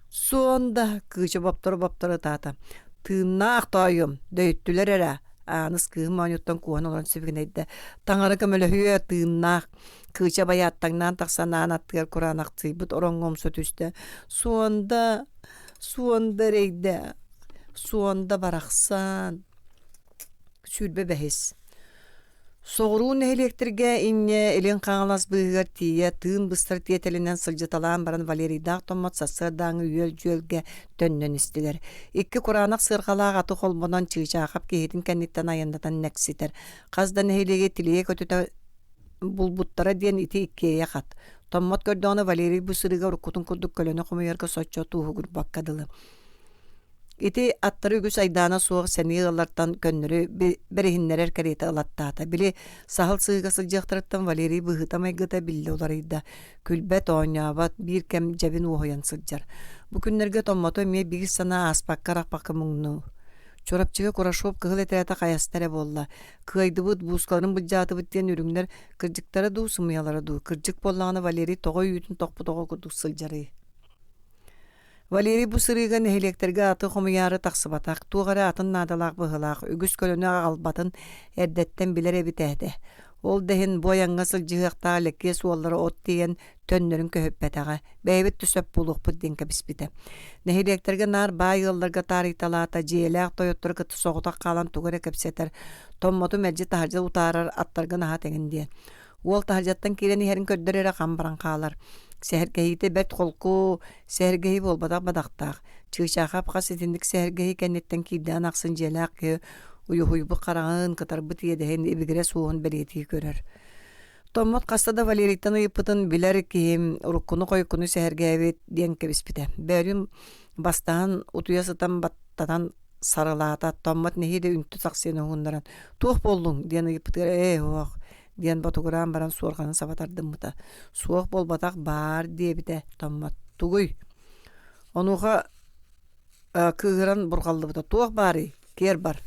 суонда, кыыча бопторо-бопторо ытаата. Тыыннаах тоойуом, дөйүттүлэр эрэ. Ааныс кыыһым моонньуттан кууһан олорон сибигинэйдэ. Таҥара көмөлөһүө, тыыннаах. Кыыча байааттаҥнаан тахсан аан аттыгар кураанахсыйбыт ороҥҥо умса түстэ. Суонда, Суонда эрэйдээх, Суонда барахсан. 25. Соҕуруу нэһилиэктэргэ инньэ Илин Хаҥалас быыһыгар тиийэ тыын быстар тиэтэлинэн сылдьыталаан баран Валерийдаах Томмот сарсыардааҥҥы үөл-дьүөлгэ төннөн истилэр. Икки кураанах сыарҕалаах аты холбонон Чыычаахап киһитин кэнниттэн айаннатан нэкситэр. Хас да нэһилиэги тилийэ көтүтэ булбуттара диэн ити иккиэйэх ат. Томмот көрдөҕүнэ Валерий бу сырыыга уруккутун курдук көлөнү хомуйарга соччо тууһугурбакка дылы. Ити аттары үгүс айдаана суох сэниэ ыаллартан көннөрү бэриһиннэрэр кэриэтэ ылаттаата. Били саһыл сыһыыга сылдьыахтарыттан Валерий быһыыта-майгыта биллэ уларыйда. Күлбэт, оонньообот, биир кэм дьэбин уоһуйан сылдьар. Бу күннэргэ Томмоту эмиэ биир санаа ааспакка-арахпакка муҥнуур. Чурапчыга Курашов кыһыл этэрээтэ хайаста эрэ буолла. Кыайдыбыт, буускаларын былдьаатыбыт диэн үрүҥнэр кырдьыктара дуу, сымыйалара дуу? Кырдьык буоллаҕына Валерий тоҕо үүтүн тохпут оҕо курдук сылдьарый? Валерий бу сырыыга нэһилиэктэргэ аты хомуйаары тахсыбатах, туох эрэ атын наадалаах быһыылаах, үгүс көлөнү аҕалбатын эрдэттэн билэр эбит этэ. Ол да иһин бу айаҥҥа сылдьыһыахтаах Лэкиэс уоллара от тиэйэн төннөрүн көһүппэтэҕэ, бэйэбит да сөп буолуохпут диэн кэбиспитэ. Нэһилиэктэргэ наар баай ыалларга таарыйталаата, дьиэлээх тойоттору кытта соҕотох хаалан тугу эрэ кэпсэтэр, Томмоту мэлдьи таһырдьа утаарар аттаргын аһат эҥин диэн. Уол таһырдьаттан киирэн иһэрин көрдөр эрэ хам баран хаалар. Сэһэргэһиитэ бэрт холку, сэһэргэһии буолбатах бадахтаах. Чыычаахап хас итинник сэһэргэһии кэнниттэн киирдэҕин ахсын дьиэлээх киһи уйуһуйбут хараҕын, кытарбыт иэдэһин, ибигирэс уоһун бэлиэтии көрөр. Томмот хаста да Валерийтан ыйыппытын билэр киһим уруккуну-хойуккуну сэһэргээбит диэн кэбиспитэ. Бөөлүүн бастаан утуйа сытан баттатан сарылаата. Томмот нэһиилэ үнтү сахсыйан уһуннаран «Туох буоллуҥ?» диэн ыйыппытыгар «Ээ, суох» диэн ботугураан баран суорҕанын саба тардыммыта. «Суох буолбатах, баар» диэбитэ Томмот. «Тугуй?» Онуоха. кыыһыран бурҕаллыбыта. Туох баарый? Киэр бар.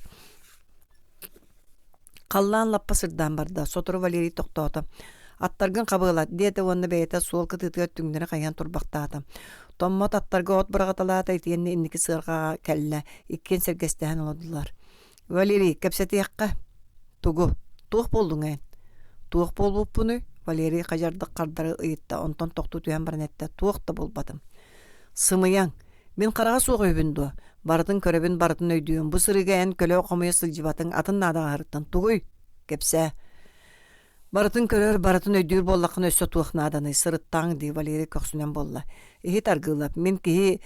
Халлаан лаппа сырдаан барда. Сотору Валерий тохтоото. «Аттаргын хабыалат» диэтэ уонна бэйэтэ суол кытыытыгар түҥнэри хайыһан турбахтаата. Томмот аттарга от быраҕыталаата итиэннэ инники сыарҕаҕа кэллэ. Иккиэн сэргэстэһэн олордулар. «Валерий, кэпсэтиэххэ?» «Тугу? Туох буоллуҥ эн?» «Туох буолбуппунуй?» Валерий хадьардык хардары ыйытта, онтон тохтуу түһэн баран эттэ: «Туох да буолбатым». «Сымыйаҥ! Мин хараҕа суох үһүбүн дуо? Барытын көрөбүн, барытын өйдүүбүн. Бу сырыыга эн көлө хомуйа сылдьыбатыҥ, атын наадаҕа аһарыттан. Тугуй? Кэпсээ. Барытын көрөр, барытын өйдүүр буоллаххына өссө туох нааданый? Сырыттаҕыҥ дии, Валерий көхсүнэн буолла. Иһит аргыылап, мин киһи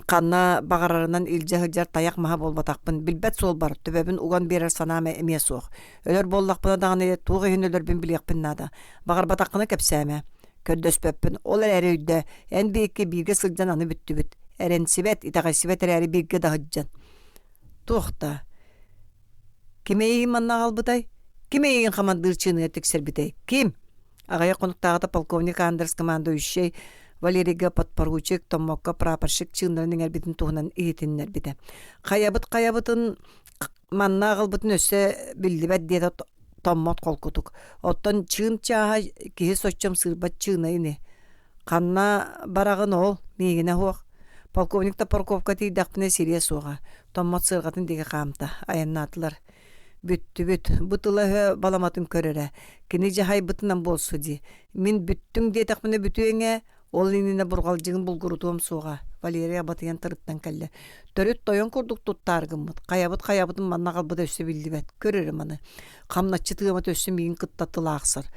ханна баҕарарынан илдьэ сылдьар тайах маһа буолбатахпын. Билбэт суолбар төбөбүн уган биэрэр санаам эмиэ суох. Өлөр буоллахпына даҕаны туох иһин өлөрбүн билиэхпин наада. Баҕарбатаххына кэпсээмэ. Көрдөспөппүн, ол эрээри өйдөө, эн биһикки бииргэ сылдьан аны бүттүбүт. Эрэнсибэт, итэҕэйсибэт эрээри бииргэ да сылдьан. Туох да. Ким эйигин манна аҕалбытай? Ким эйигин хамандыыр чыыныгар тиксэрбитэй? Ким? Аҕыйах хонуктааҕыта полковник Андрес командующай Валерийга подпоручик, Томмокко прапорщик чыыннарын иҥэрбитин туһунан иһитиннэрбитэ. Хайабыт хайабытын Манна аҕалбытын өссө биллибэт диэтэ Томмот холкутук. Оттон чыын чааһа киһи соччо ымсыырбат чыына ини. Ханна бараҕын ол, миигинэ суох. Полковник Топорковка тиийдэхпинэ сириэ суоҕа. Томмот сыарҕатын диэки хаамта. Айаннаатылар. Бүттүбүт. Бу тыла-өһө баламатын көр эрэ. Кини дьаһайбытынан буолсу дии. Мин бүттүҥ диэтэхпинэ бүтүөҥ ээ. Ол иннинэ бурҕалдьыгын булгурутуом суоҕа, Валерий абатыйан тырыттан кэллэ. Төрүт тойон курдук туттаар гыммыт, хайабыт хайабытын манна аҕалбыта өссө биллибэт, көр эрэ маны. Хамначчыт ыамата өссө миигин кытта тыл аахсар.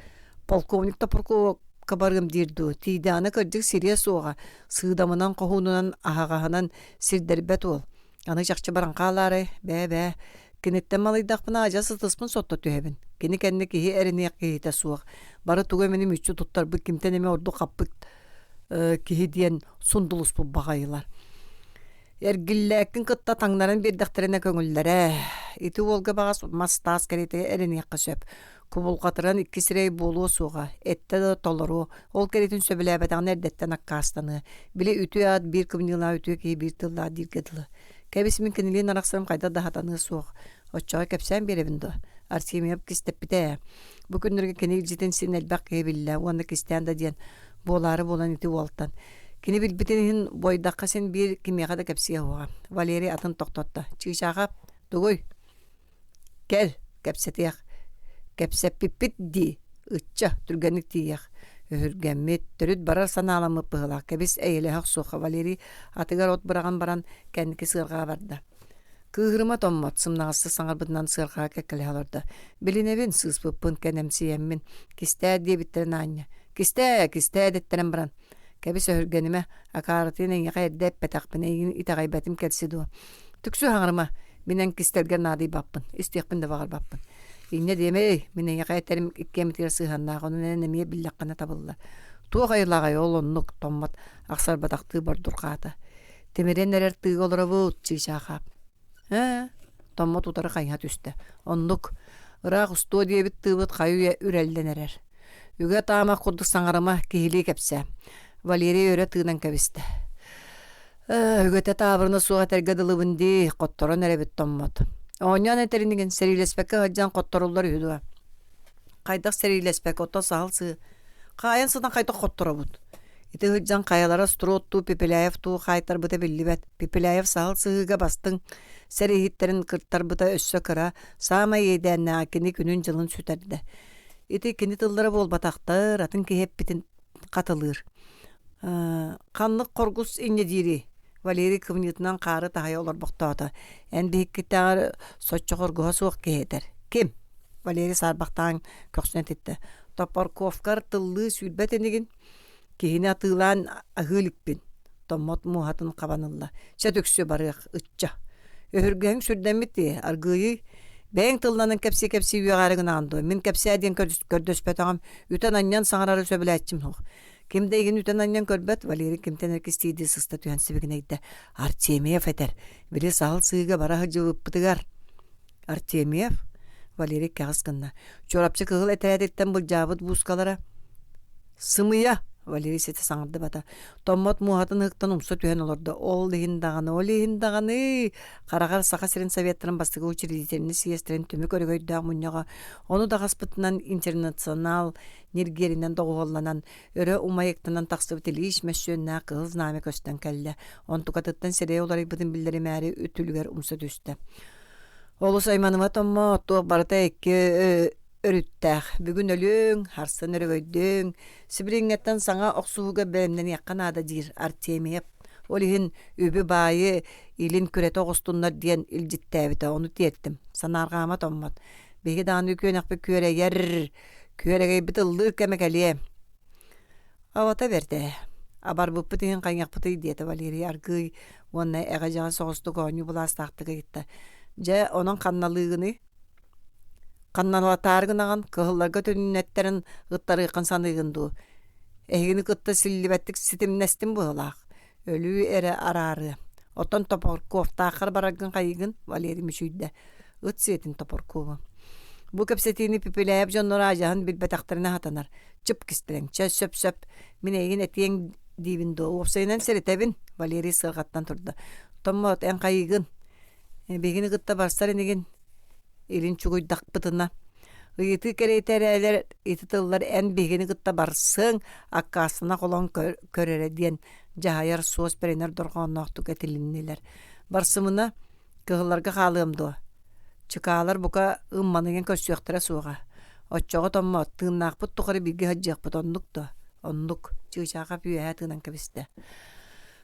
Полковник Топорковка барыам диир дуу, тиийдэҕинэ кырдьык сириэ суоҕа, сыыдамынан хоһуунунан аһаҕаһынан сирдэрбэт уол. Аны чахчы баран хаалаарай, бээ-бээ, киниттэн малыйдахпына адьас ытыспын сотто түһэбин. Кини кэннэ киһи эрэниэх киһитэ суох. Бары тугу эмэни мүччү туттарбыт кимтэн эмэ ордук хаппыт киһи диэн сундулуспут баҕайылар. Эргиллээккин кытта таҥнаран биэрдэхтэринэ көҥүллэрэ. Ити уолга баҕас мас-таас кэриэтэ эрэниэххэ сөп. Кубулҕатыран икки сирэй буолуо суоҕа, эттэ да толоруо, ол кэриэтин сөбүлээбэтэҕинэ эрдэттэн аккаастаныа. Били үтүө аат биир кымньыылаах үтүө киһи биир тыллаах дииргэ дылы. Кэбис мин кинилиин арахсарым хайдах да сатаныа суох. Оччоҕо кэпсээн биэрэбин дуо? Артемьев кистэппитэ ээ. Бу күннэргэ кини илдьитин син элбэх киһи биллэ уонна кистээн да диэн буолаары буолан ити уолтан. Кини билбитин иһин буойдахха син биир кимиэхэ да кэпсиэ суоҕа. Валерий атын тохтотто. Чыычааҕа, тугуй? Кэл, кэпсэтиэх. Кэпсэппиппит дии, ычча, түргэнник тиийиэх. Өһүргэммит, төрүт барар санааламмыт быһыылаах, кэбис эйэлэһэ охсуохха Валерий атыгар от быраҕан баран кэнники сыарҕаҕа барда. Кыыһырыма томмот, сымнаҕастык саҥарбытынан сыарҕаҕа кэккэлэһэ олордо. Билинэбин, сыыспыппын, кэнэмсийэммин. Кистээ диэбиттэрин аанньа. Кистээ, кистээ дэттэрэн баран. Кэбис өһүргэнимэ, акаарытын эйиэхэ эрдэ эппэтэхпин, эйигин итэҕэйбэтим кэлси дуо. Түксү хаҥырыма, мин эн кистэлгэр наадыйбаппын, истиэхпин да баҕарбаппын. Инньэ диэмэй, мин эйиэхэ этэрим иккиэммитигэр сыһыаннаах, онон эн эмиэ биллэххинэ табыллар. Туох айылааҕай ол оннук, Томмот ахсарбатахтыы бордурҕаата. Тимирэн эрэр тыыга олоробут, чыычаахаап. Ээ, Томмот утары хайыһа түстэ. Оннук, ыраах устуо диэбит тыыбыт хайы-үйэ үрэллэн эрэр. Үгэ таамах курдук саҥарыма, киһилии кэпсээ. Валерий өрө тыынан кэбистэ. Ээ, үгэтэ таабырына суох этэргэ дылыбын дии, хотторон эрэбит Томмот. Оонньоон этэринигин сэриилэспэккэ сылдьан хотторуллар үһү дуо? Хайдах сэриилэспэккэ, оттон саһыл сыы. Хаайан сытан хайдах хотторобут? Ити сылдьан хайалара Строд дуу, Пепеляев дуу хаайтарбыта биллибэт. Пепеляев саһыл сыһыыга бастыҥ сэрииһиттэрин кыртарбыта өссө кыра, саамай иэдээннээҕэ кини күнүн-дьылын сүтэрдэ. Ити кини тыллара буолбатахтар, атын киһи эппитин хатылыыр. Ханнык хоргус инньэ диирий? Валерий кымньыытынан хаары таһыйа олорбохтоото. Эн биһиккитээҕэр соччо хоргуһа суох киһи этэр. Ким? Валерий саарбахтаан көхсүнэн этиттэ. Топорковкар тыллыы сүүрбэт инигин. Киһини атыылаан аһыы иликпин. Томмот муоһатын хабан ылла. Чэ түксү барыах, ычча. Өһүргэһиҥ сүрдэммит дии, аргыыйый. Бэйэҥ тылланан кэпсии-кэпсии үөҕээри гынаҕын дуо? Мин кэпсээ диэн көрдөспөтөҕүм, үтэн-анньан саҥарары сөбүлээччим суох. Ким да игин үтэн-анньан көрбөт, Валерий кимтэн эрэ кистиирдии сыста түһэн сибигинэйдэ. Артемьев этэр, били саһыл сыыга бара сылдьыбыппытыгар. Артемьев? Валерий кэҕис гынна. Чурапчы кыһыл этэрээтиттэн былдьаабыт буускалара. Сымыйа! Валерий ситэ саҥардыбата. Томмот муоһатын ыһыктан умса түһэн олордо. Ол иһин даҕаны, ол иһин даҕаны хараҕар Саха сирин Советтарын бастакы учредительнай съезтэрин түмүк өрөгөйдөөх мунньаҕа ону даҕаспытынан интернационал ньиргиэринэн доҕуһуолланан өрө умайыктанан тахсыбыт Ильич мөссүөннээх кыһыл знамя көстөн кэллэ. Онтукатыттан сирэйэ уларыйбытын биллэримээри үтүлүгэр умса түстэ. Олус айманыма Томмоо, туох барыта икки өрүттээх. Бүгүн өлүөҥ, харсын өрөгөйдүөҥ, сибилиҥҥэттэн саҥа охсуһууга бэлэмнэниэххэ наада диир Артемьев. Ол иһин үбү-баайы илин күрэтэ оҕустуннар диэн илдьиттээбитэ, ону тиэртим. Санаарҕаама томмот. Биһиги даҕаны күөнэхпит күөрэйэр, күөрэгэйбит ыллыыр кэмэ кэлиэ. Абата бэрт ээ. Абарбыппыт иһин хайыахпытый диэтэ Валерий аргыый уонна эҕэ-дьэҕэ соҕустук оонньуу былаастаахтык ыйытта. Дьэ, онон ханналыыгыный? Ханналатаары гынаҕын, кыһылларга төнүннэттэрэн ыттарыаххын саныыгын дуу? Эһигини кытта силлибэттик ситимнэстим быһыылаах. Өлүү эрэ араарыа. Оттон Топорковтааххар бараргын хайыыгын? Валерий мүчүйдэ. Ыт сиэтин Топоркову. Бу кэпсэтиини Пепеляев дьонноро адьаһын билбэтэхтэринэ сатанар. Чып кистэлэҥ. Чэ, сөп-сөп. Мин эйигин этиэҥ диибин дуо? Уопсайынан сэрэтэбин, Валерий сыарҕаттан турда. Томмот, эн хайыыгын? Биһигини кытта барсар инигин илин чугуйдахпытына ыйытыы кэриэтэ эрээлэр ити тыллар эн биһигини кытта барсыаҥ аккаастана холон көр эрэ диэн дьаһайар суос бэринэр дорҕоонноохтук этилиннилэр барсымына кыһылларга хаалыам дуо чыкаалар бука ымманыйан көрсүөхтэрэ суоҕа оччоҕо томмот тыыннаахпыт тухары бииргэ сылдьыахпыт оннук дуо оннук чыычаахап үөһэ тыынан кэбистэ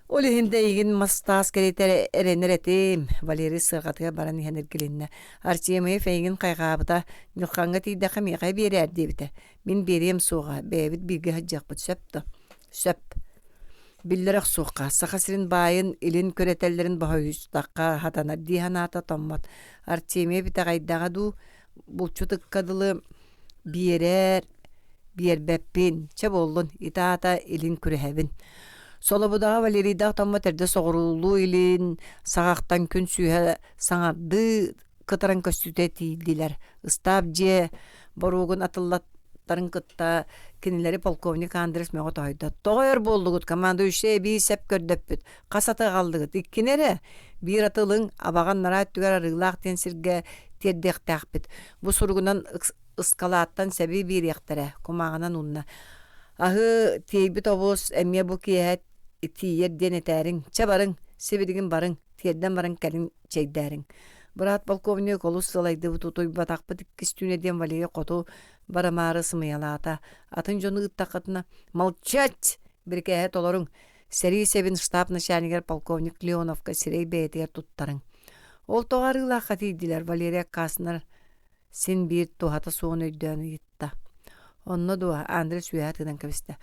Ол иһин да эйигин мас-таас кэриэтэ эрэнэр этим, Валерий сыарҕатыгар баран иһэн эргилиннэ. Артемьев эйигин хайҕаабыта, Ньуххаҥҥа тиийдэххэ миэхэ биэрээр диэбитэ. Мин биэриэм суоҕа, бэйэбит бииргэ сылдьыахпыт сөп дуо? Сөп. Биллэрэ охсуохха, Саха сирин баайын илин күрэтэллэрин боһойустахха сатанар дии санаата томмот. Артемьев итэҕэйдэҕэ дуу, булчут ыкка дылы биэрэр биэрбэппин чэ буоллун ити аата илин күрэһэбин Солобудаҕа Валерийдаах Томмот эрдэ соҕуруулуу илин саҕахтан күн сүүһэ саҥардыы кытаран көстүүтэ тиийдилэр. Ыстаап дьиэ боруогун атыллаттарын кытта кинилэри полковник Андрес мөҕө тоһуйда. Тоҕо өр буоллугут, командующай эбии сэп көрдөппүт. Хас аты аҕаллыгыт? Иккини эрэ. Биир аты ылыҥ, абаҕан нараа өттүгэр арыылаах диэн сиргэ тиэрдиэхтээхпит. Бу суругунан ыскалааттан сэби биэриэхтэрэ, кумааҕынан уунна. Аһы тиэйбит обуос эмиэ бу киэһэ тиийэр диэн этээриҥ. Чэ барыҥ, сибилигин барыҥ, тиэрдэн баран кэлин чэйдээриҥ. Быраат полковник олус сылайдыбыт утуйбатахпыт иккис түүнэ диэн Валерий хоту барымаары сымыйалаата. Атын дьону ыыттаххытына «Молчать!» бирикээһи толоруҥ. Сэрии сэбин штаб начальнигар полковник Леоновка сирэй бэйэтигэр туттарыҥ. Ол тоҕо арыылаахха тиийдилэр Валерий Каснер син биир туһата суоҕун өйдөөн ыйытта. Онно дуо Андрей үөһэ тыынан кэбистэ.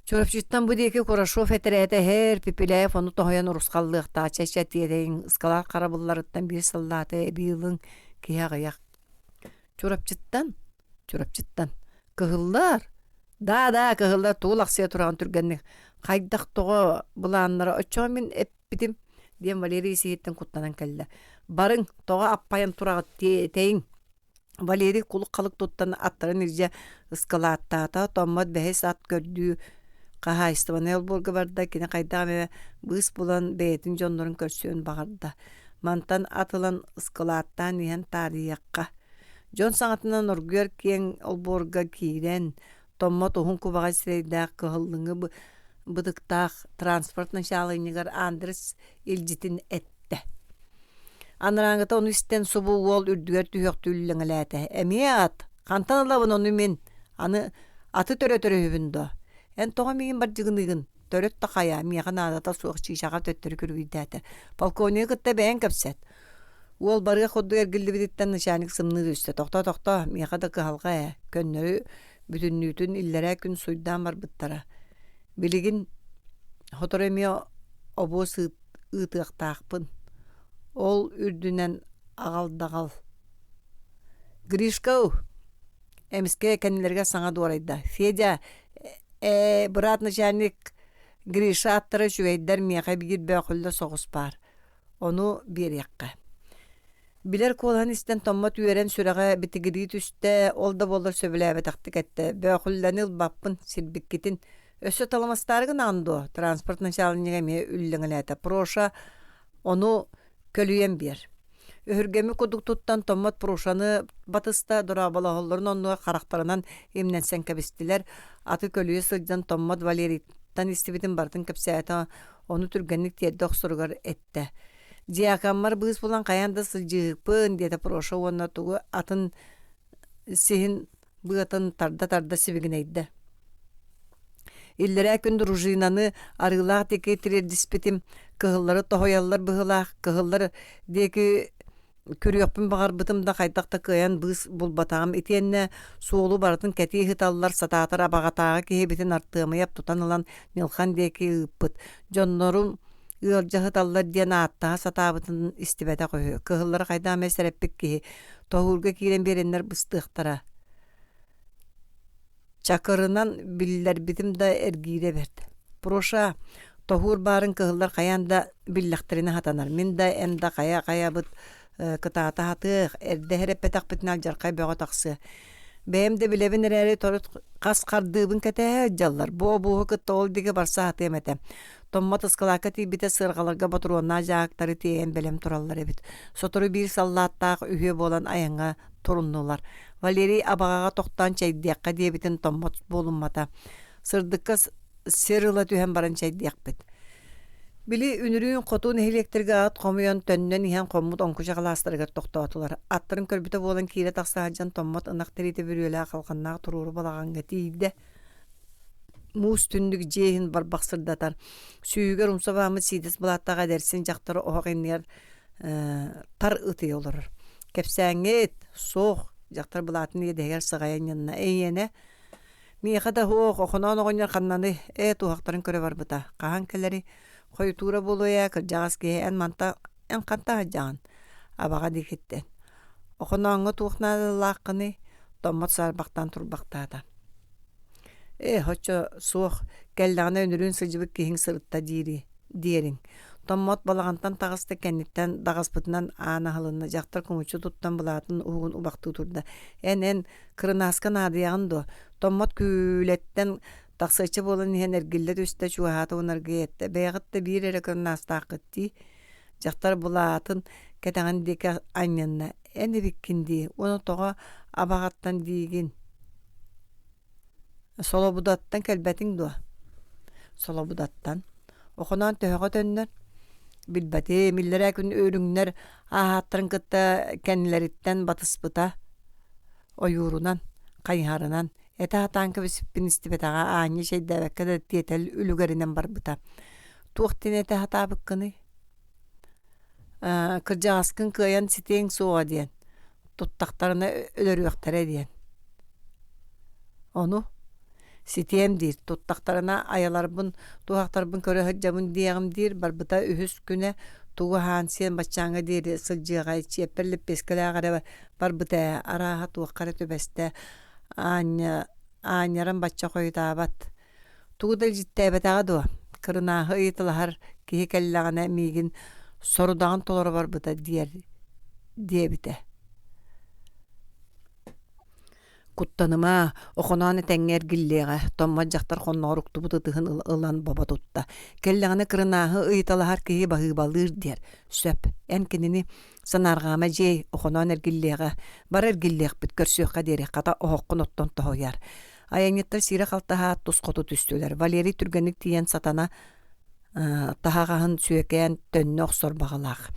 Чурапчыттан бу диэки Курашов этэрээтэ иһэр, Пепеляев ону тоһуйан урусхаллыахтаах чэ-чэ тиэтэйиҥ ыскалаах харабылларыттан биир сыллаата эбии ылыҥ киһи аҕыйах. Чурапчыттан? Чурапчыттан. Кыһыллар? Да-да, кыһыллар тугу лахсыйа тураҕын түргэнник. Хайдах тоҕо былааннара оччоҕо мин эппитим диэн Валерий ис-иһиттэн куттанан кэллэ. Барыҥ, тоҕо аппайан тураҕыт тиэтэйиҥ. Валерий кулук-халык туттан аттарын илдьэ ыскалааттаата, Томмот бэһис ат көрдүү хаһаайыстыбаннай олбуорга барда, кини хайдах эмэ быыс булан бэйэтин дьоннорун көрсүөн баҕарда. Мантан ат ылан ыскылааттаан иһэн таарыйыахха. Дьон саҥатынан оргуйар киэҥ олбуорга киирэн, Томмот уһун кубаҕай сирэйдээх кыһыллыҥы бытыктаах транспорт начаалынньыгар Андрес илдьитин эттэ. Анарааҥҥыта ону истэн субу уол үрдүгэр түһүөхтүү үллэҥэлээтэ. «Эмиэ ат! Хантан ылабын ону мин? Аны аты төрөтөр үһүбүн дуо? Эн тоҕо миигин бардьыгыныыгын? Төрөт да хайаа, миэхэ наадата суох чыычааҕа төттөрү күргүйдээтэ. Полковнигы кытта бэйэҥ кэпсэт. Уол барыах курдук эргиллибититтэн начальник сымныы түстэ. Тохтоо, тохтоо, миэхэ да кыһалҕа ээ, көннөрү бүтүннүүтүн иллэрээ күн суйдаан барбыттара. Билигин сотору эмиэ обуос ыытыахтаахпын. Ол үрдүнэн аҕал-даҕал. Гришка эмискэ кэннилэригэр саҥа дуорайда. Федя, ээ, быраат начальник Гриша аттара үчүгэйдэр миэхэ биир бөөхүллэ соҕус баар. Ону биэриэххэ. Билэр куолаһын истэн Томмот үөрэн сүрэҕэ битигирии түстэ, ол да буоллар сөбүлээбэтэхтик эттэ: «Бөөхүллэни ылбаппын, сирбиккитин. Өссө талымастаары гынаҕын дуо? Транспорт начальнига эмиэ үллэҥэлээтэ. Проша ону көлүйэн биэр. Өһүргэммит курдук туттан Томмот Прошаны батыста, дорооболоһоллорун оннугар харахтарынан имнэнсэн кэбистилэр. Аты көлүйэ сылдьан Томмот Валерийтан истибитин барытын кэпсээтэ, ону түргэнник тиэрдэ охсоругар эттэ. Дьиакаммар быыс булан хайаан да сылдьыыһыкпын, диэтэ Проша уонна тугу атын сиһин быатын тарда-тарда сибигинэйдэ. Иллэрээ күн дружинаны Арыылаах диэки тириэрдиспитим, кыһыллары тоһуйаллар быһыылаах, кыһыллар диэки күрүөхпүн баҕарбытым да хайдах да кыайан быыс булбатаҕым. Итиэннэ суолу барытын кэтии ыһыталлар, сатаатар абаҕатааҕы киһибитин Артыамыйап тутан ылан Ньылхан диэки ыыппыт. Дьоннорум ыалдьа сыталлар диэн ааттаһа сатаабытын истибэтэх үһү. Кыһыллары хайдах эмэ сэрэппит киһи тоһуурга киирэн биэрэннэр быстыахтара. Чакырынан биллэрбитим да эргиирэ бэрт. Проша, тоһуур баарын кыһыллар хайаан да биллэхтэринэ сатанар. Мин да, эн да хайа-хайабыт кытаата сатыах, эрдэ эрэппэтэхпитинэ алдьархай бөҕө тахсыа. Бэйэм да билэбин эрээри торут хас хардыыбын кэтэһэ сылдьаллар. Бу обуоһу кытта ол диэки барса сатыам этэ. Томмот ыскылаакка тиийбитэ сыарҕаларга ботуруоннаах дьааһыктары тиэйэн бэлэм тураллар эбит. Сотору биир саллааттаах үһүө буолан айаҥҥа туруннулар. Валерий абаҕаҕа тохтоон чэйдиэххэ диэбитин Томмот буолуммата. Сырдыкка сир ыла түһэн баран чэйдиэхпит. Били үнүрүүн хоту нэһилиэктэргэ ат хомуйан төннөн иһэн хоммут оҥкучах алаастарыгар тохтоотулар. Аттарын көрбүтэ буолан киирэ тахса сылдьан Томмот ынах тириитэ бүрүөлээх халҕаннаах туруору балаҕаҥҥа тиийдэ. Муус түннүк дьиэ иһин барбах сырдатар. Сүүһүгэр умса бааммыт сиидэс былааттаах эдэрсин дьахтары оһох иннигэр тар ытыйа олорор. Кэпсээҥҥит суох, дьахтар былаатын иэдэһигэр сыҕайан ньанна. Эйиэнэ Миэхэ да суох, Охоноон оҕонньор ханнаны, ээ туһахтарын көрө барбыта. Хаһан кэлэрий? Хойутуура буолуо ээ, кырдьаҕас киһи эн манта эн хантан сылдьаҕын? Абаҕа диэкиттэн. Охонооҥҥо туох наадалааххыный? Томмот саарбахтаан турбахтаата. Ээ, оччо суох, кэллэҕинэ үнүрүүн сылдьыбыт киһиҥ сырытта диири диэриҥ. Томмот балаҕантан таҕыста кэнниттэн даҕаспытынан аан аһылынна, дьахтар кумуччу туттан былаатын уһугун убахтыы турда. Эн, эн, кырынааска наадыйаҕын дуо? Томмот күүлэттэн тахсыаччы буолан иһэн эргиллэ түстэ, чугаһаата уонна аргыый эттэ: «Бэйэҕит да биир эрэ кырынаастааххыт дии» Дьахтар былаатын кэтэҕин диэки анньынна: «Эн эбиккин дии, уонна тоҕо абаҕаттан диигин? Солобудаттан кэлбэтиҥ дуо?» «Солобудаттан. Охоноон төһөҕө төннөр?» «Билбэтим, иллэрээ күн үрүҥнэр ааһааттарын кытта кэннилэриттэн батыспыта. Ойуурунан, хайыһарынан, этэ сатаан кэбиспиппин истибэтэҕэ, аанньа чэйдээбэккэ да тиэтэл үлүгэринэн барбыта. Туох диэн этэ сатаабыккыный?» Кырдьаҕаскын кыайан ситиэҥ суоҕа диэн, туттахтарына өлөрүөхтэрэ диэн. Ону ситиэм диир, туттахтарына айаларбын, туһахтарбын көрө сылдьабын диэҕим диир, барбыта үһүс күнэ тугу аһаан сиэн баччааҥҥа диэри сылдьыаҕай, чиэппэр лэппиэскэлээх эрэ барбыта ээ, арааһа туохха эрэ түбэстэ, аанньа аанньаран бачча хойутаабат Тугу да илдьиттээбэтэҕэ дуо? Кырынааһы ыйыталаһар киһи кэллэҕинэ миигин сорудаҕын толоро барбыта диэр диэбитэ. Куттаныма, Охоноон этэҥҥэ эргиллиэҕэ, Томмот дьахтар хонноҕор уктубут ытыһын ылан бобо тутта. Кэллэҕинэ кырынааһы ыйыталаһар киһи баһыыбалыыр диэр. Сөп, эн кинини санаарҕаама дьиэй, Охоноон эргиллиэҕэ. Бары эргиллиэхпит, көрсүөххэ диэри, хата оһоххун оттон тоһуйар. Айанньыттар сиирэ-халта тус хоту түстүлэр. Валерий түргэнник тиийэн сатана таһаҕаһын сүөкээн төннө охсор баҕалаах.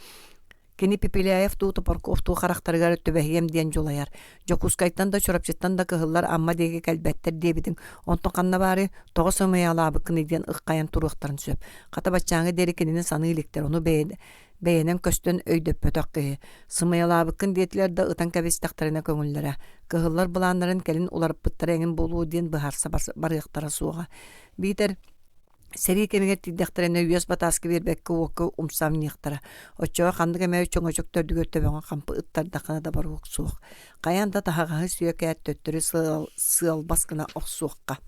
Кини Пепеляев дуу, Топорков дуу харахтарыгар түбэһиэм диэн дьулайар. Дьокуускайтан да, Чурапчыттан да кыһыллар Амма диэки кэлбэттэр диэбитиҥ, онтон ханна баарый, тоҕо сымыйалаабыккыный диэн ыххайан туруохтарын сөп. Хата баччааҥҥа диэри кинини саныы иликтэр, ону бэйэнэн көстөн өйдөппөтөх киһи. Сымыйалаабыккын диэтилэр да ытан кэбистэхтэринэ көҥүллэрэ. Кыһыллар былааннарын кэлин уларыппыттара эҥин буолуо диэн быһаарса барыахтара суоҕа. Биитэр сэрии кэмигэр тиийдэхтэринэ үөс батааска биэрбэккэ уокка умсамньыахтара. Оччоҕо ханнык эмэ чөҥөчөк төрдүгэр төбөҕүн хампы ыттардаххына да боруок суох. Хайаан да таһаҕаһы сүөкээт төттөрү сыалбас гына охсуохха.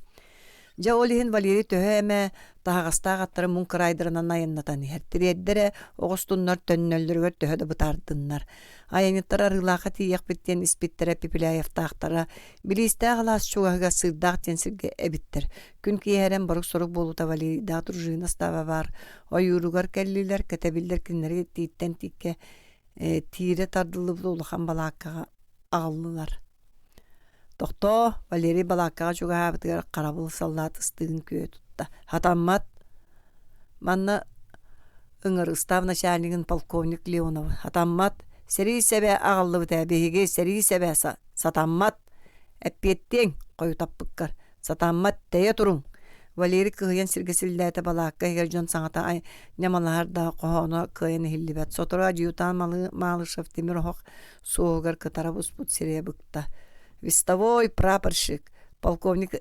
Дьэ ол иһин Валерий төһө эмэ таһаҕастаах аттары муҥ кыраайдарынан айаннатан иһэр. Тириэрдэрэ оҕустуннар төннөллөрүгэр төһө да бытаардыннар. Айанньыттар Арыылаахха тиийиэхпит диэн испиттэрэ Пепеляевтаахтара Билиистээх алаас чугаһыгар Сыырдаах диэн сиргэ эбиттэр. Күн киэһэрэн борук-сорук буолуута Валерийдаах дружина ыстааба баар ойууругар кэллилэр, кэтэбиллэр кинилэри тииттэн тииккэ тиирэ тардыллыбыт улахан балааккаҕа аҕаллылар. Тохтоо, Валерий балааккаҕа чугаһаабытыгар харабыл саллаат ыстыгын күө тутта. Хатаммат. Манна ыҥыр ыстаап начальнигын полковник Леонов. Хатаммат. Сэрии сэбэ аҕаллыбыт ээ биһиги сэрии сэбэ сатаммат. Эппиэттиэҥ хойутаппыккар. Сатаммат тэйэ туруҥ. Валерий кыһыйан сиргэ силлээтэ балаакка иһигэр дьон саҥата ньамалаһар да хоһооно кыайан иһиллибэт. Сотору адъютант Малышев тимир оһох суоһугар кытара буспут сирэйэ быкта. Вестовой прапорщик, полковник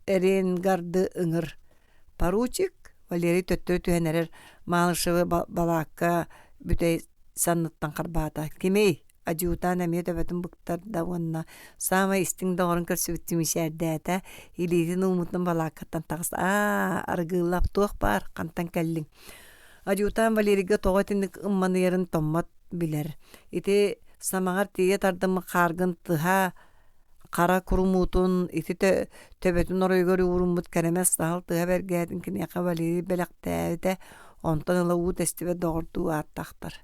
Эренгарды ыҥыр. Поручик Валерий төттөрү түһэн эрэр Малышевы балаакка бүтэй санныттан харбаата. Кимий? Адъютант эмиэ төбөтүн быктарда уонна саамай истиҥ доҕорун көрсүбүттүү мичээрдээтэ, илиитин ууммутунан балааккаттан таҕыста. Аа, арыгыылап туох баар, хантан кэллиҥ? Адъютант Валерийга тоҕо итинник ымманыйарын томмот билэр. Ити самаҕар тиийэ тардыммыт хааргын тыһа хара курумуутун ити төбөтүн оройугар ууруммут кэрэмэс саһыл тыһа бэргээтин киниэхэ Валерий бэлэхтээбитэ, онтон ыла уу тэстибэт доҕордуу ааттаахтар.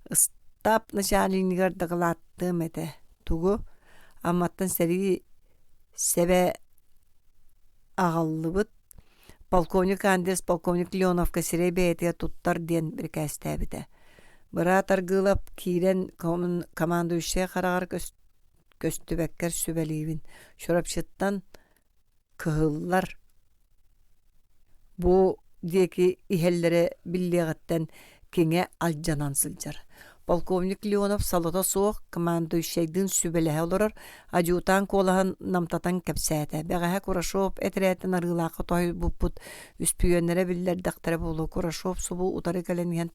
Ыстаап начальнигар дакылааттыам этэ. Тугу? Амматтан сэрии сэбэ аҕаллыбыт Полковник Андрес полковник Леоновка сирэй бэйэтигэр туттар диэн бирикээстээбитэ. Быраат Аргыылап киирэн командующай хараҕар көстүбэккэр сүбэлиибин. Чурапчыттан кыһыллар бу диэки иһэллэрэ биллиэҕиттэн киҥэ алдьанан сылдьар. Полковник Леонов солото суох командующайдыын сүбэлэһэ олорор, адъютант куолаһын намтатан кэпсээтэ. Бэҕэһээ Курашов этэрээтин Арыылаахха тоһуйбуппут үспүйүөннэрэ биллэрдэхтэрэ буолуо. Курашов субу утары кэлэн иһэн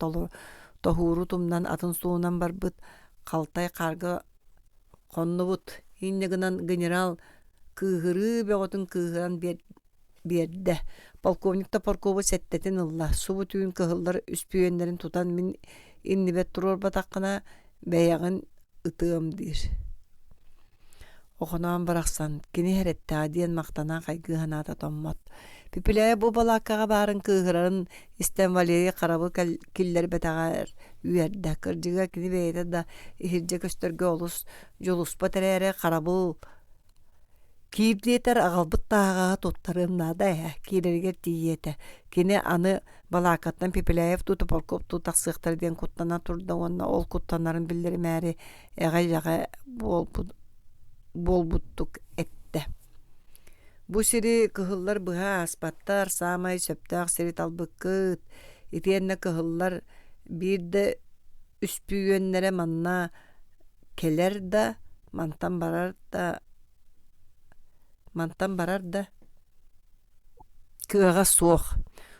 тоһууру тумнан атын суолунан барбыт, халтай хаарга хоннубут. Инньэ гынан генерал кыыһырыы бөҕөтүн кыыһыран биэрдэ. Полковник Топоркову сэттэтин ылла. Субу түүн кыһыллар үспүйүөннэрин тутан мин иннибэр туруорбатаххына бэйэҕин ытыам диир. Охоноон барахсан кини хэрэттэҕэ диэн махтана хайгыы санаата томмот. Пепеляев бу балааккаҕа баарын кыыһырарын истэн Валерий харабыл киллэрбэтэҕэр үөрдэ. Кырдьыга кини бэйэтэ да иһирдьэ көстөргө олус дьулуспат эрээри харабыл Киир диэтэр аҕалбыт таһаҕаһы туттарыан наада ээ, киирэригэр тиийиэ этэ. Кини аны балааккаттан Пепеляев дуу, Топорков дуу тахсыахтара диэн куттана турда уонна ол куттанарын биллэримээри эҕэ-дьэҕэ буолбут буолбуттук эттэ. Бу сири кыһыллар быһа ааспаттар, саамай сөптөөх сири талбыккыт. Итиэннэ кыһыллар биир да үспүйүөннэрэ манна кэлэр да, мантан барар да мантан барар да кыаҕа суох.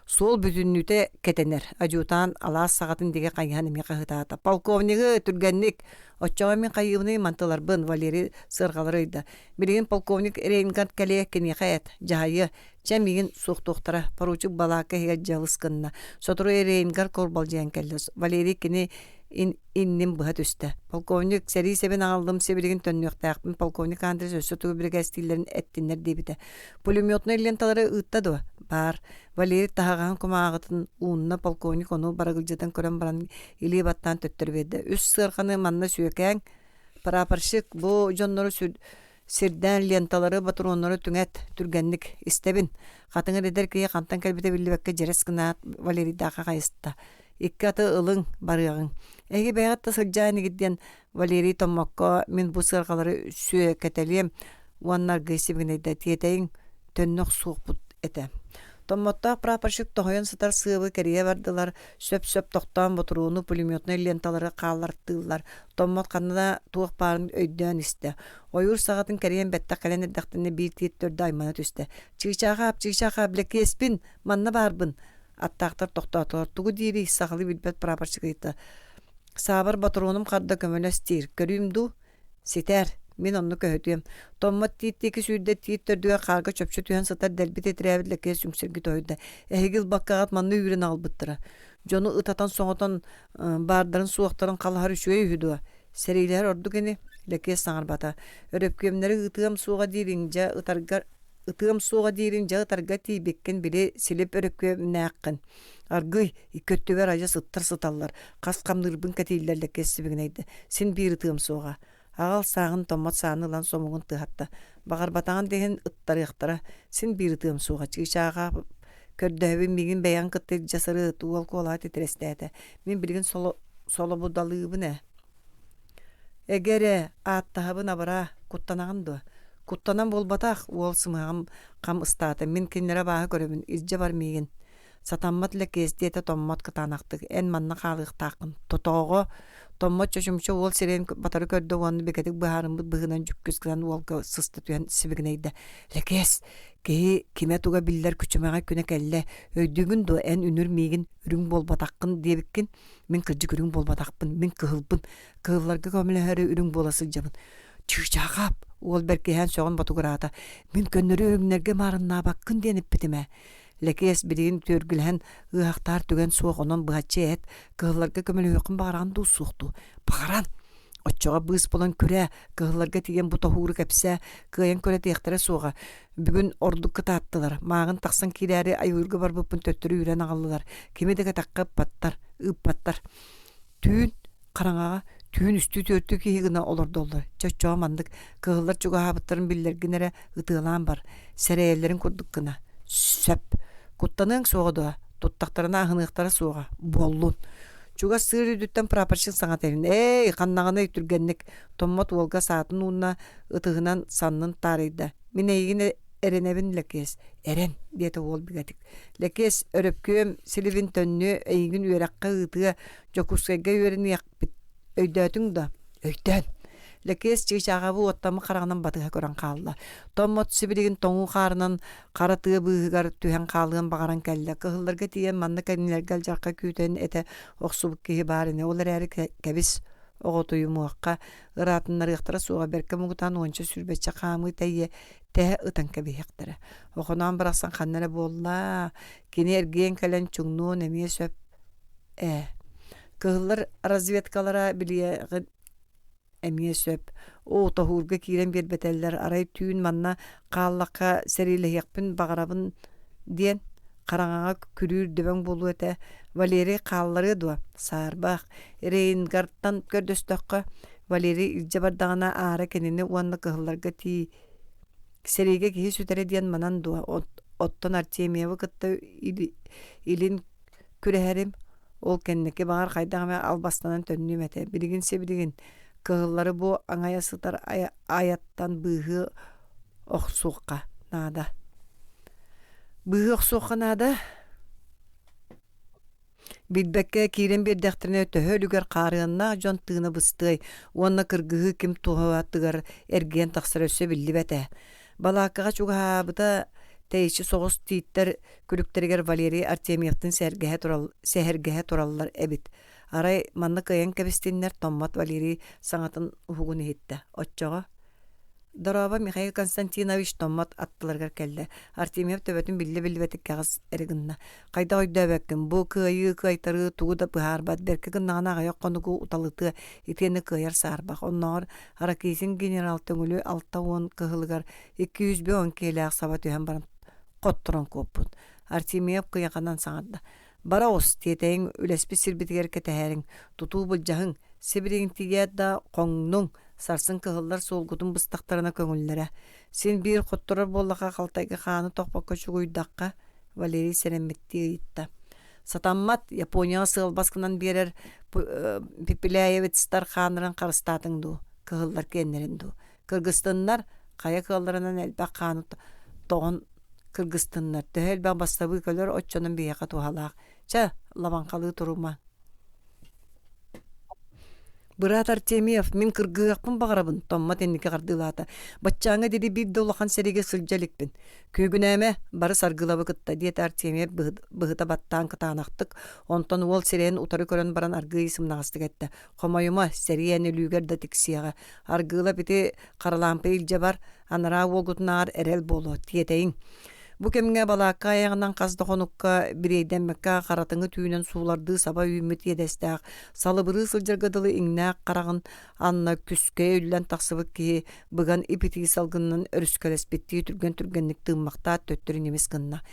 Суол бүтүннүүтэ кэтэнэр. Адъютант алаас саҕатын диэки хайыһан эмиэ хаһыытаата. «Полковнигы, түргэнник! Оччоҕо мин хайыыбыный мантыларбын?» Валерий сыарҕалары ыйда. «Билигин полковник Рейнгард кэлиэ, киниэхэ эт, дьаһайыа. Чэ, миигин суохтуохтара». Поручик балаакка иһигэр дьалыс гынна. Сотору Рейнгард курбалдьыйан кэллэ. Валерий кини иннин быһа түстэ. Полковник, сэрии сэбин аҕаллым, сибилигин төннүөхтээхпин. Полковник Андрес өссө тугу биригээстииллэрин эттиннэр диэбитэ. Пулеметнай ленталары ыытта дуо? Баар. Валерий таһаҕаһын кумааҕытын уунна, полковник ону барагылдьытан көрөн баран илии баттаан төттөрү биэрдэ. Үс сыарҕаны манна сүөкээҥ. Прапорщик, бу дьоннору Сирдээн ленталары, ботуруоннары түҥэт, түргэнник истэбин. Хатыҥыр эдэр киһи хантан кэлбитэ биллибэккэ дьэрэс гынаат Валерийдаахха хайыста. Икки аты ылыҥ, барыаҕыҥ. Эһиги бэйэҕит да сылдьаа инигит диэн Валерий Томмокко мин бу сыарҕалары сүөкэтэлиэм уонна аргыый сибигинэйдэ тиэтэйиҥ, төннө охсуохпут этэ. Томмоттоох прапорщик тоһуйан сытар сыабы кэрийэ бардылар, сөп-сөп тохтоон ботуруону пулеметнай ленталары хааллартыыллар. Томмот ханна да туох баарын өйдөөн истэ. Ойуур саҕатын кэрийэн бэттэх кэлэн эрдэхтэринэ биир тиит төрдө аймана түстэ. «Чыычаахаап, чыычаахаап, Лэкиэспин! Манна баарбын!» Аттаахтар тохтоотулар. Тугу диирий, сахалыы билбэт прапорщик ыйытта. «Саабар ботуруонум харда көмөлөс диир. Көрүүм дуу?» «Ситээр. Мин онно көһүтүөм. Томмот тиит диэки сүүрдэ, тиит төрдүгэр хаарга чопчу түһэн сытар дэлби титирээбит Лэкиэс үҥсэрги тоһуйда. Эһиги ылбаккаҕыт манна үүрэн аҕалбыттара. Дьону ытатан-соҥотон баардарын-суохтарын халаһар үчүгэй үһү дуо? Сэриилэһэр ордук ини, Лэкиэс саҥарбата. Өрөпкүөмнэри ыытыам суоҕа диириҥ дьэ ытаргар ытыам суоҕа диириҥ дьэ ытарга тиийбиккин били силип өрөпкүөмнээххин. Аргыый, икки өттүбэр адьас ыттар сыталлар, хас хамныырбын кэтииллэр Лэкиэс сибигинэйдэ. Син биир ытыам суоҕа. Аҕал сааҕын томмот сааны ылан сомугун тыаһатта. Баҕарбатаҕын да иһин ыттарыахтара. Син биир ытыам суоҕа чыычааҕа көрдөһөбүн миигин бэйэҕин кытта илдьэ сырыт уол куолаһа титирэстээтэ. Мин билигин соло солобудалыыбын ээ. Эгэ эрэ, ааттаһабын абыраа, куттанаҕын дуо? Куттанан буолбатах, уол сымыһаҕым хам ыстаата. Мин кинилэри абааһы көрөбүн, илдьэ бар миигин. Сатаммат Лэкиэс диэтэ Томмот кытаанахтык, эн манна хаалыахтааххын. Тотооҕо Томмот чочумча уол сирэйин батары көрдө уонна бигэтик быһаарыммыт быһыынан дьүккүс гынан уолга сыста түһэн сибигинэйдэ. Лэкиэс, киһи кимэ-туга биллэр күчүмэҕэй күнэ кэллэ. Өйдүүгүн дуо, эн үнүр миигин үрүҥ буолбатаххын диэбиккин? Мин кырдьык үрүҥ буолбатахпын, мин кыһылбын. Кыһылларга көмөлөһөрү үрүҥ буола сылдьабын. Чыычаахап! Уол бэркиһээн сөҕөн ботугураата. Мин көннөрү үрүҥнэргэ маарыннаабаккын диэн эппитим ээ. Лэкиэс билигин түөргүлэһэн ыаһахтаар түгэн суох, онон быһаччы эт, кыһылларга көмөлөһүөххүн баҕараҕын дуу, суох дуу? Баҕаран! Оччоҕо быыс булан күрээ, кыһылларга тиийэн бу тоһууру кэпсээ, кыайан күрэтиэхтэрэ суоҕа. Бүгүн ордук кытааттылар, мааҕын тахсан киирээри ойуурга барбыппын төттөрү үүрэн аҕаллылар, кими да кэтэххэ ыппаттар, ыыппаттар. Түүн хараҥаҕа түүн үстүү-түөртүү киһи гына олордоллор. Чэ оччоҕо маннык кыһыллар чугаһаабыттарын биллэргин эрэ ытыалаан бар, сэрэйэллэрин курдук гына. Сөп. Куттаныаҥ суоҕа дуо? Туттахтарына аһыныахтара суоҕа. Буоллун. Чугас сыыр үрдүттэн прапорщик саҥата иһин «Эй, ханнаҕыный түргэнник!» Томмот уолга саатын уунна, ытыһынан саннын таарыйда. «Мин эйигин эрэнэбин, Лэкиэс, эрэн!» диэтэ уол бигэтик. Лэкиэс өрөпкүөм силибин төннүө, эйигин үөрэххэ ыытыа, Дьокуускайга үөрэниэхпит. Өйдөөтүҥ да? Өйдөөн! Лэкиэс чыычааҕабы уоттаммыт хараҕынан батыһа көрөн хаалла. Томмот сибилигин тоҥуу хаарынан хара тыа быыһыгар түһэн хаалыан баҕаран кэллэ. Кыһылларга тиийэн манна кэннилэргэ алдьархай күүтэн этэ охсубут киһи баар ини. Ол эрээри кэбис оҕотуйумуохха, ыраатыннарыахтара суоҕа бэркэ муҥутаан уонча сүүрбэччэ хаамыы тэйиэ тэһэ ытан кэбиһиэхтэрэ. Охоноон барахсан ханна эрэ буолла, кини эргийэн кэлэн чуҥнуон эмиэ сөп ээ. Кыһыллар разведкалара билиэҕин эмиэ сөп. Оо, тоһуурга киирэн биэрбэтэллэр, арай түүн манна хааллахха сэриилэһиэхпин баҕарабын диэн хараҥаҕа күрүүр дөбөҥ буолуо этэ. Валерий хаалларыа дуо? Саарбах. Рейнгартан көрдөстөххө, Валерий илдьэ бардаҕына аара кинини уонна кыһылларга тии Сэриигэ киһи сүтэрэ диэн манан дуо? Оттон Артемьевы кытта илин күрэһэрим, ол кэнники баҕар хайдах эмэ албастанан төннүөм этэ. Билигин сибилигин кыһыллары бу аҥайа сытар айаттан быыһыы охсуохха наада. Быыһыы охсуохха наада. Билбэккэ киирэн биэрдэхтэринэ төһө үлүгэр хаарыаннаах дьон тыына быстыай уонна кыргыһыы ким туһатыгар эргийэн тахсара өссө биллибэт ээ. Балааккаҕа чугаһаабыта тэйиччи соҕус тииттэр күлүктэригэр Валерий Артемьевтыын сэһэргэһэ, турал, сэһэргэһэ тураллар эбит. Арай манна кыайан кэбистиннэр Томмот Валерий саҥатын уһугун иһиттэ. Оччоҕо Дорообо, Михаил Константинович Томмот аттыларыгар кэллэ. Артемьев төбөтүн биллэ-биллибэтик кэҕис эрэ гынна. Хайдах өйдөөбөккүн, бу кыайыы кыайтарыы тугу да быһаарбат, бэркэ гыннаҕына аҕыйах хонугу уталытыа, итиэннэ кыайар саарбах. Оннооҕор Ракитин генерал Төҥүлү 60 кыһылыгар 210 киһилээх саба түһэн баран хотторон куоппут. Артемьев кыйаханан саҥарда. Бара оҕус, тиэтэйиҥ, үлэспит сирбитигэр кэтэһээриҥ, тутуу былдьаһыҥ, сибилигин тиийээт да хоҥнуҥ, сарсын кыһыллар суолгутун быстахтарына көҥүллэрэ. Син биир хотторор буоллахха халтайга хааны тохпокко чугуйдахха, Валерий сэрэммиттии ыйытта. Сатаммат, Японияҕа сыалбас гынан биэрэр Пепеляевецтар хааннарын харыстаатыҥ дуу, кыһыллар киэннэрин дуу. Кыргыстыннар, хайа кыалларынан элбэх хааны тоҕон кыргыстыннар. Төһө элбэх бастабыы көлөр оччонон биһиэхэ туһалаах. Чэ, лабаҥхалыы турума. Быраат Артемьев, мин кыргыһыахпын баҕарабын, Томмот инники хардыылаата. Баччааҥҥа диэри биир да улахан сэриигэ сылдьа иликпин. Күүгүнээмэ, бары Саргылабы кытта, диэтэ Артемьев быһыта баттаан кытаанахтык, онтон уол сирэйин утары көрөн баран аргыый сымнаҕастык эттэ. Хомойума, сэрии эн өлүүгэр да тиксиэҕэ. Аргыылап ити Харалаампый илдьэ бар, анараа уолгутунааҕар эрэл буолуо, тиэтэйиҥ. Бу кэмҥэ балаакка айаҕынан хас да хонукка бириэйдэммэккэ харатыҥы түүнэн суулардыы саба үүммүт иэдэстээх, салыбырыы сылдьарга дылы иҥнээх хараҕын анна күскэйэ үллэн тахсыбыт киһи быган ип-итии салгынынан өрүскэлэспиттии түргэн-түргэнник тыыммахтаат төттөрү ньимис гынна.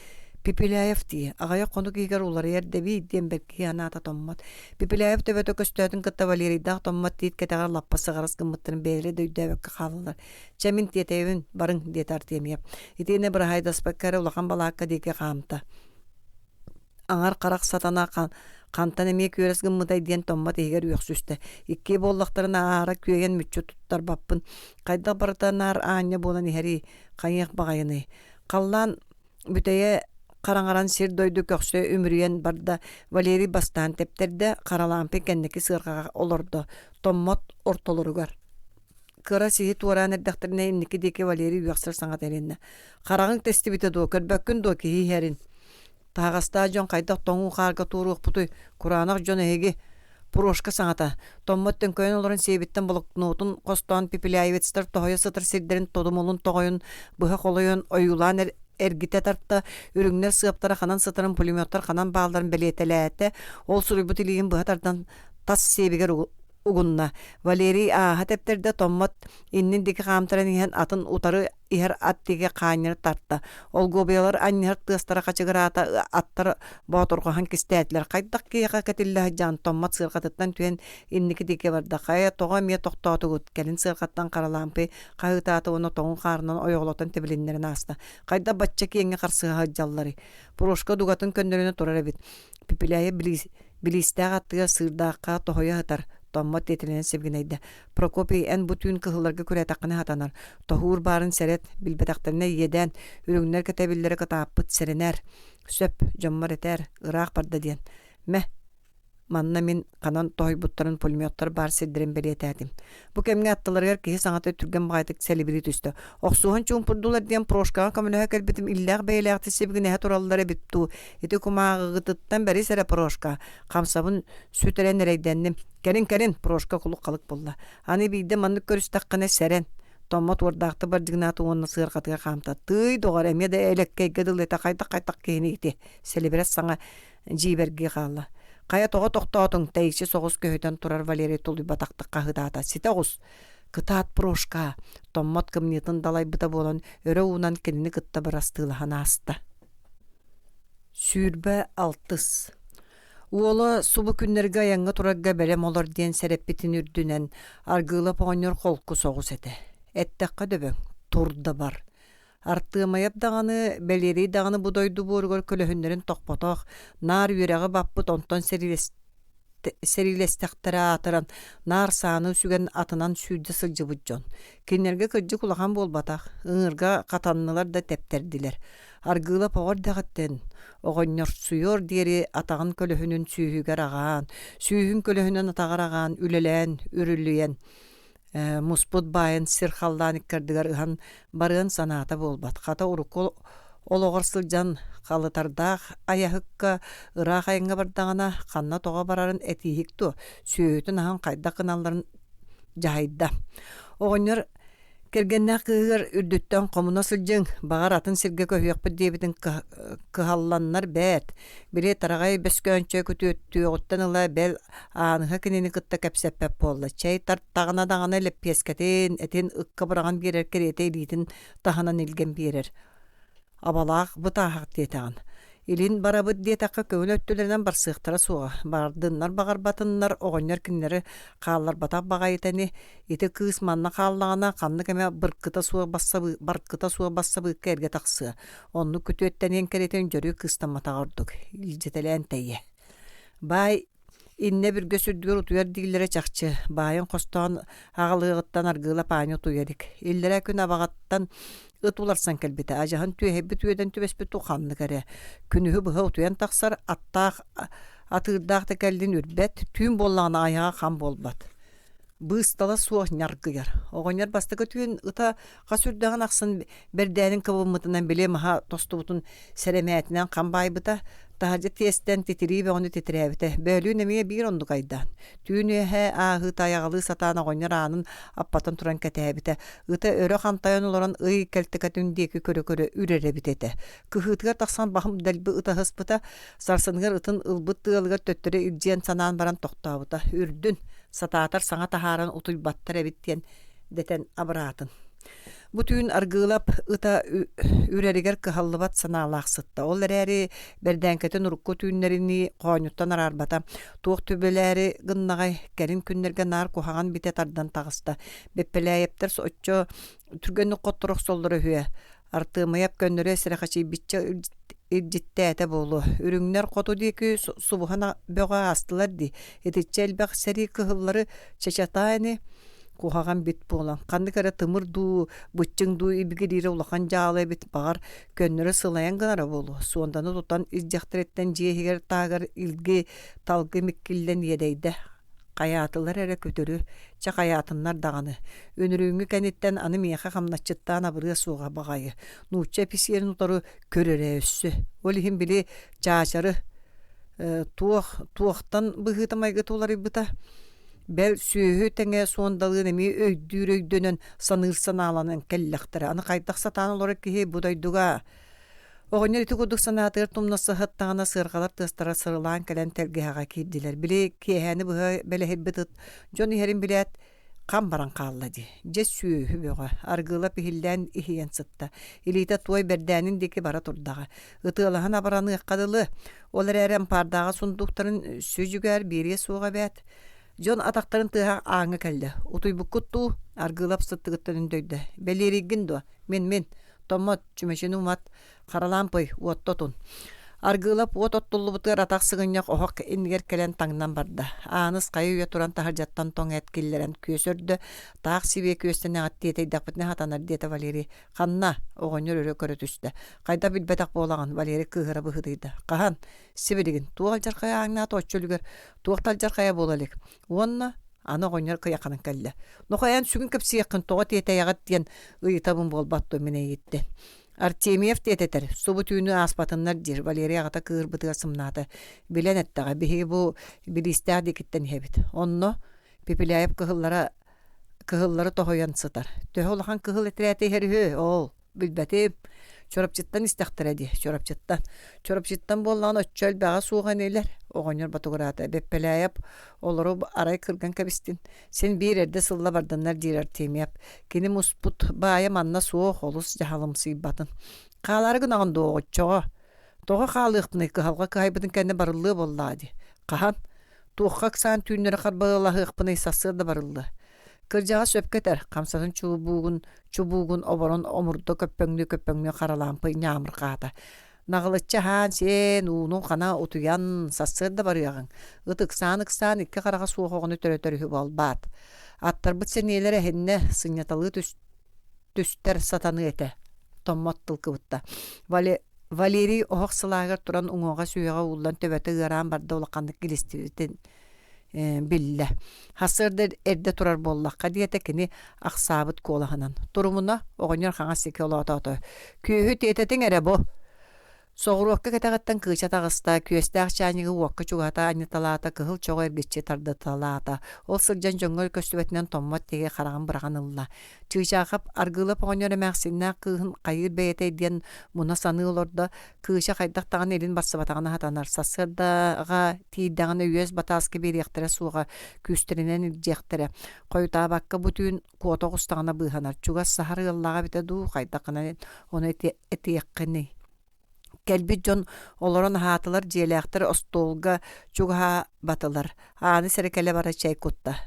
Пепеляев дии, аҕыйах хонук иһигэр уларыйар дэбии диэн бэркиһии санаата томмот. Пепеляев төбөтө көстөөтүн кытта Валерийдаах томмот тиит кэтэҕэр лаппа сыҕарыс гыммыттарын бэйэлэрэ да өйдөөбөккө хааллылар. Чэ, мин тиэтэйэбин, барыҥ, диэтэ Артемьев. Итиэннэ быраһаайдаспакка эрэ улахан балаакка диэки хаамта. Аҥар харах сатана хантан эмиэ күөрэс гыммытай диэн Томмот иһигэр үөхсүстэ. Иккиэ буоллахтарына аара күөйэн мүччү туттарбаппын. Хайдах барыта наар аанньа буолан иһэрий, хайыах баҕайыный. Халлаан Бүтэйэ хараҥаран сир-дойду көхсө үмүрүйэн барда, Валерий бастаан тэптэрдэ, Харалаампый кэнники сыарҕаҕа олордо, Томмот ортолоругар. Кыра сиһи туораан эрдэхтэринэ инники диэки Валерий үөхсэр саҥата илиннэ: «Хараҕыҥ тэстибитэ дуо, көрбөккүн дуо киһи иһэрин? Таһаҕастаах дьон хайдах тоҥуу хаарга туоруохпутуй, кураанах дьон эһиги Прошка саҥата, Томмот төҥкөйөн олорон сиэбиттэн блокнотун хостоон пепеляевецтэр тоһуйа сытар сирдэрин тодумулун тоҕойун быһа холойон ойуулаан эргитэ тарта, үрүҥнэр сыаптара ханан сытарын пулеметтар ханан баалларын бэлиэтэлээтэ, ол суруйбут илиигин быһа тардан тас сиэбигэр угунна. Валерий ааһа тэптэрдэ, Томмот иннин диэки хаамтаран иһэн атын утары иһэр ат диэки хаанньары тарта. Олгуобуйалар анньыһар тыастара хачыгыраата, аттар боотурҕаһан кистээтилэр. Хайдах киһиэхэ кэтиллэ сылдьан Томмот сыарҕатыттан түһэн инники диэки барда. Хайа, тоҕо эмиэ тохтоотугут? Кэлин сыарҕаттан Харалаампый хаһыытаата уонна тоҥун хаарынан ойоҕолотон тэбилиннэрэн ааста. Хайдах бачча киэҥҥэ харсыһа сылдьалларый? Прошка дугатын көннөрүнэ турар эбит. Пепеляев Билиистээх аттыгар сыырдаахха тоһуйа сытар, Томмот тиэтэлинэн сибигинэйдэ. Прокопий, эн бу түүн кыһылларга күрээтэххинэ сатанар. Тоһуур баарын сэрэт, билбэтэхтэринэ иэдээн, үрүҥнэр кэтэбиллэрэ кытааппыт, сэрэнээр. Сөп, дьоммор этээр, ыраах барда диэн. Мэ, манна мин ханан тоһуйбуттарын пулеметтар баар сирдэрин бэлиэтээтим. Бу кэмҥэ аттыларыгар киһи саҥата түргэн баҕайытык сэлибирии түстэ. Охсуһан чуумпурдулар диэн Прошкаҕа көмөлөһө кэлбитим иллээх бэйэлээхтик сибигинэһэ тураллар эбит дуу. Ити кумааҕыгытыттан бэрис эрэ Прошка. Хамсабын сүтэрэн эрэйдэнним. Кэлин кэлин, Прошка кулук-халык булла. Аны биирдэ маннык көрүстэххинэ сэрэн. Томмот уордаахтык бардьыгынаата уонна сыарҕатыгар хаамта. Тыый, доҕор, эмиэ да элэккэйгэ дылы этэ хайдах-хайдах киһини ити. Сэлибирэс саҥа дьиибэргии хаалла. Хайа тоҕо тохтоотуҥ? Тэйиччи соҕус көһүтэн турар Валерий тулуйбатахтык хаһыытаата. Ситэ оҕус! Кытаат Прошка! Томмот кымньыытын далайбыта буолан, өрө уунан кинини кытта бырастыылаһан ааста. 26. Уола субу күннэргэ айаҥҥа турарга бэлэм олор диэн сэрэппитин үрдүнэн, Аргыылап оҕонньор холку соҕус этэ. Эттэххэ дөбөҥ, тур да бар. Артыамайап даҕаны, Бэлиэрий даҕаны бу дойду буоругар көлөһүннэрин тохпотох, наар үөрэҕи баппыт, онтон сэриилэстэхтэрэ аатыран, наар сааны сүгэн атынан сүүрдэ сылдьыбыт дьон. Кинилэргэ кырдьык улахан буолбатах, ыҥыырга хатаннылар да тэптэрдилэр. Аргыылап оҕо эрдэҕиттэн оҕонньорсуйуор диэри атаҕын көлөһүнүн сүүһүгэр аҕаан, сүүһүн көлөһүнүн атаҕар аҕаан үлэлээн, үрүлүйэн муспут баайын сир-халлаан иккардыгар ыһан барыан санаата буолбат. Хата урукку олоҕор сылдьан халытардаах айаһыкка ыраах айаҥҥа бардаҕына ханна тоҕо барарын этииһик дуо, сүөһүтүн аһын хайдах гыналларын дьаһайда. Оҕонньор Кэргэннээх кыыһыгар үрдүттэн хомуна сылдьыҥ, баҕар атын сиргэ көһүөхпүт диэбитин кыһалланнар бэрт. Били тараҕай бөскөөнчө күтүөттүөҕүттэн ыла бэл Ааныһа кинини кытта кэпсэппэт буолла. Чэй тартаҕына даҕаны лэппиэскэтин, этин ыкка быраҕан биэрэр кэриэтэ илиитин таһынан илгэн биэрэр. Абалаах бытааһах диэтэҕин. Илин барабыт диэтэххэ көҥүл өттүлэринэн барсыахтара суоҕа. Баҕардыннар баҕарбатыннар оҕонньор кинилэри хаалларбатах баҕайыта ини. Ити кыыс манна хааллаҕына ханнык эмэ быркыта суох бассабыы баркыта суох бассабыыкка эргэ тахсыа. Оннук күтүөттэниэн кэриэтин дьөрү кыыстамматаҕа ордук. Илдьитэлээн тэйиэ. Баай Иннэ бүргэс үрдүгэр утуйар дииллэрэ чахчы, баайын хостоон аҕалыаҕыттан Аргыылап аанньа утуйа илик. Иллэрээ күн абаҕаттан ыт уларсан кэлбитэ, адьаһын түөһэйбит үөдэн түбэспит уханнык эрэ. Күнүһү быһа утуйан тахсар, аттаах атыырдаах да кэллин үрбэт, түүн буоллаҕына айаҕа хам буолбат. Быыстала суох ньаргыйар. Оҕонньор бастакы түүн ыта хас үрдэҕин ахсын бэрдээнин кыбыммытынан били маһа тостубутун сэрэмээтинэн хам баайбыта, таһырдьа тиэстэн титирии бөҕөнү титирээбитэ. Бөөлүүн эмиэ биир оннук айдаан. Түүн үөһэ ааһыыта айаҕалыы сатаан оҕонньор аанын аппатын туран кэтээбитэ. Ыта өрө хантайан олорон ый кэлтэкэтин диэки көрө-көрө үрэр эбит этэ. Кыһыытыгар тахсан баһым дэлби ытаһыспыта, сарсыныгар ытын ылбыт тыалыгар төттөрү илдьиэн санаан баран тохтообута. Үрдүн, сатаатар саҥа таһааран утуйбаттар эбит диэн дэтэн абыраатын. Бу түүн Аргыылап ыта үрэригэр кыһаллыбат санаалаах сытта. Ол эрээри бэрдээҥкэтин урукку түүннэринии хоонньуттан араарбата. Туох түбэлээри гыннаҕай, кэлин күннэргэ наар куһаҕан битэ тардан таҕыста. Бэппэлээйэптэр оччо түргэнник хотторо охсоллоро үһүө. Артыамайап көннөрү сэрэхэчийбиччэ илдьиттээтэ буолуо. Үрүҥнэр хоту диэки субуһан бөҕө аастылар дии. Итиччэ элбэх сэрии кыһыллары чачатаа ини куһаҕан бит буолан. Ханнык эрэ тымыр дуу, быччыҥ дуу ибигириирэ улахан дьаалы эбит. Баҕар, көннөрү сылайан гынара буолуо. Суонданы тутан илдьэхтэриттэн дьиэ иһигэр таагар илги талгы миккиллэн иэдэйдэ. Хайаатылар эрэ күтүрү, чэ хайаатыннар даҕаны. Үнүрүүҥҥү кэнниттэн аны миэхэ хамначчыттаан абырыа суоҕа баҕайы. Нуучча эписиэрин утары көр эрэ өссө. Ол иһин били чаачары туох туохтан быһыыта-майгыта уларыйбыта бэл сүөһү тэҥэ суондалыын эмиэ өйдүүр өйдөнөн саныыр санааланан кэллэхтэрэ. Аны хайдах сатаан олорор киһи бу дойдуга Оҕонньор ити курдук санаатыгар тумна сыһыттаҕына сыарҕалар тыастара сырылаан кэлэн тэлгэһэҕэ киирдилэр. Били киэһээни быһа бэлэһирбит ыт дьон иһэрин билээт хам баран хаалла дии. Дьэ сүөһү бөҕө, аргыылап иһиллээн иһийэн сытта. Илиитэ туой бэрдээнин диэки бара турдаҕа. Ытыалаһан абыраныахха дылы. Ол эрээри ампаардааҕы сундууктарын сүдьүгээр биэриэ суоҕа эбээт. Дьон атахтарын тыаһа ааҥҥа кэллэ. Утуйбуккут дуу? Аргыылап сыттыгыттан өндөйдө. Бэлиэрийгин дуо? Мин-мин. Томмот, чүмэчини умат, Харалаампый, уотта отун. Аргыылап уот оттуллубутугар атах сыгынньах оһох иннигэр кэлэн таҥнан барда. Ааныс хайа үйэ туран таһырдьаттан тоҥ эт киллэрэн күөс өрдө, таах сибиэ күөстэнэҕит тиэтэйдэхпитинэ сатанар диэтэ Валерий. Ханна? оҕонньор өрө көрө түстэ. Хайдах билбэтэх буолаҕын? Валерий кыыһыра быһыытыйда. Хаһан? Сибилигин. Туох алдьархайа ааҥнаата оччо үлүгэр? Туох да алдьархайа буола илик. Уонна аны оҕонньор кыйаханан кэллэ. Нохой эн сүгүн кэпсиэххин тоҕо тиэтэйэҕит диэн ыйытабын буолбат дуо мин эйигиттэн. Артемьев тиэтэтэр, субу түүнү ааспатыннар диир, Валерий аҕата кыырбытыгар сымнаата. Билэн эттэҕэ, биһиги бу Билиистээх диэкиттэн иһэбит. Онно Пепеляев кыһыллара кыһыллары тоһуйан сытар. Төһө улахан кыһыл этэрээтэ иһэр үһү, ол билбэтим. Чурапчыттан истэхтэрэ дии, Чурапчыттан. Чурапчыттан буоллаҕына оччо элбэҕэ суох инилэр, оҕонньор ботугураата. Бэппэлээйэп олору арай кырган кэбистин. Син биир эрдэ сылла барданнар диир Артемьев. Кини муспут баайа манна суох, олус дьаһалымсыйбатын. Хаалаары гынаҕын дуо оҕоччоҕо? Тоҕо хаалыахпыный кыһалҕа кыһайбытын кэннэ барыллыа буоллаҕа дии. Хаһан? Туохха ыксаан түүннэри харбалаһыахпыный сарсыарда барыллыа. Кырдьаҕас сөпкө этэр, хамсатын чубуугун, чубуугун оборон омурда көппөҥнүү-көппөҥнүү харалаампый ньаамырҕаата. Наҕылыччы аһаан-сиэн, уунун хана утуйан, сарсыарда барыаҕыҥ. Ыт ыксаан-ыксаан икки хараҕа суох оҕону төрөтөр үһү буолбаат. Аттарбыт сэниэлэрэ эһиннэ, сынньаталыы түстэр сатаныа этэ. Томмот тыл кыбытта. Валерий оһох сылааһыгар туран уҥуоҕа сүһүөҕэ ууллан төбөтө ыараан барда улаханнык илистибитин биллэ. Сарсыарда эрдэ турар буоллахха диэтэ кини ахсаабыт куолаһынан. Турумуна оҕонньор хаҥас сики олоотоото. Күөһү тиэтэтиҥ эрэ бу. Соҕуруокка кэтэҕиттэн кыыча таҕыста, күөстээх чаанньыгы уокка чугаһата анньыталаата, кыһыл чоҕу эргиччи тардыталаата. Ол сылдьан дьоҥҥо көстүбэтинэн томмот диэки хараҕын быраҕан ылла. Чыычаахап Аргыылап оҕонньор эмээхсиннээх кыыһын хайыыр бэйэтэй диэн муна саныы олордо, Кыыча хайдах даҕаны илин барсыбатаҕына сатанар, сарсыардаҕа тиийдэҕинэ үөс батааска биэриэхтэрэ суоҕа, күүстэринэн илдьиэхтэрэ. Хойутаабакка бу түүн куота оҕустаҕына быыһанар, чугас саһар ыаллааҕа эбитэ дуу, хайдаххына ону этиэххиний Кэлбит дьон олорон аһаатылар, дьиэлээхтэр остуолга чугаһаабатылар, ааны сэрэ кэлэ-бара чэй кутта.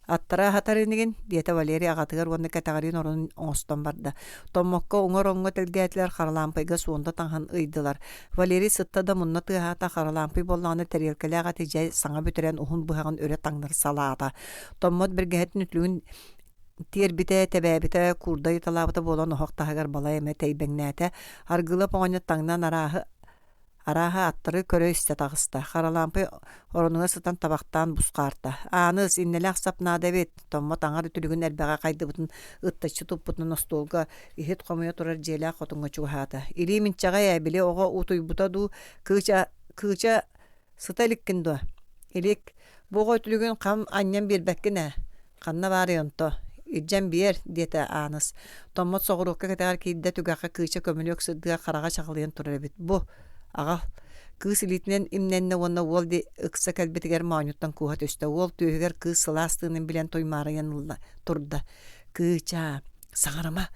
Аттара аһатар инигин, диэтэ Валерий аҕатыгар уонна кэтэҕэриин оронун оҥостон барда. Томмокко уҥа ороҥҥо тэлгээтилэр, Харалаампайга суонда таҥаһын ыйдылар. Валерий сытта да мунна тыаһаата, Харалаампай буоллаҕына тэриэлкэлээх эти дьэ саҥа бүтэрэн уһун быһаҕын өрө таҥнары салаата. Томмот бэргэһэтин үтүлүгүн тиэрбитэ, тэбээбитэ, куурда ыйыталаабыта буолан оһох таһыгар балай эмэ тэйбэҥнээтэ. Аргыылап оҕонньор таҥнан арааһы. Арааһа аттары көрө-истэ таҕыста. Харалаампый оронугар сытан табахтаан бусхаарта. Ааныс, иннэлээх сап наада эбит. Томмот аҥар үтүлүгүн эрбэҕэ хайдыбытын ыттаччы туппутунан остуолга иһит хомуйа турар дьиэлээх хотуҥҥа чугаһаата. Илиим инчэҕэй ээ, били оҕо утуйбута дуу, кыыча, кыыча Сыта иликкин дуо? Илик. Бу оҕо үтүлүгүн хам анньан биэрбэккин ээ. Ханна баарый онто? Илдьэн биэр, диэтэ Ааныс. Томмот соҕуруокка кэтэҕэр киирдэ, түгэххэ кыыча көмүлүөк сырдыга хараҕа чаҕылыйан турар эбит. Бу, аҕал. Кыыс илиитинэн имнэннэ уонна уол ыкса кэлбитигэр моонньуттан кууһа түстэ. Уол түөһүгэр кыыс сылаас тыынын билэн туймаарыйан ылла, турда. Кыычаа, саҥарыма,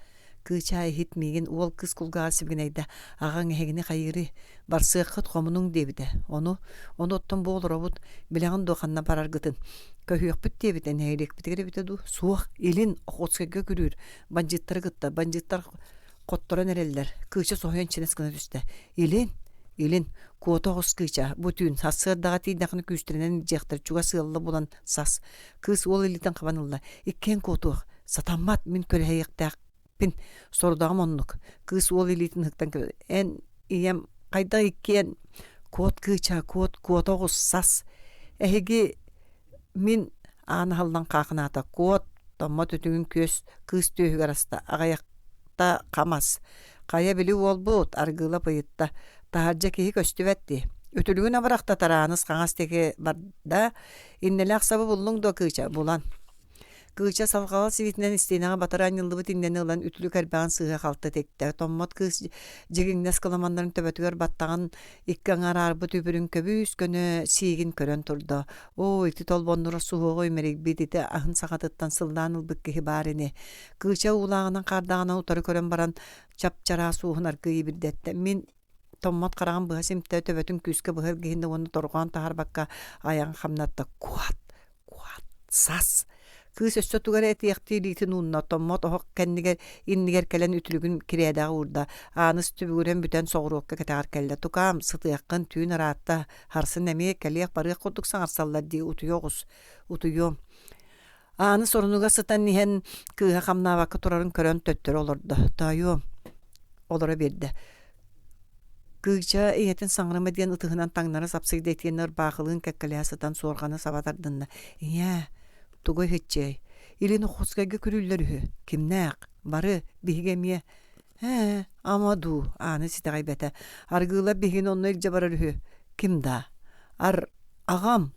Кыычаа иһит миигин уол кыыс кулгааҕар сибигинэйдэ, аҕаҥ эһигини хайыырый, барсыаххыт хомунуҥ диэбитэ. Ону, ону оттон бу олоробут, билэҕин дуо ханна бараргытын? Көһүөхпүт диэбитэ, нэһилиэкпитигэр эбитэ дуу? Суох, илин, Охотскайга күрүүр, бандьыыттары кытта, бандьыыттар хотторон эрэллэр. Кыыча соһуйан чинэс гына түстэ. Илин, илин, куота оҕус кыыча, бу түүн, сарсыардаҕа тиийдэххинэ күүстэринэн илдьиэхтэр, чугас ыалла булан сас. Кыыс уол илиитин хабан ылла. Иккиэн куотуох, Сатаммат, мин көрүһэйиэхтээхпин. Сорудаҕым оннук. Кыыс уол илиитин ыһыктан Эн ийэм хайдах иккиэн куот кыыча, куот, куота оҕус, сас. Эһиги мин аан аһыллан хаахынаата. Куот, томмот үтүгүн күөс кыыс түөһүгэр аста. Аҕыйахта хамас. Хайа били уолбут, Аргыылап ыйытта. Таһырдьа киһи көстүбэт дии. Үтүлүгүн абырахтатар Ааныс хаҥас диэки барда. Иннэлээх сабы буллуҥ дуо кыыча? Булан. Кыыча салҕала сибиитинэн истиэнэҕэ батары анньыллыбыт иннэни ылан үтүлүк эрбэҕин сыыһа-халты тиктэ. Томмот кыыс дьигиҥнэс кыламаннарын төбөтүгэр баттаҕын икки аҥаар аарбыт үбүрүн көбүүс-көнө сиигин көрөн турда. Оо, ити толбоннура суһуоҕу имэрийбит, ити аһын саҕатыттан сыллаан ылбыт киһи баар ини. Кыыча уулааҕынан хаардаҕынан утары көрөн баран чап-чараас уоһун аргыый ибирдэттэ. Мин Томмот хараҕын быһа симтэ, төбөтүн күүскэ быһа илгиһиннэ уонна торҕоон таһаарбакка айаҕын хамнатта. Куот! Куот! Сас! Кыыс өссө тугу эрэ этиэхтии илиитин уунна, Томмот оһох кэннигэр иннигэр кэлэн үтүлүгүн кирээдэҕэ уурда. Ааныс түбүгүрэн бүтэн соҕуруокка кэтэҕэр кэллэ. Тукаам, сытыаххын, түүн ыраатта, харсын эмиэ кэлиэх-барыах курдук саҥарсаллар дии, утуйа оҕус, утуйуом. Ааныс орунугар сытан иһэн кыыһа хамнаабакка турарын көрөн төттөрү олордо. Тоойуом, олоро биэрдэ. Кыыча ийэтин саҥарыма диэн ытыһынан таҥнары сапсыйда итиэннэ ырбаахылыын кэккэлэһэ сытан суорҕаны саба тардынна. Ийээ, тугу иһиччиэй? Илин Охотскайга күрүүллэр үһү. Кимнээх? Бары, биһиги эмиэ. Ээ, ама дуу, Ааныс итэҕэйбэтэ. Аргыылап биһигини онно илдьэ барар үһү. Ким даа? Ар, аҕам.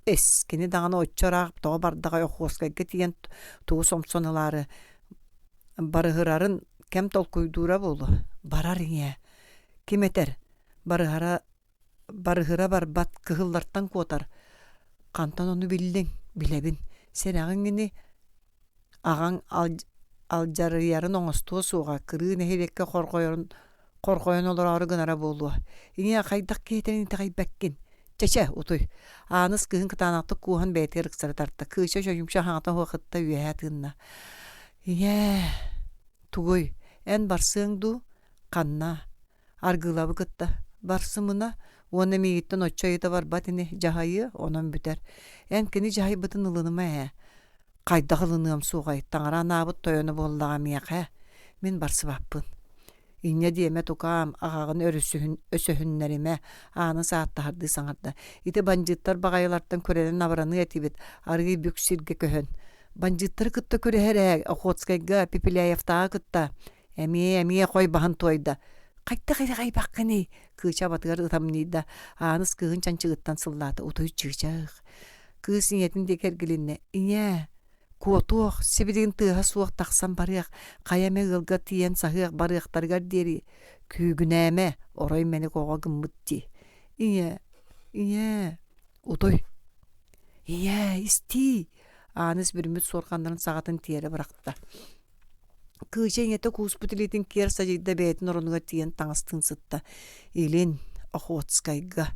Эс, кини даҕаны оччо ыраах тоҕо бардаҕай Охуоскайга тиийэн тугу сомсон ылаары барыһырарын кэм толкуйдуура буолуо. Барар ийээ. Ким этэр, барыһара барыһыра барбат, кыһыллартан куотар. Хантан ону биллиҥ? Билэбин. Сэрэҕиҥ ини Аҕаҥ алдьарыйарын оҥостуо суоҕа, кырыы нэһилиэккэ хорҕойорун хорҕойон олороору гынара буолуо. Ийээ, хайдах киһитин итэҕэйбэккин? Чэ-чэ, утуй. Ааныс кыыһын кытаанахтык кууһан бэйэтигэр ыксары тарта. Кыыча чочумча хаҥата уһуохытта үөһэ тыынна. Ийээ, тугуй, эн барсыаҥ дуу? Ханна? Аргыылабы кытта. Барсымына уонна миигиттэн оччо ыйыта барбат ини, дьаһайыа, онон бүтэр. Эн кини дьаһайбытын ылыныма ээ. Хайдах ылыныам суоҕай, таҥара анаабыт тойоно буоллаҕа миэхэ. Мин барсыбаппын. Инньэ диэмэ тукаам, аҕаҕын өрүсүһүн өсөһүннэримэ, Ааныс ааттаһардыы саҥарда. Ити бандьыыттар баҕайылартан күрэнэн абыраныа этибит, арыый бүк сиргэ көһөн. Бандьыыттары кытта күрэһэр ээ, Охотскайга, Пепеляевтааҕы кытта. Эмиэ, эмиэ хой баһын туойда. Хайдах итэҕэйбэххиний? Кыыча абатыгар ытамньыйда. Ааныс кыыһын чанчыгыттан сыллаата. Утуй чыычаах. Кыыс ийэтин диэки эргилиннэ. Ийээ, куотуох, сибилигин тыаһа суох тахсан барыах, хайа эмэ ыалга тиийэн саһыах барыахтарыгар диэри күүгүнээмэ, орой мэник оҕо гыммыт дии. Ийээ, ийээ, утуй. Ийээ, истиий! Ааныс бүрүммүт суорҕаннарын саҕатын тиэрэ бырахта. Кыыча ийэтэ кууспут илиитин киэр садьыйда бэйэтин оронугар тиийэн таҥастыын сытта. Илин, Охотскайга.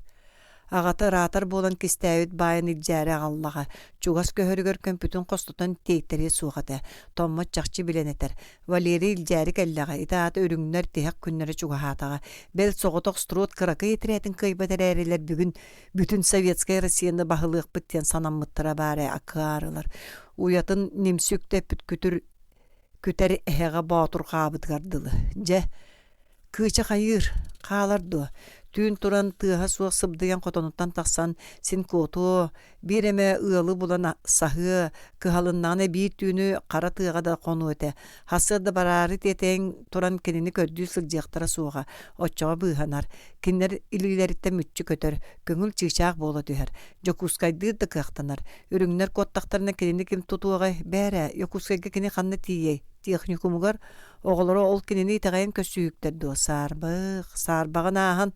Аҕата ыраатар буолан кистээбит баайын илдьээри аҕаллаҕа, чугас көһөрүгэр көмпүтүн хостотон тиэйтэриэ суох этэ. Томмот чахчы билэн этэр. Валерий илдьээри кэллэҕэ, ити аата үрүҥнэр тиһэх күннэрэ чугаһаатаҕа. Бэл соҕотох Строд кыракый этэрээтин кыайбат эрээрилэр бүгүн бүтүн Советскай Россияны баһылыахпыт диэн санаммыттара баар ээ акаарылар. Уйатын нимси үктэппит күтүр күтэр эһэҕэ боотурҕаабытыгар дылы. Дьэ, кыыча хайыыр, хаалар дуо? Түүн туран тыаһа суох сыбдыйан хотонуттан тахсан син куотуо, биир эмэ ыалы булан саһыа, кыһалыннаҕына биир түүнү хара тыаҕа да хонуо этэ. Сарсыарда бараары тиэтэйэн туран кинини көрдүү сылдьыахтара суоҕа, оччоҕо быыһанар. Кинилэр илиилэриттэн мүччү көтөр, көҥүл чыычаах буола түһэр. Дьокуускайдыыр да кыахтанар. Үрүҥнэр куоттахтарына кинини ким тутуоҕай? Бээрэ, Якутскайга кини ханна тиийиэй? Техникумугар оҕолоро ол кинини итэҕэйэн көрсүһүктэр дуо? Саарбах, саарбаҕын ааһан,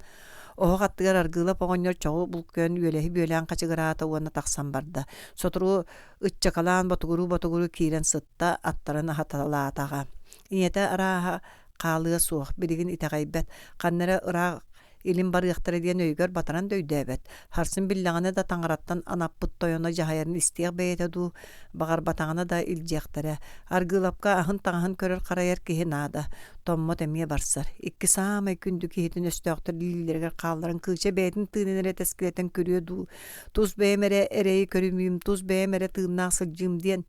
оһох аттыгар Аргыылап оҕонньор чоҕу булкуйан үөлэһи бүөлээн хачыгыраата уонна тахсан барда. Сотору ыччакалаан ботугуруу-ботугуруу киирэн сытта, аттарын аһаталаатаҕа. Ийэтэ арааһа хаалыа суох, билигин итэҕэйбэт, ханна эрэ ыраах илин барыахтара диэн өйүгэр батаран да өйдөөбөт. Харсын биллэҕинэ да таҥараттан анаппыт тойоно дьаһайарын истиэх бэйэтэ дуу, баҕарбатаҕына да илдьиэхтэрэ. Аргыылапка аһын-таҥаһын көрөр-харайар киһи наада. Томмот эмиэ барсар. Икки саамай күндү киһитин өстөөхтөр илиилэригэр хаалларан кыыча бэйэтин тыынын эрэ тэскилэтэн күрүө дуу, тус бэйэм эрэ эрэйи көрүмүүм, тус бэйэм эрэ тыыннаах сылдьыым диэн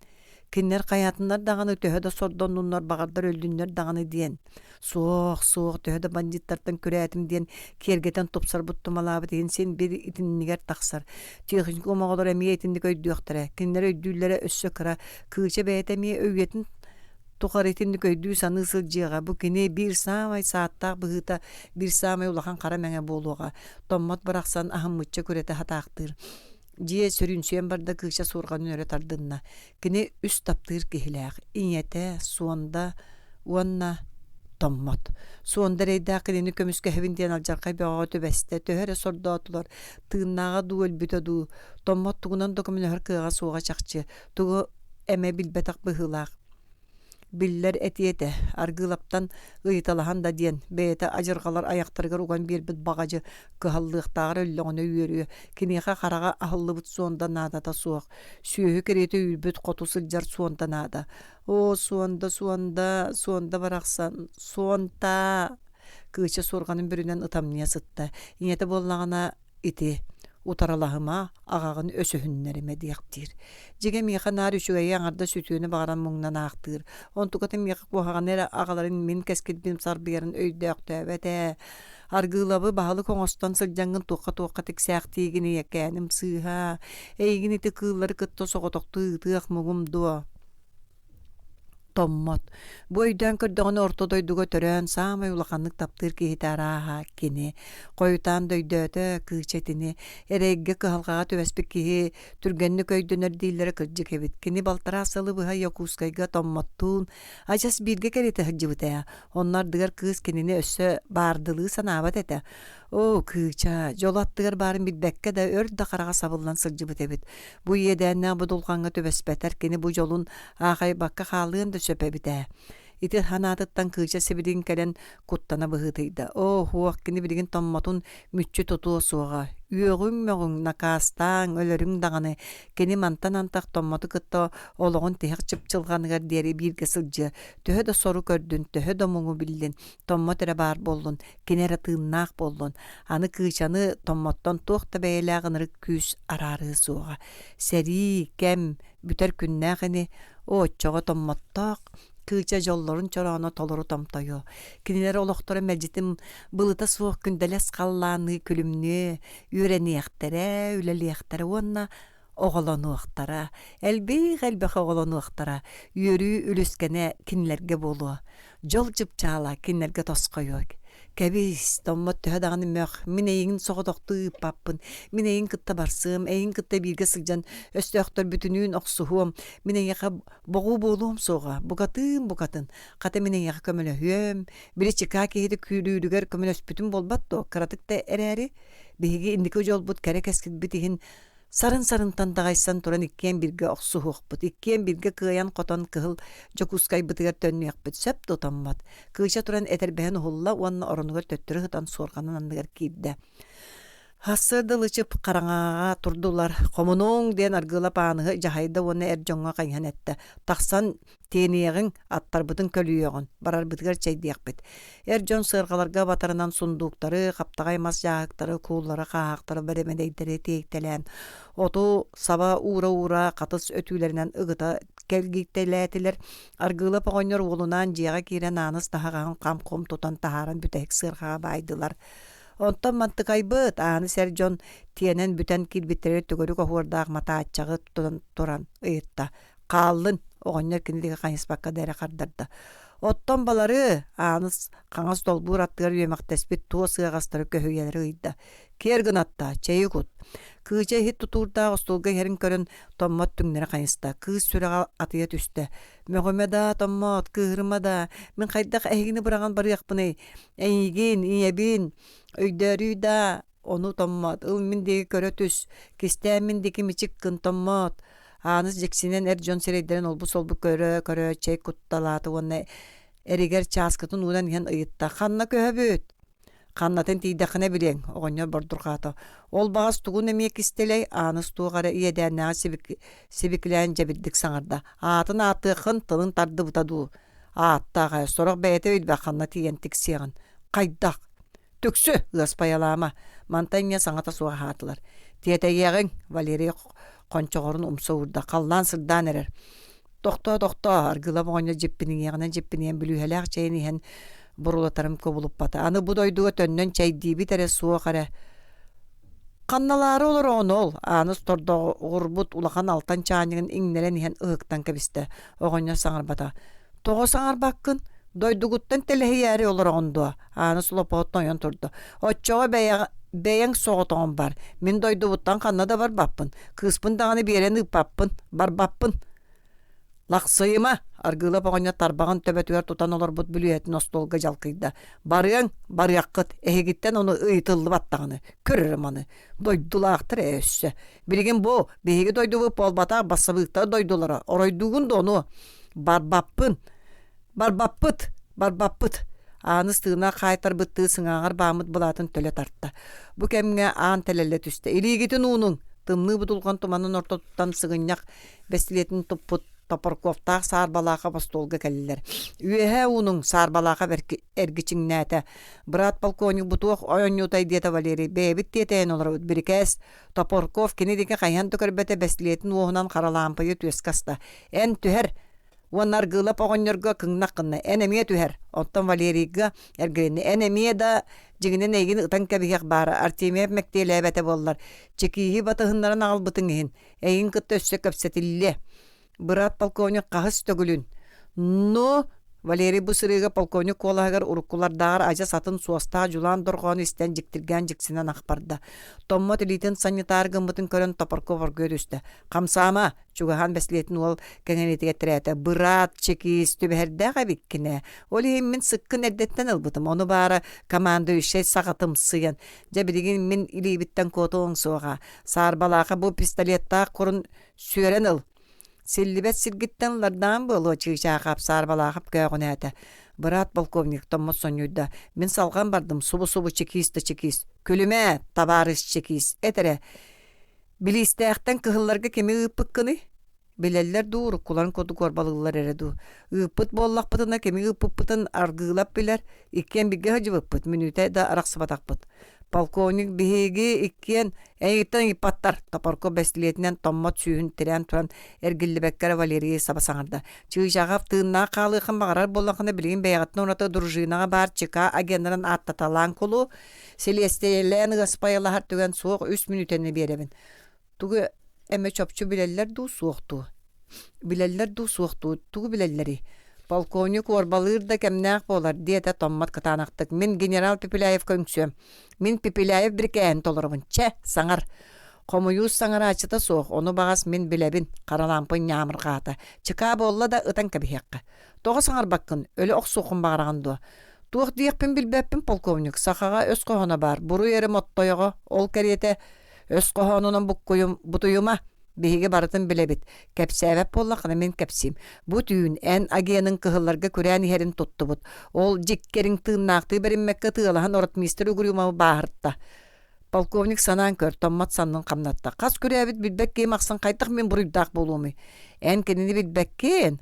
Кинилэр хайаатыннар даҕаны төһө да сордоннуннар, баҕардар өллүннэр даҕаны диэн. Суох, суох, төһө да бандьыыттартан күрээтим диэн киэргэтэн тупсарбыт тумалаабыт иһин син биир итиннигэр тахсар. Техникум оҕолоро эмиэ итинник өйдүөхтэрэ. Кинилэр өйдүүллэрэ өссө кыра. Кыыча бэйэтэ эмиэ өйүөтүн тухары итинник өйдүү-саныы сылдьыаҕа. Бу кини биир саамай сааттаах быһыыта, биир саамай улахан хара мэҥэ буолуоҕа. Томмот барахсан аһыммычча күрэтэ сатаахтыыр. Дьиэ сүрүнсүйэн барда кыыча суорҕанын өрө тардынна. Кини үс таптыыр киһилээх: ийэтэ, Суонда уонна Томмот. Суонда эрэйдээх кинини көмүскэһэбин диэн алдьархай бөҕөҕө түбэстэ, төһө эрэ сордоотулар, тыыннааҕа дуу, өлбүтэ дуу. Томмот тугунан да көмөлөһөр кыаҕа суоҕа чахчы, тугу эмэ билбэтэх быһыылаах. Биллэр этиэ этэ, Аргыылаптан ыйыталаһан да диэн, бэйэтэ адьырҕалар айахтарыгар уган биэрбит баҕадьы кыһаллыахтааҕар өллөҕүнэ үөрүө, киниэхэ хараҕа аһыллыбыт суонда наадата суох, сүөһү кэриэтэ үүрбүт хоту сылдьар суонда наада. Оо, суонда, суонда, суонда барахсан, суонтаа! Кыыча суорҕанын бүрүнэн ытамньыйа сытта. Ийэтэ буоллаҕына ити утарылаһыма, аҕаҕын өсөһүннэримэ диэхтиир. Дьиҥэ миэхэ наар үчүгэйи аҥардас үтүөнү баҕаран муҥнан аахтыыр. Онтуката миэхэ куһаҕаны эрэ аҕаларын мин кэскилбин сарбыйарын өйдөөхтөөбөт ээ. Аргыылабы баһылык оҥостон сылдьаҥҥын туохха-туохха тиксээхтиигин ийэкээним сыыһа. Эйигин ити кыыллары кытта соҕотохтуу ыытыах муҥум дуо? Томмот. Бу өйдөөн көрдөҕүнэ орто дойдуга төрөөн саамай улаханнык таптыыр киһитэ арааһа кини. Хойутаан да өйдөөтө кыыча итини. Эрэйгэ кыһалҕаҕа түбэспит киһи түргэнник өйдөнөр дииллэрэ кырдьык эбит. Кини балтараа сылы быһа Якутскайга Томмоттуун адьас бииргэ кэриэтэ сылдьыбыта ээ. Онно ардыгар кыыс кинини өссө баардылыы санаабат этэ. Оо, кыыча, дьоло аттыгар баарын билбэккэ да өр да хараҕа сабыллан сылдьыбыт эбит. Бу иэдээннээх будулҕаҥҥа түбэспэтэр кини бу дьолун аахайбакка хаалыан да сөп эбит ээ. Ити санаатыттан кыыча сибилигин кэлэн куттана быһыытыйда. Оо, һуох, кини билигин томмотун мүччү тутуо суоҕа. Үөҕүҥ-мөҕүҥ, накаастааҥ, өлөрүҥ даҕаны. Кини мантан антах Томмоту кытта олоҕун тиһэх чыпчылҕаныгар диэри бииргэ сылдьыа. Төһө да сору көрдүн, төһө да муҥу биллин, Томмот эрэ баар буоллун, кини эрэ тыыннаах буоллун, аны Кыычаны Томмоттон туох да бэйэлээх ынырык күүс араарыа суоҕа. Сэрии, кэм, бүтэр күннээх ини, оо, оччоҕо Томмоттоох Кыыча дьоллорун чорооно толору томтойуо. Кинилэр олохторо мэлдьитин былыта суох күндэлэс халлаанныы күлүмнүө, үөрэниэхтэрэ, үлэлиэхтэрэ уонна оҕолонуохтара, элбиих-элбэх оҕолонуохтара, үөрүү үлүскэнэ кинилэргэ буолуо, дьол чыпчаала кинилэргэ тосхойуо. Кэбис, Томмот төһө даҕаны мөх, мин эйигин соҕотохтуу ыыппаппын, мин эйигин кытта барсыам, эйигин кытта бииргэ сылдьан өстөөхтөрбүтүнүүн охсуһуом, мин эйиэхэ боҕуу буолуом суоҕа, букатын букатын, хата мин эйиэхэ көмөлөһүөм, били чыкаа киһити күүлүүрүгэр көмөлөспүтүм буолбат дуо, кыратык да эрээри, биһиги инники дьолбут кэрэ кэскилбит иһин Сарын-сарынтан даҕайсан туран иккиэн бииргэ охсуһуохпут, иккиэн бииргэ кыайан-хотон кыһыл Дьокуускайбытыгар төннүөхпүт сөп да утаммат. Кыыча туран этэрбэһин уһулла уонна оронугар төттөрү сытан суорҕанын анныгар киирдэ. Сарсыарда ылычып хараҥаҕа турдулар. «Хомунуҥ!» диэн Аргыылап Ааныһы дьаһайда уонна эр дьоҥҥо хайыһан эттэ. «Тахсан Тиэниэҕиҥ, аттарбытын көлүйүөҕүн, барарбытыгар чэйдиэхпит. Эр дьон сыарҕаларга батарынан сундууктары, хаптаҕай мас дьааһыктары, кууллары, хааһахтары, бэрэмэдэйдэри тиэйтэлээн, оту саба уура-уура хатыс өтүүлэринэн ыгыта кэлгийтэлээтилэр. Аргыылап оҕонньор уолунаан дьиэҕэ киирэн Ааныс таһаҕаһын хам-хум тутан таһааран бүтэһик сыарҕаҕа баайдылар. Онтон мантыкайбыт ааны сэр дьон тиэнэн бүтэн киирбиттэригэр төгүрүк оһуордаах матааччаҕы тутан туран ыйытта. Хааллын, оҕонньор кини диэки хайыспакка да эрэ хардарда. Оттон балары Ааныс хаҥас долбуур аттыгар үөмэхтэспит туос ыаҕастары көһүйэлэри ыйда. Киэр гынатта, чэйи кут. Кыыча иһит тутуурдаах остуолга иһэрин көрөн Томмот түҥнэри хайыста. Кыыс сүрэҕэ атыйа түстэ. Мөҕүмэ да, Томмот, кыыһырыма да, мин хайдах эһигини быраҕан барыахпыный? Эйигин, ийэбин, өйдөөрүй да, Ону Томмот, ыл мин диэки көрө түс, кистээн мин диэки мичик гын Томмот. Ааныс дьиксинэн эр дьон сирэйдэрин олбу-солбу көрө-көрө чэй кутталаата уонна эригэр чааскытын уунан иһэн ыйытта: «Ханна көһөбүт?» «Ханнатын тиийдэххинэ билиэҥ», оҕонньор бордурҕаата. Ол баҕас тугун эмиэ кистэлэй, Ааныс туох эрэ иэдээннээҕи сибикилээн дьэбирдик саҥарда: «Аатын ааттыаххын, тылын тардыбыта дуу?» «Ааттаах ээ, сорох бэйэтэ билбэт ханна тиийэн тиксиэҕин. Хайдах?» Түксү, ыаспайалаама, мантан инньэ саҥата суох аһаатылар. Тиэтэйиэҕиҥ, Валерий хончоҕорун умса уурда, халлаан сырдаан эрэр. Тохтоо, тохтоо, Аргыла оҕонньор дьиппиниҥиэҕинэн дьиппинийэн бүлүүһэлээх чэйин иһэн бурулатарын кубулуппата. Аны бу дойдуга төннөн чэйдиибит эрэ суох эрэ. Ханналаары олороҕун ол, Ааныс тордоҕурбут улахан алтан чаанньыгын иҥнэрэн иһэн ыһыктан кэбистэ. Оҕонньор саҥарбата. Тоҕо саҥарбаккын? Дойдугуттан тэлэһийээри олороҕун дуо? Ааныс лопоот ойон турда. Оччоҕо бэйэҕ бэйэҥ соҕотоҕун бар. Мин дойдубуттан ханна да барбаппын. Кыыспын даҕаны биэрэн ыыппаппын. Барбаппын. Лахсыйыма! Аргыылап оҕонньор тарбаҕын төбөтүгэр тутан олорбут бүлүүһэтин остуолга дьалкыйда. Барыаҥ, барыаххыт. Эһигиттэн ону ыйытыллыбат даҕаны. Көрөрүм аны. Дойдулаахтар ээ өссө. Билигин бу, биһиги дойдубут буолбатах бассабыыктар дойдулара. Оройдуугун да ону. Барбаппын. Барбаппыт! Барбаппыт! Ааныс тыына хаайтарбыттыы сыҥааҕар бааммыт былаатын төлө тарта. Бу кэмҥэ аан тэлэллэ түстэ. Илиигитин уунуҥ! Тымныы будулҕан туманын ортотуттан сыгынньах бэстилиэтин туппут Топорковтаах Саарбалаахап остуолга кэллилэр. Үөһээ уунуҥ! Саарбалаахап эргичиҥнээтэ. Быраат полковник бу туох оонньуутай диэтэ Валерий. Бэйэбит тиэтэйэн олоробут. Бирикээс Топорков кини диэки хайыһан да көрбөтө бэстилиэтин уоһунан харалаампыйы түөскэ аста. Эн түһэр! Уонна Аргыылап оҕонньорго кыҥнах гынна, эн эмиэ түһэр. Оттон Валерийга эргилиннэ, эн эмиэ да дьиҥинэн эйигин ытан кэбиһиэх баара, Артемьев мэктиэлээбэтэ буоллар, чекииһи батыһыннаран аҕалбытыҥ иһин, эйигин кытта өссө кэпсэтиллиэ. Быраат полковник хаһыс төгүлүн Ну, Валерий бу сырыыга полковник куолаһыгар уруккулардааҕар адьас атын суостаах дьулаан дорҕоону истэн дьиктиргээн дьиксинэн ах барда. Томмот илиитин санньытаар гыммытын көрөн Топорков оргуйа түстэ. «Хамсаама! Чугаһаан бэстилиэтин уол кэҥэриитигэр тирээтэ: «Быраат, чекиис, түбэһэрдээх эбиккин ээ. Ол иһин мин сыккын эрдэттэн ылбытым. Ону баара командующай саҕатымсыйан, дьэ билигин мин илиибиттэн куотуоҥ суоҕа. Саарбалааха бу пистолеттаах курун сүөрэн ыл. Силлибэт сиргиттэн ылардаан буолуо, Чыычаахап Саарбалаахап көөҕүнээтэ. Быраат полковник Томмот сонньуйда. Мин салҕан бардым, субу-субу чекиис да чекиис. Күлүмэ, табаарыс чекиис, эт эрэ, Билиистээхтэн кыһылларга кими ыыппыккыный? Билэллэр дуу, уруккуларын курдук уорбалыыллар эрэ дуу? Ыыппыт буоллахпытына кими ыыппыппытын Аргыылап билэр, иккиэн бииргэ сылдьыбыппыт, мүнүүтэ да арахсыбатахпыт. Полковник биһиги иккиэн эйигиттэн ыйыппаттар, Топорко бэстилиэтинэн Томмот сүүһүн тирээн туран эргиллибэккэ эрэ Валерийы саба саҥарда. Чыычааҕов тыыннаах хаалыаххын баҕарар буоллаххына билигин бэйэҕиттэн ураты дружинаҕа баар ЧК агеннарын ааттаталаан кулу, Силиэстийэлээн ыаспайалаһар түгэн суох үс мүнүүтэни биэрэбин. Тугу эмэ чопчу билэллэр дуу, суох дуу? Билэллэр дуу, суох дуу? Тугу билэллэрий? Полковник уорбалыыр да кэмнээх буолар, диэтэ Томмот кытаанахтык. Мин генерал Пепеляевка үҥсүөм. Мин Пепеляев бирикээһин толоробун. Чэ, саҥар. Хомуйуус саҥарааччыта суох, ону баҕас мин билэбин, Харалаампый ньаамырҕаата. Чыкаа буолла да ытан кэбиһиэххэ. Тоҕо саҥарбаккын, өлө охсуоххун баҕараҕын дуо? Туох диэхпин билбэппин, полковник, сахаҕа өс хоһооно баар, буруй эрэ моттойоҕо, ол кэриэтэ өс хоһоонунан буккуйум, бутуйума. Биһиги барытын билэбит. Кэпсээбэт буоллаххына мин кэпсиим. Бу түүн эн агеныҥ кыһылларга күрээн иһэрин туттубут. Ол дьиккэриҥ тыыннаахтыы бэриммэккэ ытыалаһан ротмистр Угрюмовы бааһырта. Полковник санаан көр, Томмот саннын хамнатта. Хас күрээбит билбэт киһим ахсын хайдах мин буруйдаах буолуомуй? Эн кинини билбэккин?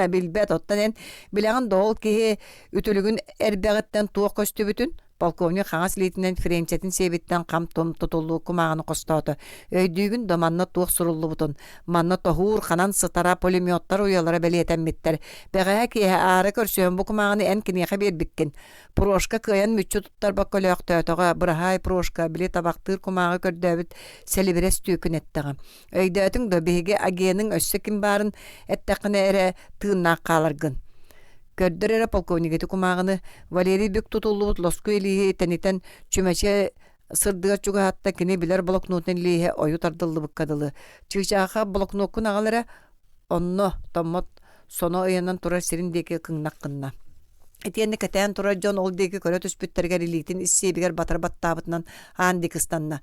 Билбэт. Оттон эн билэҕин да ол киһи үтүлүгүн эрбэҕиттэн туох көстүбүтүн? Полковник хаҥас илиитинэн френчэтин сиэбиттэн хам-тум тутуллуу кумааҕыны хостоото. Өйдүүгүн да манна туох суруллубутун? Манна тоһуур ханан сытара пулеметтар уйалара бэлиэтэммиттэр. Бэҕэһээ киэһэ аара көрсүһэн бу кумааҕыны эн киниэхэ биэрбиккин. Прошка кыайан мүччү туттарбакка өлөөхтөөтөҕө, быраһаай Прошка, били табахтыыр кумааҕы көрдөөбүт сэлибирэс түөкүн эттэҕэ. Өйдөөтүҥ дуо, биһиги агеныҥ өссө ким баарын эттэххинэ эрэ тыыннаах хааларгын. Көрдөр эрэ полковник ити кумааҕыны Валерий бүк тутуллубут лоскуй илииһи тэнитэн чүмэчи сырдыгар чугаһатта кини билэр блокнотун илииһэ ойу тардыллыбыкка дылы. Чыычааха блокноккун аҕал эрэ онно Томмот соно ыйанан турар сирин диэки кыҥнах гынна. Итиэннэ кэтээн турар дьон ол диэки көрө түспүттэригэр илиитин ис сиэбигэр батары баттаабытынан аан диэки ыстанна.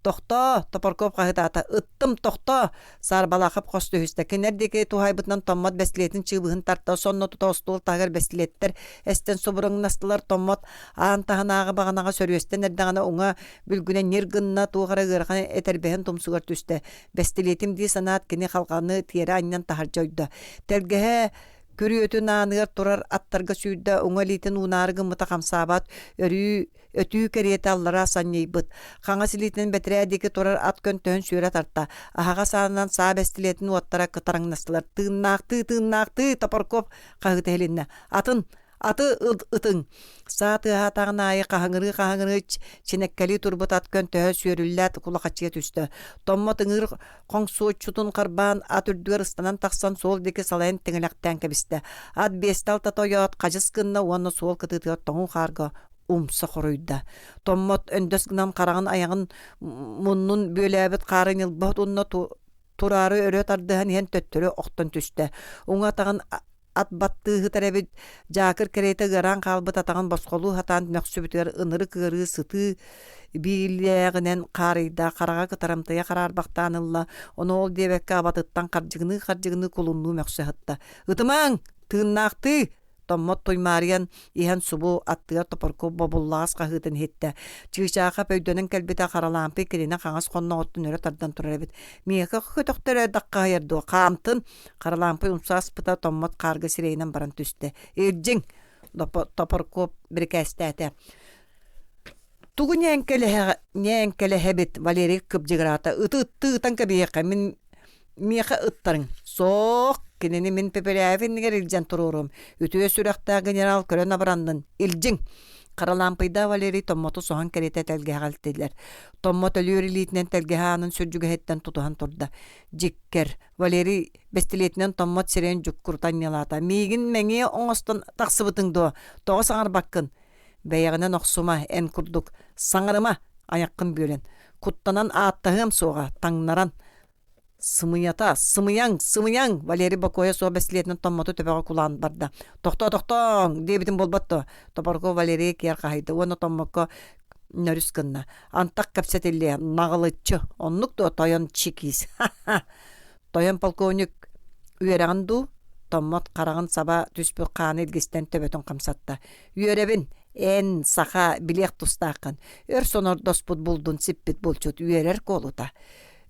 «Тохтоо!» Топорков хаһыытаата. «Ыттым, тохтоо!» Саарбалаахап хос түһүстэ. Кинилэр диэки туһаайбытынан Томмот бэстилиэтин чыыбыһын тарта, сонно тута остуол таһыгар бэстилиэттэр эстэн субуруҥнастылар. Томмот аан таһынааҕы баҕанаҕа сөрүөстэн эрдэҕинэ уҥа бүлгүнэ ньир гынна, туох эрэ ыарахан этэрбэһин тумсугар түстэ. Бэстилиэтим дии санаат, кини халҕаны тиэрэ анньан таһырдьа ойдо. Тэлгэһэ күрүөтүн ааныгар турар аттарга сүүрдэ, уҥа илиитин уунаары гыммыта хамсаабат, өрүү өтүү кэриэтэ аллара санньыйбыт. Хаҥас илиитинэн бэтэрээ диэки турар ат көнтөһүн сүөрэ тарта. Аһаҕас аанынан саа бэстилиэтин уоттара кытараҥнастылар. «Тыыннаахтыы, тыыннаахтыы!» Топорков хаһыыта иһилиннэ. «Атын, Аты ытыҥ! Саа тыаһаатаҕын аайы хаһыҥырыы-хаһыҥырыы чинэккэлии турбут ат көнтөһө сүөрүллээт кулахачыйа түстэ. Томмот ыҥыыр хоҥсуоччутун харбаан ат үрдүгэр ыстанан тахсан суол диэки салайан тиҥилэхтээн кэбистэ. Ат биэстэ алтата ойоот хадьыс гынна уонна суол кытыытыгар тоҥуу хаарга умса хоруйда. Томмот өндөс гынан хараҕын айаҕын муннун бүөлээбит хаары ньылбаһыт уонна тураары өрө тардыһан иһэн төттөрү охтон түстэ. Уҥа атаҕын ат баттыы сытар эбит, дьаакыр кэриэтэ ыараан хаалбыт атаҕын босхолуу сатаан мөхсүбүтүгэр ынырык ыарыы сытыы биилээҕинэн хаарыйда, хараҕа кытарамтыйа хараарбахтаан ылла, ону ол диэбэккэ абатыттан хардьыгыныы-хардьыгыныы кулуннуу мөхсө сытта. «Ытымаҥ! Тыыннаахтыы!» Томмот туймаарыйан иһэн субу аттыгар топорку бобуллаҕас хаһыытын иһиттэ. Чыычаахап өйдөнөн кэлбитэ Харалаампый кинини хаҥас хонноҕуттан өрө тардан турар эбит. «Миэхэ көтөхтөрө даххаһыйар дуо? Хаамтын!» Харалаампый умса аспыта Томмот хаарга сирэйинэн баран түстэ. «Илдьиҥ!» Топоркуоп бирикээстээтэ. «Тугу ньээҥкэлэһэбит?» Валерий кыбдьыгыраата. «Ыты ыттыы ытан кэбиһиэххэ, мин миэхэ ыттарыҥ». «Суох, кинини мин Пепеляев иннигэр илдьэн туруоруом. Үтүө сүрэхтээх генерал көрөн абыраннын. Илдьиҥ!» Харалаампыйдаах Валерий Томмоту соһон кэриэтэ тэлгэһэҕэ илтилэр. Томмот өлүөр илиитинэн тэлгэһэ аанын сүрдьүгэһиттэн тутуһан турда. Дьиккэр, Валерий бэстилиэтинэн томмот сирэйин дьуккурута анньыалаата. «Миигин мэҥиэ оҥостон тахсыбытыҥ дуо? Тоҕо саҥарбаккын?» «Бэйэҕинэн охсума, эн курдук. Саҥарыма, айаххын бүөлэн. Куттанан ааттаһыам суоҕа, таҥнаран». «Сымыйата, сымыйаҥ, сымыйаҥ!» Валерий бокуойа суох бэстилиэтинэн томмоту төбөҕө кулаан барда. «Тохтоо, тохтооҥ!» диэбитим буолбат дуо? Топорго Валерий киэр хаһыйда уонна Томмокко нөрүс гынна. Антах кэпсэтиллиэ, наҕылыччы, оннук дуо тойон чикиис? Ха-ха! Тойон полковник үөрэҕин дуу? Томмот хараҕын саба түспүт хааны илгистэн төбөтүн хамсатта. Үөрэбин, эн, саха, билиэх тустааххын. Өр сонордоспут булдун сиппит булчут үөрэр куолута.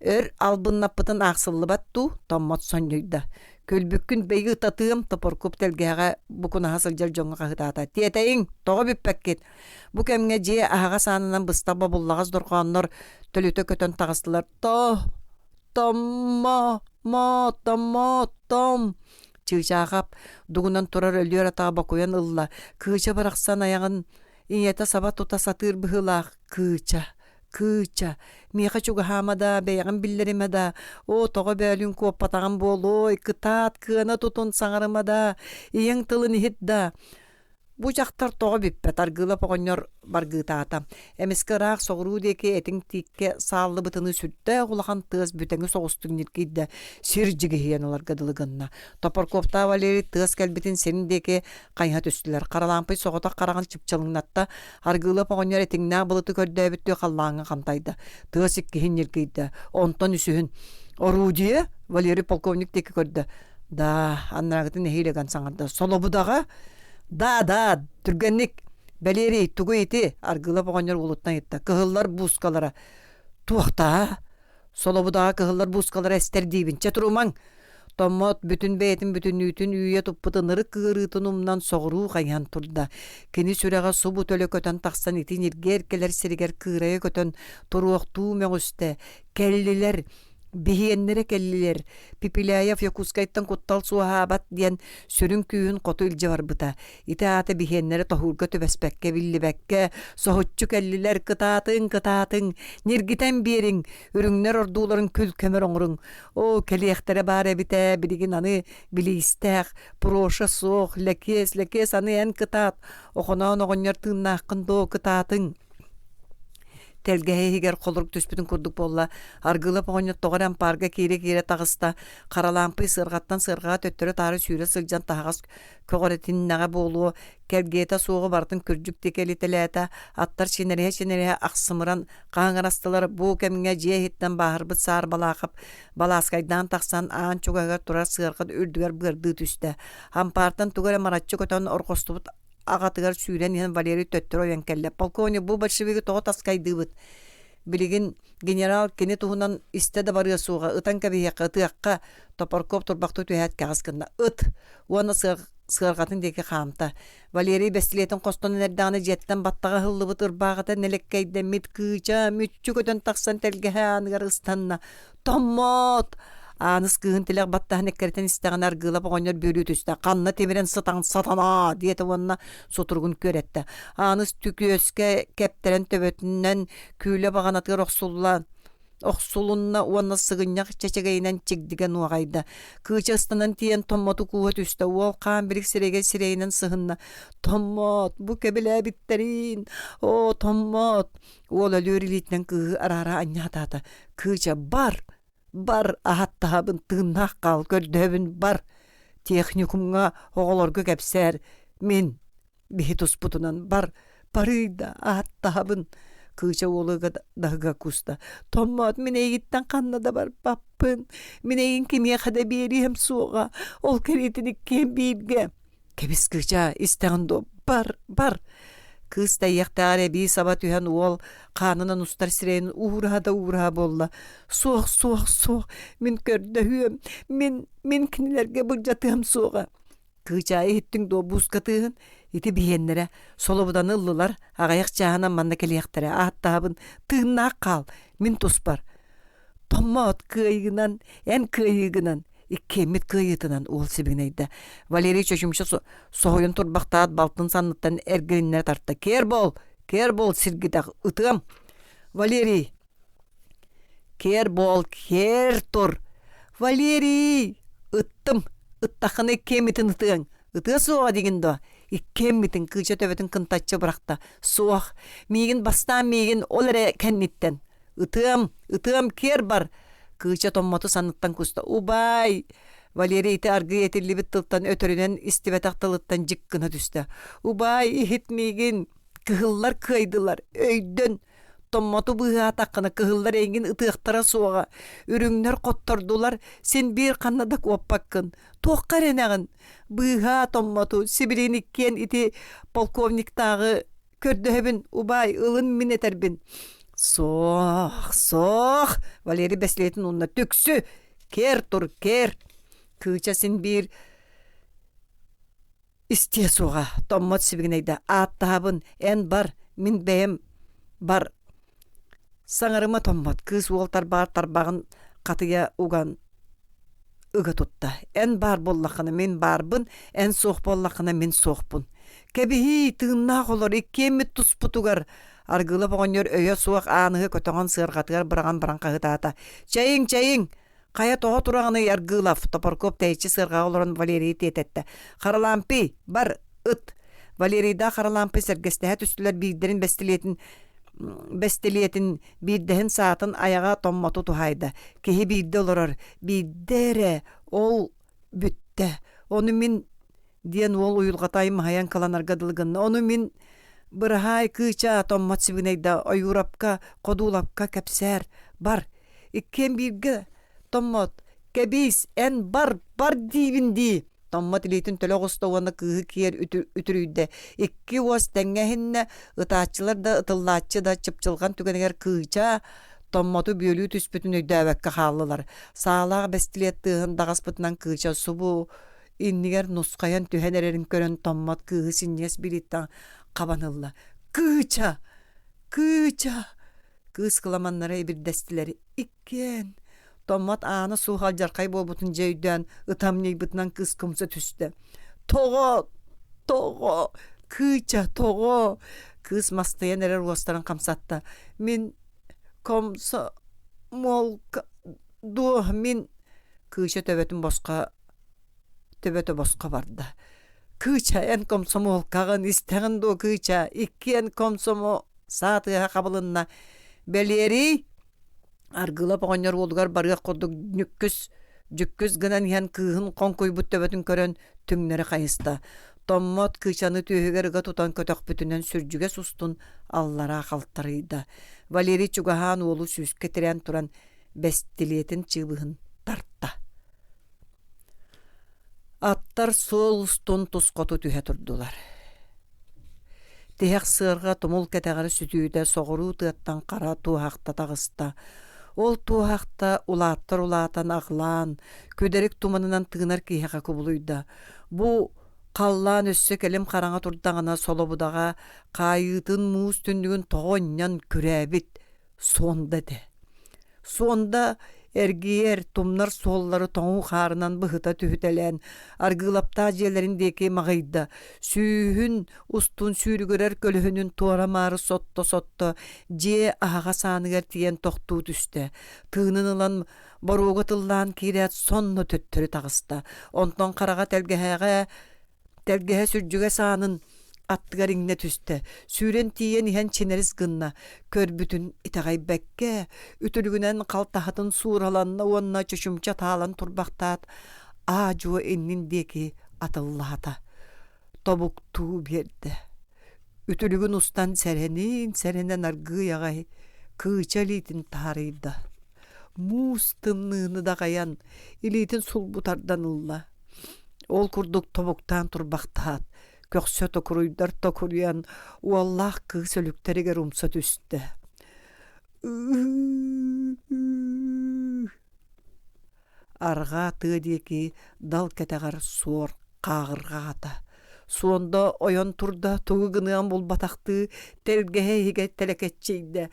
Өр албыннаппытын аахсыллыбат дуу? Томмот сонньуйда. Күлбүккүн бэйи ытатыам, Топоркуп тэлгэһэҕэ букунаһа сылдьар дьоҥҥо хаһытаата. Тиэтэйиҥ, тоҕо бүппэккит? Бу кэмҥэ дьиэ аһаҕас аанынан быстах бобуллаҕас дорҕооннор төлүтэ көтөн таҕыстылар. То, томмо, мо, томмо, том. Чыычаахап дугунан турар өлүөр атаҕа бокуйан ылла. Кыыча барахсан айаҕын ийэтэ саба тута сатыыр быһыылаах. Кыыча, кыыча, миэхэ чугаһаама да, бэйэҕин биллэримэ да, оо, тоҕо бөөлүүн куоппатаҕым буолуой, кытаат, кыана тутун саҥарыма да, ийэҥ тылын иһит да. Бу дьахтар тоҕо бүппэт, Аргыылап оҕонньор баргыытаата. Эмискэ ыраах соҕуруу диэки этиҥ тииккэ сааллыбытыныы сүрдээх улахан тыас бүтэҥи соҕустук ньиргийдэ, сир дьигиһийэн ыларга дылы гынна. Топоркуоптаах Валерий тыас кэлбитин сирин диэки хайыһа түстүлэр. Харалаампый соҕотох хараҕын чыпчылыҥнатта, Аргыылап оҕонньор этиҥнээх былыты көрдөөбүттүү халлааҥҥа хантайда. Тыас иккиһин ньиргийдэ, онтон үсүһүн «Орудие?» Валерий полковник диэки көрдө. Да, аннараагытын нэһиилэ ган саҥарда. Солобудаҕа? Да, да, түргэнник. Бэлиэрий, тугуй ити? Аргыылап оҕонньор уолуттан ыйытта. Кыһыллар буускалара. Туохтаа? Солобудаҕа кыһыллар буускалара эстэр диибин. Чэ турумаҥ. Томмот бүтүн бэйэтин бүтүннүүтүн үүйэ туппут ынырык ыарыытын умнан соҕуруу хайыһан турда. Кини сүрэҕэ субу төлө көтөн тахсан ити ньиргиэр кэлэр сиригэр кыырайа көтөн туруохтуу мөҕүстэ. Кэллилэр! Биһиэннэрэ кэллилэр, Пепеляев Якутскайтан куттал суоһаабат диэн сүрүн күүһүн хоту илдьэ барбыта. Ити аата биһиэннэрэ тоһуурга түбэспэккэ, биллибэккэ, соһуччу кэллилэр, кытаатыҥ, кытаатыҥ, ньиргитэн биэриҥ, үрүҥнэр ордууларын күл-көмөр оҥоруҥ. Оо, кэлиэхтэрэ баар эбит ээ, билигин аны билиистээх, Проша суох, Лэкиэс, Лэкиэс аны эн кытаат, Охоноон оҕонньор тыыннааххын доо, кытаатыҥ. Тэлгэһэ иһигэр холорук түспүтүн курдук буолла. Аргыылап оҕонньор тоҕо эрэ ампаарга киирэ-киирэ таҕыста. Харалаампый сыарҕаттан сыарҕаҕа төттөрү-таары сүүрэ сылдьан таһаҕас көҕүрэтиннэҕэ буолуо, кэлгиэтэ суоҕу барытын күрдьүк диэки элитэлээтэ. Аттар чинэриһэ-чинэриһэ ахсымыран хаһыҥырастылар. Бу кэмҥэ дьиэ иһиттэн бааһырбыт Саарбалаахап балааскайдаан тахсан аан чугаһыгар турар сыарҕа үрдүгэр быардыы түстэ. Ампаартан тугу эрэ мараччы көтөн орҕостубут аҕатыгар сүүрэн иһэн Валерий төттөрү ойон кэллэ. Полковник, бу большевигы тоҕо таскайдыыбыт? Билигин генерал кини туһунан истэ да барыа суоҕа, ытан кэбиһиэххэ, ытыахха. Топорков турбахтыы түһээт кэҕис гынна. Ыт! Уонна сыарҕатын диэки хаамта. Валерий бэстилиэтин хостонон эрдэҕинэ дьиэттэн баттаҕа ыһыллыбыт ырбааҕыта нэлэккэйдэммит кыыча мүччү көтөн тахсан тэлгэһэ ааныгар ыстанна. Томмот! Ааныс кыыһын тилэх баттаһан эккирэтэн истэҕинэ Аргыылап оҕонньор бүөлүү түстэ. Ханна тимирэн сытаҥ сатанаа! диэтэ уонна сутуругун күөрэттэ. Ааныс түкүөскэ кэптэрэн төбөтүнэн күүлэ баҕанатыгар охсулла охсулунна уонна сыгынньах чэчэгэйинэн чигдигэ нуоҕайда. Кыыча ыстанан тиийэн Томмоту кууһа түстэ. Уол хаан бирик сирэйгэ сирэйинэн сыһынна. Томмот, бу кэбилээбиттэриин! Оо, Томмот! Уол өлүөр илиитинэн кыыһы араара анньаатаата. Кыыча бар! Бар! Аһаттаһабын, тыыннаах хаал, көрдөһөбүн, бар! Техникумҥа оҕолорго кэпсээр. Мин биһи туспутунан бар! Барыый да, ааттаһабын. Кыыча уолу даһыга куста. Томмоот, мин эйигиттэн ханна да барбаппын. Мин эйигин кимиэхэ да биэриэм суоҕа. Ол кэриэтин иккиэн бииргэ. Кэбис кыычаа, истэҕин дуо? Бар, бар! Кыыс тэйиэхтээҕэр эбии саба түһэн уол хаанынан устар сирэйин уураһа да уураһа буолла. Суох, суох, суох, мин көрдөһүөм, мин, мин кинилэргэ былдьатыам суоҕа. Кыычаайы иһиттиҥ дуо бууска тыаһын? Ити биһиэннэрэ солобуданы ыллылар, аҕыйах чааһынан манна кэлиэхтэрэ, ааттаһабын, тыыннаах хаал, мин туспар. Томмоот кыайыынан, эн кыайыыгынан, иккиэммит кыайыытынан уол сибигинэйдэ. Валерий чочумча соһуйан турбахтаат балтын санныттан эргилиннэрэ тарта. Киэр буол! Киэр буол, сиргитэх, ытыам! Валерий! Киэр буол, киэр тур! Валерий! Ыттым! Ыттаххына иккиэммитин ытыаҥ! Ытыа суоҕа диигин дуо? Иккиэммитин кыыча төбөтүн кынтаччы бырахта. Суох! Миигин бастаан миигин ол эрэ кэнниттэн. Ытыам, ытыам, киэр бар! Кыыча Томмоту санныттан куста. Убаай! Валерий ити аргыый этиллибит тылтан өтөрүнэн истибэтэх тылыттан дьик гына түстэ. Убаай, иһит миигин! Кыһыллар кыайдылар, өйдөн! Томмоту быыһаатаххына кыһыллар эйигин ытыахтара суоҕа. Үрүҥнэр хоттордулар, син биир ханна да куоппаккын. Туохха эрэнэҕин? Быыһаа Томмоту, сибилигин иккиэн ити полковниктааҕы Көрдөһөбүн, убаай, ылын мин этэрбин. Суох, суох, Валерий бэсилиэтин уунна түксү, кэр тур, кэр. Кыыча син биир истиэ суоҕа, Томмот сибигинэйдэ. Ааттаһабын, эн бар, мин бэйэм бар. Саҥарыма Томмот, кыыс уол тарбаҕар тарбаҕын хатыйа уган ыга тутта. Эн баар буоллаххына мин баарбын, эн суох буоллаххына мин суохпун. Кэбиһии, тыыннаах олор, иккиэммит туспутугар Аргыылап оҕонньор өйө суох ааныһы көтөҕөн сыарҕатыгар быраҕан баран хаһытаата. Чэйиҥ, чэйиҥ! Хайа тоҕо тураҕыный, Аргыылап? Топоркуоп тэйиччи сыарҕаҕа олорон Валерийы тиэтэттэ. Харалаампый, бар, ыт! Валерийдаах Харалаампый сэргэстэһэ түстүлэр биирдэрин бэстилиэтин бэстилиэтин биирдэһин саатын айаҕа томмоту туһаайда. Киһи биирдэ олорор, биирдэ эрэ ол бүттэ. Ону мин диэн уол уйулҕата аймаһайан кыланарга дылы гынна. Ону мин быраһаай кыыча томмот сибигинэйдэ Ойуурапка, Ходуулапка кэпсээр. Бар, иккиэн бииргэ томмот, кэбиис, эн бар, бар диибин дии. Томмот илиитин төлө оҕуста уонна кыыһы киэр үтүрүйдэ. Икки уос тэҥҥэ иһиннэ, ытааччылар да, ытыллааччы да чыпчылҕан түгэнигэр кыыча, Томмоту бүөлүү түспүтүн өйдөөбөккө хааллылар. Саалаах бэстилиэт тыаһын даҕаспытынан Кыыча субу иннигэр нусхайан түһэн эрэрин көрөн Томмот кыыһы синньигэс билииттэн хабан ылла. «Кыыча! Кыыча!» Кыыс кыламаннара ибирдэстилэр. Иккиэн! Томмот аана суох алдьархай буолбутун дьэ өйдөөн, ытамньыйбытынан кыыс кумса түстэ. «Тоҕо! Тоҕо! Кыыча, тоҕо!» Кыыс мастыйан эрэр уостарын хамсатта. «Мин комсомолка дуо мин Кыыча төбөтүн босхо төбөтө босхо барда. Кыыча эн комсомолкаҕын истэҕин дуо Кыыча иккиэн комсомо саа тыаһа хабылынна. Бэлиэрий Аргыылап оҕонньор уолугар барыах курдук нүккүс дьүккүс гынан иһэн кыыһын хоҥкуйбут төбөтүн көрөн түҥнэри хайыста. Томмот кыычаны түөһүгэр ыга тутан көтөхпүтүнэн сүрдьүгэс устун аллараа халтарыйда. Валерий чугаһаан уолу сүүскэ тирээн туран бэстилиэтин чыыбыһын тарта. Аттар суол устун тус хоту түһэ турдулар. Тиһэх сыарҕа тумул кэтэҕэр сүтүүтэ соҕуруу тыаттан хара туоһахта таҕыста. Ол туоһахта улааттар улаатан аҕылаан, күдэрик туманынан тыынар киһиэхэ кубулуйда. Бу халлаан өссө кэлим хараҥа турдаҕына солобудаҕа хаайыытын муус түннүгүн тоҕо анньан күрээбит суонда этэ. Суонда эргийэр, тумнар суоллары тоҥуу хаарынан быһыта түһүтэлээн, аргыылаптаах дьиэлэрин диэки маҕыйда. Сүүһүн устун сүүрүгүрэр көлөһүнүн туора-маары сотто-сотто дьиэ аһаҕас ааныгар тиийэн тохтуу түстэ. Тыынын ылан боруога тыллаан киирээт сонно төттөрү таҕыста. Онтон хараҕа тэлгэһэҕэ Тэлгэһэ сүрдьүгэс аанын аттыгар иҥнэ түстэ, сүүрэн тиийэн иһэн чинэрис гынна, көрбүтүн итэҕэйбэккэ, үтүлүгүнэн халтаһатын суураланна уонна чочумча таалан турбахтаат, аа-дьуо иннин диэки атыллаата. Тобуктуу биэрдэ. Үтүлүгүн устан сэрэниин-сэрэнэн аргыый аҕай кыыча илиитин таарыйда. Муус тымныыны даҕайан, илиитин сулбу тардан ылла. Ол курдук тобуктаан турбахтаат, көхсө токуруйдар токуруйан, уоллаах кыыс өлүктэригэр умса түстэ. Арҕаа тыа диэки дал кэтэҕэр суор хааҕырҕаата. Суонда ойон турда, тугу гыныан булбатахтыы, тэлгэһэ иһигэр тэлэкэччийдэ.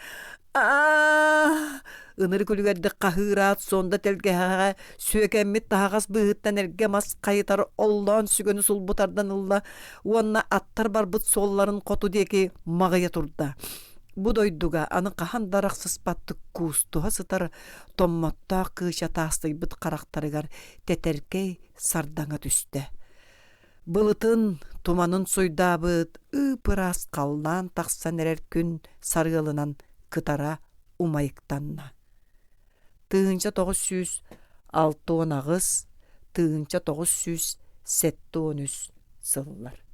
Аа Ынырык үлүгэрдик хаһыыраат, суонда тэлгэһэҕэ сүөкэммит таһаҕас быыһыттан эргэ мас хайытар оллоон сүгэни сулбу тардан ылла уонна аттар барбыт суолларын хоту диэки маҕыйа турда. Бу дойдуга аны хаһан да арахсыспаттык куустуһа сытар томмоттоох кыыча таастыйбыт харахтарыгар тэтэркэй сардаҥа түстэ. Былытын, туманын суйдаабыт ып-ыраас халлаан тахсан эрэр күн сарыалынан кытара умайыктанна. 1968, 1973 сыллар.